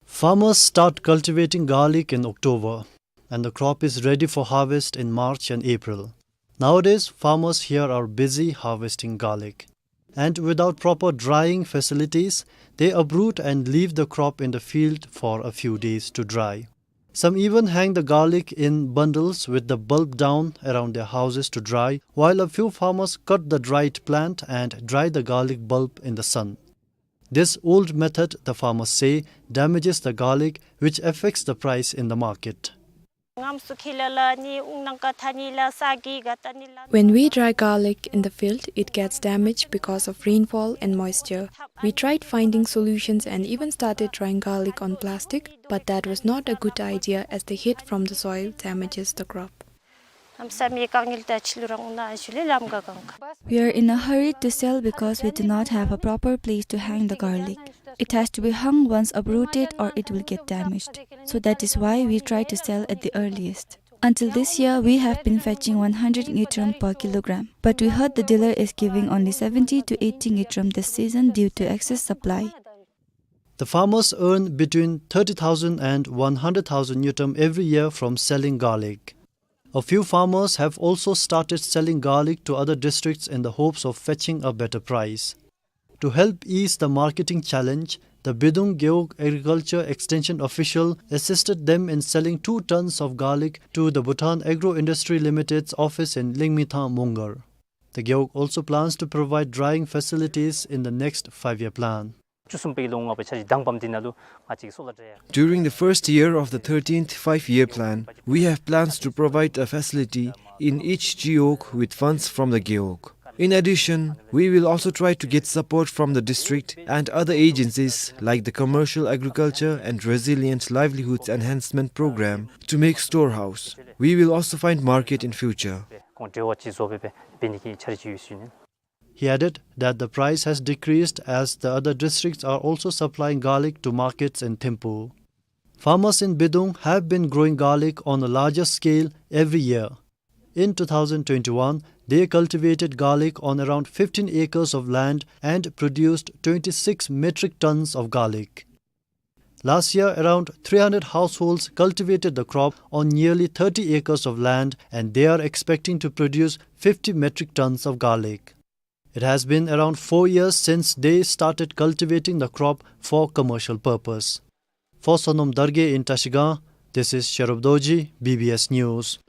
Farmers start cultivating garlic in October, and the crop is ready for harvest in March and April. Nowadays, farmers here are busy harvesting garlic. And without proper drying facilities, they uproot and leave the crop in the field for a few days to dry. Some even hang the garlic in bundles with the bulb down around their houses to dry, while a few farmers cut the dried plant and dry the garlic bulb in the sun. This old method, the farmers say, damages the garlic, which affects the price in the market. When we dry garlic in the field, it gets damaged because of rainfall and moisture. We tried finding solutions and even started drying garlic on plastic, but that was not a good idea as the heat from the soil damages the crop. We are in a hurry to sell because we do not have a proper place to hang the garlic. It has to be hung once uprooted or it will get damaged. So that is why we try to sell at the earliest. Until this year, we have been fetching one hundred ngultrum per kilogram, but we heard the dealer is giving only seventy to eighty ngultrum this season due to excess supply. The farmers earn between thirty thousand and one hundred thousand ngultrum every year from selling garlic. A few farmers have also started selling garlic to other districts in the hopes of fetching a better price. To help ease the marketing challenge, the Bidung Gewog Agriculture Extension official assisted them in selling two tons of garlic to the Bhutan Agro Industry Limited's office in Lingmithang Mongar. The Gewog also plans to provide drying facilities in the next five-year plan. བཅུ་གསུམ་པའི་ལོ་ལྔ་པའི་འཆར་གཞི་དང་པམ་འདི་ནང་ལུ་ང་བཅས་ཀྱིས་སོ་ལ་འབྲེལ། During the first year of the thirteenth Five-Year Plan, we have plans to provide a facility in each G-Oak with funds from the Gewog. In addition, we will also try to get support from the district and other agencies like the Commercial Agriculture and Resilient Livelihoods Enhancement Program to make storehouse. We will also find market in future. ཁོང་འབྲེལ་བ་ཅིག་བཟོ་སྦེ་འབད་ནི་གི་འཆར་གཞི་ཡོད་ཟེར་ཞུ་ནི། He added that the price has decreased as the other districts are also supplying garlic to markets in Thimphu. Farmers in Bidung have been growing garlic on a larger scale every year. In two thousand twenty-one, they cultivated garlic on around fifteen acres of land and produced twenty-six metric tons of garlic. Last year, around three hundred households cultivated the crop on nearly thirty acres of land, and they are expecting to produce fifty metric tons of garlic. It has been around four years since they started cultivating the crop for commercial purpose. For Sonom Dargay in Trashigang, this is Sherub Dorji, B B S News.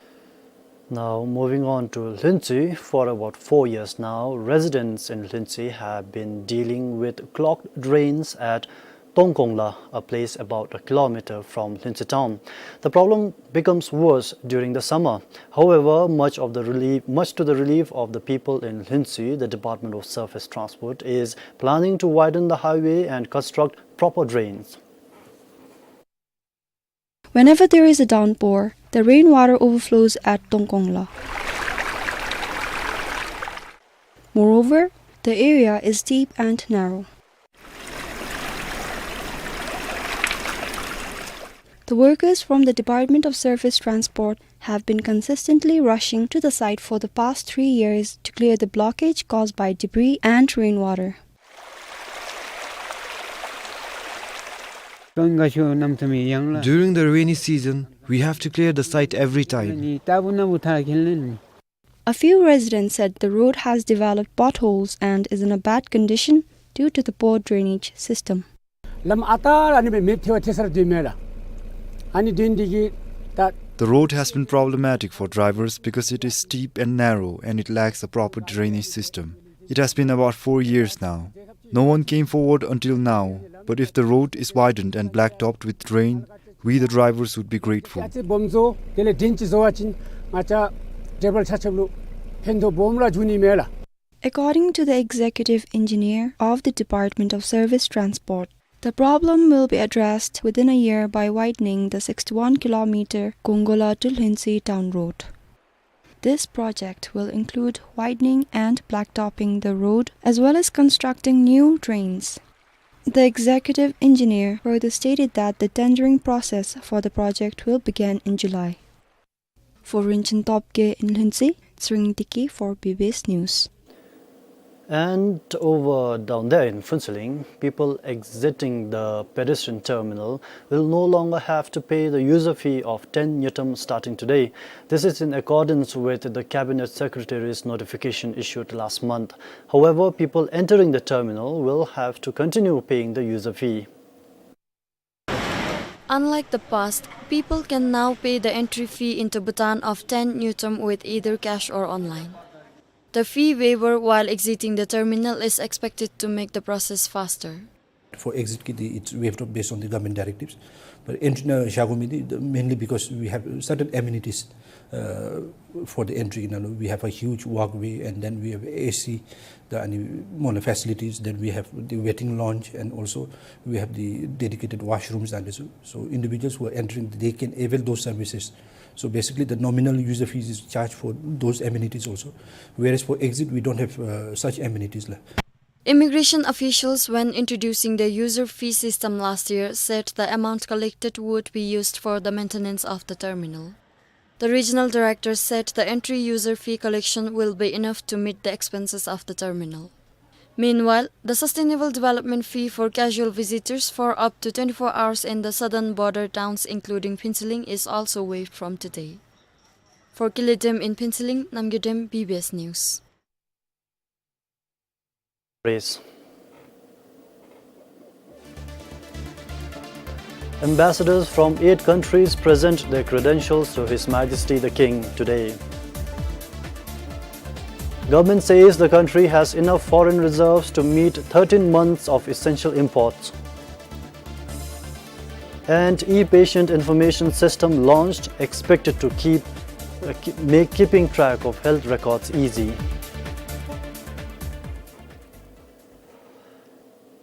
Now, moving on to Lhuentse, for about four years now, residents in Lhuentse have been dealing with clogged drains at Tongkongla, a place about a kilometer from Lhuentse town. The problem becomes worse during the summer. However, much of the relief, much to the relief of the people in Lhuentse, the Department of Surface Transport is planning to widen the highway and construct proper drains. Whenever there is a downpour, the rainwater overflows at Tongkongla. Moreover, the area is steep and narrow. The workers from the Department of Surface Transport have been consistently rushing to the site for the past three years to clear the blockage caused by debris and rainwater. During the rainy season, we have to clear the site every time. A few residents said the road has developed potholes and is in a bad condition due to the poor drainage system. ལམ་ཨ་རྟག་ར་ཨ་ནི་སྦེ་མེདཔ་ཐལ་བ་ཐལ་ས་ར་སྡོད་མས་ལགས། ཨ་ནི་དོན་འདི་གིས་ད། The road has been problematic for drivers because it is steep and narrow and it lacks a proper drainage system. It has been about four years now. No one came forward until now, but if the road is widened and blacktopped with drain, we the drivers would be grateful. ཡ་ཅིག་སྦོམ་བཟོ། དེ་ལས་ཌེན་ཅིག་བཟོ་བ་ཅིན་ང་བཅས་ཌའི་བར་ཆ་ཁྱབ་ལུ་ཕན་ཐོགས་སྦོམ་ར་འབྱུང་ནི་མས་ལགས། According to the executive engineer of the Department of Service Transport, the problem will be addressed within a year by widening the sixty-one kilometer Kongola to Lhuentse town road. This project will include widening and blacktopping the road as well as constructing new drains. The executive engineer further stated that the tendering process for the project will begin in July. For Rinchen Topgay in Lhuentse, Tsering Tiki for B B S News. And over down there in Phuentsholing, people exiting the pedestrian terminal will no longer have to pay the user fee of ten ngultrum starting today. This is in accordance with the Cabinet Secretary's notification issued last month. However, people entering the terminal will have to continue paying the user fee. Unlike the past, people can now pay the entry fee into Bhutan of ten ngultrum with either cash or online. The fee waiver while exiting the terminal is expected to make the process faster. For exit ki, the, it's waived off based on the government directives. But entry na jago mi di, the, mainly because we have certain amenities, uh, for the entry. You know, we have a huge walkway, and then we have A C, the, any more facilities. Then we have the waiting lounge, and also we have the dedicated washrooms. And so, so individuals who are entering, they can avail those services. So basically, the nominal user fees is charged for those amenities also. Whereas for exit, we don't have, uh, such amenities la. Immigration officials, when introducing the user fee system last year, said the amount collected would be used for the maintenance of the terminal. The regional director said the entry user fee collection will be enough to meet the expenses of the terminal. Meanwhile, the sustainable development fee for casual visitors for up to twenty-four hours in the southern border towns, including Phuentsholing, is also waived from today. For Kile Dem in Phuentsholing, Namgay Dem, B B S News. Praise. Ambassadors from eight countries present their credentials to His Majesty the King today. Government says the country has enough foreign reserves to meet thirteen months of essential imports. And e-patient information system launched, expected to keep, uh, keep, make keeping track of health records easy.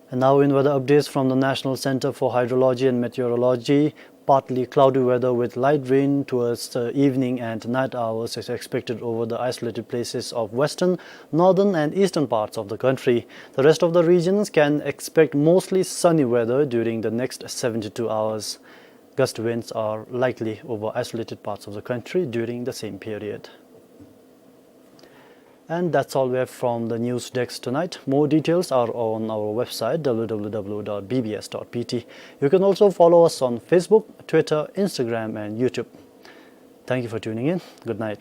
And now in weather updates from the National Center for Hydrology and Meteorology, partly cloudy weather with light rain towards the evening and night hours is expected over the isolated places of western, northern and eastern parts of the country. The rest of the regions can expect mostly sunny weather during the next seventy-two hours. Gust winds are likely over isolated parts of the country during the same period. And that's all we have from the news desk tonight. More details are on our website, w w w dot b b s dot b t. You can also follow us on Facebook, Twitter, Instagram, and YouTube. Thank you for tuning in. Good night.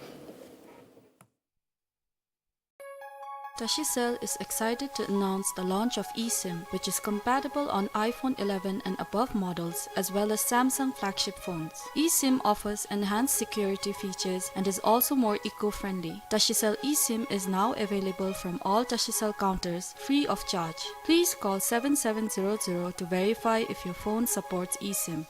Tashicell is excited to announce the launch of eSIM, which is compatible on iPhone eleven and above models, as well as Samsung flagship phones. eSIM offers enhanced security features and is also more eco-friendly. Tashicell eSIM is now available from all Tashicell counters, free of charge. Please call seven seven zero zero to verify if your phone supports eSIM.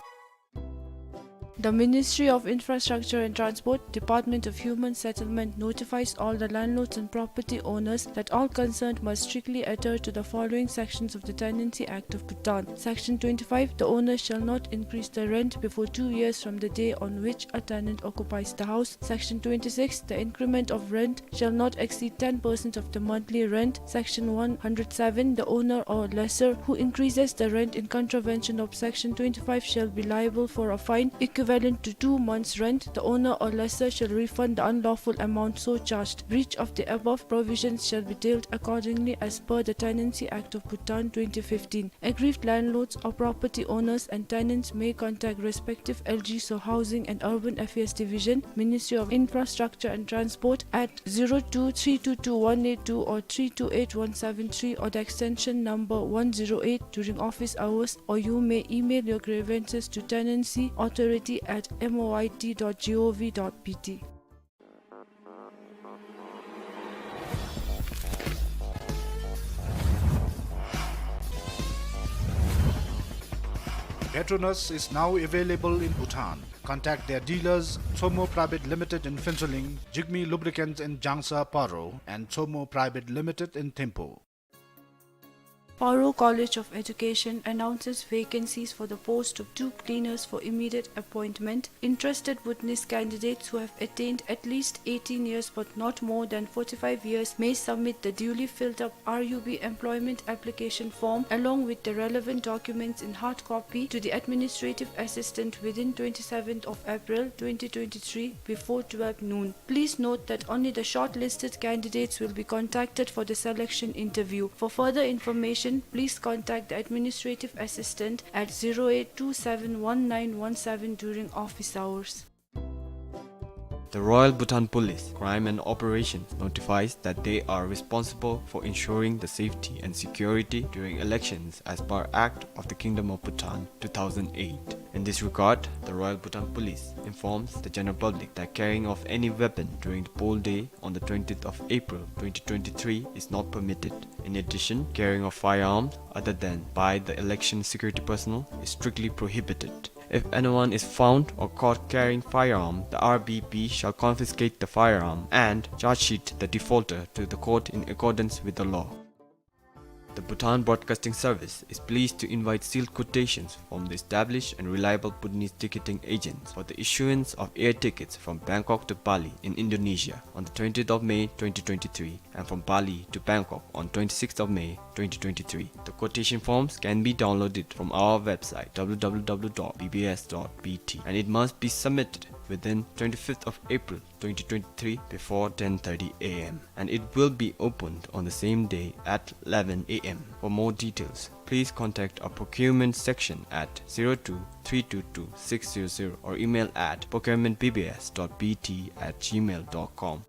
The Ministry of Infrastructure and Transport, Department of Human Settlement notifies all the landlords and property owners that all concerned must strictly adhere to the following sections of the Tenancy Act of Bhutan. Section twenty-five, the owner shall not increase the rent before two years from the day on which a tenant occupies the house. Section twenty-six, the increment of rent shall not exceed ten percent of the monthly rent. Section one hundred seven, the owner or lessor who increases the rent in contravention of Section twenty-five shall be liable for a fine equivalent to two months' rent. The owner or lessor shall refund the unlawful amount so charged. Breach of the above provisions shall be dealt accordingly as per the Tenancy Act of Bhutan twenty fifteen. Aggrieved landlords or property owners and tenants may contact respective L Gs or Housing and Urban Affairs Division, Ministry of Infrastructure and Transport at zero two three two two one eight two or three two eight one seven three or the extension number one zero eight during office hours, or you may email your grievances to tenancy authority at M O I T dot G O V dot B T. Petronas is now available in Bhutan. Contact their dealers, Tsomo Private Limited in Phuentsholing, Jigme Lubricants in Jangsa, Paro, and Tsomo Private Limited in Thimphu. Paro College of Education announces vacancies for the post of two cleaners for immediate appointment. Interested Bhutanese candidates who have attained at least eighteen years but not more than forty-five years may submit the duly filled up R U B employment application form along with the relevant documents in hard copy to the administrative assistant within twenty-seventh of April twenty twenty-three before twelve noon. Please note that only the shortlisted candidates will be contacted for the selection interview. For further information, please contact the administrative assistant at zero eight two seven one nine one seven during office hours. The Royal Bhutan Police, Crime and Operations notifies that they are responsible for ensuring the safety and security during elections as per Act of the Kingdom of Bhutan two thousand eight. In this regard, the Royal Bhutan Police informs the general public that carrying of any weapon during the poll day on the twentieth of April twenty twenty-three is not permitted. In addition, carrying of firearms other than by the election security personnel is strictly prohibited. If anyone is found or caught carrying firearm, the R B P shall confiscate the firearm and charge sheet the defaulter to the court in accordance with the law. The Bhutan Broadcasting Service is pleased to invite sealed quotations from the established and reliable Bhutanese ticketing agents for the issuance of air tickets from Bangkok to Bali in Indonesia on the twentieth of May twenty twenty-three and from Bali to Bangkok on twenty-sixth of May twenty twenty-three. The quotation forms can be downloaded from our website w w w dot b b s dot b t and it must be submitted within twenty-fifth of April twenty twenty-three before ten thirty a m and it will be opened on the same day at eleven a m. For more details, please contact our procurement section at zero two three two two six zero zero or email at procurement b b s dot b t at gmail dot com.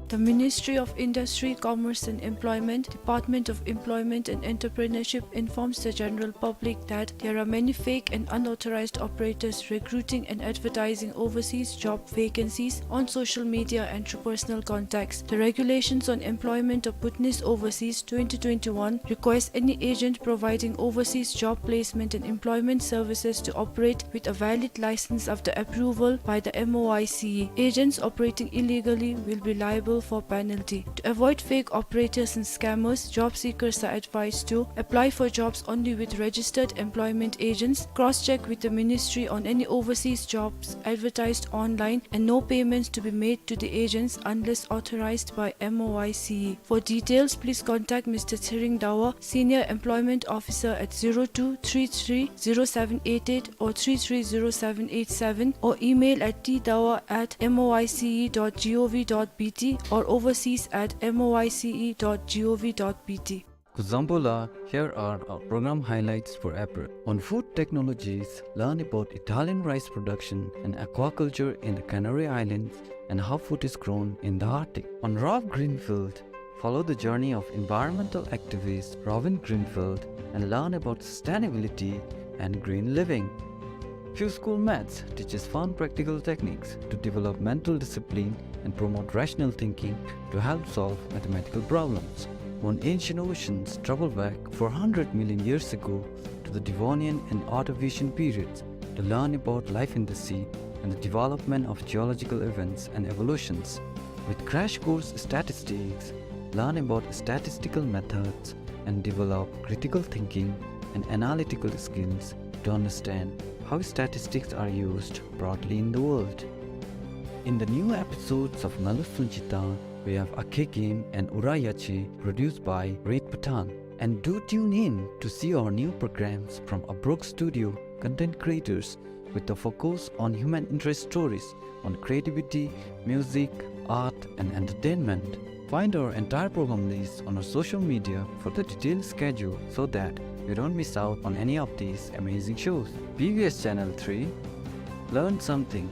The Ministry of Industry, Commerce and Employment, Department of Employment and Entrepreneurship informs the general public that there are many fake and unauthorized operators recruiting and advertising overseas job vacancies on social media and through personal contacts. The Regulations on Employment of Bhutanese Overseas twenty twenty-one requires any agent providing overseas job placement and employment services to operate with a valid license after approval by the M O I C E. Agents operating illegally will be liable for penalty. To avoid fake operators and scammers, job seekers are advised to apply for jobs only with registered employment agents, cross-check with the ministry on any overseas jobs advertised online, and no payments to be made to the agents unless authorized by M O I C E. For details, please contact Mister Tshering Dawa, Senior Employment Officer, at zero two three three zero seven eight eight or three three zero seven eight seven, or email at t dawa at moice dot gov dot bt or overseas at moice dot gov dot bt. Kuzuzangpo la, here are our program highlights for April. On food technologies, learn about Italian rice production and aquaculture in the Canary Islands and how food is grown in the Arctic. On Rob Greenfield, follow the journey of environmental activist Robin Greenfield and learn about sustainability and green living. Few School Maths teaches fun practical techniques to develop mental discipline and promote rational thinking to help solve mathematical problems. On Ancient Oceans, travel back four hundred million years ago to the Devonian and Ordovician periods to learn about life in the sea and the development of geological events and evolutions. With Crash Course Statistics, learn about statistical methods and develop critical thinking and analytical skills to understand how statistics are used broadly in the world. In the new episodes of Melusun Chitang, we have Akhe Game and Ura Yache, produced by Red Bhutan. And do tune in to see our new programs from Abrok Studio content creators with a focus on human interest stories on creativity, music, art, and entertainment. Find our entire program list on our social media for the detailed schedule so that you don't miss out on any of these amazing shows. B B S Channel three, learn something.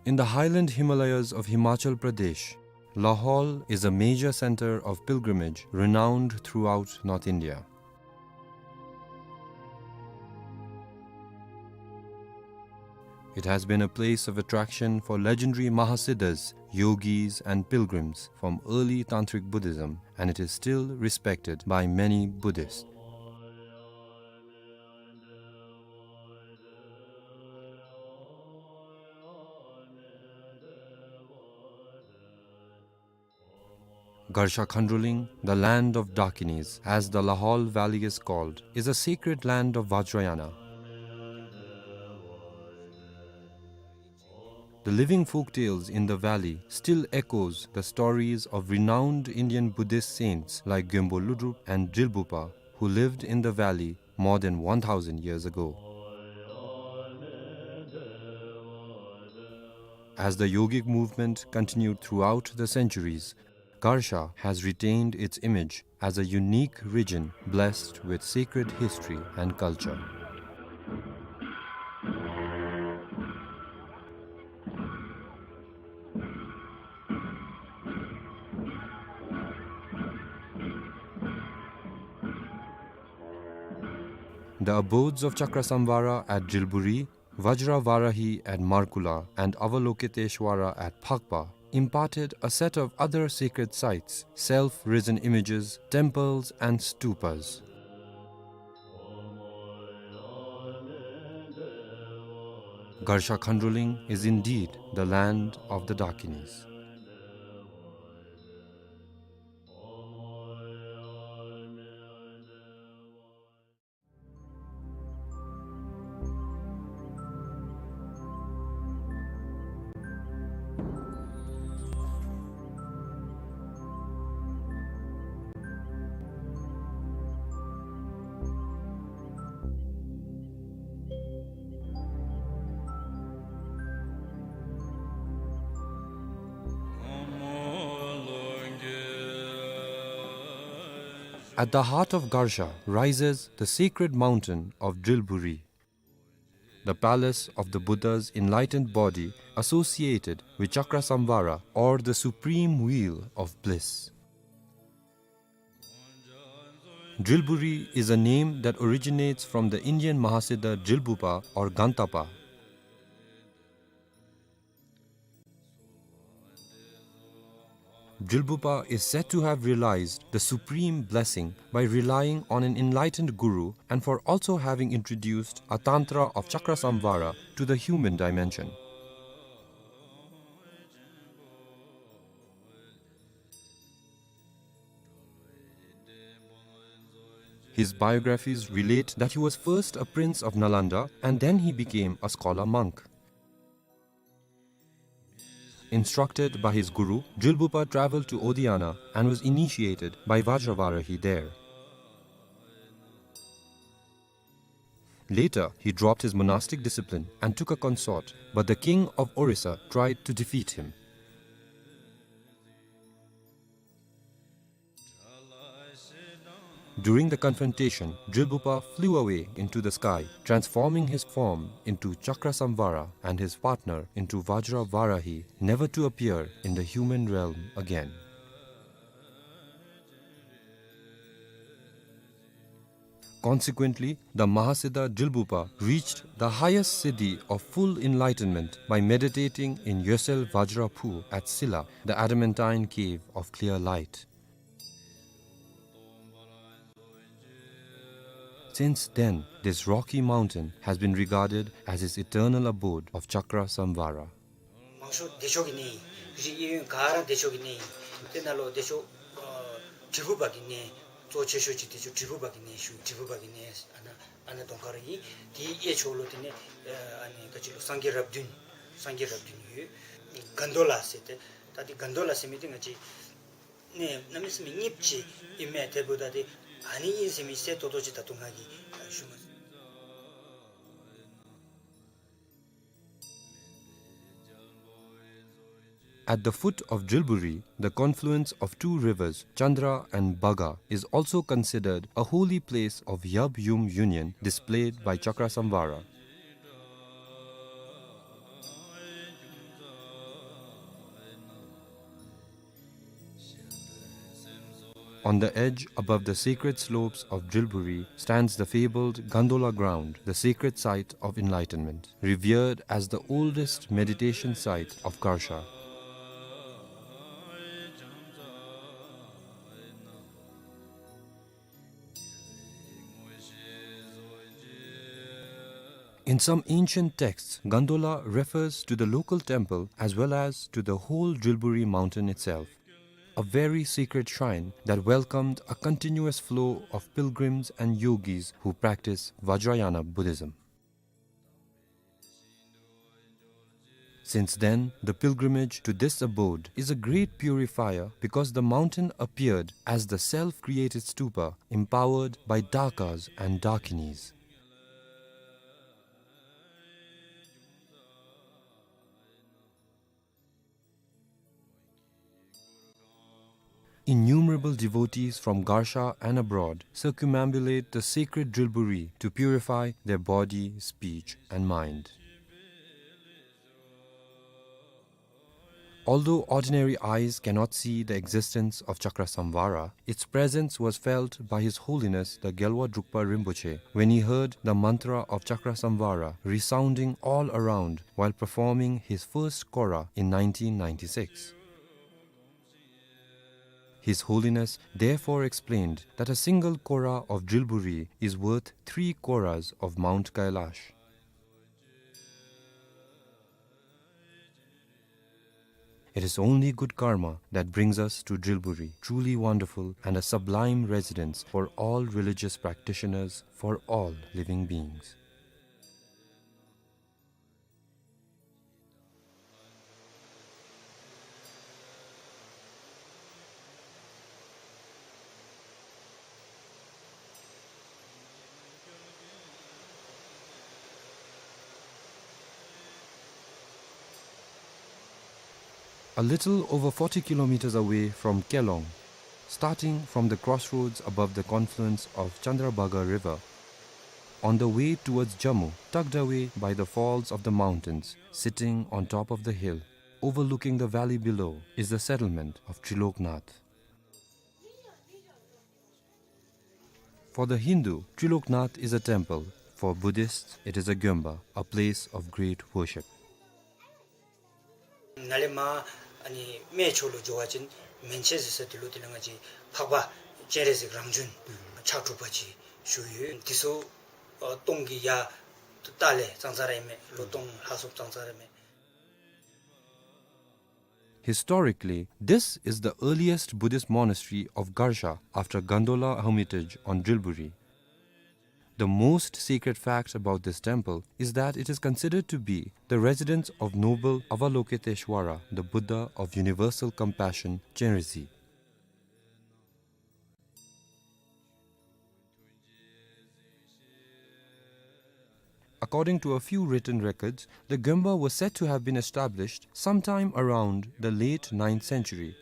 In the highland Himalayas of Himachal Pradesh, Lahaul is a major center of pilgrimage renowned throughout North India. It has been a place of attraction for legendary Mahasiddhas, yogis, and pilgrims from early Tantric Buddhism, and it is still respected by many Buddhists. Garsha Khandroling, the land of Dakinis, as the Lahaul Valley is called, is a sacred land of Vajrayana. The living folktales in the valley still echoes the stories of renowned Indian Buddhist saints like Gyönpo Lodrop and Drilbugpa, who lived in the valley more than one thousand years ago. As the yogic movement continued throughout the centuries, Garsha has retained its image as a unique region blessed with sacred history and culture. The abodes of Chakrasamvara at Drilburi, Vajra Varahi at Markula, and Avalokiteshvara at Phakpa imparted a set of other sacred sites, self-risen images, temples, and stupas. Garsha Khandroling is indeed the land of the Dakinis. At the heart of Garsha rises the sacred mountain of Drilburi, the palace of the Buddha's enlightened body associated with Chakrasamvara, or the supreme wheel of bliss. Drilburi is a name that originates from the Indian Mahasiddha Drilbupa or Gantapa. Drilbupa is said to have realized the supreme blessing by relying on an enlightened guru and for also having introduced a tantra of Chakrasamvara to the human dimension. His biographies relate that he was first a prince of Nalanda and then he became a scholar monk. Instructed by his guru, Drilbupa traveled to Odiyana and was initiated by Vajravarahi there. Later, he dropped his monastic discipline and took a consort, but the king of Orissa tried to defeat him. During the confrontation, Drilbupa flew away into the sky, transforming his form into Chakrasamvara and his partner into Vajravarahi, never to appear in the human realm again. Consequently, the Mahasiddha Drilbupa reached the highest siddhi of full enlightenment by meditating in Yosel Vajraphu at Silla, the adamantine cave of clear light. Since then, this rocky mountain has been regarded as his eternal abode of Chakrasamvara. མང་ཤོས་བདེ་མཆོག་གི་གནས་ཨིན། རིགས་གཡས་གཡོན་ག་ར་བདེ་མཆོག་གི་གནས་ཨིན། དེ་ནང་ལུ་བདེ་མཆོག་ཨ་དྲིལ་བུ་པ་གི་གནས། གཙོ་ཆེ་ཤོས་ཅིག་དེ་ཚུ་དྲིལ་བུ་པ་གི་གནས་ཞུ། དྲིལ་བུ་པ་གི་གནས་ཨ་ནཱ་ཨ་ནཱ་གདོང་ཁར་ཨིན། དེའི་གཡས་ཕྱོགས་ལུ་དེ་ནི་ཨ་ནི་ག་ཅི་ལོ་སངས་རྒྱས་རབས་བདུན། སངས་རྒྱས་རབས་བདུན་ཡོད། གན་དོ་ལ་ཟེར་ཏེ། ད་དེ་གན་དོ་ལ་ཟེར་མི་དེ་ང་བཅས་གནས་གནམ་མེད་ས་མེད་རྙིངམ་ཅིག་ཨིན་མས། དེ་འབདཝ་ད་དེ་ཨ་ནི་ཨིན་ཟེར་མི་གསལ་ཏོག་ཏོ་ཅིག་ད་ལྟོ་ང་གིས་ཞུ་མ་ཚུགས། At the foot of Drilburi, the confluence of two rivers, Chandra and Baga, is also considered a holy place of Yab Yum union displayed by Chakrasamvara. On the edge, above the sacred slopes of Drilburi, stands the fabled Gandola ground, the sacred site of enlightenment, revered as the oldest meditation site of Garsha. In some ancient texts, Gandola refers to the local temple as well as to the whole Drilburi mountain itself, a very sacred shrine that welcomed a continuous flow of pilgrims and yogis who practice Vajrayana Buddhism. Since then, the pilgrimage to this abode is a great purifier because the mountain appeared as the self-created stupa empowered by Dakas and Dakinis. Innumerable devotees from Garsha and abroad circumambulate the sacred Drilburi to purify their body, speech, and mind. Although ordinary eyes cannot see the existence of Chakrasamvara, its presence was felt by His Holiness the Gyalwa Drukpa Rinpoche when he heard the mantra of Chakrasamvara resounding all around while performing his first Kora in nineteen ninety-six. His Holiness therefore explained that a single Kora of Drilburi is worth three Koras of Mount Kailash. It is only good karma that brings us to Drilburi, truly wonderful and a sublime residence for all religious practitioners, for all living beings. A little over forty kilometers away from Kelong, Starting from the crossroads above the confluence of Chandrabhaga River, on the way towards Jammu, tucked away by the falls of the mountains, sitting on top of the hill, overlooking the valley below, is the settlement of Triloknath. For the Hindu, Triloknath is a temple. For Buddhists, it is a gyomba, a place of great worship. ནཱ་ལས་མར་ཨ་ནི་སྨད་ཕྱོགས་ལུ་འགྱོ་བ་ཅིན་མན་ཆད་ཟེར་ས་དེ་ལུ་དེ་ལས་ང་བཅས་འཕགས་པ་སྤྱན་རས་གཟིགས་རང་བྱོན་ཕྱག་དྲུག་པ་ཅིག་བཞུགས་ཡོད། དེ་ཚུ་ཨ་སྟོང་གི་ཡ་ཏ་ལས་ཙང་ཙ་ར་ཨིན་མས། ལོ་སྟོང་ལྷག་སོང་ཙང་ཙ་ར་ཨིན་མས། Historically, this is the earliest Buddhist monastery of Garsha after Gandola Hermitage on Drilburi. The most sacred fact about this temple is that it is considered to be the residence of noble Avalokiteshvara, the Buddha of universal compassion, Chenrezig. According to a few written records, the gyomba was said to have been established sometime around the late ninth century,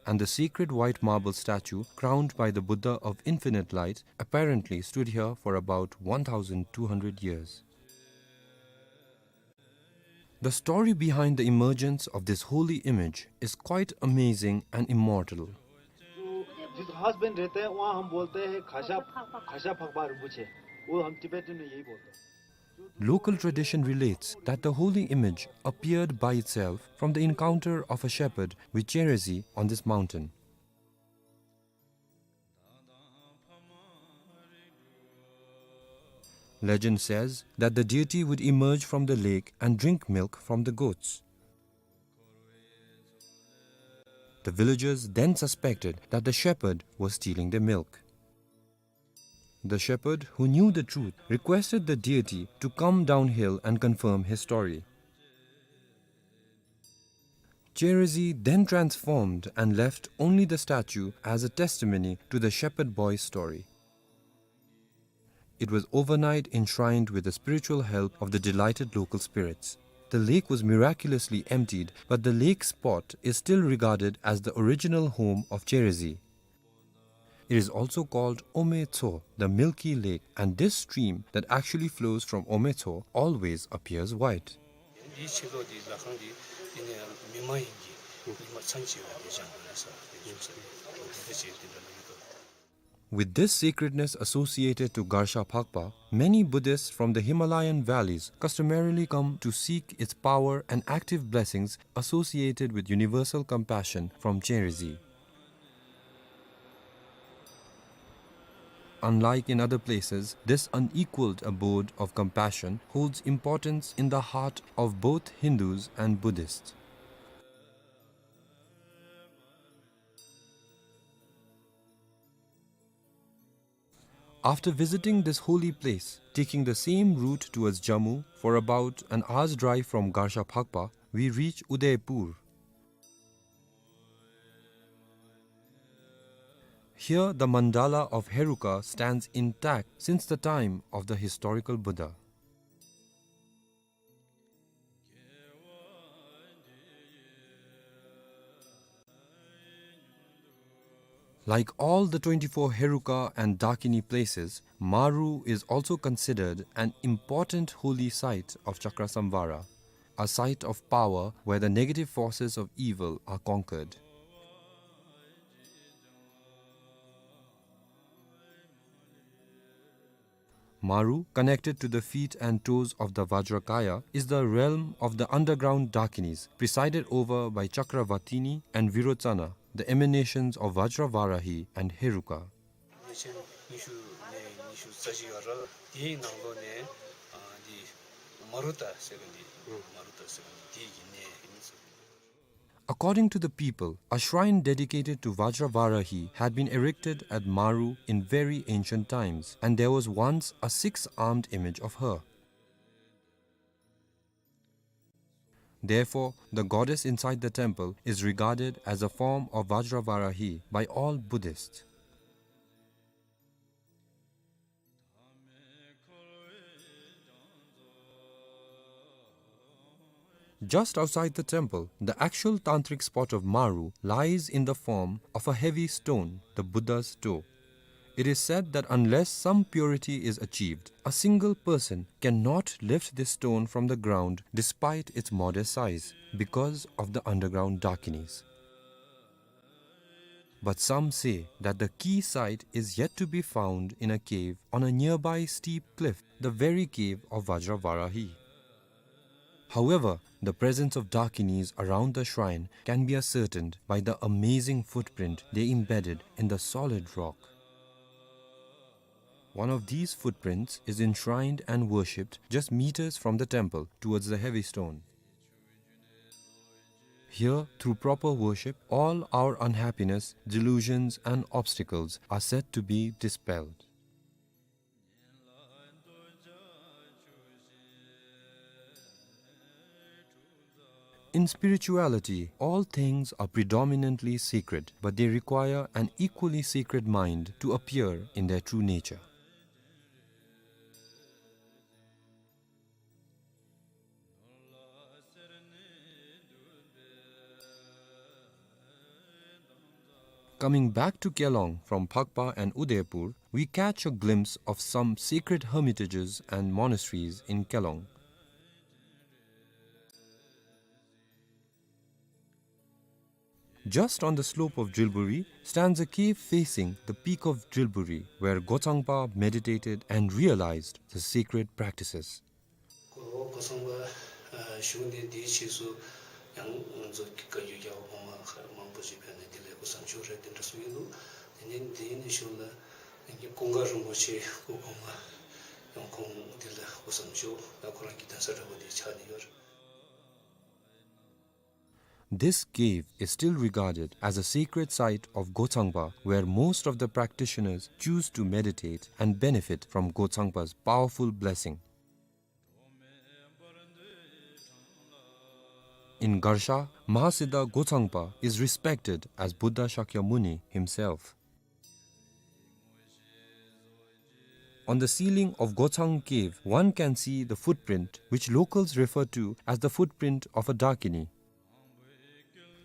and the sacred white marble statue crowned by the Buddha of Infinite Light apparently stood here for about one thousand two hundred years. The story behind the emergence of this holy image is quite amazing and immortal. जो जिस घास बन रहते हैं, वहाँ हम बोलते हैं घासा, घासा फकबा रिम्पोछे। वो हम तिब्बतन में यही बोलते हैं। Local tradition relates that the holy image appeared by itself from the encounter of a shepherd with Chenrezig on this mountain. Legend says that the deity would emerge from the lake and drink milk from the goats. The villagers then suspected that the shepherd was stealing their milk. The shepherd, who knew the truth, requested the deity to come downhill and confirm his story. Chenrezig then transformed and left only the statue as a testimony to the shepherd boy's story. It was overnight enshrined with the spiritual help of the delighted local spirits. The lake was miraculously emptied, but the lake spot is still regarded as the original home of Chenrezig. It is also called Ometso, the milky lake, and this stream that actually flows from Ometso always appears white. འདི་ཕྱི་ལོགས་འདི་ལ་ཁང་འདི་འདི་ནི་མི་མ་ཡིན་གྱི་ཉི་མ་མཚན་ཆེ་བ་འདི་བཞེངས་པ་རེད་ཟེར་འདི་བཞུགས་ས་འདི་འདི་འདྲ་ཅིག་འདི་འདྲ་ལ་ཡོད་དོ། With this sacredness associated to Garsha Phakpa, many Buddhists from the Himalayan valleys customarily come to seek its power and active blessings associated with universal compassion from Chenrezig. Unlike in other places, this unequaled abode of compassion holds importance in the heart of both Hindus and Buddhists. After visiting this holy place, taking the same route towards Jammu for about an hour's drive from Garsha Phakpa, we reach Udaipur. Here, the mandala of Heruka stands intact since the time of the historical Buddha. Like all the twenty-four Heruka and Dakini places, Maru is also considered an important holy site of Chakrasamvara, a site of power where the negative forces of evil are conquered. Maru, connected to the feet and toes of the Vajrakaya, is the realm of the underground Dakinis, presided over by Chakravatini and Virochana, the emanations of Vajravarahi and Heruka. ཉིས་སྟོང་ཉི་ཤུ་ནས་ཉི་ཤུ་རྩ་གཅིག་བར་དེའི་ནང་ལོགས་ནས་ཨ་འདི་མ་རུ་ཏ་ཟེར་མཁན་འདི་མ་རུ་ཏ་ཟེར་མཁན་འདི་དེའི་གི་གནས་ཨིན་ཟེར། According to the people, a shrine dedicated to Vajravarahi had been erected at Maru in very ancient times, and there was once a six-armed image of her. Therefore, the goddess inside the temple is regarded as a form of Vajravarahi by all Buddhists. Just outside the temple, the actual tantric spot of Maru lies in the form of a heavy stone, the Buddha's toe. It is said that unless some purity is achieved, a single person cannot lift this stone from the ground despite its modest size because of the underground Dakinis. But some say that the key site is yet to be found in a cave on a nearby steep cliff, the very cave of Vajravarahi. However, the presence of Dakinis around the shrine can be ascertained by the amazing footprint they embedded in the solid rock. One of these footprints is enshrined and worshipped just meters from the temple towards the heavy stone. Here, through proper worship, all our unhappiness, delusions, and obstacles are said to be dispelled. In spirituality, all things are predominantly sacred, but they require an equally sacred mind to appear in their true nature. Coming back to Kelong from Phakpa and Udaipur, we catch a glimpse of some sacred hermitages and monasteries in Kelong. Just on the slope of Drilburi stands a cave facing the peak of Drilburi, where Gochangpa meditated and realized the sacred practices. གོ་གོ་ཚང་པ་ཨ་བཞུགས་ནི་འདིའི་ཕྱིས་སུ་ཡང་ང་ཚོ་བཀའ་བརྒྱུད་རྒྱལ་བ་གོང་མ་མཁའ་མང་པོ་ཞིག་ཕེབས་ནས་འདི་ལས་སྐུ་མཚམས་འཇོག་རེད་དེ་འདྲ་གསུངས་ཡོད་འདུག། དེ་ནས་འདི་ནས་ཞུ་ན་ཀུན་དགའ་རིན་པོ་ཆེ་སྐུ་གོང་མ་ཡང་ཁོང་འདི་ལས་སྐུ་མཚམས་འཇོག་ད་ཁོ་རང་གི་གདན་ས་འདྲ་པོ་འདི་ཆགས་ནས་ཡོད་རེད། This cave is still regarded as a sacred site of Gochangpa, where most of the practitioners choose to meditate and benefit from Gochangpa's powerful blessing. In Garsha, Mahasiddha Gochangpa is respected as Buddha Shakyamuni himself. On the ceiling of Gochang Cave, one can see the footprint, which locals refer to as the footprint of a Dakini.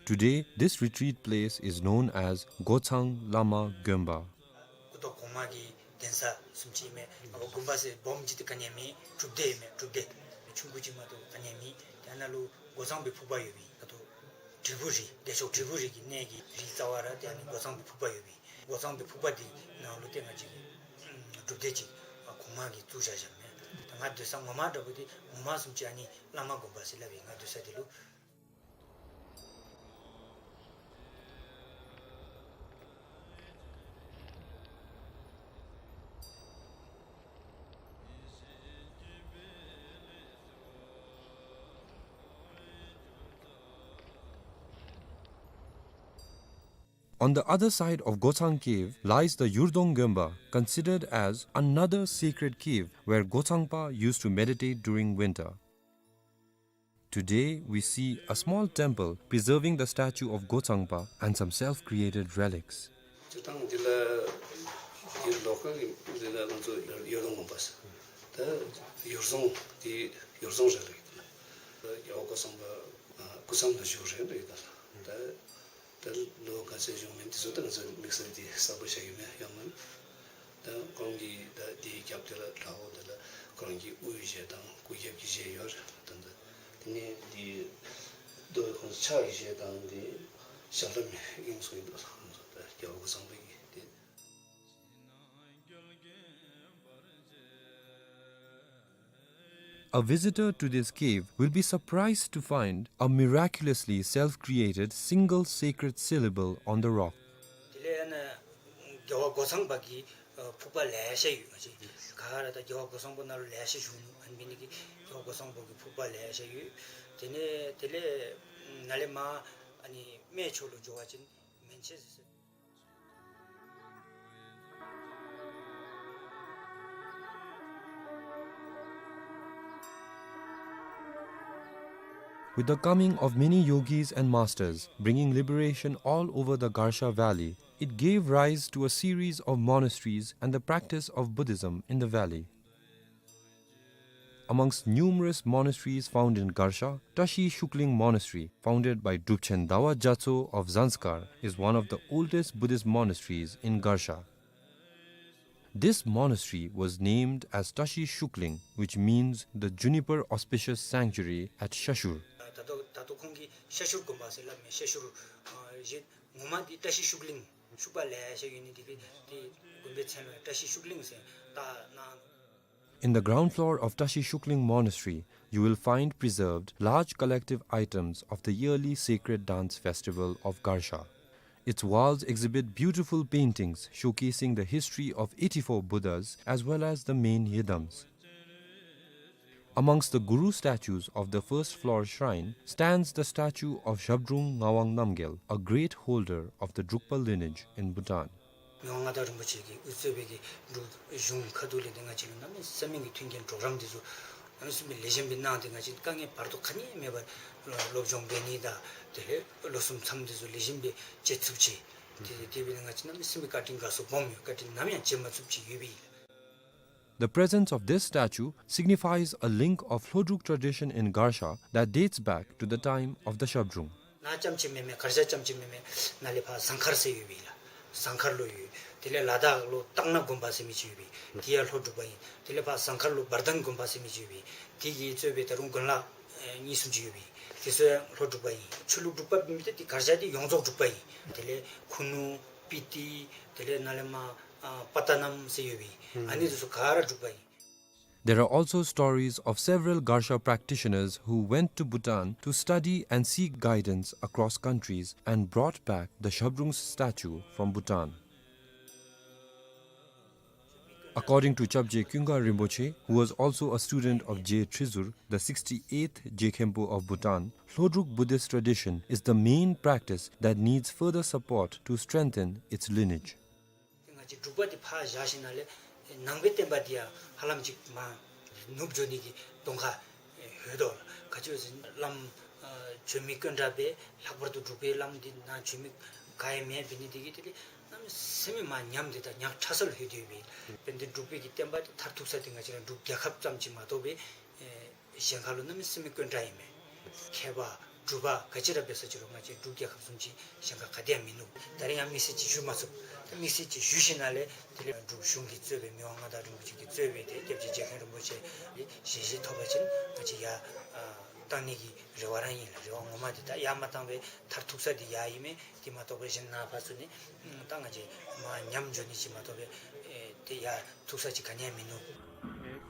Today, this retreat place is known as Gochang Lama Gonpa. སྐུ་ཐོག་གོང་མ་གི་གདན་ས་བཟུམ་ཅིག་མས། ཨ་དགོན་པ་ཟེར་སྦོམ་ཅིག་ཏེ་ག་ནི་ཡང་མེད། སྒྲུབ་སྡེ་མས། སྒྲུབ་སྡེ་ཆུང་ཀུ་ཅིག་མ་གཏོགས་ག་ནི་ཡང་མེད། དེ་ནང་ལུ་སྒོ་མཚམས་པའི་ཕུག་པ་ཡོད་པས། ད་ལྟོ་དྲིལ་བུ་རི་བདེ་མཆོག་དྲིལ་བུ་རི་གི་གནས་ཀྱི་རི་རྩ་བ་ར་དེ་ཨ་ནི་སྒོ་མཚམས་པའི་ཕུག་པ་ཡོད་པས། སྒོ་མཚམས་པའི་ཕུག་པ་འདི་ནང་ལུ་ཏེ་ང་བཅས་ཀྱི་སྒྲུབ་སྡེ་ཅིག་གོང་མ་གིས་བཙུགས་བཞག་བཞགཔ་མས། ད་ང་སྡོད་ས་ངོ་མ་འདྲ་པོ་འདི་ངོ་མ་བཟུམ་ཅིག་ཨ་ནི་བླ་མ་དགོན་པ་ཟེར་སླབ་ཨིན། ང་སྡོད་ས་འདི་ལུ། On the other side of Gochang Cave lies the Yurdong Gonpa, considered as another sacred cave where Gochangpa used to meditate during winter. Today, we see a small temple preserving the statue of Gochangpa and some self-created relics. སྤྱིར་བཏང་འདི་ལ་འདི་ལོ་ཀལ་འདི་ལ་ང་ཚོ་ཡོ་རྫོང་དགོན་པ་ཟེར། ད་ཡོ་རྫོང་འདི་ཡོ་རྫོང་རེད་ལ་ཡོད་ད། རྒྱལ་བ་སྐུ་གསུམ་པ་སྐུ་མཚམས་ལ་བཞུགས་རེད་ལ་ཡོད་ད། ད་ད་ལོ་ག་ཚོད་བཞུགས་མིན་འདི་ཚོ་ད་ང་ཚོ་དམིགས་བསལ་འདི་གསལ་པོ་བཤད་ཡོད་མེད་ཡོད་མ་རེད། ད་ཁོང་གི་ད་འདི་རྒྱབ་དེ་ལ་བྲག་འོག་དེ་ལ་ཁོང་གི་དབུའི་གཞས་དང་སྐུ་རྒྱབ་ཀྱི་གཞས་ཡོད་རེད་ད། ད་དེ་ནས་འདི་རྡོ་ཁོང་ཕྱག་གི་གཞས་དང་འདི་ཞྭ་ལྷམ་དབྱིངས་སུ་ཡིན་འདུག་ད། རྒྱལ་བ་སྐུ་གསུམ་པའི་གི་འདི། A visitor to this cave will be surprised to find a miraculously self-created single sacred syllable on the rock. དེ་ལས་ཨ་ནི་རྒྱལ་བ་སྒོ་ཚང་པ་གི་ཕུག་པ་ལེ་ཤ་ཡོད་མ་གཞི། ག་ར་ད་རྒྱལ་བ་སྒོ་ཚང་པ་ནང་ལུ་ལེ་ཤ་བཞུགས་ནུག། ཨ་ནི་འབད་ནི་གི་རྒྱལ་བ་སྒོ་ཚང་པ་གི་ཕུག་པ་ལེ་ཤ་ཡོད། དེ་ནས་དེ་ལས་ནཱ་ལས་མར་ཨ་ནི་སྨད་ཕྱོགས་ལུ་འགྱོ་བ་ཅིན་མན་ཆད་ཟེར། With the coming of many yogis and masters bringing liberation all over the Garsha Valley, it gave rise to a series of monasteries and the practice of Buddhism in the valley. Amongst numerous monasteries found in Garsha, Tashi Shukling Monastery, founded by Drupchen Dawa Gyatso of Zanskar, is one of the oldest Buddhist monasteries in Garsha. This monastery was named as Tashi Shukling, which means the juniper auspicious sanctuary at Shashur. ད་ལྟོ་ད་ལྟོ་ཁོང་གིས་ཤ་ཤུར་དགོན་པ་ཟེར་སླབ་མས། ཤ་ཤུར་ཨ་ཡེ་ངོ་མ་འདི་བཀྲ་ཤིས་ཤུགས་གླིང་ཤུག་པ་ལེ་ཤ་ཡོད་ནི་འདི་གིས་འདི་དགོན་པའི་མཚན་ལུ་བཀྲ་ཤིས་ཤུགས་གླིང་ཟེར་བཏགས་གནང་། In the ground floor of Tashi Shukling Monastery, you will find preserved large collective items of the yearly sacred dance festival of Garsha. Its walls exhibit beautiful paintings showcasing the history of eighty-four Buddhas as well as the main yidams. Amongst the Guru statues of the first floor shrine stands the statue of Zhabdrung Ngawang Namgyel, a great holder of the Drukpa lineage in Bhutan. མི་དབང་མངའ་བདག་རིན་པོ་ཆེ་གིས་དབུ་གཙོས་པའི་གི་འབྲུག་གཞུང་ཁ་ཐུག་ལས་འདི་ང་བཅས་ལུ་གནམ་མེད་ས་མེད་ཀྱི་མཐུན་རྐྱེན་གྲོགས་རམ་འདི་ཚུ་གནམ་མེད་ས་མེད་ལེགས་ཤོམ་སྦེ་གནང་སྟེ་ང་བཅས་དཀའ་ངལ་བར་དོ་ག་ནི་མེད་པར་སློབ་སྦྱོང་འབད་ནི་དང་དེ་ལས་ལོ་གསུམ་མཚམས་འདི་ཚུ་ལེགས་ཤོམ་སྦེ་བཅད་ཚུགསཔ་ཅིག། དེ་དེ་སྦེ་ང་བཅས་གནམ་མེད་ས་མེད་བཀའ་དྲིན་དགའ་ཚོར་སྦོམ་ཡོད། བཀའ་དྲིན་ནམ་ཡང་བརྗེད་མ་ཚུགསཔ་ཅིག་ཡོད་པའི་ཨིན་ལགས། The presence of this statue signifies a link of Hlodruk tradition in Garsha that dates back to the time of the Zhabdrung. ནཱ་རྐྱངམ་ཅིག་མེན་མས། གར་ཞ་རྐྱངམ་ཅིག་མེན་མས། ནཱ་ལས་ཕར་ཟངས་མཁར་ཟེར་ཡོད་པའི་ལགས། ཟངས་མཁར་ལུ་ཡོད། དེ་ལས་ལ་དྭགས་ལུ་སྟག་སྣ་དགོན་པ་ཟེར་མི་ཅིག་ཡོད་པའི་དེ་ཡང་ལྷོ་འབྲུག་པ་ཨིན། དེ་ལས་ཕར་ཟངས་མཁར་ལུ་བར་ལྡན་དགོན་པ་ཟེར་མི་ཅིག་ཡོད་པའི་དེ་གིས་གཙོས་པའི་ད་རུང་དགོན་ལག་ཨེ་གཉིས་གསུམ་ཅིག་ཡོད་པའི་དེ་ཚུ་ཡང་ལྷོ་འབྲུག་པ་ཨིན། ཆོས་ལུགས་འབྲུག་པ་མེན་མི་འདི་གར་ཞ་འདི་ཡོངས་རྫོགས་འབྲུག་པ་ཨིན། དེ་ལས་ཁུ་ནུ་སྤི་ཏི་དེ་ལས་ནཱ་ལས་མར་ཨ་པ་ཏ་ནམ་ཟེར་ཡོད་པའི་ཨ་ནི་དེ་ཚུ་ག་ར་འབྲུག་པ་ཨིན། There are also stories of several Garsha practitioners who went to Bhutan to study and seek guidance across countries and brought back the Zhabdrung's statue from Bhutan. According to Chapje Kyunga Rinpoche, who was also a student of Je Trizur, the sixty-eighth Je Khenpo of Bhutan, Hlodruk Buddhist tradition is the main practice that needs further support to strengthen its lineage. ང་བཅས་འབྲུག་པ་འདི་ཕར་བཞག་ཞིནམ་ལས་ནང་པའི་བསྟན་པ་འདི་ཡང་ཧ་ལམ་ཅིག་མར་ནུབ་འགྱོ་ནི་གི་གདོང་ཁ་ཡོད་དོ་ལགས། ག་ཅི་ཟེར་བླམ་ཨ་བྱོན་མི་དཀོན་དྲགས་སྦེ་ལྷག་པར་དུ་འབྲུག་པའི་བླམ་འདི་ནཱ་བྱོན་མི་ག་ཡང་མེདཔ་འབད་ནི་འདི་གིས་དེ་ལས་གནམ་མེད་ས་མེད་མར་ཉམས་ཏེ་ད་ཉག་ཕྲ་ས་ལུ་ལྷོད་དེ་ཡོད་པས། དཔེར་ན་འདི་འབྲུག་པའི་གི་བསྟན་པ་འདི་མཐར་ཐུག་ས་འདི་ང་བཅས་ར་འབྲུག་རྒྱལ་ཁབ་ཙམ་ཅིག་མ་གཏོགས་པའི་ཨེ་གཞན་ཁ་ལུ་གནམ་མེད་ས་མེད་དཀོན་དྲགས་ཨིན་མས། མཁས་པ་འབྲུག་པ་ག་ཅི་ར་འབད་ས་ཅི་རུང་ང་བཅས་འབྲུག་རྒྱལ་ཁབ་བཟུམ་ཅིག་གཞན་ཁར་ག་ཏེ་ཡང་མིན་ནུག། ད་རེས་ཡང་དམིགས་བསལ་ཅིག་ཞུ་མ་ཚུགས། ད་དམིགས་བསལ་ཅིག་ཞུ་ཞིནམ་ལས་དེ་ལས་འབྲུག་གཞུང་གིས་གཙོས་པའི་མི་དབང་མངའ་བདག་རིན་པོ་ཆེ་གིས་གཙོས་པའི་དེ་སྐྱབས་རྗེ་རྗེ་མཁན་རིན་པོ་ཆེ་ཞལ་བཞེས་ཐོབ་པ་ཅིན་ང་བཅས་ཡར་ཨ་བཏང་ནི་གི་རེ་བ་ར་ཨིན་ལགས། རེ་བ་ངོ་མ་འདི་ད་ཡར་མ་བཏང་པའི་མཐར་ཐུག་ས་འདི་ཡར་ཨིན་མས། དེ་མ་གཏོགས་པའི་གཞན་ནཱ་ཕར་ཚུར་ནི་ད་ང་བཅས་མར་ཉམས་འགྱོ་ནི་ཅིག་མ་གཏོགས་པའི་ཨེ་དེ་ཡར་ཐུག་ས་ཅིག་ག་ནི་ཡང་མིན་ནུག།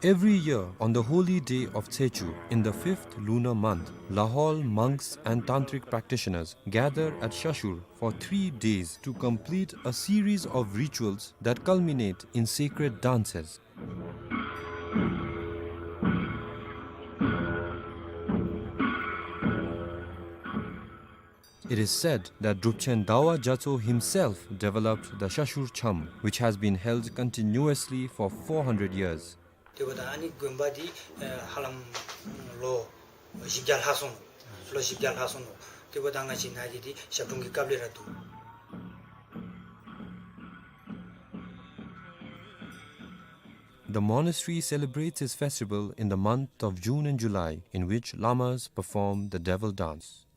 Every year, on the holy day of Tsechu, in the fifth lunar month, Lahaul monks and tantric practitioners gather at Shashur for three days to complete a series of rituals that culminate in sacred dances. It is said that Drupchen Dawa Gyatso himself developed the Shashur Cham, which has been held continuously for four hundred years. དེ་འབདཝ་ད་ཨ་ནི་དགོན་པ་འདི་ཨེ་ཧ་ལམ་ལོ་བཞི་བརྒྱ་ལྷག་སོང་ནུག། ལོ་བཞི་བརྒྱ་ལྷག་སོང་ནུག། དེ་འབདཝ་ད་ང་བཅས་ནཱ་གི་འདི་ཞབས་དྲུང་གི་སྐབས་ལས་ར་འདུག། The monastery celebrates its festival in the month of June and July, in which lamas perform the devil dance.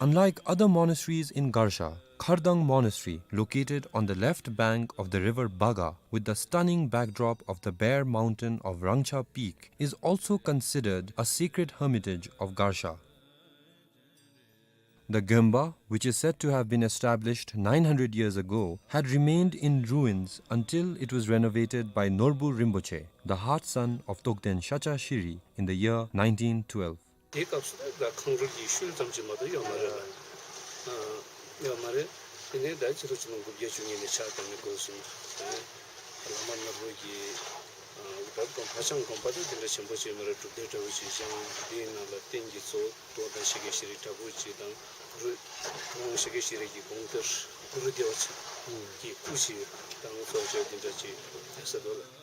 Unlike other monasteries in Garsha, Khardang Monastery, located on the left bank of the river Baga, with the stunning backdrop of the bare mountain of Rangcha Peak, is also considered a sacred hermitage of Garsha. The Gyönpa, which is said to have been established nine hundred years ago, had remained in ruins until it was renovated by Norbu Rinpoche, the heart son of Tokden Shacha Shiri, in the year nineteen twelve. དེའི་སྐབས་སུ་ད་ཁང་རུལ་གྱི་ཤུལ་ཙམ་ཅིག་མ་གཏོགས་ཡོད་མ་རེད་ལགས། ཨ་ཡོད་མ་རེད། དེ་ནས་ད་ཕྱི་ལོ་ཆིག་སྟོང་དགུ་བརྒྱ་བཅུ་གཉིས་ནས་ཕྱག་བཏབ་ནས་འགོ་བཟུང་། ཨ་བླ་མ་ནོར་བུ་གིས་ཨ་ད་དགོན་ཕར་བྱང་དགོན་པ་དེ་འདི་འདྲ་ཆེན་པོ་ཅིག་ཡོད་མ་རེད། སྒྲུབ་སྡེ་འདྲ་བོ་ཅིག་བཞེངས། དེའི་ནང་ལ་རྟེན་གྱི་གཙོ་བོ་རྟོགས་ལྡན་ཤཱཀྱ་ཤྲཱི་འདྲ་བོ་ཅིག་དང་གུ་རུ་ཁྲི་དབང་ཤཱཀྱ་ཤྲཱི་གི་དགོངས་གཏེར་གུ་རུ་བདེ་བ་ཆེན་གྱི་སྐུ་ཅིག་དང་གཙོ་བྱས་དེ་འདྲ་ཅིག་ཡོད་ཟེར་འདུག་ལགས།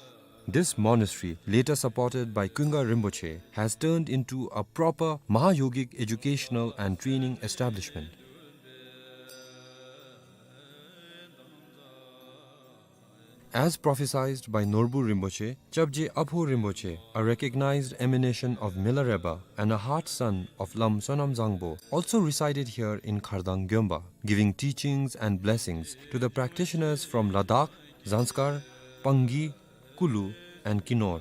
This monastery, later supported by Kunga Rinpoche, has turned into a proper Mahayogic educational and training establishment. As prophesied by Norbu Rinpoche, Chapje Abho Rinpoche, a recognized emanation of Milarepa and a heart son of Lam Sonam Zangpo, also resided here in Khardang Gyompa, giving teachings and blessings to the practitioners from Ladakh, Zanskar, Pangi, Kulu, and Kinor.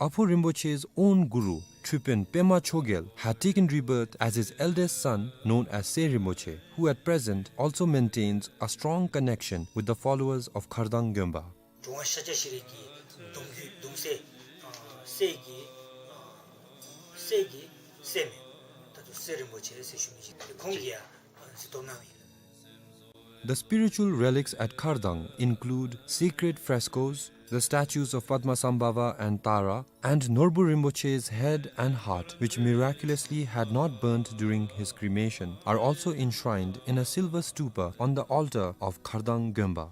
Abho Rinpoche's own guru, Tripin Pema Chogyal, had taken rebirth as his eldest son, known as Se Rinpoche, who at present also maintains a strong connection with the followers of Khardang Gyompa. འབྲོང་བ་ཤཱཀྱ་ཤྲཱི་གི་གདུང་བརྒྱུད་གདུང་སྲས་ཨ་སྲས་ཀྱི་ཨ་སྲས་ཀྱི་སྲས་མོ་ད་ལྟོ་སེ་རིན་པོ་ཆེ་ཟེར་ཞུ་མི་ཅིག་ཁོང་གིས་ཡང་གཟིགས་རྟོག་གནང་ཡོད། The spiritual relics at Khardang include sacred frescoes, the statues of Padmasambhava and Tara, and Norbu Rinpoche's head and heart, which miraculously had not burnt during his cremation, are also enshrined in a silver stupa on the altar of Khardang Gyompa.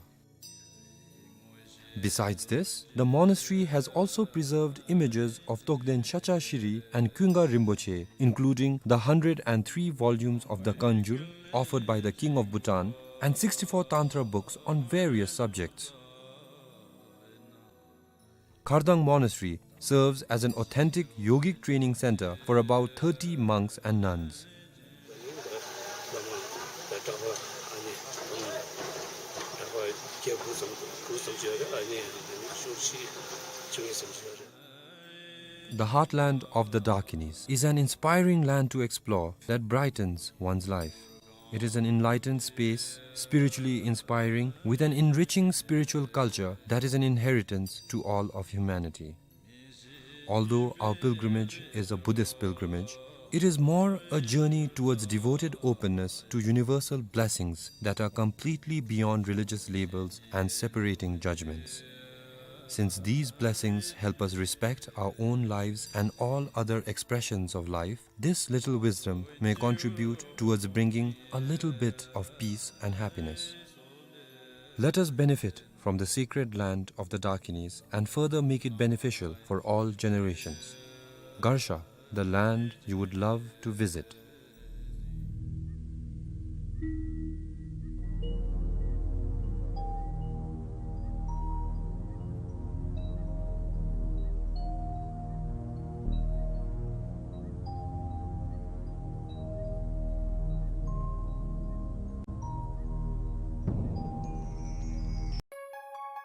Besides this, the monastery has also preserved images of Togden Shakya Shri and Kunga Rinpoche, including the hundred and three volumes of the Kanjur offered by the King of Bhutan and sixty-four Tantra books on various subjects. Khardang Monastery serves as an authentic yogic training center for about thirty monks and nuns. The heartland of the Dakinis is an inspiring land to explore that brightens one's life. It is an enlightened space, spiritually inspiring, with an enriching spiritual culture that is an inheritance to all of humanity. Although our pilgrimage is a Buddhist pilgrimage, it is more a journey towards devoted openness to universal blessings that are completely beyond religious labels and separating judgments. Since these blessings help us respect our own lives and all other expressions of life, this little wisdom may contribute towards bringing a little bit of peace and happiness. Let us benefit from the sacred land of the Dakinis and further make it beneficial for all generations. Garsha, the land you would love to visit.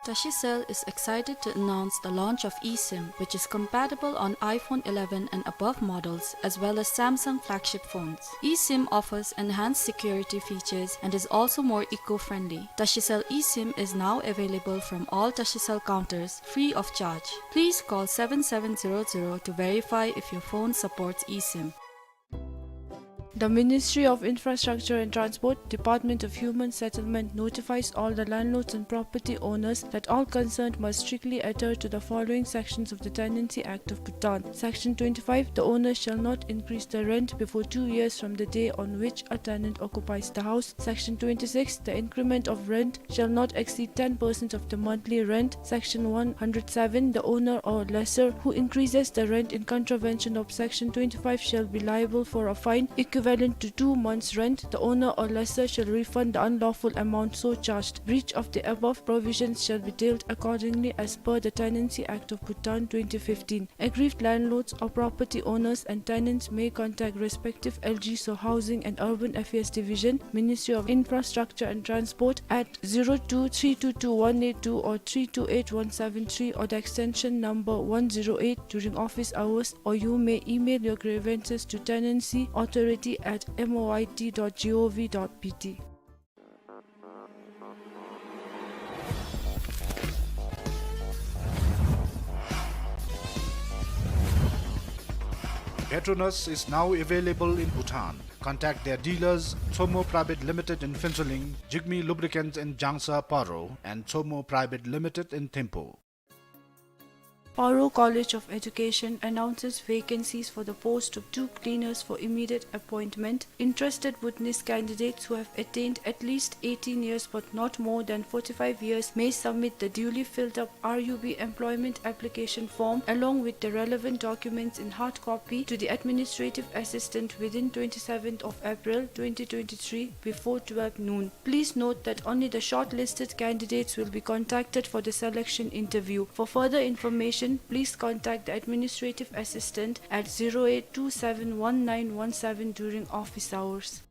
Tashicell is excited to announce the launch of eSIM, which is compatible on iPhone eleven and above models, as well as Samsung flagship phones. eSIM offers enhanced security features and is also more eco-friendly. Tashicell eSIM is now available from all Tashicell counters, free of charge. Please call seven seven zero zero to verify if your phone supports eSIM. The Ministry of Infrastructure and Transport, Department of Human Settlement notifies all the landlords and property owners that all concerned must strictly adhere to the following sections of the Tenancy Act of Bhutan. Section twenty-five, the owner shall not increase the rent before two years from the day on which a tenant occupies the house. Section twenty-six, the increment of rent shall not exceed ten percent of the monthly rent. Section one hundred seven, the owner or lessor who increases the rent in contravention of Section twenty-five shall be liable for a fine equivalent to two months' rent. The owner or lessor shall refund the unlawful amount so charged. Breach of the above provisions shall be dealt accordingly as per the Tenancy Act of Bhutan twenty fifteen. Aggrieved landlords or property owners and tenants may contact respective L G S or Housing and Urban Affairs Division, Ministry of Infrastructure and Transport at zero two three two two one eight two or three two eight one seven three or the extension number one zero eight during office hours, or you may email your grievances to tenancy authority at M O I T dot G O V dot B T. Petronas is now available in Bhutan. Contact their dealers, Tsomo Private Limited in Phuentsholing, Jigme Lubricants in Jangsa, Paro, and Tsomo Private Limited in Thimphu. Paro College of Education announces vacancies for the post of two cleaners for immediate appointment. Interested Bhutanese candidates who have attained at least eighteen years but not more than forty-five years may submit the duly filled up R U B employment application form along with the relevant documents in hard copy to the administrative assistant within twenty-seventh of April twenty twenty-three before twelve noon. Please note that only the shortlisted candidates will be contacted for the selection interview. For further information, please contact the administrative assistant at zero eight two seven one nine one seven during office hours.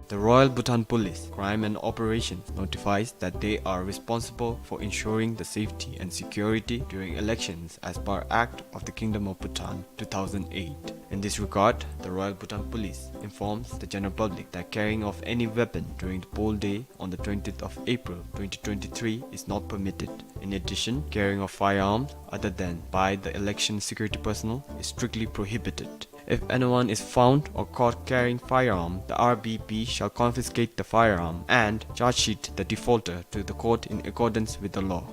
The Royal Bhutan Police Crime and Operations notifies that they are responsible for ensuring the safety and security during elections as per Act of the Kingdom of Bhutan two thousand eight. In this regard, the Royal Bhutan Police informs the general public that carrying of any weapon during the poll day on the twentieth of April twenty twenty-three is not permitted. In addition, carrying of firearms other than by the election security personnel is strictly prohibited. If anyone is found or caught carrying firearm, the R B P shall confiscate the firearm and charge sheet the defaulter to the court in accordance with the law.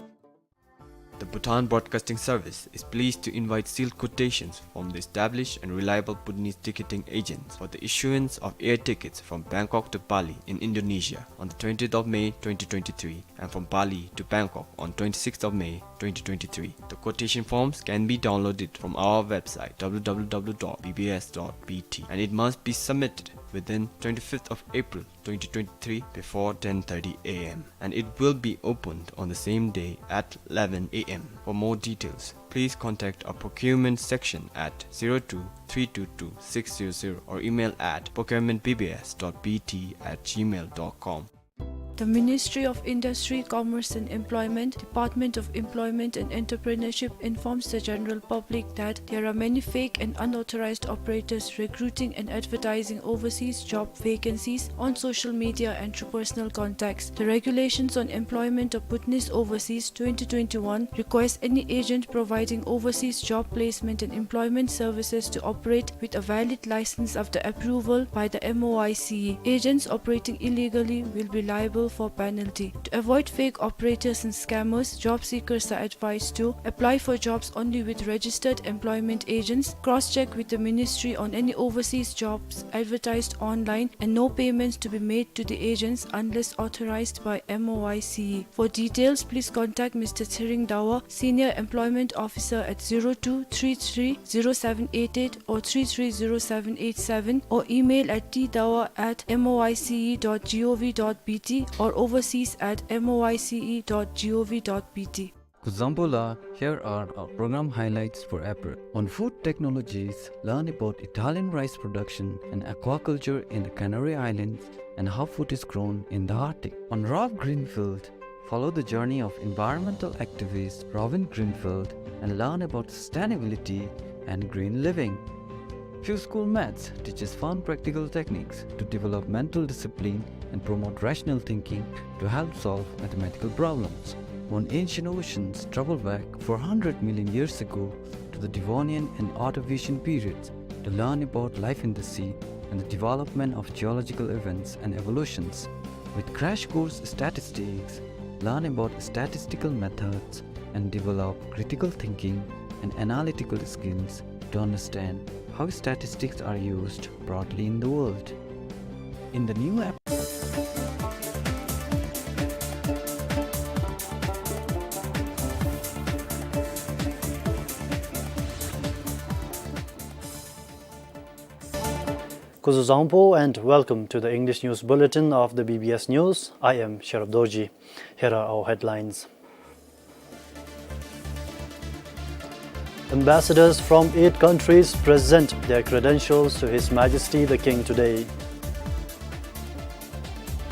The Bhutan Broadcasting Service is pleased to invite sealed quotations from the established and reliable Bhutanese ticketing agents for the issuance of air tickets from Bangkok to Bali in Indonesia on the twentieth of May twenty twenty-three and from Bali to Bangkok on twenty-sixth of May twenty twenty-three. The quotation forms can be downloaded from our website w w w dot b b s dot b t and it must be submitted within twenty-fifth of April twenty twenty-three before ten thirty a m and it will be opened on the same day at eleven a m. For more details, please contact our procurement section at zero two three two two six zero zero or email at procurement b b s dot b t at gmail dot com. The Ministry of Industry, Commerce and Employment, Department of Employment and Entrepreneurship informs the general public that there are many fake and unauthorized operators recruiting and advertising overseas job vacancies on social media and through personal contacts. The Regulations on Employment of Bhutanese Overseas twenty twenty-one requires any agent providing overseas job placement and employment services to operate with a valid license after approval by the M O I C E. Agents operating illegally will be liable for penalty. To avoid fake operators and scammers, job seekers are advised to apply for jobs only with registered employment agents, cross-check with the ministry on any overseas jobs advertised online, and no payments to be made to the agents unless authorized by M O I C E. For details, please contact Mister Tshering Dawa, Senior Employment Officer, at zero two three three zero seven eight eight or three three zero seven eight seven or email at t dawa at m o i c e dot g o v dot b t or overseas at m o i c e dot g o v dot b t. Kuzuzangpo la, here are our program highlights for April. On food technologies, learn about Italian rice production and aquaculture in the Canary Islands and how food is grown in the Arctic. On Rob Greenfield, follow the journey of environmental activist Robin Greenfield and learn about sustainability and green living. Few School Maths teaches fun practical techniques to develop mental discipline and promote rational thinking to help solve mathematical problems. On Ancient Oceans, travel back four hundred million years ago to the Devonian and Ordovician periods to learn about life in the sea and the development of geological events and evolutions. With Crash Course Statistics, learn about statistical methods and develop critical thinking and analytical skills to understand how statistics are used broadly in the world. In the new app- Kuzuzangpo and welcome to the English News Bulletin of the B B S News. I am Sherab Dorji. Here are our headlines. Ambassadors from eight countries present their credentials to His Majesty the King today.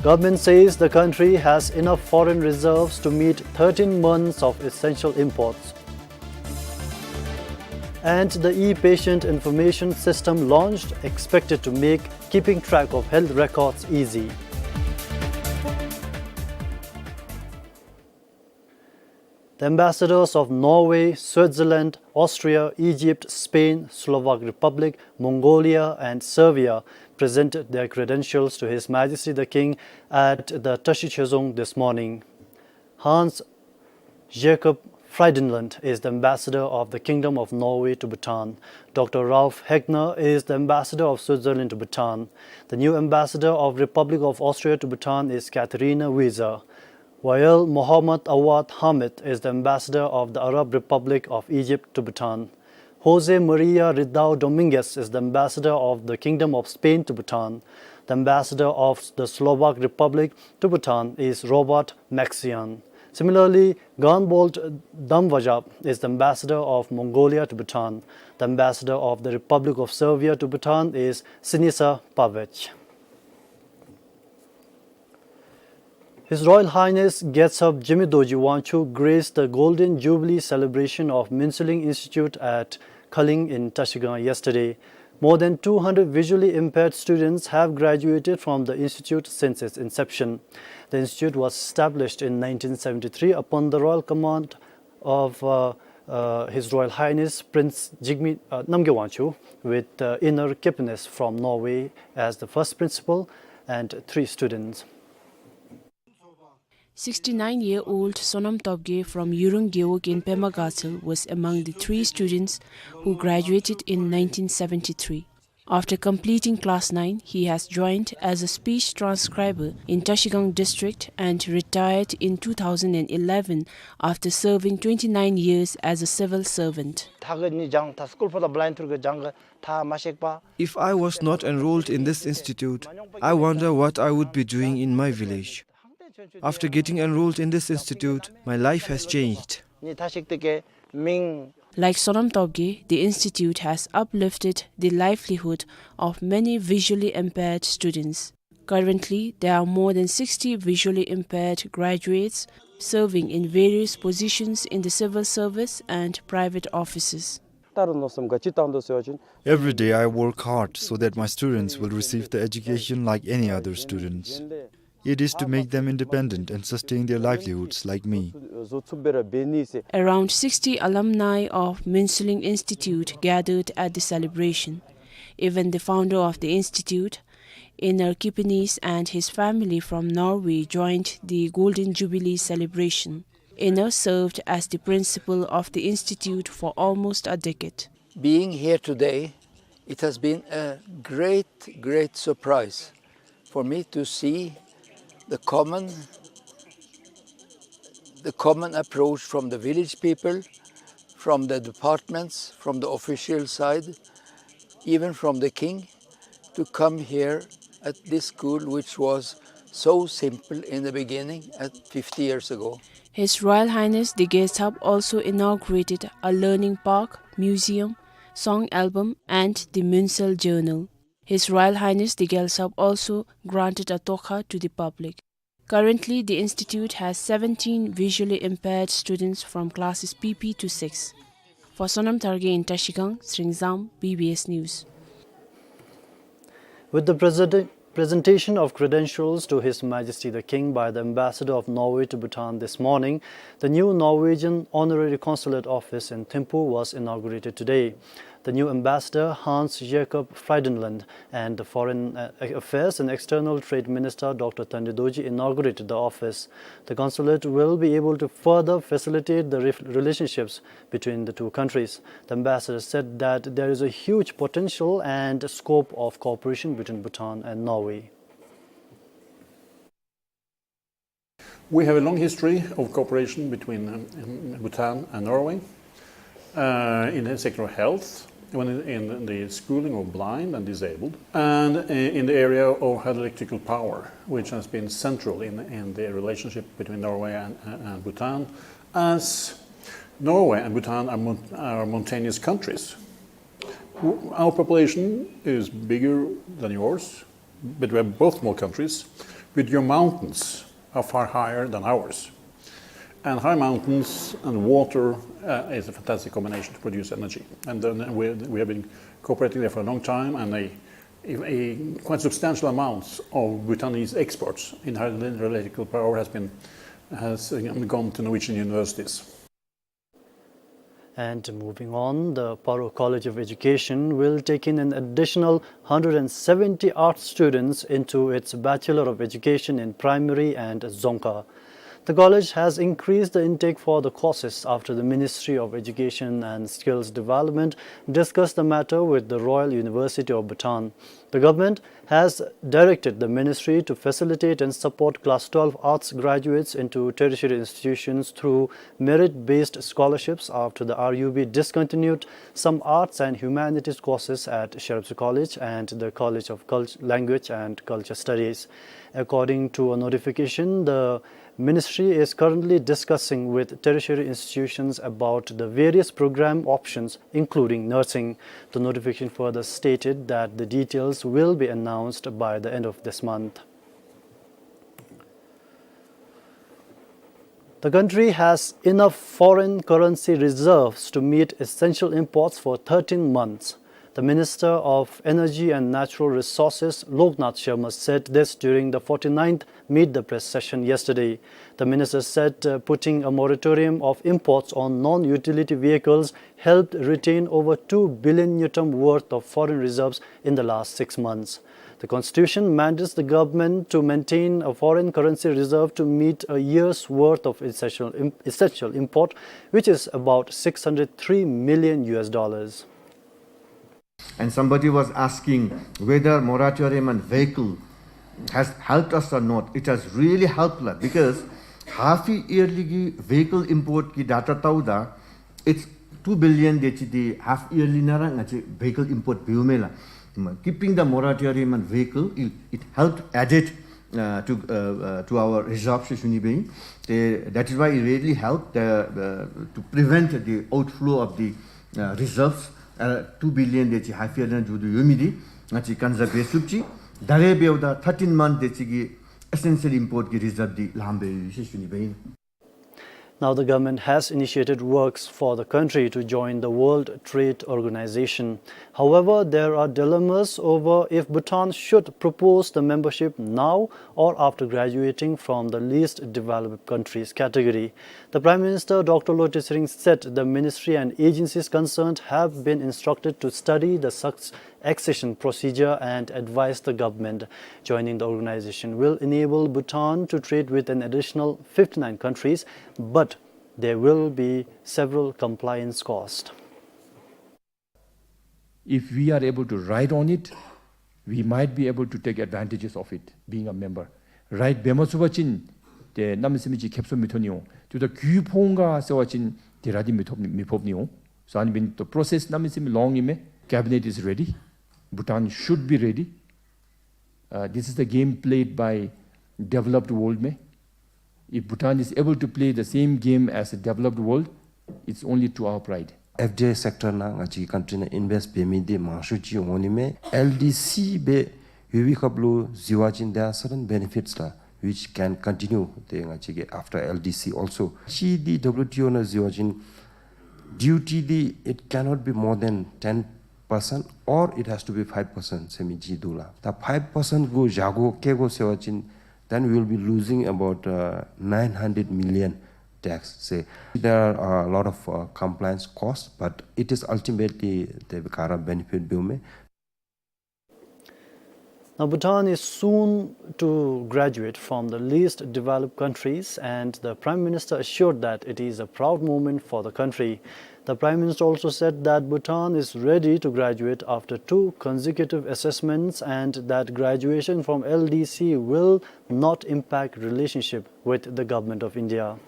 Government says the country has enough foreign reserves to meet thirteen months of essential imports. And the e-patient information system launched, expected to make keeping track of health records easy. The ambassadors of Norway, Switzerland, Austria, Egypt, Spain, Slovak Republic, Mongolia, and Serbia presented their credentials to His Majesty the King at the Tashi Chezong this morning. Hans Jakob Frydenlund is the ambassador of the Kingdom of Norway to Bhutan. Doctor Ralf Hegnar is the ambassador of Switzerland to Bhutan. The new ambassador of Republic of Austria to Bhutan is Katharina Wieser. Wael Mohammad Awad Hamid is the ambassador of the Arab Republic of Egypt to Bhutan. Jose Maria Ridao Dominguez is the ambassador of the Kingdom of Spain to Bhutan. The ambassador of the Slovak Republic to Bhutan is Robert Maxian. Similarly, Ganbold Damvajab is the ambassador of Mongolia to Bhutan. The ambassador of the Republic of Serbia to Bhutan is Sinisa Pavic. His Royal Highness Gyaltsab Jigme Dorji Wangchuck graced the Golden Jubilee celebration of Minseling Institute at Khaling in Trashigang yesterday. More than two hundred visually impaired students have graduated from the institute since its inception. The institute was established in nineteen seventy-three upon the royal command of, uh, uh, His Royal Highness Prince Jigme, uh, Namgay Wangchuck, with, uh, Inar Kipnis from Norway as the first principal and three students. Sixty-nine-year-old Sonam Topgay from Yurung Gewog in Pema Gatshel was among the three students who graduated in nineteen seventy-three. After completing class nine, he has joined as a speech transcriber in Trashigang district and retired in two thousand eleven after serving twenty-nine years as a civil servant. མཐའ་གི་ནི་སྦྱང་ད་སྐུལ་ཕོ་དང་བླ་ཡིན་ཐུར་གི་སྦྱང་གི་མཐའ་མ་ཤེག་པ། If I was not enrolled in this institute, I wonder what I would be doing in my village. After getting enrolled in this institute, my life has changed. ནི་མཐའ་ཤེག་ཏེ་གེ་མིང་། Like Sonam Topgay, the institute has uplifted the livelihood of many visually impaired students. Currently, there are more than sixty visually impaired graduates serving in various positions in the civil service and private offices. ད་རུང་མནོ་བསམ་ག་ཅི་བཏང་འདུག་ཟེར་བ་ཅིན། Every day I work hard so that my students will receive the education like any other students. It is to make them independent and sustain their livelihoods like me. Around sixty alumni of Minseling Institute gathered at the celebration. Even the founder of the institute, Inar Kipnis, and his family from Norway joined the Golden Jubilee celebration. Inar served as the principal of the institute for almost a decade. Being here today, it has been a great, great surprise for me to see the common, the common approach from the village people, from the departments, from the official side, even from the king, to come here at this school, which was so simple in the beginning at fifty years ago. His Royal Highness the Gyaltsab also inaugurated a learning park, museum, song album, and the Minsel Journal. His Royal Highness the Gyaltsab also granted a tokha to the public. Currently, the institute has seventeen visually impaired students from classes P P to six. For Sonam Thargay in Trashigang, Sringzam, B B S News. With the present- presentation of credentials to His Majesty the King by the Ambassador of Norway to Bhutan this morning, the new Norwegian Honorary Consulate Office in Thimphu was inaugurated today. The new ambassador, Hans Jacob Frydenlund, and the Foreign, uh, Affairs and External Trade Minister, Doctor Tande Dorji, inaugurated the office. The consulate will be able to further facilitate the re- relationships between the two countries. The ambassador said that there is a huge potential and scope of cooperation between Bhutan and Norway. We have a long history of cooperation between, um, um, Bhutan and Norway, uh, in the sector of health, when in, in the schooling of blind and disabled, and, uh, in the area of hydroelectrical power, which has been central in, in the relationship between Norway and, and, and Bhutan, as Norway and Bhutan are mon- are mountainous countries. W- our population is bigger than yours, but we are both small countries, but your mountains are far higher than ours. And high mountains and water, uh, is a fantastic combination to produce energy. And then we, we have been cooperating there for a long time, and a, a, a quite substantial amounts of Bhutanese experts in hydroelectrical power has been, has, uh, gone to Norwegian universities. And moving on, the Paro College of Education will take in an additional hundred and seventy art students into its Bachelor of Education in Primary and Dzongkha. The college has increased the intake for the courses after the Ministry of Education and Skills Development discussed the matter with the Royal University of Bhutan. The government has directed the ministry to facilitate and support Class twelve arts graduates into tertiary institutions through merit-based scholarships after the R U B discontinued some arts and humanities courses at Sherab Tzu College and the College of Cult-, Language and Culture Studies. According to a notification, the ministry is currently discussing with tertiary institutions about the various program options, including nursing. The notification further stated that the details will be announced by the end of this month. The country has enough foreign currency reserves to meet essential imports for thirteen months. The Minister of Energy and Natural Resources, Loknath Sharma, said this during the forty-ninth Meet the Press session yesterday. The minister said, uh, putting a moratorium of imports on non-utility vehicles helped retain over two billion ngultrum worth of foreign reserves in the last six months. The constitution mandates the government to maintain a foreign currency reserve to meet a year's worth of essential im-, essential import, which is about six hundred three million U S dollars. And somebody was asking whether moratorium on vehicle has helped us or not. It has really helped a lot because half yearly གི vehicle import གི data བལྟཝ་ད, it's two billion དེ་ཅིག་དེ་half yearly ནང་ར་ང་བཅས་vehicle import འབདཝ་མས་ལགས། Keeping the moratorium on vehicle, it, it helped added, uh, to, uh, uh, to our reserves ཟེར་ཞུ་ནི་སྦེ་ཨིན། དེ་that is why it really helped, uh, uh, to prevent the outflow of the, uh, reserves. ཨ་two billion དེ་ཅིག་half yearly ནང་འགྱོ་དོ་ཡོད་མི་འདི་ང་བཅས་conserve འབད་ཚུགས་ཅི། ད་རེས་འབདཝ་ད་thirteen month དེ་ཅིག་གི་essential import གི་reserve འདི་ལངམ་སྦེ་ཡོད་ཟེར་ཞུ་ནི་སྦེ་ཨིན། Now the government has initiated works for the country to join the World Trade Organization. However, there are dilemmas over if Bhutan should propose the membership now or after graduating from the least developed countries category. The Prime Minister, Doctor Lotay Tshering, said the ministry and agencies concerned have been instructed to study the suc-, accession procedure and advise the government. Joining the organization will enable Bhutan to trade with an additional fifty-nine countries, but there will be several compliance costs. If we are able to ride on it, we might be able to take advantages of it, being a member. Ride འབད་མ་ཚུགས་པ་ཅིན་ཏེ་གནམ་མེད་ས་མེད་ཅིག་ཁེབ་སང་མི་ཐོན་ནི་འོང་། དེ་འབདཝ་ད་གྱོང་ཕོག་འོང་ག་ཟེར་བ་ཅིན་དེ་ར་འདི་མི་ཐོབ་ནི་མི་ཕོག་ནི་འོང་། So ཨ་ནི་འབདཝ་ད་process གནམ་མེད་ས་མེད་long ཨིན་མས། Cabinet is ready. Bhutan should be ready. Uh, this is the game played by developed world མས། If Bhutan is able to play the same game as the developed world, it's only to our pride. F D I sector ནང་ང་བཅས་country ནང་invest འབད་མི་འདི་མང་ཤོས་ཅིག་འོང་ནི་མས། L D C སྦེ་ཡོད་པའི་སྐབས་ལུ་གཟིགས་པ་ཅིན་there are certain benefits ལགས། Which can continue ཏེ་ང་བཅས་ཀྱི་after L D C also. གཅིག་འདི་W T O ནང་གཟིགས་པ་ཅིན་duty འདི་it cannot be more than ten percent or it has to be five percent ཟེར་མི་ཅིག་འདུག་ལགས། ད་five percent གུ་བཞག་དགོ་བཀལ་དགོ་ཟེར་བ་ཅིན then we will be losing about, uh, nine hundred million tax ཟེར། There are a lot of, uh, compliance costs, but it is ultimately དེ་ག་ར་benefit འབདཝ་མས། Now, Bhutan is soon to graduate from the least developed countries, and the Prime Minister assured that it is a proud moment for the country. The Prime Minister also said that Bhutan is ready to graduate after two consecutive assessments and that graduation from L D C will not impact relationship with the Government of India.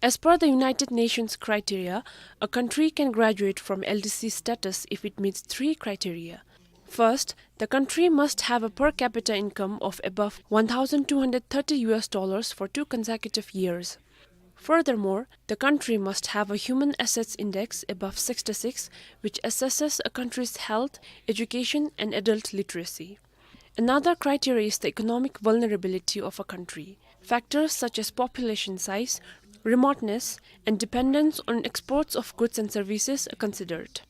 As per the United Nations criteria, a country can graduate from L D C status if it meets three criteria. First, the country must have a per capita income of above one thousand two hundred thirty U S dollars for two consecutive years. Furthermore, the country must have a human assets index above sixty-six, which assesses a country's health, education, and adult literacy. Another criteria is the economic vulnerability of a country. Factors such as population size, remoteness, and dependence on exports of goods and services are considered.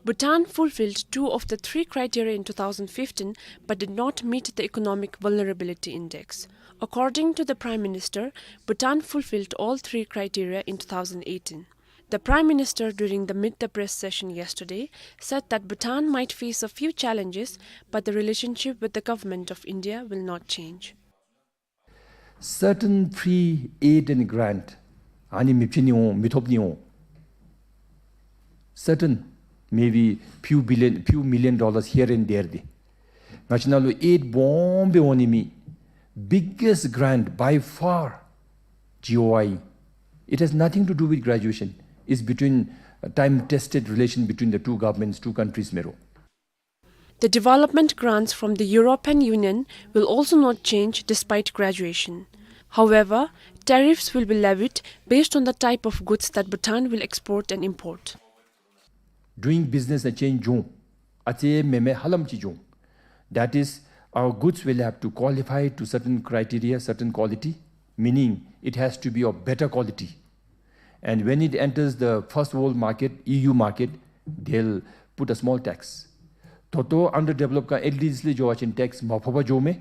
Bhutan fulfilled two of the three criteria in two thousand fifteen but did not meet the economic vulnerability index. According to the Prime Minister, Bhutan fulfilled all three criteria in two thousand eighteen. The Prime Minister, during the Meet the Press session yesterday, said that Bhutan might face a few challenges, but the relationship with the Government of India will not change. Certain free aid and grant ཨ་ནི་མི་བྱིན་ནི་འོང་མི་ཐོབ་ནི་འོང་། Certain, maybe few billion, few million dollars here and there འདི། ང་བཅས་ནང་ལུ་aid སྦོམ་སྦེ་འོང་ནི་མེད། Biggest grant by far, G O I. It has nothing to do with graduation. It's between, uh, time-tested relation between the two governments, two countries མེན་རུང་། The development grants from the European Union will also not change despite graduation. However, tariffs will be levied based on the type of goods that Bhutan will export and import. Doing business ནང་change འགྱོ་འོང་། ཨ་ཙི་མེན་མེན་ཧ་ལམ་ཅིག་འགྱོ་འོང་། That is, our goods will have to qualify to certain criteria, certain quality, meaning it has to be of better quality. And when it enters the first world market, E U market, they'll put a small tax. ད་ལྟོ་underdeveloped country ལས་འགྱོ་བ་ཅིན་tax མ་ཕོག་པར་འགྱོཝ་མས།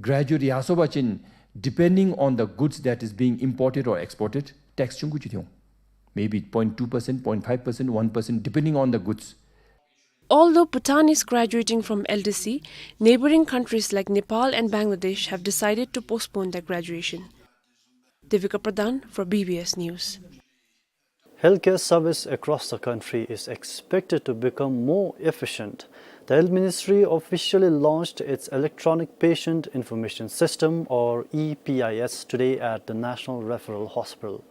Graduate ཡར་སོང་པ་ཅིན་depending on the goods that is being imported or exported, tax ཆུང་ཀུ་ཅིག་ཐོན་འོང་། Maybe point two percent, point five percent, one percent, depending on the goods. Although Bhutan is graduating from L D C, neighboring countries like Nepal and Bangladesh have decided to postpone their graduation. Devika Pradhan for B B S News. Healthcare service across the country is expected to become more efficient. The Health Ministry officially launched its Electronic Patient Information System, or E P I S, today at the National Referral Hospital.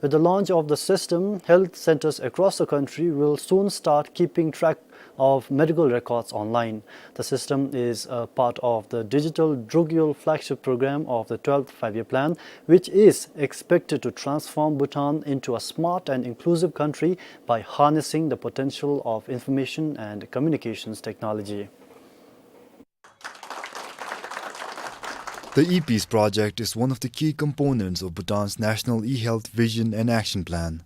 With the launch of the system, health centers across the country will soon start keeping track of medical records online. The system is a part of the Digital Drugyul flagship program of the twelfth Five-Year Plan, which is expected to transform Bhutan into a smart and inclusive country by harnessing the potential of information and communications technology. The E P I S project is one of the key components of Bhutan's National e-Health Vision and Action Plan.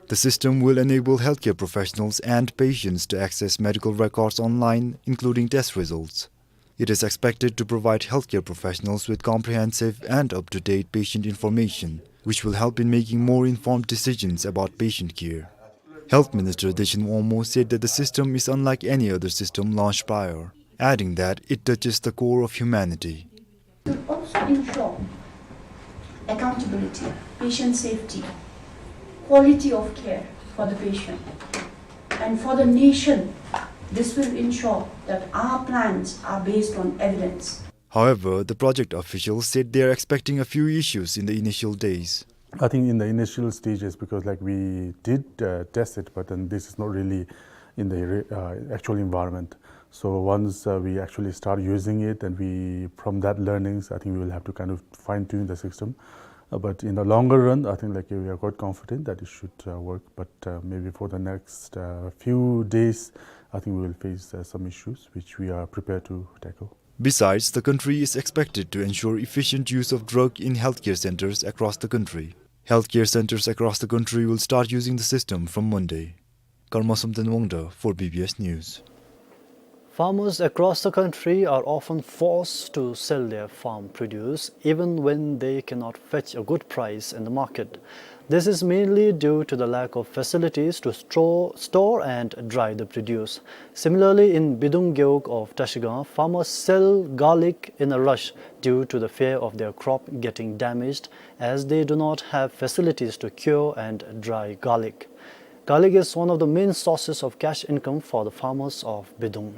The system will enable healthcare professionals and patients to access medical records online, including test results. It is expected to provide healthcare professionals with comprehensive and up-to-date patient information, which will help in making more informed decisions about patient care. Health Minister Dechen Wangmo said that the system is unlike any other system launched prior, adding that it touches the core of humanity. It will also ensure accountability, patient safety, quality of care for the patient. And for the nation, this will ensure that our plans are based on evidence. However, the project officials said they are expecting a few issues in the initial days. I think in the initial stages, because, like, we did, uh, test it, but then this is not really in the re-, uh, actual environment. So once, uh, we actually start using it, and we, from that learnings, I think we will have to kind of fine tune the system. Uh, but in the longer run, I think, like, we are quite confident that it should, uh, work. But, uh, maybe for the next, uh, few days, I think we will face, uh, some issues which we are prepared to tackle. Besides, the country is expected to ensure efficient use of drug in healthcare centers across the country. Healthcare centers across the country will start using the system from Monday. Karma Somten Wangda for B B S News. Farmers across the country are often forced to sell their farm produce even when they cannot fetch a good price in the market. This is mainly due to the lack of facilities to store, store and dry the produce. Similarly, in Bidung Gewog of Trashigang, farmers sell garlic in a rush due to the fear of their crop getting damaged, as they do not have facilities to cure and dry garlic. Garlic is one of the main sources of cash income for the farmers of Bidung.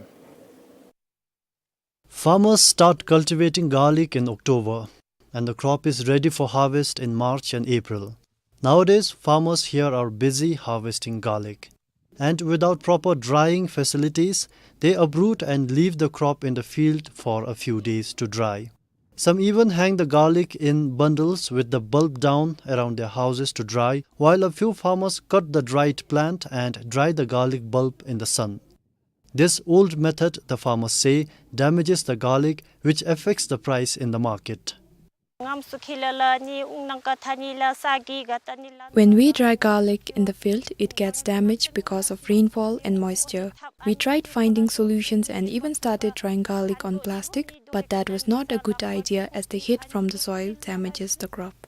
Farmers start cultivating garlic in October, and the crop is ready for harvest in March and April. Nowadays, farmers here are busy harvesting garlic. And without proper drying facilities, they uproot and leave the crop in the field for a few days to dry. Some even hang the garlic in bundles with the bulb down around their houses to dry, while a few farmers cut the dried plant and dry the garlic bulb in the sun. This old method, the farmers say, damages the garlic, which affects the price in the market. When we dry garlic in the field, it gets damaged because of rainfall and moisture. We tried finding solutions and even started drying garlic on plastic, but that was not a good idea as the heat from the soil damages the crop.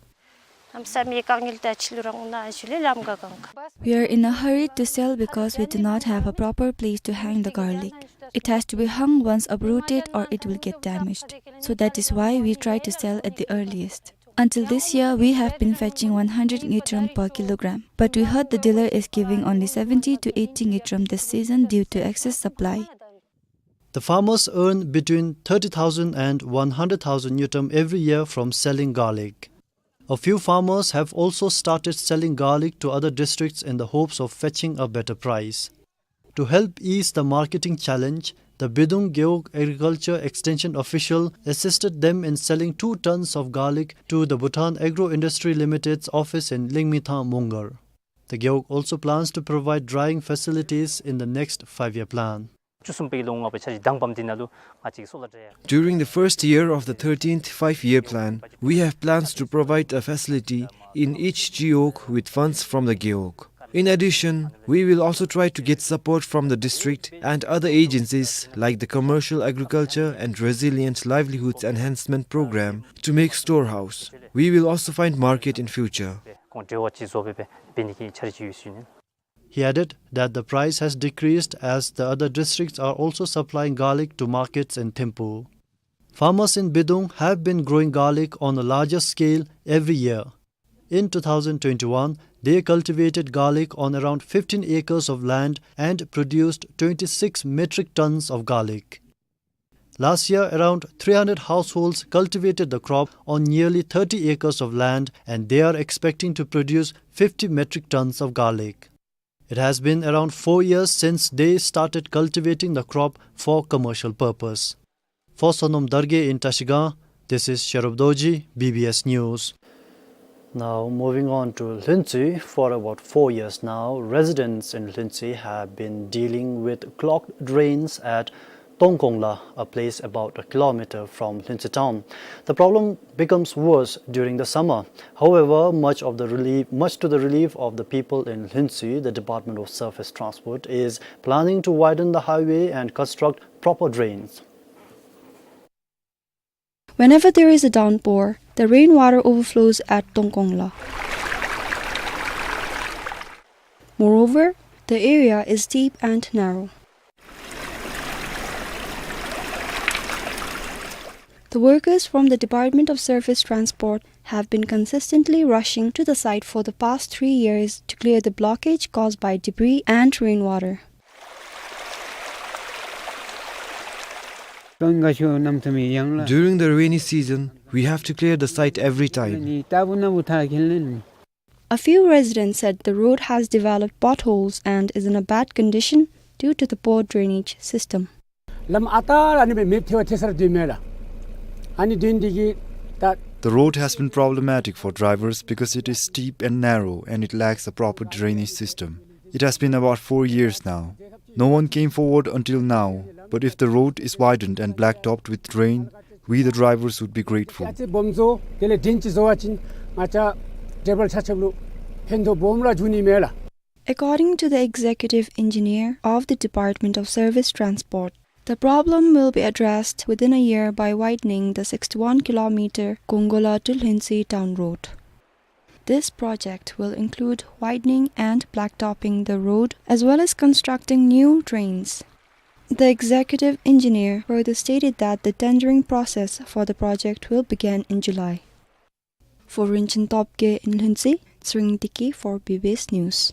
ལམ་སང་མི་དཀའ་ངལ་དང་ཕྱི་ལུ་རང་འོང་ན་ཨ་ནི་ཚུ་ལས་ལམ་ག་གང་ག། We are in a hurry to sell because we do not have a proper place to hang the garlic. It has to be hung once uprooted or it will get damaged. So that is why we try to sell at the earliest. Until this year, we have been fetching one hundred ngultrum per kilogram, but we heard the dealer is giving only seventy to eighty ngultrum this season due to excess supply. The farmers earn between thirty thousand and one hundred thousand ngultrum every year from selling garlic. A few farmers have also started selling garlic to other districts in the hopes of fetching a better price. To help ease the marketing challenge, the Bidung Gewog Agriculture Extension official assisted them in selling two tons of garlic to the Bhutan Agro Industry Limited's office in Lingmithang Mongar. The Gewog also plans to provide drying facilities in the next five-year plan. བཅུ་གསུམ་པའི་ལོ་ལྔ་པའི་འཆར་གཞི་དང་པམ་འདི་ནང་ལུ་ང་བཅས་ཀྱིས་སོ་ལ་འདྲ་ཡ། During the first year of the thirteenth five-year plan, we have plans to provide a facility in each gewog with funds from the gewog. In addition, we will also try to get support from the district and other agencies like the Commercial Agriculture and Resilient Livelihoods Enhancement Program to make storehouse. We will also find market in future. ཁོང་འབྲེལ་བ་ཅིག་བཟོ་སྦེ་འབད་ནི་གི་འཆར་གཞི་ཡོད་ཟེར་ཞུ་ནི། He added that the price has decreased as the other districts are also supplying garlic to markets in Thimphu. Farmers in Bidung have been growing garlic on a larger scale every year. In two thousand twenty-one, they cultivated garlic on around fifteen acres of land and produced twenty-six metric tons of garlic. Last year, around three hundred households cultivated the crop on nearly thirty acres of land, and they are expecting to produce fifty metric tons of garlic. It has been around four years since they started cultivating the crop for commercial purpose. For Sonom Dargay in Trashigang, this is Sherub Dorji, B B S News. Now, moving on to Lhuentse, for about four years now, residents in Lhuentse have been dealing with clogged drains at Tongkongla, a place about a kilometer from Lhuentse town. The problem becomes worse during the summer. However, much of the relief, much to the relief of the people in Lhuentse, the Department of Surface Transport is planning to widen the highway and construct proper drains. Whenever there is a downpour, the rainwater overflows at Tongkongla. Moreover, the area is steep and narrow. The workers from the Department of Surface Transport have been consistently rushing to the site for the past three years to clear the blockage caused by debris and rainwater. During the rainy season, we have to clear the site every time. A few residents said the road has developed potholes and is in a bad condition due to the poor drainage system. ལམ་ཨ་རྟག་ར་ཨ་ནི་སྦེ་མེདཔ་ཐལ་བ་ཐལ་ས་ར་སྡོད་མས་ལགས། ཨ་ནི་དོན་འདི་གིས་ད། The road has been problematic for drivers because it is steep and narrow and it lacks a proper drainage system. It has been about four years now. No one came forward until now, but if the road is widened and blacktopped with drain, we the drivers would be grateful. ཨ་ཙི་སྦོམ་བཟོ་དེ་ལས་ཌེན་ཅིག་བཟོ་བ་ཅིན་ང་བཅས་ཌའི་བར་ཆ་ཁྱབ་ལུ་ཕན་ཐོགས་སྦོམ་ར་འབྱུང་ནི་མས་ལགས། According to the executive engineer of the Department of Service Transport, the problem will be addressed within a year by widening the sixty-one kilometer Gongola to Lhuentse town road. This project will include widening and blacktopping the road, as well as constructing new drains. The executive engineer further stated that the tendering process for the project will begin in July. For Rinchen Topgay in Lhuentse, Tsering Diki for B B S News.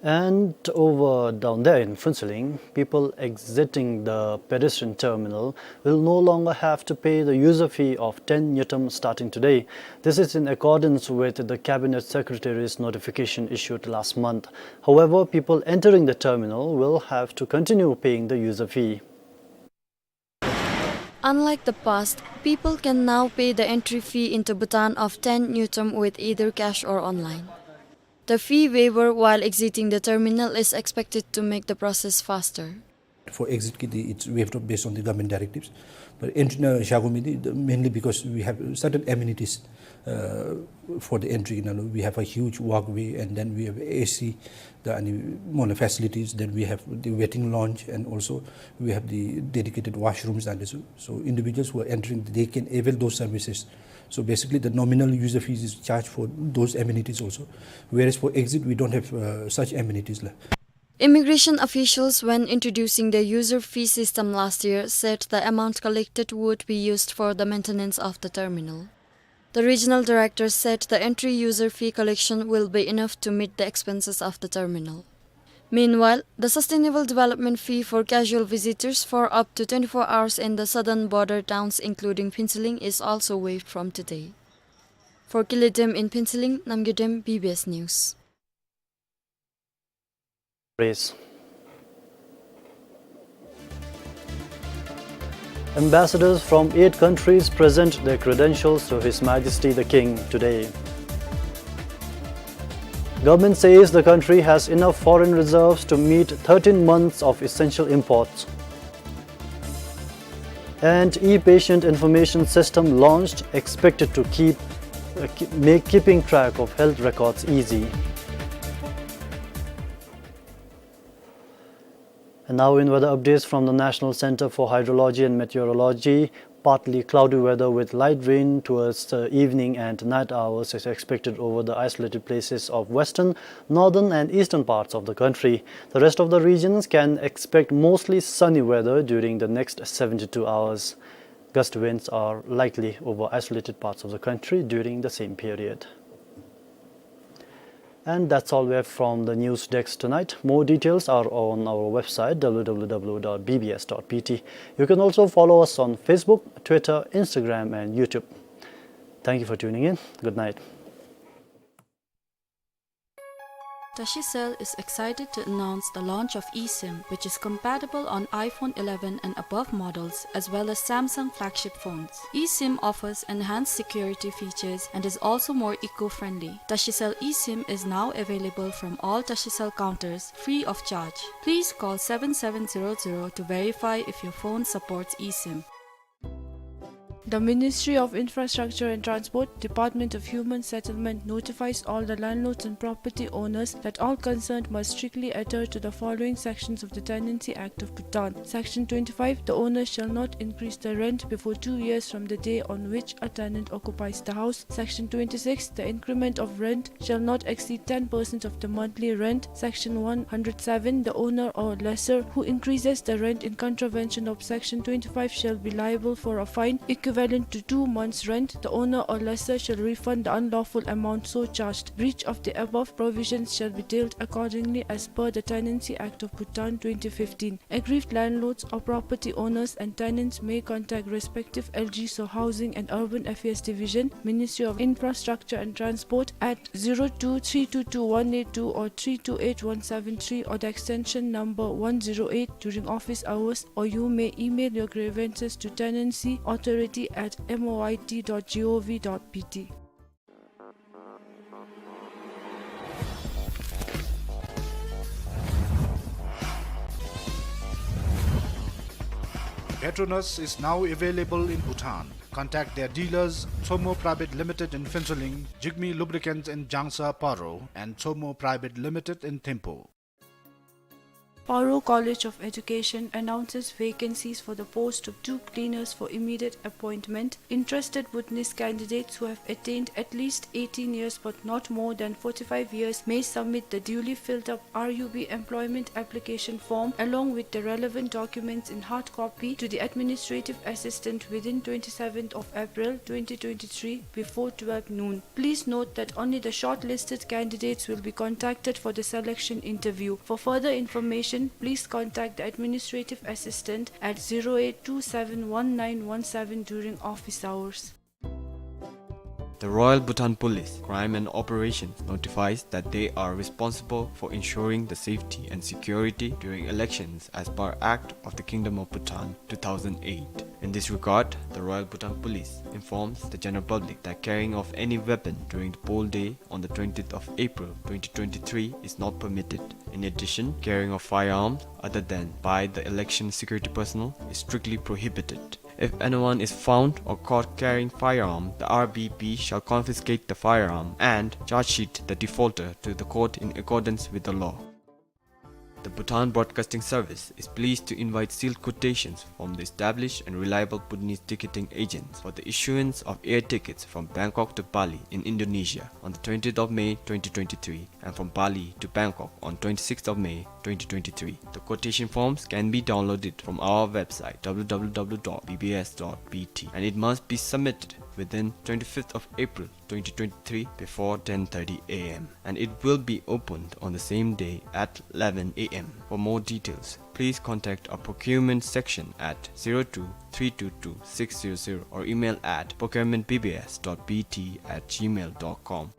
And over down there in Phuentsholing, people exiting the pedestrian terminal will no longer have to pay the user fee of ten ngultrum starting today. This is in accordance with the Cabinet Secretary's notification issued last month. However, people entering the terminal will have to continue paying the user fee. Unlike the past, people can now pay the entry fee into Bhutan of ten ngultrum with either cash or online. The fee waiver while exiting the terminal is expected to make the process faster. For exit ki the, it's waived off based on the government directives. But entry na jago midi, the, mainly because we have certain amenities, uh, for the entry. You know, we have a huge walkway, and then we have A C, the, and more facilities. Then we have the waiting lounge, and also we have the dedicated washrooms and so. So individuals who are entering, they can avail those services. So basically, the nominal user fees is charged for those amenities also. Whereas for exit, we don't have, uh, such amenities la. Immigration officials, when introducing the user fee system last year, said the amount collected would be used for the maintenance of the terminal. The regional director said the entry user fee collection will be enough to meet the expenses of the terminal. Meanwhile, the sustainable development fee for casual visitors for up to twenty-four hours in the southern border towns, including Phuentsholing, is also waived from today. For Killidrem in Phuentsholing, Namgay Dem, B B S News. Praise. Ambassadors from eight countries present their credentials to His Majesty the King today. Government says the country has enough foreign reserves to meet thirteen months of essential imports. And e-patient information system launched, expected to keep, uh, keep, make keeping track of health records easy. And now in weather updates from the National Center for Hydrology and Meteorology, partly cloudy weather with light rain towards the evening and night hours is expected over the isolated places of western, northern and eastern parts of the country. The rest of the regions can expect mostly sunny weather during the next seventy-two hours. Gust winds are likely over isolated parts of the country during the same period. And that's all we have from the news desk tonight. More details are on our website, w w w dot b b s dot b t. You can also follow us on Facebook, Twitter, Instagram, and YouTube. Thank you for tuning in. Good night. Tashicell is excited to announce the launch of eSIM, which is compatible on iPhone eleven and above models, as well as Samsung flagship phones. eSIM offers enhanced security features and is also more eco-friendly. Tashicell eSIM is now available from all Tashicell counters, free of charge. Please call seven seven zero zero to verify if your phone supports eSIM. The Ministry of Infrastructure and Transport, Department of Human Settlement notifies all the landlords and property owners that all concerned must strictly adhere to the following sections of the Tenancy Act of Bhutan. Section twenty-five, the owner shall not increase the rent before two years from the day on which a tenant occupies the house. Section twenty-six, the increment of rent shall not exceed ten percent of the monthly rent. Section one hundred seven, the owner or lessor who increases the rent in contravention of Section twenty-five shall be liable for a fine equivalent to two months' rent. The owner or lessor shall refund the unlawful amount so charged. Breach of the above provisions shall be dealt accordingly as per the Tenancy Act of Bhutan twenty fifteen. Aggrieved landlords or property owners and tenants may contact respective L G S or Housing and Urban Affairs Division, Ministry of Infrastructure and Transport at zero two three two two one eight two or three two eight one seven three or the extension number one zero eight during office hours, or you may email your grievances to tenancy authority at M O I T dot G O V dot B T. Petronas is now available in Bhutan. Contact their dealers, Tsomo Private Limited in Phuentsholing, Jigme Lubricants in Jangsa, Paro, and Tsomo Private Limited in Thimphu. Paro College of Education announces vacancies for the post of two cleaners for immediate appointment. Interested witness candidates who have attained at least eighteen years but not more than forty-five years may submit the duly filled up R U B employment application form along with the relevant documents in hard copy to the administrative assistant within twenty-seventh of April twenty twenty-three before twelve noon. Please note that only the shortlisted candidates will be contacted for the selection interview. For further information, please contact the administrative assistant at zero eight two seven one nine one seven during office hours. The Royal Bhutan Police Crime and Operations notifies that they are responsible for ensuring the safety and security during elections as per Act of the Kingdom of Bhutan two thousand eight. In this regard, the Royal Bhutan Police informs the general public that carrying of any weapon during the poll day on the twentieth of April twenty twenty-three is not permitted. In addition, carrying of firearms other than by the election security personnel is strictly prohibited. If anyone is found or caught carrying firearm, the R B P shall confiscate the firearm and charge sheet the defaulter to the court in accordance with the law. The Bhutan Broadcasting Service is pleased to invite sealed quotations from the established and reliable Bhutanese ticketing agents for the issuance of air tickets from Bangkok to Bali in Indonesia on the twentieth of May twenty twenty-three and from Bali to Bangkok on twenty-sixth of May twenty twenty-three. The quotation forms can be downloaded from our website, W W W dot B B S dot B T, and it must be submitted within twenty-fifth of April twenty twenty-three before ten thirty A M, and it will be opened on the same day at eleven A M. For more details, please contact our procurement section at zero two three two two six zero zero or email at procurement B B S dot B T at gmail dot com.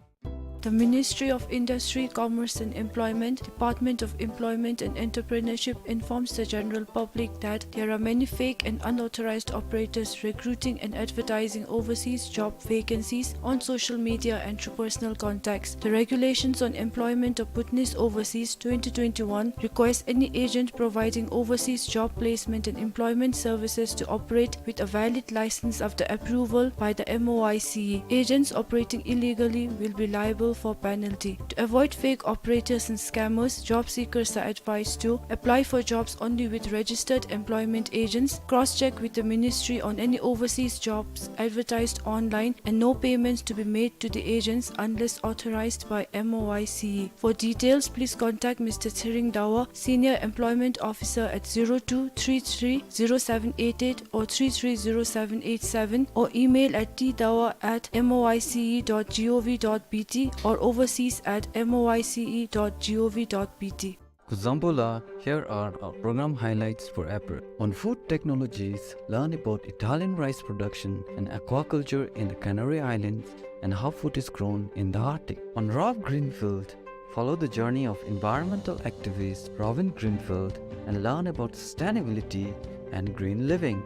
The Ministry of Industry, Commerce and Employment, Department of Employment and Entrepreneurship informs the general public that there are many fake and unauthorized operators recruiting and advertising overseas job vacancies on social media and through personal contacts. The Regulations on Employment of Bhutanese Overseas twenty twenty-one requires any agent providing overseas job placement and employment services to operate with a valid license after approval by the M O I C E. Agents operating illegally will be liable for penalty. To avoid fake operators and scammers, job seekers are advised to apply for jobs only with registered employment agents, cross-check with the ministry on any overseas jobs advertised online, and no payments to be made to the agents unless authorized by M O I C E. For details, please contact Mister Tshering Dawa, Senior Employment Officer, at zero two three three zero seven eight eight or three three zero seven eight seven, or email at t dawa at M O I C E dot gov dot B T or overseas at M O I C E dot gov dot B T. Kuzuzangpo la, here are our program highlights for April. On food technologies, learn about Italian rice production and aquaculture in the Canary Islands and how food is grown in the Arctic. On Rob Greenfield, follow the journey of environmental activist Robin Greenfield and learn about sustainability and green living.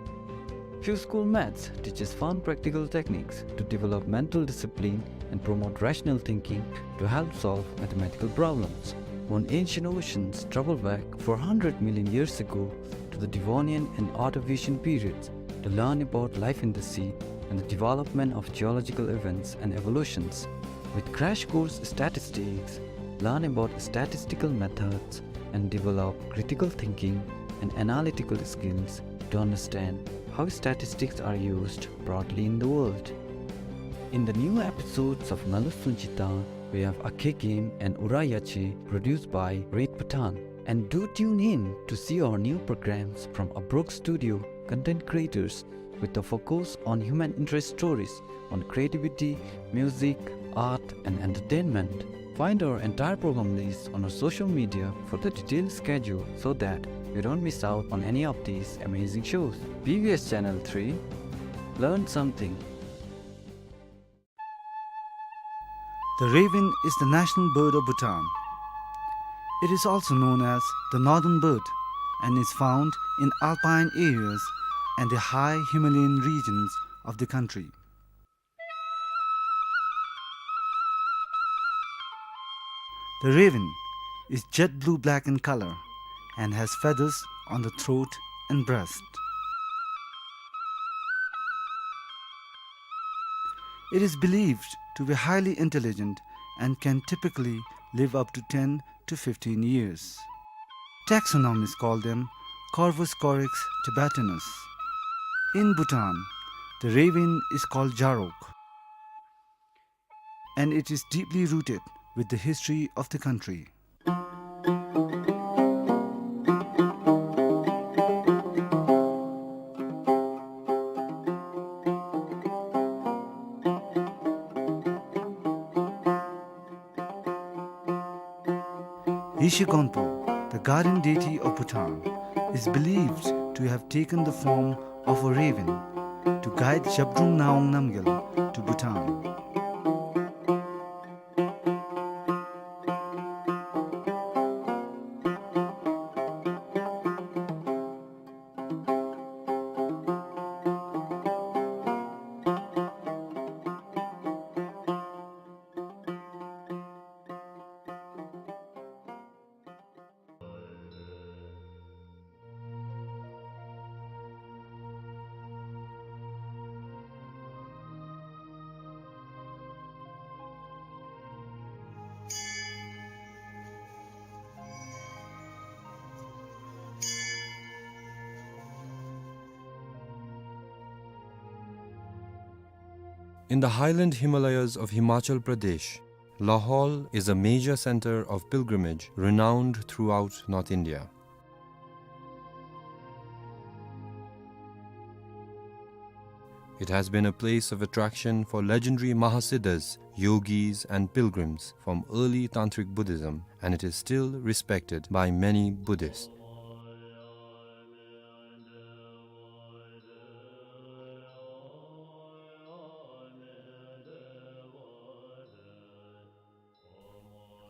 Fuse School Maths teaches fun practical techniques to develop mental discipline and promote rational thinking to help solve mathematical problems. On Ancient Oceans, travel back four hundred million years ago to the Devonian and Ordovician periods to learn about life in the sea and the development of geological events and evolutions. With Crash Course Statistics, learn about statistical methods and develop critical thinking and analytical skills to understand how statistics are used broadly in the world. In the new episodes of Ngalu Sunchita, we have Akhe Game and Ura Yache, produced by Red Bhutan. And do tune in to see our new programs from Abrok Studio, content creators with a focus on human interest stories on creativity, music, art, and entertainment. Find our entire program list on our social media for the detailed schedule so that you don't miss out on any of these amazing shows. B B S Channel three, learn something. The raven is the national bird of Bhutan. It is also known as the northern bird and is found in alpine areas and the high Himalayan regions of the country. The raven is jet blue black in color and has feathers on the throat and breast. It is believed to be highly intelligent and can typically live up to ten to fifteen years. Taxonomists call them Corvus corax tibetanus. In Bhutan, the raven is called Jarok, and it is deeply rooted with the history of the country. Yeshe Gonpo, the guardian deity of Bhutan, is believed to have taken the form of a raven to guide Zhabdrung Ngawang Namgyal to Bhutan. In the highland Himalayas of Himachal Pradesh, Lahaul is a major center of pilgrimage renowned throughout North India. It has been a place of attraction for legendary Mahasiddhas, yogis, and pilgrims from early Tantric Buddhism, and it is still respected by many Buddhists.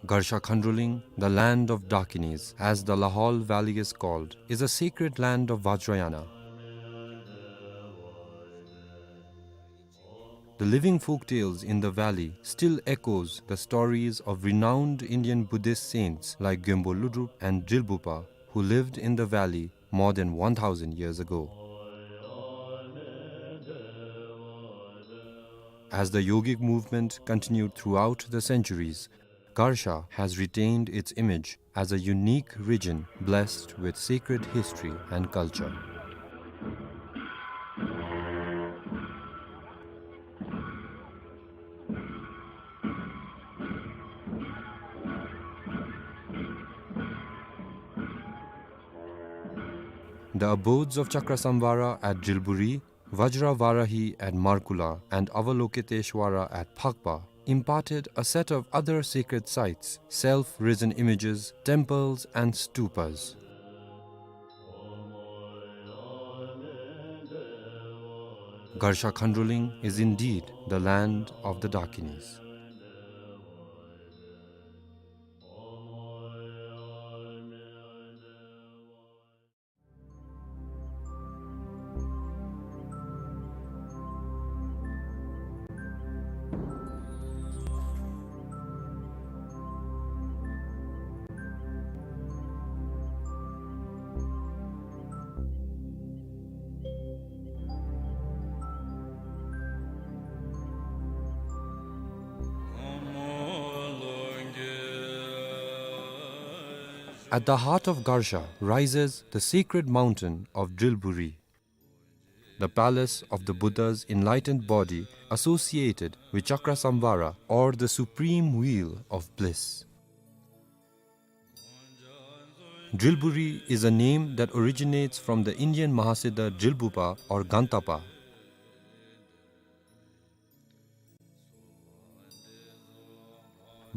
Garsha Khandroling, the land of Dakinis, as the Lahaul Valley is called, is a sacred land of Vajrayana. The living folk tales in the valley still echoes the stories of renowned Indian Buddhist saints like Gyönpo Lodrop and Drilbupa, who lived in the valley more than one thousand years ago. As the yogic movement continued throughout the centuries, Garsha has retained its image as a unique region blessed with sacred history and culture. The abodes of Chakrasamvara at Drilburi, Vajra Varahi at Markula, and Avalokiteshvara at Phakpa imparted a set of other sacred sites, self-risen images, temples, and stupas. Garsha Khandroling is indeed the land of the Dakinis. At the heart of Garsha rises the sacred mountain of Drilburi, the palace of the Buddha's enlightened body associated with Chakrasamvara, or the supreme wheel of bliss. Drilburi is a name that originates from the Indian Mahasiddha Drilbupa or Gantapa.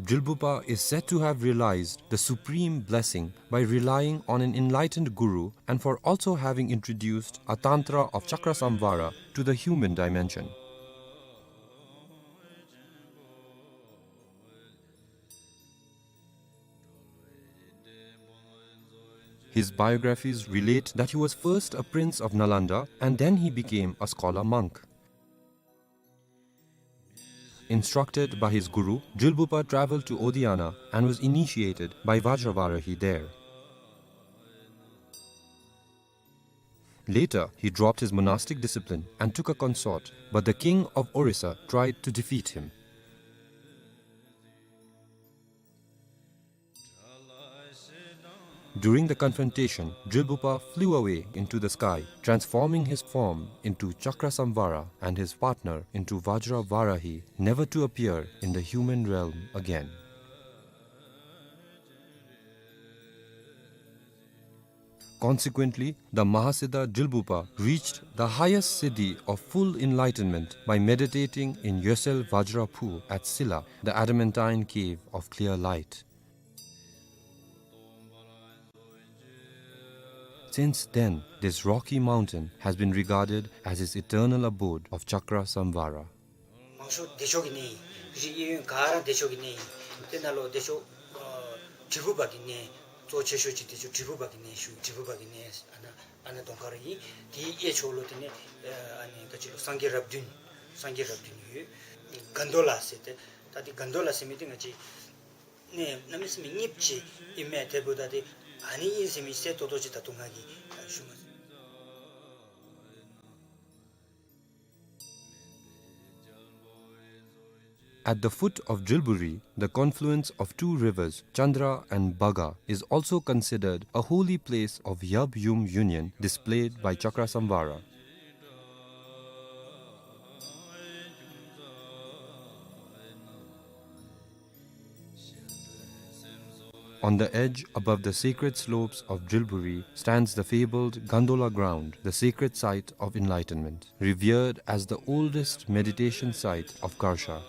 Drilbupa is said to have realized the supreme blessing by relying on an enlightened guru and for also having introduced a tantra of Chakrasamvara to the human dimension. His biographies relate that he was first a prince of Nalanda and then he became a scholar monk. Instructed by his guru, Drilbupa traveled to Odiyana and was initiated by Vajravarahi there. Later, he dropped his monastic discipline and took a consort, but the king of Orissa tried to defeat him. During the confrontation, Drilbupa flew away into the sky, transforming his form into Chakrasamvara and his partner into Vajra Varahi, never to appear in the human realm again. Consequently, the Mahasiddha Drilbupa reached the highest siddhi of full enlightenment by meditating in Yosel Vajra Phu at Silla, the adamantine cave of clear light. Since then, this rocky mountain has been regarded as his eternal abode of Chakrasamvara. མང་ཤོས་བདེ་མཆོག་གི་གནས་ཨིན། རིགས་གཡས་གཡོན་ག་ར་བདེ་མཆོག་གི་གནས་ཨིན། དེ་ནང་ལུ་བདེ་མཆོག་ཨ་དྲིལ་བུ་པ་གི་གནས། གཙོ་ཆེ་ཤོས་ཅིག་བདེ་མཆོག་དྲིལ་བུ་པ་གི་གནས་ཞུ། དྲིལ་བུ་པ་གི་གནས་ཨ་ནཱ་ཨ་ནཱ་གདོང་ཁར་ཨིན། དེའི་གཡས་ཕྱོགས་ལུ་དེ་ནས་ཨ་ནི་ག་ཅི་ལོ་སངས་རྒྱས་རབས་བདུན། སངས་རྒྱས་རབས་བདུན་ཡོད། གན་དྷོ་ལ་ཟེར་ཏེ། ད་དེ་གན་དྷོ་ལ་ཟེར་མི་དེ་ང་བཅས་གནས་གནམ་མེད་ས་མེད་རྙིངམ་ཅིག་ཨིན་མས། དེ་འབདཝ་ད་དེ་ཨ་ནི་ཨིན་ཟེར་མི་གསལ་ཏོག་ཏོ་ཅིག་ད་ལྟོ་ང་གིས་ཞུ་མ་ཚུགས། At the foot of Drilburi, the confluence of two rivers, Chandra and Bhaga, is also considered a holy place of Yab Yum union displayed by Chakrasamvara. On the edge, above the sacred slopes of Drilburi, stands the fabled Gandola ground, the sacred site of enlightenment, revered as the oldest meditation site of Garsha.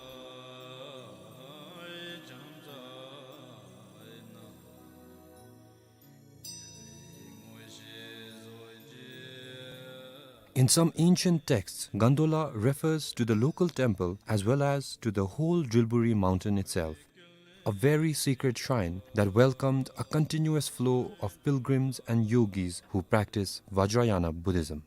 In some ancient texts, Gandola refers to the local temple as well as to the whole Drilburi mountain itself, a very sacred shrine that welcomed a continuous flow of pilgrims and yogis who practice Vajrayana Buddhism.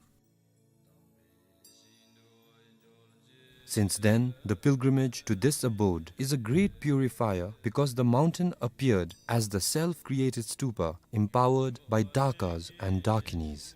Since then, the pilgrimage to this abode is a great purifier because the mountain appeared as the self-created stupa empowered by Dakas and Dakinis.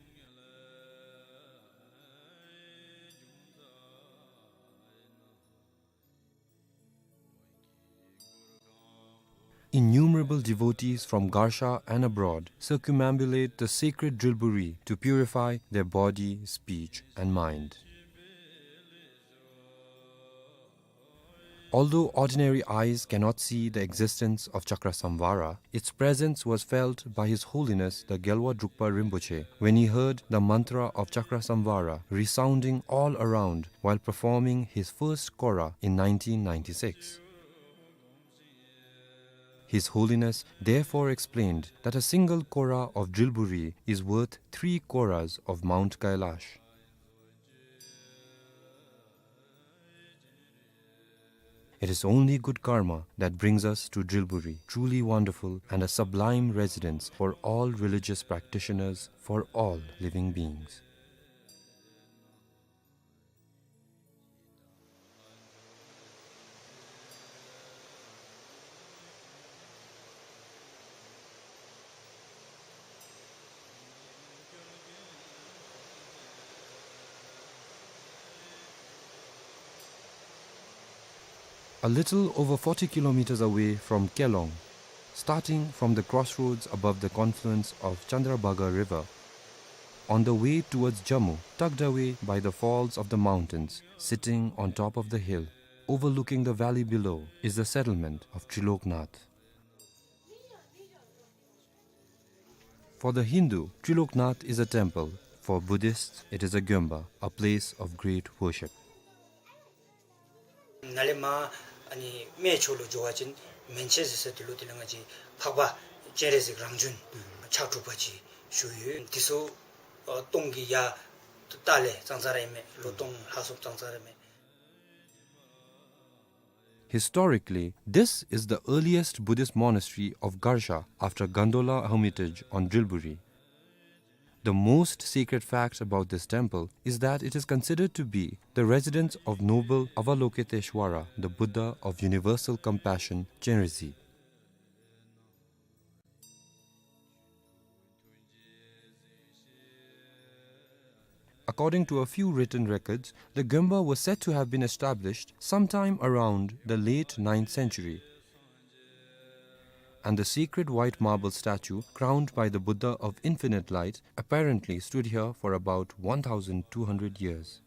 Innumerable devotees from Garsha and abroad circumambulate the sacred Drilburi to purify their body, speech, and mind. Although ordinary eyes cannot see the existence of Chakrasamvara, its presence was felt by His Holiness the Gyalwa Drukpa Rinpoche when he heard the mantra of Chakrasamvara resounding all around while performing his first kora in nineteen ninety-six. His Holiness therefore explained that a single kora of Drilburi is worth three koras of Mount Kailash. It is only good karma that brings us to Drilburi, truly wonderful and a sublime residence for all religious practitioners, for all living beings. A little over forty kilometers away from Kelong, starting from the crossroads above the confluence of Chandrabhaga River, on the way towards Jammu, tucked away by the falls of the mountains, sitting on top of the hill, overlooking the valley below, is the settlement of Triloknath. For the Hindu, Triloknath is a temple. For Buddhists, it is a gyomba, a place of great worship. ནཱ་ལས་མར་ཨ་ནི་སྨད་ཕྱོགས་ལུ་འགྱོ་བ་ཅིན་མན་ཆད་ཟེར་ས་དེ་ལུ་དེ་ལས་ང་བཅས་འཕགས་པ་སྤྱན་རས་གཟིགས་རང་བྱོན་ཕྱག་དྲུག་པ་ཅིག་བཞུགས་ཡོད། དེ་ཚུ་ཨ་སྟོང་གི་ཡ་ཏ་ལས་ཙང་ཙ་ར་ཨིན་མས། ལོ་སྟོང་ལྷག་སོངམ་ཙང་ཙ་ར་ཨིན་མས། Historically, this is the earliest Buddhist monastery of Garsha after Gondola Hermitage on Drilburi. The most sacred fact about this temple is that it is considered to be the residence of noble Avalokiteshvara, the Buddha of universal compassion, Chenrezig. According to a few written records, the gyomba was said to have been established sometime around the late ninth century. And the sacred white marble statue crowned by the Buddha of Infinite Light apparently stood here for about one thousand two hundred years.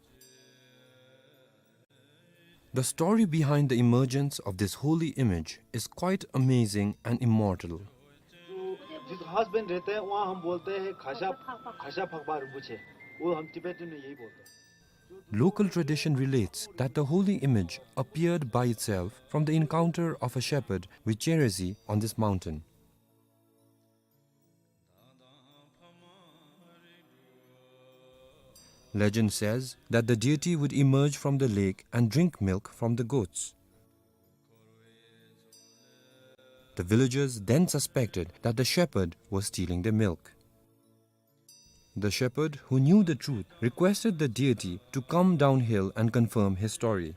The story behind the emergence of this holy image is quite amazing and immortal. जो जिस घास बन रहते हैं, वहाँ हम बोलते हैं खासा, खासा फकबा रिंपोछे। वो हम Tibetan में यही बोलते हैं। Local tradition relates that the holy image appeared by itself from the encounter of a shepherd with Chenrezig on this mountain. Legend says that the deity would emerge from the lake and drink milk from the goats. The villagers then suspected that the shepherd was stealing their milk. The shepherd, who knew the truth, requested the deity to come downhill and confirm his story.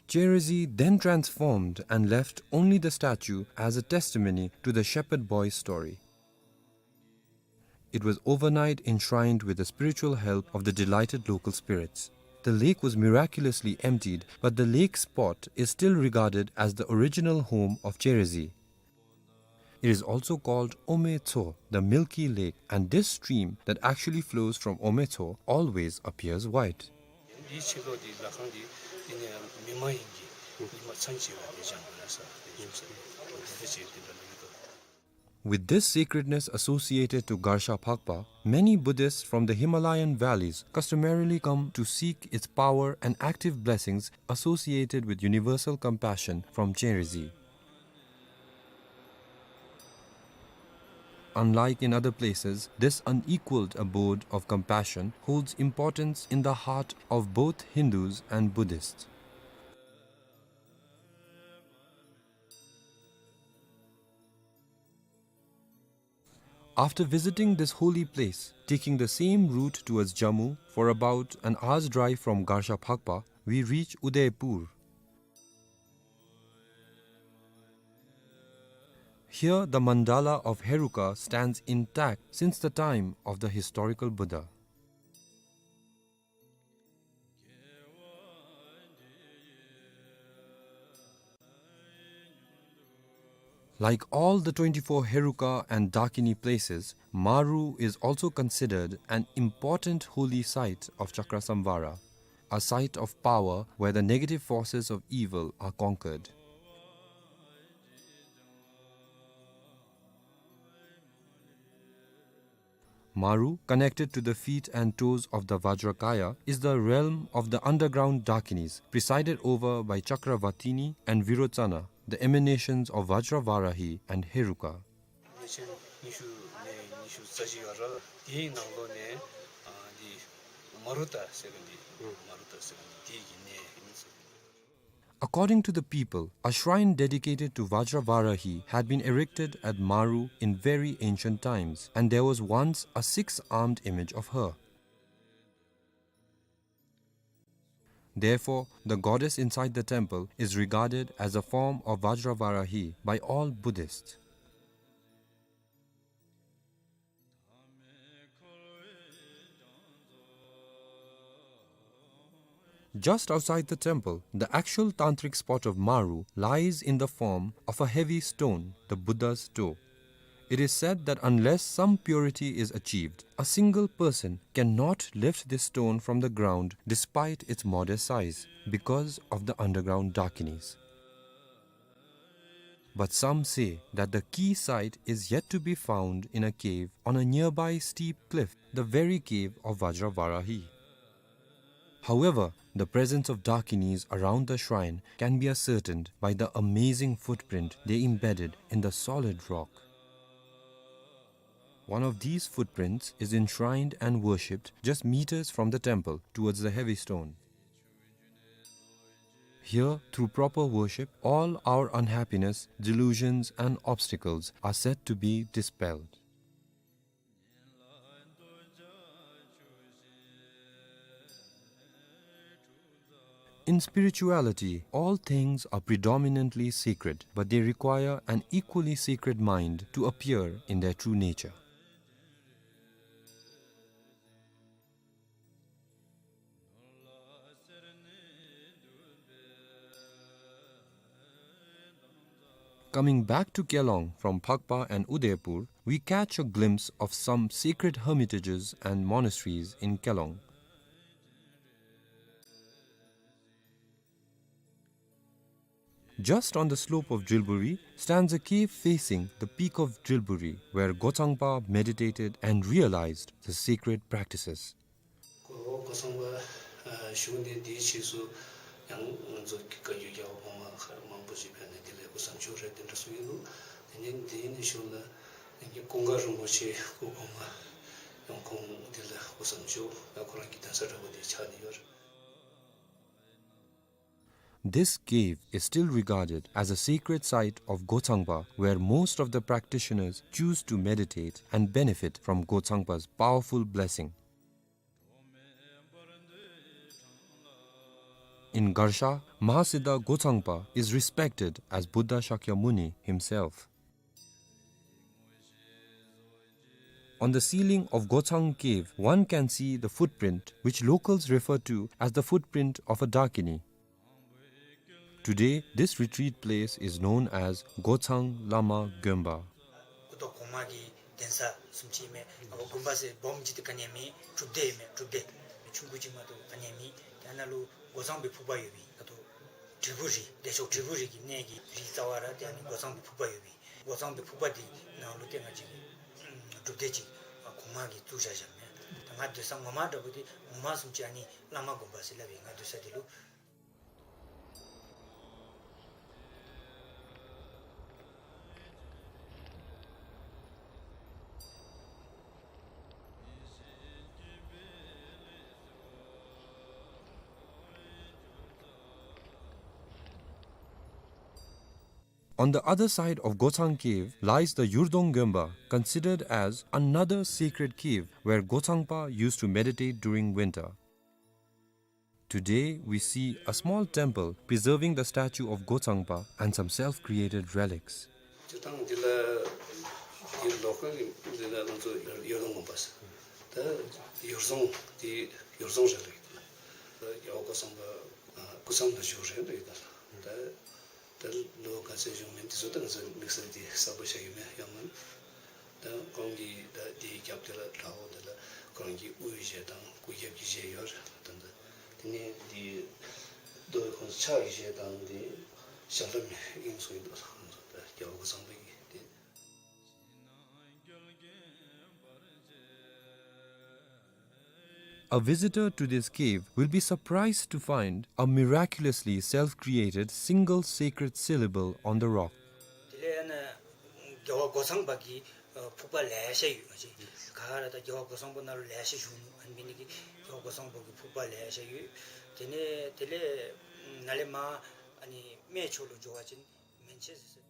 Chenrezig then transformed and left only the statue as a testimony to the shepherd boy's story. It was overnight enshrined with the spiritual help of the delighted local spirits. The lake was miraculously emptied, but the lake spot is still regarded as the original home of Chenrezig. It is also called Ome Tso, the milky lake, and this stream that actually flows from Ome Tso always appears white. འདིའི་ཕྱི་ལོགས་འདི་ལ་ཁང་འདི་འདི་ནི་མི་མ་ཡིན་གྱི་ ཉི་མ་ཚན་ཅིག་ལ་དེ་སྦྱང་དགོ་ན་ས་དེ་ཞུ་ས་རེད། དེ་འདྲ་ཅིག་དེ་འདྲ་ལུགས་ཡོད་དོ། With this sacredness associated to Garsha Phakpa, many Buddhists from the Himalayan valleys customarily come to seek its power and active blessings associated with universal compassion from Chenrezig. Unlike in other places, this unequaled abode of compassion holds importance in the heart of both Hindus and Buddhists. After visiting this holy place, taking the same route towards Jammu for about an hour's drive from Garsha Phakpa, we reach Udaipur. Here, the mandala of Heruka stands intact since the time of the historical Buddha. Like all the twenty-four Heruka and Dakini places, Maru is also considered an important holy site of Chakrasamvara, a site of power where the negative forces of evil are conquered. Maru, connected to the feet and toes of the Vajrakaya, is the realm of the underground Dakinis, presided over by Chakravatini and Virochana, the emanations of Vajravarahi and Heruka. ཉིས་སྟོང་ཉི་ཤུ་ནས་ཉི་ཤུ་རྩ་གཅིག་བར་དེའི་ནང་ལོགས་ནས་ཨ་འདི་མ་རུ་ཏ་ཟེར་མཁན་འདི་མ་རུ་ཏ་ཟེར་མཁན་འདི་དེའི་གི་གནས་ཨིན་ཟེར། According to the people, a shrine dedicated to Vajravarahi had been erected at Maru in very ancient times, and there was once a six-armed image of her. Therefore, the goddess inside the temple is regarded as a form of Vajravarahi by all Buddhists. Just outside the temple, the actual tantric spot of Maru lies in the form of a heavy stone, the Buddha's toe. It is said that unless some purity is achieved, a single person cannot lift this stone from the ground despite its modest size, because of the underground Dakinis. But some say that the key site is yet to be found in a cave on a nearby steep cliff, the very cave of Vajravarahi. However, the presence of Dakinis around the shrine can be ascertained by the amazing footprint they embedded in the solid rock. One of these footprints is enshrined and worshipped just meters from the temple towards the heavy stone. Here, through proper worship, all our unhappiness, delusions, and obstacles are said to be dispelled. In spirituality, all things are predominantly sacred, but they require an equally sacred mind to appear in their true nature. Coming back to Kelong from Phakpa and Udaipur, we catch a glimpse of some sacred hermitages and monasteries in Kelong. Just on the slope of Drilburi stands a cave facing the peak of Drilburi, where Gochangpa meditated and realized the sacred practices. ཁོ་གོ་སོང་བ་ཨ་གཞུང་འདི་འདིའི་ཕྱིས་སུ་ཡང་ང་ཚོ་གི་བཀའ་བརྒྱུད་རྒྱལ་བ་གོང་མ་མཁར་མང་པོ་ཞིག་ཕེབས་ནས་དེ་ལས་སྐུ་མཚམས་འཇོག་རེད་དེ་འདྲ་གསུངས་ཡོད་འདུག་དེ་ནས་འདི་ནས་གཞུང་ལ་ཡང་ཀུན་དགའ་རིན་པོ་ཆེ་སྐུ་གོང་མ་ཡང་ཁོང་དེ་ལ་སྐུ་མཚམས་འཇོག་ཡང་ཁོ་རང་གི་གདན་ས་འདྲ་བོ་དེ་ཆགས་ནས་ཡོད་རེད། This cave is still regarded as a sacred site of Gochangpa, where most of the practitioners choose to meditate and benefit from Gochangpa's powerful blessing. In Garsha, Mahasiddha Gochangpa is respected as Buddha Shakyamuni himself. On the ceiling of Gochang Cave, one can see the footprint which locals refer to as the footprint of a Dakini. Today, this retreat place is known as Gochang Lama Gonpa. སྐུ་ཐོག་གོང་མ་གི་གདན་ས་བཟུམ་ཅིག་མས། ཨ་དགོན་པ་ཟེར་སྦོམ་ཅིག་དེ་ག་ནི་ཡང་མེད། གྲུབ་སྡེ་མས། གྲུབ་སྡེ་ཆུང་ཀུ་ཅིག་མ་གཏོགས་ག་ནི་ཡང་མེད། དེ་ནང་ལུ་སྒོ་མཚམས་སྦེ་ཕུག་པ་ཡོད་པའི་ད་ལྟོ་ དྲིལ་བུ་རི་བདེ་མཆོག་དྲིལ་བུ་རི་གི་གནས་ཀྱི་རིའི་རྩ་བར་ཏེ་ཨ་ནི་སྒོ་ཚང་པའི་ཕུག་པ་ཡོད་པས། སྒོ་ཚང་པའི་ཕུག་པ་འདི་ནང་ལུ་ཏེ་ང་བཅས་ཀྱི་སྒྲུབ་སྡེ་ཅིག་གོང་མ་གིས་བཙུགས་བཞག་བཞགཔ་མས། ད་ང་སྡོད་ས་ངོ་མ་འདྲ་པོ་འདི་ངོ་མ་བཟུམ་ཅིག་ཨ་ནི་བླ་མ་དགོན་པ་ཟེར་སླབ་ཨིན། ང་སྡོད་ས་འདི་ལུ། On the other side of Gochang Cave lies the Yurdong Gemba, considered as another sacred cave where Gochangpa used to meditate during winter. Today, we see a small temple preserving the statue of Gochangpa and some self-created relics. སྤྱིར་བཏང་འདི་ལུ་འདི་ལོ་ཀལ་འདི་ལུ་ང་བཅས་ཡུར་རྫོང་དགོན་པ་ཟེར། ད་ཡུར་རྫོང་འདི་ཡུར་རྫོང་རེད་ལབ་ཀྱི་འདུག། ད་རྒྱལ་བ་སྐུ་ཚང་པ་སྐུ་མཚམས་ལུ་བཞུགས་རེད་ལབ་ཀྱི་འདུག། ད་ད་ལོ་ག་ཚོད་བཞུགས་མིན་འདི་ཚུ་ད་ང་བཅས་དམིགས་བསལ་འདི་གསལ་པོ་ཆགས་ཡོད་མེད་ཡང་མིན། ད་ཁོང་གིས་ད་འདི་རྒྱབ་འདི་ལུ་བྲག་འོག་འདི་ལུ་ཁོང་གི་དབུའི་གཞས་དང་སྐུ་རྒྱབ་ཀྱི་གཞས་ཡོད་རེད། ད་ད་དེ་ནས་འདི་རྡོ་ཁོང་ཕྱག་གི་གཞས་དང་འདི་ཞབས་ལྷམ་ཨིན་ཟེར་གྱི་འདུག། ད་རྒྱལ་བ་སྐུ་ཚང་པའི་གི་འདི། A visitor to this cave will be surprised to find a miraculously self-created single sacred syllable on the rock. དེ་ལས་ཨ་ནི་རྒྱལ་བ་སྒོ་ཚང་པ་གི་ཕུག་པ་ལེ་ཤ་ཡོད། ང་བཅས་ག་ར་ད་རྒྱལ་བ་སྒོ་ཚང་པ་ནང་ལུ་ལེ་ཤ་བཞུགས་ནུག། ཨ་ནི་འབད་ནི་དེ་གིས་རྒྱལ་བ་སྒོ་ཚང་པ་གི་ཕུག་པ་ལེ་ཤ་ཡོད། དེ་ནས་དེ་ལས་ནཱ་ལས་མར་ཨ་ནི་སྨད་ཕྱོགས་ལུ་འགྱོ་བ་ཅིན་མན་ཆད་ཟེར།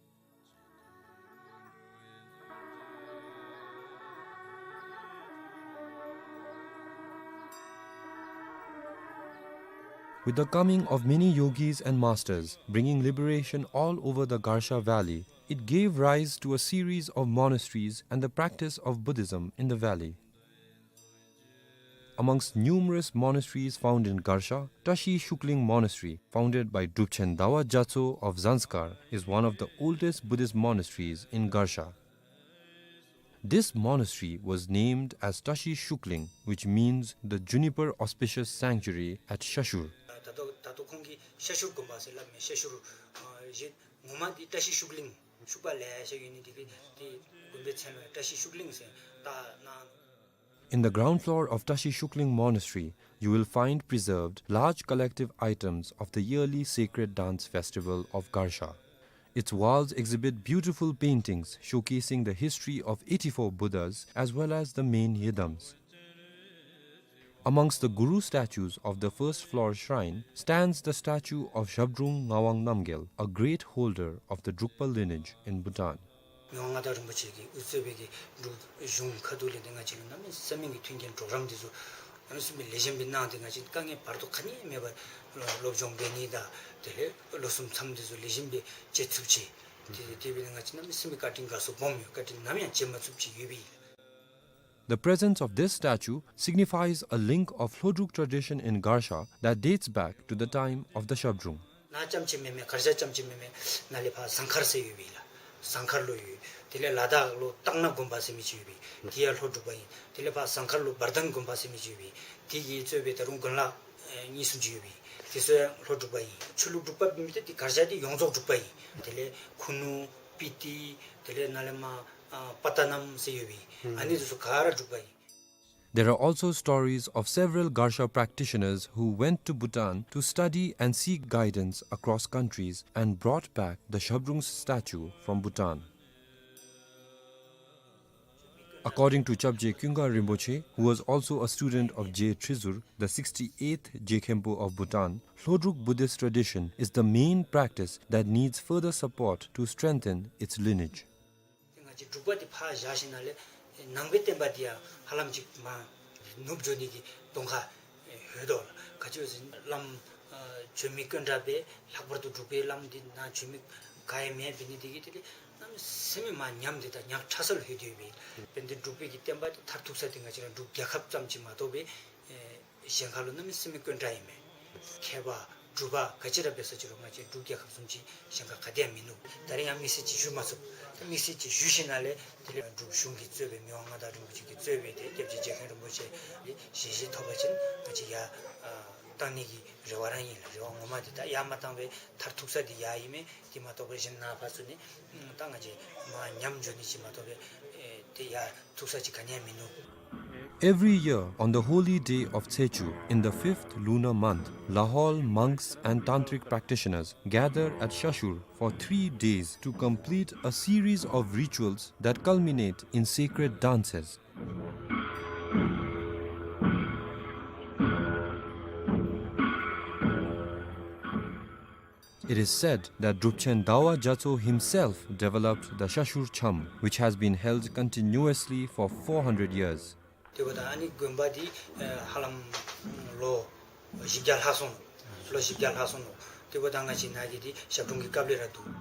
With the coming of many yogis and masters bringing liberation all over the Garsha Valley, it gave rise to a series of monasteries and the practice of Buddhism in the valley. Amongst numerous monasteries found in Garsha, Tashi Shukling Monastery, founded by Drupchen Dawa Gyatso of Zanskar, is one of the oldest Buddhist monasteries in Garsha. This monastery was named as Tashi Shukling, which means the juniper auspicious sanctuary at Shashur. ད་ལྟོ་ད་ལྟོ་ཁོང་གིས་ཤ་ཤུར་དགོན་པ་ཟེར་སླབ་མས། ཤ་ཤུར་ཨ་གཞན་ངོ་མ་འདི་བཀྲ་ཤིས་ཤུགས་གླིང་ཤུག་པ་ལེ་ཤ་ཡོད་ནི་དེ་གིས་དེ་དགོན་པའི་མཚན་ལུ་བཀྲ་ཤིས་ཤུགས་གླིང་ཟེར་བཏགས་གནང་། In the ground floor of Tashi Shukling Monastery, you will find preserved large collective items of the yearly sacred dance festival of Garsha. Its walls exhibit beautiful paintings showcasing the history of eighty-four Buddhas as well as the main yidams. Amongst the Guru statues of the first floor shrine stands the statue of Zhabdrung Ngawang Namgyel, a great holder of the Drukpa lineage in Bhutan. མི་དབང་མངའ་བདག་རིན་པོ་ཆེ་གིས་དབུ་གཙོས་པའི་གི་འབྲུག་གཞུང་ཁ་ཐུག་ལས་ཏེ་ང་བཅས་ལུ་གནམ་མེད་ས་མེད་ཀྱི་མཐུན་རྐྱེན་གྲོགས་རམ་འདི་ཚུ་གནམ་མེད་ས་མེད་ལེགས་ཤོམ་སྦེ་གནང་སྟེ་ང་བཅས་དཀའ་ངལ་བར་དོ་ག་ནི་མེད་པར་སློབ་སྦྱོང་འབད་ནི་དང་དེ་ལས་ལོ་གསུམ་མཚམས་འདི་ཚུ་ལེགས་ཤོམ་སྦེ་བཅད་ཚུགསཔ་ཅིག། དེ་དེ་འབད་ནི་ང་བཅས་གནམ་མེད་ས་མེད་བཀའ་དྲིན་དགའ་ཚོར་སྦོམ་ཡོད། བཀའ་དྲིན་ནམ་ཡང་བརྗེད་མ་ཚུགསཔ་ཅིག་ཡོད་པས། The presence of this statue signifies a link of Lhodruk tradition in Garsha that dates back to the time of the Zhabdrung. ནཱ་རྐྱངམ་ཅིག་མེན་མས། གར་ཞ་རྐྱངམ་ཅིག་མེན་མས། ནཱ་ལས་ཕར་ཟངས་མཁར་ཟེར་ཡོད་པས་ལགས། ཟངས་མཁར་ལུ་ཡོད། དེ་ལས་ལ་དྭགས་ལུ་སྟག་སྣ་དགོན་པ་ཟེར་མི་ཅིག་ཡོད་པས། དེ་ཡང་ལྷོ་འབྲུག་པ་ཨིན། དེ་ལས་ཕར་ཟངས་མཁར་ལུ་བར་ལྡན་དགོན་པ་ཟེར་མི་ཅིག་ཡོད་པས། དེ་གིས་གཙོས་པའི་ད་རུང་དགོན་ལག་ཨེ་གཉིས་གསུམ་ཅིག་ཡོད་པས། དེ་ཚུ་ཡང་ལྷོ་འབྲུག་པ་ཨིན། ཆོས་ལུགས་འབྲུག་པ་མེན་ཏེ་དེ་གར་ཞ་དེ་ཡོངས་རྫོགས་འབྲུག་པ་ཨིན། དེ་ལས་ཁུ་ནུ་སྤི་ཏི་དེ་ལས་ནཱ་ལས་མར་ཨ་པ་ཏ་ནམ་ཟེར་ཡོད་པས། ཨ་ནི་དེ་ཚུ་ག་ར་འབྲུག་པ་ཨིན། There are also stories of several Garsha practitioners who went to Bhutan to study and seek guidance across countries and brought back the Zhabdrung's statue from Bhutan. According to Chapje Kyunga Rinpoche, who was also a student of Je Trizur, the sixty-eighth Je Khenpo of Bhutan, Lhodruk Buddhist tradition is the main practice that needs further support to strengthen its lineage. ཏེ་ང་བཅས་འབྲུག་པ་འདི་ཕར་བཞག་ཞིནམ་ལས་ནང་པའི་བསྟན་པ་འདི་ཡང་ཧ་ལམ་ཅིག་མར་ནུབ་འགྱོ་ནི་གི་གདོང་ཁ་ཡོད་དོ་ལགས། ག་ཅི་ཟེར་བ་ཅིན་བླམ་ཨ་བྱོན་མི་དཀོན་དྲགས་པས། ལྷག་པར་དུ་འབྲུག་པའི་བླམ་འདི་ནཱ་བྱོན་མི་ག་ཡང་མེདཔ་འབད་ནི་དེ་གིས་དེ་ལས་གནམ་མེད་ས་མེད་མར་ཉམས་ཏེ་ད་ཉག་ཕྲ་ས་ལུ་ལྷོད་དེ་ཡོད་པས། དཔེར་ན་འབྲུག་པའི་གི་བསྟན་པ་འདི་མཐར་ཐུག་ས་འདི་ང་བཅས་ར་འབྲུག་རྒྱལ་ཁབ་ཙམ་ཅིག་མ་གཏོགས་པའི་ཨེ་གཞན་ཁ་ལུ་གནམ་མེད་ས་མེད་དཀོན་དྲགས་ཨིན་མས། མཁས་པ་འབྲུག་པ་ག་ཅི་ར་འབད་ས་ཅི་རུང་ང་བཅས་འབྲུག་རྒྱལ་ཁབ་བཟུམ་ཅིག་གཞན་ཁ་ག་ཏེ་ཡང་མིན་ནུག། ད་རིས་ཡང་དམིགས་བསལ་ཅིག་ཞུ་མ་ཚུགས། ད་དམིགས་བསལ་ཅིག་ཞུ་ཞིནམ་ལས་དེ་ལས་འབྲུག་གཞུང་གིས་གཙོས་པའི་མི་དབང་མངའ་བདག་རིན་པོ་ཆེ་གིས་གཙོས་པའི་ཏེ་སྐྱབས་རྗེ་རྗེ་མཁན་རིན་པོ་ཆེ་གི་ཞལ་བཞེས་ཐོབ་པ་ཅིན་ང་བཅས་ཡར་ཨ་ བཏང་ནི་གི་རེ་བ་རང་ཨིན་ལགས། རེ་བ་ངོ་མ་འདི་ད་ཡར་མ་བཏང་པའི་མཐར་ཐུག་ས་འདི་ཡར་ཨིན་མས། དེ་མ་གཏོགས་པའི་གཞན་ནཱ་ཕར་ཚུར་ནི་ད་ང་བཅས་མར་ཉམས་འགྱོ་ནི་ཅིག་མ་གཏོགས་པའི་ཨེ་དེ་ཡར་ཐུག་ས་ཅིག་ག་ནི་ཡང་མིན་ནུག། Every year, on the holy day of Tsechu, in the fifth lunar month, Lahaul monks and tantric practitioners gather at Shashur for three days to complete a series of rituals that culminate in sacred dances. It is said that Drupchen Dawa Gyatso himself developed the Shashur Cham, which has been held continuously for four hundred years. དེ་འབདཝ་ད་ཨ་ནི་དགོན་པ་འདི་ཨེ་ཧ་ལམ་ལོ་བཞི་བརྒྱ་ལྷག་སོང་ནུག། ལོ་བཞི་བརྒྱ་ལྷག་སོང་ནུག། དེ་འབདཝ་ད་ང་བཅས་ནཱ་གི་འདི་ཞབས་དྲུང་གི་སྐབས་ལས་ར་འདུག།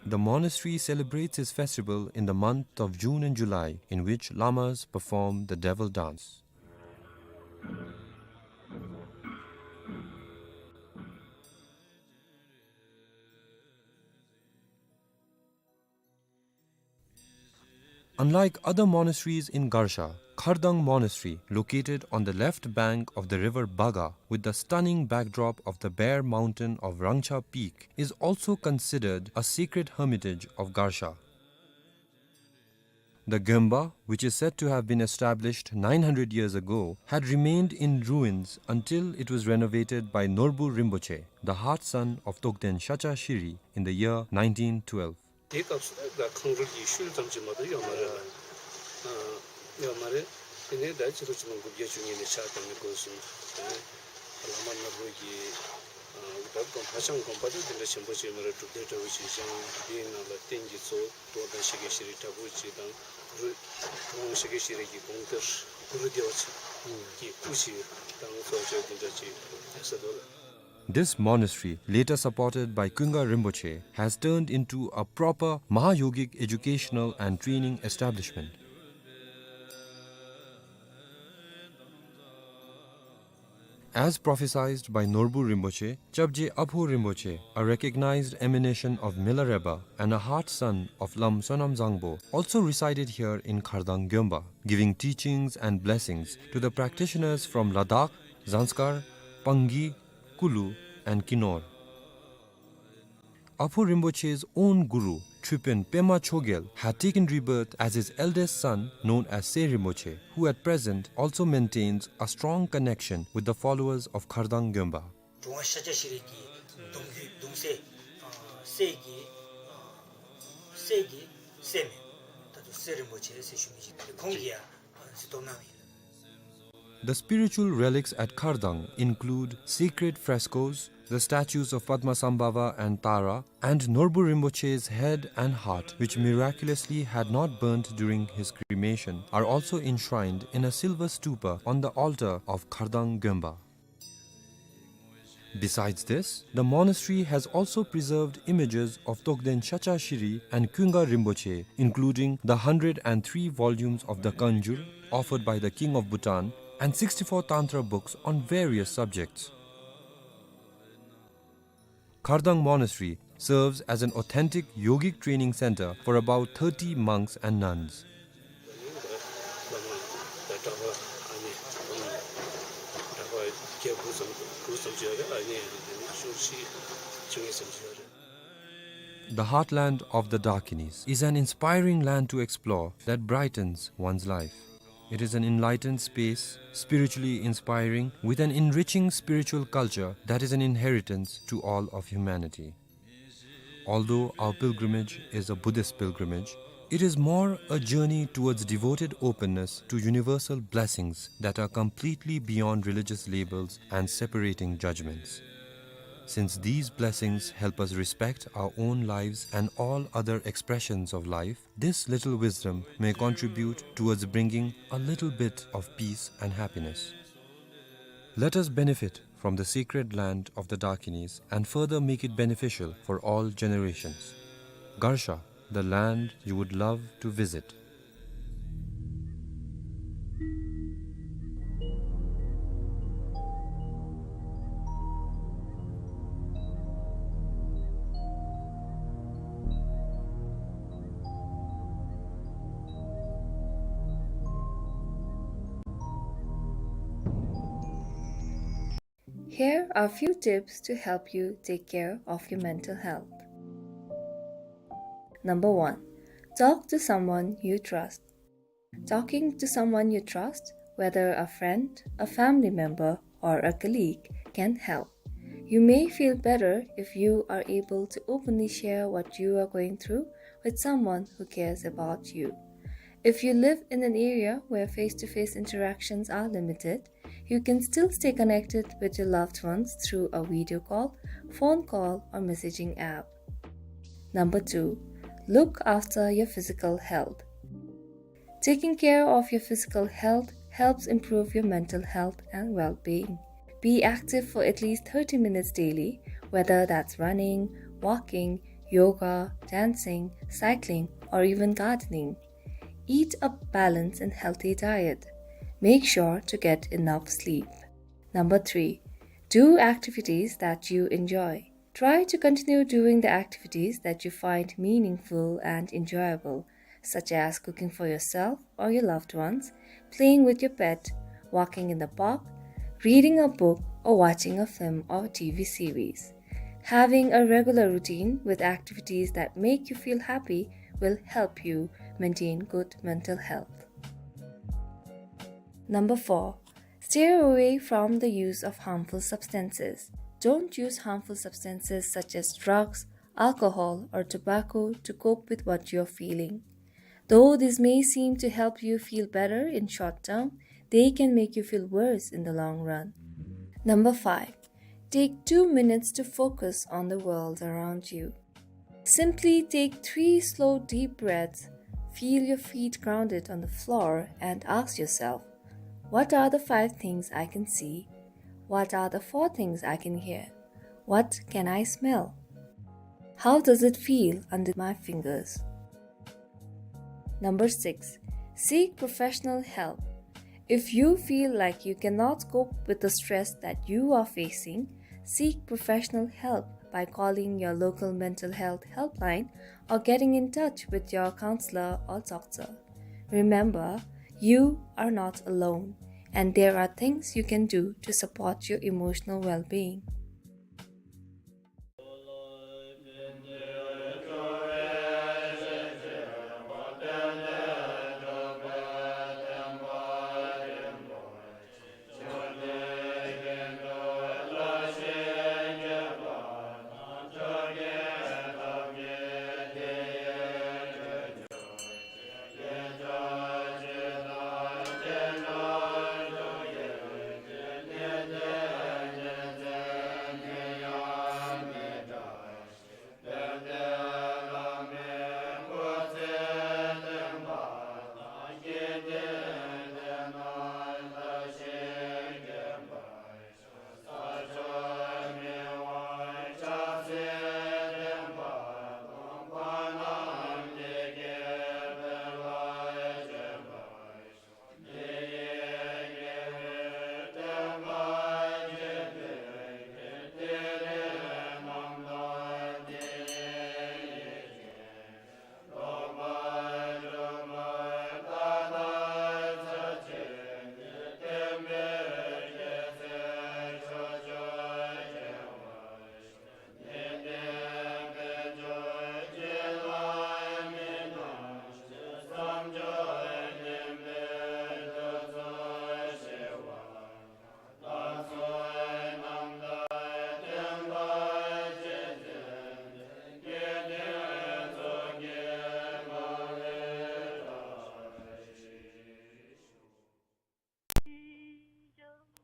The monastery celebrates its festival in the month of June and July, in which lamas perform the devil dance. Unlike other monasteries in Garsha, Khardang Monastery, located on the left bank of the river Baga, with the stunning backdrop of the bare mountain of Rangcha Peak, is also considered a sacred hermitage of Garsha. The Gyomba, which is said to have been established nine hundred years ago, had remained in ruins until it was renovated by Norbu Rinpoche, the heart son of Togden Shacha Shiri, in the year nineteen twelve. དེའི་སྐབས་སུ་ད་ཁང་རུལ་གྱི་ཤུལ་ཙམ་ཅིག་མ་གཏོགས་ཡོད་མ་རེད་ལགས། ཨ་ཡོད་མ་རེད། དེ་ནས་ད་ཕྱི་ལོ་ཆིག་སྟོང་དགུ་བརྒྱ་བཅུ་གཉིས་ནས་ཕྱག་བཏབ་ནས་འགོ་བཟུང་། དེ་ནས་བླ་མ་ནོར་བུ་གིས་ཨ་ད་དགོན་ཕ་བྱང་དགོན་པ་དེ་དེ་འདྲ་ཆེན་པོ་ཅིག་མ་རེད། སྒྲུབ་སྡེ་འདྲ་བོ་ཅིག་བཞེངས། དེའི་ནང་ལ་རྟེན་གྱི་གཙོ་བོ་ཏོག་དང་ཤཱཀྱ་ཤྲཱི་དྲག་པོ་ཅིག་དང་གུ་རུ་ཏོག་དབང་ཤཱཀྱ་ཤྲཱི་གི་དགོངས་གཏེར་གུ་རུ་བདེ་བ་ཆེན་གྱི་སྐུ་ཅིག་དང་གཙོ་བོ་དེ་འདྲ་ཅིག་ཡོད་ས་འདུག་ལགས། This monastery, later supported by Kunga Rinpoche, has turned into a proper Mahayogic educational and training establishment. As prophesied by Norbu Rinpoche, Chapje Apho Rinpoche, a recognized emanation of Milarepa and a heart son of Lam Sonam Zangpo, also resided here in Khardang Gyomba, giving teachings and blessings to the practitioners from Ladakh, Zanskar, Pangi, Kulu, and Kinor. Apho Rinpoche's own guru, Tripin Pema Chogyal, had taken rebirth as his eldest son, known as Se Rinpoche, who at present also maintains a strong connection with the followers of Khardang Gyomba. གྲུབ་དབང་ཤཱཀྱ་ཤྲཱི་གི་གདུང་བརྒྱུད་གདུང་སྲས་ཨ་སྲས་ཀྱི་ཨ་སྲས་ཀྱི་སྲས་མོ་ད་ལྟོ་སེ་རིན་པོ་ཆེ་ཟེར་ཞུ་མི་ཅིག་ཁོང་གིས་ཡང་ཨ་གཟིགས་རྟོག་གནང་ཡི། The spiritual relics at Khardang include sacred frescoes, the statues of Padmasambhava and Tara, and Norbu Rinpoche's head and heart, which miraculously had not burnt during his cremation, are also enshrined in a silver stupa on the altar of Khardang Gyomba. Besides this, the monastery has also preserved images of Togden Shacha Shiri and Kunga Rinpoche, including the hundred and three volumes of the Kanjur offered by the King of Bhutan and sixty-four Tantra books on various subjects. Khardang Monastery serves as an authentic yogic training center for about thirty monks and nuns. The heartland of the Dakinis is an inspiring land to explore that brightens one's life. It is an enlightened space, spiritually inspiring, with an enriching spiritual culture that is an inheritance to all of humanity. Although our pilgrimage is a Buddhist pilgrimage, it is more a journey towards devoted openness to universal blessings that are completely beyond religious labels and separating judgments. Since these blessings help us respect our own lives and all other expressions of life, this little wisdom may contribute towards bringing a little bit of peace and happiness. Let us benefit from the sacred land of the Dakinis and further make it beneficial for all generations. Garsha, the land you would love to visit. Here are a few tips to help you take care of your mental health. Number one, talk to someone you trust. Talking to someone you trust, whether a friend, a family member, or a colleague, can help. You may feel better if you are able to openly share what you are going through with someone who cares about you. If you live in an area where face-to-face interactions are limited, you can still stay connected with your loved ones through a video call, phone call, or messaging app. Number two, look after your physical health. Taking care of your physical health helps improve your mental health and well-being. Be active for at least thirty minutes daily, whether that's running, walking, yoga, dancing, cycling, or even gardening. Eat a balanced and healthy diet. Make sure to get enough sleep. Number three, do activities that you enjoy. Try to continue doing the activities that you find meaningful and enjoyable, such as cooking for yourself or your loved ones, playing with your pet, walking in the park, reading a book, or watching a film or T V series. Having a regular routine with activities that make you feel happy will help you maintain good mental health. Number four, steer away from the use of harmful substances. Don't use harmful substances such as drugs, alcohol, or tobacco to cope with what you're feeling. Though this may seem to help you feel better in short term, they can make you feel worse in the long run. Number five, take two minutes to focus on the world around you. Simply take three slow, deep breaths, feel your feet grounded on the floor, and ask yourself, "What are the five things I can see? What are the four things I can hear? What can I smell? How does it feel under my fingers?" Number six, seek professional help. If you feel like you cannot cope with the stress that you are facing, seek professional help by calling your local mental health helpline or getting in touch with your counselor or doctor. Remember, you are not alone, and there are things you can do to support your emotional well-being.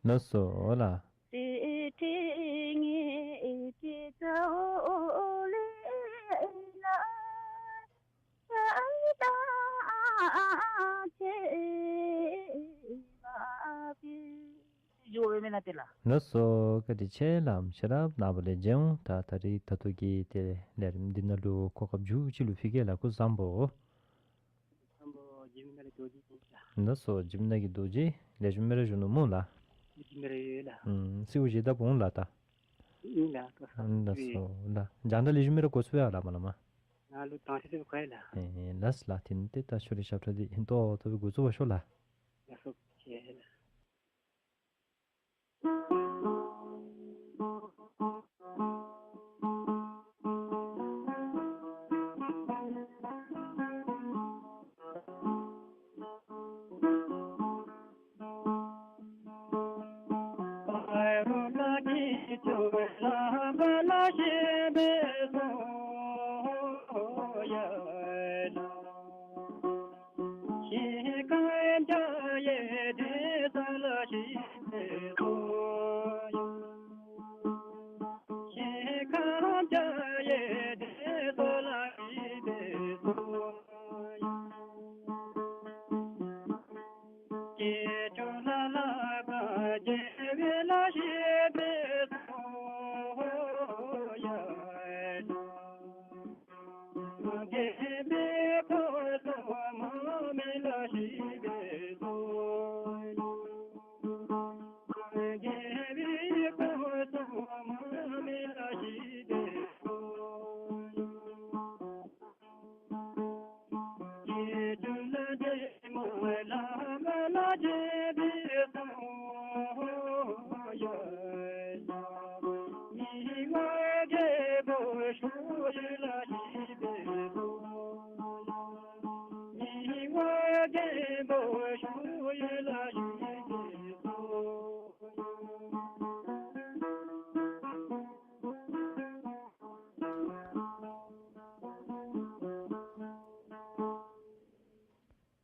ལགས་སོ་ལགས། ལགས་སོ། བཀའ་དྲིན་ཆེ་ལགས། ཤེས་རབ་ནཱ་བུ་ལས་མཇལ་འོང་། ད་ད་རིས་ད་ལྟོ་གི་ཏེ་ལས་རིམ་འདི་ནང་ལུ་གོ་སྐབས་མཇུག་ཅིག་ལུ་ཕུལ་གེ་ལགས། སྐུ་གཟུགས་བཟང་པོ། ལགས་སོ། འཇིམ་ནག་གི་རྡོ་རྗེ་ལེགས་ཤོམ་སྦེ་ར་བཞུགས་ནུག་སྨོ་ལགས། ལེགས་ཤོམ་སྦེ་ར་ཡོད་ལགས། ཨུམ་གསོལཝ་བཞེས་ད་འོང་ལགས་ད། ཨིན་ལགས། ལགས་སོ་ལགས། རྒྱང་བསྒྲགས་ལེགས་ཤོམ་སྦེ་ར་འགོ་བཙུགས་ཡི་ལགས་མ་ལགས་མ། ང་ལུ་དང་ཤེས་ཤེས་གོ་ཡི་ལགས། ཨེ་ལགས་སོ་ལགས། དེ་ནི་ཏེ་ད་ཁྱོད་རའི་ཞབས་ཁྲ་འདི་ཧིང་ཏོག་ཏོ་སྦེ་འགོ་བཙུགས་པར་ཤོག་ལགས། ལགས་སོ། ཁྱེད་ལགས།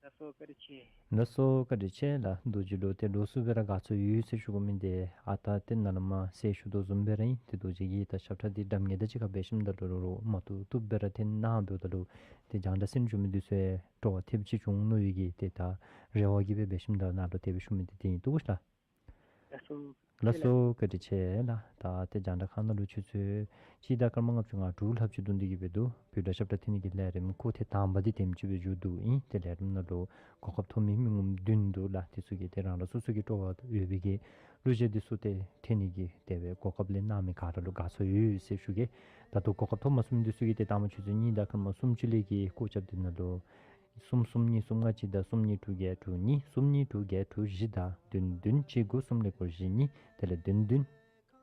ལགས་སོ་བཀའ་དྲིན་ཆེ། ལགས་སོ་བཀའ་དྲིན་ཆེ་ལགས། རྡོ་རྗེ་ལུ་ཏེ་ལོགས་སུ་སྦེ་ར་དགའ་ཚོར་ཡོད་ཟེར་ཞུ་དགོ་མི་འདི་ཨ་རྟག་ཏེ་ནཱ་ལས་མར་ཟེར་ཞུ་དོ་བཟུམ་སྦེ་ར་ཨིན། ཏེ་རྡོ་རྗེ་གི་ད་ཞབས་ཁྲ་འདི་འགྲམ་ངེ་ད་ཅིག་ཁར་འབད་ཞིནམ་ད་ལུ་རོགས་རོགས་མ་བཏུབ་བཏུབ་སྦེ་ར་འཐེན་གནང་འབདཝ་ད་ལུ་ཏེ་རྒྱང་བསྒྲགས་གསན་འགྱོ་མི་འདི་ཚུ་ཡང་སྤྲོ་བ་ཐེབས་ཅིག་འབྱུང་མནོ་བའི་གི་ཏེ་ད་རེ་བ་གིས་སྦེ་འབད་ཞིནམ་ད་ནཱ་ལུ་དེ་སྦེ་ཞུ་མི་འདི་དེ་ཨིན། བཏུབ་བས་ལགས། ལགས་སོ། ལགས་སོ་བཀའ་དྲིན་ཆེ་ལགས། ད་ཏེ་རྒྱང་བསྒྲགས་ཁང་ནང་ལུ་ཆུ་ཚོད་གཅིག་དང་སྐར་མ་ལྔ་བཅུ་ང་དྲུག་ལྷགཔ་ཅིག་འདུག་སྟེ་གི་སྦེ་འདུག། བོད་སྒྲ་ཞབས་ཁྲ་འཐེན་ནི་གི་ལས་རིམ་ཁོ་ཐེངས་དང་པ་འདི་དེམ་ཅིག་སྦེ་མཇུག་བསྡུཝ་ཨིན། ཏེ་ལས་རིམ་ནང་ལུ་གོ་སྐབས་ཐོབ་མི་མི་ངོམ་བདུན་འདུག་ལགས། དེ་ཚུ་གིས་ཏེ་རང་རང་སོ་སོ་གི་སྤྲོ་བ་ཡོད་པའི་གི་གླུ་གཞས་འདི་ཚུ་ཏེ་འཐེན་ནི་གི་དེ་སྦེ་གོ་སྐབས་ལེན་གནང་མི་ག་ར་ལུ་དགའ་ཚོར་ཡོད་ཟེར་ཞུ་གེ། ད་ལྟོ་གོ་སྐབས་ཐོབ་མ་ཚུགས་མི་འདི་ཚུ་གིས་ཏེ་དང་པ་ཆུ་ཚོད་གཉིས་དང་སྐར་མ་སུམ་ཅུ་ལས་ཀྱི་སྐོར་རྐྱབ་སྟེ་ནཱ་ལུ་གསུམ་གསུམ་གཉིས་གསུམ་ལྔ་གཅིག་དང་གསུམ་གཉིས་དྲུག་བརྒྱད་དྲུག་གཉིས། གསུམ་གཉིས་དྲུག་བརྒྱད་དྲུག་བཞི་དང་བདུན་བདུན་གཅིག་དགུ་གསུམ་ཀླད་ཀོར་བཞི་གཉིས། དེ་ལས་བདུན་བདུན་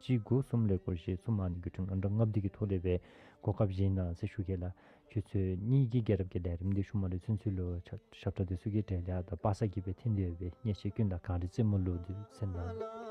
གཅིག་དགུ་གསུམ་ཀླད་ཀོར་བཞི་གསུམ། ཨ་ནི་བརྒྱུད་འཕྲིན་ཨང་གྲངས་ལྔ་པ་འདི་གི་ཐོག་ལས་སྦེ་གོ་སྐབས་བཞེས་གནང་ཟེར་ཞུ་གེ་ལགས། ཆུ་ཚོད་གཉིས་ཀྱི་རྒྱལ་རབས་ཀྱི་ལས་རིམ་འདི་ཤུལ་མ་ལུ་ཚུན་ཚོད་ལུ་ཞབས་ཁྲ་འདི་ཚུ་གི་གྲས་ལས་ད་པ་སངས་ཀྱིས་སྦེ་འཐེན་ཏེ་ཡོད་པའི་གཉེར་ཅིག་ཀུན་ལ་གངས་རི་རྩེ་མོ་ལུ་འདི་གསན་གནང་།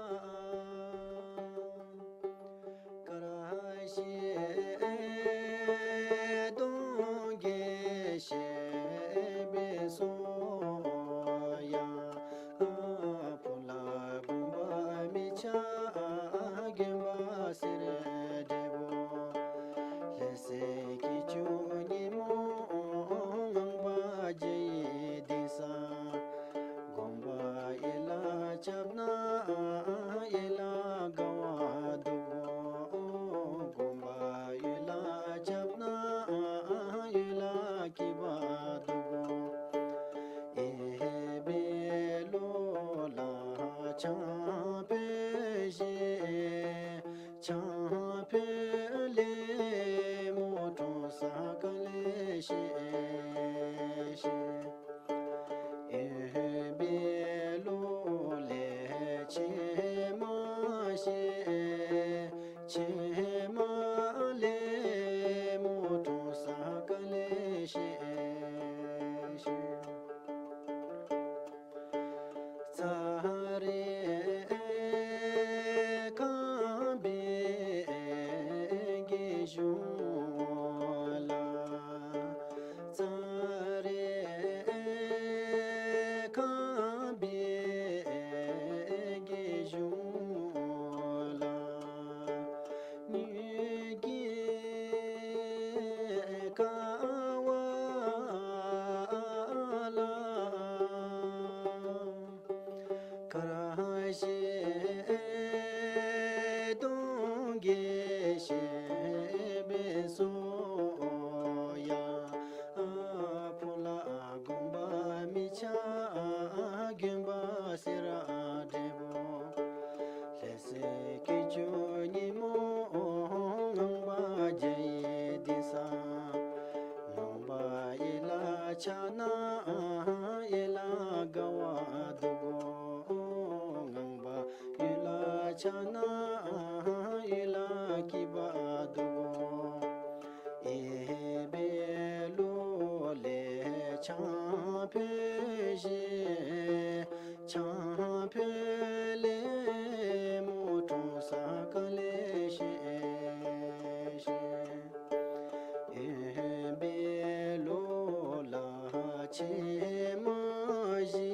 ཕྱེ་མ་བཞི་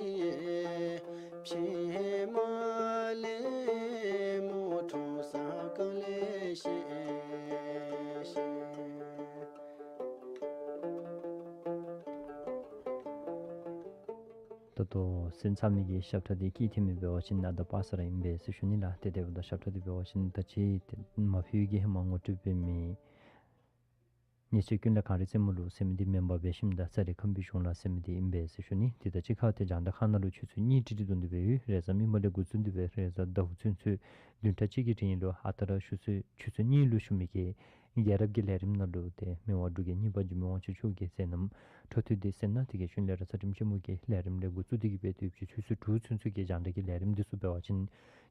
ཕྱེ་མ་ལེབ་མོ་ཁྲོམ་ས་གང་ལས་བཤད་ཤེས། ད་ལྟོ་གསན་ཚར་མི་གི་ཞབས་ཁྲ་འདི་སྐྱིད་ཐེམ་མི་འབད་བ་ཅིན་ཨ་ད་པ་ས་ར་ཨིན་པས་ཟེར་ཞུ་ནི་ལགས། ཏེ་དེ་འབདཝ་ད་ཞབས་ཁྲ་འདི་འབད་བ་ཅིན་ད་ཅི་ཏེ་མ་ཕུལ་གྱི་ཧེ་མ་ངོ་སྤྲོད་འབད་མི་ཉེས་སྤྱོད་ཀུན་ལས་གངས་རི་རྩེ་མོ་ལུ་ཟེར་མི་འདི་མེན་པར་འབད་ཞིནམ་ད་ཙ་རི་ཁམས་པའི་གཞུང་ལ་ཟེར་མི་འདི་ཨིན་པས་ཟེར་ཞུ་ནི། ཏེ་ད་ཅི་ཁ་ཏེ་རྒྱང་བསྒྲགས་ཁང་ནང་ལུ་ཆུ་ཚོད་གཉིས་ཀྲིག་ཀྲི་བརྡུང་སྟེ་འབད་ཡོད། རེས་གཟའ་མིག་དམར་ལས་འགོ་བཙུགས་ཏེ་འབད་རེས་གཟའ་ཟླཝ་ཚུན་ཚོད་བདུན་ཕྲག་གཅིག་གི་རིང་ལུ་ཨ་རྟག་ར་ཆུ་ཚོད་ཆུ་ཚོད་གཉིས་ལུ་ཞུ་མི་གི་རྒྱལ་རབས་ཀྱི་ལས་རིམ་ནང་ལུ་ཏེ་མི་དབང་འབྲུག་རྒྱལ་གཉིས་པ་འཇིགས་མེད་དབང་ཕྱུག་མཆོག་གི་མཛད་རྣམ་འཕྲོ་མཐུད་དེ་གསན་གནང་། དེ་གི་ཤུལ་ལས་ར་ཚུལ་ཁྲིམས་ཆེན་མོ་གི་ལས་རིམ་ལས་འགོ་བཙུགས་ཏེ་གི་འབད་དེ་ཡོད་པའི་ཆུ་ཚོད་དྲུག་ཚུན་ཚོད་ཀྱི་རྒྱང་བསྒྲགས་ཀྱི་ལས་རིམ་འདི་ཚུ་འབད་བ་ཅིན་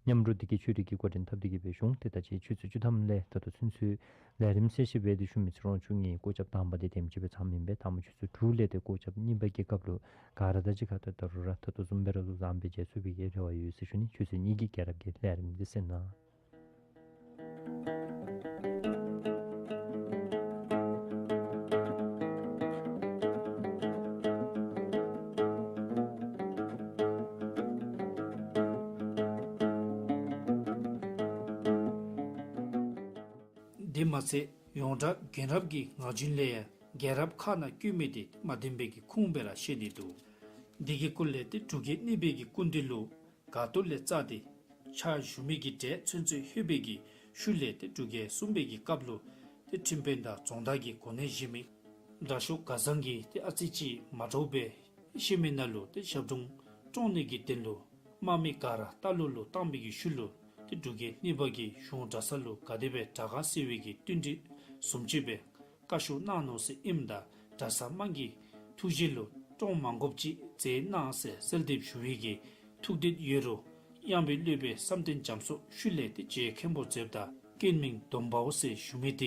མཉམ་རོགས་འདི་གིས་ཆོས་རིག་གི་འགོ་འདྲེན་འཐབ་སྟེ་གི་འབད་ཞུ་འོང་། ཏེ་ད་ཅི་ཆུ་ཚོད་བཅུ་ཐམ་ལས་ད་ལྟོ་ཚུན་ཚོད་ལས་རིམ་གསལ་བཤད་འབད་དེ་ཞུ་མི་ཚེ་རིང་མཆོག་ངེའི་སྐོར་རྒྱབ་དང་པ་འདི་དེམ་ཅིག་སྦེ་ཚངམ་ཨིན་པས། མཐའ་མ་ཆུ་ཚོད་དྲུག་ལས་ཏེ་སྐོར་རྒྱབ་གཉིས་པ་གི་སྐབས་ལུ་ག་ར་དང་གཅིག་ཁར་ད་ལྟོ་ར་ད་ལྟོ་བཟུམ་སྦེ་ར་ལུ་བཟང་སྦེ་མཇལ་ཚུགས་པའི་གི་རེ་བ་ཡོད་ཟེར་ཞུ་ནི། ཆུ་ཚོད་གཉིས་ཀྱི་རྒྱལ་རབས་ཀྱི་ལས་རིམ་འདི་གསན་གནང་། དེ་མ་ཚད་ཡོངས་གྲགས་རྒྱལ་རབས་ཀྱི་ངག་རྒྱུན་ལས་ཡང་རྒྱལ་རབས་ཁ་ནང་བཀོད་མི་དེ་མ་བདེན་པའི་གི་ཁུངས་སྦེ་ར་བཤད་དེ་འདུག། དེ་གི་སྐོར་ལས་ཏེ་འབྲུག་རྒྱལ་གཉིས་པའི་གི་སྐུ་མདུན་ལུ་སྒར་རྡོར་ལས་བཙགས་ཏེ་ཕྱག་ཞུ་མི་གི་གྲས་ཚུན་ཚོད་ལྷོད་པའི་གི་ཤུལ་ལས་ཏེ་འབྲུག་རྒྱལ་གསུམ་པའི་གི་སྐབས་ལུ་ཏེ་ཁྲིམས་དཔོན་དང་རྫོང་བདག་གི་གོ་གནས་བཞེས་མི་དྲག་ཤོས་ག་ཟང་གིས་ཏེ་ཨ་ཙི་ཅིག་མ་འདྲཝ་སྦེ་བཤད་མི་ནང་ལུ་ཏེ་ཞབས་དྲུང་བཀྲོངས་ནི་གི་དོན་ལུ་དམག་མི་ག་ར་རྟ་ལོག་ལུ་བཏང་བའི་གི་ཤུལ་ལུ་ཏེ་འབྲུག་རྒྱལ་གཉིས་པ་གིས་གཞུང་གྲྭ་ཚང་ལུ་ག་དེ་སྦེ་དྲག་ག་ཟེར་བའི་གི་བསྟུན་གྲོས་བཟུམ་ཅིག་སྦེ་བཀའ་ཤོག་གནང་ནུག་ཟེར་ཨིནམ་ད་གྲྭ་ཚང་དམངས་ཀྱི་ཐུགས་རྗེ་ལུ་བཀྲོངས་མ་དགོཔ་ཅིག་མཛད་གནང་ཟེར་གསོལ་འདེབས་ཞུ་བའི་གི་ཐུགས་འདོད་ཡོད་རུང་གཡང་པའི་སློབ་དཔོན་བསམ་གཏན་རྒྱ་མཚོ་ཤུལ་ལས་ཏེ་རྗེ་མཁན་པོ་མཛདཔ་ད་སྐྱོན་མིང་སྡོམ་པའོ་ཟེར་ཞུ་མི་དེ།